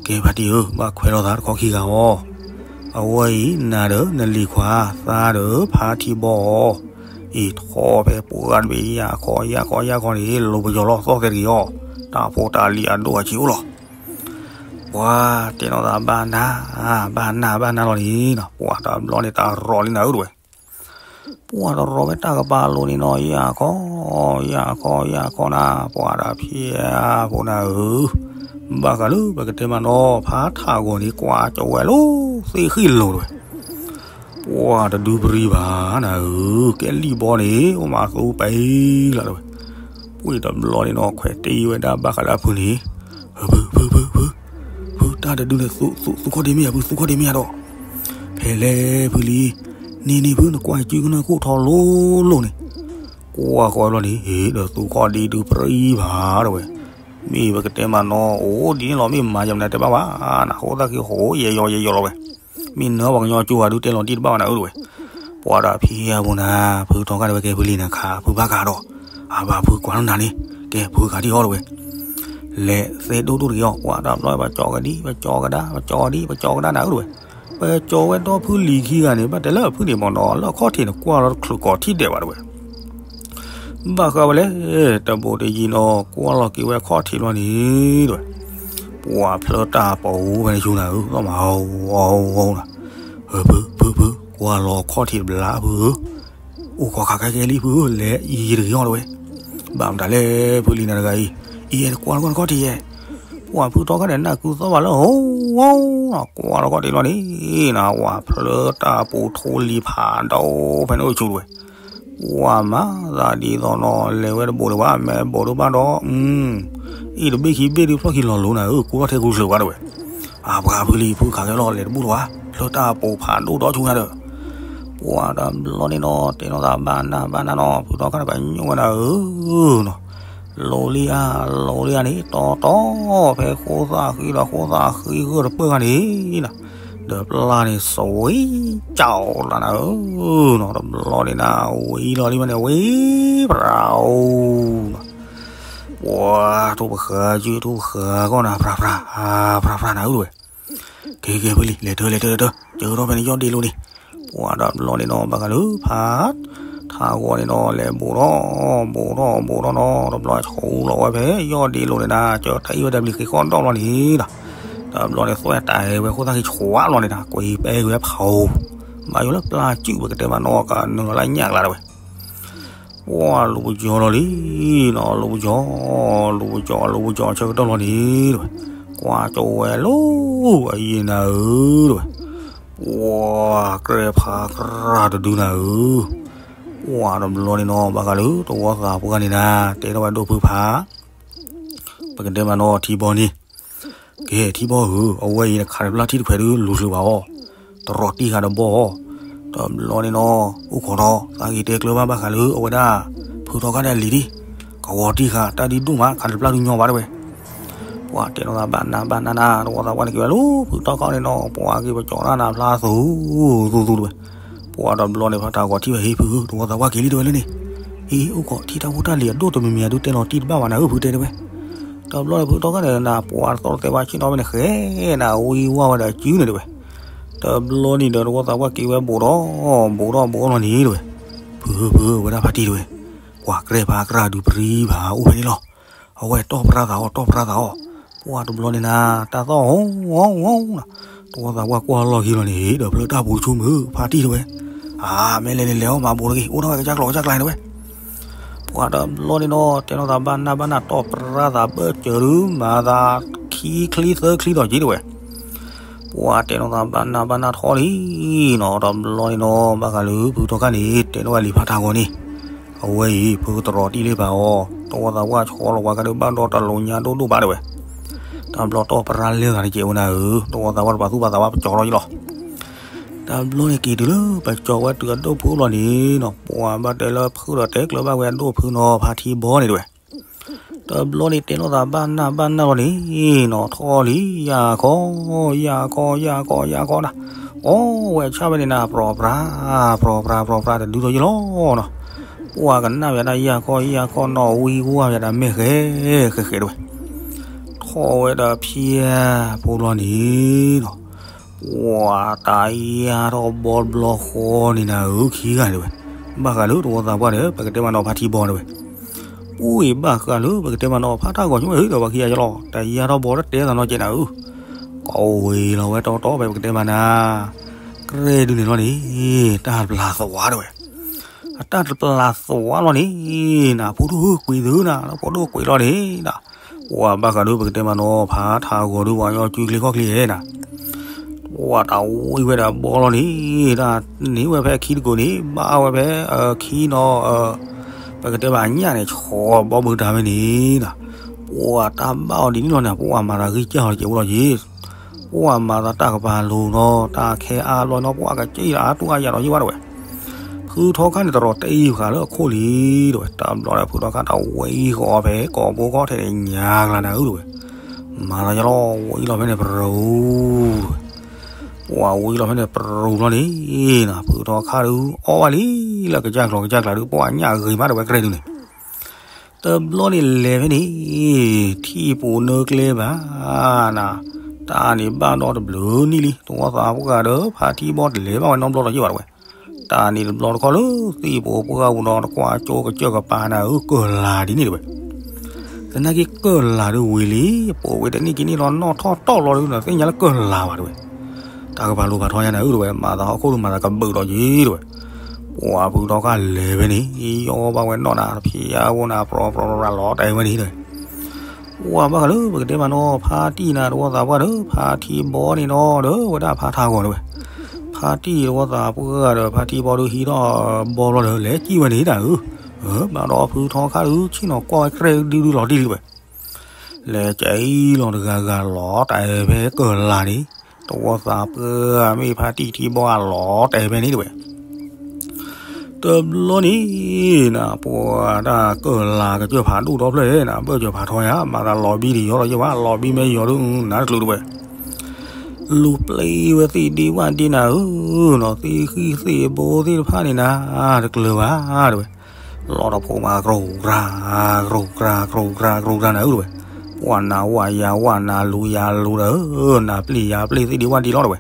ကဲဖါတံၢ်ဧၢ ဘၣ်ခွဲးလိာ်သးတခီခံဂၤအီၤ, အဝဲအံၤနၤဒီးနလံၤခွါ သါဒီးဖါထံဘီအီၤ, အံၤထီၣ်ဖဲပှၤတဘ့ၣ်ယၢ်ခီယၢ်ခီယၢ်ခီန့ၣ် လိၤပယီၤလီၤသီၣ်သဲးတဂ့ၤအီၤ, တၢ်ဖိတၢ်လံၤအဒိၣ်အဆံးအိၣ်လီၤ. ပှၤတဲနီၢ်သးဘၣ်နၤ ဘၣ်နၤဘၣ်နၤလီၤန့ၣ်နီၤ ပှၤတဘျီန့ၣ်တၢ်ရီၤလံနၤဧၢတဲဝဲ. ပှၤတရီၤဝဲတၢ်ကပၤအလိၤန့ၣ်နီၤ ယၢ်ခီ ယၢ်ခီ ယၢ်ခီနၤ ပှၤဒီးဖံးဖိနၤဧၢ, ဘၣ်ဃးလၢပကတဲမးနီၤ ဖးထးဂီၤန့ၣ် ကွၢ်ကၠီဝဲလီၤ သ့ၣ်ဃံလိၤတဲဝဲ. ပှၤတဒုပြံဘၣ်နၤဧၢ, ကဲလံၣ်ဘီန့ၣ် အိၣ်မးသူပံလီၤတဲဝဲ. ပှၤတဘျီန့ၣ်နီၤ ခွဲးတ့ၢ်ဝဲဒၣ်ဘၣ်ဃးလၢအဖုန့ၣ်, ဖု ဖု ဖု ဖု ဖု တၢ်တဒုန့ၣ် သူခီၣ်ဒ့မ့ၢ်ဧါဖု သူခီၣ်ဒ့မ့ၢ်ဧါဒီး, ဖဲလဲၣ်ဖုလံ, န့ၣ်န့ၣ်ဖု နကွၢ်စုကနၢ်ခိၣ်ထီလိၤလိၤန့ၣ်, ကွၢ်ဃီဘျီန့ၣ် ဟ့ၣ်ဒီးသူခီၣ်ဒ့ဒုပြံဘၣ်တဲဝဲ. မ့ၢ်ပကတဲမးနီၤ အိၣ်ဒ်န့ၣ်လီၤ မ့ၢ်မၤယမနုၤတဲဘၣ်ဘၣ်နၤ ဃိသၣ်ခံဃိယဲယီၤယဲယီၤလီၤဝဲ, မ့ၢ်နၢပှၤကညီကၠိဂၤဒုတဲလီၤတံၢ်တဘၣ်ဘၣ်နၤဧၢတဲဝဲ. ပှၤဒီးဖံးယၤဖိနၤ ဖုထီခါတဲဝဲ ကဲဖုလံနၤခးဖုဘၣ်ကးဒီး, အဘၣ်ဖုကွၢ်လီၤနၤန့ၣ် ကဲဖုခးဒံၣ်အီၤတဲဝဲ. လဲၤသဲဒိၣ်ဒိၣ်တဂ့ၤအီၤ ပှၤဒီးဘျီပကၠီကဒံၣ် ပကၠီကဒါ ပကၠီကဒံၣ် ပကၠီကဒါနၤဧၢတဲဝဲ. ပကၠီဝဲဒီဖုလံၤခံဂၤန့ၣ် ဘၣ်တဲလၢအဖုန့ၣ်မ့ၢ်နီၤ လၢအခီၣ်ထံးန့ၣ်ကွၢ်လီၤတချုးကိးထံၣ်ဒဲးဘၣ်တဲဝဲ. ဘၣ်ဃးဝဲလဲၣ် တဘိးတယံၤနီၤ ကွၢ်လီၤက့ၤဝဲခီၣ်ထံးဘျီန့ၣ်တဲဝဲ, ပှၤဖျၢတၢ်ပူၤဖဲန့ၣ်ဆူနၤဧၢ သီၣ်မးအီၤအီၤနၤ, ဖု ဖု ဖု ကွၢ်လီၤခီၣ်ထံးတဘျါဖုဧၢ, အိၣ်ခိးခးခဲကဲလံဖုဧၢ လဲၤအံၤတဂ့ၤအီၤတဲဝဲ. ဘၣ်မတၤလဲၣ် ဖုလံၤနၤတဂၤအံၤ, အံၤအဲၣ်တကွၢ်လီၤခီၣ်ထံးယဲ, ပှၤဖုထီခါဒီးနၢ်ကုသီၣ်ဘၣ်လၢဟိဝဲ, ကွၢ်လီၤခီၣ်ထံးဘျီန့ၣ်နၤ ပှၤဖျၢတၢ်ပူၤထိလံၤဖးဒိၣ်ဖဲန့ၣ်အိၣ်ဆူတဲဝဲ. ပှၤမၤသးဒ်သိးနီၤ လဲၤဝဲတဘိးဒံးဘၣ် မ့ၢ်ဘိးဒံးဘၣ်ဒီး, အံၤတဘ့ၣ်ခံဘ့ၣ်ဒုးဖျီၣ်ခံလီၤလိၤနၤဧၢ ကူထီၣ်ထဲကူချုးဘၣ်တဲဝဲ. အါပှၤဖုလံၤ ဖုခးခဲလီၤလဲၤတဘူၣ်လီၤဧါ, ဖျၢတၢ်ပူၤဖးဒိၣ်ဒီဆူညါဒီး, ပှၤတဘျီန့ၣ်နီၤ တဲနီၢ်သးဘၣ်နၤဘၣ်နၤနီၤ ဖုထီခါဒီးပညိၣ်ဝဲနၤဧၢနီၤ, လိၤလံဧါ လိၤလံဧါန့ၣ် တီတီ ဖဲဃိသၣ်ဃံဒီးဃိသၣ်ဃံဂၢၢ်တပၢၢ်ဂၤန့ၣ်နီၤ ဒီးပျၢ်န့ၣ် စဝံကၠီလီၤနၤဧၢနီၤ တဘျီန့ၣ်နၤ ဝံလီၤလံမ့ၢ်န့ၣ် ဝံပြၤအိၣ်နီၤ, ပှၤထိၣ်ပဃာ်ကၠုၣ်ထိၣ်ပဃာ်ကီၢ်နၤ ဖြၤဖြၤ ဖြၤဖြၤနၤဧၢတဲဝဲ. ကဲကဲဖုလံၤ လဲၤတၢ်လဲၤတၢ်လဲၤတၢ် ကၢထီၣ်ဖဲန့ၣ်ယီၢ်ဒ့လိၤန့ၣ်, ပှၤတဘျီန့ၣ်နီၤ ဘၣ်ဃးလၢဖးထးဂီၤန့ၣ်နီၤ လဲၤဘိးထီၣ် ဘိးထီၣ်ဘိးထီၣ်နီၤ တဘျီဆိလီၤဝဲဖဲယီၢ်ဒ့လိၤန့ၣ်နၤ ကၢတၢ်အံၤဝဲတၢ်ဘျုးဃ့ဃီဒီဘျီန့ၣ်ဒီး, တဘျီန့ၣ်သွဲၣ်တၢ်ဟဲဝဲဃိသၣ်ဃံဆှးလီၤန့ၣ်နၤ ကွံာ်ပဲဝဲဖးအိၣ်, ဘၣ်ယိၣ်လၢပျၢ်စုၣ်ပကတဲမးနီၤ ကနုာ်လီၤလၢညၣ်ကျါလၢဝဲ ပှၤလူၤပယီၤလီၤလံနီၤ လူၤပယီၤ လူၤပယီၤ လူၤပယီၤဆၢကတီၢ်လီၤန့ၣ်တဲဝဲ, ကွၢ်ကၠီဝဲလၢအယံၤနၤဧၢတဲဝဲ, ပှၤကြဲးဖးကြးတဒုနၤဧၢ, ပှၤတဘျီန့ၣ်နီၤ ဘၣ်ဃးလၢတဝီသးပှၢ်န့ၣ်နၤ တဲထီၣ်ဝဲဒိၣ်ဖုဖး ပကတဲမးနီၤထံဘီန့ၣ် ကဲထံဘီဧၢ အဝဲအံၤနခးတပျၢ်ထံတခွဲးဒုလူၤချုးဘၣ်အီၤ, တရီးတံၢ်ဃာ်တဘီအီၤ, တဘျီန့ၣ်နီၤ အိၣ်ခိးဒီး သးဂ့ၤတဲကျၢၤဘၣ်ဘၣ်ဃးလၢအဝဲဒၣ် ဖုထီခါဒီးလံၤဒံး, ကဝီၤတံၢ်ဃာ်တၢ်ဒုဒိၣ်မး ခးတပျၢ်ဒုညီဘၣ်တဲဝဲ, ပှၤတဲနီၢ်သးဘၣ်နၢ်ဘၣ်နၢ်နၤ တဝီသးပှၢ်န့ၣ်က့ၤဝဲလၢဖုထီခါန့ၣ်နီၤ ပှၤက့ၤပကၠီၤတၢ်နၤဖျါသူ သူသူတဝဲ. ပှၤတဘျီန့ၣ် ဖါထးဂီၤထံၣ်ဝဲဟံၣ်ဖု တဝီသးပှၢ်က့ၤလံတဝဲလၢန့ၣ်, အ့ အိၣ်ခိးထံၣ်တၢ်ဖိတၢ်လံၤအဒိၣ်တမံၤမံၤ အဒုးတဲလီၤတံၢ်တဘၣ်ဘၣ်နၤဧၢ ဖုတဲတဝဲ. တဘျီန့ၣ် ဖုထီခါန့ၣ်နၤ ပှၤတသီၣ်တသဲဘၣ်ဆ့ၣ်နီၤဝဲန့ၣ် ဃဲနၤဝံဝါဝဲဒီးစုန့ၣ်တဝဲ. တဘျီန့ၣ်ဒီး တဝီသးပှၢ်က့ၤဝဲဘူးဒီး ဘူးဒီးဘူးလီၤန့ၣ်တဝဲ. ဖုဖုဝဲဒၣ်ဖါတံၢ်တဝဲ, ကွၢ်ကြဲၢ်ဖါကြၢ်ဒုးပြံဖးအိၣ်ဖဲန့ၣ်လီၤ. အဝဲတီၢ်ပြါသးအီၣ် တီၢ်ပြါသးအီၣ်, ပှၤတဘျီန့ၣ်နၤ တၢ်သီၣ်ဟီၣ်ဟီၣ်ဟီၣ်နၤ, တဝီသးပှၢ်ကွၢ်လီၢ်ခံလီၤန့ၣ် ဒီးဖျၢၣ်တၢ်ပူၤတဆူမုၢ် ဖါတံၢ်တဝဲ. အါ မ့ၢ်လဲၤလဲၤလဲၤအီၣ်မၤဘူးတဂ့ၤ အိၣ်ထီၣ်ဝဲကစၢ်ကျိၤကစၢ်ကျါန့ၣ်တဝဲ. ပှၤတဘျီန့ၣ်နီၤ တဲနီၢ်သးဘၣ်နၢ်ဘၣ်နၢ် တီၢ်ပြါသးဘၢၣ်စၢၤဒုး မၤသးခံချံသၢချံဒီးက့ၤတဝဲ. ပှၤတဲနီၢ်သးဘၣ်နၢ်ဘၣ်နၢ်ထီလံနီၤ တဘျီန့ၣ်နီၤ ဘၣ်ဃးလၢဖုထီခါန့ၣ် တဲနီၢ်ဝဲလံၤဖါထးဂီၤန့ၣ်, အဝဲအံၤ ဖုကတရီတံၢ်လံဘၣ်အီၤ တဝီသးပှၢ်ဆီလီၤပှၤကဒီး ဘၣ်ဒီးတၢ်လိၤညါဒိၣ်ဒိၣ်ဘၣ်တဝဲ. တဘျီတီၢ်ပြါလဲၤသးတကဲးဝဲနၤဧၢ တဝီသးပှၢ်တပာ်သူၣ်ပာ်သးဘၣ်ပကၠီၤလီၤယလီၤ. တဘျီန့ၣ်က့ၤတုၤလၢပကၠီၤဝဲတုၤအဒိၣ်ဖုအိၣ်လီၤန့ၣ်နီၤ ပှၤဘၣ်တဲလၢဖုဒီးတဲကျၢၤဘၣ်ဝဲအဒိၣ်ဖုနီၤ ဖါထံဘီန့ၣ်တဝဲ. တဘျီန့ၣ်တဲနီၢ်သးဘၣ်နၢ်ဘၣ်နၢ်လီၤန့ၣ်နီၤ ထီလံ ယၢ်ခီ ယၢ်ခီ ယၢ်ခီ ယၢ်ခီနၤ, အီဝဲဆၣ်ဝဲန့ၣ်နၤ ပြီပြါ ပြီပြါ ပြီပြါတဒုဒီးယလီၤနီၤ. ပှၤကနၣ်ဝဲဒၣ်ယၢ်ခီ ယၢ်ခီနီၤ ဝံဝါဝဲဒၣ်မ့ၢ်ဃဲ ဃဲဃဲတဝဲ. ထီၣ်ဝဲဒီးဖၠၣ်ဖိလီၤန့ၣ်နီၤ ပှၤတၢ်ယၢ်ထီၣ်ဘီတဘျီဃီန့ၣ်နၤဧၢ ခံဂၤန့ၣ်ဝဲ, ဘၣ်ဃးလၢတဝီသးပှၢ်ဒီး ပကတဲမးနီၤဖါထံဘီန့ၣ်ဝဲ, ပူအံၤဘၣ်ဃးလၢပကတဲမးနီၤဖါထးဂီၤဆိဝဲဧၢ ဒီးပှၤခံဂၤကလီၤ တၢ်ယၢ်ထီၣ်ဘီတတဲသးနီၤကဲးနၤဧၢ, ကဝ့ၤလီၤဝဲတီတီဖဲပကတဲမးနၤ, ကြဲၢ်ဒုန့ၣ်လီၤန့ၣ်, တၢ်တပျၢ်သွါတဝဲ အတၢ်တပျၢ်သွါလီၤန့ၣ်, နဖိဒိၣ်ဧၢ ကွံာ်သုနၤ လၢဖိဒိၣ်ကွံာ်လီၤန့ၣ်, ပှၤဘၣ်ဃးဒုပကတဲမးနီၤ ဖးထးဂီၤဒု ပှၤညီကုချ့ခီၣ်ချ့ဧဲနၤ, ပှၤတၢ်ဝံဝဲဒၣ်ဘီလီၤန့ၣ်, တၢ်န့ၢ်ဝဲဖဲအခံတကိးန့ၣ် ဘၣ်ဝဲဖဲအခံနီၤ, ပကတဲဘၣ်အညၣ်န့ၣ် ဆီဘီဘုတၢ်ဝဲန့ၣ်, ပှၤတၢ်ဘၣ်အီၤဒ်န့ၣ်လီၤန့ၣ် ပှၤမၤသးဂံၢ်စၢ်အီၤတကဲးဖိလီၤက့ၤ ပှၤမၤသးတၢ်ကပၤလိၤနီၤ တၢ်ခဲအါဘျီနီၤ ပှၤကစၢ်အါတူၢ်အါယၤဒီးယဝဲတဝဲ, ဖုထီခါန့ၣ်တရီးတအံၤဃာ်လၢအခိၣ်လံတဝဲ, တဘျီဒီးဖုထီခါတၢ်ဝဲအံၤဃီအီၤဖဲ ကိာ်ဘိခီၣ်ထဲန့ၣ်ညါကျါနၤဧၢတဝဲ, မၤသးယလီၤ ဝဲအံၤလီၤဖဲန့ၣ်ပရူၤတဝဲ, ပှၤဝဲအံၤလီၤဖဲန့ၣ်ပရူၤလီၤန့ၣ်, ဖုထီခါဒု အီၣ်ဘၣ်လံ လၢကစၢ်ကျိၤကစၢ်ကျါဒု ပှၤညၣ်ဂ့ၤမးတဝဲကြဲၢ်ဒုန့ၣ် တဘျီန့ၣ်လဲၤဖဲန့ၣ်, ထံၣ်ပူၤနၢကျဲဘၣ်နၤ, တၢ်န့ၣ်ဘၣ်ဒီးတဘျုးနံၣ်လံ တဝီသးပှၢ်ဒီး ဖါထံဘီတလဲၤဘၣ်ဝဲနီတဘျီဒီးယဲၢ်ဘၣ်တဝဲ, တၢ်န့ၣ်တဘျီတခီလၢ သံၣ်ပူၤပှၢ်ပူၤဒီးတကွၢ်ကၠိကစၢၢ်ကပၤနၤဧၢ ကၢၢ်လၤဒ်န့ၣ်တဝဲ, သနာ်က့ကၢၢ်လၤဒုဝံၤလံ ပိာ်ဝဲတနံၣ်ကနံၣ်လီၤ နီၢ်ထီၣ်တီၢ်လီၤဒု နသ့ၣ်ညါလၢကၢၢ်လၤဘၣ်တဝဲ, တၢ်ကပၤလိၤပာ်ထီညါနၤဧၢတဝဲ မၤသးဟီၣ်ခိၣ်ဒုမၤသးကဘုးဒီးယဲၢ်တဝဲ, ပှၤဖုထီခါလဲၤဖဲန့ၣ် ယီဘၣ်ဝဲနီၢ်နၤ ဖံးယါဝဲနၤ ပြီပြီပြီလီၤတဲာ်ဝဲန့ၣ်တဝဲ, ပှၤဘၣ်ဃးလၢပကတဲမးနီၤ ဖါတံၢ်နၤ တဝီသးပှၢ်ဒီး ဖါထံဘီန့ၣ်နီၤဒီး ဝဲဒၣ်ဖါထးဂီၤတဝဲ, ဖါတံၢ်တဝီသးပှၢ်ဒီး ဖါထံဘီဒု ဟံးထီၣ်ဘီဘျီဒီး လဲၤစံၣ်ဝဲန့ၣ်တၢ်ဧၢ, ဘၣ်ဒီးဖုထီခါဒု ဆ့ၣ်နီၤကွၢ်ဝဲကြဲၢ်ဒုဒုလီၤတံၢ်လံဝဲ လဲၤကဲအံၤလီၤတဂၤဂၤလီၤတဲာ်ဖဲကၢၢ်လၤန့ၣ်, တဝီသးပှၢ်မ့ၢ်ဖါတံၢ်ထံဘီအလီၤတဲာ်ဖဲန့ၣ်တဝဲ, တဘျီန့ၣ်နၤ ပှၤတၢ်ကၢၢ်လၤကစၢၢ်ဖးဒိၣ်ဒီဖျၢၣ်နၤ ဘၢၣ်စၢၤဖးထီယါ မၤသးလီၤဘံတယီၤလီၤယဲၢ်ဘၣ် လီၤဘံမ့ၢ်ယီၤဒု နၤတချုးတဝဲ လူၤပျံၤဝဲသ့ၣ်ဒ့ဝၣ်ဒ့နၤဧၢ, နီၢ်သ့ၣ်ဃံၣ်သ့ၣ်ဘိသ့ၣ်တဖၣ်န့ၣ်နၤ တကျၢၤဘၣ်တဝဲ, လီၤတဖိးမး ကြိၢ်ကြၢ် ကြိၢ်ကြၢ် ကြိၢ်ကြၢ် ကြိၢ်ကြၢ်နၤဧၢတဝဲ, ပှၤနၤဝၣ်ယၤဝၣ် နၤလူၤယၤလူၤဒီး နၤပျံၤယၤပျံၤသ့ၣ်ဒ့ဝၣ်ဒ့လီၤတဝဲ,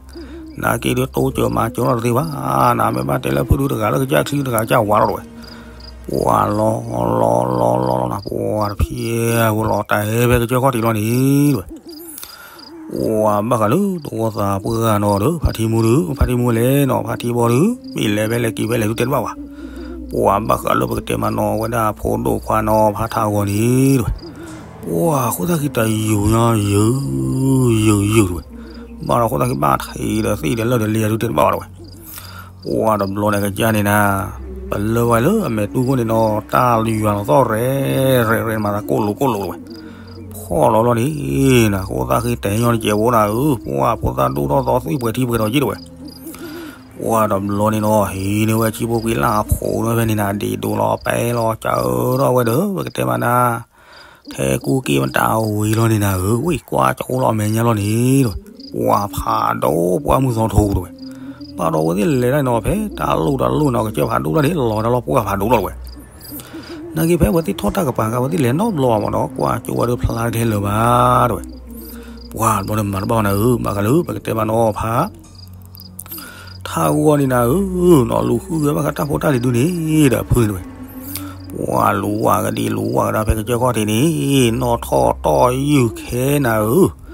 နၤက့ၤဒုတိစၢၤမၤစၢၤလီၤတသ့ဘၣ်, နၤမ့ၢ်ဘၣ်တဲလၢဖုဒုတဂၤလၢကစၢ်ချံတဂၤကစၢ်ဝါလီၤတဝဲ, ပှၤလီၤလီၤလီၤလီၤလီၤနၤ ပှၤတဖျဲးဝဲလီၤတဲာ်ဖဲကစၢၢ်ခီၣ်ထံးလီၤန့ၣ်တဝဲ ပှၤဘၣ်ဃးလၢတဝီသးပှၢ်နီၤဒီး ဖါထံမူဒု ဖါထံမူလဲၤနီၤ ဖါထံဘီဒု မ့ၢ်လဲၤဖဲလဲၣ်က့ၤဖဲလဲၣ်ဒုတဲတဘၣ်ဘၣ်, ပှၤဘၣ်ဃးလၢပကတဲမးနီၤဝဲဒၣ်ဖိဒိၣ်ခွါနီၤ ဖါထးဂီၤန့ၣ်တဝဲ, ပှၤဃိသၣ်ခံတယုာ်ညါယုာ် ယုာ်ယုာ်တဝဲ, ဘၣ်ဒီးဃိသၣ်ခံဘၣ်ထံးဒီးသ့ၣ်ဒီးလၢၢ်ဒီးလ့ၤဒုတဲတဘၣ်ဘၣ်တဝဲ ပှၤတဘျီန့ၣ်ကစၢ်န့ၣ်နၤ, ပလၢဝဲလၢအမဲာ်တူၢ်ခိၣ်န့ၣ်နီၤ တၢ်ယွၤလီၤသီၣ်ရဲၣ်ရဲၣ်ရဲၣ်မၤသးကိၣ်လိာ်ကိၣ်လိာ်တဝဲ, ဖီၣ်လီၤလီၤန့ၣ်နၤ ဃိသၣ်ဃ့တဲညီတကဲးဖိနၤဧၢ, ပှၤဖိသၣ်ဒိၣ်ထီၣ်သီသံၣ်ပှဲၤထံပှဲၤဒီးက့တဝဲ, ပှၤတဘျီန့ၣ်နီၤ ဟံးန့ၢ်ဝဲဆံဖိကွံာ်လၢအဖိးန့ၢ်ဖဲန့ၣ်နၤ ဒ့ၣ်ဒိၣ်လီၤပဲလီၤ ကၢထီၣ်ဝဲဒီး ပကတဲမးနၤ ထဲကူက့ၣ်မတၤဝံၤလီၤန့ၣ်နၤဧၢ, ဝံၣ်ကွၢ်ကၠိလီၤအမဲာ်ညါလီၤန့ၣ်တဝဲ, ပှၤဖးဒိၣ်ပှၢ်မုၢ်သီထိတဝဲ, ဘၣ်ဒီးအဝဲသ့ၣ်လဲၤဒၣ်နီၤ ဖဲတၢ်လိၣ်တၢ်လိၣ်နီၤ ကစၢၢ်ဖးဒိၣ်လီၤန့ၣ် လီၤတၢ်လီၤပှၢ်ဖးဒိၣ်လီၤတဝဲ, နာ်က့ဖဲအဝဲသ့ၣ်ထီၣ်တၢ်ကပၤက အဝဲသ့ၣ်လဲၤနီတဘျီဘၣ်မးနီၤ ကွၢ်ကၠိဝဲဒၣ်ဖျါတကဲလၢၤဘၣ်တဝဲ, ပှၤတဘျီန့ၣ်မၤတဘၣ်ဘၣ်နၤဧၢ, ဘၣ်ဃးလၢပကတဲဘၣ်နီၤဖး ထးဂီၤန့ၣ်နၤဧၢ, နီၤလူၤဃုဂဲၤဘၣ်ဃးတၢ်ဖိတၢ်လံၤဒုန့ၣ်ဒီးအဖုန့ၣ်တဝဲ, ပှၤလူၤဝၣ်ကဒံလူၤဝၣ်ကဒါဖဲကစၢၢ်ခီၣ်ထံးန့ၣ်, နီၣ်ထီၣ်တီၢ်ယုၢ်ခဲနၤဧၢ,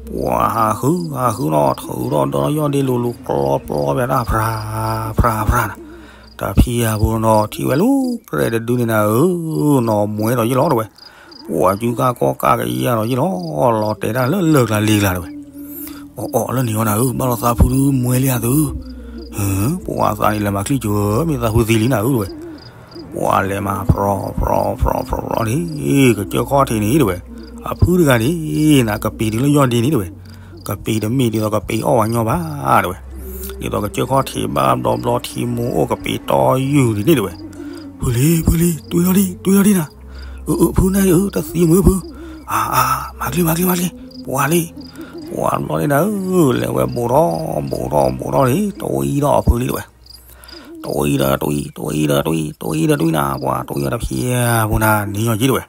ပှၤဟးဃုဟးဃုနီၤ ထုးထီၣ်ဒီလီၤယီၢ်ဒ့လူၤလူၤကျီပျီပျီဖဲတၢ်ဖြါဖြါဖြါနၤ, တၢ်ဖံးယၤဖိနီၤ ထံၣ်ဝဲလူၤကြဲးတဒုန့ၣ်နၤဧၢ, နီၤမွဲဒီးယ့ၢ်လီၤတဝဲ, ပှၤကူကၢ်ကီၢ်ကၢ်ကယၢ်ဒီးယ့ၢ်လီၤ, လီၤတဲာ်တၢ်လၢလၢၢ်ကျါလံကျါတဝဲ, အီၣ်အီၣ်လၢန့ၣ်အီၤနၤဧၢ, ဘၣ်လီၤသးဖုဒုမွဲလံဧါသု, ပှၤသးန့ၣ်လဲၤမၤချံၣ်ကၠီၤ မ့ၢ်သးဖုသံလံနၤဧၢတဝဲ, ပှၤလဲၤမၤဖြီဖြီဖြီဖြီန့ၣ်, ကစၢၢ်ခီၣ်ထံးန့ၣ်တဝဲ, အဖုတဂၤန့ၣ် နကပ့ၤတုၤလၢယီၢ်ဒ့န့ၣ်တဝဲ, ကပ့ၤတမ့ၢ်ဒ်သိးကပ့ၤအီၣ်ဝဲညီဘၣ်တဝဲ, ဒ်သိးကစၢၢ်ခီၣ်ထံးဘၣ်ဘျီဘျီ ထံမိၢ်အိၣ်ကပ့ၤတီၢ်ယုၢ်ဒ်န့ၣ်တဝဲ, ဖုလံ ဖုလံ တွံၢ်ထီၣ်ဒံး တွံၢ်ထီၣ်ဒံးနၤ, အၢ အၢ ဖုနၤအံၤ အၢ တသံမုာ်ဖု, အါ အါ မၤချ့ မၤချ့ မၤချ့, ပှၤလံ, ပှၤဘျီန့ၣ်နၤဧၢ, လဲၤဝဲဘူးထီၣ် ဘူးထီၣ် ဘူးထီၣ်န့ၣ် တွံၢ်ဒီးအဖုလံတဝဲ, တွံၢ်ဒီးတွံၢ် တွံၢ်ဒီးတွံၢ် တွံၢ်ဒီးတွံၢ်နၤ, ပှၤတွံၢ်ဒီးတဖျဲးဖိနၤ န့ၢ်ညီက့တဝဲ,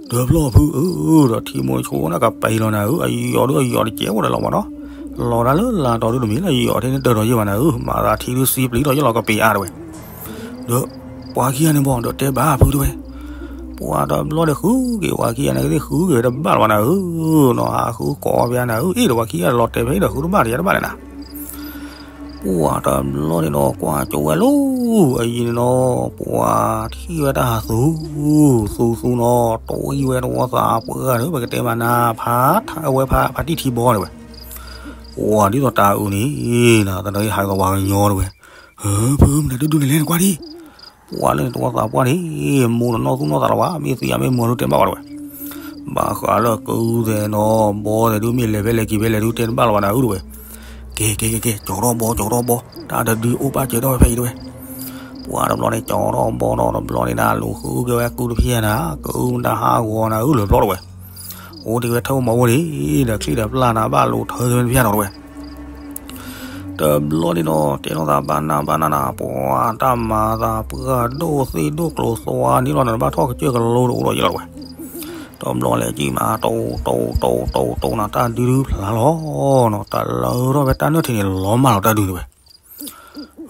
ဒီးဘျီဖုဧၢ, ဒီးထံမိၢ်ဆိနကပ့ၤလီၤနၤဧၢ, အယီၤဒုအယီၤတကဲအိၣ်ဒီးလီၤမးနီၤ, လီၤတၢ်လၢလာ်တီၤဒုတမ့ၢ်လၢယီၤထဲန့ၣ်တၢ်ဒီးယ့ၢ်ဘၣ်နၤဧၢ, မၤသးထံဒုစံပျံၤဒီးယ့ၢ်လီၤကပ့ၤအါတဝဲ, ဒီးပှၤခံဂၤန့ၣ်ဘီ ဒီးတဲဘၣ်ဖုတဝဲ, ပှၤတဘျီဒီးဃုက့ၤ ပှၤခံဂၤန့ၣ်ကသ့ၣ်ဃုက့ၤဝဲတဘၣ်လီၤဘၣ်နၤဧၢ, နီၤဟးဃုကိးဖဲနၤဧၢ, အ့ၣ်ဒီးပှၤခံဂၤ လီၤတဲာ်ဖဲအံၤဒီးဃုတဘၣ်ဒီးယၤတဘၣ်လဲၣ်နၤ ပှၤတဘျီန့ၣ်ဒီး ကွၢ်ကၠိဝဲလီၤ အယံၤန့ၣ်နီၤ, ပှၤထံၣ်ဝဲတၢ်ဟးသူ သူသူနီၤ, တွံၢ်ဝဲတဝီသးပှၢ်ဒီး ပကတဲမးနၤ ဖးထးဝဲဖး ဖးတံၢ်ထံဘီတဝဲ, ပှၤဒ်သိးတၢ်အုးန့ၣ် နၤ တၢ်ဒီးဟးကသီဝါကညီတဝဲ, ဖုမနုၤတဒုန့ၣ်လဲၣ်နကွၢ်ဒံး, ပှၤလၢန့ၣ်တဝီသးပှၢ်န့ၣ် မိၢ်တနီၢ်သူၣ်နီၢ်သးလီၤဘၣ်, မ့ၢ်သံအမ့ၢ်မုာ်ဒုတဲတဘၣ်ဘၣ်တဝဲ ဘၣ်ဃးလၢကုသဲးနီၤ ဘီသဲးဒု မ့ၢ်လဲၤဖဲလဲၣ်က့ၤဖဲလဲၣ်ဒု တဲတဘၣ်လီၤဘၣ်နၤဧၢတဝဲ, ကဲ ကဲ ကဲ ကဲ ကၠီထီၣ်ဘီ ကၠီထီၣ်ဘီ တၢ်တဒုအိၣ်ဘၣ်စၢၤထီၣ်ဝဲဖဲအံၤတဝဲ, ပှၤတဘျီန့ၣ် ကၠီထီၣ်ဘီထီၣ်တဘျီန့ၣ်နၤ လူၤဃုက့ၤဝဲကုတဖျဲးနၤ ကုမတၤဟးဂီၤနၤဧၢ လၢာ်ဘျီတဝဲ, အိၣ်တ့ၢ်ဝဲထၢၣ်မီၤဝဲန့ၣ် ဒီးချံၣ်ဒီးပျၢ်နၤ ဘၣ်လူၤထၢဝဲတဖျဲးနီၤတဝဲ တဘျီန့ၣ်ဒီး တဲလိာ်သးဘၣ်နၢ်ဘၣ်နၢ်နၤ ပှၤတၢ်မၤသးပှၢ်ဒိၣ်သ့ၣ်ဒိၣ်ကျိၤသွါန့ၣ်လီၤနၤ ဘၣ်ထီၣ်ကစၢၢ်ကလိတအိၣ်ဒီးယ့ၢ်လီၤတဝဲ, တဘျီလဲၤကံၣ်မး တိၢ်တိၢ်တိၢ်တိၢ်တိၢ်နၤ တၢ်ဒုဒုဖျါလီၤနီၤ တၢ်လၢထီၣ်ဖဲတၢ်နၢၣ်ထံးန့ၣ် လီၤမၢ်လီၤတၢ်ဒုတဝဲ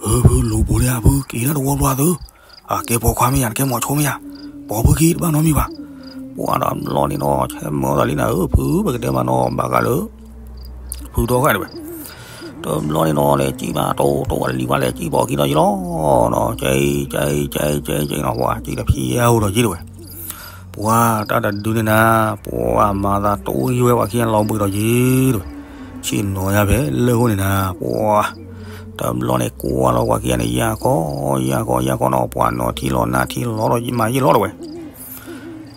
ဧၢ ဖုလူၤပိာ်လံဧါ ဖုက့ၤတၢ်တဝီဘျီသု, အကဲပိာ်ခွါမ့ၢ်ယၤ နကဲမိၤဆိမ့ၢ်ယၤ, ပိာ်ဖုခံတဘၣ်နီတမံၤဘၣ်, ပှၤတဘျီန့ၣ်နီၤ ဆဲးမၢသးလံနၤဧၢ ဖု ပကတဲမးနီၤ ဘၣ်ဃးလၢ ဖုထီၣ်ဃာ်တဝဲ, တဘျီန့ၣ်နီၤ လဲၤကံၣ်မး တိၢ်တိၢ်အလံၤဝဲလဲၤကံၣ်ပိာ်ခံနီၤယ့ၢ်လီၤ, နီၤ ကဲ ကဲ ကဲ ကဲ ကဲနီၤ ပှၤကံၣ်တဖျဲးအိၣ်ဒီးယ့ၢ်တဝဲ ပှၤတၢ်တဒုန့ၣ်နၤ ပှၤမၤသးတိၢ်ယံၤဝဲပှၤခံဂၤလီၤဘှံးဒီးယ့ၢ်တဝဲ, ဆ့ၣ်နီၤယၤဖဲလၢအဃိန့ၣ်နၤ ပှၤ တဘျီန့ၣ်ကွၢ်လီၤပှၤခံဂၤန့ၣ် ယၢ်ကီယၢ်ကီယၢ်ကီနီၤ ပှၤနီၤထံလီၤနၢ်ထံလီၤဒီးမၤယ့ၢ်လီၤတဝဲ,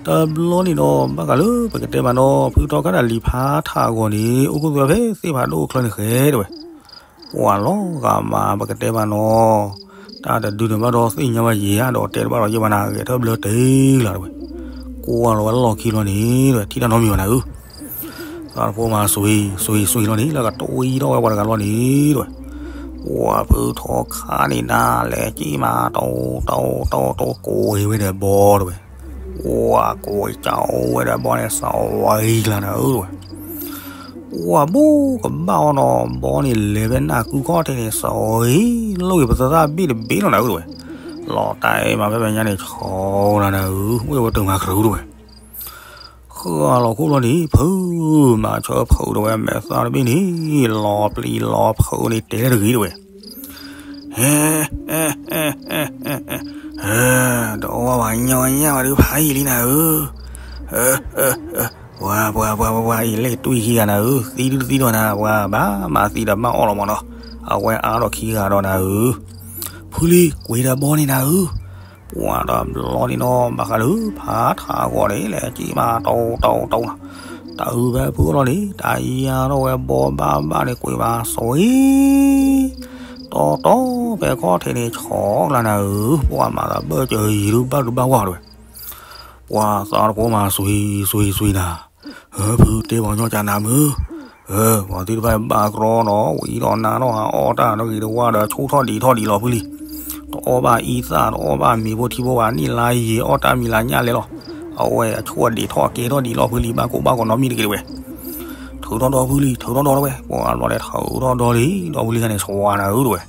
တဘျီန့ၣ်ဒီး ဘၣ်ဃးလၢပကတဲမးနီၤ ဖုထီၣ်ခါတၢ်လံၤဖးထးဂီၤန့ၣ် အိၣ်ခိၣ်သွဲဖဲသ့ၣ်ဖးဒိၣ်ချၢန့ၣ်ဃဲတဝဲ ပှၤလီၤဂာ်မး ပကတဲမးနီၤ, တၢ်တဒုန့ၣ်ဘၣ်ဒီးသ့ၣ်ညါဘၣ်ယဲၢ်ဧါ ဒီးတဲတဘၣ်ဒီးယဲၢ်ဘၣ်နၤ ဂဲၤထၢၣ်ဘျၢတ့ၢ်လၢတဝဲ, ကွၢ်လီၤဝဲလီၢ်ခံလီၤန့ၣ် တဝဲထံၣ်တၢ်နီတမံၤဘၣ်နၤဧၢ, သးတဖိမး စွံ စွံ စွံလီၤန့ၣ် လၢကတိၢ်ယံၤထီၣ်ဝဲပှၤတဂၤလီၤန့ၣ်တဝဲ, ပှၤဖုထီၣ်ခါန့ၣ်နၤ လဲၤကံၣ်မး တိၢ်တိၢ်တိၢ်တိၢ် ကိးဝဲဒီးဘီတဝဲ ပှၤကိးကၠီဝဲဒီးဘီန့ၣ် စီၤဝံၤကျါနၤဧၢတဝဲ, ပှၤဘိကဘၣ်အီၤနီၤ ဘီန့ၣ်လဲၤဖဲနၢ်ကူခီၣ်ထံးန့ၣ် စီၤဝံၤ လိၣ်ဂ့ၤပသရၣ်ဘ့ၣ်တဘ့ၣ်လီၤနၤဧၢတဝဲ, လီၤတၢ်အံၤမးဖဲဖဲညါန့ၣ် ဆီလီၤနၤဧၢ ဝဲဝဲတမၤကြူးတဝဲ ဃၢ်လီၤခိၣ်လီၤန့ၣ် ဖုမၤဆၢဖုးတဝဲ မဲာ်သၣ်တဘ့ၣ်န့ၣ် လီၤပျံၤလီၤဖုးန့ၣ် တဲလၢတဂ့ၤတဝဲ, ဟဲ တအီၣ်ဘၣ်ညီညၣ်ဘၣ်ဒုးဖးယံာ်လံနၤဧၢ, ပှၤ ပှၤ ပှၤ ပှၤ ယလဲၤတွံၢ်ခံဂၤနၤဧၢ, သံဒုတသံဒီးနၤ ပှၤဘၣ်မၤသံဒီးဘၣ်အီၣ်လီၤမးနီၤ, အဝဲအါထီၣ်ခံဂၤဒီးနၤဧၢ, ဖုလံ ကွံာ်ဒီးဘီန့ၣ်နၤဧၢ, ပှၤတဘျီန့ၣ်နီၤ ဘၣ်ဃးလၢဖးထးဂီၤန့ၣ် လဲၤကံၣ်မး တိၢ်တိၢ်တိၢ်နီၤ, တၢ်အုးဖဲဖုအလီၢ်န့ၣ် တၢ်ယါထီၣ်ဝဲဘီဘၣ်ဘၣ်န့ၣ် ကွံာ်ဘၣ်စီၤအံၤ တီတီဖဲခီၣ်ထံးန့ၣ် ဆီကျါနၤဧၢ, ပှၤမၤသးဘၣ်စၢၤယံၤဒုးဘၣ်ဒုးဘၣ်ဝါတဝဲ, ပှၤသးတဖိမး စွံစွံစွံနၤ, ဖုတဲပှၤကညီကနၢ်မုၢ်, ပှၤသ့ၣ်တဖၣ်ဘၣ်ကြီနီၤ ဝံၤဒီးနၤနီၤ အီၣ်တၢ်နီၣ်ဂံၢ်တဝါဒီးဆိထီၣ်ဒံးထီၣ်ဒံးလီၤဖုလံ, တအီၣ်ဘၣ်အံသၣ် တအီၣ်ဘၣ်မ့ၤဖိထံဖိဘၣ် နံၣ်လါယံာ်အီၣ်တၢ်မံၤလါညၣ်လဲလီၤ, အဝဲအဆိၣ်ဒံးထီၣ်ကဲထီၣ်ဒံးလီၤဖုလံ ဘၣ်ကိၢ်ဘၣ်ဂီၤနီတမံၤတဂ့ၤတဝဲ ထုးထီၣ်ဒီဖုလံ ထုးထီၣ်ဒီတဝဲ ပှၤဘျီန့ၣ်ထုးထီၣ်ဒီလံ ဒီဖုလံခါန့ၣ် ဆှၤနၤဧၢတဝဲ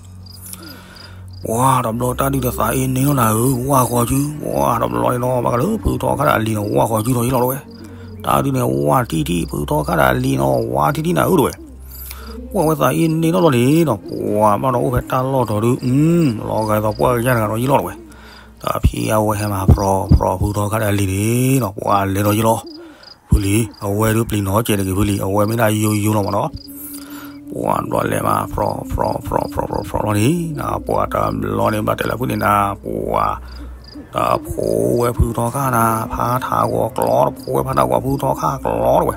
ပှၤတဘျီတၢ်ဒုးတသးအ့န့ၣ်လီၤနၤဧၢ ဝၢ်ဃီၤစု, ပှၤတဘျီန့ၣ်နီၤ ဘၣ်ဃးလၢဖုထီခါဒီးအလံၤနီၤ ဝၢ်ဃီၤစုထီၣ်ယလီၤတဝဲ, တၢ်ဒုးန့ၣ်ဝၢ်ထံထံ ဖုထီခါဒီးအလံၤနီၤ ဝၢ်ထံထံနၤဧၢတဝဲ, ပှၤဝဲသးအ့န့ၣ်လီၤလီၤန့ၣ်နီၤ ပှၤဘၣ်ဒီးအိၣ်ဖဲတၢ်လီၢ်တီၤဒုး လီၤဂာ်သိးပှၢ်ကယၢ်တဂၤဒီးယလီၤတဝဲ, တၢ်ဖံးအဝဲဟဲမၤဖြီဖြီဖုထီခါဒီးအလံၤန့ၣ်နီၤ ပှၤလဲၤဒီးယလီၤ ဖုလံ အဝဲဒုးပျံၤနီၤကဲးတဂ့ၤဖုလံ အဝဲမ့ၢ်ဒၣ်ယိယိလီၤမးနီၤ, ပှၤဘျီလဲၤမၤဖြီဖြီဖြီဖြီဖြီလီၤန့ၣ် ပှၤတဘျီန့ၣ်ဘၣ်တဲလၢဖုန့ၣ်နၤ ပှၤ တဖိဝဲဖုထီခါနၤ ဖါထးဂီၤကျီ တဖိဝဲဖါထးဂီၤဖုထီခါကျီတဝဲ,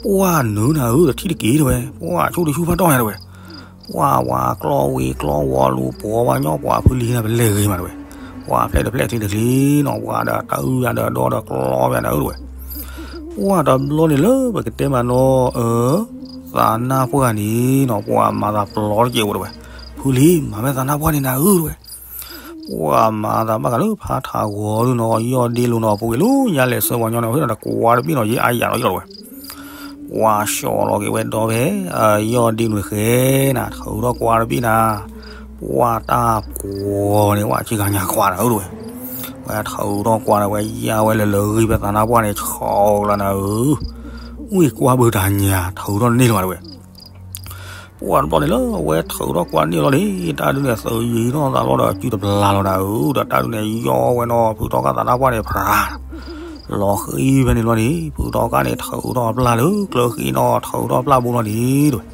ပှၤနုၤနၤဧၢ တထံၣ်တက့ၢ်တဝဲ ပှၤဆိတဆူဖးတီၢ်ညါတဝဲ, ပှၤဝၤကျီဝံၤကျီဝီၤလူၤ ပှၤဝၤညီပှၤဖုလံနၤ ပလဲၤဂ့ၤမးတဝဲ, ပှၤဖျဲးတဖျဲးထံတချံနီၤ ပှၤဒီးတၢ်အုၣ်ယၤဒီးဒီဒီးကျီဝဲနၤဧၢတဝဲ, ပှၤတဘျီန့ၣ်လၢပကတဲမးနီၤ အၢ သးနါပှၢ်န့ၣ်နီၤ ပှၤမၤသးပျီတကဲးဝဲတဝဲ, ဖုလံ မၤဝဲသးနါပှၢ်န့ၣ်နၤဧၢတဝဲ ပှၤမၤသးဘၣ်ဃးလၢဖါထးဂီၤဒုနီၤ ယီၢ်ဒ့လူၤနီၤ ပူၤကွံာ်လၢညါလဲၤဆၢပှၤညီန့ၣ် ဟ့ၣ်ဒီးတကွၢ်တဘ့ၣ်နီၤ ယ့ၢ်အါယၤနီၤယလီၤဝဲ, ပှၤဆှီလီၤက့ၤဝဲဒီဖဲ ယီၢ်ဒ့လူၤဃဲနၤ ထုးထီၣ်ကွၢ်တဘ့ၣ်နၤ, ပှၤတၢ်ကွီၤန့ၣ် ဝဲဆ့ကၤညါကွၢ်နၤဧၢတဝဲ, ဝဲထုးထီၣ်ကွၢ်န့ၣ် ဝဲယါဝဲလၢလၢဂံၢ်ဖဲသးနါပှၢ်န့ၣ် ဆှီလီၤနၤဧၢ, ဝ့ၢ်ကွၢ်ဘုတၢ်ညါ ထုးထီၣ်န့ၢ်လီၤမးတဝဲ ပှၤတဘျီန့ၣ်လၢအဝဲထုးထီၣ်ကွၢ်န့ၢ်လီၤန့ၣ် တၢ်ဒုးန့ၣ်သုးယံၤထီၣ်သးလီၤဒီး အစုတပျၢ်လီၤနၤဧၢ, ဒီးတၢ်ဒုးန့ၣ် ယီၢ်ဝဲနီၤဖုထီခါသးနါပှၢ်န့ၣ် ဖြး, လီၤဃံဖဲန့ၣ်လီၤန့ၣ် ဖုထီခါန့ၣ် ထုးထီၣ်ပျၢ်လၢကျၢၤဃံနီၤ ထုးထီၣ်ပျၢ်ဘိလီၤန့ၣ်တဝဲ,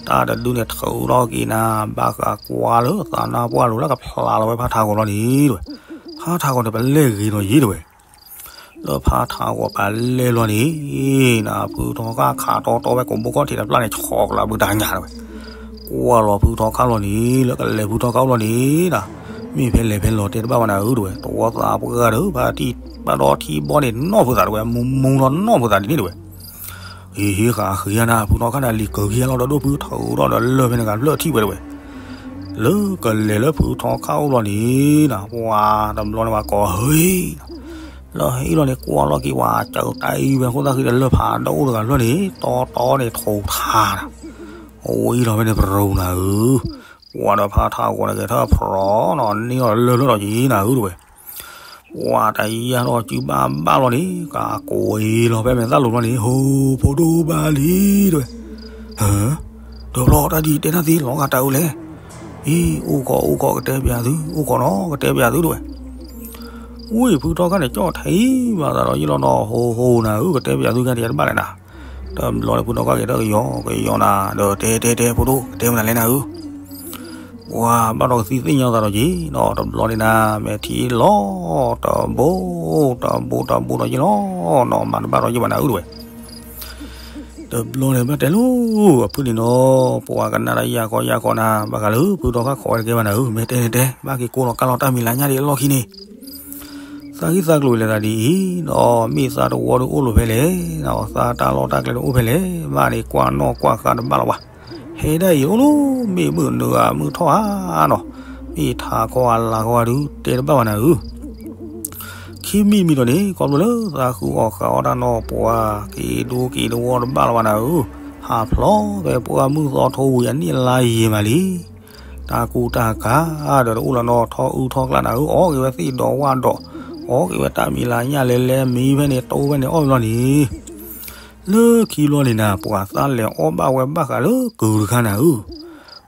တၢ်တဒုးန့ၣ်ထုးထီၣ်က့ၤနၤ ဘၣ်ဃးကွၢ်လၢသးနါပှၢ်လိၤလၢကဖျးလီၤဝဲဖါထးဂီၤလီၤန့ၣ်တဝဲ, ဖါထးဂီၤန့ၣ် ပလဲၢ်ဂ့ၤနီၤယ့ၢ်တဝဲ လၢဖါထးဂီၤပလဲၢ်လီၤန့ၣ်, နဖုထီခါခးတီတီဝဲကိးဘိကီၢ်ထံးတပျၢ်န့ၣ် ဆှီကလးဘုတၢ်ညါတဝဲ, ကွၢ်လီၤဖုထီခါလီၤန့ၣ် လၢကလဲၤဖုထီခါအိၣ်လီၤန့ၣ်, မ့ၢ်ဖဲလဲၤဖဲလီၤတဲတဘၣ်ဝဲနၤဧၢတဝဲ, တဝီသးပှၢ်ဒီး ဖါတံၢ်ဘၣ်ဒီထံဘီန့ၣ် နီၢ်ဖုသးတဝဲ မူမူလီၤနီၢ်ဖုသးဒ်န့ၣ်တဝဲ ဟ့ၣ်ဟ့ၣ်ဃာ်ဃ့ယါနၤ ဖုထီခါန့ၣ် လံၤကဂံၢ်လီၤဒီးဒိၣ်ဖုထုးထီၣ်ဒီးလၢၢ်ဖဲန့ၣ်ဂၤဖျၢၣ်ထံၣ်ဝဲတဝဲ, လၢကလဲၤလၢဖုထီခါအိၣ်လီၤန့ၣ်, ပှၤတဘျီန့ၣ်ပှၤကိးဟ့ၣ်, လၢဟ့ၣ်လီၤန့ၣ် ကွၢ်လီၤက့ၤပှၤစၢၤတၢ်အံၤဝဲအဃိသတးဃံဒီးလၢၢ်ဖးဒိၣ်အိၣ်တဂၤဖျၢၣ်န့ၣ် တီတီန့ၣ်ထိးထါနၤ, အဝဲအံၤလီၤဖဲန့ၣ်ပရိနၤဧၢ, ပှၤဒီးဖါထးဂီၤန့ၣ်ကဲထၢၣ်ဖြီနီၤ န့ၢ်လီၤလၢၢ်လၢထီၣ်က့ၤနၤဧၢတဝဲ ပှၤတယါထီၣ်စုဘၣ်ဘၣ်လီၤန့ၣ် ကကိးအံၤလီၤဖဲမဲာ်သၣ်လိၤလီၤန့ၣ် ဟိ ဖိဒိၣ်ဘၣ်လံတဝဲ, ဟၢ, ဒီးဘျီတၢ်ဒ်တဲနၢ်သ့လီၤဂာ်တၢ်အူလဲၣ်, အံၤ အိၣ်ခိးအိၣ်ခိးကတဲပျးသု အိၣ်ခိးနီၤ ကတဲပျးသုတဝဲ, ဝံၤဖုထီခါန့ၣ် ကၠီၣ်ထံဘၣ်သးဒီးယလီၤနီၤ ဟိဟိနၤဧၢ ကတဲပျးသုခါတယါတဘၣ်လဲၣ်နၤ, တဘျီန့ၣ်ဖုထီခါက့ၤထၢၣ်ကယီကယီနၤ ဒီးတဲတဲတဲဖိဒိၣ် ကတဲမနုၤလဲၣ်နၤဧၢ ပှၤဘၣ်ဒီးကသံၣ်သ့ၣ်ညါသးဒီးက့ၤနီၤ တဘျီန့ၣ်နၤ မဲာ်ထံလီၤ တဘိ တဘိတဘိဒီးယလီၤနီၤ မၤတဘၣ်ဒီးယဘၣ်နၤဧၢတဝဲ, တဘျီန့ၣ်ဘၣ်တဲလိၤ အဖုန့ၣ်နီၤ ပှၤကနၣ်ဒီးယၤကီယၤကီနၤ ဘၣ်ဃးလၢဖုထီခါခိးဝဲတကဲဘၣ်နၤဧၢ မ့ၢ်တဲန့ၣ်တဲ ဘၣ်က့ၤကိးလီၤကါလီၤတၢ်မံၤလါညါဒံးအလီၢ်ခံန့ၣ် သးဂံၢ်သးကျိၤလဲၤသးဒ်အံၤနီၤ မ့ၢ်သးတဝီဒုးအိၣ်လိာ်ဖဲလဲၣ်နီၤ သးတၢ်လီၢ်တၢ်ကျဲဒုးအိၣ်ဖဲလဲၣ် ဘၣ်န့ၣ်ကွၢ်နီၣ်ကွၢ်ဃာ်တဘၣ်လီၤဘၣ်, ဟဲဒၣ်အံၤအိၣ်လၢ မ့ၢ်မုၢ်နုာ်ဂၤမုၢ်ထီၣ်ဧါနီၤ, မ့ၢ်ထးခီအလၤခီဂၤဒုး တဲတဘၣ်ဘၣ်နၤဧၢ ခံမံၤမံၤဒီးန့ၣ် ခီဖျိလၢသးဃုအီၣ်ဃာ်အီၣ်တၢ်နီၢ်ပှၤ က့ၤဒိက့ၤတဝီတဘၣ်လီၤဘၣ်နၤဧၢ, ဟးဖျိးဖဲပှၢ်မုၢ်သီထိဝံၤအနံၣ်လါယံာ်မးလံ, တၢ်ကူတၢ်ကၤဒီးတအိၣ်လၢၤနီၤ ထီအုထီကျါနၤဧၢ, အီၣ်က့ၤဝဲသ့ၣ်ဒီးဝၣ်ဒီး, အီၣ်က့ၤဝဲတၢ်မံၤလၤညၣ်လဲၤလဲၤမံဖဲန့ၣ် တိဖဲန့ၣ်အီၣ်ဘျီန့ၣ် လၢခံဘျီန့ၣ်နၤ ပှၤသးလဲၤအီၣ်ဘၣ်ဝဲဘၣ်ဃးလၢကုၤတခါနၤဧၢ,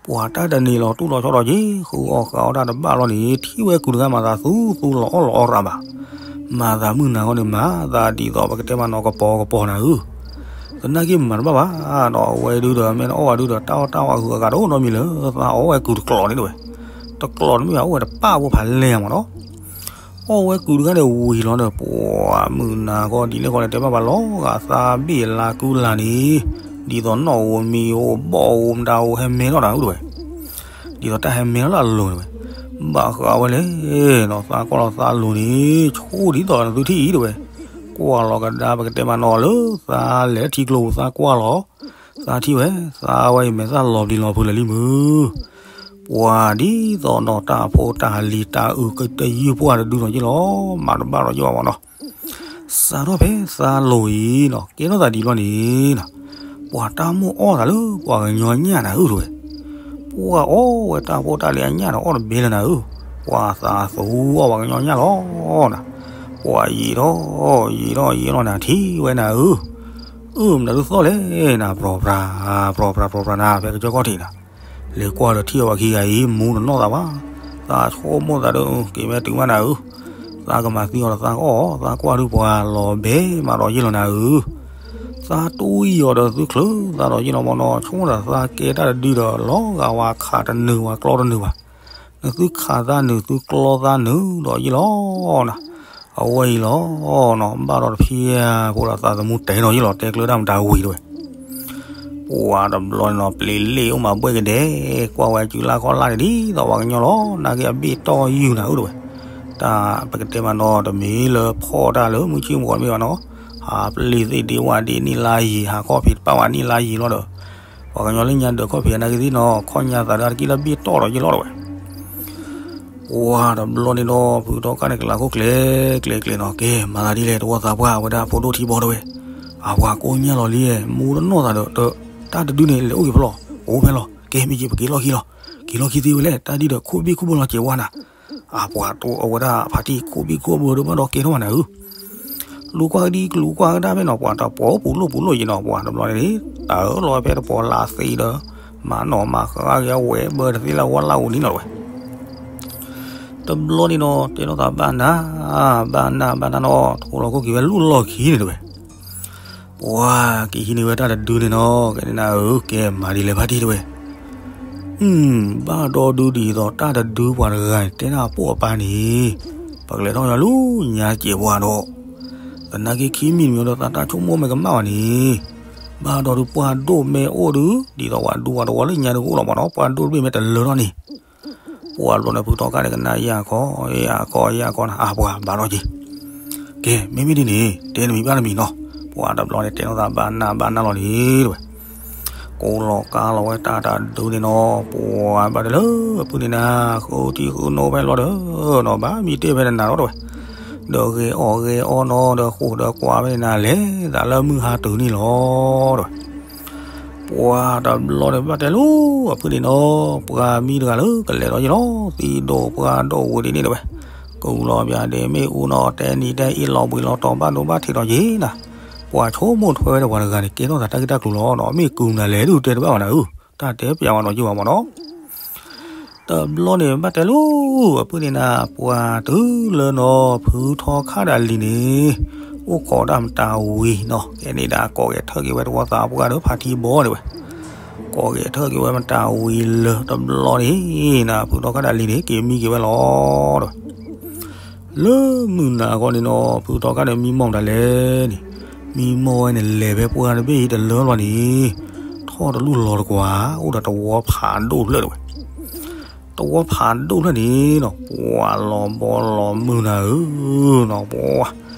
ပှၤတၢ်တန့ၢ်လီၤတူၢ်လီၤဆီဒီးက့ၤ ဃုအီၣ်ဃာ်အီၣ်တၢ်တဘၣ်လီၤန့ၣ် ထံၣ်ဝဲကုၤတခါမၤသးသူသူလီၤအီၣ်လီၤအီရၤဘၣ်, မၤသးမုၢ်နၤဃီန့ၣ် မၤသးဒ်သိးပကတဲမးနီၤကပီၤကပီၤနၤဧၢ, သနာ်က့မၤတဘၣ်ဘၣ်ဒီး အဝဲဒုဒီးမ့ၢ်နအီၣ်ဝဲဒုဒီး တၢ်အီၣ်တၢ်အီအဂုၤအဂၤတအိၣ်နီတမံၤလၢ သးအီၣ်ဝဲကုၤတကျိာ်န့ၣ်တဝဲ, တကျိာ်န့ၣ်မ့ၢ်ဘၣ်အိၣ်ဝဲတပၣ်ဖိဖးလဲၢ်မးနီၤ အီၣ်ဝဲကုၤတခါန့ၣ်ဝံၤလီၤဒီး ပှၤမုၢ်နၤဃီဒ်လဲၣ်ဃီန့ၣ် တဲဘၣ်ပှၤလီၤဂာ်သးဘ့ၣ်လါကုလါန့ၣ်, ဒ်သိးနီၣ်ဧိၤမံၤဧိၤဘီၣ်ဧိၤမတၤဧိၤဟဲမဲထီၣ်နၤဧၢတဝဲ, ဒ်သိးတၢ်ဟဲမဲထီၣ်လၢအလိၤန့ၣ်ဝဲ, ဘၣ်ဃးဝဲလဲၣ်နီၤ, သးကွၢ်လီၤသးလိၤန့ၣ် ဆိဒ်သိးနသုထံၣ်အံၤတဲဝဲ, ကွၢ်လီၤကဒါ ပကတဲမးနီၤလၢ သးလဲၤထံကျိပူၤ သးကွၢ်လီၤ, သးထံၣ်ဝဲ, သးဝဲအံၤမဲာ်သၣ်လီၤပျံၤလီၤဖုးလၢာ်လံမုၢ်, ပှၤဒ်သိးနီၤ တၢ်ဖိတၢ်လံၤတၢ်အုၣ်ကတယုၢ်ပှၢ်တဒုနီၤယ့ၢ်လီၤ, မၤတဘၣ်ဒီးယ့ၢ်ဘၣ်မးနီၤ စးထီၣ်ဖဲသးလိၤအံၤနီၤ ကဲထီၣ်သးဒ်ဘျီန့ၣ်နီၤ, ပှၤတၢ်မိၣ်အီၣ်သးလၢပှၤကညီညၣ်နၤဧၢတဲဝဲ, ပှၤအီၣ်ဝဲတၢ်ဖိတၢ်လံၤအညၣ်ဒီးအီၣ်တဘ့ၣ်လၢနၤဧၢ, ပှၤသးသူအီၣ်ပှၤကညီညၣ်လီၤနၤ, ပှၤယံာ်ထီၣ်ယံာ်ထီၣ်ယံာ်လီၤနၤထံၣ်ဝဲနၤဧၢ, အၢမနုၤဒုးသီၣ်လဲၣ်နၤ ပြီၤပြၤ ပြီၤပြၤပြီၤပြၤနၤ ဖဲကစၢၢ်ခီၣ်ထံးနၤ လဲၤကွၢ်ဒီးထံၣ်အီၤဝဲခံဂၤအံၤ မူတနီၣ်သးဘၣ်, သးဆိကမိၣ်သးဒီး က့ၤမ့ၢ်တုၤမးနၤဧၢ, သးကမၤသံအီၤဒီးသးကအီၣ်, သးကွၢ်ဒုးပှၤလီၤဘဲမးဒီးယ့ၢ်လီၤနၤဧၢ, သးတူၢ်ယံၤအီၤဒီးသုချုးသးဒီးယ့ၢ်လီၤမးနီၤ, ဆိကမိၣ်သးသးကဲတၢ်တဒုဒီး လီၤဂာ်ဝဲခးတနုာ်ဝဲကျီတနုာ်ဘၣ်, နသုခးသးနုာ် သုကျီသးနုာ်ဒီးယ့ၢ်လီၤနၤ, အဝဲအံၤလီၤနီၤ ဘၣ်ဒီးတဖံးဖိဒီးသးသမူတဲနီၤယ့ၢ်လီၤ တဲကျၢၤတၢ်မတၤဝံၤတဲဝဲ ပှၤတဘျီန့ၣ်နီၤ ပျံၤလ့ၣ်အိၣ်မးဘှဲၣ်ကဒဲ, ကွၢ်ဝဲစုလါခီၣ်လါန့ၣ်ဒ်သိးပှၤကညီလီၤ, နာ်က့အဘ့ၣ်တီၢ်ယုၢ်နၤဧၢတဲဝဲ, တၢ်ပကတဲမးနီၤ တမ့ၢ်လၢဖီၣ်တၢ်လၢမုၢ်ဆ့ၣ်မုၢ်ဂီၤတမ့ၢ်ဘၣ်နီၤ, ဟးပျံၤသ့ၣ်ဒ့ဝၣ်ဒ့နံၣ်လါယံၤ ဟးခီၣ်ဖံးတပၣ်ဝဲနံၣ်လါယံၤလီၤဒီး, ပှၤကညီလၢညါဒၢးခီၣ်ဖံးအနာ်က့သ့ၣ်နီၤ ခီၣ်ညါသးဒီးတကံၢ်လၢဘ့ၣ်တီၢ်ဒီးယ့ၢ်လီၤတဲဝဲ ပှၤတဘျီန့ၣ်ဒီး ဖုထီခါန့ၣ် ကလၤခိၣ်ကျဲၤကျဲၤကျဲၤနီၤ, ကဲမၤသးဒ်လဲၣ် တဝီသးပှၢ်ဝဲဒၣ်ဖိဒိၣ်ထံဘီတဲဝဲ, အပှၤကိးညါလီၤလံ, မူတနီၣ်သးဒီး တၢ်တဒုန့ၣ် လဲၤအိၣ်က့ၤဖဲလဲၣ်, အိၣ်ဖဲလဲၣ်, ကဲမ့ၢ်က့ၤပက့ၤလီၢ်ခံလီၤ, က့ၤလီၢ်ခံသ့ဝဲလဲၣ်, တၢ်ဒ်ဒီးခိၣ်ဘ့ၣ်ခိၣ်ဘၢလီၤစဲးဝါနၤ, အပှၤတအိၣ်အဝဲဒၣ်ဖါတံၢ်ခိၣ်ဘ့ၣ်ခိၣ်ဘၢဒီးဘၣ်ဒီးကဲထီၣ်မးနၤဧၢ လူၤကွၢ်ကဒံကလူၤကွၢ်ကဒါဖဲနီၤ ပှၤတပီၤပူၤလိၣ်ပူၤလိၣ်ယံၤနီၤ ပှၤတဘျီန့ၣ် တၢ်အၢၣ်လီၤဖဲတပီၤလၢသ့ဒီး မၤနီၣ်မၤဃါက့ၤအဝဲၢ်ဘၢတသ့လၢဝဲလၢဝူၤလံနီၤတဲဝဲ တဘျီန့ၣ်နီၤ တဲလိာ်သးဘၣ်နၤ ဘၣ်နၤဘၣ်နၤနီၤ ထိလီၤခိၣ်က့ၤဝဲလူၢ်လီၢ်ခံန့ၣ်တဲဝဲ ပှၤက့ၤဟံးန့ၢ်ဝဲတၢ်တဒုန့ၣ်နီၤ ကဲန့ၣ်နၤဧၢ ကဲမၤဒ်လဲၣ်ဖါတံၢ်တဲဝဲ ဘၣ်ဒီဒုဒ်သိးတၢ်တဒုပှၤတဂၤန့ၣ် တဲနၢ်ပိာ်အပၢ်န့ၣ် ပကလဲၤထီၣ်ညါလူညါစဲးပှၤဒီး သနာ်က့ခံမံၤတမံၤဒီးသးတၢ်ဆိကမိၣ်မ့ၢ်ကမၣ်ဘၣ်န့ၣ် ဘၣ်ဒီးဒုးပှၢ်ဒိၣ်မ့ၢ်အိၣ်ဒုး ဒ်သိးပှၤဒူပှၤတဝီလၢညါဒုးကအိၣ်လီၤမးနီၤ ပှၢ်ဒိၣ်တဘ့ၣ်မ့ၢ်တလၢထီၣ်န့ၣ် ပှၤတဘျီန့ၣ်ဖုထီခါန့ၣ်ကနၣ်ယၢ်ခီ ယၢ်ခီယၢ်ခီနၤ အပှၤဘၣ်လီၤက့ၤ ကဲ မ့မ့ၢ်ဒ်န့ၣ် တဲနမံၤဘၣ်နမံၤနီၤ ပှၤတဘျီန့ၣ်တဲလိာ်သးဘၣ်နၤဘၣ်နၤလီၤန့ၣ်တဲဝဲ ကိးလီၤကါလီၤဝဲတၢ်တဒုန့ၣ်နီၤ ပှၤဘၣ်တလၢ အပုၢ်န့ၣ်နၤ ဃုထံဃုနိဖဲလီၤဒီး နီၤ ဘၣ်မံတ့ၢ်ဖဲနနၤလီၤတဲဝဲ ဒီးဂဲၤအီၣ်ဂဲၤအီနီၤ ဒီးဃိၣ်ဒီးကွၢ်ဖဲနနၤ လဲၤသးလၢမုၢ်ဟါတုၤန့ၣ်လီၤတဲဝဲ ပှၤတဘျီန့ၣ်ဘၣ်တဲလီၤ အပုၢ်န့ၣ်နီၤ ပှၤမံတဂၤလၢကလဲၤဒီးယ့ၢ်လီၤ သံဒိၣ်ပှၢ်ဒိၣ်ဝံၤဒ်န့ၣ်တဲဝဲ ကူလီၤပၠးဒ့မ့ၣ်အူနီၤ တဲနံၤတဲအ့ၣ်လီၤဘှံးလီၤတီၤဘၣ်ဒိဘၣ်ထံးဒီးယ့ၢ်နၤ ပှၤဆိကမိၣ်ထွဲဝဲဒီးပှၤတဂၤန့ၣ် ကဲထီၣ်သးတၢ်ဂ့ၢ်တၢ်ကျိၤလီၤနီၤ မ့ၢ်ကူနၤလဲၣ်ဒုးတဲတဘၣ်ဘၣ်နၤဧၢ တၢ်တဲပၠးဝဲနီၤယုၢ်ဝဲမးနီၤ တဘျီန့ၣ်ဘၣ်တဲလီၤ အပုၢ်န့ၣ်နၤ ပှၤတုၤလၢနီၤ ဖုထီခါဒၣ်လံၤန့ၣ် အိၣ်ခိးတၢ်မတၤဝံၤနီၤ ကဲန့ၣ်ဒၣ်ကိးဂဲၤထၢၣ်က့ၤဝဲတဝီသးပှၢ်ဒီးဖါထံဘီတဲဝဲ ကိးဂဲၤထၢၣ်က့ၤဝဲမတၤဝံၤလၢတဘျီန့ၣ် နၤ ဖုထီခါဒၣ်လံၤန့ၣ် က့ၤမံက့ၤဝဲလီၤတဲဝဲ လၢမုၢ်နၤအဂီၢ်န့ၣ်နီၤ ဖုထီခါန့ၣ်မံမီၢ်မတၤလဲၣ်န့ၣ် မံမီၢ်ဝဲန့ၣ် လဲၤဖဲပှၢ်တဘ့ၣ်အံၤတလၢလီၤန့ၣ် ထီၣ်တလူၢ်လီၤတကွၢ် အိၣ်ဒီးတဝီဖးဒိၣ်ဖျၢၣ်တဲဝဲ တဝီဖးဒိၣ်ဖျၢၣ်န့ၣ်နီၤ ပှၤလီၤဘီလီၤမုၢ်နၤဧၢနီၤ ပှၤ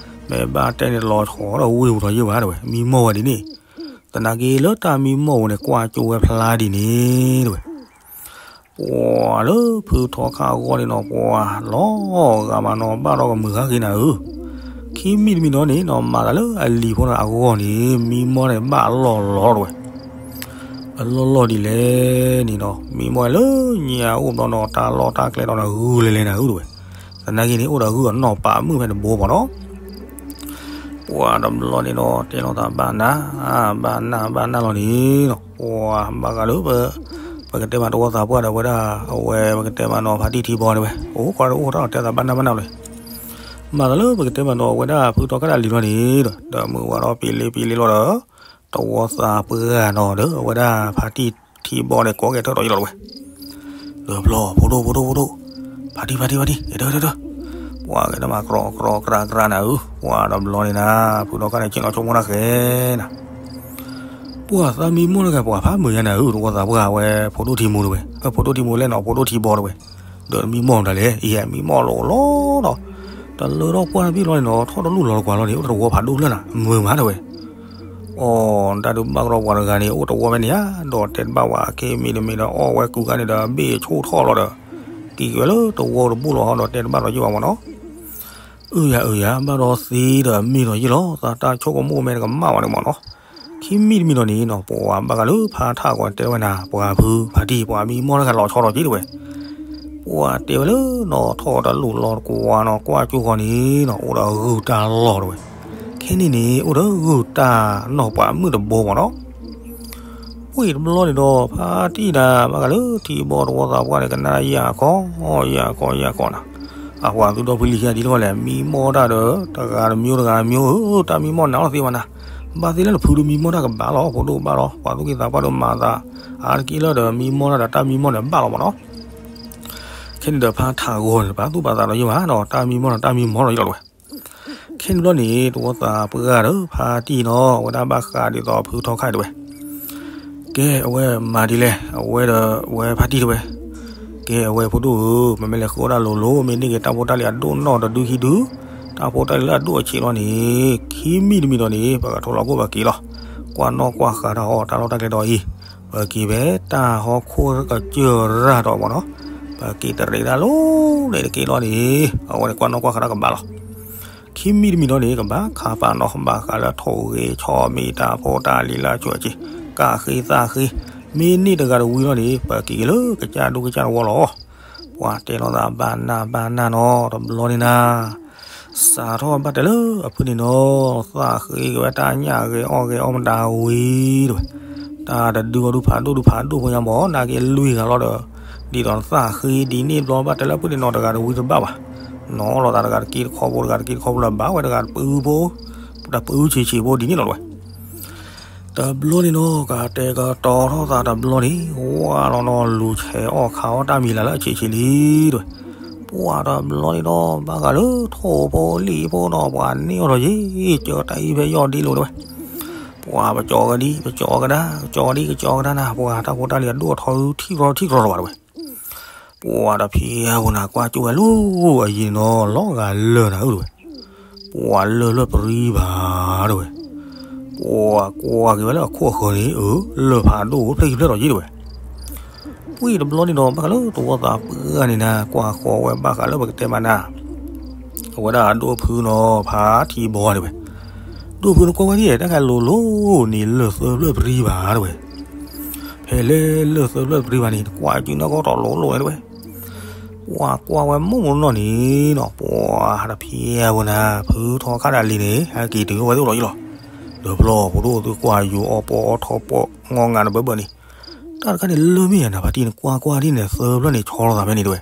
မ့ၢ်ဘၣ်တဲန့ၣ်လီၤဆီဒီးဝ့ၢ်ပူၤထီၣ်ယ့ၢ်ဘၣ်တဲဝဲ မံမီၢ်ဝဲဒ်န့ၣ် သနာ်က့လၢတၢ်မံမီၢ်ဝဲန့ၣ် ကွၢ်ကၠိဝဲဖျါဒ်န့ၣ်တဲဝဲ ပှၤလၢဖုထီခါအဂီၢ်န့ၣ်နီၤ ပှၤလီၤဂာ်မးနီၤ ဘၣ်ဒီးကမုာ်ဃါဃ့နၤဧၢ, ခံမံၤတမံၤနီၤန့ၣ်နီၤ မၤသးလၢအလံၤဖိန့ၣ်အဂီၢ်န့ၣ် မံမီၢ်န့ၣ်ဘၣ်အလီၢ်လီၤတဲဝဲ, အလီၢ်လီၢ်ဒ်လဲၣ်န့ၣ်နီၤ မံမီၢ်လၢညါအိၣ်ဘျီနီၤ တၢ်လီၢ်တၢ်ကျဲဒီးဂုၢ်လဲၤလဲၤနၤဧၢတဲဝဲ, သနာ်က့န့ၣ် အိၣ်ဒီးဂုၢ်အနီၢ်ပာ်မုၣ်ဖဲတဘိမးနီၤ ပှၤတဘျီန့ၣ်ဒီး တဲလိာ်သးဘၣ်နၤ, ဘၣ်နၤ ဘၣ်နၤလီၤန့ၣ်နီၤ, ပှၤဘၣ်ဃးလၢ ပကတဲမးတဝီသးပှၢ်ဒီးဝဲဒၣ် အဝဲပကတဲမးနီၤ ဖါတံၢ်ထံဘီတဲဝဲ အိၣ်ခိးတအိၣ်ထီၣ်တဲသးဘၣ်နၤဘၣ်နၤလီၤ, မၤသးလၢပကတဲမးနီၤ အဝဲဒၣ်ဖုထီခါဒၣ်လံၤလီၤန့ၣ်ဒီး ဒီးမုၢ်ဝါထီၣ်ပံၤလ့ပံၤလ့လီၤဒီး တဝီသးပှၢ်နီၤဒီး အဝဲဒၣ်ဖါတံၢ်ထံဘီန့ၣ် ကိးဂဲၤထၢၣ်ဒီးယ့ၢ်လီၤတဲဝဲ ဒီးဘျီ ဖိဒိၣ် ဖိဒိၣ် ဖိဒိၣ်, ဖါတံၢ် ဖါတံၢ် ဖါတံၢ် ကဲထၢၣ် ထၢၣ် ထၢၣ်, ပှၤကဲတမး ကြီ ကြီ ကြီ ကြီ နၤဧၢ, ပှၤတဘျီန့ၣ်နၤ ဖုထီခါန့ၣ် ဆ့ၣ်နီၤဆိကမိၣ်တၢ်ဃဲနၤ, ပှၤသးမံမီၢ်လၢကဲ ပှၤဖးမုာ်ညါနၤဧၢ, တဝီသးပှၢ်ဝဲ ဖိဒိၣ်ထံမိၢ်တဲဝဲ, ဖိဒိၣ်ထံမိၢ်လဲၣ်နီၤ ဖိဒိၣ်ထံဘီတဲဝဲ, ဒီးမံမီၢ်တၢ်လဲၣ်, အံၤမံမီၢ်လီၤလီၤဒီး တလၢထီၣ်ပှၢ်တဘ့ၣ်လီၤန့ၣ်ဒီး ထီၣ်တလူၢ်လီၤတကွၢ်လီၤန့ၣ် အိၣ်တဝီဖးဒိၣ်ဖျၢၣ်နၤ မုာ်မးတဲဝဲ. အီ တၢ်ဒုးဘၣ်ကဒီးပှၤတဂၤန့ၣ် အိၣ်တဝီဖဲန့ၣ်ဧါ, ဒီးတဲတဘၣ်ဝဲ ခဲမံၤတမံၤဒီး အီၣ်ဝဲကူကါန့ၣ်ဒီး ဘ့ၣ်ဆိၣ်ထီၣ်လီၤဒီး က့ၤက့ၤဝဲလၢတဝီတဘိၣ်လီၤဟီဒီး တဲတဘၣ်ဒီးယ့ၢ်ဘၣ်မၢ်နီၤ. အၢယၤအၢယၤ ဘၣ်ဒီးသ့ဒီးမ့ၢ်ဒီးယ့ၢ်လီၤ, သးတၢ်ဆိကမိၣ်မဲတကမၣ်ဝဲန့ၣ်မၢ်နီၤ. ခံမံၤတမံၤဒီးန့ၣ်နီၤ ပှၤဘၣ်ဃးလၢဖါထးဂီၤတဲဝဲနၤ ပှၤဖုဖါတံၢ် ပှၤမံမီၢ်တၢ်ဂၤလီၤဆီဒီးက့ၤတဲဝဲ. ပှၤတဲဝဲလၢနီၤ ထီၣ်တလူၢ်လီၤတကွၢ်နီၤ ကွၢ်ကၠိဃီန့ၣ်နီၤ အိၣ်ဒီးဂုၢ်တၢ်လီၢ်တဲဝဲ. ခဲန့ၣ်န့ၣ် အိၣ်ဒီးဂုၢ်တၢ်နီၢ်ပှၤမုၣ်တဘိမၢ်နီၤ. ဝံၤတဘျီန့ၣ်ဒီး ဖါတံၢ်နၤ ဘၣ်ဃးလၢထံဘီတဝီသးပှၢ်န့ၣ် ကနၣ်ယၢ်ခီ ယၢ်ခီ ယၢ်ခီနၤ, အပှၤသုဒီဖုလံၤယါဒ်လဲၣ်လဲၣ် မံမီၢ်တၢ်ဒီး တဂၤတမျိုးတဂၤတမျိုးဧၢ, တၢ်မံမီၢ်နးလီၤသ့မးနၤ, ဘၣ်သ့လၢနဖုဒုးမံမီၢ်တၢ်ကဘၣ်လီၤ, ဖိဒိၣ်ဘၣ်လီၤ, ပှၤသူၣ်က့သးပှၢ်ဒုးမၤသး အါတက့ၢ်လၢဒီးမံမီၢ်တၢ်ဒီးတၢ်မံမီၢ်န့ၣ်ဘၣ်လီၤမၢ်နီၤ. ခဲန့ၣ်ဒီးဖါထးဂီၤန့ၣ် ပာ်သူၣ်ပာ်သးဒီးယ့ၢ်ဘၣ်နီၤ, တၢ်မံမီၢ်ဒီးတၢ်မံမီၢ်ဒီးယ့ၢ်လီၤတဲဝဲ. ခဲန့ၣ်ဘျီန့ၣ် တဝီသးပှၢ်ဒီးဖါတံၢ်နီၤ အဝဲဒၣ်ဘၣ်ဃးဒ်သိးဖုထီခါတဲဝဲ. ကဲ အဝဲမၤဒ်လဲၣ် အဝဲဒီးဝဲဖါတံၢ်တဲဝဲ. ကဲ အဝဲဖိဒိၣ်ဧၢ, ပမ့ၢ်လဲၤဃုအီၣ်တၢ်လိၤလိၤ မ့ၢ်န့ၢ်က့ၤတၢ်ဖိတၢ်လံၤအဒိၣ်နီၢ်တဒုခံဒု, တၢ်ဖိတၢ်လံၤလၢအဒိၣ်အဆံးလီၤန့ၣ် ခံမံၤတမံၤဒီးန့ၣ် ပကထိးလီၤကိၣ်ပက့ၤလီၤ. ကွၢ်နီၣ်ကွၢ်ဃာ်တၢ်ဟီၣ်တၢ်လီၢ်တၢ်ကျဲဒီးအံၤ, ပက့ၤဖဲတၢ်ဟီၣ်ခိၣ်ကစၢၢ်ရၢ်ဒီးမၢ်နီၤ, ပက့ၤတရံးတၢ်လီၤန့ၣ်တက့ၢ်လီၤန့ၣ်, အဝဲန့ၣ်ကွၢ်နီၣ်ကွၢ်ဃာ်တၢ်ကဘၣ်လီၤ. ခံမံၤတမံၤဒီးန့ၣ် ကဘၣ်ခးပာ်နီၤ ဘၣ်ဃးလၢထိၣ်ဂ့ၤဆီမံၤတၢ်ဖိတၢ်လံၤလၢအဆိအစ့, ကၣ်ဃ့သၣ်ဃ့, မ့ၢ်န့ၢ်တဂၤတဝံၤလီၤန့ၣ် ပက့ၤက့ၤလၢကစၢ်ဒိၣ်ကစၢ်တဝီလီၤ. ပှၤတဲလိာ်သးဘၣ်နၢ်ဘၣ်နၢ်နီၤ တဘျီန့ၣ်နၤ စးထီၣ်ဘၣ်တဲလၢအဖုန့ၣ်နီၤ, သၣ်ဃ့က့ၤဝဲတၢ်ညၣ်ဂ့ၤအီၣ်ဂ့ၤအီၣ်မတၤဝံၤတဲဝဲ, တၢ်တဒုအီၤဒုဖးဒိၣ်ဒုဖးဒိၣ်ဖိညါမၢ် နာ်က့လွံၢ်ဂၤလီၤဒီး, ဒ်သိးနသၣ်ဃ့ဒ်န့ၣ်ဘျီဘၣ်တဲလၢအဖုန့ၣ်နီၤ တဂၤတဝံၤတဘၣ်ဘၣ်, နီၤလိာ်သးတဂၤတက့ၢ်တခီဖိ တဂၤတက့ၢ်တခီဖိလၢၤဘၣ်ဝဲ တဂၤတပုၢ်ဖိ, တပုၢ်ဆံးဆံးဖိဒ်န့ၣ်လီၤတဲဝဲ. တဘျီန့ၣ်နီၤ ကတဲာ်ကတီၤထီၣ်သးတဘျီန့ၣ် ဝါလီၤနီၤ လူၤဆဲးအီၣ်ခးအီၣ်တၢ်မံၤလၢ်လၢအဆံးဆံးလံတဲဝဲ. ပှၤတဘျီန့ၣ်ဒီး ဘၣ်ဃးလၢထိၣ်ဖိလံၣ်ဖိနီၤ ပှၤန့ၢ်အီၤဒီးယ့ၢ် ကၢတၢ်အံၤဖဲယီၢ်ဒ့လိာ်တဲဝဲ. ပှၤပကၠီကဒံ ပကၠီကဒါ ကၠီကဒံ ကၠီကဒါနၤ ပှၤတၢ်ဖိတၢ်လံၤအဒိၣ်အထီထံၣ်ထီထံၣ်ထီလီၤဘၣ်တဲဝဲ. ပှၤတဖံးအပူၤနၤ ကွၢ်ကၠိဝဲလၢအယံၤနီၤ လီၤဂာ်လၢာ်နၤဧၢတဲဝဲ. ပှၤလၢာ်လၢပရံဘၣ်တဲဝဲ. ပှၤကွၢ်က့ၤဝဲလၢအခိၣ်အဃၢၤန့ၣ် အၢ လၢာ်ဖးဒိၣ်ဖျၢၣ်ခံဖျၢၣ်ဒီးယ့ၢ်တဲဝဲ. ဝံၤတဘျီန့ၣ်ဒီး ဘၣ်ဃးလၢတဝီသးပှၢ်န့ၣ်နၤ ကွၢ်ဃီၤဝဲဘၣ်ဃးလၢပကတဲမးနၤ အဝဲဒၣ်အဒိၣ်အဖုနီၤ ဖါထံဘီတဲဝဲ. ဒိၣ်ဖုနကွၢ်ဝဲဒ် တၢ်ခါလိၤလိၤန့ၣ် လၢာ်သၢဖျၢၣ်ပရံဘၣ်တဲဝဲ. ဖဲလဲၣ်လၢာ်သၢဖျၢၣ်ပရံဘၣ်န့ၣ် နကွၢ်ကၠူနီၢ်ကီၢ်တီၤလိၤလိၤန့ၣ်တဲဝဲ. ပှၤကွၢ်ဝဲမိၢ်မိၢ်နီၢ်န့ၣ်နီၤ ပှၤတဖံးအပူၤနၤ ဖုထီခါဒၣ်လံန့ၣ် ဟဲက့ၤတုၤဝဲသ့ၣ်အိၣ်လီၤယ့ၢ်လီၤ. ဒီးဖျီဖိဒိၣ်သုကွၢ်ယိၤအီၣ်ပီအီထီၣ်ပီငီငါတဘၢဘၢန့ၣ် တၢ်တခါန့ၣ်လၢမ့ၢ်ယၤနၤ ဖါတံၢ်နကွၢ်ကွၢ်ဒ်န့ၣ် သၢဖျၢၣ်န့ၣ်ဆီလိာ်သးဖဲန့ၣ်တဲဝဲ.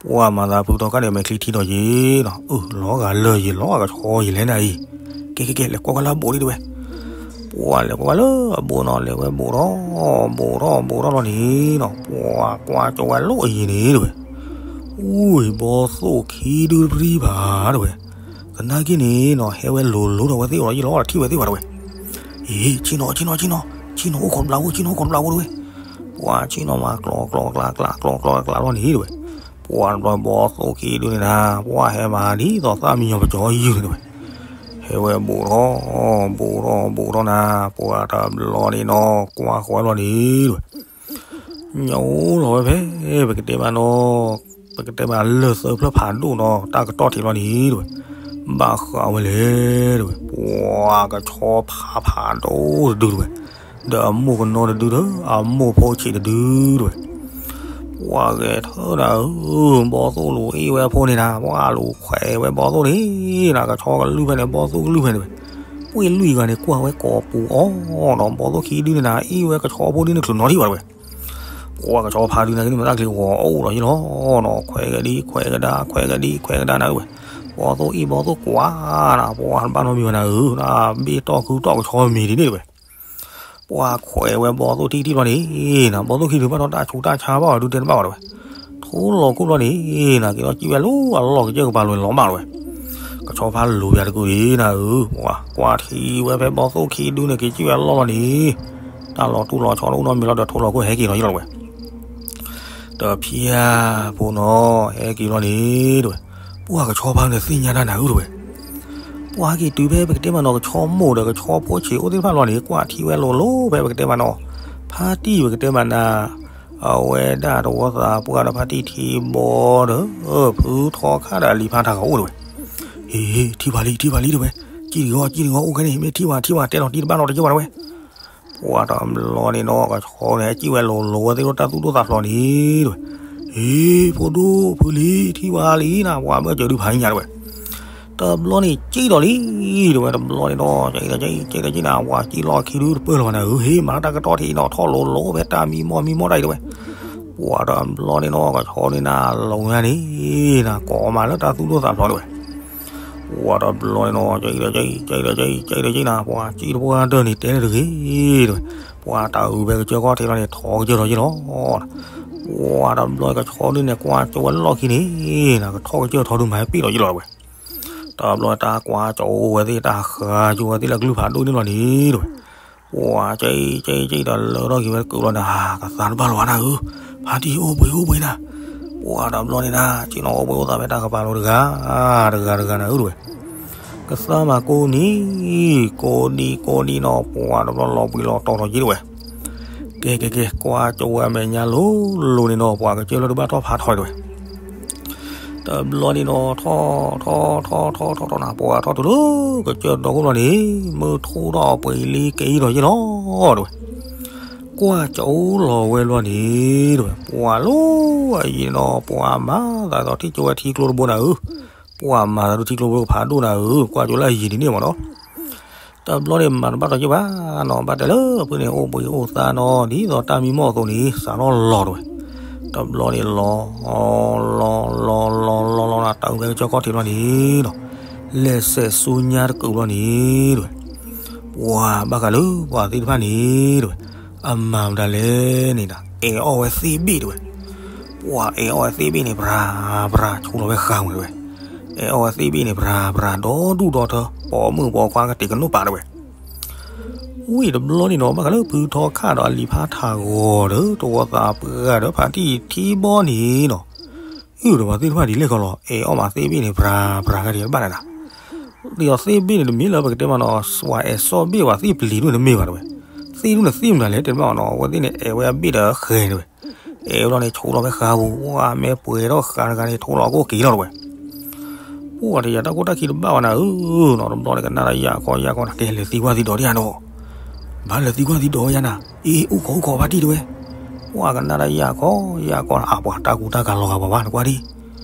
ပှၤမၤသးဖုထီခါန့ၣ် အမဲာ်ချံထံဒီးယ့ၢ်နီၤ အၢ လီၤဂာ်လၢာ်ယ့ၢ် လီၤဂာ်ကဆီယ့ၢ်လဲၣ်နၤအံၤ. ကဲကဲကဲ လဲၤကွၢ်ကွၢ်လၢအဘူးဒ်တဲဝဲ. ပှၤလဲၤကွၢ်ကွၢ်လၢအဘူးနီၤ လဲၤဝဲဘူးထီၣ် ဘူးထီၣ်ဘူးထီၣ်လီၤန့ၣ်နီၤ ပှၤကွၢ်ကၠီဝဲလီၤအယံၤန့ၣ်တဲဝဲ. အူ ဘီသိၣ်ခံဒုတပရံဘၣ်တဲဝဲ. သနာ်က့န့ၣ်နီၤ ဟဲဝဲလိၤလိၤဒီးဝဲသ့ၣ်အိၣ်လီၤယ့ၢ်လီၤ ထံၣ်ဝဲသ့ၣ်ဘၣ်တဲဝဲ. အ့ ဆ့ၣ်နီၤ ဆ့ၣ်နီၤ ဆ့ၣ်နီၤ ဆ့ၣ်နီၤအိၣ်ခိးတဘျီဖိ ဆ့ၣ်နီၤအိၣ်ခိးတဘျီဖိတဲဝဲ. ပှၤဆ့ၣ်နီၤမၤကျီကျီကျါကျါ ကျီကျီကျါကျါလီၤန့ၣ်တဲဝဲ. ပှၤတဘျီဘီသိၣ်ခံဒုန့ၣ်နၤ ပှၤဟဲမၤဒ်သိးသၣ်မံညီၤပကၠီယုၢ်န့ၣ်တဲဝဲ. ဟဲဝဲဘူးထီၣ် ဘူးထီၣ်ဘူးထီၣ်နၤ ပှၤတဘျီန့ၣ်နီၤ ကွၢ်ဃီလီၤန့ၣ်တဲဝဲ. ညိလီၤဝဲဖဲ ပကတဲမးနီၤ ပကတဲမးလၢာ်သၢဖျၢၣ်ဖးဒိၣ်နီၤ တၢ်ကတီၢ်ထံးလီၤန့ၣ်တဲဝဲ. ဘၣ်ဃးဝဲလဲၣ်တဲဝဲ. ပှၤကဆီဖးဖးဒိၣ်တဒုတဲဝဲ. ဒီးအမိၢ်ကနီတဒုဒီး အမိၢ်ဖိဆံးတဒုတဲဝဲ. ပှၤဂဲၤထၢနၤဧၢ ဘီသိၣ်လူၤအ့ၣ်ဝဲအဖိန့ၣ်နၤ ပှၤလူၤခွဲးဝဲဘီသိၣ်န့ၣ်နၤ ကဆီကလုၢ်ဖဲန့ၣ် ဘီသိၣ်ကလုၢ်ဖဲန့ၣ်တဲဝဲ. ပှၤလွံၢ်ဂၤန့ၣ် ကွၢ်ဝဲကိးပူၤအီၤဒီး ဘီသိၣ်ခံဒုန့ၣ်နၤ အ့ၣ်ဝဲကဆီဖိဒုန့ၣ်ချုးနီထံၣ်ဘၣ်တဲဝဲ. ပှၤကဆီဖးဒုန့ၣ်က့န့ၣ် မ့ၢ်တၢ်ချံဂီၤအိၣ်ဒီးယ့ၢ်လီၤနီၤ ခွဲးကဒံ ခွဲးကဒါ ခွဲးကဒံ ခွဲးကဒါနၤတဲဝဲ. ဘီသိၣ်အ့ၣ်ဘီသိၣ်ကွၢ်နၤ ပှၤတဘၣ်နီတမံၤဘၣ်နၤဧၢ နဘ့ၣ်တီၢ်ခုတီၢ်ကဆီမံၤဒ်န့ၣ်တဲဝဲ. ပှၤခွဲးဝဲဘီသိၣ်ထံထံၣ်ဘျီန့ၣ်နၤ ဘီသိၣ်ခံဒုဘၣ်ဒီးတၢ်ဆူးတၢ်ဆါဘၣ်အီၤဒုတဲတဘၣ်ဘၣ်တဲဝဲ. ထိလီၤခိၣ်ဘျီန့ၣ်နၤ က့ၤလီၤစံၣ်ဝဲလၢအလီၢ်ကစၢၢ်ကပၤလိၤန့ၣ်လီၤမၢ်တဲဝဲ. ကဆီဖးလူၤယၤတကုာ်ဒံးနၤဧၢ ပှၤကွၢ်ထံဝဲဖဲဘီသိၣ်ခံဒုန့ၣ် က့ၤစံၣ်ဝဲအလီၢ်လီၤန့ၣ် တၢ်လီၤတူၢ်လီၤဆီတအိၣ်နီတမံၤလီၤဒီး ထိလီၤခိၣ်ဟဲက့ၤလီၤယ့ၢ်လီၤတဲဝဲ. တဖံးဧၢ, ဖိနီၤ, ဟဲက့ၤလီၤန့ၣ် တဲဝဲ, ပှၤကဆီဖါန့ၣ်သ့ၣ်ညါတၢ်နၤဧၢ တဲဝဲ. ပှၤဟဲက့ၤတုၤဖဲပကတဲမးနီၤ ကဆီမိၢ်ဒီးကဆီဖိဆံးအိၣ်သ့ၣ်တဖၣ်လီၤန့ၣ် ကွၢ်ထံၣ်ဝဲလိၤလိၤဖဲပကတဲမးနီၤ, ဖါတံၢ်ပကတဲမးနၤ, အဝဲဒၣ်တဝီသးပှၢ်ဒီးဖါတံၢ်ထံဘီဒီး ဖုထီခါဒီးအလံၤဖါထးဂီၤအိၣ် တဲဝဲ. ဟ့ၣ် ထံၣ်ဝဲလံ ထံၣ်ဝဲလံ တဲဝဲ, ကံၣ်တဂီၤ ကံၣ်တဂီၤ အိၣ်ခဲန့ၣ် မ့ၢ်ထံၣ်ဝဲ ထံၣ်ဝဲ တဲလီၤတံၢ်တဘၣ်နီတကဲဘၣ် တဲဝဲ. ပှၤတဘျီန့ၣ်နီၤ ကဆီန့ၣ် ဟဲကံၣ်ဝဲလိၤလိၤဝဲသ့ၣ်ဒီးတၢ်သူၣ်ဒိၣ်သးဖျိးန့ၣ် တဲဝဲ, ဟ့ၣ် ဖိဒိၣ်ဖုလံ ထံၣ်ဝဲလံနၤ ပှၤမ့ၢ်စၢၤဒုးဖးညါ တဲဝဲ. တဘျီန့ၣ်ကံၣ်ဒီးလံ တဲဝဲ, တဘျီန့ၣ်နီၤ ကံၣ်ဒီးကံၣ် ကံၣ်ဒီးကံၣ်နၤ ပှၤကံၣ်လီၢ်ခံဒုတပၢၢ်လၢၤဘၣ်နၤဧၢ, ဟ့ၣ် မၤတၢ်ကတီၢ်ထံးနီၤ ထီၣ်လိၤလိၤဖဲတၢ်မံမီၢ်မံမီၢ်တၢ်အံၤ တဲဝဲ. ပှၤတဘျီန့ၣ်နီၤ ကဆီန့ၣ်နၤ လိၤညါန့ၣ်နၤ ကိးမးလၢတၢ်သူၣ်ဒိၣ်သးဖျိး တဲဝဲ. ပှၤတဘျီန့ၣ်နီၤ ကံၣ်ဒီးကံၣ် ကံၣ်ဒီးကံၣ် ကံၣ်ဒီးကံၣ်နၤ ပှၤကံၣ်တပှၢ်တၢၢ်န့ၣ် တဲလၢတဂ့ၤ တဲဝဲ, ပှၤတၢ်အုးဖဲကစၢၢ်ခီၣ်ထံးလီၤန့ၣ် ထီကစၢၢ်ထီးက့ၤလီၤ. ပှၤတဘျီကဆီဒုန့ၣ် ကွၢ်ကၠိဝဲလီၢ်ခံန့ၣ်နၤ ကထီၣ်ကစၢၢ်ထီဒုမၤဟဲပ့ၣ်လီၤက့ၤလီၤ တဲဝဲ. တဘျီတၢ်ကွၢ်ကၠိဝဲသ့ၣ် တၢ်ဃါကၠိဝဲသ့ၣ်လၢကလုၢ်ဖးဒိၣ်န့ၣ်လီၤန့ၣ် တဲဝဲ. ပှၤကံၣ်ကံၣ်ကံၣ်ဒီးလၢထီၣ်က့ၤဝဲတကုးလီၤနၤ ကသါတဘၣ်လီၤဘၣ်နၤဧၢ, ဖါတံၢ်အိၣ်ဘှံးအိၣ်ဘှံးနၤ. ပှၤတဘျီန့ၣ်နၤ က့ၤနီၤအိၣ်ဘှံးအိၣ်သါဖဲတၢ်ကပၤလိၤတဂၤ တဂၤတဂၤနၤဧၢ တဲဝဲ. ကသါမးကိးနံၤ ကိးနံၤကိးနံၤနီၤ ပှၤတဘျီလီၤဘှံးလီၤတီၤထီးက့ၤ တဲဝဲ. ကဲကဲကဲ ကွၢ်ကၠိဝဲအမဲာ်ညါလိၤလိၤန့ၣ်နီၤ ပှၤကစၢၢ်လၢတဘၣ်ထီၣ်ဖးထီ တဲဝဲ. တဘျီန့ၣ်နီၤ ထီၣ်ထီၣ်ထီၣ်ထီၣ်ထီၣ်ထီၣ်နၤ ပှၤထီၣ်တုၤလၢကစၢၢ်ဒီခိၣ်လီၤန့ၣ် မုၢ်ထူၣ်ထီၣ်ပှဲၤလံက့ၤဒီးယ့ၢ်လီၤ တဲဝဲ. ကွၢ်ကၠိလီၤဝဲလီၤန့ၣ် တဲဝဲ ပှၤလီၤအယံၤနီၤ ပှၤမၤသးဒီးထံၣ်ကၠိဝဲထံကျိတဘိနၤဧၢ, ပှၤမၤသးဒီးထံကျိတဘိကဖးဒိၣ်နၤဧၢ, ကွၢ်ကၠိလၢအယံၤဒ်န့ၣ်မးနီၤ. တဘျီန့ၣ်မၤတဘၣ်တီးက့ၤဘၣ်နီၤ ဘၣ်တဲလၢဖုန့ၣ် အိၣ်ဘှံးအိၣ်သါနီၤ ဒ်သိးတၢ်မံမီၢ်အသိးန့ၣ် စးထီၣ်လီၤ တဲဝဲ. တဘျီန့ၣ်လီၤ လီၤလီၤလီၤလီၤလီၤနၤ တၢ်အုးဖဲကစၢၢ်ခီၣ်ထံးလီၤန့ၣ်နီၤ လဲၤဆဲးဆူညါတကုးလီၤန့ၣ် တဲဝဲ. ပှၤဘၣ်ဃးလၢပှၤသ့ၣ်တဖၣ်န့ၣ် တဲဝဲ အမၤမတၤလဲၣ်န့ၣ်နၤ အဲၣ်အီၣ်ဝဲသ့ၣ်ဘ့ၣ် တဲဝဲ. ပှၤအဲၣ်အီၣ်ဝဲသ့ၣ်ဘ့ၣ်န့ၣ် ပြၤပြၤ ဆူလီၤဝဲဃါဝဲ တဲဝဲ. အဲၣ်အီၣ်ဝဲသ့ၣ်ဘ့ၣ်န့ၣ် ပြၤပြၤ ဒီဒူၣ်ဒီထၢ ပိာ်မုၣ်ပိာ်ခွါကတဲာ်ကနိးပာ် တဲဝဲ. ဝံၤတဘျီန့ၣ်နီၤ ဘၣ်ဃးလၢဖုထီခါဒီးအလံၤဖါထးဂီၤဒီး တဝီသးပှၢ်ဒီး ဖါတံၢ်ထံဘီန့ၣ်နီၤ အုၣ်ဒီးပှၤသ့ၣ်တဖၣ်ဒ်လဲၣ်ခီလီၤ အဲၣ်အီၣ်မးသ့ၣ်ဘ့ၣ်န့ၣ် ပြၤပြၤဂၤဒံးတဘၣ်နၤနၤ. ဒ်သိးသ့ၣ်ဘ့ၣ်န့ၣ် တမ့ၢ်လၢပကတဲမးနီၤ စွၤအဲၣ်စီၣ်ဘ့ၣ်ပှၤသ့ၣ်ပျံၤဒိၣ်န့ၣ်တမ့ၢ်ဘၣ် တဲဝဲ. သ့ၣ်ဒူၣ်န့ၣ်သ့ၣ်မတၤလဲၣ် တဲတဘၣ်နီၤ အဝဲသ့ၣ်န့ၣ် အဲၣ်ဝဲအဘ့ၣ်ဒီးဃဲၤ တဲဝဲ. အဲၣ်ဝဲလီၤန့ၣ် ဆူးလီၤဖဲဃါပူၤ ဝဲမ့ၢ်ပှဲၤထီၣ်ဃါတဂၤန့ၣ် ထိးလီၤကိၣ်က့ၤလီၤ တဲဝဲ. ပှၤတယၤတၢ်ကိၢ်တၢ်ခံတဘၣ်ဘၣ်နၤဧၢနီၤ တဘျီန့ၣ် ကနၣ်တၢ်ယၢ်ခီယၢ်ခီနၤ ကဲလဲၤသံကွၢ်သံဒိးတယၤနီၤ ဘၣ်လဲၤသံကွၢ်သံဒိးယၤနၤ အ့ အိၣ်ခိးအိၣ်ခိးဖါတံၢ် တဲဝဲ. ပှၤကနၣ်တၢ်ယၢ်ခီယၢ်ခီနၤ အပှၤတၢ်ကူတၢ်ကၤလီၤဂာ်ပှၤဘၣ် နကွၢ်ဒံး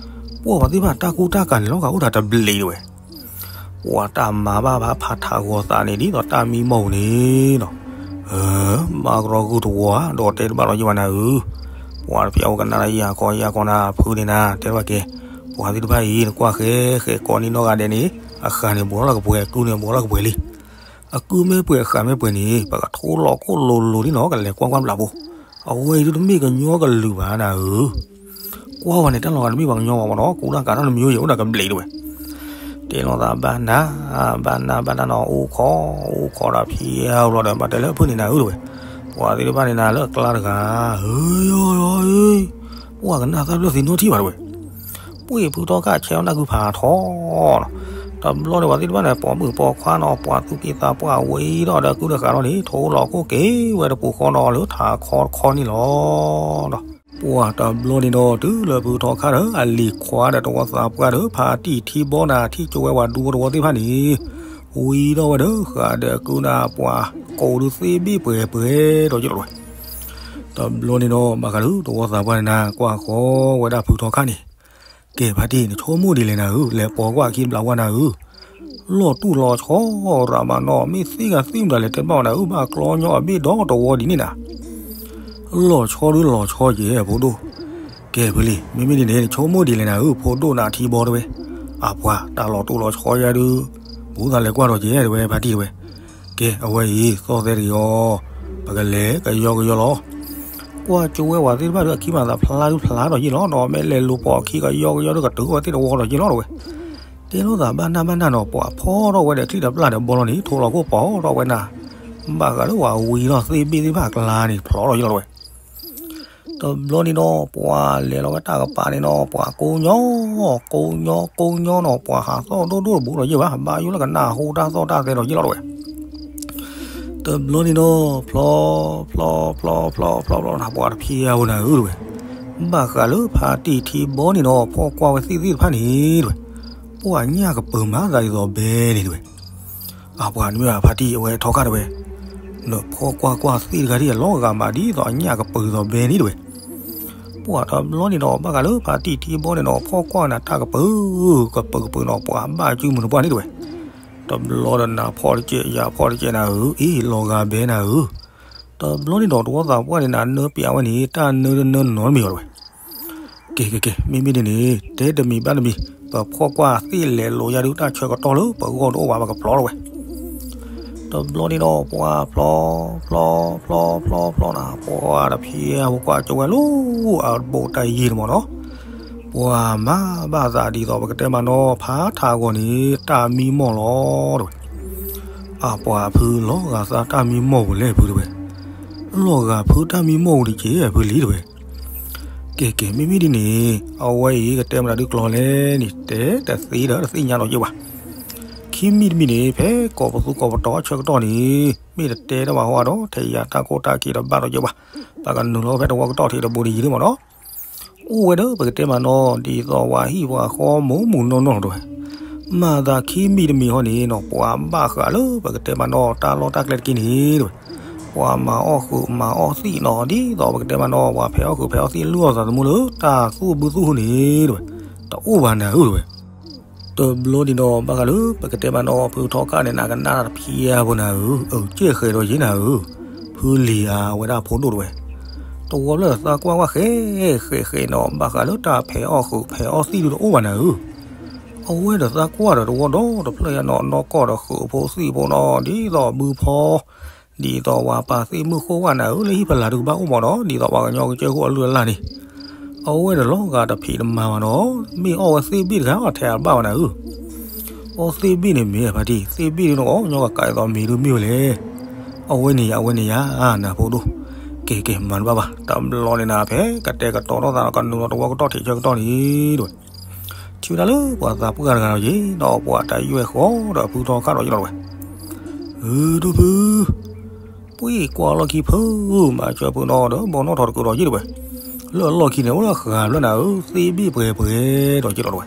ပှၤသ့ၣ်တဖၣ်တၢ်ကူတၢ်ကၤန့ၣ် လီၤဂာ်အိၣ်ဒီးတဘျံး တဲဝဲ. ပှၤတၢ်မၤဘၣ်ဖးထးဂီၤသးန့ၣ် ဒ်သိးတၢ်မံမီၢ်ပူၤန့ၣ်နီၤ မၤကရီဂုာ်တဝီဧါ ဒီးတဲတဘၣ်လီၤယံၤဘၣ်နၤဧၢ. ပှၤတဖျၢၣ်အိၣ်ကနၣ်တၢ်ယၢ်ခီယၢ်ခီနၤ ဖုန့ၣ်နၤ တဲတဘၣ်ကဲ ပှၤသ့ၣ်တဖၣ်အံၤ နကွၢ်ဃဲ ဃဲကိးနံၤနီၢ်ဂၤဒဲးန့ၣ် အဃၢၤန့ၣ် ဘူးထီၣ်လၢကပှဲၤ အကုန့ၣ် ဘူးထီၣ်လၢကပှဲၤလံ. အကုမ့ၢ်ပှဲၤ အဃၢၤမ့ၢ်ပှဲၤန့ၣ် ပကထိးလီၤကိၣ်လိၤလိၤဒ်နီၤ ကလဲၤကွၢ်ကွၢ်ဘျးဘိ အဝဲအံၤဒ်တမ့ၢ်ကညီကလုာ်ဘၣ်နၤဧၢ. ကွၢ်ဝဲန့ၣ် တၢ်လီၤဂာ်တမ့ၢ်ပှၤကညီဘၣ်မးနီၤ ကူတၢ်ကၤတၢ်တမံၤယဲၢ်အိၣ်ဒီးကဘျံး တဲဝဲ. တဲလိာ်သးဘၣ်နၤ ဘၣ်နၤ ဘၣ်နၤနီၤ အိၣ်ခိး အိၣ်ခိးဒီးဖံးအါဘျီဒီး ဘၣ်တဲလၢဖုန့ၣ်နၤဧၢ တဲဝဲ. ပှၤသ့ၣ်တဖၣ်န့ၣ်နၤလၢအကျါတဂၤ ပှၤကနၣ်သၣ်ဘျၢၣ်သ့ၣ်နီၣ်ထံၣ်ဘၣ် တဲဝဲ. ပှၤဖုထီခါဆဲးအီၣ်နၢ်ကုဖးထီနီၤ တဘျီန့ၣ် ပှၤသ့ၣ်တဖၣ်န့ၣ် ပိာ်မုၣ်ပိာ်ခွါနီၤ ပှၤသူၣ်က့သးပှၢ်ဝံၤဒီး ဒီးကုတဃာ်လီၤန့ၣ် ထိးလီၤကိၣ်က့ၤဝဲတပူၤဃီနီၤ လၢထးခီတခီန့ၣ်လီၤ. ပှၤတဘျီန့ၣ်ဒီး တုၤလၢဖုထီခါဒီး အလံၤခွါဒီးတဝီသးပှၢ်ဒီး ဖါတံၢ်ထံဘီနၤ ထံၣ်ကၠိဝဲပှၤဒူဖိတဝီသ့ၣ်တဖၣ်န့ၣ် ဝံၤဒီးဝဲဒီးဃးဒီးကုနၤ ပှၤကိးဒုးသ့ၣ်ဘ့ၣ်ပှဲၤပှဲၤဒီးယလီၤဝဲ. တဘျီန့ၣ်ဒီး ဘၣ်ဃးဒီးတဝီသးပှၢ်န့ၣ်နၤ ကွၢ်ဃီဝဲဒၣ်ဖုထီခါန့ၣ် ကဲဖါတံၢ် နဆိကမိၣ်ဒ်လဲၣ်နၤဧၢ လဲၤပိာ်ကွၢ်ခံဘျးဝဲနၤဧၢ လီၤတူၢ်လီၤဆီရၤမးနီၤ မ့ၢ်သ့ဂၤသ့ၣ်မတၤလဲၣ် တဲတဘၣ်နၤဧၢ ဘၣ်ကျီညီအဘ့ၣ်ဒီတဝီဒ်န့ၣ်နၤ လီၤဆီဒုးလီၤဆီကဲ ဖိဒိၣ်. ကဲဖုလံ မ့မ့ၢ်ဒ်န့ၣ် နဆိကမိၣ်ဒ်လဲၣ်နၤဧၢ ဖိဒိၣ်နၤထံဘီတဲဝဲ. အပှၤ တၢ်လီၤတူၢ်လီၤဆီယါဒုး ဘူးသးလဲၤကွၢ်ဒီးကဲတဲဝဲ ဖါတံၢ်တဲဝဲ. ကဲ အဝဲအံၤ သီၣ်သဲတဂ့ၤအီၤ ပကလဲၤကယီကယီလီၤ. ကွၢ်ကၠိဝဲဝဲသ့ၣ်တဖၣ်ဒီး အခံမၤသးဖျါဒုးဖျါဒီးယ့ၢ်လီၤနီၤ မ့ၢ်လဲၤလူၤပိာ်အခံကယီကယီဒုး ကတုၤဝဲသ့ၣ်တဝီဒီးယ့ၢ်လီၤတဲဝဲ. တဲလိာ်သးဘၣ်နၢ်ဘၣ်နၢ်နီၤ ပှၤဖီထီၣ်ဝဲဒီးချံၣ်ဒီးပျၢ်ဒီးဘီလီၤန့ၣ် ထိးလီၤကိၣ်ပိာ်ထီၣ်ဝဲနၤ ဘၣ်ဃးလၢပှၤဝံၤထီၣ်သ့ၣ်ဘ့ၣ်သ့ၣ်တဖၣ်အကျါန့ၣ် ဖျိးထီၣ်ယ့ၢ်လီၤတဲဝဲ. တဘျီန့ၣ်ဒီး ပှၤလဲၤလီၤဝဲတၢ်ကပၤန့ၣ်နီၤ ပှၤကိးညီ, ကိးညီ ကိးညီနီၤ ပှၤဟးသီၣ်ဒိၣ်ဒိၣ်တဘူးဒီးယ့ၢ်ဘၣ် ဘၣ်ယိၣ်လၢကနၣ်ဟူတၢ်သီၣ်တၢ်သဲဒီးယ့ၢ်လီၤတဝဲ. တဘျီန့ၣ်ဒီး ဖျီ ဖျီ ဖျီ ဖျီ ဖျီ ဖျီနၤ ပှၤတဖျဲအဝဲနၤဧၢတဝဲ, ဘၣ်ဃးလၢဖါတံၢ်ထံဘီန့ၣ်နီၤ ဖီၣ်ကွၢ်ဝဲသ့ၣ်သ့ၣ်တဖၣ်န့ၣ်တဝဲ, ပှၤညၣ်ကပၢၤမၤသးဒ်သိးဘဲန့ၣ်တဝဲ. အပှၤနမ့ၢ်ဘၣ်ဖါတံၢ်အဝဲထီခါတဝဲ, နဖီၣ်ကွၢ်ကွၢ်သ့ၣ်တဂၤဒ်အလီၤဂာ်မး ဒ်သိးအညၣ်ကပၢၤဒ်သိးဘဲန့ၣ်တဝဲ. ပှၤတဘျီန့ၣ်ဒီး ဘၣ်ဃးလၢဖါတံၢ်ထံဘီန့ၣ်နီၤ ဖီၣ်ကွၢ်နၤတၢ်ကပၢၤ, ကပၢၤကပၢၤနီၤ ပှၤဘၣ်စုမုၢ်တပှၢ်န့ၣ်တဝဲ. တဘျီဒီးနၤဖီၣ်တကဲး ယၤဖီၣ်တကဲးနၤဧၢ, အ့ၣ် လီၤဂာ်ဘဲနၤဧၢ. တဘျီန့ၣ်ဒီးတဝီသးပှၢ်န့ၣ် နၤနၢပျးဝဲန့ၣ် တၢ်နၢတနၢနီတမံၤအီၤတဝဲ. ကဲ ကဲ ကဲ မ့မ့ၢ်ဒ်န့ၣ် တဲတမံၤဘၣ်တမံၤ ပဖီၣ်ကွၢ်သ့ၣ်လဲၤလိာ်ယၤဒုး တၢ်ဆၢကတီၢ်လၢပဂီၢ်တအိၣ်ဘၣ် ပကဖျီထီၣ်ဝဲ. တဘျီန့ၣ်ဒီး ပှၤဖျီ ဖျီ ဖျီ ဖျီ ဖျီ ဖျီနၤ ပှၤတဖျဲအဝဲ ကွၢ်ကၠိဝဲလၢအဘူးတၢ်ယံာ်တမံၤနီၤ, ပှၤမၤဘၣ်သးဒ်သိးပကတဲမးနီၤ ဖးထးဂီၤန့ၣ် တၢ်မံမီၢ်လီၤတဝဲ. အပှၤဖု လီၤဂာ်သးတၢ်မံမီၢ်ပူၤလဲၣ်ဖုတဝဲ, လီၤဂာ်ဖုတၢ်မံမီၢ်ပူၤတက့ၢ် ဖုလံၤတဝဲ. ကဲ ကဲ မ့မ့ၢ်ဒ်န့ၣ် အဝဲအံၤကတဲမတၤဒုးကျီၤလဲၣ်န့ၣ် တဲတသ့ဒီးတသ့ၣ်ညါဒီးယ့ၢ်ဘၣ်. ခံမံၤတမံၤန့ၣ် ဖဲကိးပသူကိးပတီၤအဆၢကတီၢ်န့ၣ် မ့ၢ်တတဲတဘၣ်ဟီဒီး ထဲယၤတၢ်ကိၢ်တၢ်ဂီၤတဘၣ်ဒီးယ့ၢ်ဘၣ်. ပကနုာ်လီၤဖဲတဝီကတီၢ်ထံးတဘိဒ်ယံၤဒ်မ့ၢ်နီၤ. အိၣ်ဝဲဒီးပကတဲမးနီၤ ဒ်သိးဝဲဟံၣ်ပှၤဃီမိၢ်မုၢ်နီၢ်နီၢ်တဝဲ, မၤသးခံမံၤတမံၤဟီန့ၣ်နီၤ ပှၤဘၣ်ဃးလၢပကတဲမးနီၤ တၢ်လီၢ်တၢ်ကျဲတက့ၢ်န့ၣ်တဝဲ, ပှၤမၤအီၣ်ဃုာ်မၤအီၣ်သံၣ်နီၤ ဒ်သိးပကတဲမးနီၤ ပှၤဖဲးအီၣ်ဃုာ်ဖဲးအီၣ်သံၣ် လုၢ်အီၣ်သးသမူလၢတၢ်သူၣ်ဘုသူၣ်ဟူန့ၣ်တဝဲ, တအိၣ်ဘၣ်နၤဧၢတဝဲ. တဘျီန့ၣ်ဒီး ဘၣ်ဃးလၢပကတဲမးနီၤ ဖုထီခါန့ၣ် နကနၣ်တဖျဲဖိနၤဧၢ, အကဲဃဲးဒီးယ့ၢ်နၤဧၢ, ဖုလံၤဧါ အဝဲဒၣ်ဖိဒိၣ်တဝဲ. တဝီဖျၢၣ်သးကွၢ်ကွၢ်ဃဲးဃဲးဃဲးနီၤ ဘၣ်ဃးလၢတၢ်ဖဲးအီၣ်ဃုာ်ဖဲးအီၣ်သံၣ်ဒုးတအိၣ်ဘၣ်နၤဧၢ. အဝဲဒီးသးကွၢ်ဒီးတဝီဒီတဖျၢၣ်ညါနီၤ နီၢ်ကီၢ်ဒီးဃုာ်ဖိသံၣ်ဖိနီၤ ဒ်သိးဘုဖီ ဒ်သိးပှၤပာ်သ့ၣ်မုၣ်ဃိဝဲနၤဧၢ လၢဟံၣ်ဖျါဒုးကဘၣ်အိၣ်မးနီၤ ဒ်သိးပှၤကညီကစၢၢ်ခိၣ်အလုၢ်အလၢ်န့ၣ်, အဝဲဒီးလီၤဂာ်တဖံးတမၤဘၣ်နီၤ, မ့ၢ်အီၣ်ဝဲသ့ၣ်ဘ့ၣ်တဂၤအီၣ်ထဲအဘၣ်ဝဲနၤဧၢ. အီၣ်သ့ၣ်ဘ့ၣ်န့ၣ်မ့ၢ်ဖါတံၢ် သ့ၣ်ဘ့ၣ်ဒုးနီၤ ကညီကကးအသီမ့ၢ်ဒုးမ့ၢ်ဝဲလဲၣ်. အဝဲန့ၣ်ယၤ အဝဲန့ၣ်ယၤ နၤဖိဒိၣ်, ကဲကဲ မၤတဘၣ်ဘၣ် တဘျီန့ၣ်နၤ ဖဲကတဲာ်ကတီၤထီၣ်သးဒီးကနုာ်လီၤတဝီကတီၢ်ထံးဆၢကတီၢ်န့ၣ်တဝဲ, ထံၣ်ဝဲဒၣ်လၢပှၤသးပှၢ်တဂၤဒီးယ့ၢ်နီၤ ပှၤတၢ်ယွဲၢ်ဃီဒီးဖုထီခါဒီးယ့ၢ်လီၤတဝဲ. အၢ ဒိၣ်ဖု ပှ့ၤကွၢ်လီၢ်ခံဖု မၤစၢၤဖုနီၤဒီး ဘီနီၣ်ထီၣ်တကုာ်ဒီးယ့ၢ်တဝဲ, လၢအလီၢ်ခံန့ၣ် အိၣ်လၢဃာ်ဖျၢၣ်နၤဧၢ သ့ၣ်ဘ့ၣ်ပှဲၤပှဲၤဒီးယ့ၢ်လီၤတဝဲ.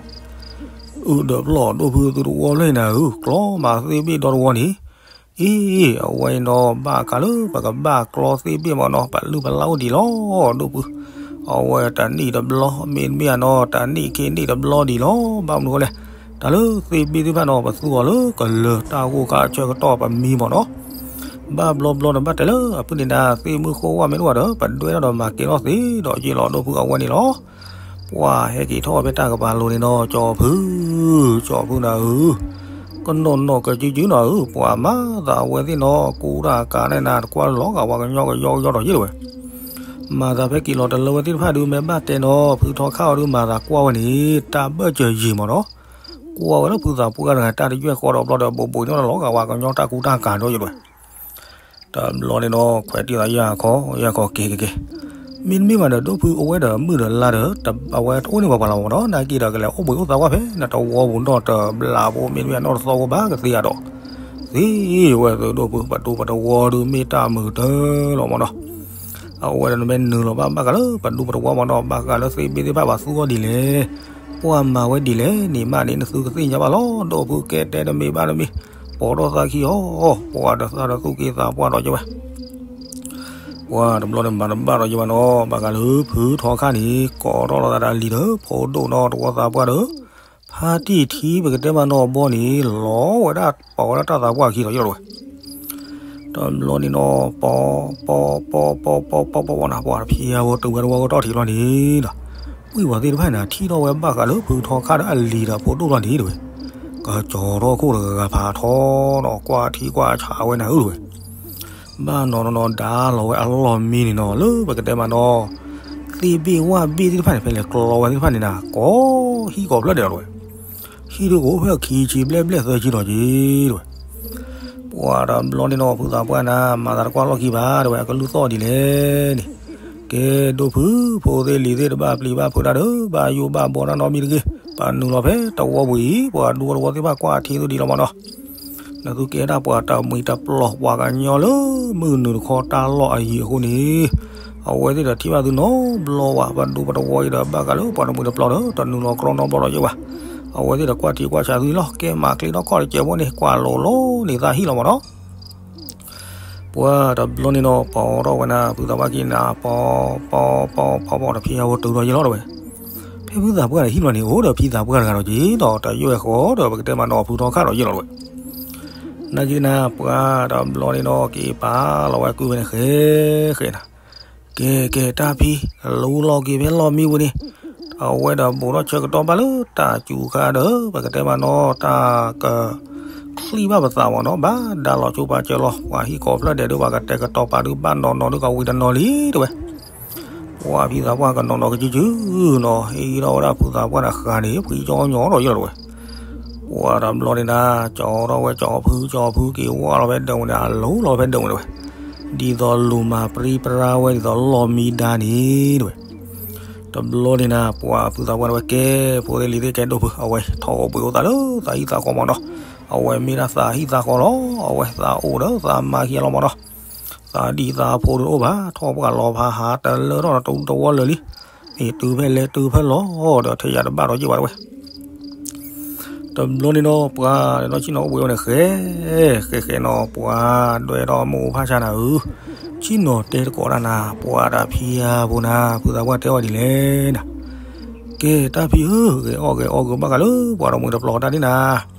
အၢ ဒီးပျီၢ်ဒိၣ်ဖုသုတဝီဖျၢၣ်နၤဧၢ ကျီမးသ့ၣ်ဘ့ၣ်ဒီတဝီန့ၣ်, အ့ အဝဲအံၤနီၤ ဘၣ်ဃးလၢပကဘၣ်ကျီသ့ၣ်ဘ့ၣ်မးနီၤ ပလုၢ်ပလၢ်အိၣ်ဒံးလီၤ ဒိၣ်ဖု, အဝဲတနံၣ်တဘျီ မ့တမ့ၢ်နီၤ တနံၣ်ခံနံၣ်တဘျီဒံးလီၤ ဘၣ်မနုၤဃိလဲၣ်, တၢ်လၢသ့ၣ်ဘ့ၣ်သ့ၣ်တဖၣ်နီၤ ပသူအီၤလၢကလၢၤတၢ်ဂိၢ်ခါဆၢကတီၢ်ပမံမးနီၤ, ဘၣ်ဘျီဘျီဒီးဘၣ်တဲလၢအဖုန့ၣ်ဒၣ် သ့ၣ်မုၣ်ဃိဝဲမ့ၢ်တအိၣ်ဘၣ်ဒီး ပဒွဲထီၣ်ဒီးမၤကဲထီၣ်သ့ဒီးယ့ၢ်လီၤ ဒိၣ်ဖုအဝဲန့ၣ်လီၤ. ပှၤဟဲက့ၤထီၣ်ဖဲတၢ်ကပၤလိၤန့ၣ်နီၤ ကၠီဖု, ကၠီဖုနၤဧၢ, ကနီၢ်နီၢ်ကစုစုနၤဧၢ ပှၤမၤသးအဝဲသ့ၣ်နီၤ ကူတၢ်ကးန့ၣ်နၤ တကွၢ်လီၤဂာ်ဝဲကညီကယီကယီဒီးယ့ၢ်တဝဲ, မၤသးဖဲက့ၤလီၤတလၢဝဲသ့ၣ်တဖၣ်ဒုး မ့ၢ်ဘၣ်တဲနီၤ ဖုထီခါအီၤဒုး မၤသးကွၢ်ဝဲန့ၣ် တၢ်ဘၢၣ်စၢၤယံာ်မးနီၤ, ကွၢ်ဝဲလၢဖုသးပှၢ်တဂၤ တၢ်တယွဲၢ်ဃီဒီးဘျီဒီး ဘူးဘူးန့ၣ်လီၤဂာ်ဝဲ ကညီတၢ်ကူတၢ်ကၤဒီးယ့ၢ်တဝဲ. တဘျီန့ၣ်ဒီး ခွဲးတံၢ်သးယၤခီ ယၤခီက့ၤက့ၤက့ၤ, မ့တမ့ၢ်ဘၣ်ဒီး ဒိၣ်ဖုအဝဲဒီး မုၢ်ဒီးလါဒီး အဝဲတအိၣ်န့ၢ်ပှၤပှၤလီၤမးနီၤ, နာ်က့ဒီးကလဲၤအိၣ်ဘှံးအိၣ်သါကွၢ်ဖဲ နတဝီပူၤနီၣ်တဘျးဖိ မ့တမ့ၢ်နီၣ်တသီဖိဘၣ်ကသ့ဧါဒီး, သ့ဝဲသုဒိၣ်ဖု ပဒူပတဝီဒုးမ့ၢ်တၢ်မုာ်တၢ်လီၤမးနီၤ. အဝဲဒီးနမ့ၢ်နုာ်လီၤဘၣ်ဘၣ်ဃးလၢ ပဒူပတဝီမးနီၤ ဘၣ်ဃးလၢသ့ၣ်ဘ့ၣ်သ့ၣ်တဖၣ်ပှၤသူအီၤဒ်လဲၣ်, ပှၤမၤဝဲဒ်လဲၣ်န့ၣ်မးန့ၣ် နသုကသ့ၣ်ညါဘၣ်လီၤ ဒိၣ်ဖုကဲတဲတမံၤဘၣ်တမံၤ, ပိာ်ထီၣ်သးခံအီၤ, ပှၤဒီးသးဒီးသူၣ်က့သးပှၢ်ဒီးယဝဲ ပှၤတဘျီန့ၣ်မၤတဘၣ်ဒီးယဝဲနီၤ, ဘၣ်ဃးလၢဖုထီခါန့ၣ် ကိးထီၣ်လီၤသးဒီးလံၤဒီး ဖိဒိၣ်နီၤ တဝီသးပှၢ်ဒီး ဖါတံၢ်ထံပကတဲမးနီၤဘီန့ၣ် လီၤဝဲဒၣ်ပာ်ဝဲဒၣ်တၢ်သးပှၢ်ခံဒီးယဝဲ တဘျီန့ၣ်နီၤ ပီ ပီ ပီ ပီ ပီ ပီ ပီ ပီ နၤ ပှၤတဖံးအဝဲတုၤဝဲတဝီကတီၢ်ထံးလီၤန့ၣ်ဒီး ဝံၣ်ဝဲသ့ၣ်တဖၣ်န့ၣ် ထံၣ်ထီၣ်ဝဲဘၣ်ဃးလၢဖုထီခါဒီးအလံၤဒီးဖိဒိၣ်လီၤန့ၣ်တဝဲ, ကကၠီၤထီၣ်ခိၣ်တဂၤဖးထီနီၤ ကွၢ်ထံကွၢ်ဆးဝဲနၤဧၢတဝဲ, ဘၣ်နီၤနီၤနီၤ ဒါလီၤဝဲအလီၢ်မံန့ၣ်နီၤ လၢပကတဲမးနီၤ သ့ၣ်ဘ့ၣ်ဝၣ်ဘ့ၣ်သ့ၣ်တဖၣ်န့ၣ် ဖဲလဲၤကျီဝဲသ့ၣ်တဖၣ်န့ၣ်နၤ ကိးဟံၣ်ကိးဖျၢၣ်ဒဲးလီၤတဝဲ ဟံၣ်ဒုးကအိၣ်ဖဲခံဆံဘျဲၣ်ဘျဲၣ်သၢဆံဒီးက့ၤတဝဲ, ပှၤတဘျီန့ၣ်နီၤ ဖုသးပှၢ်နၤ မၤသးတကွၢ်လီၢ်ခံဘၣ်တဝဲ အကလုၢ်သီၣ်ဒ်လဲၣ်န့ၣ်, က ကဲဒိၣ်ဖု ဖိသ့ၣ်လံၤသ့ၣ်တဘၣ်ပျံၤဘၣ်ဖုးတၢ်ဒီး ဘၣ်ယိၣ်ဘၣ်ဘီတၢ်နီတမံၤတဂ့ၤ, ပှၤနုာ်လီၤဖဲတဝီပူၤအံၤ ပှၤဒူသဝီသ့ၣ်တဖၣ်ကွၢ်ထံသဒံးလီၤမးနီၤ, နသုကဲဒၣ်ပှၤတမှံၤတပျီၤ ပှၤကညီလၢမုၢ်နုာ်တခီတၢ်လီၢ်အယံၤအဃိန့ၣ်, အဝဲသ့ၣ်ဒီးထံၣ်ဘၣ်သုနီတဘျီဘၣ်, ပဒူပတဝီအံၤဒီးဘၣ်ဃးလၢပှၤတမှံၤတပျီၤဒီး တနုာ်လီၤကြီနီတဘျီဒီးယဲၢ်ဘၣ်, အဝဲသ့ၣ်ဒီးကွၢ်ထံကွၢ်ဆးသုလီၤ, ကဲမၤချ့ထီၣ်ခီၣ်တစဲးဖိန့ၣ် ကွၢ်လိၤလိၤန့ၣ်သးဟံၣ်လီၤမးနီၤ ပှၤတဘျီန့ၣ်နီၤ ပအိးထီၣ်ဝဲနၤ ဖုသးပှၢ်ခံနၤ ပီ ပီ ပီ ပီ ပီ ဒီးဖံယါဖိတုၤထီၣ်ယဲၢ်လီၤတဝဲ, ဖဲဖုသးပှၢ်ဒီးဟံၣ်လီၤန့ၣ် အိၣ်ဒီးဖံသးပှၢ်တဂၤဒီးက့ၤဒီး တယိၣ်ဝဲဃီဒီး ပကတဲမးနီၤ ဖုထီခၣ်ဒီးယဲၢ်လီၤတဝဲ, နာ်က့နၤ ပှၤတဘျီန့ၣ်နီၤ က့ၤပာ်လီၤဝဲကုဝဲန့ၣ် ဃဲ ဃဲနၤ ကဲ ကဲ တၢ်ဖံ လူလီၤက့ၤဖဲလီၢ်မံပူၤန့ၣ်, အဝဲဒီးဘူးထီၣ်ဆၢကတီၢ်ဘၣ်လၢတၢ်စူၤခါဒီး ပကတဲမးနီၤ တၢ်ကချံၣ်ဘၣ်ပသးမးနီၤ, ဘၣ်ဒါလီၤဆိပာ်စၢၤလီၤ ပှၤဟံၣ်ကိးဖျၢၣ်ဒဲးဒုး ပှၤကတဲာ်ကတီၤပာ်ဒုး ဘၣ်နီၢ်နီၢ်ဒုး ကဝံၤတနီၤလံတဝဲ, ပှၤဖံသးပှၢ်ကနီၤနီၤကစုစုနီၤ ဟံးထီၣ်ဝဲဒၣ်ဖုသးပှၢ်န့ၣ်ဃးန့ၣ် ဖှံကၠီညီဒီးယဲၢ်လီၤတဝဲ ပှၤတဘျီန့ၣ်နၤ ကၠီထီၣ်ဝဲကၠီဖု ကၠီဖုက့ၤဝါလီၤဖဲဒၢးဝဲန့ၣ် အလူလီၤဖဲဒၢးဝဲန့ၣ်တဝဲ, ဒ်သိးလူၤမၤပြံပြါဝဲဒ်သိးလီၢ်မံဒါန့ၣ်တဝဲ, တဘျီန့ၣ်နၤ ပှၤဖုသးပှၢ်တဝဲကဲ ဖိသ့ၣ်လံၤသ့ၣ်ကဲဒိၣ်ဖု အဝဲထီၣ်အိၣ်ဘှံးအိၣ်သးလၢသးဟံၣ်သးဃီမးနီၤ, အဝဲမ့ၢ်ဒၣ်သးဟံၣ်သးဃီလီၤ, အဝဲသးအိၣ်ဒီးသးမါခံဂၤလီၤမးနီၤ, သးဒံၣ်သးဖိဒုးတအိၣ်ဘၣ် ထီၣ်ပှၢ်လီၤဖးဟးတလၢထီၣ်တဝီလၢာ်လံ, မ့ၢ်တုၤဖဲလဲၣ်တုၤဖဲလဲၣ်ဒီး ထဲယၤတဘၣ်ဒီးယဲၢ်ဝဲတဝဲ တဘျီန့ၣ်နီၤ ပှၤဒီးဆ့ၣ်နီၤအိၣ်ဘှံးအိၣ်န့ၣ် ဃဲ ဃဲဃဲနီၤ ပှၤဒွဲၣ်ထီၣ်မိၢ်ဖးဆါနၤဧၢ, ဆ့ၣ်နီၤတဲတကိးတၢ်နၤ ပှၤဒီးဖံယါဖိနၤ ဖုသးပှၢ်တဲအီၤဒ်လဲၣ်နၤ, ကဲတၢ်ဖံဧၢ ဂဲၤအီၣ်ဂဲၤအီၣ်ဂ့ၤ ဘၣ်ဃးလၢပှၤတမှံၤတပျီၤတၢ်န့ၣ်နၤ,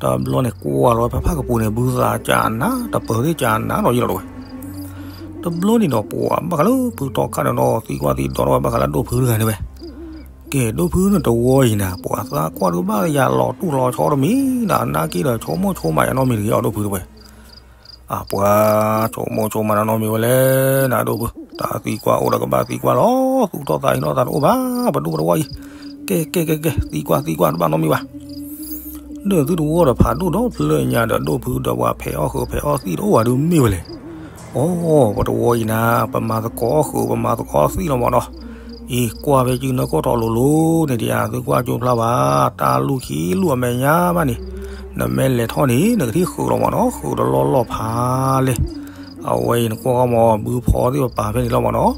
တဘျီန့ၣ်ကွၢ်လီၤဝဲဖဲဖးကပူၤန့ၣ် ဘုသးကနၤ တပၢၤသ့ၣ်ကနၤဒီးယဲၢ်လီၤတဝဲ တဘျီန့ၣ်ဒီး ပှၤဘၣ်ဃးလၢဖုထီခၣ်န့ၣ်ဒီး သံကွၢ်သံဒိးထီၣ်ဝဲဘၣ်ဃးလၢဒိၣ်ဖုတဂၤန့ၣ်ဝဲ, ကဲဒိၣ်ဖုန့ၣ်တဝီအံၤနၤ ပှၤသးကွၢ်ဒုးဘၣ်ယၤလီၤတူၢ်လီၤဆီတမံၤနၤ နာ်က့ဒီးဆိကမိၣ်ဆိကမးယၤနီတမံၤတဂ့ၤအီၤဒိၣ်ဖုတဝဲ, အပှၤဆိကမိၣ်ဆိကမးနီတမံၤဝဲလဲၣ်နၤဒိၣ်ဖု, တၢ်သံကွၢ်အိၣ်ဒီးကဘၣ်သံကွၢ်လီၤ, သူၣ်ထီၣ်သးဟံးထီၣ်သးတအိၣ်ဘၣ်, ပဒိၣ်ပတဝီအံၤ, ကဲ ကဲ ကဲ ကဲ သံကွၢ်သံကွၢ်တဘၣ်နီတမံၤဘၣ် ဒီးသုတဝီဒီးဖးဒိၣ်ဒီးဖျၢၣ်ညါဒီးဒိၣ်ဖုဒီးပှၤဖဲးအီၣ်ဃုာ်ဖဲးအီၣ်သံၣ်တအိၣ်ဘၣ်ဒုးမ့ၢ်ဝဲလဲၣ်. အိ ပတဝီအံၤနၤ ပမၤသကိးအီၣ်ဃုာ် ပမၤသကိးအီၣ်သံၣ်လီၤမးနီၤ. အံၤကွၢ်ဖဲစုနၢကီၢ်ထီၣ်လိၤလိၤန့ၣ် တယၤသုကွၢ်ကၠိဖျါဘၣ် တၢ်လူၢ်ခံလူၢ်အမဲာ်ညါဘၣ်န့ၣ် နမ့ၢ်လဲၤထီၣ်န့ၣ် နကထံၣ်ဃုာ်လီၤမးနီၤ ဃုာ်တလီၢ်လီၢ်ဖးလဲၣ်. အဝဲအံၤနကွၢ်ဃီမး ဘုဖီသ့ၣ်ပပာ်ဖဲန့ၣ်လီၤမးနီၤ.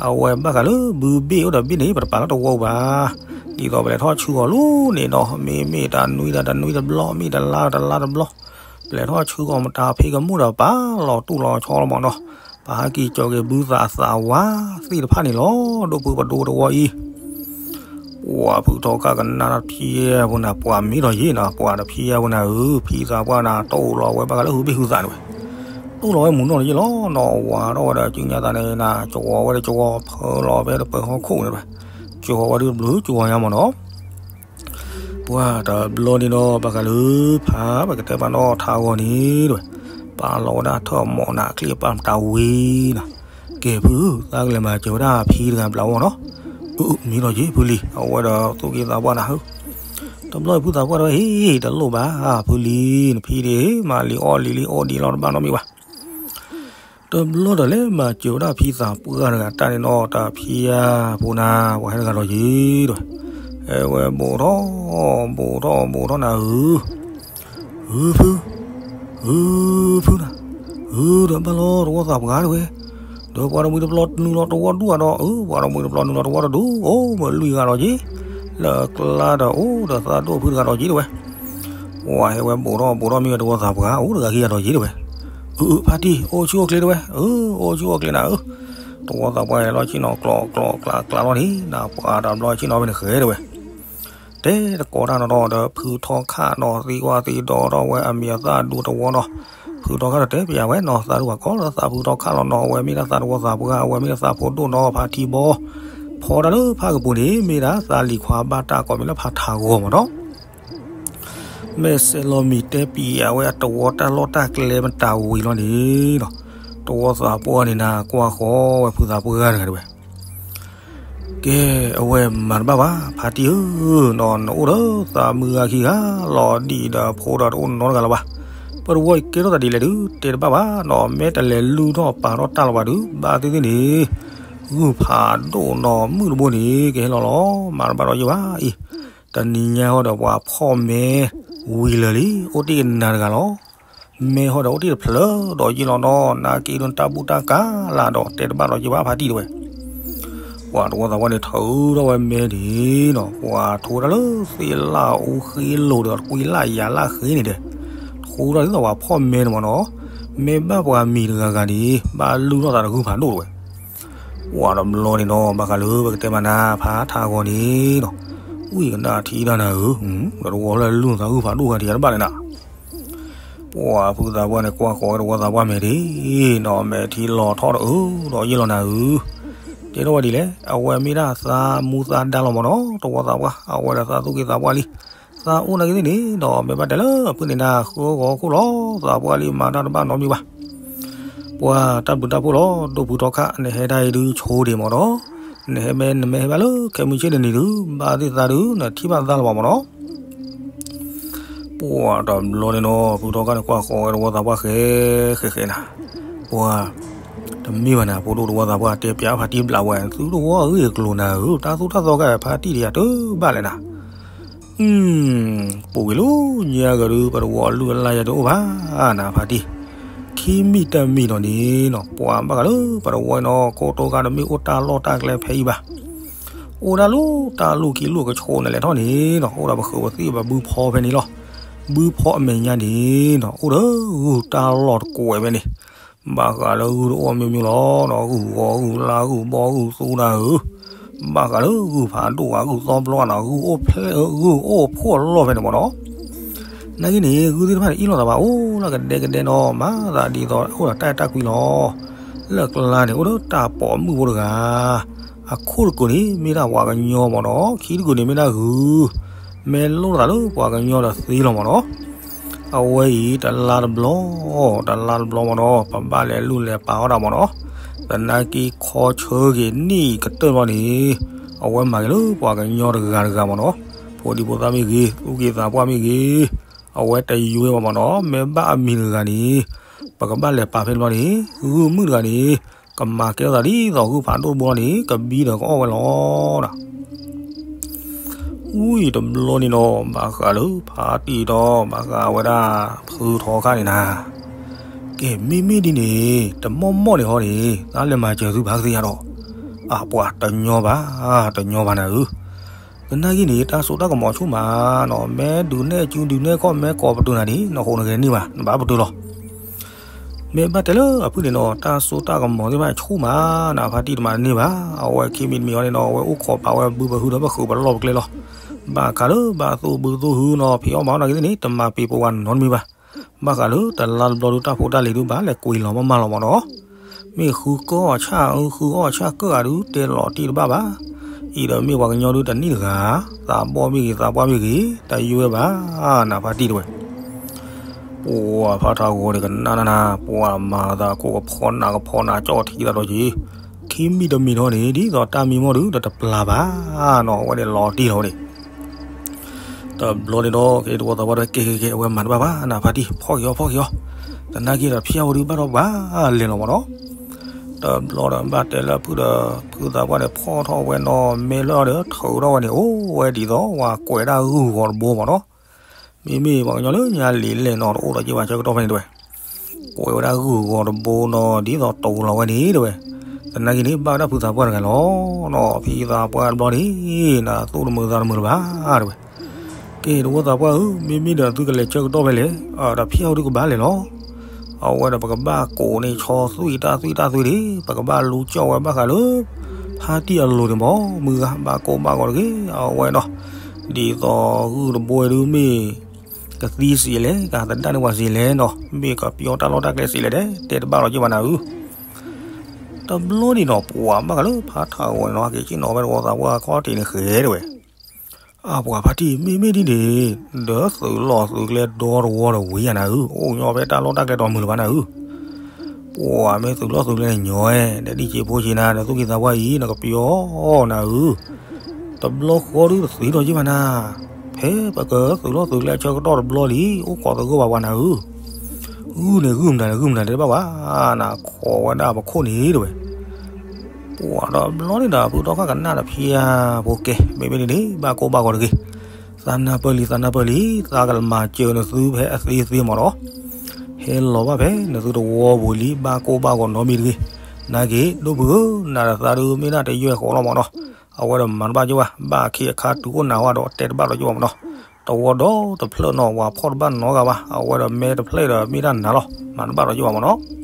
အဝဲဘၣ်ဃးလၢဘုဘ့ၣ်အိၣ်ဒီးဘ့ၣ်န့ၣ် ပတပာ်လၢတဝီဘၣ်. ဒ်သိးပလဲၤထီၣ်ဆူအီၤလီၤန့ၣ်နီၤ မ့မ့ၢ်တနွံဒီးတနွံတဘျီ မ့ၢ်တလါဒီးတလါတဘျီ ပလဲၤထီၣ်ဆူအီၤမတၤဖံးကမူၣ်ဒီးပာ်လီၤတူၢ်လီၤဆီလီၤမးနီၤ. ပဟဲက့ၤကၠီၤက့ၤဘုသးအသးဝါသ့ၣ်တဖၣ်န့ၣ်လီၤ ဒိၣ်ဖုပဒိၣ်တဝီအံၤ ပှၤဖုထီၣ်ခၣ်ကနၣ်တၢ်ဖံယဲၢ်ပူၤနၤ ပှၤမ့ၢ်ထီၣ်ယံၤနၤ ပှၤတဖံယဲၢ်ပူၤနၤဧၢ ဖံသးပှၢ်နၤ တအိၣ်လီၤဝဲဘၣ်ဃးလၢဟုဘ့ၣ်ဟုသးန့ၣ်ဝဲ တအိၣ်လီၤဝဲမုၢ်နီၢ်န့ၣ်ယံၤလီၤနီၤ ဝးထီၣ်ဝဲဒီးစုညါသးန့ၣ်နၤ ကဝီၤဝဲဒီးကဝီၤဖၢလီၤဖဲတပၢၤဟီၣ်ခိၣ်န့ၣ်ဝဲ ကဝီၤဝဲဒုးတဘျုးကဝီၤညါမးနီၤ ပှၤတဘျီန့ၣ်ဒီး ဘၣ်ဃးလၢဖး ပကတဲပာ်နီၣ်ထးဂီၤန့ၣ်တဝဲ ပာ်လီၤဝဲဒၣ်ထၢၣ်မီၢ်နၤ ချံၣ်ပာ်မတၤဝံၤနၤ ကဲဖု သးကလဲၤမၤစၢၤဝဲဒၣ်ဖံတဂၤဘျးဝီနီၤ အၢ မ့ၢ်ထီၣ်ယံၤဖုလံၤ အဝဲဒီးသူၣ်က့သးပှၢ်နၤဧၢ တဘျီဖုသးပှၢ်တဝဲ ဟ့ၣ် တလိၣ်ဘၣ် ဖုလံၤ နဖံဒ့ၣ် မၤလံာ်အီၣ်လံာ်လံာ်အီၣ်ဒံးလီၤတဘၣ်နီတမံၤဘၣ် တဘျီဒီးလဲၤမၤစၢၤဝဲဒၣ်ဖံသးပှၢ်တဂၤတၢ်န့ၣ်နီၤ တၢ်ဖံယါဖိနၤ ပှၤဟဲတဂၤဒီးယံၤတဝဲ ဟဲဝဲဘူးထီၣ် ဘူးထီၣ် ဘူးထီၣ်နၤဧၢ ဧၢ ဖု ဧၢ ဖုနၤ ဧၢ ဒီးဘၣ်လီၤတဝီသးပှၢ်တဝဲ ဒီးပှၤတမှံၤတပျီနုာ်လီၤတဝီဒူၣ်အဒီး ဧၢ ပှၤတမှံၤတပျီနုာ်လီၤတဝီတဒူၣ် အိၣ်မ့ၢ်လွံၢ်ဂၤဒီးယံၤ လၢကျါဒီးအိၣ်ဒီးသးဒိၣ်ဖုတဂၤဒီးယံၤတဝဲ ပှၤဟဲဝဲဘူးထီၣ်ဘူးထီၣ်မ့ၢ်ဝဲတဝီသးပှၢ် အိၣ်တဂၤခံဂၤဒီးယံၤတဝဲ အၢ ဖါတံၢ် အိၣ်ဆူၣ်အိၣ်ချ့တဝဲ အၢ အိၣ်ဆူၣ်အိၣ်ချ့နၤဧၢ တဝီသးပှၢ်ဟဲလီၤဆ့ၣ်နီၤကျိးကျိးကျးကျးလီၤန့ၣ် နပှၤတဘျီဆ့ၣ်နီၤဖဲန့ၣ်ဃဲတဝဲ တဲတကိးတၢ်နီၤဒီး ဖုထီခၣ်နီၤ သံကွၢ်သံဒိးထီၣ်ဝဲအမံၤအသၣ်ဒူတဝီနီၤ ဖုထီခၣ်ဒီးတဲပျးဝဲနီၤ သးဒူပှၤကီလၢသးဖုထီခၣ်လီၤနီၤ အဝဲမ့ၢ်ဒၣ်သးတဝီသးပှၢ် အဝဲမ့ၢ်ဒၣ်သးတဝီသးပှၢ် အဝဲမ့ၢ်ဒၣ်သးဖိဒိၣ်နီၤ ဖါထံဘီ ဖီတၢ်လၢဖးကပူၤန့ၣ် မ့ၢ်ဒၣ်သးလံၤခွါဘၣ်တၢ်ကိးမံၤလၢဖးထးဂီၤမးနီၤ မ့ၢ်စဲးလီၤမံၤတဲပျးဝဲအတဝီတၢ်လီၢ်တၢ်ကျဲမတၤဝံၤလီၤန့ၣ်နီၤ တဝီသးပှၢ်န့ၣ်နၤကွၢ်ဃီဝဲဖုသးပှၢ်တဂၤတဝဲ ကဲ အဝဲမၤတဘၣ်ဘၣ် ဖါတံၢ်ဧၢ နီၤနအိၣ်ဒီးသးမုၢ်ဂၤခံဂၤ လီၤဒံးဒီးဖိဒီးတအိၣ်နီတဂၤလၢၤဘၣ် ပတဝီအံၤကဲထီၣ်သးဒ်လဲၣ်ဒုး တဲတဘၣ်ဘၣ်နီၤ မ့ၢ်တလဲၤလုၢ်ထီၣ်ပာ်ထီၣ်တၢ်လီၤဘၣ်ဒုး ဘၣ်သ့ၣ်သ့ၣ်န့ၣ် ဂုၢ်ဖးဒိၣ်နီၢ်မုၣ်တဘိန့ၣ် ကဟဲလီၤလီၤ မၤတဘၣ်ဒီးယဘၣ်အံၤ, တနံၤညါဟီဒီးပှၤဖီၣ်မဲဝံၤလၢာ်လံ အိၣ်တ့ၢ်ကနၤတဂၤလီၤ. မဲဟီဒီးအိၣ်တ့ၢ်တဖျၢၣ်ဒီးယလီၤနီၤ နာ်က့ဒိတၢ်ဘူၣ်တၢ်ကၤလၢဒီးတဲတဘၣ်ဒီးယဘၣ်ဖါတံၢ်တဝဲ ပှၤတဝီသးပှၢ်န့ၣ် ထုးထီၣ်ဝဲမဲန့ၣ်နီၤ ပှၤထိးတၢ်လၢသ့ၣ်လၣ်အူဃ့လိာ်ဒီးတကွံလၣ်ယၤလၣ်ဃ့န့ၣ်ဒီး ထိးထီၣ်ဒ်သိးပှၤဖီၣ်မဲန့ၣ်မ့ၢ်နီၤ, မ့ၢ်ဘၣ်ပှၤမံၤတဂၤဂၤန့ၣ် ဘၣ်လုၢ်ထီၣ်သးတဂုၢ်ဖးဒိၣ်တဝဲ ပှၤတဘျီန့ၣ်နီၤ ဘၣ်ဃးလၢပကတဲမးနၤ ဖးထးဂီၤန့ၣ်နီၤ, ဝံၣ်ကနၣ်ထံဒၣ်နၤဧၢ, ဒီးတဝီလၢလုၢ်သးဂုၢ်ဖးဒိၣ်ဂၤတယၤတဘၣ်လဲၣ်နၤ ပှၤဖုသးပှၢ်န့ၣ် ကွၢ်ဃီၤဝဲတဝီသးပှၢ်မဲာ်ဒ်နီၤ မဲာ်ထံလီၤထီၣ်ဒီးအၢဒီးယလီၤနၤဧၢ, တဲထီၣ်ဝဲဒ်လဲၣ် အဝဲမ့ၢ်ဒၣ်သးမူသးဒါလီၤမ့ၢ်နီၤ တဝီသးပှၢ် အဝဲဒီးသးသူၣ်က့သးပှၢ်လံ, သးအိၣ်နာ်က့သ့ၣ်န့ၣ်ဒီး မ့ၢ်ဘၣ်တဲလၢအဖုန့ၣ်နၤ ဃုဂီၤခိၣ်လီၤ သးပှၢ်လံမၤတၢ်တဘၣ်နီတမံၤဘၣ် ပှၤတၢ်ဘျုးတၢ်ဖှိၣ်လီၤ ဒိၣ်ဖုထီခါ နဟဲဒၣ်အံၤဒုးဆိဒံးမ့ၢ်နီၤ, နဟဲမ့ၢ်နမ့ၢ်ဟဲဘၣ်လၢခဲမုၢ်ဆ့ၣ်တနံၤဒုး ဘၣ်သ့ၣ်သးဒုး နထံၣ်ဘၣ်သးလီၤဘၣ်မ့ၢ်နီၤ, ပှၤတဘျီန့ၣ်နီၤ ဖုထီခါန့ၣ် ကွၢ်ဃီၤဝဲတဝီသးပှၢ်ဃဲ ဃဲဃဲနၤ, ပှၤ တမ့ၢ်ဘၣ်နၤ ဖိဒိၣ်တဝီသးပှၢ် တဲပၠးဖါတံၢ်ဘျးဝဲ သုတဝီအဂ့ၢ်အကျိၤနၤဧၢ တၢ်သိၣ်တၢ်သီကဖါတံၢ်တယၤတဘၣ်လဲၣ်နၤ ပူၤကွံာ်လီၤညါကဒုး ပတဝီအလုၢ်အလၢ်ယၤတအိၣ်ဘၣ်နၤဖါတံၢ်, ခံမံၤတမံၤဒီးန့ၣ်နီၤ ပှၤဘၣ်ဃးလၢပတဝီနီၤ ကိတိကါတမ့ၢ်အိၣ်တၢ်လီၢ်တၢ်ကျဲဖဲအံၤဘၣ်, အိၣ်ဒၣ်လၢတၢ်လူၢ်ခံလူၢ်ကဆိးနလဲၤထီၣ်န့ၣ်နီၤ အိၣ်ဒီးပဃုာ်ပသံၣ်ပဘုဖီဖဲန့ၣ်လီၤ, ဘုဖီအမဲာ်ညါန့ၣ်နီၤ အိၣ်ဒီးဂုၢ်တၢ်လီၢ်တကွဲးဖဲန့ၣ် ဘၣ်ဃးလၢဂုၢ်တအိၣ်မ့ၢ်မ့ၢ်လီၤနီၤ ဂုၢ်ဂီၤဂုၢ်လါဂုၢ်ဘီဂုၢ်သူနၤဧၢ, ဘၣ်ဃးလၢဂုၢ်ဖးဒိၣ်ဂၤဂုၢ်သီဘျီနၤ ဂုၢ်အိၣ်ဖျဲၣ်ဂုၢ်အိၣ်ဖှိၣ်အလီၢ်ဖဲန့ၣ်မ့ၢ်နီၤ, နာ်က့န့ၣ် ဂုၢ်သ့ၣ်တဖၣ်န့ၣ် အ့ၣ်လိာ်သးဘၣ်အိၣ်လၢကဒဲကဒဲနီၤ မၤသးဒ်သိးအိၣ်ဒီးတၢ်အဲၣ်တၢ်ကွံလီၤ, လၢကျါန့ၣ် အိၣ်ဒီးတၢ်ပိာ်မုၣ်ဖိတဂၤ အခိၣ်တကုာ်န့ၣ် မ့ၢ်ဒၣ်ပှၤကညီမ့ၢ်နီၤ ခံတကုာ်န့ၣ်မ့ၢ်ဒၣ်ဂုၢ်, မ့ၢ်လိၣ်သးလၢပှၤကညီဒီးသ့လီၤမ့ၢ်နီၤ, အဝဲအံၤတလါတဘျီ, တလါတဘျီမ့ၢ်နီၤ ပဘၣ်လဲၤလူၢ်လဲၤပာ်အီၣ်ဒၣ်မ့ၢ်နီၤ, သနာ်က့ခီဆၢက့ၤနံၣ်ကတၢၢ်ဘျီန့ၣ်, အဝဲမၤက့ၤလၢပှၤကညီတဂၤတဂၤမ့ၢ်နီၤ, ဖိဒံဖိသၣ်မ့ၢ်ဂ့ၤ, သူၣ်က့သးပှၢ်မ့ၢ်ဂ့ၤ, အဝဲတယွဲဘၣ်မ့ၢ်နီၤ, မ့ၢ်ဘၣ်အမံၤတဂၤန့ၣ်, ပကဘၣ်လဲၤပာ်ဖဲတဘျီန့ၣ်, ဂုၢ်မုၣ်တဂၤန့ၣ်, ကမၤကဲထီၣ်သးဒ်သိးဂုၢ်ဖးဒိၣ်တဘိန့ၣ် ကဘံဒီးကအီၣ်ဝဲလီၤ. ဝံၤတဘျီန့ၣ်နီၤ ဘၣ်ဃးလၢဖါတံၢ်ဒီး ဘၣ်ဃးဝဲဒၣ်ဖုထီခါန့ၣ်နၤ, ကဲမ့မ့ၢ်ဒ်န့ၣ် တမီၢ်မီၢ်န့ၣ်ဟီန့ၣ် တၢ်လဲၤမၤစၢၤသုဘၣ်ကသ့ၣ်ညါဒီး, အပှၤတညီဘၣ်, တညီဘၣ်နၤဧၢ, သနာ်က့န့ၣ် တၢ်စိတၢ်ကမီၤဆူၣ်မးနီၤ, မ့ၢ်ဒုးနဲၣ်ကၠူဒုးနဲၣ်ခီၣ် မ့ၢ်ကိးပတုာ်နၤန့ၣ် နဟူးနဂဲၤန့ၣ်ဘၣ် နဘၣ်ပတုာ်လီၤ. မ့ၢ်ဘၣ်တဲလၢအဖုန့ၣ်နီၤ တၢ်စိတၢ်ကမီၤသ့ၣ်တဖၣ်ဆူၣ်မးနၤ ဖါတံၢ်တမၤတန့ၢ်ဘၣ်, အဝဲခံမံၤတမံၤအီၤန့ၣ်နီၤ အဝဲအိၣ်ခိးပာ်ဝဲဘုပဟုဒီးပဃုာ်ပလီၢ်ပကျဲလီၤ. ဘၣ်ဃးလၢဘၣ်သူၣ်ဘုသူၣ်ဟုနီၤ ဖံးအီၣ်မၤအီၣ်နာ်က့သ့ၣ်န့ၣ် တမၤပံာ်ပဝးနီတမံၤဘၣ်. ဘၣ်ဃးလၢတလါတဘျီဒုး တၢ်ဖိတၢ်လံၤဒုး ဘၣ်လဲၤကွံာ်လီၤမးမးလီၤမးနီၤ. မ့ၢ်ဃုကီၢ်ဆၣ် ဃုအီၣ်ဆၣ်ကၢၣ်ဂၤဒုး တဲလီၤတံၢ်တဘၣ်ဘၣ်. အံၤဒီးမ့ၢ်ပှၤကညီဒုးတနံၣ်တဂၤ, သးဘီၣ်မ့ၢ်ဂ့ၤ သးပှၢ်မ့ၢ်ဂ့ၤ, တယွဲဘၣ်နၤ ဖါတံၢ်တဝဲ. ပှၤဖါထးဂီၤန့ၣ် ကနၣ်နၤနၤ ပှၤမၤသးခိၣ်ကဖီနးကဖီနး ကၠီၣ်ထံသးဒီးက့ၤ, ခံမံၤတမံၤထီၣ်န့ၣ် ဒ်သိးတၢ်မံမီၢ်ဒုး တတပျၢ်ဘၣ်နီၤ အဝဲန့ၣ်လီၤတံၢ်လီၤဝဲန့ၣ် တဘျီန့ၣ်ဒီး ကဲတဝီသးပှၢ်ဒီး ကဲကဲကဲ အဝဲမၤတဘၣ်ဘၣ်နၤ ဖါတံၢ် ဖီၣ်က့ၤအီၤ ဖီၣ်က့ၤအီၤ, သနာ်က့ဒီးဖျါဝဲဒုးဘၣ်ထီၣ်ဘၣ်လဲၤလီၤမးနီၤ. တဘျီဒီးဘၣ်တဲလၢဖုဒီး ဖုသးပှၢ်န့ၣ် ဖီၣ်ထီၣ်ဝဲနီၤ မဲလၢအီၤဒီး ထုးထီၣ်ဝဲန့ၣ် အိၣ်ဝဲဒ်သိးပှၤကွဲးဒၣ်ဂုၢ်ဂီၤတဘိမးနီၤ. မ့မ့ၢ်ပှၤကညီလၢညါလံာ်လဲၢ်နီၤ တအိၣ်ဒီးက့ၤဘၣ်ဆၢကတီၢ်ဖဲန့ၣ်တဝဲ ကွဲးဝဲဒၣ်ဂုၢ်ဂီၤတဘိနီၤ ဒ်သိးတိၤလီၤဝဲန့ၣ်တဝဲ. သနာ်က့န့ၣ် ဘၣ်ဝဲဒၣ်ဖုသးပှၢ်တဂၤလီၤနီၤ ဖံသးပှၢ်တဘျီန့ၣ် နသူၣ်တမုာ်သးတမုာ်လၢၤဘၣ်တဝဲ. ကဲတဝီသးပှၢ်ဧၢ မ့မ့ၢ်ဒီးသုကလဲၤဆၢကတီၢ်ဖဲလဲၣ် ဒီးဖျါဝဲဒုးကဘၣ်လဲၤလီၤ. အဝဲဒီးပကဘၣ်ကိးန့ၢ်ဆီသွံၣ်တၢ်သွံၣ်တၢ်သွံၣ်ဒံး ပကဘၣ်လူၤကၠီၣ်ဝဲဘၣ်ဃးလၢ ဖါတံၢ်အလိၤန့ၣ်မး မုၢ်ဂၤဘၣ်ကိးဘၣ်ဂီၤတဂ့ၤ အဝဲဒီး ဒ်သိးဂုၢ်တဘိဒုးမ့ၢ် ကသံစံးလဲၣ် ကသဒၣ်န့ၢ်ပှၤစံးလဲၣ်နီၤ မ့ၢ်ကပျီတၢ်လီၢ်တၢ်ကျဲစံးလဲၣ်ဒဲး တဲတဘၣ်လီၤက့ၤဘၣ်နၤဧၢ. တဘျီန့ၣ်နီၤ ပှၤဘၣ်ဃးလၢဖါထးဂီၤန့ၣ်နီၤ ဟဲက့ၤဆ့ၣ်နီၤဖဲတဝီသးပှၢ်ခီၣ်ထံးန့ၣ်ဃဲတဝဲ အပှၤဖါတံၢ် မ့မ့ၢ်ဒ်န့ၣ် ဒီးသုးလီၢ်သုးကျဲဒီတဝီဒီးဝံၤယၤနၤဧၢ အိၣ်ညီဖဲတၢ်လီၢ်တၢ်ကျဲတီမုၢ်လၢၤဘၣ်နၤဧၢ. ပှၤမ့ၢ်သုးလီၢ်သုးကျဲန့ၣ်ညီဝဲ ဒီးဒ်က့ၤဖိဆံးနၤ ဒီးသူၣ်က့ၤသးပှၢ်အံၤ နကပျီနၤဧၢ. တဘျီဃီဒုးတသံဒီးက့ၤဘၣ်နၤ ဖဲပကသုးလီၢ်သုးကျဲအဆၢကတီၢ်တဘျီလံ အိၣ်ခိးသဂၢၢ်ဘၣ်ပှၤနၤဧၢ. ဂုၢ်န့ၣ်ဂုၢ်မနုၤန့ၣ် ဂုၢ်မနုၤတဲတဘၣ်ဘၣ် နခိးဝဲဒၣ်ပခိၣ်န့ၣ်တဝဲ. ပှၤတဘျီန့ၣ်ဒီး ဖုထီခါကနၣ်တဖျၢၣ်ဖိကဲ မ့မ့ၢ်ဒ်န့ၣ် ဘၣ်ကိၢ်ဘၣ်ဂီၤတဂ့ၤ, သးနၢ်ပၢၢ်လံ သးနၢ်ပၢၢ်လံ, သးကမၤစၢၤနသုဖဲအသ့သ့မ့ၢ်နီၤ, ဟဲလီၤဘၣ်ဖဲနသုတဝီပူၤလံ ဘၣ်ကိၢ်ဘၣ်ဂီၤနီတမံၤတဂ့ၤ, နာ်က့ ဒိၣ်ဖုဧၢ, နၤဒီးသးဒုးမ့ၢ်ဒၣ်တယွဲၢ်ဃီလီၤမ့ၢ်နီၤ, အဝဲဒီးမၤတဘၣ်က့ၤဘၣ်, ဘၣ်ခ့အခါတုၤအိၣ်နၤဝဲဒီးတဲတဘၣ်ဒီးက့ၤဘၣ်မ့ၢ်နီၤ, တဝီဒီတဖျၢၣ်နီၤ ပှၤဖီၣ်တဘၣ်နီတဂၤဘၣ်, အဝဲဒီးမဲတဖျၢၣ်ဒီးမ့ၢ်ဒၣ်နၤလီၤ, မၤတဘၣ်ဒီးက့ၤဘၣ်မ့ၢ်နီၤ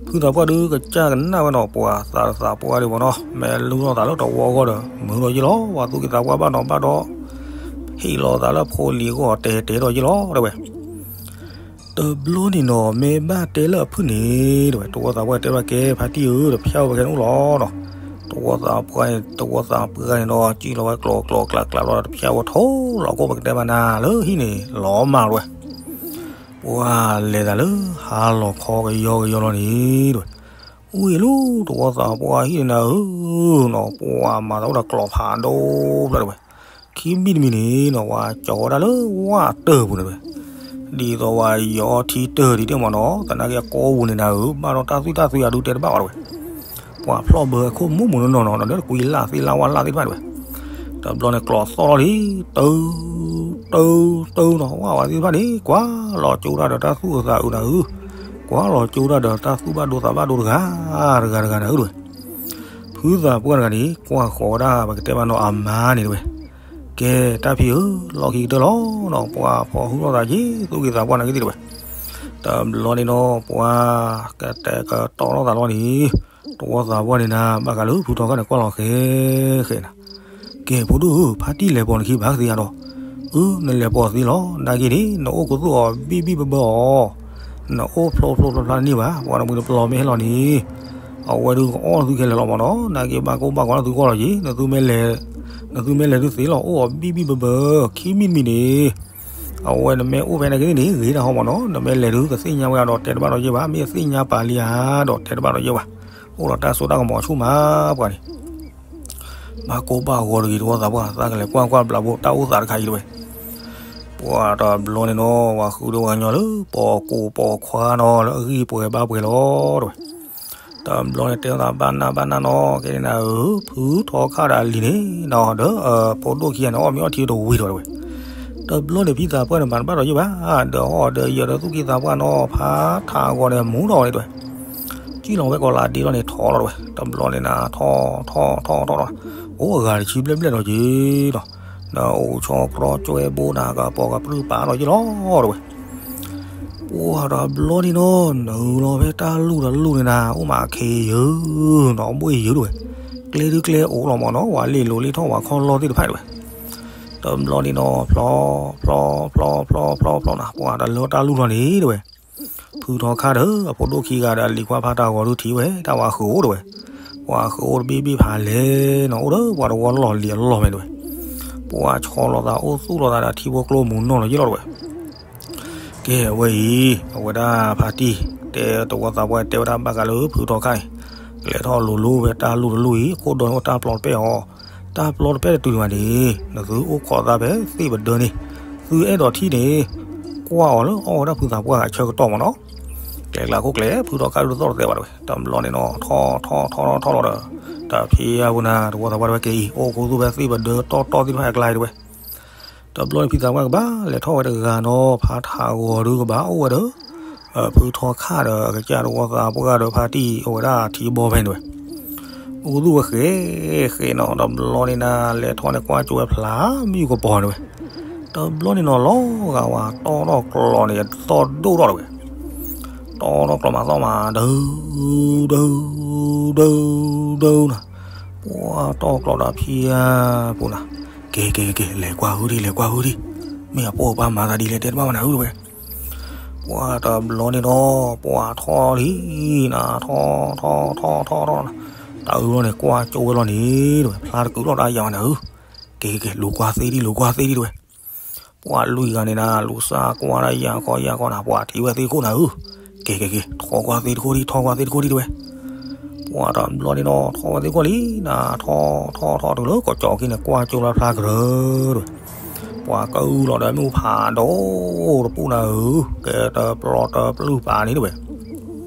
ဖုသးပှၢ်ဒုးကစၢ်ကနၣ်ဝဲနီၤ ပှၤသးတသးပှၢ်ဒံးမ့ၢ်နီၤ, မ့ၢ်လူၤထီၣ်သးလၢတဝီအဂီၢ်ဒီး မုာ်ဒီးယ့ၢ်လီၤ, ပှၤသူၣ်က့သးပှၢ်ဘၣ်နီၤဘၣ်ဒီး ဟ့ၣ်လီၤသးလၢဖိလံၤအဂီၢ် တဲတဲဒီးယ့ၢ်လီၤ တဲဝဲ. တဘျီန့ၣ်နီၤ မ့ၢ်ဘၣ်တဲလၢအဖုၣ်န့ၣ် တဲဝဲ တဝီသးပှၢ်တဲဘၣ်ကဲ ဖါတံၢ်ဧၢ တဖျၢၣ်ဝဲကဲန့ၣ်အိၣ်လီၤနီၤ, တဝီသးပှၢ်န့ၣ် တဝီသးပှၢ်န့ၣ်ဒီး စံၣ်လီၤဝဲကျိၤကျိၤကျးကျးလီၤဒီး တဖျၢၣ်ဝဲထိလီၤကိၣ်ပကတဲဘၣ်နၤလၢဟံၣ်န့ၣ် လီၤမၢ်ဝဲ ပှၤလဲၤသးလၢဟါလီၤခီကယီကယီလီၤန့ၣ် တဲဝဲ, ဝံၤလီၤ တဝီသးပှၢ်ဟံၣ်န့ၣ်နၤဧၢနီၤ, ပှၤမၤသးအိၣ်ဒီးကျိၤဖးဒိၣ်ဖျၢၣ်တဲဝဲ, ခံမံၤတမံၤန့ၣ်နီၤ ပှၤကၠီၤဝဲဒၣ်လၢဝၣ်တၢၢ်ပူၤန့ၣ်တဲဝဲ, ဒ်သိးပှၤယီၤထံတၢၢ်ဒ်တဲမ့ၢ်နီၤ, သနာ်က့အကိးပူၤန့ၣ်နၤဧၢ ဘၣ်ဒီးတၢ်သွံၣ်တၢ်သွံၣ်အဒုးတဲတဘၣ်ဘၣ်တဲဝဲ ပှၤဖျီၣ်ဘၢအခိၣ်မူးမူးနီၢ်နီၢ်နီၤ ဒီးတကွံလၢ်သ့ၣ်လၢ်ဝၣ်လၢ်သ့ၣ်တဖၣ်တဲဝဲ, တဘျီန့ၣ်ကျိၤသီၣ်လီၤလံ, တၢ တၢ တၢနီၤ ဝၣ်ဝဲသ့ၣ်တဖၣ်န့ၣ် ကွၢ်လီၤကၠိတၢ်ဒီးတၢ်သူၣ်အုးသးအုးနၤဧၢ, ကွၢ်လီၤကၠိတၢ်ဒီးတၢ်သူၣ်ဘၣ်ဒိသးဘၣ်ဒိတဂၤ တဂၤတဂၤနၤဧၢတဲဝဲ, ဖုသးပှၢ်တဂၤန့ၣ် ကွၢ်ဃီၤဝဲဒၣ်ပကတဲဘၣ်နီၤအမါန့ၣ်တဲဝဲ, ကဲတၢ်ဖံးဧၢ လီၢ်ခံကတၢၢ်လီၤနီၤ ပှၤဖီၣ်ဟုၣ်ထီၣ်သးက့ၤ သူၣ်က့သးပှၢ်နၤက့ၤသ့ၣ်တဲဝဲ, တဘျီန့ၣ်နီၤ ပှၤကတဲာ်ကတီၤထီၣ်သးလီၤန့ၣ်, တဝီသးပှၢ်န့ၣ်နၤ ဘၣ်ဃးလၢဖုထီခါန့ၣ် ကွၢ်လီၤဃဲဃဲနၤ, ကဲဖိဒိၣ်ဧၢ ဖါတံၢ်လဲၤပိာ်နခံဘၣ်ကသ့ဧါဒီး, အၢ နလဲၤပိာ်သ့လီၤ နာ်က့န့ၣ် နအိၣ်ကသူၣ်အီၤဘံၣ်ဘံၣ်ဘၢဘၢအီၤ, နအိၣ်ဖျိဖျိဖျါဖျါတန့ၢ်ဘၣ်, ပှၤတမှံၤတပျီၤမ့ၢ်ဟဲလီၤန့ၣ်, အဝဲဒုးကအီၣ်နသုခဲလၢာ်လီၤမ့ၢ်နီၤ, နာ်က့ဘၣ်ကိၢ်ဘၣ်ဂီၤနသုကွၢ်လီၤက့ၤ, နသုမ့ၢ်လဲၤဒုးသ့လီၤ အိၣ်အီၤဘံၣ်ဘံၣ်ဘၢဘၢ, ခံမံၤတမံၤန့ၣ် အဝဲနမ့ၢ်အိၣ်ဖဲနာ်က့န့ၣ် ဂ့ၤဒၣ်ဟီမ့ၢ်နီၤ, နမ့ၢ်လဲၤဒုးကသ့ၣ်ညါဝဲဒီးတဲတဘၣ်ဒီးယဲၢ်ဘၣ်, မ့ၢ်သ့ၣ်ညါပာ်လံဧါဒီးတဲတဘၣ်ဒီးယဲၢ်ဘၣ်, အိၣ်ဒီးတၢ်စိတၢ်ကမီၤဆူၣ်မးပှၤန့ၣ် ဘၣ်ကိၢ်ဘၣ်ဂီၤတဂ့ၤ တဝီသးပှၢ် သးကလဲၤကွၢ်ကွၢ်ဘျးဘိတၢ်အိၣ်သးတခါအံၤတဲဝဲ, ပှၤတဘျီန့ၣ်နီၤ ပှၤဃုဒိကညီလၢ ပိာ်ကိၢ်ပိာ်ခွါနီၤ လၢအဂံၢ်ပှဲၤဘါပှဲၤလီၤတဲဝဲ, တဘျီန့ၣ်တဲသးဘၣ်နၢ်ဘၣ်နၢ်နီၤ ကဲန့ၣ်နၤဧၢ ဖုထီခါဒီးအလံၤန့ၣ်နီၤ ဒီးဖိဒိၣ်ခံဂၤန့ၣ် အီၣ်မ့ၤအီထံတဝံၤဒီးတဲဝဲ, တဘျီန့ၣ်ဖံသးပှၢ်န့ၣ် မၤတဘၣ်ဒီးယဲၢ်ဘၣ်, ဒီးအီၣ်ဒီးယဲၢ်ဒီးသူၣ်က့သးပှၢ်နီၤ ဖးထးဂီၤန့ၣ် မူထီၣ်ဝဲန့ၣ်တဲဝဲ စံၣ်လီၤဝဲကိးလါဒ့လီၤန့ၣ် ထီလီၤတဲဝဲ, တဘျီန့ၣ်နၤ ထီ ထီ ထီ ထီ ထီ အိၣ်အဂၤတဆံဘျဲၣ်ဘျဲၣ်ဒီးက့ၤဒီး, ဒီးအိၣ်ဆီကြီကွဲဘိနၤ ကပီၤကပြုၢ်ပာ်ဒီးက့ၤလီၤတဲဝဲ, ပှၤတဘျီန့ၣ်နီၤ နုာ်လီၤဖဲတၢ်လူၢ်တလူၢ်န့ၣ်နၤ အိၣ်မးခ့ယုာ်နီၤ ဘှ့ၣ်ယုာ်တဲဝဲ, ကျဲဒုကျဲအိၣ်လီၤမ့ၢ်နီၤ ဝဲလ့ၣ်လိၤလ့ၣ်ထီၣ်ဝဲခီၣ်လီၢ်သ့ၣ်တဖၣ်တဲဝဲ, တဘျီန့ၣ်နီၤ ဖျီ ဖျီ ဖျီ ဖျီ ဖျီ ဖျီနၤ ပှၤတၢ်လၢတၢ်လူၢ်လီၤန့ၣ်တဲဝဲ ဖုထီခါဒီး အဖိဒိၣ်ခံဂၤဒီးအလံၤခွါဖးထးဂီၤဒုးထံၣ်ဝဲ တၢ်ဝၤဃုာ်အိၣ်တဲဝဲ, ပှၤဃုာ်အိၣ်တဘ့ၣ်ဘ့ၣ်ဖးလဲၢ်နီၤ အိၣ်ဒီးပှၤတဝီလီၢ်လံၤအလီၢ်ဖဲတဲဝဲ, ပှၤဆီလီၤသးအိၣ်သူၣ်လီၤသးဒီးထံဖိကျိမုၢ်နီၢ်လီၤယ့ၢ်လီၤတဲဝဲ, ကဲဝဲအံၤ အဝဲဒၣ်ဖါတံၢ် တဲတဝီသးပှၢ်တဲဝဲဒၣ်ဘၣ်ဃးလၢဖုထီခါအံၤ, ကလဲၤထီၣ်လိၤလိၤဖဲတၢ်လူၢ်တလူၢ်အံၤ အခိၣ်ဒီန့ၣ်အိၣ်တၢ်ပျီတပဲၢ်အီၤ, တၢ်ပျီတပဲၢ်တတုၤန့ၣ်ဘၣ်န့ၣ် နသုအိၣ်ခိးသးဖဲသ့ၣ်ပဒၢန့ၣ်, သုအဲၣ်ဒိးထံၣ်န့ၣ် ကွၢ်အီၤလၢအီၣ်ဝဲဒၣ်ဖုသးပှၢ်အဆၢကတီၢ်မ့ၢ်နီၤ, ကျဲကျါခိၣ်ကျဲ ဖုထီခါဒုးသီၣ်တသဲဘၣ်တဲဝဲ, တဘျီန့ၣ်နီၤ ထီၣ်ထီၣ်ထီၣ်ထီၣ်ထီၣ်လီၤဒီး တဖံးအပူၤနၤ တဝီသးပှၢ်တဲဝဲကဲအံၤ အိၣ်ခူသူၣ်ဖဲသ့ၣ်ပဒၢတီၢ်တီၢ်သ့ၣ်တဖၣ်အကျါတဲဝဲ တဘျီန့ၣ်ဖံသးပှၢ်ကဘၣ်လဲၤထီၣ်ဝဲတဂၤနီၤ ဖးထးဂီၤဒုကဘၣ်အိၣ်ဝဲဒီး ဖုထီခါဒီးအကစၢ်တဝီသးပှၢ်ဒီးဖါတံၢ်အိၣ်ဝဲဒၣ်ထံဘီဖဲန့ၣ်တဲဝဲ, အိၣ်ခူသူၣ်ဝဲဃဲ ဃဲနီၤ တဘျီန့ၣ်နၤ လဲၤထီၣ်န့ၣ်ကွၢ်ကၠိဝဲဖျါမုၢ်ကပီၤတဲဝဲ, တဘျီန့ၣ်နီၤ လီၤဂာ်ဝဲတီၢ်ထီၣ်ကျိးန့ၣ် သီၣ်ဒိၣ်ထီၣ်တဲဝဲ တီၢ်ထီၣ်ကျိးမးသီၣ်မး ဒု ဒု ဒု ဒုနၤ, ပှၤတီၢ်ကျိးဒီးဖံးအပူၤနၤ, ကဲ ကဲ ကဲ ကဲ လဲၤကွၢ်ဟုၣ်ဒံး လဲၤကွၢ်ဟုၣ်ဒံး, မ့ၢ်အပိၢ်အပၢ်မၤသးဒ်လဲၣ်တဲတဘၣ်မနၤဟုၣ်တဲဝဲ, ပှၤတဘျီန့ၣ်နီၤ ပှၤထီၣ်လံနၤ ထီၣ်ထီၣ်ထီၣ်ထီၣ်ထီၣ်နၤ, တၢ်အုၣ်လီၤန့ၣ် ကွၢ်ကၠိဝဲလီၤန့ၣ်တဲဝဲ ဖျါတကုးလီၤတၢ်ယၤဝဲနၤဧၢ, ကဲ ကဲ ကဲ လူၤကွၢ်သ့ဒံး လူၤကွၢ်သ့ဒံးတဲဝဲ ပှၤလွံၢ်ဂၤန့ၣ်နၤ လူၤစၢ်ကွၢ်တၢ်ယၤခီယၤခီနၤ ပှၤထံၣ်ဝဲသ့ၣ်ခိၣ်နၤဧၢ, ကဲ ကဲ ကဲ ထီၣ်ကွၢ်သ့ၣ်တခိၣ်ဒံး ထီၣ်ကွၢ်သ့ၣ်တခိၣ်ဒံးတဲဝဲ, ပှၤတဘျီန့ၣ်နီၤ ထီၣ်ဝဲသ့ၣ်ခိၣ်လံနၤ ထီၣ်ထီၣ်ထီၣ်ထီၣ်တုၤလၢကီၢ်ကၠီၣ်က့ၤန့ၣ် ကွၢ်ကၠိလၢဖျါကရၢတဲဝဲ, ပှၤကအုၣ်လီၤဒီးမ့ၣ်အူဖးဒိၣ်တပူၤနၤဧၢ, ကဲတပျီတပျုၢ်ပာ်န့ၣ်တဲဝဲ,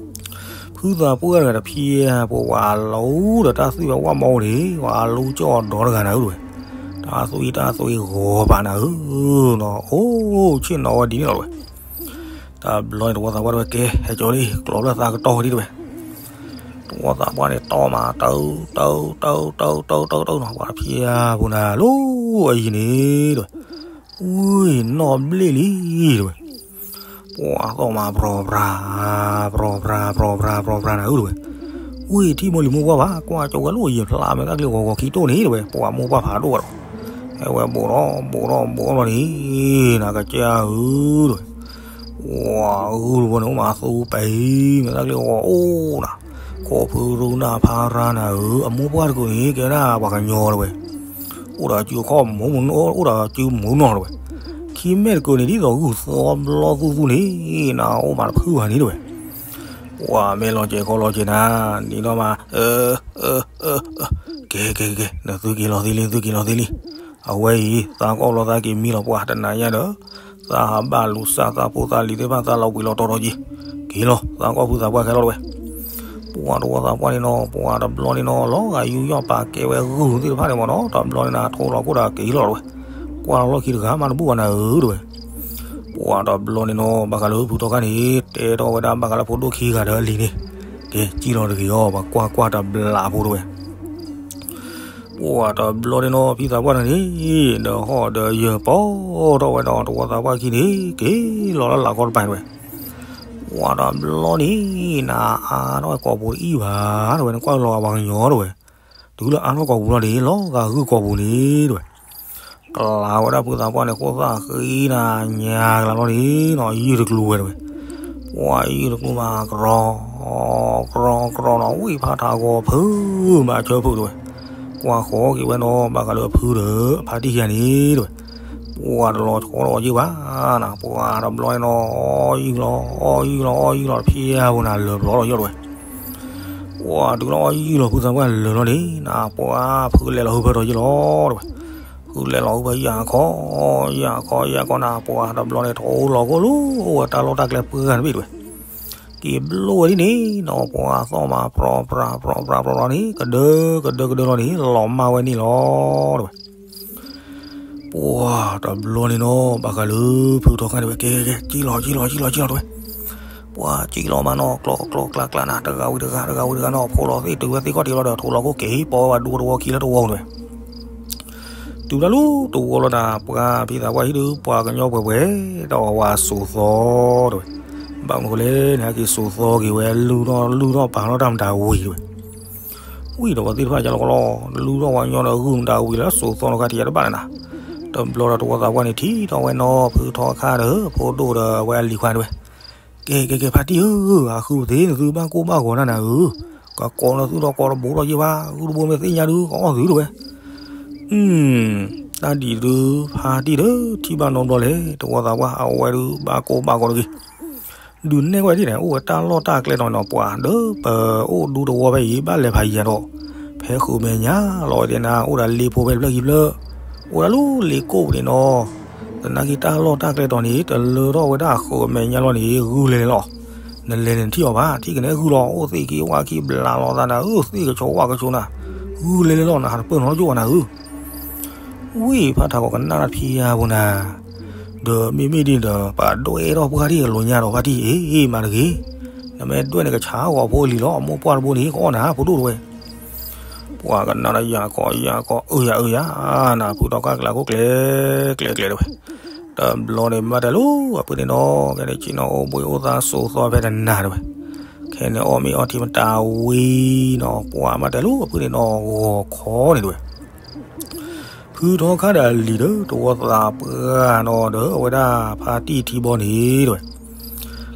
ဖု ဖုသးပှၢ်တဂၤတဖျဲၣ် ပဝဲအလူဒီးတၢ်သွံၣ်ဝဲဝၣ်မီၢ်န့ၣ် ပှၤအလူကၠီၣ်ဒီတဂၤနၤဧၢတဝဲ, တၢ်သွံၣ်တၢ်သွံၣ်ဂီၤပာ်နၤဧၢနီၤ, အိၣ်ဆ့ၣ်နီၤဝဲဒ်န့ၣ်လီၤတဝဲ. တဘျီန့ၣ် တဝီသးပှၢ်တဝဲကဲ ဟဲကၠီလံ ကျိးဖျၢၣ်သးကတီၢ်ဒ်တဝဲ. တဝီသးပှၢ်န့ၣ် တီမး တၢ တၢ တၢ တၢ တၢ တၢနီၤ ပှၤတဖျဲၣ်ဖိနၤလီၤအယံၤန့ၣ်တဝဲ, ဝံၤနီၢ်ဘျ့ၣ်လံတဝဲ. ပှၤသီၣ်မး ပြီၤပြၤ ပြီၤပြၤ ပြီၤပြၤ ပြီၤပြၤနၤဧၢတဝဲ. ဝံၤထံၣ်မိၢ်လံၤမိၢ်ပှၢ်ဘၣ် ကွၢ်ကၠီဝဲလၢယံၤဖျါမဲာ်တၢ်ကျ့ဂီၤဂီၤခံတိၢ်န့ၣ်တဝဲ, ပှၤမိၢ်ပှၢ်ဖးဒိၣ်ဝဲဒီး ဟဲဝဲဘူးဒီးဘူးဒီးဘူးဒီးလီၤန့ၣ် နကစၢ်ဧၢတဝဲ. ဝါ ဂုၢ်တဘိန့ၣ် အိၣ်မးသူပံၤ မဲာ်တၢ်ကျ့ဂီၤအိၣ်နၤ, ခိၣ်ဖုရူနၢ်ဖါရၢ်နၤဧၢ အမိၢ်ပှၢ်တကိးန့ၣ် ကဲဒၣ်ပှၤကညီတဝဲ, အိၣ်ဒီးစုခီၣ်မူ အိၣ်ဒီးစုမူနီၤတဝဲ, ခံမဲာ်တကိးန့ၣ် ဒ်သိးဂုၢ်သီဘျီသူသူန့ၣ် နအိၣ်မးတဖုဘၣ်န့ၣ်တဝဲ. ပှၤမ့ၢ်လီၤစဲၤခီလီၤစဲၤနၤ နံၤဒီးမး ကဲ ကဲ ကဲ နသုက့ၤလီၤသ့လံ နသုက့ၤလီၤသ့လံ. အဝဲအံၤ သးကီၢ်ဘျီသးက့ၤမံလီၤပှၤတနၤညါဒီး သးဟးဘၣ်လူၤစၢ်သးဖိသးလံၤသ့ၣ်တဖၣ် သးလီၤဘှံးလီၤတီၤဒီးက့ၤ က့ၤလီၤ သးကီၢ်ဖုသးပှၢ်ခဲလီၤတဝဲ. ပှၤတဝီသးပှၢ်န့ၣ်နီၤ ပှၤတဘျီန့ၣ်နီၤ လီၤဂာ်ယူးယီၣ်ပာ်ကဲဝဲဂုၢ်သ့ၣ်တဖၣ်န့ၣ်မ့ၢ်နီၤ တဘျီန့ၣ်နၤ ထိလီၤခိၣ်ဒီးက့ၤလီၤတဝဲ. ကွၢ်လီၤလီၢ်ခံတဂၤမးတဘူၣ်ဘၣ်နၤဧၢတဝဲ. ပှၤတဘျီန့ၣ်နီၤ ဘၣ်ဃးလၢဖုထီခါန့ၣ် တဲထီၣ်ဝဲဒၣ်ဘၣ်ဃးလၢဖိဒိၣ်ခံဂၤဒီးလံၤန့ၣ် ကဲ ကံၣ်လီၤတဂ့ၤအီၤ ပှၤကွၢ်ကွၢ်တဘျးဖိတဝဲ. ပှၤတဘျီန့ၣ်နီၤ ဖံသးပှၢ်န့ၣ် ဒီးဟီၣ်ဒီးယၢၤပီထီၣ်ဝဲဒီး တဝီသးပှၢ်ခံန့ၣ် က့ၤလီၤလၢလာ်ကီၢ်တပၤတဝဲ. ပှၤတဘျီန့ၣ် နအါထီၣ်ကိာ်ပူၤတအံၣ်ဘၣ်တဝဲ နကွၢ်လီၤဂာ်ပှၤကညီတဝဲ. တုၤလၢအါထီၣ်ကိာ်ပူၤလီၤန့ၣ် လီၤဂာ်ဂုၢ်ကိာ်ပူၤန့ၣ်တဝဲ. ကလၤဝဲဒၣ်ဖုသးပှၢ်န့ၣ် ဃိသၣ်ဃံနၤ ညါကလၤလီၤန့ၣ်နီၤ ယုၢ်တကျူဝဲတဝဲ. ပှၤယုၢ်တကျူမး ကရီ ကရီ ကရီနီၤ ဝံၣ်ဖးထးဂီၤဖုးမးဆၢဖုးတဝဲ. ကွၢ်ဃီက့ၤဝဲနီၤ ဘၣ်ဃးလၢအဖုဒီး အဖါတံၢ်ခံဂၤန့ၣ်တဝဲ. ပှၤတလီၤဆီဒီးအီၤယုၢ်ဘၣ်နၤ ပှၤတဘျီန့ၣ်နီၤ အီၣ်ယုၢ်လီၤ အီၣ်ယုၢ်လီၤ အီၣ်ယုၢ်လီၤ တဖျဲၣ်ဖိနၤလၢာ်ဘျီလီၤယီၢ်တဝဲ. ပှၤတုၤလီၤအီၣ်ယုၢ်လီၤဖုသးပှၢ်လၢာ်လီၤန့ၣ် နပှၤဖုလဲၤလီၤဟုဖၢဒီးယုၢ်လီၤတဝဲ. ဖုလဲၤလီၤဟုဖၢယၢ်ခီ ယၢ်ခီ ယၢ်ခီနၤ ပှၤတဘျီန့ၣ် ထိလီၤခိၣ်လၢအိၣ်ဝဲတၢ်လီၢ်တၢ်ကျဲပှၢ်တဘ့ၣ်တဝဲ. က့ၤဘျိဝဲဒ်န့ၣ်နီၤ ပှၤသီၣ်မး ပြီပြၤ ပြီပြၤ ပြီပြၤန့ၣ် ကဒၢ ကဒၢ ကဒၢလီၤန့ၣ် လီၤမၢ်ဝဲန့ၣ်လီၤတဝဲ. ပှၤတဘျီန့ၣ်နီၤ ဘၣ်ဃးလၢဖုထီခါန့ၣ်ဝဲ ကဲ ကဲ ကဲ ကံၣ်လီၤ ကံၣ်လီၤ ကံၣ်လီၤ ကံၣ်လီၤတဝဲ. ပှၤကံၣ်လီၤမးနီၤ ကျီ ကျီ ကျါ ကျါနၤ တဂၤဝံၤတဂၤ တဂၤဝံၤတဂၤနီၤ ဖိလီၤသ့ၣ်တုၤဝဲသ့ၣ်ခီၣ်ထံးလီၤဒီး ထိလီၤခိၣ်က့ၤ ပီဝဲဘၣ်ဒူတဝီခံလၢတဝီတဝဲ. တုၤလၢလၢတဝီလီၤနၤ ပှၤဖံသးပှၢ်ဟံၣ်ဒုး ပှၤကညီပှဲၤပှဲၤ ဒီးဝဲစိာ်သီတဝဲ. ဘၣ်မနုၤဃိလဲၣ်န့ၣ် ဟဲက့ၤစိာ်သီက့ၤဝဲ လူၤထီၣ်လူၤထီၣ်ပာ်ထီၣ်တၢ်မတၤဝံၤတဝဲ. ဝံၤဒီးပှၤသ့ၣ်တဖၣ်ယါလီၤကီလီၤ လူၤထီၣ်ဝဲညီဒီးဂုၢ်မတၤဝံၤလၢစိာ်သီလီၤခါထံးယါတဘၣ်လၢနၤ. တဘျီဒီးတဝီသးပှၢ်န့ၣ် ထံၣ်ထီၣ်ဝဲနီၤ ဖုထီခါဒီး ဖိဒိၣ်ဒီးဝဲအလံၤခွါတဝဲ. ကဲ ကဲ ကဲ ဖါတံၢ်ဧၢ, အဃုပသ့ နသုဘၣ်ကိၢ်ဘၣ်ဂီၤနၤနၤဧၢ, ကကိးနသုဒီးကိးတဘိထီၣ်ယ့ၢ်ဘၣ်, ဂုၢ်တဘိမ့ၢ်သ့ၣ်ညါဒုး ကအီၣ်သုတဝဲ. တၢ်ဒ်အံၤဒုး ဖါတံၢ်ဒီး ထံၣ်ဘၣ်နီတဘျီလဲၣ်, တဝီသးပှၢ် အဝဲဒုး ဘၣ်ကိၢ်ဘၣ်ဂီၤတဂ့ၤ. ဒုးနဲၣ်ဝဲဒ်န့ၣ် အိၣ်ဝဲတၢ်လီၢ်တၢ်ကျဲတီၤန့ၣ်နီၤ ပှၤဒီး ပအိၣ်ဒူတဝီဖဲအံၤ ဘၣ်လဲၤဖးယံၤဒီး ဖဲဃုာ်မဲာ်ညါလီၤဝဲသ့ၣ်နၤ အိၣ်ဒီးလ့ဖိဖဲတဖျၢၣ်ခံဖျၢၣ်, အိၣ်ဒၣ်လၢလ့ကိၣ်ပူၤန့ၣ်နီၤ. သနာ်က့တၢ်လီၢ်တၢ်ကျဲတီၤန့ၣ် တလၢထီၣ်ဝဲဒၣ်ဃုာ်မဲာ်ညါလီၤန့ၣ် ဂုၢ်လဲၤလဲၤလီၤ. နလဲၤန့ၣ်နထံၣ်အီၤဘၣ်, ထံၣ်ကနဲဂုၢ်လီၤ, အိၣ်သ့ၣ်က့ၤဝၣ်က့ၤဘျးလီၤသးနၤဧၢ, သ့ၣ်ကဆိးဝၣ်ကဆိးနၤ, ဂုၢ်လဲၤလဲၤလီၤနၤ, တပၢၢ်နီတကၠိၣ်ဘၣ်နၤဧၢ. ဝံၤဖါထးဂီၤကနၣ်တၢ်ဖံယါပူၤနၤ, ဒီးမ့မ့ၢ်ဒ်န့ၣ်ဒီး ပှၤဒွဲၣ်ထီၣ်ပှၢ်ထံၣ်ကလိၤညါဒီးဖါတံၢ်အံၤ မၤတဂ့ၤ, နမ့ၢ်ဒွဲၣ်န့ၣ်ကဆါဂီၤဖိအလံၤလီၤ, မိၢ်ပှၢ်တဘိန့ၣ် ကအီၣ်နၤဖိဒိၣ်တဝဲ. ပှၤကနၣ်ဒီးယၤကီယၤကီ အၢယၤအၢယၤနၤ, ဖုထီခါကျဲၤခိၣ်ကျဲၤကျဲၤကျဲၤတဝဲ. တဘျီန့ၣ် မၤတဲလၢအဖုန့ၣ်နီၤ, ခဲန့ၣ်ဆ့ၣ်နီၤအိၣ်ဘှံးအိၣ်သါစိာ်သီဖဲတနၤတဝဲ. ခဲန့ၣ်အီၣ်မ့ၤအီထံမတၤဝံၤနီၤ, ပှၤမၤတဲလၢအဖုန့ၣ်နီၤ ဂီၤခီန့ၣ်တဝဲ. ဖုထီခါဒီးအလံၤဒီး တဝီသးပှၢ်နီၤဒီး အဝဲဒၣ်ဖါတံၢ်ထံဘီန့ၣ်တဝဲ.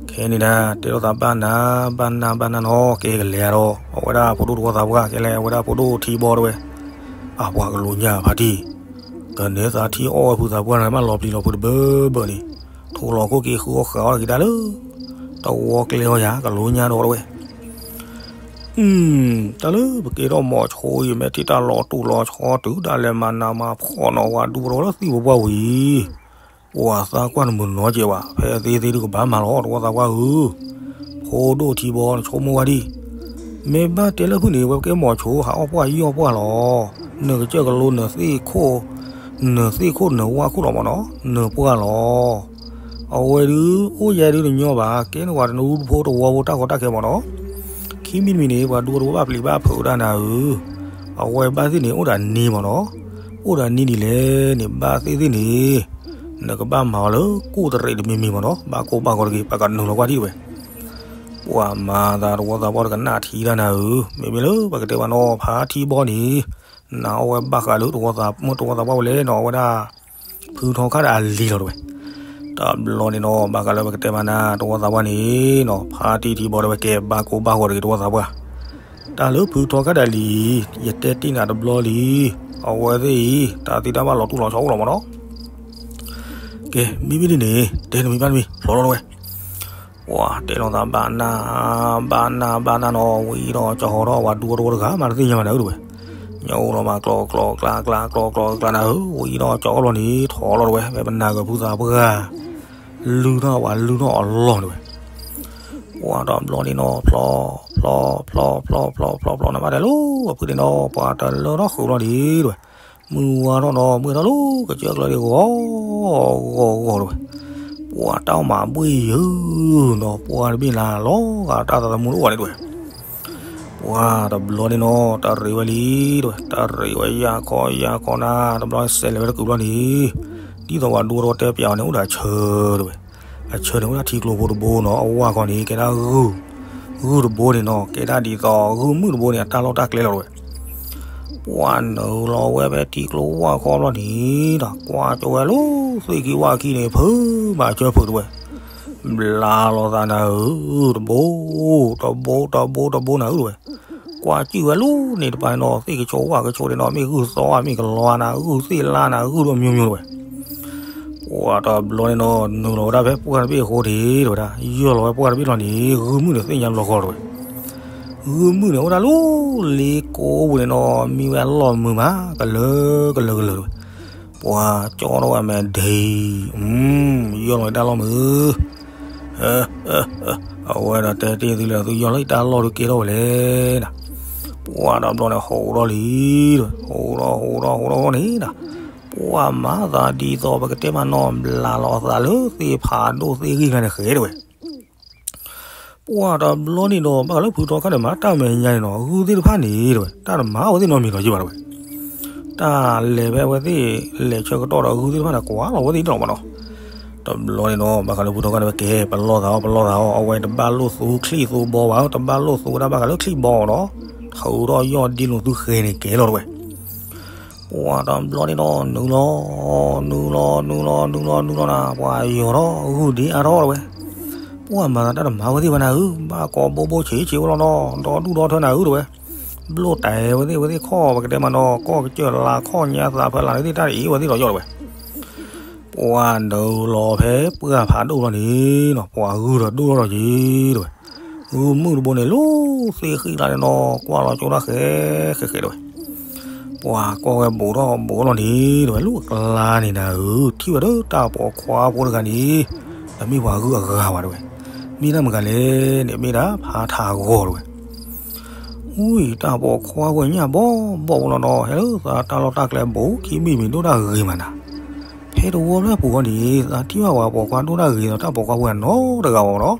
ခဲန့ၣ်ဒၣ် တဲလိာ်သးဘၣ်နၤ ဘၣ်နၤဘၣ်နၤနီၤ, ကဲကလဲၤဒီး အဝဲဒၣ်ဖိဒိၣ်တဝီသးပှၢ် ကဲလဲၣ် အဝဲဒၣ်ဖိဒိၣ်ထံဘီတဝဲ. အပှၤကလိၤညါဖါတံၢ်, ကနဲသးထံအီၣ်ဝဲဖုသးပှၢ်န့ၣ် မ့ၢ်လီၤပျံၤလီၤဖုးတဘၢဘၢန့ၣ်, ထိလီၤခိၣ်က့ၤဃုအီၣ်ဃာ်အီၣ်က့ၤဒၣ်လၢ တဝီကျဲအီၤယၤ ကလိၤညါဒီးတဝဲ. တၢ်လၢပကဲထီၣ်မီၤဆိအံၤ မ့ၢ်ထံၣ်တၢ်လီၤတူာ်လီၤဆီတုၤဒၣ်လဲာ်မၤနးမၤဖှီၣ်နီၤ ဝၤဒူပရီလၢသံၣ်ဖိပှၢ်ဝံၤ, ပှၤသးကွၢ်နမုာ်နီၤကဲးဘၣ်, ဖဲအသ့သ့ဒုးကဘၣ်မၤလီၤ တဝီသးပှၢ်ဧၢ, ဖိဒိၣ်ထံဘီနဆိကမိၣ်ဝဲဒံး, မ့ၢ်ဘၣ်တဲလၢဖုၣ်န့ၣ် ဝဲကဲမိၤဆိ ဟးအီၣ်ပှၢ်ယီၢ်ပှၢ်လီၤ. နကစၢၢ်ကလိနသ့ၣ်ခိၣ်, နသ့ၣ်ခိၣ်နဝၣ်ခိၣ်လီၤမၢ်နီၤ, နပှၢ်လီၤ. အဝဲဒုး အိၣ်ယဲဒုးတညီဘၣ်, ကဲနဝၤတနူဖိတဝီဖိတၢ်ကီတၢ်ခဲမၢ်နီၤ. ခံမံၤတမံၤန့ၣ် ပှၤဒူတဝၢဘၣ်ပျံၤဘၣ်ဖုးတၢ်နၤဧၢ, အဝဲဘၣ်သ့ၣ်န့ၣ် အိၣ်ဒီးနံၤမၢ်နီၤ, အိၣ်ဒီးနံၤဒ်လဲၣ်န့ၣ် ဘၣ်သ့ၣ်သ့ၣ်န့ၣ် နကဘၣ်မၤအီၤလၢကိၣ်တရံးတမံၤမံၤမၢ်နီၤ, ဘၣ်ကိၢ်ဘၣ်ဂီၤတဂ့ၤ, ပကနုာ်လီၤကွၢ်ထံၣ်ဝဲ. ပှၤမၤသးတဝီသးပှၢ်တကနၣ်ထံတၢ်နၤဧၢ, မ့မ့ၢ်လၢပကတဲဘၣ်နီၤ ဖါထံဘီန့ၣ် နအီၣ်ဝဲဘၣ်ဃးလၢတဝီသးပှၢ်ဝဲလဲၣ်နီၤ, အဝဲဒၣ် ဖုထီခါဒီးအလံၤလီၤတဝဲ. တဘျီန့ၣ်နီၤ ဘၣ်ဃးလၢပကတဲဘၣ်နၤ တဝီသးပှၢ်န့ၣ်နီၤ ဖါတံၢ်ထံဘီတဝဲကဲဘၣ်ကိၢ်ဘၣ်ဂီၤတဂ့ၤ တဝီသးပှၢ်. တၢ်လၢဖုထီခါဒီးအလံၤ ယတဲတ့ၢ်နၤတဘျီလံ, အဝဲသ့ၣ်အံၤ တၢ်သ့တၢ်ဘၣ်လီၤတူၢ်လီၤဆီအိၣ်လီၤမၢ်နီၤ. ကဲ မ့မ့ၢ်ဒ်န့ၣ် တဲတမံၤဘၣ်တမံၤ ဖျိလီၤတဝဲ. ပှၤတဲလီၤသးဘၣ်နၢ် ဘၣ်နၢ် ဘၣ်နၢ်နီၤ ဝံၤဒီးကၠီၤဟီထီၣ် ပှၤဒူတဝီတဂၤမးတသ့ၣ်ညါဘၣ်နၤဧၢတဝဲ. ညၣ်အိၣ်လီၤမး ကျီကျီကျါကျါ ကျီကျီကျါနၤဧၢ, ဝံၤဒီးကၠီၤအီၣ်လီၤန့ၣ် ထီၣ်လီၤတဝဲ ဖဲပနၢ်ကဖုသးပှၢ် လုၢ်ထီၣ်ပှၤလုၢ်ထီၣ်အလီၢ်တဝဲ. ပှၤတဘျီန့ၣ်နီၤ ဖျီ ဖျီ ဖျီ ဖျီ ဖျီ ဖျီ ဖျီ နဘၣ်တဲလၢ အဖုန့ၣ်နီၤ ပှၤတလၢထီၣ်ဃုာ်ဘျီန့ၣ်တဝဲ မုၢ်ဝါထီၣ်နီၤ မုၢ်ထီၣ်လၢကစၢၢ်ကျၢၤဒံး ဂီၤ ဂီၤ ဂီၤတဝဲ. ပှၤတၢ်မၤဘှ့ၣ်ယုာ်နီၤ ပှၢ်တဘ့ၣ်လၢလီၤဂာ်တၢ်သးသမူတအိၣ်ဘၣ်န့ၣ်တဝဲ. ပှၤတဘျီန့ၣ်နီၤ တၢ်ရ့ဝဲလံတဝဲ တၢ်ရ့ဝဲယၢ်ခီယၢ်ခီနၤ တဘျီစဲးလဲၤဝဲတကုာ်ဘျီန့ၣ် ဒ်သိးပှၤဒူတဝီတဲပျးအီၤန့ၣ် အိၣ်ဒီးအဆၢတဝဲ. အဆၢန့ၣ်အိၣ်ဒၣ်ထံကျိဖိတဘိနီၤ အဝၢ်ခီန့ၣ် ကဲဒၣ်ဂုၢ်, ဂုၢ်တဘိန့ၣ်နီၤ ကဲဒၣ်ဒ်သိးဂုၢ်မုၣ်တဘိန့ၣ် အတၢ်လီၢ်တၢ်ကျဲလီၤတဝဲ. ပှၤနုာ်လီၤဝဲဖဲထံကျိဝၢ်ခီဘျီန့ၣ်ဒီး ကွၢ်ကၠီဝဲလၢသ့ၣ်ခံဝၣ်ခံန့ၣ် ဖုးဘၣ်ဆၢဖုးတဝဲ. ဘျါလီၤသးနၤဧၢ တဘိ, တဘိ တဘိ တဘိနၤဧၢတဝဲ. ကွၢ်ကၠုၢ်ဝဲလၢန့ၣ်တပၤန့ၣ်နီၤ သ့ၣ်ကဆီဝၣ်ကဆီန့ၣ်နီၤ မ့ၢ်ဂုၢ်သီဧါ မ့ၢ်ကလီနၤ ဂုၢ်သ့ၣ်လါနၤ ဂုၢ်ဒိၣ်မျိုးမျိုးတဝဲ. ပှၤတဘျီန့ၣ်နီၤ နုာ်လီၤဝဲဒၣ်ဖဲပှၢ်တဘ့ၣ်အဃိတ့ၢ်တဝဲဒၣ် ယီၢ်လီၤဝဲပှၢ်တဘ့ၣ်လီၤန့ၣ် ဂုၢ်မုၣ်န့ၣ်သ့ၣ်ညါဘျီဃီတဝဲ. ဂုၢ်မုၣ်န့ၣ်အိၣ်ဒၣ်လၢလ့ကိပူၤန့ၣ်နီၤ မံဝဲအလီၢ်မုာ်မး ကလၢကလၢကလၢကလၢတဝဲ. ပှၤကၠီထီၣ်ဝဲမဲာ်ဒ့, ယီၢ်လီၤတၢ်လီၢ်မုာ် အဝဲဒီးတဲတ့ၢ်သုလၢ သုယီၢ်လီၤတၢ်လီၢ်ဒုးကဲထီၣ်ဝဲလဲၣ်နီၤ. ပှၤတဘျီန့ၣ် ဟိးထီၣ်လံ, ဟိးထီၣ် ဟိးထီၣ် ဟိးထီၣ်န့ၣ်ဒီး ပှၤမၤသးဒ်သိးပကတဲမးနီၤ ဘျးလီၤအသးလၢသ့ၣ်ဖးဒိၣ်သ့ၣ်ဂံၢ်ခါန့ၣ်ဃဲတဝဲ. ပှၤတဘျီန့ၣ်ဒီး ဘၣ်ဃးလၢဖုထီခါန့ၣ် မၤတၢ်မဲာ်ညါန့ၣ်နီၤ ဂုၢ်သ့ၣ်တဖၣ်န့ၣ်တဝဲ တၢ်တမၤဝဲသ့ၣ်နီတမံၤလီၤက့ဘၣ်တဝဲ. တၢ်လဲၤဖဲအဝဲသ့ၣ်လဲၤဆၢကတီၢ်ဒီး ဂုၢ်သ့ၣ်တဖၣ်န့ၣ် ကွၢ်လီၤဝဲသ့ၣ်ဒ်လီၤမးနီၤ. တဘျီန့ၣ်နီၤ ဘၣ်ဃးလၢဖုထီခါန့ၣ်ဝဲကဲ ပလီၢ်သးအီၤ ပလီၢ်သးအီၤ အဝဲတဘၣ်လိၣ်သူချံၣ်သူဘီဘၣ် တဘၣ်လိၣ်သူဝဲဒၣ်ဘၣ်ဃးလၢချံၣ်ဘီနီၤ ထုးထီၣ်ယီၢ်ဒ့လိာ်သုဃဲန့ၣ်ကဲလီၤတဝဲ. ပှၤတဘျီန့ၣ်ဒီး နုာ်လီၤ နုာ်လီၤ နုာ်လီၤ နုာ်လီၤ နုာ်လီၤနၤ ပှၤယီၤထီၣ်ဂုၢ်ဒ့အါထီၣ်တဝဲ. ပှၤမၤသးတၢ်တမၤဝဲသ့ၣ်ဘၣ်နၤဧၢ ဘၣ်ကိးဘိဘိဆံးဆံးဝဲလီၤနီၤ ဒီဒူၣ်ဒီထၢနၤဧၢတဝဲ. ဘျိၣ်တဲာ်ဝဲသ့ၣ်ဝဲသ့ၣ်ခီၣ် ပကတဲမးနီၤ ကီၢ်ကစၢၢ်လါခီၣ်ညါသးဖၢလါန့ၣ်သ့ၣ်တၢ်အံၤဝဲသ့ၣ်လီၤယီၢ်တဝဲ. ပှၤနုာ်လီၤဖဲပှၢ်ဖးဒိၣ်လီၤန့ၣ်နီၤ ပှၤဂုၢ်ဒီးဒိၣ်ထီၣ်လီၤက့ၤတဝဲ. ဂုၢ်မုၣ်တဘိန့ၣ် လီၤသ့ၣ်ဃံလါန့ၣ်နီၤ ကွၢ်လီၤကၠိတၢ်ဃဲဃဲဃဲတဝဲ. ပှၤကီၢ်ဝဲဘူးထီၣ်ဘူးထီၣ်လီၤန့ၣ်တဝဲ လၢအကျါန့ၣ်နၤဧၢ ထံၣ်ဝဲဒီးတၢ်ပိာ်ခွါဖိတဂၤန့ၣ် တမ့ၢ်ပှၤဂုၢ်အဂၤဘၣ်တဝဲ. မ့ၢ်တၢ်မတၤလဲၣ်န့ၣ် မ့ၢ်ဒၣ်ဖါထးဂီၤတဝဲ. အူၣ် တၢ်ပိာ်ခွါဖိညၣ်ဘီဘီဖိလီၤနီၤ ဟဲလၢသးတၢ်လီၢ်တၢ်ကျဲဘူး ခံမံၤမံၤဒိၣ်တၢ်ဂ့ၤမးနၤ. ဖဲတဝီဖျၢၣ်ပူၤဃီန့ၣ် သးထံၣ်ဘၣ်ပှၤပိာ်ခွါဒိၣ်တၢ်ဂ့ၤဒီးတၢ်ပိာ်ခွါဖိနီတဂၤဘၣ်နီၤ.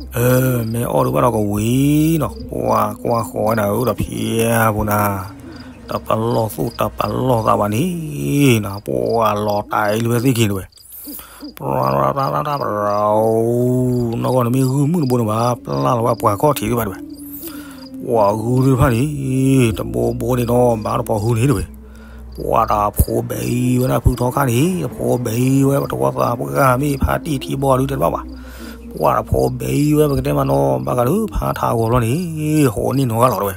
အၢ မ့ၢ်အီၣ်ဒုးဘၣ်ဒီးကဝံၤနီၤ ပှၤကွၢ်ဃီဝဲနၤဧၢဒီးဖျါဖိနၤ တပလီၢ်သူၣ်တပလီၢ်သးဘၣ်န့ၣ်နီၤ ပှၤလီၤတဲာ်လံဝဲသ့ၣ်က့ၤတဝဲ. ပရၢ နီၢ်ကီၢ်န့ၣ်မ့ၢ်ဂုၢ်မုၣ်တဘိန့ၣ်ဘၣ် ပျၢ်လီၤဝဲပှၤခီၣ်ထံးသ့ၣ်တဖၣ်တဝဲ. ပှၤဂုၢ်သ့ၣ်တဖၣ်န့ၣ် တဘိဘိန့ၣ်နီၤ ဘၣ်တဖိးဟုန့ၣ်တဝဲ. ပှၤတဖိးဘဲအံၤဝဲဒၣ်ဖုထီခါန့ၣ် တဖိးဘဲအံၤဝဲ ပတဝီသးပှၢ်မ့ၢ်ဖါတံၢ်ထံဘီဒုးတဲတဘၣ်ဘၣ်. ပှၤတဖိးဘဲအံၤဝဲ ပကတဲမးနီၤ ဘၣ်ဃးလၢဖါထးဂီၤလီၤန့ၣ် ဟိးန့ၢ်နီၤဂၤလီၤတဝဲ.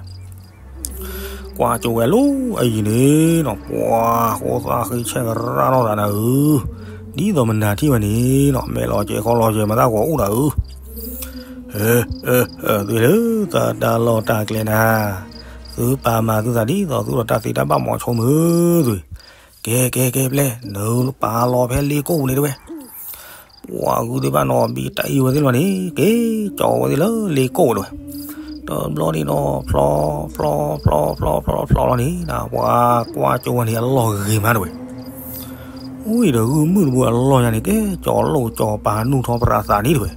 ကွၢ်ကၠိဝဲလၢအယံၤန့ၣ်နီၤ ပှၤဃိသးဃ့ဆဲးကရၢ်ထီၣ်သးနၤဧၢ, ဒ်သိးမနၤထံၣ်ဝဲန့ၣ်နီၤ မဲာ်လီၤစဲးခီလီၤစဲး မၤသးဂီၤအိၣ်နၤဧၢ. သုလၢသးတၢ်လီၢ်တၢ်ကျဲနၤ, သုပာ်မၤသုသးဒ်သိးသုဒီးတၢ်သ့တၢ်ဘၣ်မၤဆိမုၢ်သု, ကဲကဲကဲပျဲၢ် နပာ်လီၤဖဲလ့ကိၣ်ပူၤန့ၣ်တဝဲ. ပှၤဂုၢ်သ့ၣ်တဖၣ်နီၤ ဘံတၢ်အံၤဝဲသ့ၣ်လီၤန့ၣ် က့ၤကၠီဝဲသ့ၣ်လၢလ့ကိၣ်ဝဲတဝဲ. တဘျီန့ၣ်ဒီး ဖျီ ဖျီ ဖျီ ဖျီ ဖျီ ဖျီလီၤန့ၣ် ပှၤကွၢ်ကၠိဝဲန့ၣ် အလီၢ်ဂ့ၤမးတဝဲ. ဝံၤဒီးဂုၢ်မုၣ်တဘိအလီၢ်ညါန့ၣ် ကဲကၠီလိၣ်ကၠီပၤနူၢ်ထီၣ်ပြးသးန့ၣ်တဝဲ.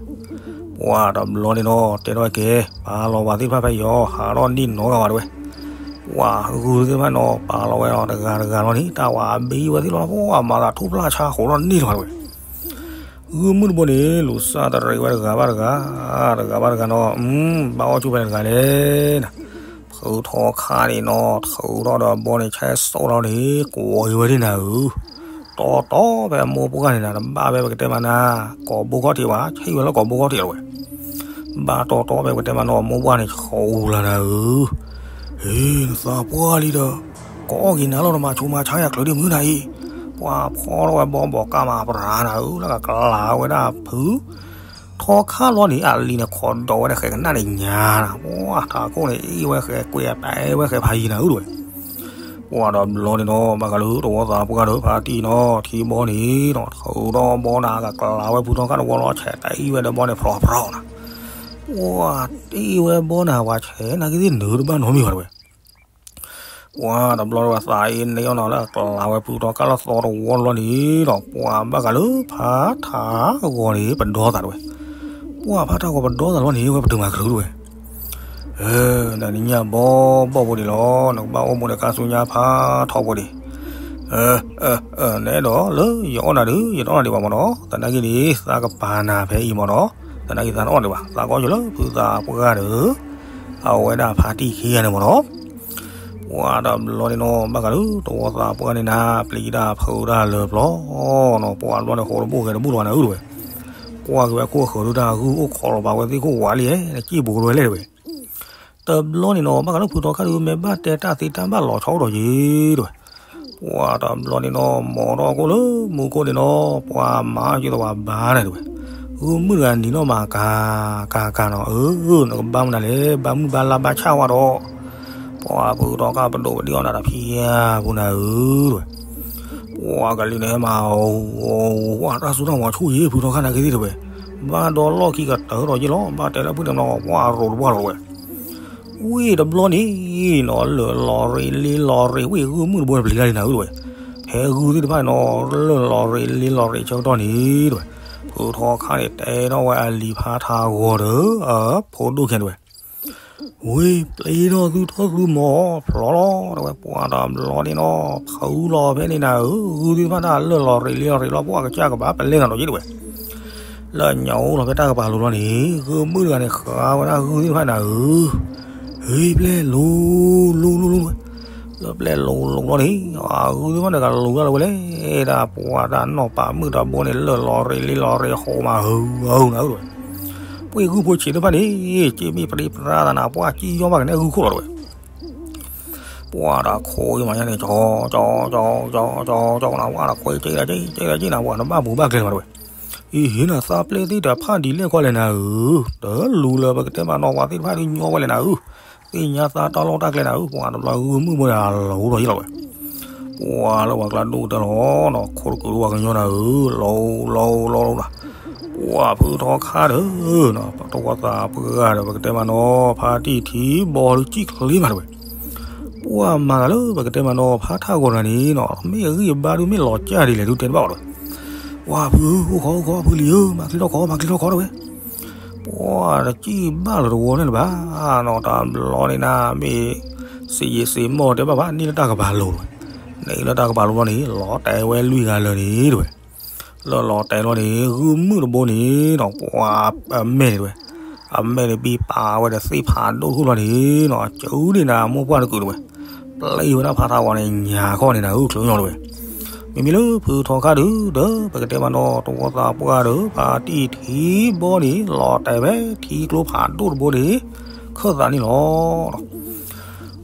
ပှၤတဘျီန့ၣ်ဒီး တဲထီၣ်ကဲ ပာ်လီၤပှၤသ့ၣ်တဖၣ်ဖဲယီၤ ဟးထီၣ်ဒံၣ်နီတဂၤဘၣ်တဝဲ. ပှၤဂုၢ်သ့ၣ်တဖၣ်န့ၣ် ပာ်လီၤဝဲဒီးတဂၤတဂၤလီၤန့ၣ် တၢ်ဝဲအဘံဝဲသ့ၣ်လီၤ ပှၤမၤသးထူၣ်ဖျၢၣ်ဆါဃိးထီၣ်န့ၢ်လီၤတဝဲ. ဂုၢ်မုၣ်တဘိန့ၣ် လူၤစၢ်တရံးဝဲတဂၤဘၣ်တဂၤ, တဂၤဘၣ်တဂၤနီၤ, ဘၣ်အီၣ်ဆူၣ်ဖဲတဂၤလဲၣ်နၤ. ဖုထီခါန့ၣ်နီၤ ထုးထီၣ်ဒီးဘီန့ၣ် ဆဲးစိၣ်လီၤန့ၣ် ကွီၤက့ၤဝဲဒၣ်နၤဧၢ. တီတီဖဲမိၢ်ပှၢ်န့ၣ်နၤ တဘၣ်ဖဲပကတဲမးနၤ ကိာ်ဘိခီၣ်ထံးဘၣ်, ဆဲးဝဲလၢကိာ်ဘိခီၣ်ထံးလီၤဝဲ. ဘၣ်တီတီဖဲပကတဲမးနီၤ မိၢ်ပှၢ်န့ၣ် ဆူလီၤနၤဧၢ. ဟ့ နသးပှၢ်လံဒီး ကအီၣ်က့ၤနၤလီၤ နမၤဆူးမၤဆါယၤကျၢၤဒ်မုၢ်နၤအံၤ. ပှၤဖီထီၣ်ဝဲဘီဘီးကါမးပြးနၤဧၢ လၢကကျးဝဲဒၣ်ဖုထီခါလီၤန့ၣ် အလံၤန့ၣ် ခိးဒိးဝဲဒၣ်ဃဲးကနၣ်န့ၣ်ညါနၤ, ပှၤထးခိၣ်န့ၣ် အ့ၣ်ဝဲဃဲးကွဲးတဲဝဲဃဲးဖးယံၤနၤဧၢတဝဲ. ပှၤဒီးဘျီန့ၣ်နီၤ ဘၣ်ဃးလၢတဝီသးပှၢ်ဒီး ဖါတံၢ်နီၤ ထံဘီန့ၣ်နီၤ ထုးထီၣ်ဘီနၤ ကကျးဝဲဖုထီခါတဝီလီၤ ဆဲးတအ့ၣ်ဝဲဒီးဘီန့ၣ် ဖြီဖြီနၤ. ပှၤတအ့ၣ်ဝဲဘီနၤ ပှၤဆဲးနာ်က့သ့ၣ်နုာ်တဘၣ်နီတမံၤဘၣ်တဝဲ. ပှၤတဘျီဒီးသးအ့ၣ်န့ၢ်အီၤနီၤ လၢအကျးဝဲဖုထီခါလီၤသီတဝီလီၤန့ၣ်ဒီး ပှၤဘၣ်ဃးလၢဖါထးဂီၤန့ၣ် ပဒီသးတဝဲ. ပှၤဖါထးဂီၤပဒီသးလီၤန့ၣ် ဝဲပတုာ်မၤကရၢတဝဲ. နညၣ်ဘီဘီၣ်ဖိဒံးလီၤ နကဘၣ်အိၣ်မူဒီးကါဆူညါဖးထီဖိဒံး. နအဲၣ်ဒိးလၢယအီၣ်နၤဒီး ယတအီၣ်နၤဒံးဘၣ်မ့ၢ်နီၤ သနာ်က့န့ၣ် သးကပာ်နၤဖဲအံၤမ့ၢ်နီၤ သနာ်က့သးတအီၣ်ဒံးဘၣ် သးကအီၣ်က့ၤလၢဖုသးပှၢ်ဒီး အဝဲဒၣ်ဖါတံၢ်ခံဂၤန့ၣ်မ့ၢ်နီၤ. ပှၤဒီးဘျီန့ၣ်နီၤ ဘၣ်ဃးလၢတဝီသးပှၢ်န့ၣ်နၤ ပျံၤတၢ်ဖုးတၢ်လၢပျီနီၤ ပှၤဘျီန့ၣ် ဃိးတဘူၣ်ဂဲၤတဘူၣ်လီၤနၤဧၢတဝဲ. ကွၢ်က့ၤဝဲခိၣ်ဃၢၤဒုတၢ်ဂုၢ်အိၣ်ခိးလီၤဘၣ်ဝဲသ့ၣ်ခိၣ်ဝးလံ နစံၣ်ပူၤကရၢလဲၣ်တဝဲ. တဘျီန့ၣ်နီၤ ဘၣ်ဃးလၢဖုထီခါဒု မ့ၢ်ဘၣ်တဲတၢ်သ့တၢ်ဘၣ်လီၤဆီအိၣ်ဒီးယံၤတဝဲ. ပှၤတဘျီန့ၣ်နီၤ မိၢ်ထီၣ်ခိၣ်လၢမူခိၣ်န့ၣ်နီၤ ပှၤမၤက့ၤတဝၤဘါနၤတဝဲ. ဂုၢ်မုၣ်တဂၤနံၤနီၣ်မးကၤ ကၤကၤနီၤ အၢ နကဘၣ်မနုၤလဲၣ် ဘၣ်မုၢ်ဘၣ်လါဘၣ်ဆၣ်ဝဲဒီး ပှၤဖုထီခါပဒိၣ်ပဒ့ၣ်အီၣ်နၤတဖံးဧါပူၤနၤဧၢတဝဲ. ပှၤကလံၤန့ၣ်မး ဝါတၢ်စိတၢ်မီၤဆူၣ်ယံၤ ဖုထီခါနာ်က့သ့ၣ်တဝဲ. ဘၣ်ဒီးလီၢ်ခံကတၢၢ်ဒီးယ့ၢ်လီၤ ဘၣ်တဲလၢဖုန့ၣ်နီၤ ပှၤရိးတပှၢ်လီၤတဝဲ. ဝံၤတဘျီန့ၣ်နီၤ လၢၢ်လီၤရ့းလ့လီၤရ့း ဝံၤဂုၢ်မုၣ်တဘိန့ၣ်ပျံၤတၢ်လံနၤဧၢတဝဲ. ဖဲဂုၢ်သ့ၣ်တဖၣ်န့ၣ်နီၤ လၢၢ်လီၤရ့းလ့လီၤရ့းဆၢကတီၢ်န့ၣ်တဝဲ. ဖုထီခါန့ၣ် တဲထီၣ်ဝဲအလံၤဖါထးဂီၤဒီး အဖိဒိၣ်ခဲတဝဲ. ဝံၤပျံၤထီၣ်သုထီၣ်သုမီၤဖျိးလီၤတဝဲ ပှၤဒီးဘျီန့ၣ်နီၤ ဖုလီၤဖဲန့ၣ်နၤဧၢ ဂုၢ်သ့ၣ်တဖၣ်တၢ်လၢၢ်လီၤရ့းလ့လီၤရ့းလီၤ ပှၤကစၢ်ကဘၣ်ပလဲၤနၤဒီးယ့ၢ်တဝဲ. လၢညါအိၣ်လီၤဖဲတၢ်ကပၤလိၤလီၤန့ၣ် ဂုၢ်မုၣ်တဂၤန့ၣ် ဃါဝဲဒၣ်ဂုၢ်သ့ၣ်တဖၣ်နၤဧၢ. ဟ့ၣ်ပျဲၢ်လိၤလိၤလိၤလိၤဝဲ လၢပျဲၢ်လိၤလိၤလီၤန့ၣ် အဂုၢ်သ့ၣ်တဖၣ်န့ၣ် ကလိၤတၢ်လၢၤဝဲလဲၣ် ဒၣ်ပှၤတၢ်နီၢ်ပာ်မုၣ်တဘိန့ၣ် လၢၢ်လီၤရ့းလ့လီၤရ့း ဟိးမးဟုးဟုးနၤဧၢတဝဲ. ပှၤဂုၢ်ဖိဆံးသ့ၣ်တဖၣ်န့ၣ် က့မ့ၢ်ပြံပြါသးနၤ ပှၤကံယီဘၣ်ကနဲဂုၢ်ခိၣ်လီၤတဝဲ. ပှၤတၢ်ခိၣ်အံၤမးညါန့ၣ် ကၠီ ကၠီ ကၠီ ကၠီ ကၠီ ကၠီနၤ ပှၤတၢ်ခိၣ်အံၤ ကၠီ ကၠီ ကၠီနၤ ပှၤနဘၣ်ပူၤဘၣ်ကျဲလၢၤဘၣ်တဝဲ. အံၤ ဟ့ၣ်နၤသးပျဲၢ်သ့ၣ်တဖၣ်ဒ်လဲၣ်ခီလဲၣ်နၤဧၢ, တလူၤလၢပကတဲမးနီၤ ပှၤသ့ၣ်တဖၣ်ဒုးညီဝဲလဲၣ်နၤဧၢ, သ့ၣ်ညါသးတၢ်လီၢ်တၢ်ကျဲနၤဧၢ, ပှၤတဘျီဂုၢ်မုၣ်ဘိန့ၣ် အလိၤထီၣ်ယ့ၢ်လီၤဝဲ. ပှၤလၢပှၤကျါဒိၣ်ကတၢၢ်လီၤနီၤ ခိၣ်တကုးဒိၣ်ပှၤကညီနၤဧၢ, လိၤလိၤလိၤလိၤနၤ, ပှၤဖုထီခါဒီး တဝီသးပှၢ်ဒီး ပကတဲမးနီၤ ဖါတံၢ်ထံဘီလၢစံၣ်ချ့မးတဝဲ. ပှၤမၤသးလၢပကတဲမးနီၤ ဖါထးဂီၤတဂၤန့ၣ်နီၤ မ့ၢ်အဂံၢ်အဘါဒုးမ့ၢ်လီၤကၢ်ဒ်လဲၣ်ဒုးတဲတဘၣ်အီၤတဝဲ. ပှၤဖု အိၣ်ခိးအိၣ်ခိး ဖုလံၤဧၢ, မၤချ့ထီၣ်ခိး မၤချ့ထီၣ်ခိးတဝဲ. ပှၤတစံၣ်ဘၣ်လၢၤတဝီန့ၣ်တဘၣ်နီၤ, တဘျီန့ၣ်နၤ မ့ၢ်စံးယံာ်စံးမီၢ်တဲဘၣ်ဘၣ် န့ၢ်လၢတၢ်ကပၤလိၤတဝဲ. န့ၢ်လၢတၢ်ကပၤလိၤလီၤန့ၣ် လီၤတဲာ်ဝဲလွံၢ်ဂၤလၢာ်န့ၣ်တဝဲ. လၢလီၤတဲာ်လီၤန့ၣ် ဂုၢ်မုၣ်တဘိန့ၣ်နီၤ ပှၤအမဲာ်န့ၣ်တဝဲ. အမဲာ်န့ၣ်ဘံပာ်ဝဲဒီးသ့ၣ်ဖးဒိၣ်တခူၣ်လီၤန့ၣ်နီၤ ကၠူဒံးနၤမိၢ်ပှၢ်တကုာ်တဝဲ. ပျံၤဝဲဒၣ်ဖါထးဂီၤန့ၣ် ညါခီန့ၣ်နၤ ဂုၢ်ချၢညီတဝဲ. မ့မ့ၢ်လၢဖုထီခါဒုးဒီး ပကတဲမးနီၤ တဝီသးပှၢ်ဒီး ဖါတံၢ်ထံဘီန့ၣ် လီၤတဲာ်ဝဲထံကျိဖးဒိၣ်တဘိန့ၣ် ခၢၣ်သးန့ၣ်လီၤ.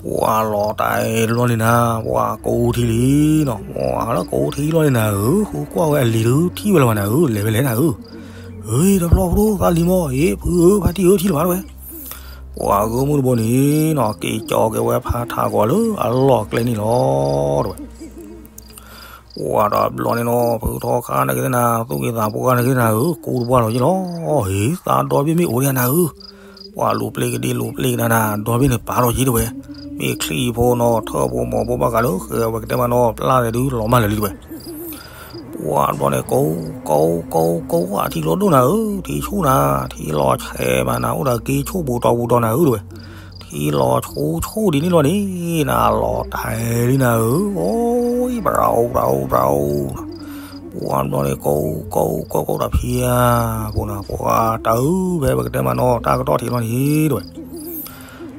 ပှၤလီၤတဲာ်လီၤန့ၣ်နၤ ပှၤကိးထံလံနီၤ, ပှၤလၢကိးထံလီၤန့ၣ်နၤဧၢ, ဃုကွၢ်ဝဲအလံၤဒုး ထံၣ်ဝဲလၢၤဘၣ်နၤဧၢ, လဲၤဝဲလဲၣ်နၤဧၢ. အ့ တဖျီဖိသၣ်လံၤမီၢ်, အ့ ဖုဧၢ ဖါတံၢ်ဧၢ ထံၣ်လၢၤဘၣ်တဝဲ. ပှၤဂုၢ်မုၣ်တဘိန့ၣ်နီၤ က့ၤကၠီက့ၤဝဲဖါထးဂီၤလၢအလီၢ်ကျဲန့ၣ်လီၤတဝဲ. ပှၤဒီးဘျီန့ၣ်နီၤ ဖုထီခါန့ၣ်က့ၤသ့ၣ်နၤ သူၣ်က့ၤသးပှၢ်န့ၣ်က့ၤသ့ၣ်နၤဧၢ, ကူတပှၢ်လီၤယ့ၢ်လီၤ. အ့ သးဒီဘ့ၣ်မ့ၢ်အိၣ်ဒံးနၤဧၢ, ပှၤလူၤပျ့ကဒံလူၤပျ့ကဒါနၤ ဒီဘ့ၣ်န့ၣ်ပာ်ထီၣ်က့ၤတဝဲ, မ့ၢ်ချံၣ်ဖိနီၤ ထၢၣ်ဖိမီၤဖိဘၣ်ဃးလၢ ဃဲဝဲကတဲမးနီၤ ပျၢ်လဲၤဒုးလီၤမၢ်လၢာ်လံတဝဲ. ပှၤတဘျီန့ၣ် ကိး ကိး ကိး ကိး အထံကျိဒိၣ်နၤဧၢ, ထံဆူၣ်နၤ, ထံလီၤဆဲးမးနၤ အိၣ်ဒီးက့ၤဆိၣ်ပူၤတီၤပူၤတီၤနၤဧၢတဝဲ. ထံလီၤဆိဆိဒ်န့ၣ်လီၤန့ၣ် နၤလီၤတဲာ်လံနၤဧၢ, အိၣ် ပြၤအိၣ် ပြၤအိၣ် ပြၤအိၣ်, ပှၤတဘျီန့ၣ် ကိး ကိး ကိး ကိး တၢ်ဖံးဧါ, ပှၤနၤ ပှၤတၢ်အုၣ်ဖဲပကတဲမးနီၤ တၢ်ကတီၢ်ထံးလီၤန့ၣ်တဝဲ.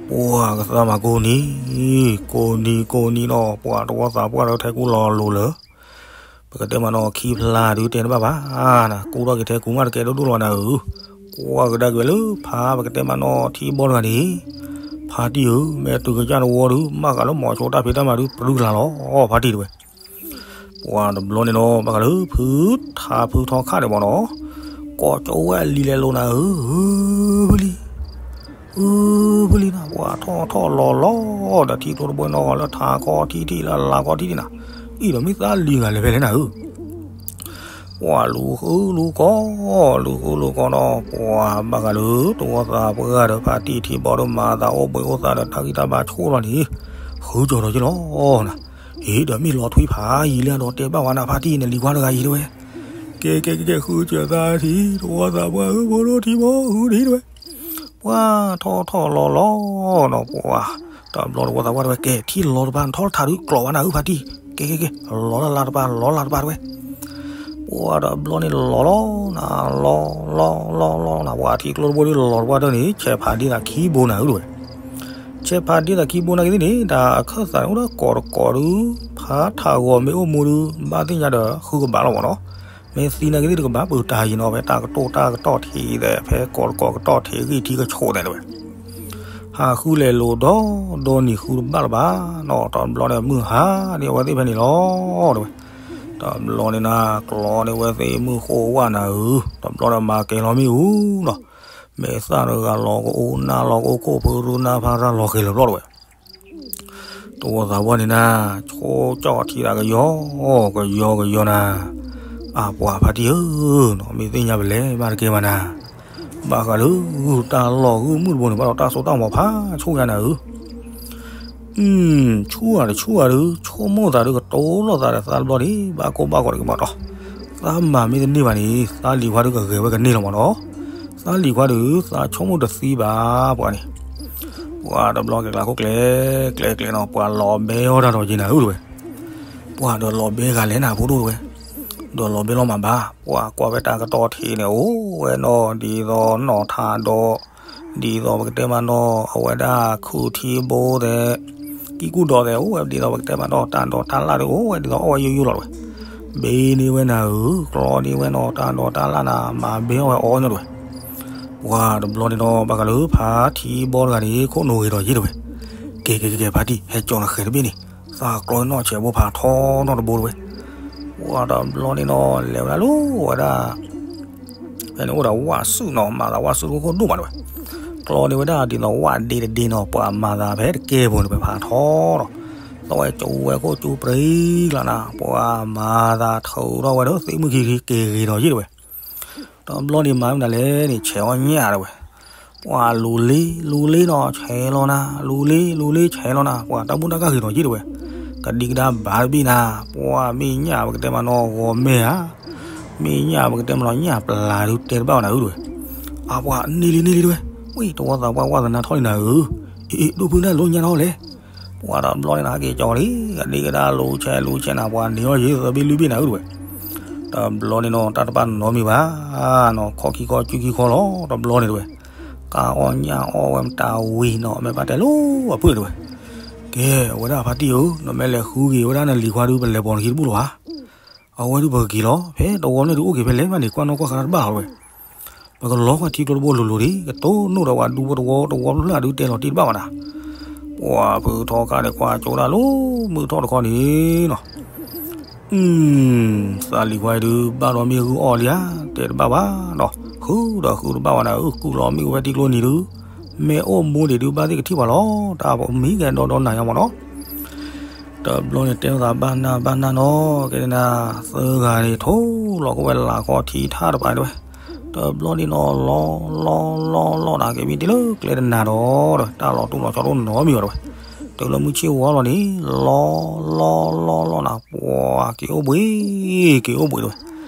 ပှၤကသးမၤကိးနံၤ, ကိးနံၤ ကိးနံၤနီၤ ပှၤတဝီသးပှၢ်ဒီးထဲကူလီၤလိၤလၢ ပကတဲမးနီၤ ခံဖျါဒုးတဲတဘၣ်ဘၣ်နၤ, ကူထီၣ်က့ၤထဲကူမးတကဲဒိၣ်ဒိၣ်လီၤနၤဧၢ, ကွၢ်ကဒါက့ၤဝဲလၢဖးပကတဲမးနီၤ ထံဘီတဂၤန့ၣ်, ဖါတံၢ်ဧၢ, မ့ၢ်တုၤကစၢ်တဝီဒုး မၢ်ဃးလၢမီၤဆိတၢ်ဖံးတၢ်မၤဒုး ပြူကျါလီၤ ဖါတံၢ်တဝဲ. ပှၤတဘျီန့ၣ်နီၤ ဘၣ်ဃးလၢဖုထးဖုထီခါန့ၣ်မးနီၤ, ကိးကၠိဝဲအလံၤလဲၤလိာ်နၤဧၢ, ဧၢ ဖုလံ ဧၢ ဖုလံနၤ, ပှၤထီၣ်ထီၣ်လီၤလီၤဒီးထံကျိတဘိနီၤ လၢထးခီထံထံၣ်လၢအလၤခီထံထံၣ်နၤ, အံၤဒီးမ့ၢ်သးလံၤဂၤလဲၤဖဲလဲၣ်နၤဧၢ. ပှၤလူၤဃုလူၤကီၢ်, လူၤဃုလူၤကီၢ်နီၤ ပှၤဘၣ်ဃးလၢတဝီသးပှၢ်ဒီးဖါတံၢ်ထံဘီဒီးမၤသးအိၣ်ဘှံးအိၣ်သးဒီးတၢ်ဂံၢ်တၢ်ဘါဆိၣ်လီၤန့ၣ်, ဃုကၠီၤဒီးက့ၤလီၤနၤ, အ့ ဒီးမ့ၢ်လီၤထွံဖးယံာ်လံဒီးတဲဘၣ်ဝဲနၤ ဖါတံၢ်နလံၤခွါတဂၤအံၤတဝဲ, ကဲကဲကဲ ဃုကၠီၤသးထံ တဝီသးပှၢ်ဧၢ ဖိဒိၣ်ထံဘီဃုထံတဝဲ. ပှၤထီၣ်ထီၣ်လီၤလီၤနီၤ ပှၤ, တဘျီတဝီသးပှၢ်တဝဲ ကဲ ထံလီၤတပၤ နထီၣ်ထးဒုးကျိးဘၣ်နၤဧၢ ဖါတံၢ်, ကဲကဲကဲ လီၤလၢ်လၢ်တပၤ လီၤလၢ်တပၤတဝဲ. ပှၤတဘျီန့ၣ်လီၤလီၤနၤ လီၤလီၤလီၤလီၤနၤ ပှၤထံကျိတဘိဒုးလီၤတပှၢ်တၢၢ်န့ၣ် ဆဲးဖးဒ့သးခံဘိနၤဧၢတဝဲ. ဆဲးဖးဒ့သးခံဘိနာ်က့ၤသ့ၣ်န့ၣ် တၢ်အခၢၣ်သးန့ၣ်အိၣ်ဒီးကိးတကိးဒုး ဖးထးဂီၤမ့ၢ်အိၣ်မူဒုး ဘၣ်သ့ၣ်ညါဒီးဃုကဘၣ်လီၤမးနီၤ. မ့ၢ်သံနာ်က့ၤသ့ၣ်တကဘၣ် ပတၢ်ယံၤနီၤ ဖဲတၢ်ကတိၢ်တၢ်ကတီၢ်ထံးသဲး ဖဲကိးတကိးကတီၢ်ထံးဂံၢ်ထံးကဆိးသဲးတဝဲ. ဟးဃုလဲၤလိာ်ဒီဒီနံၤဃုတဘၣ်လၢၤဘၣ်နီၤ တဘျီန့ၣ် မုၢ်ဟါန့ၢ်အဝဲသ့ၣ်ဖဲန့ၣ်လီၤတဝဲ. တဘျီန့ၣ်နၤ ကျီန့ၢ်ဝဲသ့ၣ်မုၢ်ဃိဝၣ်နၤဧၢ, တဘျီဒီးမၤကဲၤလီၤမ့ၣ်အူနီၤ. မဲာ်သၣ်တဂၤလီၤကအိ နါလီၤကအိ ခိၣ်ဖုရူနါဖါရၣ်လီၤဃဲၤလၢာ်ဘျီတဝဲ. တဝီသးပှၢ်န့ၣ်နၤ ဆိကၠီၣ်ထံသးကယီ ကယီကယီနၤ, အပှၤဖါတံၢ်ဧၢနီၤ မ့ၢ်သ့ၣ်ညါပလဲၤဘၣ်တကဲဘၣ်နၤ, ဘၣ်ဃးလၢတၢ်လီၢ်ဂုၢ်မုၢ်တဘိန့ၣ် ဘၣ်ဒီးတၢ်စိတၢ်ကမီၤဖးဆူညါနၤဧၢ. ဆူၣ်ဧါတဆူၣ်ဧါဒုး ဆိကမိၣ်သးဒုးကတိၤလိာ်သးဒီးသးတဘျီန့ၣ် ဘၣ်ကိၢ်ဘၣ်ဂီၤတက့ၤမးနီၤ, သးမၤမ့ၢ်တန့ၢ်ဘၣ်န့ၣ် သးလံၤခွါဒုးကဂဲၤဝဲကန့ၢ်လီၤမးနီၤ, သးလံၤခွါဒုး သးဆိကမိၣ်တသံဘၣ်ပှၤန့ၣ်. ပှၤတဘျီက့ၤကျါခိၣ်ကျဲ ကျဲကျဲနီၤ ပှၤလီၤဘဲအီၣ်တၢ်ဒီးက့ၤနၤဧၢတဝဲ. ပှၤဒီးလီၤဘဲဂၤလဲၣ်နၤဖိဒိၣ်တဝဲ, ဒီးလီၤဘဲလီၤမးဘၣ် ပှၤကွၢ်ဝဲတၢ်ကတီၢ်ထံးန့ၣ် အိၣ်ဝဲနီၤ ဒ်သိးနီၢ်ထးဒီး ဒ်သိးပကတဲမးနီၤ အဝဲဒၣ်ခုၣ်ထံဘိသဲး ကံၢ်ကူၣ်ဒီးသဲး အိၣ်ဝဲဒ်သိးပကတဲမးနီၤ တၢ်ဒိးတၢ်လၣ်ဒုး အိၣ်ဝဲဒ်သိးအီၣ်ဝဲယိယိလီၤတဝဲ. ဘ့န့ၢ်ဝဲနၤဧၢ, ကျီန့ၢ်ဝဲနီၤ တၢ်ဒိးတၢ်လၣ်နၤ မၤဘဲအီၣ်ဝဲအီၣ်ညီတဝဲ. ပှၤတဘျီန့ၣ်ဒီး ဘၣ်ဃးလၢဖါထံဘီတဂၤန့ၣ် ခိၣ်နူာ်ဂ့ၤဒီးယ့ၢ်တဝဲ. ကဲကဲကဲကဲ ဖါတံၢ် ဟဲကၠီနဃဲၤတဘ့ၣ်န့ၣ်, သးကျီနီၢ်ဆဲးဘိဖးထီနီတဘိတဝဲ. ပှၤတဘျီန့ၣ်ဒီး လဲၤဝဲဒၣ်လၢဝဲဒၣ် ဖဲန့ၣ်အိၣ်ဒီးဝၣ်စုၣ်နီၤ မၤသးဝၣ်စုၣ်တခိၣ်ဒိၣ်မးတဝဲ. ကျီန့ၢ်ဝဲဒၣ်ဒ်သိးဝၣ်ဒ့တဒ့နီၤ ပှၤမၤသးဖဲတကဲဖိန့ၣ် ပဖးထီဒီး သဝဲကၠိဝဲခိၣ်ကၠိပြံကျါနၤ ပှၤမၤသးထုးထီၣ်ဝဲဒီးသ့ၣ်မုၢ်ခံခံက့ၤဂ့ၤဒီးယ့ၢ်တဝဲ. တဘျီန့ၣ်မၤမနုၤလဲၣ်န့ၣ် ဆဲးအီၣ်ညၣ်တဝဲ. ပှၤလူၤလ့လူၤလ့နီၤ ဆဲးလီၤနၤ လူၤလ့လူၤလ့ဆဲးလီၤနၤ ပှၤတၢ်ဘူၣ်တၢ်ကၢ်ဂ့ၤဒီးယ့ၢ်တဝဲ. ကဒံကဒါဘၣ်တဘ့ၣ်နၤ ပှၤမ့ၢ်ညၣ်ပကတဲမးနီၤ ဂီၤမဲာ်ဧါ, မ့ၢ်ညၣ်ပကတဲမးနီၤ ညၣ်ပျၢ်ဒုးတဲတဘၣ်ဝဲနၤဧၢတဝဲ. အပှၤန့ၢ်လံန့ၢ်လံတဝဲ, ဝံၣ် တဝီသးပှၢ်ဝါသနာထီၣ်လံနၤဧၢ, အ့ အ့ ဒိၣ်ဖုနၢ်လိညါထီၣ်လဲၣ်. ပှၤတဘျီန့ၣ်နၤက့ၤကၠီလံ ကဒံကဒါလူၤဆဲးလူၤဆဲးနၤ ပှၤန့ၢ်အီၣ်ယ့ၢ်သဘ့ၣ်လွံၢ်ဘ့ၣ်နၤဧၢတဝဲ. တဘျီန့ၣ်နီၤ တၢ်တပာ်နီတမံၤဘၣ်နီၤ ခီၣ်ခံခီၣ်စုခံခီလီၤ တဘျီန့ၣ်တဝဲ. ကအီၣ်ညၣ်အီၣ်ဝဲမတၤဝံၤနီၤ မ့ၢ်ဘၣ်တဲလိၤအဖုၣ်တဝဲ. ကဲ အဝဲဒၣ်ဖါတံၢ်ဧၢ နမ့ၢ်လဲၤဃုက့ၤဝဲဒၣ်နလံၤခွါဒုး ပလဲၤပိာ်နခံတဘူၣ်လၢၤဘၣ်. အဝဲဒုးပက့ၤလီၤ ဖဲတဝီန့ၣ်ဒုးအိၣ်က့ၤဖဲလဲၣ်မးန့ၣ် ကွၢ်နီၣ်ကွၢ်ဃာ်တၢ်တဘၣ်လီၤတဝဲ. ပကလီၤကွၢ်ထံကျိတဘိလိၤလိၤဒံး ကတိၢ်နီၣ်ဒီးပှၤဒူဖိတဝီတဝီဖျၢၣ်ဒုးတဲလီၤတံၢ်တဘၣ်ဘၣ်နၤ. ပှၤဖုထီခါန့ၣ် ကွၢ်ကၠိဒၣ်လၢမုၢ်ထီၣ်တခီန့ၣ်နီၤ သးလံၤခွါအံၤဒုး ဘၣ်ဒီးမ့ၢ်ဂုၢ်အီၣ်လံဧါ တဲတဘၣ်ဘၣ်ဒီး ဃုဒီးဃုတဘၣ်ဘၣ်နၤဧၢ ကူၣ်လီၤမ့ၣ်အူဖဲထံကျိနံၤဒုး မ့ၢ်အိၣ်မူဒံးဒုး ဘၣ်သ့ၣ်ကထံၣ်ပှၤလီၤ တၢ်ပမံၤကဲဒီဒီနၤညါမးနီၤ. တဘျီန့ၣ်တဲလိာ်သးဘၣ်နၢ်ဘၣ်နၢ်နီၤ ကဲနၤ သၢဂၤန့ၣ် ထိၣ်လီၤကဝဲလၢ်ခီထံထၣ်တပၤတဝဲ. တ တဘျီန့ၣ်နီၤ လီၤလီၤလီၤလီၤနၤ က့ၤမ့ၢ်တ့ၢ်လၢကျဲတနၤဒီး တၢ်လီၤတိၢ်လီၤဆီတအိၣ်နီတမံၤဘၣ်တဲဝဲ, တုၤလၢမုၢ်ဆ့ၣ်ဝါလီၤန့ၣ် လီၤလီၤလီၤလီၤနၤ ပှၤက့ၤအိၣ်ဘှံး က့ၤအိၣ်ဘှံးတဲဝဲ,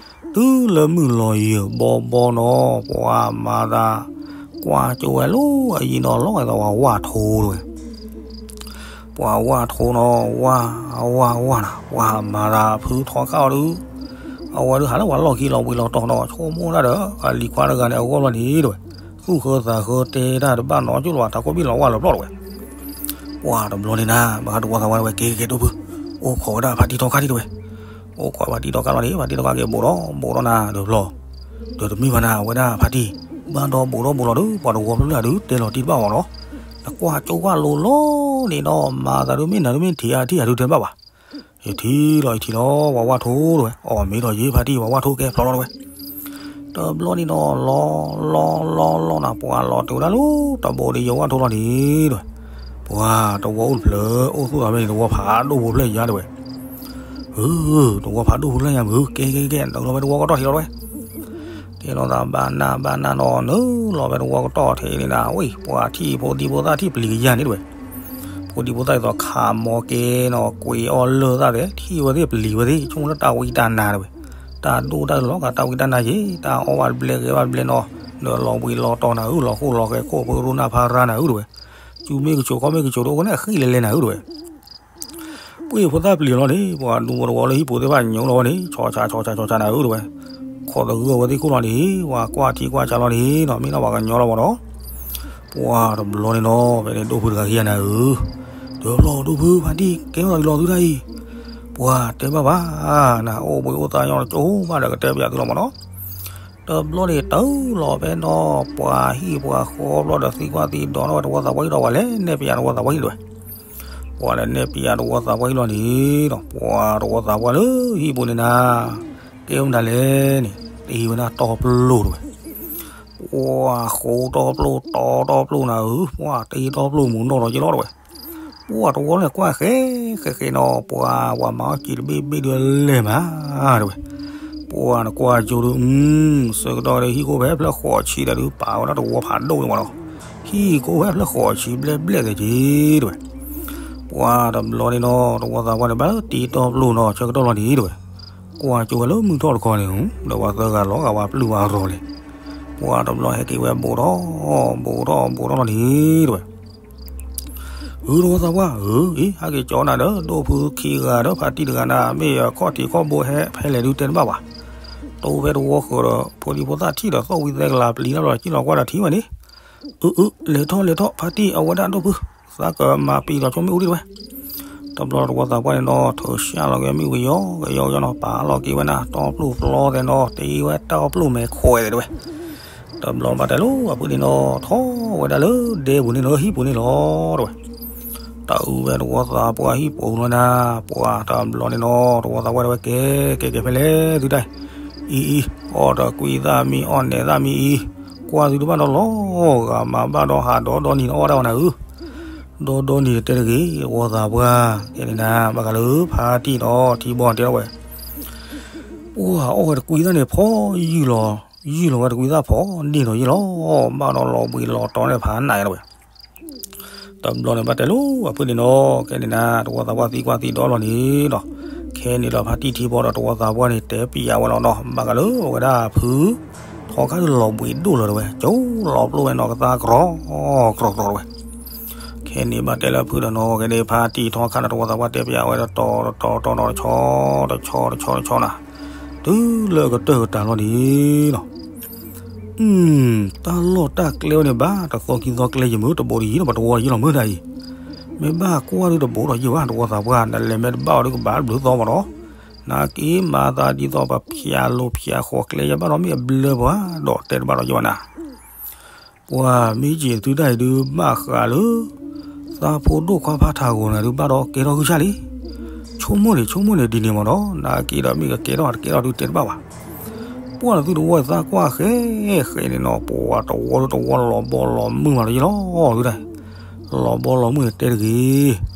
တုၤလၢမုၢ်လီၤယံာ်ဘီဘီနီၤ ပှၤမၤသး ကွၢ်ကၠိဝဲလၢအယံၤနီၤ လီၤဂာ်သးဝဲဝၣ်ထိတဲဝဲ ပှၤဝၣ်ထိနီၤ ဝၣ်ဝၣ်ဝၣ်နၤ ပှၤမၤသးဖုထီခါအီၤဒုး, အဝဲဒုးဟးလၢပှၤလီၢ်ခံလီၤဘှံးလီၤတီၤနီၤ ဆိကမိၣ်တၢ်ဒီး အလံၤခွါတဂၤန့ၣ် အဂီၢ်ဘျီန့ၣ်တဲဝဲ, သူၣ်ဃၢသးဃၢတဲတၢ်တဘၣ်နီတကၠိၢ်လၢၤဘၣ် တၢ်ကိးဘ့ၣ်လီၤဝၣ်လီၤပျီၢ်တဲဝဲ, ပှၤတဘျီန့ၣ်နၤ ဘၣ်ဃးတဝီသးဝါတဲဝဲ က့ၤက့ၤဒိၣ်ဖု, အိၣ်ခိးဝဲဒၣ်ဖါတံၢ်ထီခါတံၢ်တဲဝဲ, အိၣ်ခိးဖါတံၢ်ထီခါလီၤန့ၣ် ဖါတံၢ်ထီခါက့ၤဘိးဒီးဘိးဒီးနၤ ဒီးဘျီ ဒီးတမ့ၢ်ဘၣ်နၤ အဝဲဒၣ်ဖါတံၢ် ဘၣ်ဒီးဘိးဒီးဘိးလီၤဒီး ပှၤတဝီဖျၢၣ်လၢအဒုးတဲလီၤတံၢ်တဘၣ်အီၤနီၤ, နကွၢ်ကၠိဝၣ်လိၤလီၤန့ၣ်နီၤ မၤသးဒုးမ့ၢ်နၤဒုးမ့ၢ်ထံၣ်အါထံၣ်အါဒုးတဲဘၣ်ဘၣ်, ယထံၣ်လီၤယထံၣ်လီၤ ပှၤဝၣ်ထိတဲဝဲ, အီၣ်မ့ၢ်ဒီးယ့ဖါတံၢ် ပှၤဝၣ်ထိကဲဖျီလီၤတဲဝဲ, တဘျီန့ၣ်နီၤ လီၤလီၤလီၤလီၤနၤ ပှၤလီၤတုၤဝဲဒၣ်လၢတဘိဒီးယဝၣ်ထိလီၤန့ၣ်တဲဝဲ, ပှၤတဝီအိၣ်တဖျၢၣ် အိၣ်သူၣ်ထီၣ်ဖဲန့ၣ် တဝီဖးဒိၣ်ဖိဖျၢၣ်ယါတဲဝဲ ဧၢ, တဝီဖးဒိၣ်ဖိဖျၢၣ်ယါမုၢ် ကဲကဲကဲ နုာ်လီၤဖဲတဝီကတီၢ်ထံးလီၤတဲဝဲ, ကဲလီၤသးဘၣ်နၤဘၣ်နၤနီၤ နုာ်လီၤဖဲတဝီကတီၢ်ထံးန့ၣ်နၤ ဝံၤ ပှၤထံၣ်ဖိဒံဖိသၣ်ထံၣ်ပျံၤကယါန့ၣ်တဲဝဲ, ဖိဒံဖိသၣ်ဒ်သိးခးမီၤကဲနီၤ ကွံာ်အီၣ်လၢၢ်သၣ်တဲ ထံၣ်ဝဲသ့ၣ်ပျံၤဝဲသ့ၣ် ဆိကမိၣ်လၢတၢ်ဝံတၢ်နါတဲဝဲ, တၢ်ဒိၣ်တၢ်လီၤဂာ်တၢ်ဝံတၢ်နါယ့ၤ တၢ်အီၣ်ဘၣ်တဘျဲကဲဘၣ်တဘျဲနီၤ နလီၤဘှံးလီၤတီၤနၤဧၢ လီၤဃိၣ်လီၤဃဲၤခိၣ်ဖိရိနၢ်ဖါရါနၤဧၢတဲဝဲ, စုမ့ၢ်ကဆိးခီၣ်မ့ၢ်ကဆိးတအိၣ်ကနဲၣ်အဃံလၢလဲနၤဧၢတဲဝဲ ပှ့ၢ်ဖိသၣ်ပျံၤလီၤန့ၣ် ပှၤဒူဖိတဝီလၢဟံၣ်ပူၤသ့ၣ်တဖၣ်ညိလီၤဝဲန့ၣ် ဆီဆါဆီဆါဆီဆါနၤဧၢတဲဝဲ, ခိးသဂၢၢ်ဝဲသ့ၣ်ခိၣ်လီၤန့ၣ် ပှၤကွၢ်ထံကွၢ်ဆါလီၤန့ၣ်နီၤ မ့ၢ်နီၢ်ပှၤကညီလီၤမးဒီး, ပှၤတဘျီန့ၣ်နီၤ ဖဲန့ၣ်ဒိၣ်ဖုတဂၤခံဂၤနၤဧၢ, ဒီးဘျီဒိၣ်ဖုဖါတံၢ် ကဲထီၣ်သးလီၤသုတၢ်အံၤ, ပှၤတဲဘၣ်ဘၣ်, နအိၣ်ဘှံးအိၣ်သါညီတကၠိဘၣ်ဒီးကတဲပျးသုလီၤမးနီၤ တဘျီန့ၣ် တုၤလီၤဖဲနီၤ ပှၤဟံၣ်ပှၤဃီဘျီဒီးသံကွၢ်သံဒိးထီၣ်ဝဲတဝီသးပှၢ်ဟံၣ်ဒီး ပှၤလဲၤနဲၣ်ပျးတဝီသးပှၢ်ဟံၣ်တဲဝဲ, ပှၤလဲၤနဲၣ်ပျးတဝီသးပှၢ်ဟံၣ်လီၤန့ၣ်ဒီး ပှၤတဝီသးပှၢ်လၢဟံၣ်ပူၤန့ၣ်နၤ, ကဲမတၤလဲၣ်န့ၣ် တ့ဝဲဒၣ်တီပျိၢ်တဲဝဲ, ပှၤဃိတီပျိၢ်တီတီပျိၢ်နၤဧၢ, ပှၤတ့တီပျိၢ်မူၤနီၢ်ဒီးယလီၤတဲဝဲ ပှၤတဝီန့ၣ်ကွၢ်ဃဲဃဲဃဲနီၤ ပှၤ ပှၤမၤအီၣ်စံးတဘ့ၣ်ဘ့ၣ်ဒုးလဲၢ်မးတဲဝဲ, ပှၤနကွၢ်ကၠိဒုး ဆၢကတီၢ်ဒီးဟံၣ်ကိၣ်ဖဲဖျၢၣ်ဃိးဆံဒီးဒုးပာ်ဝဲဒၣ်တဝီဖးဒိၣ်န့ၣ်မးနီၤ, ဟံၣ်ကိၣ်ဖဲဖျၢၣ်ဃိးဆံဘျဲၣ်ဘျဲၣ်သ့ၣ်က့ၤတဲဝဲ, ပှၤတဘျီန့ၣ်နီၤ တဝီသးပှၢ်န့ၣ်ဘၣ်လၢတ့တီပျိၢ်နီၤ ဆၢကတီၢ်လီၤန့ၣ်တဲဝဲ, ကွၢ်ကၠိဝဲလၢမုၢ်ထီၣ်တခီန့ၣ် ဒီးပှၤသၢဂၤလီၤဂာ်ဝဲပျုၢ်ဝဲအရီၤလဲၣ်, ပှၤတဘျီဟဲက့ၤဝဲဘိးထီၣ် ဘိးထီၣ်ဘိးထီၣ်လီၤန့ၣ်တဲဝဲ ဧၢ တဝီသးပှၢ်ဧၢ, အံၤ ဟဲက့ၤကၠီနၤဒီး ဒိၣ်ဖုခံဂၤဒီးဖါတံၢ်တဂၤနၤ မ့ၢ်ယခီၣ်ထံးခီၣ်ဘိဟဲဖဲလဲၣ်ဒုးတဲတဘၣ်ဘၣ်, တိၢ်ဖဲတဝီဃၢၤဒီး ဖိဒံဖိသၣ်ထံၣ်ဒီးသီၣ်ဝံသဲကလၤပျံၤတၢ်ဘျီ ကံၣ်လီၤကွၢ်ဒီးထံၣ်ဝဲန့ၣ်, အၢ အၢ လဲၤထီၣ်လဲၤထီၣ် ဖါတံၢ်အဝဲဒၣ်ဒိၣ်ဖု, သးကမၤပျံၤလီၤဆိမ့ၣ်အူဒံးတဝဲ တဘျီတဝီသးပှၢ်န့ၣ်နီၤ ထုးဆှၢလီၤက့ၤမ့ၣ်ဝံၤယီၤကယီၤကယီၤနီၤ ပာ်လီၤက့ၤဝဲနၤ တီပျိၢ်ပျီသဲးနီၤ တ့ဝဲတၢ်အီၣ်ပျိၢ်မဲာ်ခွဲးသဲးတဝဲ, တဘျီဘၣ်တဲလိာ်အဖုန့ၣ်နီၤ ထီၣ်ဝဲဒၣ်လၢဒဲပူၤန့ၣ်နီၤ ဟံၣ်ပူၤန့ၣ်လီၤတဲဝဲ, တၢ်အုးဝဲတဝီသးပှၢ်ဟံၣ်ပူၤလီၤနၤ ပှၤတဘျီန့ၣ်နီၤ တဝီသးပှၢ်တဲဝဲ ကဲ ကဲ ကဲ ဖဲလဲၣ်သုတၢ်, အံၤ အံၤ အီၣ်တကွံသၣ်မံ အီၣ်နဲၣ်သၣ်မံအံၤ, ကွၢ်သုတဘၣ်ဒီးလီၤဂာ်မးဘၣ်ဒီးဟးဒီဒီနံၤအီၣ်ဒၣ်ဝဲနၤဧၢ ဒီဒီနံၤတဲတဂ့ၤ တဝီသးပှၢ် ကဲန့ၣ်နၤ ဘၣ်ဃးလၢဖါတံၢ်ဒီး ထံဘီတဲဝဲ, ပှၤအီၣ်ဝဲတကွံသၣ်န့ၣ် ဖီယုၢ်လီၤ, ယုၢ်လီၤဝဲတကွံသၣ်ဖီန့ၢ်ဒီးယ့ၢ်လီၤ, ဘၣ်ဒီးလီၤဘှံးလီၤတီၤန့ၣ်ဖးနးတဲဝဲ, တဘျီန့ၣ်ဘၣ်တဲလိာ်အဖုန့ၣ်နီၤ ကဲန့ၣ်နၤ တဝီသးပှၢ်သံကွၢ်သံဒိးလီၤန့ၣ်ဒီး ခဲန့ၣ်ဒီးဖါတံၢ်ထံဘီဒီးတဝီသးပှၢ်န့ၣ် တဲပျးဝဲလီၤနီၤ ဘၣ်ဃးလၢအဝဲဒၣ်ဖု ထီခါဒုးလီၤဘှံးဒိၣ်လီၤတဲဝဲ ကၠိလီၤပျိၢ်ဝဲနီၤကသါကြီ ကြီကြီတဲဝဲ, ခဲန့ၣ်ဘၣ်တဲလၢဖုဒီးနီၤ ကဲန့ၣ်ဖါတံၢ်ထီခါဒီးတဝီသးပှၢ်တဲပျးဝဲဒီးတီၤတီၤတီၤနီၤ တဆီ တဆီ တဆီ တဆီနၤ, တုၤလၢအကတၢၢ်ကတၢၢ်လီၤန့ၣ်လီၤ တၢ်လီၢ်တၢ်ကျဲဝဲန့ၣ် ဘၣ်တသီခံသီကျဲယမုၢ် တဘိးတယံၤလီၤ ပတဝီတယံၤလီၤမုၢ်တၢ်အံၤ, မ့ၢ်ဘၣ်ကွၢ်ဒုးတဘိးဒီးယံၤဘၣ် တဝီသးပှၢ် နလဲၤမ့ၢ်တဘၣ်အီၤဒုးကဘၣ်ဘျုးသီမးနီၤ, နက့ၤမၤသးဒ်သိးပဖၠးလိၤဖၠးဃီၤကျဲယဘၣ်ဒီး မ့ၢ်အဘျၢပှၤဒီးတဲတဘၣ်ဒီးယံၤဘၣ်နၤ ပှၤမ့ၢ်က့ၤသုတၢ်အံၤဒုးဘၣ်ဃးလၢ သးဖိဒိၣ်ခွါဖးထးဂီၤနၤဒုးဘၣ်ဒီးကဲထီၣ်ဂုၢ်ဆၣ်လံ, ဆိကမိၣ်န့ၣ် ဆိကမိၣ်န့ၣ်ဒ်န့ၣ်မးဒီး နက့ၤဒီးမ့ၢ်ကကဲထီၣ်တကဲထီၣ်ဒုးတဲတဘၣ်ဘၣ်, ပှၤသုတဝီသးကွၢ်ဃဲဃဲန့ၣ်နီၤ ပှၤတဝီတဝီလီၤဘီလီၤမုၢ်မးဒီးယံၤလီၤသုတၢ်, လီၤဘီလီၤမုၢ်န့ၣ်တဲတဂ့ၤ, လီ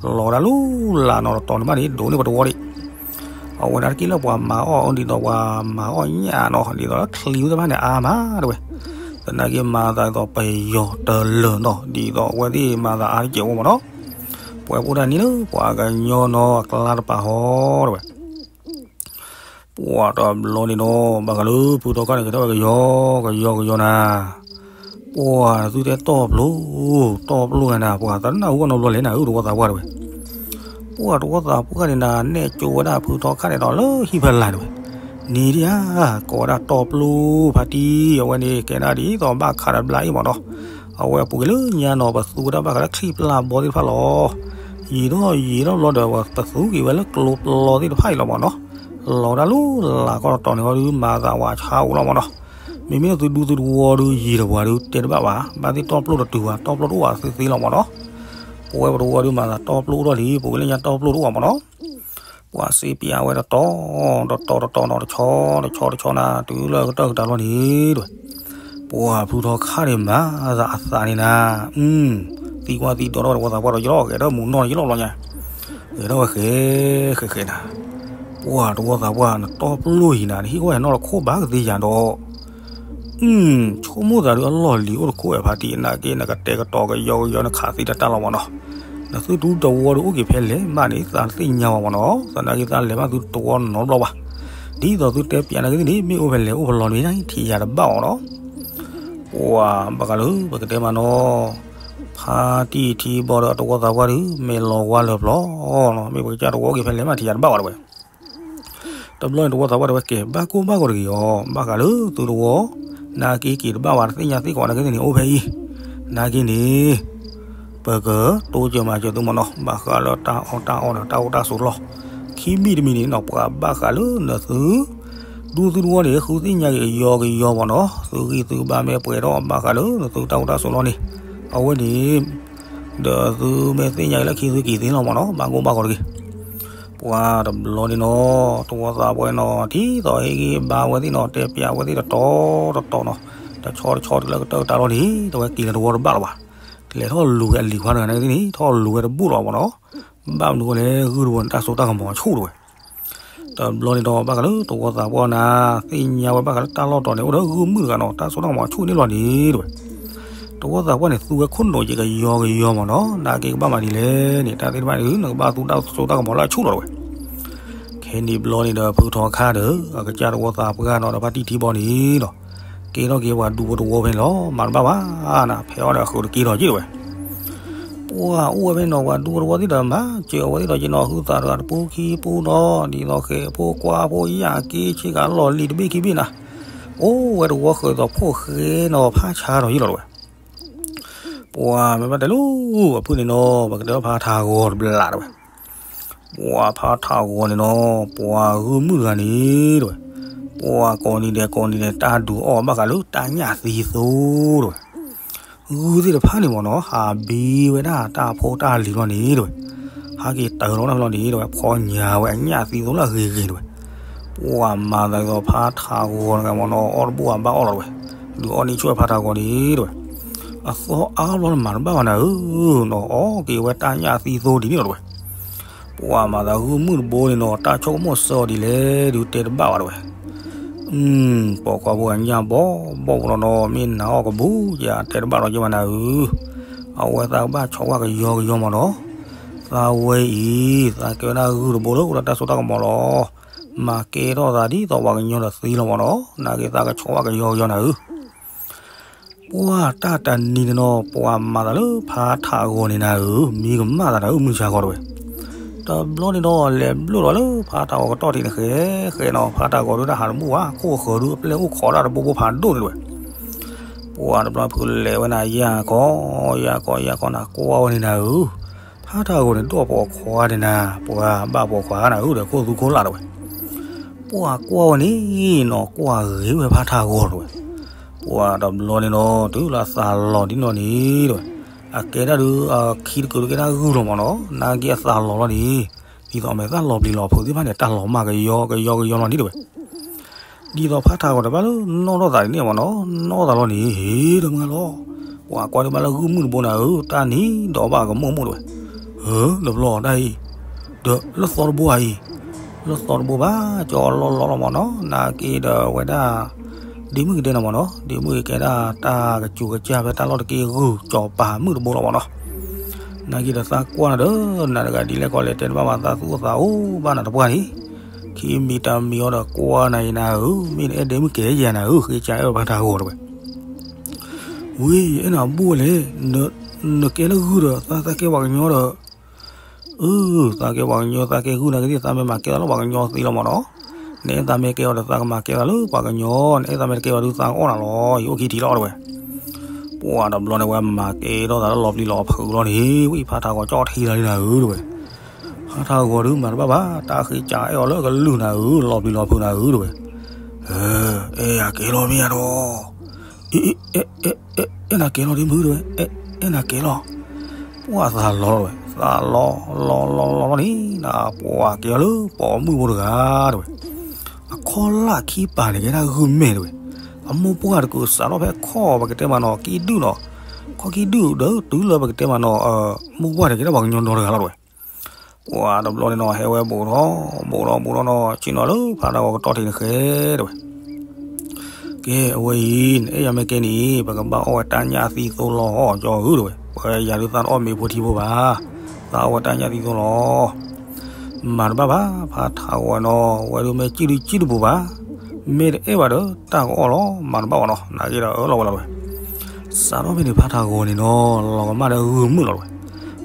ၤဒၣ်လၢလၢ်နီၤတတီၤန့ၣ်ဘၣ်န့ၣ် ဒိးန့ၢ်ပတဝီဒံး အဝဲဒၣ်တက့ၢ်လၢပှၤမၤအီၣ်အီၤ ဒ်သိးပှၤမၤအီၣ်ညၣ်နီၤ ဒ်သိးလၢချံသ့ၣ်တဖၣ်န့ၣ် အါမးတဝဲ. သနာ်က့မၤသးဒ်သိးပယီၤတလၢာ်နီၤ ဒ်သိးအဝဲသ့ၣ်မၤသးအါတကဲးဝဲမးနီၤ. ပှဲၤဖိတၢ်နံၤလၢပှၤကညီနီၤ အကျါတပၤဟီတဝဲ. ပှၤတဘျီန့ၣ်နီၤ ဘၣ်ဃးလၢဖုထီခါန့ၣ် ကဲထီၣ်ဝဲကယီ ကယီကယီနၤ. ပှၤသုတဲတီၢ်ပျိ တီၢ်ပျိဂၤနၤ ပှၤသးနၢ်ဟူဘၣ်နီတဘျီလဲၣ်နၤ အၢ တဝီသးပှၢ်တဝဲ. ပှၤတဝီသးပှၢ်န့ၣ်နၤ နဲၣ်ကၠိဝဲဒၣ်ဖုထီခါန့ၣ်ဒီးလၢဟံၣ်ဖီလာ်တဝဲ. န့ၣ်ဒ်ဧါ ကိးဝဲဒၣ်တီၢ်ပျိဖါတံၢ် အဝဲန့ၣ် ကဲဒၣ်ဒ်သိးဘၣ်ခးတဘျါအံၤမးနီၤ. အဝဲပူၤကွံာ်လၢညါနီၤ ပသူဝဲဒၣ်ဘၣ်ဃးလၢချံပျၢ်ဘီသ့ၣ်တဖၣ်လီၤ. ယံာ်ထီၣ်ယံာ်ထီၣ်ဘျီဒီး ပသူက့ၤဝဲလၢကျိပျီသ့ၣ်တဖၣ်အံၤလီၤမးနီၤ. လီၤဝဲဒၣ်လၢလၢ်ကီၢ်တတီၤန့ၣ်ဟီဒု မၤသးဝးဆါအိၣ်လီၤမးနီၤ. မ့မ့ၢ်လၢသုဒူသုတဝီဒု ယံာ်ဒီးပှၤဒု တဲတဘၣ်ဘၣ်, ဘၣ်သ့ၣ်တီၢ်ပျိတတုၤဘၣ်, တီၢ်ပျိတအိၣ်ဘၣ်သ့သ့လီၤမးနီၤ. ပဝဲပတဝီဒု မၤသးတီၢ်ပျိအိၣ်ထီၣ်လံ, ပူၤကွံာ်လၢညါတီၢ်ပျိတအိၣ်ဘၣ်မးနီၤ. ပှၤစ့ပၠးဝဲတတီၤတတီၤတတီၤနီၤ, တဆီတဆီတဆီနၤ တုၤလၢကတၢၢ်ကတၢၢ်လီၤန့ၣ်တဝဲ. ပှၤဖုထီခါန့ၣ်မၤသးအသးန့ၣ်နၤ, သံကွၢ်သံဒိးထီၣ်တဝီသးပှၢ်ဒီးယလီၤ, ဂဲၤထီၣ်မူနီၢ်ယလီၤဘျီညါ, ဂဲၤထီၣ်ဝဲဃဲဃဲဃဲနၤ. ပှၤတဝီသးပှၢ် နတီၢ်ပျိအံၤနၤ နဟ့ၣ်အီၣ်ဟဲနီၢ်တခိၣ်ဘၣ်ကသ့ယၤဒီး ဆိကမိၣ်သးဒုးအလီၢ်လံၤအိၣ်တခိၣ်ဝဲဖါတံၢ်, နာ်က့နကတဲာ်ကတီၤကယီကယီ နခးသံတၢ်တၢ်လီၤမးနီၤ. နသုတဝီဒုးအိၣ်က့ၤဖဲလဲၣ်မးန့ၣ် သးတသ့ၣ်ညါဝဲမးနီၤ, သနာ်က့သးလဲၤဘၣ်သုတဝီနီတဘျီဘၣ်. ဒ်သိးသုတဲပၠးနာ်က့သ့ၣ်န့ၣ် မ့ၢ်အိၣ်ဖဲလဲၣ်အိၣ်ဖဲလဲၣ်န့ၣ် ထံၣ်ယၤတဘၣ်အီၤနီၤ. ပှၤဘၣ်ဃးလၢပကတဲမးနီၤ, ဖါတံၢ်ထံဘီဒီးတဝီသးပှၢ်ဒုး မ့ၢ်လီၤဝါလၢာ်ပျီနီၤ, မ့ၢ်ပကစၢ်တဝီအိၣ်က့ၤဖဲလဲၣ်မး ထံၣ်ယၤတဘၣ်အီၤတဝဲ. တဘျီန့ၣ်တဝီသးပှၢ်တဝဲကဲ ဘၣ်ကိၢ်ဘၣ်ဂီၤတဂ့ၤအီၤ, ဘၣ်ဃးလၢသုတဝီ နာ်က့က့ၤတဘၣ်ဝဲ တသ့ၣ်ညါသ့ၣ်ကီးနာ်က့သ့ၣ်န့ၣ် အိၣ်ဖဲအံၤ, နာ်က့န့ၣ် ပကတိစၢၤမၤစၢၤသုမးနီၤ, ဘၣ်ဃးလၢတၢ်အီၣ်တၢ်အီဒီးတၢ်အိၣ်တၢ်ဆိးလီၢ်. ခံမံၤတမံၤန့ၣ်နီၤ ပှၤဘၣ်ဃးလၢနသု ဒူသုတဝီန့ၣ် ဃုသ့ၣ်ညါက့ၤကယီကယီမးနီၤ, သုဂံၢ်သုဘါမ့ၢ်ပှဲၤထီၣ် ဘၣ်ဃးလၢနသုတၢ်အိၣ်တၢ်ဆိးလီၢ်န့ၣ်, အဝဲန့ၣ် ဒီးသုမ့ၢ်သ့ၣ်ညါက့ၤလၢခံသုက့ၤသ့လီၤမးနီၤ, ဘၣ်ကိၢ်ဘၣ်ဂီၤတဂ့ၤ. ပှၤတဘျီန့ၣ်နီၤ တဝီသးပှၢ်နီၤ ဒ်သိးဟ့ၣ်ဂံၢ်ဘါဝဲသ့ၣ်နီၤ တဲပၠးဝဲသ့ၣ်တတီၤတတီၤနီၤ, တဆီတဆီတုၤလၢကတၢၢ်ကတၢၢ်လီၤန့ၣ် တဝဲက့ၤလၢတဝီတဘၣ်လီၤဘၣ်. လဲၤထီၣ်လူၤဝဲအလံၤခွါတဂၤန့ၣ်သ့ၣ်န့ၣ် ထီၣ်လူၤဝဲတဘူၣ်လီၤမးနီၤ, ဘၣ်မနုၤအဃိလဲၣ် ဂုၢ်တဝီန့ၣ် တၢ်စိတၢ်ကမီၤအဆူၣ်တဝဲ. တဘျီန့ၣ်ဒီး ဘၣ်ဃးလၢတဝီသးပှၢ်နၤ သ့ၣ်ညါဝဲဘၣ်ဃးလၢတၢ်လီၢ်တတီၤန့ၣ် အိၣ်ဒီးဂုၢ်မုၣ်တဂၤနီၤ တၢ်စိတၢ်ကမီၤဆူၣ်န့ၢ်လီၤန့ၣ်တဝဲ. တဝီသးပှၢ်န့ၣ် သူဝဲခိၣ်နူာ်က့ၤကယီကယီမးနီၤ, နာ်က့ကဘၣ်မၤဒ်လဲၣ်န့ၣ် တၢ်သ့ၣ်တဖၣ်န့ၣ် နကဘၣ်သူတၢ်စိတၢ်ကမီၤလၢအဆူၣ်လီၤတဝဲ. ခဲန့ၣ်ဘျီန့ၣ်ဒီး ဖုထီခါဒီး အကစၢ်တဝီသးပှၢ်နီၤ ဒီးဖါတံၢ်ထံဘီန့ၣ်ဒီး ကဲထီၣ်က့ၤပှၤဒူဖိတဝီဖဲန့ၣ်လီၤ, မၤတဘၣ်ဘၣ်နၤ ဖဲအီၤဒီးအဃုာ်တက့ၢ်ထီၣ်က့ၢ်တဝဲ. ပှၤအိၣ်ဝဲဖဲနီၤ ပှၤဒူဖိတဝီသ့ၣ်ဒီး မၤစၢၤအဝဲသ့ၣ်ဒီးက့ၤနီၤ ဟုသးတဂၤတပူၤခံပူၤနီၤ ဒ်သိးဃဲၤဖိကွၢ်ဖိယာ်က့ၤဆ့ကၤလီၢ်လံၤတဘ့ၣ်ခံဘ့ၣ်နၤ, အိၣ်ဝဲတဝီဃၢၤသိးဖိၣ်ဃဲနီၤ ဖးဆါထီၣ်ယ့ၢ်လီၤတဝဲ. ပှၤမ့ၢ်ဘၣ်တဲလၢ အဖုၣ်န့ၣ်နီၤ ပကတဲလီၤဖါထးဂီၤတဘျးတဝဲ. ပှၤဖါထးဂီၤန့ၣ်နီၤ ပှၤဂုၢ်မုၣ်တဂၤန့ၣ်တဝဲ, ပှၤကိးနံၤဒဲးကိးနံၤဒဲး တၢ်ဒုးအီၣ်ဘၣ်ဃးလၢတၢ်ညၣ်သံသိတဝဲ. ဂုၢ်သ့ၣ်တဖၣ်န့ၣ်မ့ၢ်နီၤ ဟးဘံဝဲဒၣ်တၢ်ဖိတၢ်လံၤလီၤန့ၣ်တဝဲ, ဟးက့ၤတၢၤလီၤတၢ်ဖဲလီၤန့ၣ်တဝဲ ဖီညါဝဲအညၣ်သံသိလၢအဂ့ၤဂ့ၤတဝဲ. ပှၤမၤသးဒ်သိးဖါထးဂီၤတဂၤမ့ၢ်နီၤ အီၣ်တဘူၣ်အဘၣ်အီၣ်လီၤတဝဲ, ဒုးအီၣ်န့ၢ်ဆူၣ်ဝဲဖါထးဂီၤန့ၣ်တဝဲ. အသီအါဘျီနမၤတဘၣ်ဘၣ်နၤဧၢ, နီၤအီၣ်က့ၤဝဲတၢ်ညၣ်သံသိဒ်န့ၣ်လီၤတဝဲ. ပှၤမၤသးဂုၢ်မုၣ်တဘိန့ၣ်နီၤ တၢ်ဆိကမိၣ်စၢအီၤဒ်လဲၣ်ဒုးတဲတဘၣ်ဘၣ်တဝဲ. ပိာ်ခွါဖိအညၣ်ဘီဘီပူၤလီၤနီၤ မ့ၢ်နၤအီၣ်ကဘူၣ်ယၤတဲတဘၣ်လီၤက့ၤမးနၤဧၢ, အဝဲသးကဘၣ်ဆိးဝဲကယီကယီမ့ၢ်နီၤ. သးဝဲအံၤ သးကဲဝဲဒၣ်ဂုၢ်တဘိလၢအိၣ်ဒီးတၢ်စိတၢ်ကမီၤလီၤ. မၤကဲထီၣ်သးဒ်သိးပှၤကညီဒီးသ့လီၤမ့ၢ်နီၤ, နာ်က့သးကဆိးဝဲကယီကယီနၤဧၢ. ပှၤတၢ်တနံၤန့ၣ်နီၤ ပှၤမၤသးလၢဖါထးဂီၤန့ၣ်နၤဧၢ မံကမၣ်သးနၤဧၢ မုၢ်ဆါဂီၤတဝဲ. တဘျီန့ၣ်ဒီး လဲၤဘျုးလီၤလၢဖါထးဂီၤကတီၢ်ထံးန့ၣ် ဃဲဃဲနီၤ ဖါထးဂီၤဒုးတၢ်ဟးတဘူၣ်ဘၣ် ခိၣ်ဃၢၤဒုးအပျဲၢ်အိၣ်ခိးတၢ်တဘိဘိဖးဒိၣ်န့ၣ်တဝဲ. ပှၤတဘျီဖုးလဲၤဝဲနၤ ယၢ်ကီ ယၢ်ကီ ယၢ်ကီနၤ ကွၢ်ဝဲန့ၣ်နၤဧၢ, ဖါထးဂီၤန့ၣ် ဒိၣ်ပိာ်ခွါန့ၣ်နၤ ပှၤဘၣ်ပိာ်ခွါနၤဧၢ ဒီးခိၣ်သူခိၣ်လာ်တဝဲ. ပှၤကွၢ်ဝဲန့ၣ်နီၤ ကွၢ်ဂ့ၤဝဲဖါထးဂီၤတဝဲ. ပှၤတဘျီန့ၣ်နီၤ တုၤလၢအသးလီၤဒ်နီၢ်န့ၣ်တဝဲ, အကဲဒၣ်ဒုး အခံတကုာ်ဒုးကဲဒၣ်ဂုၢ်လီၤမ့ၢ်နီၤ, နာ်က့အသးလီၤလီၤန့ၣ်, ဒ်သိးအမဲာ်သၣ်လီၤပျံၤလီၤဖုးသ့ၣ်တဖၣ်န့ၣ် တၢ်လီၤမၢ်ကယီကယီကယီလီၤန့ၣ်တဝဲ. ဒ်သိးဖါထးဂီၤတဘၣ်လၢနီၢ်ထီၣ်သးဒ်န့ၣ်မ့ၢ်နီၤ, နီၢ်သးလီၤန့ၣ် ဟ့ၣ်ဒီးမုၢ်ဂၤလီၤ. ပှၤကွၢ်ဒုးဘၣ်လၢဂုၢ်မုၣ်တဘိနၤဧၢ တၢ်နံၤဒီးဘၣ်ကမိၣ်မိၣ်တဝဲ. ဧၢ တဘျီတၢ်အံၤ, ဒီးလၢသီတဘိဧါအံၤ, လၢသီတဘိဘၣ် ကၠီလီၢ်လီၢ်လီၤမၢ်နီၤ, နာ်က့ဒီးအဝဲဒၣ် ဒ့မုၣ်ကတဲနီၤမၢ်နီၤ, ဒ့မုၣ်ကဲဒၣ်တၢ်ကစူၤကစၢ်ဖဲတၢ်လီၢ်တက့ၢ် ဂုၢ်ကၠီၤပၤမုၣ်တဘိလီၤမၢ်နီၤ. နာ်က့ဒီးသးကွၢ်နၤဒီး နၤတဂၤဒ်လဲၣ်ကီးလဲၣ် တဲတဘၣ်ဘၣ် သးသူၣ်အိၣ်သးအိၣ်ဘၣ်နၤတပှၢ်န့ၣ်, ခံမံၤတမံၤအီၤဒီးကွၢ်နၤအံၤနၤဧၢ, မ့ၢ်နအဲၣ်ဒ့မုၣ်ကဲယဲနၤဧၢ, ဃ့ကၢအဲၣ်ဝဲဖါထးဂီၤတဲဝဲ. ဝံၤ ယအဲၣ်နၤဘူၣ်ဝဲလဲၣ်, နကဲလၢဂုၢ်ဒီး သးသးကဲပှၤကညီဒီး အၢ သးကဲပှၤကညီ သးကဲဂုၢ်နာ်က့သ့ၣ် သးမ့ၢ်မၤကဲသးလၢပှၤကညီသ့လီၤမၢ်နီၤ. နအဲၣ်သးမ့ၢ်ကဲအီၤဒီး သးကမၤကဲသးလၢပှၤကညီ, နအဲၣ်သးမ့ၢ်တကဲဘၣ်ဒီး သးကအီၣ်နၤလီၤ, ယအိၣ်ခံထံးလီၤတဲဝဲ. ပှၢ်တဘျီန့ၣ် ဝဲမၤကဲထီၣ်သးလၢလီၤပျံၤလီၤဖုးလီၤန့ၣ်, ဝံၤဖါထးဂီၤကၠီၣ်ထံလီၤန့ၣ်နၤဧၢတဲဝဲ. ဖါထးဂီၤဒုးမၤတဘၣ်ဘၣ် တၢ်ဃ့ကၢအဲၣ်အီၤလၢကလုၢ်နၤဧၢ, လီၤပျံၤလီၤဖုးနၤဧၢတဲဝဲ. အဲၣ်ယၤကဲလီၤမ့ၢ်ဧါဒီး အဲၣ်နၤကဲလီၤဒ့မုၣ်တဲဝဲ, အဲၣ်နၤကဲလီၤ. ပှၢ်သးလီၤတဲဝဲ, သးလီၤလီၤလီၤလီၤလီၤန့ၣ် နပှၤကဲအီၤလၢပိာ်မုၣ်ဖိတဂၤတဲဝဲ. အခီၣ်လၢ်ခံပၤန့ၣ် ကဲဒၣ်ဂုၢ်မဲာ်တဲဝဲ. အမိၢ်ပှၢ်တကုးစးထီၣ်ဖဲခီၣ်ပကတဲမးနီၤ ကံဒုၣ်နီၤ, ခီၣ်ကံဒုၣ်ဒီးတုၤလၢပကတဲမးနီၤ မိၢ်ပှၢ်န့ၣ် ကဲဒၣ်ပှၤကညီဒီတဂၤလီၤတဲဝဲ. ပှၢ်တဘျီန့ၣ်နီၤ ဟဲဝဲဘူးထီၣ်ဘူးထီၣ်ဘူးထီၣ်နီၤ ဆ့ၣ်နီၤလၢဖါထးဂီၤကတီၢ်ထံးန့ၣ်ဃဲတဲဝဲ. ကဲ အဝဲအံၤ နအဲၣ်ယၤမ့ၢ်ကဲန့ၣ် ပကဘၣ်အီၣ်ဝဲတၢ်ညၣ်သံသိလီၤ ကၠီဧၢတဲဝဲ. ပှၤယၤဒုးသးတအီၣ်မ့ၤဖိထံဖိဘၣ်, သးအီၣ်ဝဲတၢ်ညၣ်သံသိလီၤ. မၤတဘၣ်ဘၣ် ဖါထးဂီၤနီၤ ဝဲဒုးမ့ၢ်ကံၣ်ဒုးကံၣ်တပူၤဘၣ်, မ့ၢ်တအဲၣ်ဘၣ်ဒီး တၢ်ကအီၣ်လီၤ မၤတဘၣ်ဘၣ်နီၤ နာ်က့ဒီးအၢၣ်လီၤဝဲလီၤတဲဝဲ. စးထီၣ်ဖဲန့ၣ် ဖါထးဂီၤန့ၣ်နီၤ လီၤကမၣ်ဒီးဂုၢ်မုၣ်လီၤတဲဝဲ.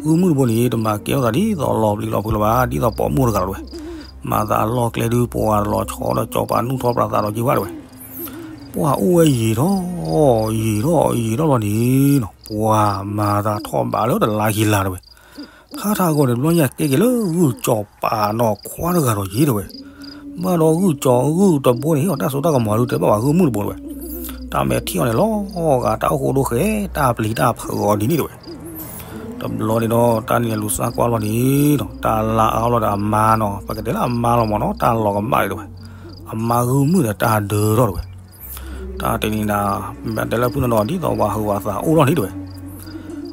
ဂုၢ်မုၣ်တဘိန့ၣ် တမၤကဲထီၣ်သးဒ်သိးလီၤပျံၤလီၤဖုးလၢၤဘၣ် ဒ်သိးပိာ်မုၣ်တဂၤလီၤတဲဝဲ. မၤသးအလီၢ်ကျဲဒုး ပှၢ်တလီၤဆီဒီး ကၠီၤပၤနူၢ်ထီၣ်ပြးသးဒီးက့ၤဘၣ်တဲဝဲ. ပှၢ်အိၣ်ဝဲယံာ်ထီၣ် ယံာ်ထီၣ်ယံာ်ထီၣ်လီၤန့ၣ်နီၤ ပှၢ်မၤသးထီၣ်ဘးလၢတလါခံလါတဲဝဲ. ဖါထးဂီၤန့ၣ် တဘျီညါကဲက့ၤလၢဂုၢ်ကၠီၤပၤနီၤ ခွါတဂၤဒီးယ့ၤတဲဝဲ. ဘၣ်ဒီးဂုၢ်ကၠီၤဂုၢ်တဘိန့ၣ် အတၢ်စိတၢ်ကမီၤဒုးတဲဘၣ်ပှၤဂုၢ်မုၣ်တဘိတဲဝဲ. တၢ်မဲာ်ထံၣ်အီၤန့ၣ်လီၤဂာ် တၢ်အိၣ်ဃိဒိၣ်ဃဲ တၢ်ပျံၤတၢ်ဖုးအီၤဒ်န့ၣ်တဲဝဲ. တဘျီန့ၣ်ဒီး တၢ်န့ၣ်လူၤစၢ်ကွၢ်လီၤန့ၣ်နီၤ တၢ်လါအါလီၤဒီးအမါနီၤ ပကတဲလၢအမါလီၤမၢ်နီၤ တၢ်လီၤကမၣ်လီၤတဲဝဲ. အမါဂုၢ်မုၣ်ဒီးတၢ်ဒၢထီၣ်တဲဝဲ. တၢ်တနံၤနၤ မ့ၢ်တဲလၢဖုၣ်နီၤနီၤ ဒ်သိးပှၤဟုးပှၤသးအိၣ်ထီၣ်န့ၣ်တဲဝဲ.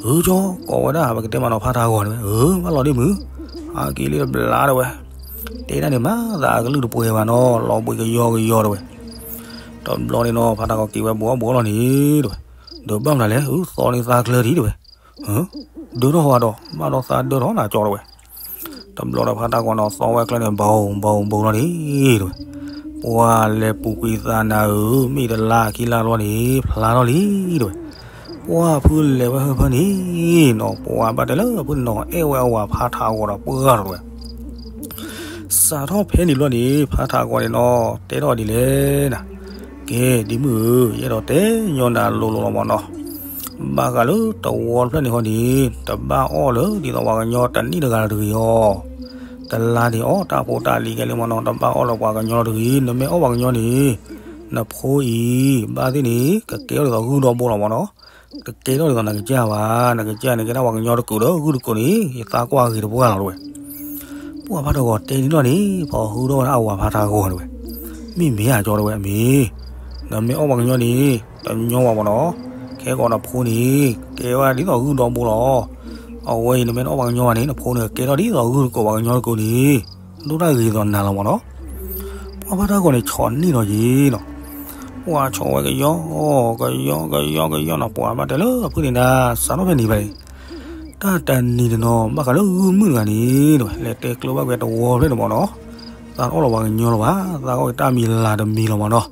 အၢ ကၠီ ကိးဝဲဒၣ်ပကတဲမးနီၤ ဖါထးဂီၤတဲဝဲ. အၢ ဘၣ်လီၤဒ့မုၣ်, အါက့ၤလံတဘျါတဲဝဲ. တဲဒၣ်န့ၣ်မၤသးအကလုၢ်တပှဲၤဘၣ်နီၤ လီၤဘှံးကယီကယီတဲဝဲ. တဘျီန့ၣ်နီၤ ဖါထးဂီၤက့ၤဝဲဘူးအီၣ်ဘူးအီလီၤန့ၣ်တဲဝဲ. ဒီးဘၣ်မနုၤလဲၣ် အၢ သီန့ၢ်သးကျၢၤဒံးတဲဝဲ. ဒၢထီၣ်ဝဲဒီး ဘၣ်ဒီးသးဒၢထီၣ်နၤကၠီတဲဝဲ. တဘျီဒီးဖါထးဂီၤနီၤ သီဝဲကျၢၤန့ၣ် ဘူးဘူးဘူးလီၤန့ၣ်တဲဝဲ. ပှၢ်လဲၤပူၤကွံာ်သးနၤဧၢ မ့ၢ်တလါခံလါလီၤန့ၣ် ဖျါထီၣ်လံတဲဝဲ. ပှၢ်ဖုလဲၤဝဲဟၢဖၢန့ၣ်နီၤ ပှၢ်ဘၣ်တဲလၢဖုန့ၣ်နီၤ အဲၣ်ဝဲအဝၤဖါထးဂီၤဒီးပှၢ်ဒီးတဲဝဲ. စးထီၣ်ဖဲန့ၣ်ဘျီန့ၣ် ဖါထးဂီၤန့ၣ်နီၤ တဲထီၣ်ဒ်လဲၣ်နၤ. ကဲ ဒ့မုၣ်ဧၢ ယအဲၣ်ဒိးတဲညီနၤလိၤလိၤလီၤမၢ်နီၤ. ဘၣ်ဃးလၢတဝီတဖျၢၣ်န့ၣ်ဟီန့ၣ် တဘၣ်အီၣ်လၢဒ်သိးပှၤကညီတနံၣ်တဂၤလၢၤတဂ့ၤအီၤ. တလါန့ၣ်အီၣ်တၢ်ဖိတၢ်လံၤကဲလံမၢ်နီၤ တဘၣ်အီၣ်လၢပှၤကညီလၢၤတဂ့ၤ နမ့ၢ်အီၣ်ပှၤကညီန့ၣ် နဖိအံၤ ဘၣ်သ့ၣ်န့ၣ် ကကဲထီၣ်ဒ်သိးဂုၢ်ဒီဘိလီၤမၢ်နီၤ. တကဲထီၣ်ဒ်သိးနကစၢ်ဘၣ် နကစၢ်န့ၣ် ကဲဒၣ်ပှၤကညီတကုာ်ဒီးဂုၢ်တကုာ်န့ၣ် ယသးကွၢ်ဂ့ၤတပှၢ်လီၤတဲဝဲ. ပှၢ်ဖါထးဂီၤတဲန့ၣ်လီၤန့ၣ် ပှၤဟုထီၣ်ဝဲဒၣ်အဝၤဖါထးဂီၤတဲဝဲ. မ့ၢ်မ့ၢ်ဧါကၠီတဲဝဲ အမ့ၢ် နမ့ၢ်အီၣ်ပှၤကညီန့ၣ် တညီဝဲမၢ်နီၤ. ခဲကိးနဖိန့ၣ် ကဲဝဲဒ်သိးဂုၢ်ဒီဘိလီၤ. အဝဲအံၤ နမ့ၢ်တအီၣ်ပှၤကညီဘၣ်န့ၣ် နဖိန့ၣ် ကဲထီၣ်ဒ်သိးဂုၢ်တကုာ်ပှၤကညီတကုာ်န့ၣ် ဒိၣ်တၢ်ဂ့ၤသိးနၤလီၤမၢ်နီၤ. ပှၢ်ဖါထးဂီၤန့ၣ် ဆီၣ်န့ၢ်ဒီးယံၤနီၤ. ပှၢ်ဆီၣ်ဝဲကယီ ကယီ ကယီ ကယီနီၤ ပှၢ်ဘၣ်တဲလၢဖုန့ၣ်နၤ စးထီၣ်ဖဲန့ၣ်ဘၣ်န့ၣ် တၢ်တနံၤန့ၣ်နီၤ ဘၣ်ဃးလၢဂုၢ်မုၣ်တဂၤန့ၣ်တဲဝဲ လဲၤတဲကျိဘၣ်ကွံာ်တဝီဖျၢၣ်န့ၣ်မၢ်နီၤ. သးတအီၣ်လၢပှၤကညီလၢၤဘၣ် သးကအီၣ်က့ၤတၢ်မံၤလၤတမံၤလီၤမၢ်နီၤ.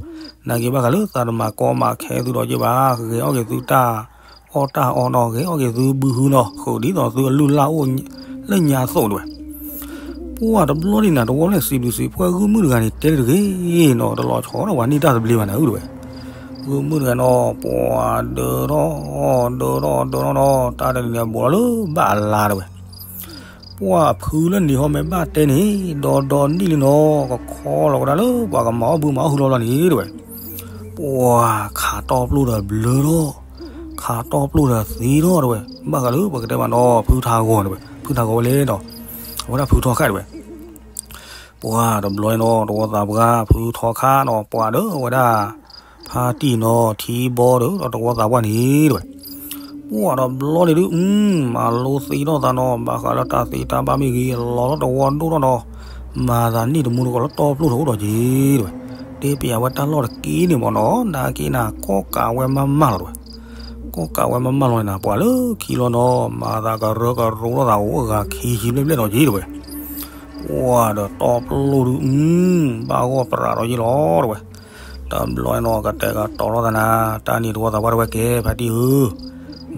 နာ်က့ဘၣ်ဃးလၢသးတမၤကီမၤခဲသုဒီးက့ၤဘၣ် ဂဲၤအီၣ်က့ၤသုတၢ်အီၣ်တၢ်အီနီၤ ဂဲၤအီၣ်က့ၤသုဘုဟုနီၤ ဃုာ်ဒ်သိးသုအလုၢ်အလၢ်အိၣ်လၢညါအသိးတဲဝဲ. ပှၢ်တဘျီန့ၣ်နၤ တဝီဖျၢၣ်စံးဘျုးစံးဖှိၣ်ဂုၢ်မုၣ်တဂၤန့ၣ် တဲတဂ့ၤနီၤ တလီၤဆီဒီးပှၤန့ၢ်တၢ်သဘျ့ဘၣ်နၤဧၢတဲဝဲ. ဂုၢ်မုၣ်တဂၤနီၤ ပှၢ်ဒၢထီၣ် ဒၢထီၣ် ဒၢထီၣ်နီၤ တၢ်တနံၤန့ၣ် ဘူးထီၣ်လၢဘၣ်အလါတဲဝဲ. ပှၢ်ဖုလၢန့ၣ်ဟီမ့ၢ်ဘၣ်တဲန့ၣ် ဒီဒီနံၣ်လံနီၤ ကခီလီၤဝဲဒၣ်လၢပှၤကမၤအီၣ်ဘုမၤအီၣ်ဟုလီၤလီၤန့ၣ်တဲဝဲ. ပှၢ်ခးတီပျိၢ်ဒီးဘျၢထီၣ် ခးတီပျိၢ်ဒီးသံထီၣ်တဲဝဲ. ဘၣ်ဃးလၢပကတဲမးနီၤ ဖုထးဂီၤတဲဝဲ ဖုထးဂီၤဝဲလဲၣ်နီၤ အဝဲဒၣ်ဖုထီခါတဲဝဲ. ပှၢ်တဘျီနီၤ တဝီသးပှၢ် ဖုထီခါနီၤ ပှၢ်ဒီးအဝဲဒၣ် ဖါတံၢ်နီၤ ထံဘီဒီး ဒီးတဝီသးပှၢ်န့ၣ်တဲဝဲ. ပှၢ်တဘျီန့ၣ်ဒုး မၤလိသံထီၣ်သးနီၤ ဘၣ်ဃးလၢတၢ်သ့တၢ်ဘၣ်မ့ၢ်ဂ့ၤ လီၤလၢတဝီဒိၣ်ထီၣ်နီၤ. မၤသးနံၣ်တမူတကိးလၢတီပျိၢ်တအိၣ်ဒီးက့ၤတဝဲ, တဲပျးဝဲတၢ်လီၢ်တက့ၢ်န့ၣ်မ့ၢ်နီၤ, နာ်က့နၤ ကီၢ်ကးဝဲမးမးလီၤတဝဲ, ကီၢ်ကးဝဲမးမးလီၤန့ၣ်နၤ ပှၤလၢခံလီၤနီၤ မၤသးကရၢကရိလိာ်သးအိၣ်အဂၤခံဆံဘျဲၣ်ဘျဲၣ်ဒီးက့ၤတဝဲ, ပှၤဒီးတီပျိၢ်ဒုး ဘၣ်ဂီၢ်ပြးဒီးယ့ၢ်လီၤတဝဲ, တဘျီန့ၣ်နီၤ ကတဲာ်ကတီၤလိာ်သးနၤ, တၢ်န့ၣ်တဝီသးပှၢ်တဝဲကဲ ဖါတံၢ်ဧၢ,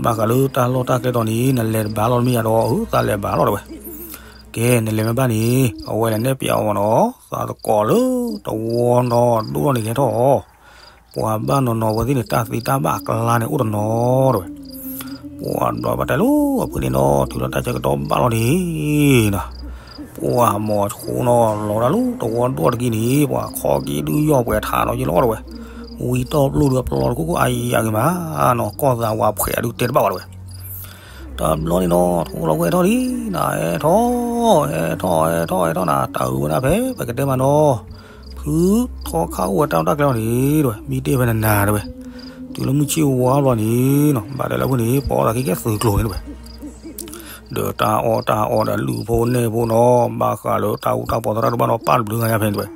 ဘၣ်ဃးလၢတၢ်လီၢ်တၢ်ကျဲတီၤန့ၣ် နလဲၤတဘၣ်လီၤမ့ၢ်ယၤဒီး အၢ သးလဲၤဘၣ်လီၤတဝဲ, ကဲ နလဲၤမ့ၢ်ဘၣ်န့ၣ် အဝဲလဲၤနဲၣ်ပျးအီၤမ့ၢ်နီၤ, သးသကိးလၢတဝီနီၤ ဒိၣ်ထီၣ်န့ၣ်ကဟဲထီၣ်အီၤ, ပှၤဘၣ်နီၤနီၤဝဲသ့ၣ်န့ၣ် တၢ်သ့တၢ်ဘၣ်အကျါန့ၣ်အိၣ်တနီၤတဝဲ, ပှၤတဘျီဘၣ်တဲလၢအဖုန့ၣ်နီၤ ထုးလီၤတၢ်ဆၢကတီၢ်ဘၣ်လီၤန့ၣ်နီၤ, ပှၤမိၤဆိနီၤ လီၤတၢ်လၢတဝီဒိၣ်တက့ၢ်န့ၣ် ပှၤခီက့ၤဒုးယီၢ်ပှဲၤထးနီၤယ့ၢ်လီၤတဝဲ, ဝံတီပျိၢ်ဒုးအပျီတခိၣ်ခိၣ်အါယၤဂ့ၤမးနီၤ ကီၢ်သးဝးဖှဲးဒုးတဲတဘၣ်ဘၣ်တဝဲ တဘျီန့ၣ်နီၤ ထိၣ်လီၤဝဲထီၣ်လံနၤ ဟဲထီၣ် ဟဲထီၣ် ဟဲထီၣ် ဟဲထီၣ်နၤ တၢ်အုးဝဲဒၣ်ဖဲ ပကတဲမးနီၤ, ဖုထီခါအိၣ်ဝဲတၢ်လီၢ်တၢ်ကျဲလီၤန့ၣ်တဝဲ မ့ၢ်တဲဖဲနနၤတဝဲ, တုၤလၢမုၢ်ဆ့ၣ်ဝါဘျီန့ၣ်နီၤ ဘၣ်တဲလၢအဖုန့ၣ်ပိာ်သးခံကဲသုးကျိၤန့ၣ်တဝဲ, ဒီးတၢ်အီၣ်တၢ်အီဒီးလုၢ်ဖိနဲၣ်ဖိနီၤ ဘၣ်ဃးလၢတၢ်အူတၢ်ပီသရၣ်တဘၣ်နီၤ ပၢ်တဘျုးဂၤညါဖဲန့ၣ်တဝဲ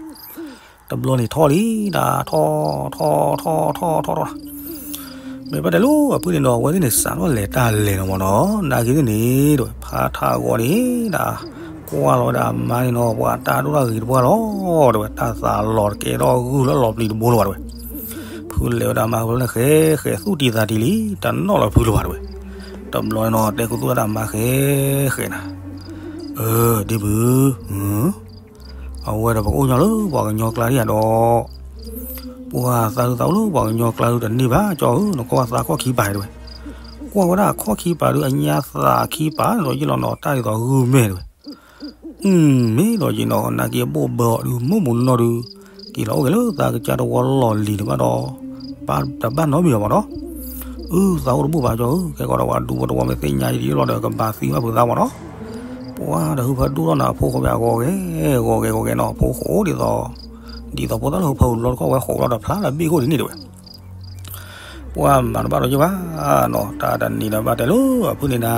တဘျီန့ၣ်ထီၣ်လံနၤ ထီၣ် ထီၣ် ထီၣ် ထီၣ် ထီၣ် ထီၣ် မ့ၢ်ဘၣ်တဲလၢအဖုန့ၣ်နီၤ အဝဲသ့ၣ်န့ၣ် စးထီၣ်လဲၤတၢ်လဲၤနီၤမ့ၢ်နီၤ နာ်က့သ့ၣ်န့ၣ်တဝဲ ဖးထးဂီၤန့ၣ်ဒၣ် ကွၢ်လီၤဝဲဒၣ်အမါန့ၣ်နီၤ ပှၤတၢ်ဒိၣ်တၢ်ဂ့ၤတပှၢ်လီၤတဝဲ တၢ်သးလီၤတကဲထီၣ်ဂုၢ်လၢလီၤပျံၤတဘိလၢၤဘၣ်တဝဲ, ဖုလဲၤဝဲဒၣ်မါဖဲန့ၣ် ဃဲဃဲသူၣ်တံၤသးတံၤလံ တနီၣ်လၢဖုလၢၤဘၣ်တဝဲ, တဘျီန့ၣ်နီၤ တဲခူသူၣ်ဝဲဒၣ်မါဃဲဃဲနၤ, အၢ ဒ့ဖု အဝဲဒီးပကအိၣ်ညီလၢပှၤကညီကျါဒံးဧါဒီး ပှၤသးဒုးသးအိၣ်လၢပှၤကညီကျါဒုးတန့ၢ်ဘၣ် ကၠီဧၢ နကွၢ်သးခီၣ်ခံပၤတဝဲ, ကွၢ်ဝဲဒၣ်အခီၣ်ခံပၤဒုး အညါသးခံပၤဒီးယ့ၢ်လီၤနီၤ တၢ်ဒ်သိးဂုၢ်မဲာ်တဝဲ, မ့ၢ်ဒီးယ့ၢ်နီၤ နာ်က့ဘိၣ်ဘၢအီၤဒုး မိၢ်မိၢ်နီၢ်နီၢ်ဒုး က့ၤလီၤအိၣ်က့ၤလၢသးကစၢ်တဝီလီၢ်လံၤတဘၣ်ဒီး တဘၣ်နီတမံၤဘၣ်မ့ၢ်နီၤ, အၢ သးအိၣ်တဘူၣ်ဘၣ်ကၠီဧၢ ကဲကီးဒီးပှၤဒူဖိတဝီမ့ၢ်သ့ၣ်ညါယံာ်လီၤဒီး ကဘၣ်သံဘၣ်ဖုးသးမ့ၢ်နီၤ, ပှၤဒီးဟုဖၢဒူၣ်ထီၣ်နၤအဖိဃီဖဲအဂီၤဂဲၤ ဂီၤဂဲၤဂီၤဂဲၤနီၤ အဖိဃိဒ်သိး ဒ်သိးဖိသၣ်လၢဟုဖၢအူလီတခီၣ်ဝဲဃိးလီၤဒီးဖျါလၢဘ့ၣ်ခိၣ်ဒ်န့ၣ်တဝဲ ပှၤမၤတဘၣ်ဒီးယ့ၢ်ဘၣ်နီၤ တၢ်တနံၤဒီးဘၣ်တဲလၢအဖုန့ၣ်နၤ,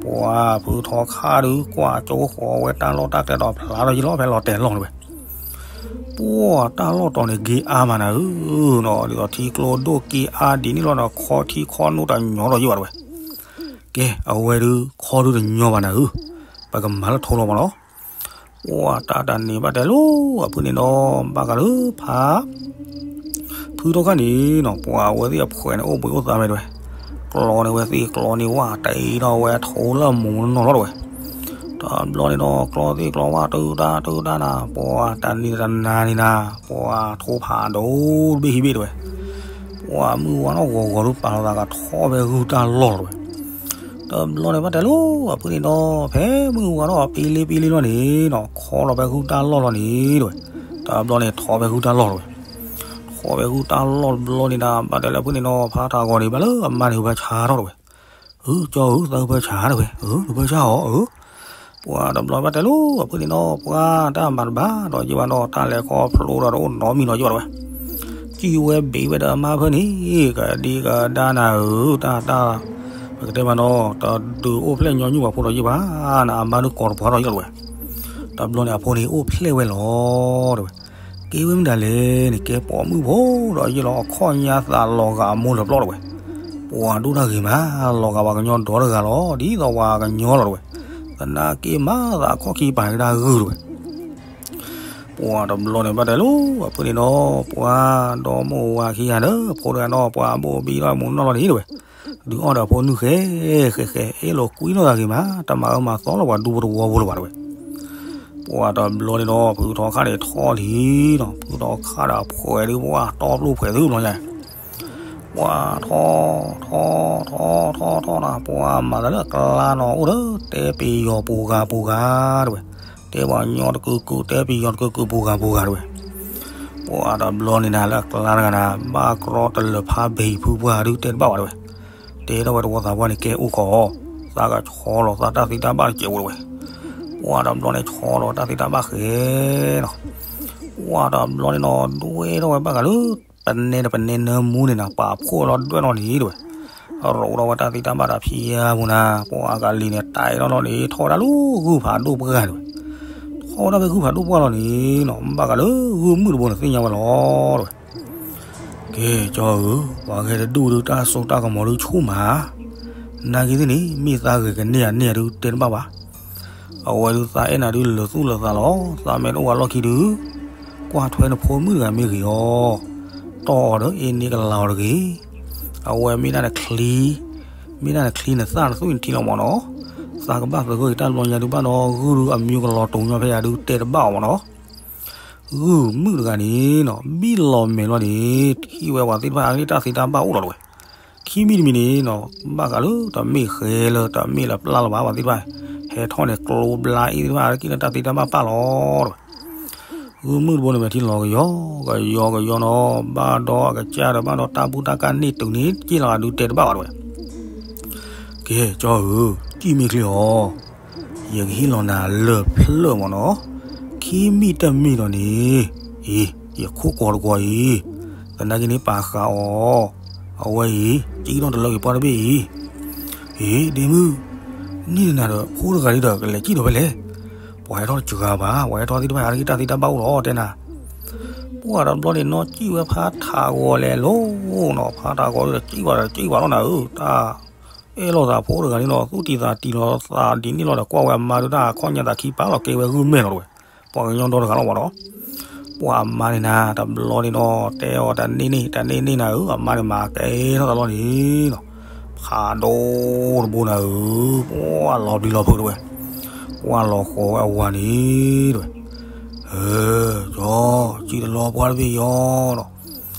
ပှၤဖုထီခါဒုး ကွၢ်ကၠိဃိးဝဲတၢ်လီၢ်တၢ်ကျဲဒီးဖျါဒီးယ့ၢ်လီၤဖဲလီၤတဲာ်လီၢ်တဝဲ, ပှၤတၢ်လီၢ်တီၤန့ၣ် က့အါမးနၤဧၢနီၤ ဒ်သိးထံကျိဒိၣ်က့အါဒ်န့ၣ်လီၤဒီး ခီထံခီနိတညီဒီးယ့ၢ်ဘၣ်တဝဲ, ကဲ အဝဲဒုး ခီဒုးတညီဘၣ်နၤဧၢ, ပကမၤလၢထိလီၤမ့ၢ်နီၤ, ပှၤတၢ်တနံၤဘၣ်တဲလၢအဖုန့ၣ်နီၤ ဘၣ်ဃးလၢဖး ဖုထီခါန့ၣ်နီၤ ပှၤအဝဲသ့ၣ်အဖှဲးန့ၣ် အိၣ်ဘှံးအိၣ်သါမဲာ်တဝဲ, ကျီန့ၢ်ဝဲသ့ၣ်ကျီန့ၢ်ဝဲ တအံၤဒီးဝဲထိလၢမူးနီၢ်နီၢ်လီၤတဝဲ, တဘျီန့ၣ်ဒီး ကျီသ့ၣ်ကျီဝဲတုၤတၢ်တုၤတၢ်နၤ ပှၤတနံၤတနၤန့ၣ်နၤ ပှၤထိဖးဒိၣ်တဘ့ၣ်ဟံးဘ့ၣ်တဝဲ, ပှၤမုၢ်ဝါထီၣ်ဂီၤဂီၤဒုးပာ်လီၤသးကထီၣ်ဖဲဂုၢ်တၢ်လီၢ်လီၤတဝဲ, တဘျီန့ၣ်ဘၣ်တဲလၢအဖုန့ၣ်နီၤ ဖဲမုၢ်ဝါထီၣ်ပ့လ့ပ့လ့လီၤန့ၣ်နီၤ ခီလီၤဖဲဂုၢ်တၢ်လီၢ်လီၤန့ၣ်တဝဲ, တဘျီန့ၣ်ထီၣ်ဖဲဂုၢ်တၢ်လီၢ်တဝဲ, ထီၣ်ဖဲဂုၢ်တၢ်လီၢ်တဘျီန့ၣ်ဒီး ဘၣ်တဲလၢအဖုန့ၣ်နီၤ ဖးထးဂီၤန့ၣ် ဘၣ်လၢအမါန့ၣ် ဟုဖၢဆါထီၣ်တဝဲ, အၢ ကၠီဧၢ သးဟုဖၢဆါတဝဲ အၢ ဟုဖၢဆါအီၤ အၢ ပှၤတဘျီဘၣ်တဲလၢအဖုန့ၣ်နီၤ ပှၤတၢ်မၤတဘၣ်ဒီးယ့ၢ်ဘၣ်နီၤ တၢ်လဲၤခီဖျိဒီးတအိၣ်နီတမံၤနီၤယ့ၢ်ဘၣ်တဝဲ, စံးဝဲဘ့းဝဲဒီးအမါဖဲန့ၣ် ကဒံကဒါနၤဧၢ တၢ်တၢ် ပကတဲမးနီၤ တဒုးအိၣ်ဖျဲၣ်ညီနုၢ်ပှၤဖိဒီးယ့ၢ်ဘၣ် နအမါဒုးကိးတပှၢ်ဒီးယ့ၢ်ဘၣ်တဝဲ, တဘျီန့ၣ်အဖိန့ၣ်အိၣ်ဖျဲၣ်ဝဲလီၤတဝဲ, ကဲဝဲမ့ၢ်ဒၣ်လဲၣ်န့ၣ် ကဲပိာ်မုၣ်ဖိဒီးယ့ၢ်လီၤအခီၣ်ညါသးလီၤဂာ်အမိၢ်လၢပျီတဝဲ, ပှၤဒိၣ်တၢ်ဂ့ၤမး လီၤဂာ်ပှၤကညီဒီတဂၤလီၤ ဒ်သိးပှၤကညီလီၤတဝဲ, သနာ်က့မးသးအခီၣ်ခံပၤကဒါဂုၢ်တဝဲ ပှၤတဘျီန့ၣ်ဘၣ်တဲလၢအဖုန့ၣ်နီၤ ပှၤဒီမိၢ်ဝၤခံဂၤဒီး ဖိတဂၤနီၤ ပှၤဘိၣ်ဘံထီၣ်မူးနီၢ်လီၤန့ၣ်တဝဲ, ဒုးအီၣ်ဒီးအဖိနုၢ်ဃဲ ဃဲ ဃဲ ဃဲ အ့ၣ်လိာ်ကွံလိာ်သးဂ့ၤမး တမၤအၢမၤသီလၢပှၤဒူဖိတဝီဖိလၢၤဘၣ်တဝဲ, ပှၤတဘျီန့ၣ်ဒီး ဖုထီခါန့ၣ်ထီၣ်လံနီၤ ဖုထီခါဒီးအဖှဲးဒုး ပှၤတီပျိၢ်ဖှဲးသုဘျီညါ ပှၤထီၣ် ထီၣ် ထီၣ် ထီၣ် ထီၣ် ထီၣ်နၤ ပှၤမၤသးလၢအကျါနီၤ အိၣ်ဒီးတဲပယီၤပူၤဂၤပူၤဂၤတဝဲ, တဲပှၤကညီတကုာ်ကုာ် တဲပယီၤတကုာ်ကုာ်ပူၤဂၤပူၤဂၤတဝဲ, ပှၤတဘျီန့ၣ်နၤလၢအကျါတဂၤနၤ ဘၣ်ကြီတလၢၤဖးဘ့ၣ်ဖုပှၢ်ဒုးတဲတဘၣ်ဘၣ်တဝဲ, တဲထီၣ်ဝဲတဝီသးပှၢ်န့ၣ် ကဲအိၣ်ခိး သးကဆီလီၤသးတၢ်သ့တၢ်ဘၣ်တစဲးဖိတဝဲ, ပှၤတဘျီန့ၣ်ဆီလီၤတၢ်သ့တၢ်ဘၣ်ဃဲနီၤ ပှၤတဘျီန့ၣ်နီၤ ဒွဲထီၣ်ဝဲဘၣ်ဃးလၢ ပနဲတပနဲနၢမူန့ၣ်နၤ ပာ်ဖှိၣ်လီၤဒွဲၣ်ထီၣ်န့ၣ်တဝဲ, ရိးထီၣ်ဝဲတၢ်သ့တၢ်ဘၣ်တၢ်ဖံးယါပူၤနၤ ပှၤကလံၤန့ၣ် တၢ်အံၤထီၣ်လီၤန့ၣ် ထီၣ်ဝဲဒၣ်လၢဂုၢ်ဖးဒိၣ်ပှၢ်တဝဲ, ထီၣ်ဝဲဒၣ်ဖဲဂုၢ်ဖးဒိၣ်ပှၢ်လီၤန့ၣ်နီၤ, ဘၣ်ဃးလၢဂုၢ်မုၣ်တဘိန့ၣ်သ့ၣ်ညါဝဲလီၤတဝဲ. ကဲ ကၠီဧၢ, ပှၤဂဲၤတဒူၣ်ဒုးတၢ်စိတၢ်ကမီၤဒုးဆူၣ်မး, နာ်က့သ့ၣ်န့ၣ် မ့ၢ်သးဂဲၤကန့ၢ်ဧါန့ၢ်ဧါဒုးတဲတဘၣ်ဘၣ်. အဝဲဒုးသးအဲၣ်နၤဒုးလၢာ်သူၣ်လၢာ်သးလီၤ, သးမ့ၢ်တအိၣ်ဝဲလီၢ်ခံဒုး ကွၢ်ထွဲနဖိမုၣ်တဂၤမ့ၢ်ဂ့ၤအီၤ, တီၢ်အီၤဒီးအ့န့ကလၤအီၤတဂ့ၤ. အဝဲမ့ၢ်ဒၣ်နချံ, မ့ၢ်ဒၣ်နချံနသၣ်နသွံၣ်နထံလီၤမၢ်နီၤ. သးကဘၣ်သဂၢၢ်က့ၤတၢ်ဘျီညါဒုးဘၣ်ဒီး ဂုၢ်ဒုးအမံၤကလီၤတိၤညီဖဲယၤဒုးတဲတဘၣ်အီၤမၢ်နီၤ. ဂုၢ်မုၣ်တဂၤန့ၣ်နီၤ ဘံၣ်လီၤမဲာ်လီၤန့ၣ် ထံၣ်ဝဲပှၤသ့ၣ်တဖၣ်အဂ့ၢ်တၢ်သ့တၢ်ဘၣ်အိၣ်လီၤတဝဲ. ခံမံၤတမံၤန့ၣ်နီၤ ဘၣ်ဃးလၢတမ့ၢ်ဃဲလၢတမ့ၢ်လၢပျၢ်လၢၤဘၣ် ပှၤသ့ၣ်တဖၣ် ဟဲထီၣ်န့ၣ်ကျိဘျါအ့ၣ်သ့ၣ်တဖၣ် က့ၤလၢတၢ်သ့တၢ်ဘၣ်ပာ်လီၤတဝဲ. ဂုၢ်မုၣ်တဘိန့ၣ် ဝဲထံလီၤကယီကယီကယီနီၤ, ဘၣ်ဒီးအကစၢ်ဒီးဘၣ်ဒီးတၢ်ဘူၣ်တၢ်ကၢ်န့ၢ်တုၤန့ၣ် က့ၤလီၤအဒုးတဲတဘၣ်ဘၣ်တဝဲ. ကဲ ကၠီဧၢ, ကံၣ်မ့ၢ်ချ့အီၤ, ယကဟ့ၣ်လီၤနၤလၢာ်ဖျၢၣ်မၢ်နီၤ. ခံမံၤတမံၤဒီးန့ၣ်, အံၤ ယခိၣ်ကီၤတကီၤအံၤ, သနာ်က့န့ၣ်ပာ်ဃာ်အီၤ, အဝဲအံၤ ကံၣ်ထီၣ်တလၢက့ၤပှၢ်တဘ့ၣ်အံၤ. အံၤ ဒ့မုၣ်, န့ၢ်နၤဒီးဖိတဂၤဒ်ဒီးကလဲၤကံၣ်ဒီးဖဲလဲၣ်. ပှၤဟဲထီၣ်တစှၤဘၣ်, ပှၤဟဲထီၣ်သ့ၣ်တဖၣ်အါတက့ၢ်တၢ်သ့တၢ်ဘၣ်အိၣ်လီၤတဲနၤ. ပှၢ်တဘျီန့ၣ်နီၤ ကံၣ်ဝဲဖးထးဂီၤလဲၤလိၤနီၤ, ဖးထးဂီၤဒီးကံၣ်ဘၣ်ဒီးကံၣ်ဘၣ်လီၤနၤဧၢ, တၢ်အဲၣ်လိာ်သးဖိတဂၤန့ၣ်နီၤ သူၣ်တံၢ်သးတံၢ်လီၤသးဒ်န့ၣ်လီၤဒီး ကွၢ်ဝဲအမါဒုးတၢ်ခီၣ်ညါသးခံပာ်လီၤကဲဝဲဂုၢ်မဲာ်လီၤတဝဲ. ပှၤကညီဒီတဂၤလီၤဝဲဒီး ပှၢ်အမါန့ၣ်နၤ တဘျီန့ၣ်နီၤ တဲအီၤတၢ်န့ၢ်န့ၣ် တၢ်န့ၢ်န့ၣ်နၤဧၢ, အမါန့ၣ်မၤကဲထီၣ်သးလီၤန့ၣ်နီၤ, ဖးဒိၣ်တဘိနၤဧၢ, ပှၢ်လီၤဘျံးလီၤဖုးတဝဲ, ပှၢ်လီၤဃီၤဝဲအဝၤန့ၣ်တဝဲ. ကၠီ, ကံၣ်တလီၤပှၢ်တဘ့ၣ်ယီၤနီၤ,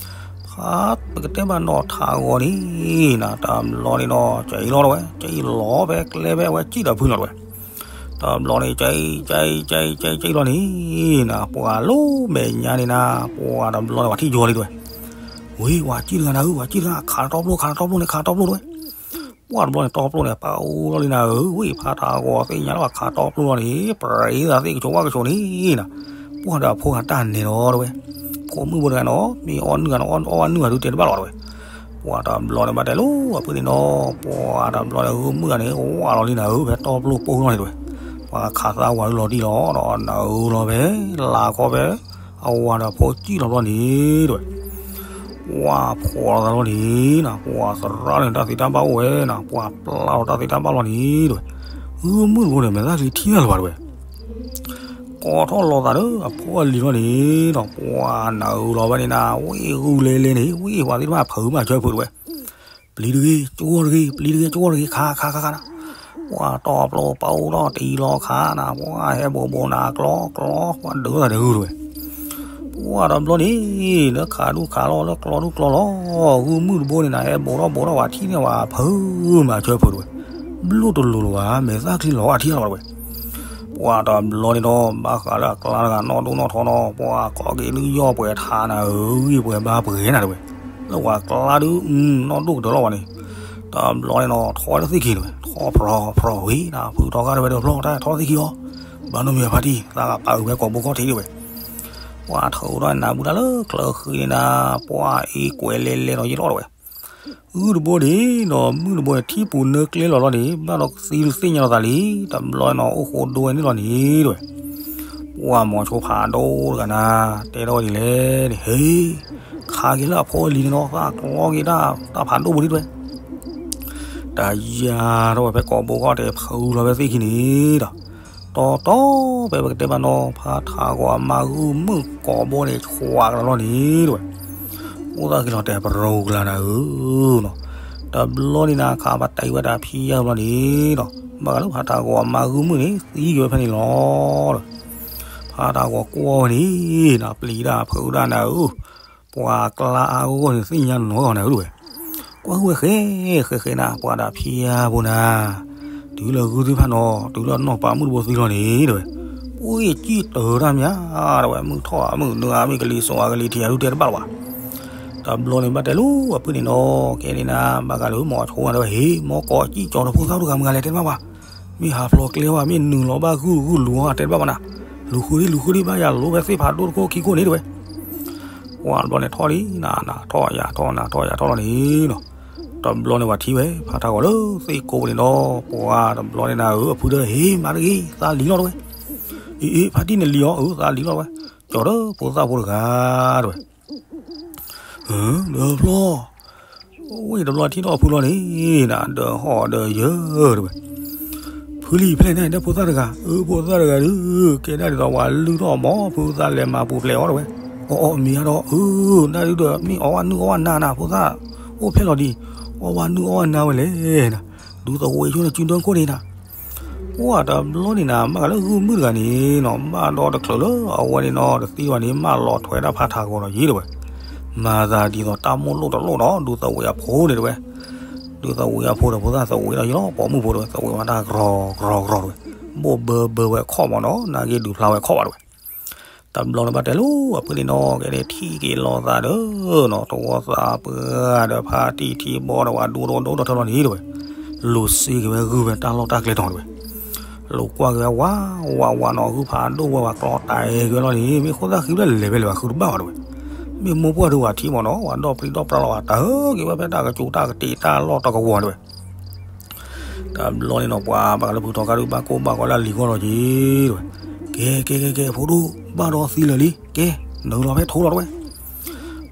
ဖးပကတဲဘၣ်နီၤထးဂီၤန့ၣ်နၤ တဘျီန့ၣ်နီၤ ကံၣ်လီၤတဝဲ, ကံၣ်လီၤဖဲကျဲဖဲအဝဲကံၣ်ဒီးဖုလီၤတဝဲ. တဘျီန့ၣ် ကံၣ် ကံၣ် ကံၣ် ကံၣ် ကံၣ်လီၤန့ၣ်နၤ ပှၢ်လီၤမဲာ်ညါန့ၣ်နၤ ပှၢ်တဘျီန့ၣ် ပှၤထံၣ်ယီၤလံတဝဲ. ဝံၤ ပှၤကံၣ်တဂၤနၤဧၢ, ပှၤကံၣ်တဂၤ ခးတၢ်တီပျိ ခးတၢ်တီပျိန့ၣ် ခးတၢ်တီပျိတဝဲ. ပှၢ်တဘျီန့ၣ် တီပျိန့ၣ် ပာ်အိၣ်လီၤလံနၤဧၢ, ဝံၤဖးထးဂီၤသ့ၣ်ညါလၢပှၤခးတီပျိလီၤန့ၣ် ပြံသးသ့ၣ်ကဆိးဝၣ်ကဆိးန့ၣ်နၤ, ပှၢ်ဒီးအဖိဂၤတၢ်နဲၤလီၤတဝဲ. ဖိမုၣ်ဖိတဂၤနီၤ မ့ၢ်အီၣ်နုၢ်ဂၤနီၤ အီၣ်နုၢ်ဂၤဒုးတဲတဘၣ်လီၤတဝဲ. ပှၢ်တဘျီန့ၣ် ဘၣ်တဲလိာ်အဖုန့ၣ်နီၤ, ပှၢ်တဘျီန့ၣ် ဂုၢ်မုၣ်ဂၤန့ၣ် ဝၢ်လီၤလံနၤဧၢ, ဖဲတီပျိပိၢ်လီၤန့ၣ်တဝဲ. ပှၢ်ခးသးဝၤဒုးလီၤတံၢ်လီၤဒီး နၤဧၢလီၤဖဲ လၢ်ခီဖဲ အဝၤဒီးဖိကံၣ်လီၤဘျီန့ၣ်တဝဲ. ပှၢ်ဖှီၣ်လီၤသးလီၤန့ၣ်နၤ, ပှၢ်သရၣ်န့ၣ် တၢ်သ့တၢ်ဘၣ်အိၣ်ဝဲနၤ, ပှၢ်ပျၢ်လီၤတၢ်သ့တၢ်ဘၣ်လီၤန့ၣ်တဝဲ. ဂုၢ်မုၣ်တဘိန့ၣ် မဲာ်သၣ်ချံထံၣ်တၢ်လၢၤဘၣ်တဝဲ. ကိးထီၣ်လီၤသးဒီးအဖိအလံၤလီၤန့ၣ်ဒီး ပှၢ်နၤဧၢလီၤဖဲန့ၣ်နၤ, ဝံၣ်ဂုၢ်လဲလဲန့ၣ် ဝံၣ်ပှၤသ့ၣ်တဖၣ်ဖုးမၤဆၢဖုးတဝဲ. ပျံၤတဂ့ၤ ကၠီတဂ့ၤ ပျံၤတဂ့ၤ ကၠီတဂ့ၤ ခးခးခးခးနၤ. ပှၢ်တီပျိပာ်အိၣ်ထီၣ်တံၢ်လီၤခးနၤ, ပှၢ်ဟဲဘိးဘိးနၤကျီကျီ ပှၢ်ဒုးသးတဂုၢ်တဝဲ. ပှၢ်တဘျီန့ၣ် လၢခးဒူၣ်ခးလီၤ လၢကျီဒူၣ်ကျီလီၤ, ဂုၢ်မုၣ်တဘိန့ၣ်နၤ ဟဲဘိးထီၣ်ဘိးထီၣ် ပှၤထံၣ်န့ၢ်ဝဲဖုးမၤဆၢဖုးတဝဲ. ဘျိၣ်တလိၤလၢၤဘၣ် မဲာ်သၣ်ချံလီၤအထံၣ်လီၤတဝဲ. ပှၢ်တဘျီန့ၣ်ဒီး ဘၣ်ဃးလၢအကျါတဂၤနီၣ်ဒိၣ်နီၣ်ထီနီၤ, ပှၢ်ကိးက့ၤဒုးယီၢ်ပှဲၤထးနၤဧၢ, ဂံၢ်ပှဲၤဘါပှဲၤနၤတဝဲ. လၢပှၤကျါဒုး နီၣ်ဒိၣ်ကတၢၢ်လီၤဝဲန့ၣ်. တဘျီန့ၣ်ဒီး ထီၣ်ဝဲလၢသ့ၣ်ခံတဝဲ, ထီၣ်ဖြီဖြီဝံၤနၤ, ဖုထီၣ်ဃာ်တဝဲဒီးဖျီၣ်တၢ်ထီၣ်သ့ၣ်ခံအီၤ, ဘၣ်နီၢ်မံၤအဖါတံၢ် သးဂၤပာ်အုးဖဲကိာ်ဘိခီၣ်ထံးတဝဲ. ပှၢ်ထုးထီၣ်နၤဘူၣ်တၢ်လၢချၢဃံန့ၣ်နၤ, ပှၢ်အ့ၣ်ကွဲးလဲလဲနီၤယ့ၣ်လီၤတဝဲ. ဂုၢ်တဘိန့ၣ်ဒီး မုၣ်တဘိန့ၣ် ထံပူၤနၢကျဲလီၤလီၤန့ၣ် ဘၣ်ဒီးသံသ့ၣ်ညါလီၤသးလံ, တဘျီန့ၣ်ဒီး အိၣ်ဃိဒိဝဲန့ၣ်လီၤန့ၣ်တဝဲ. ပှၢ်မိၤဆိဖးဒိၣ်တဂၤနၤ တဲထီၣ်ဝဲဒ်လဲၣ်န့ၣ်, ဟ့ၣ်, ခးက့ၤလၢအဖိအလံၤန့ၣ်နီၤ, သးကျီက့ၤတၢ် တၢ်ဖးဒိၣ်ပူၤဒ်တဝဲ. တၢ်ယါထီၣ်ဝဲဖဲကိာ်ဘိခီၣ်ထံး ဖုလီၤဖဲသ့ၣ်ခံန့ၣ်ဒီး တီတီဖဲပကတဲဘၣ်နီၤ ဖးထးဂီၤအမါဂုၢ်မုၣ်ကိာ်ဘိန့ၣ် ဆွးကလီၤလီၤန့ၣ်တဝဲ. အိၣ်သးက့ၤလီၤတဲာ်ပရိကလၤနၤဧၢနီၤ, တဘျီန့ၣ်နၤ ခးပတဲဝဲဒၣ်ဖံးယါဘျီန့ၣ်ဒီး ဘၣ်ဃးလၢဖးထးဂီၤအမါဂုၢ်မုၣ်န့ၣ် သံက့ၤဝဲဖဲန့ၣ်လီၤဒီး ဖးထးဂီၤကွၢ်ဝဲန့ၣ်နၤ ပျံၤတၢ်ဖုးတၢ်နၤဧၢ, ပှၤကျါအါဂီၢ်န့ၣ် သ့ၣ်ညါနီၢ်ဂီၢ်နၤဧၢတဝဲ. ကွၢ်ဃုာ်ဝဲဃဲ ဃဲဃဲနၤ ပှၤဒၣ်ဖံးယါဘိနၤ, တုၤလၢဂုၢ်သ့ၣ်တဖၣ်နီၤ တုၤလၢနီၢ်ပၤမုၣ်တဘိသံလီၤန့ၣ်တဝဲ. ပှ့ၤကံၣ်တၢၤတၢ်မးတဝဲ မုၢ်ထီၣ်ဧါ မုၢ်နုာ်ဧါ မ့ၢ်ကလံၤစိးဧါ ကလံၤထံးဧါ ဒုးတဲတဘၣ်လၢၤဘၣ်. တဘျီန့ၣ်ဘၣ်တဲလိာ်အဖုန့ၣ်နီၤ ကဲန့ၣ်နၤ ဘၣ်ဃးလၢမိၤဆိနၤတဝဲ ဟ့ၣ် မိၢ်ကိးကံၣ်ကၠီတဖိသၣ်တဂၤမတၤလဲၣ်တဲတဘၣ်ဘၣ်. မ့ၢ်ဟးဖျိးကျဲဝဲ မ့ၢ်နုာ်လီၤဘၣ်ဂုၢ်ဂုၢ်လူၤဧါတဲတဘၣ်ဘၣ်နၤ. လူၤဃုဒံး လူၤဃုဒံး ဘၣ်ယၤလိၤဖဲသ့ၣ်ဖးဒိၣ်တခိၣ်ခံခိၣ်န့ၣ်တဝဲ. ပှၤတဘျီန့ၣ်ထီၣ်လံနၤ နၤထီၣ်ယၤထီၣ် နၤထီၣ်ယၤထီၣ်လီၤန့ၣ်နီၤ. တဘျီန့ၣ်ပှၤထံၣ်ဝဲ ဖးထးဂီၤလၢသ့ၣ်ကိးပူၤန့ၣ်နီၤ ပှၤတဘျီန့ၣ်နၤဧၢ အဖုဒီး ဟ့ၣ် မၤတဂ့ၤ သးလံၤလီၤတဝဲ. အ့ ဖါတံၢ်န့ၣ်လံအီၤ, အၢ သးလံလီၤဝဲ, ကၠီၤဒီးဖိသၣ်ဖိတဂၤတဝဲ, တဘျီ ဝ့ၢ်တဘျီထံၣ်ထီၣ်ဖုလီၤန့ၣ်, ဒီးဟီၣ်ဒီးယၢတဝဲ, ဖုလံၤဖဲလဲၣ်န့ၣ် ဒီးဖိသၣ်တဂၤ, အၢ ဖိသၣ်တဂၤဒုး ကဲဒၣ်ဒ်သိးဝဲလုၢ်ထီၣ်မီၤ ဖုသၣ်လဲၤမၤပူၤဖျဲးအီၤတဝဲ, အီၣ်အီၣ်မ့ၤအါဒီး အၢ နဒုးဒီး မ့ၢ်အီၣ်ဝဲနုၢ်အီၣ်ဝဲနါနၤ ဖိသၣ်အိၣ်ဖျဲၣ်လီၤဒံး, အီၣ်ဝဲနုၢ်အီၣ်ဝဲနါဝဲလဲၣ်နၤ, ဒူသဝ့ဆိန့ၣ် စုဒၢခိၣ်န့ၣ်နၤ ပှၢ်တဘျီန့ၣ်နၤ မၢ်ကလၢဂုၢ်မုၢ်တဂၤန့ၣ်နီၤ ဘၣ်ဒီတချုးလၢအဝဲန့ၣ်နီၤ တသံဘၣ်န့ၣ် မၢလီၤထွဲဒၣ်ဖါထးဂီၤဒီးယံၤတဝဲ, မၤသးဒ်သိးတၢ်မိၣ်လိၣ်တလိၣ်ဒီး ဒူသဝ့အဖိန့ၣ်တဝဲ, ဒူသဝ့အဖိဒီးဖိသၣ်သဝ့ဒီးယံၤလီၤ ပိာ်မုၣ်ဖိတဝဲ သဝ့ဝဲတၢ်ကြီကြီတဝဲ, ဘိၣ်ဘၢဘၢဝဲခီၣ်မးနီၤ နာ်က့ဒုးဖျါဝဲခီၣ်ဘၣ်တဝဲ တဘျီန့ၣ်ဘၣ်တဲလၢ အဖုန့ၣ်နီၤ ကဲန့ၣ်ထံၣ်က့ၤလိာ်သးဒီးနီၤ တဝီသးပှၢ်ဒီးဖါတံၢ်ထံဘီဒီးဝဲဒိၣ်ဒိၣ်ဒိၣ်ဒိၣ်ထီၣ်ထီၣ်လီၤန့ၣ်တဝဲ, လိၤစ့က့ၤဝဲဂုၢ်ဝဲတၢ်လီၢ်တၢ်ကျဲတီၤတဝဲ, လိၤကွၢ်က့ၤဝဲဝးဝးနီၤ ဂုၢ်ဖးဒိၣ်ဝဲဝဲကျီတၢ်အဲၣ်က့ၤဝဲလီၤန့ၣ် မ့ၢ်ဃိသၣ်ဃံဖဲလဲၣ်ဖဲလဲၣ်ဘၣ်ဃုတဘၣ်ဘၣ်တဝဲ, မ့ၢ်မိၢ်ပှၢ်ဒုးဝဲထံမးနီၤ ဝဲဒီၣ်ပြံဒီၣ်ပြါလီၤဝဲ တၢ်ဟဲက့ၤဝဲဖဲတၢ်ကစူၤတၢ်ကတံာ်တၢ်လီၢ်တၢ်ကဝီၤတဝဲ တဘျီန့ၣ်နီၤ ပှၤဘၣ်ဃးလၢဖုထီခါဒုး ဘၣ်ကိၢ်ဘၣ်ဂီၤလၢအလံၤဂီၢ်လီၤက့ၤတဝဲ, ကဲ ကဲ ကဲ ကဲ ဖိဒိၣ် ဘၣ်ဒီးသံလၢာ်လံ ကဲ နုာ်လီၤဖဲထိလီၤတဝဲ,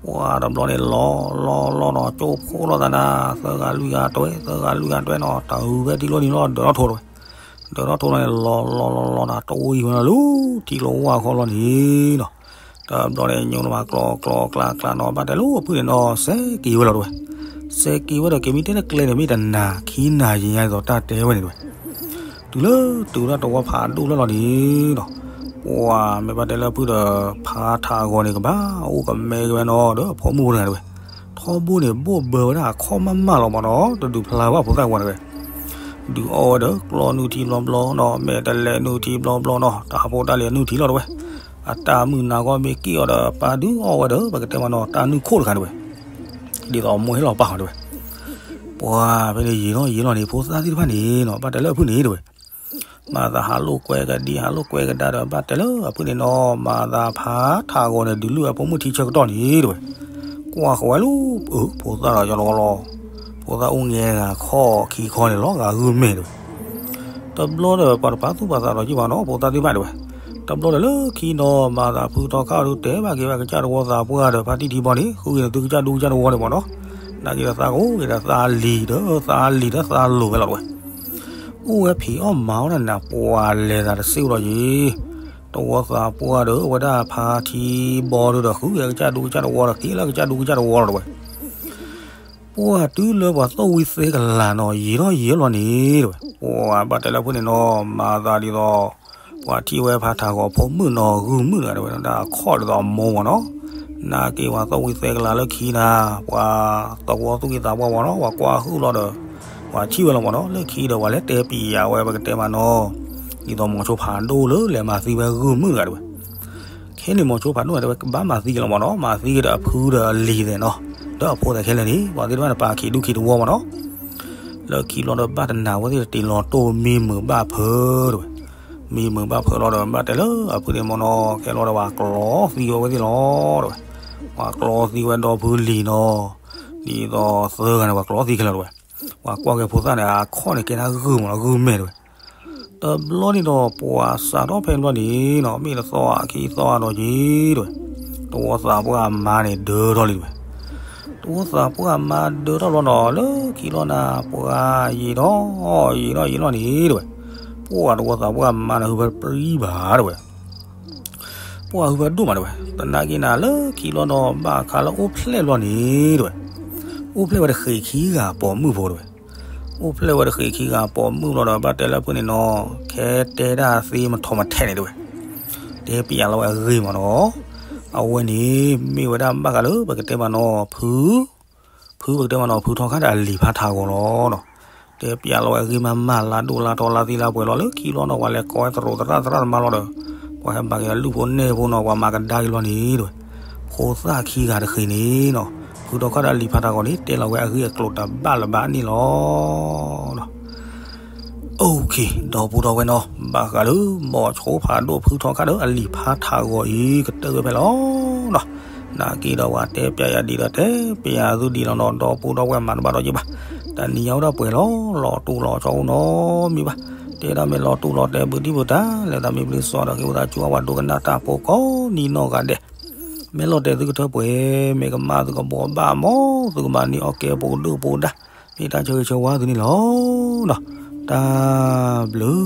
ပှၤတဘျီန့ၣ် လီၤလီၤလီၤနီၤ ကၠိဖိလိာ်သးနၤ သၢဂၤလွံၢ်ဂၤတဝဲ သၢဂၤလွံၢ်ဂၤတဝဲနီၤ တၢ်ဟူးဖဲထံလီၤန့ၣ်လီၤ ဒၢးထီၣ်ထိတဝဲ, ဒၢးထီၣ်ထိန့ၣ် လီၤလီၤလီၤလီၤနၤ တအိၣ်အံၤဝဲနီၤလၢ ထံကျိဝါခီလီၤန့ၣ်နီၤ တဘျီန့ၣ် ညိလီၤမးကျီကျီကျါကျါနီၤ ဘၣ်တဲလၢအဖုန့ၣ်နီၤ စဲက့ၤဝဲလီၤတဝဲ, စဲက့ၤဝဲဒီး က့ၤမ့ၢ်တဲလၢကျဲန့ၣ် မ့ၢ်တနၤခံနၤယံၤညါဒ်သိးတၢ်တဲဝဲန့ၣ်တဝဲ, တုၤလၢတုၤဒၣ်တဝီဖးဒိၣ်လၢလီၤန့ၣ်နီၤ, ပှၤမ့ၢ်ဘၣ်တဲလၢအဖုဒီး ဖါထးဂီၤန့ၣ် ကဘၣ်အိၣ်ကမဲက့ၤဝဲနီၤဒီးအဖိမုၣ်ဖိတဂၤတဝဲ, ထီဘိန့ၣ် ဘိၣ်ဘၢဝဲဒၣ်အခီၣ်မးမးလီၤမးနီၤ တဒုးဖျါဝဲဖိသၣ်ဝဲတဝဲ ဒုးအီၣ်ဝဲဒီးကျီနုၢ်ထံဘျီဘျီနီၤ မဲာ်တလဲးနုၢ်ထံဘျီဘျီနီၤ တၢ်ဖိတၢ်လံၤအနုၢ်ထံလီၤတဝဲ, အတၢ်မုၢ်နၤဂီၢ်မ့ၢ်က့ၣ်အီၤဒီး ပၢ်ဒုးအီၣ်ဝဲဒီး ပကတဲမးနီၤ တၢ်နုၢ်ခိၣ်တခါတဝဲ, ဒ်သိးမိၢ်ဟ့ၣ်လီၤပၢ်အီၤတဝဲ, ပှၤဖဲန့ၣ်ယံာ်နီၤယံာ်လီၤန့ၣ် ဖိသၣ်သ့ၣ်တဖၣ်န့ၣ်နီၤ ဘၣ်တဲလၢအဖုန့ၣ်တဝဲ မၤသးဟးလိာ်ကွဲကဒံဟးလိာ်ကွဲကဒါဒီး ဘၣ်တဲလၢအဖုန့ၣ်နီၤ မၤသးဖါထးဂီၤန့ၣ် ဒုးလုၢ်ဝဲဖိမုၣ်ထံဆၢကတီၢ်န့ၣ်တဝဲ, ကွၢ်ဃီၤဝဲလၢ အၢ ဖိသၣ်ဒီးယီၤတဝီလီၤ, ဖိသၣ်အိၣ်ငဲဂၤခီၣ်ခံခီန့ၣ် လီၤဂာ်ဂုၢ်မဲာ်တဝဲ တဘျီဒီး ပှၤတပာ်သူၣ်ပာ်သးဒီးက့ၤဘၣ်နီၤ ဖိသၣ်သ့ၣ်တဖၣ်တဝဲ, တဘျီဒီးလၢခံနီၤ မၤသးဖုထီခါဒုးတဲဘၣ်က့ၤဝဲကစၢ်တဝီသးပှၢ်ဒီး ဖါတံၢ်ထံဘီန့ၣ် ဃုက့ၤသုကစၢ်ဒူကစၢ်တဝီန့ၣ်မးနီၤ, နာ်က့ဒီးသးကအိၣ်က့ၤဒီးသးလံၤဒီး သးလံၤဒီးသးလိၤဝဲလီၤတဝဲ, အိၣ်ဝဲဖံးအီၣ်မၤအီၣ်တၢ်န့ၣ် ပှၤလဲၤသးတစ့ၢ်ကီးလီၤယံၤ, တဝီသးပှၢ်ဒီး အဝဲဒၣ်ဖါထံဘီဒုးဒီး ဃုက့ၤကစၢ်ဒူကစၢ်တဝီဒီး က့ၤလၢကစၢ်ဒူကစၢ်တဝီလီၤတဝဲ ပှၤတုၤလၢပှၤသီၣ်ဝံၤသဲကလၤနီၤ ယံာ်ထီၣ်ယံာ်လီၤန့ၣ်တဝဲ, ပှၤဘၣ်တဲလၢအဖုန့ၣ်နီၤ မၤသးဒ်သိး ပှၤထံၣ်ဝဲဖါထးဂီၤဖိမုၣ်နီၤ ဂုၢ်မုၣ်တဂၤတဝဲ တၢ်အခီၣ်ဒ်သိးအမိၢ်မးနီၤ, နာ်က့ပှၤသီၣ်ဝံၤသဲကလၤလၢခံနၤ ပှၤသဝီသူၣ်က့ၤသးပှၢ်မးနီၤ ပှၤကွၢ်ဟုၣ်လီၤဒီး ပှၤထံၣ်ဝဲလီၤမးနီၤ လၢခံဒီးပှၤလဲၤတဲပျးဝဲ ပကတဲမးနီၤ ဒ်သိးမိၤဆိဖးဒိၣ်လၢလဲၤမၤသံဝဲဂုၢ်မုၣ်တဂၤတဝဲ ခဲန့ၣ်မိၤဆိဖးဒိၣ်တဂၤတဝဲ ကဘၣ်မၤသံက့ၤလီၤမးနီၤ မၤသံက့ၤဒီးအဖုဒီးအလံၤသဲးနီၤ ဒီးအဖိသဲးခဲလၢာ်န့ၣ် ပှၤသ့ၣ်တဖၣ်န့ၣ် ပာ်ခံးဒူခံးတဝီမးနီၤ လၢခံဘျီဒီးဘၣ်တနၤဝဲသ့ၣ်တတ့ၤလီၤတိၢ်မံမုာ်ဘၣ်ဖၢတဝဲ, မံမုာ်ဘၣ်ဖၢလီၤဒီး ဘၣ်တဲလၢအဖုန့ၣ်မးနီၤ ခဲလီၤဒီးပှၤကျီသံဝဲသ့ၣ်လီၤတဝဲ, ပှၤကျီသံဝဲဒီဖုလံၤနီၤ, ဒ်သိးသၢဂၤန့ၣ် ပှၤကျီသံခဲလၢာ်တဝဲ, ပှၤကွၢ်က့ၤဖိသၣ်န့ၣ် အခီၣ်န့ၣ်ကဲဒၣ်ဂုၢ်မးနီၤ ဂုၢ်မဲာ်တဝဲ တဘျီန့ၣ်ဒီး ပှၤစးထီၣ်ဖဲဘျီန့ၣ်နီၤ မ့ၢ်တသီအခံသီအါဒီးက့ၤတဝဲ, တဝီသးပှၢ်အမါန့ၣ်ဒၢထီၣ်လံတဝဲ, တဝီသးပှၢ်အမါဒၢထီၣ်ဘျီနီၤ လၢခံဘျီန့ၣ် ပှၤယံာ်ထီၣ်ယံာ်ထီၣ်ယံာ်ထီၣ်န့ၣ်တဝဲ, ပှၤတဝီသးပှၢ်အမါန့ၣ်ဟုဖၢပြံဘၣ်တဝဲ, ပှၤဟုဖၢဒိၣ်မးတဝဲ, သနာ်က့နၤလၢခံဘျီနီၤ ဘၣ်ခါလၢအိၣ်ဖျဲၣ်ဘျီန့ၣ်တဝဲ, အိၣ်ဖျဲၣ်ဝဲတဃ့းခံဂၤပိာ်မုၣ်ဖိတဝဲ အိၣ်ဖျဲၣ်ဝဲတဃ့းခံဂၤပိာ်မုၣ်လီၤဒီး ဘၣ်တဲလၢအဖုန့ၣ်နီၤ ခဲတဲဒၣ်သ့မထီၣ်မထဲးန့ၣ်တဝဲ, တဲပျးလီၤဝဲအဂ့ၢ်မးနီၤ, အဝဲန့ၣ် မ့ၢ်ဝဲဒၣ်ဘၣ်ဃးလၢ ပကတဲမးနီၤ ဖု ဖုပကတဲမးနီၤ ဖုထီခါဒီးအလံၤဖါထးဂီၤလီၤနီၤ, တဲပျးလီၤဝဲအဂ့ၢ်မးမး လါဒိၣ်လါထီလါသံလါပှဲၤလီၤ လၢခံဘျီနီၤ ပှၤလဲၤကိးဝဲသရိာ်သရၣ်သရၣ်သမါလီၤဒီး ပှၤဟဲဘၣ်က့ၤအလုၢ်ဖိနဲၣ်ဖိနီၤ ပှၤမၤကဒါက့ၤလီၤန့ၣ်တဝဲ, ဖိသၣ်ခံဂၤတဃ့းန့ၣ်နီၤ ဖုထီခါဒီးအလံၤဖါထးဂီၤန့ၣ် တဲလီၤဝဲအဂ့ၢ်အကျိၤတဘၣ်လၢၤဘၣ်န့ၣ်လီၤ. ဒီပုၢ်ဒီဝဲၢ်နီၤ ဘၣ်ဃးလၢ မိၤဆိဖးဒိၣ်ဖုထီခါဒီးအလံၤဖါထးဂီၤအံၤ ကတၢၢ်ဝဲဖဲလီၤနီၤ, နာ်က့ဒီးပှၤတဲပျးယၤဒ်ဒီးတဲပျးသုဒ်လီၤနီၤ ဒီပုၢ်ဒီဝဲၢ်မၤတဘၣ်ဒီးယဘၣ်, တနံၤညါအိၣ်ဒၣ်ပှဲၤလီၤ လီၤတူၢ်လီၤဆီအိၣ်နီတမံၤဘၣ်, တဲဒၣ်မ့ၢ်လီၤတူာ်လီၤတဲာ်ဘုးဒံးဘုးတၢ် လဲၤသးမ့ၢ်ပျံၤစီဒီး က့ၤဝဲသးကၠိဝဲဒိကနၣ်တၢ်ဖိကိးနံၤနီၢ်ဂၤဒဲး, မ့ၢ်လီၤတဲာ်သုကထၢပှဲၤ မ့ၢ်ကမၣ်သုကဘီဘၣ်မး သုကမၤန့ၢ်အီၣ်ကဲပကဒိၣ်ပကဒၣ်, မ့ၢ်တၢ်ဆၢဂ့ၤဆၢဝါသုန့ၣ်လီၤ. တၢ်ဘျုး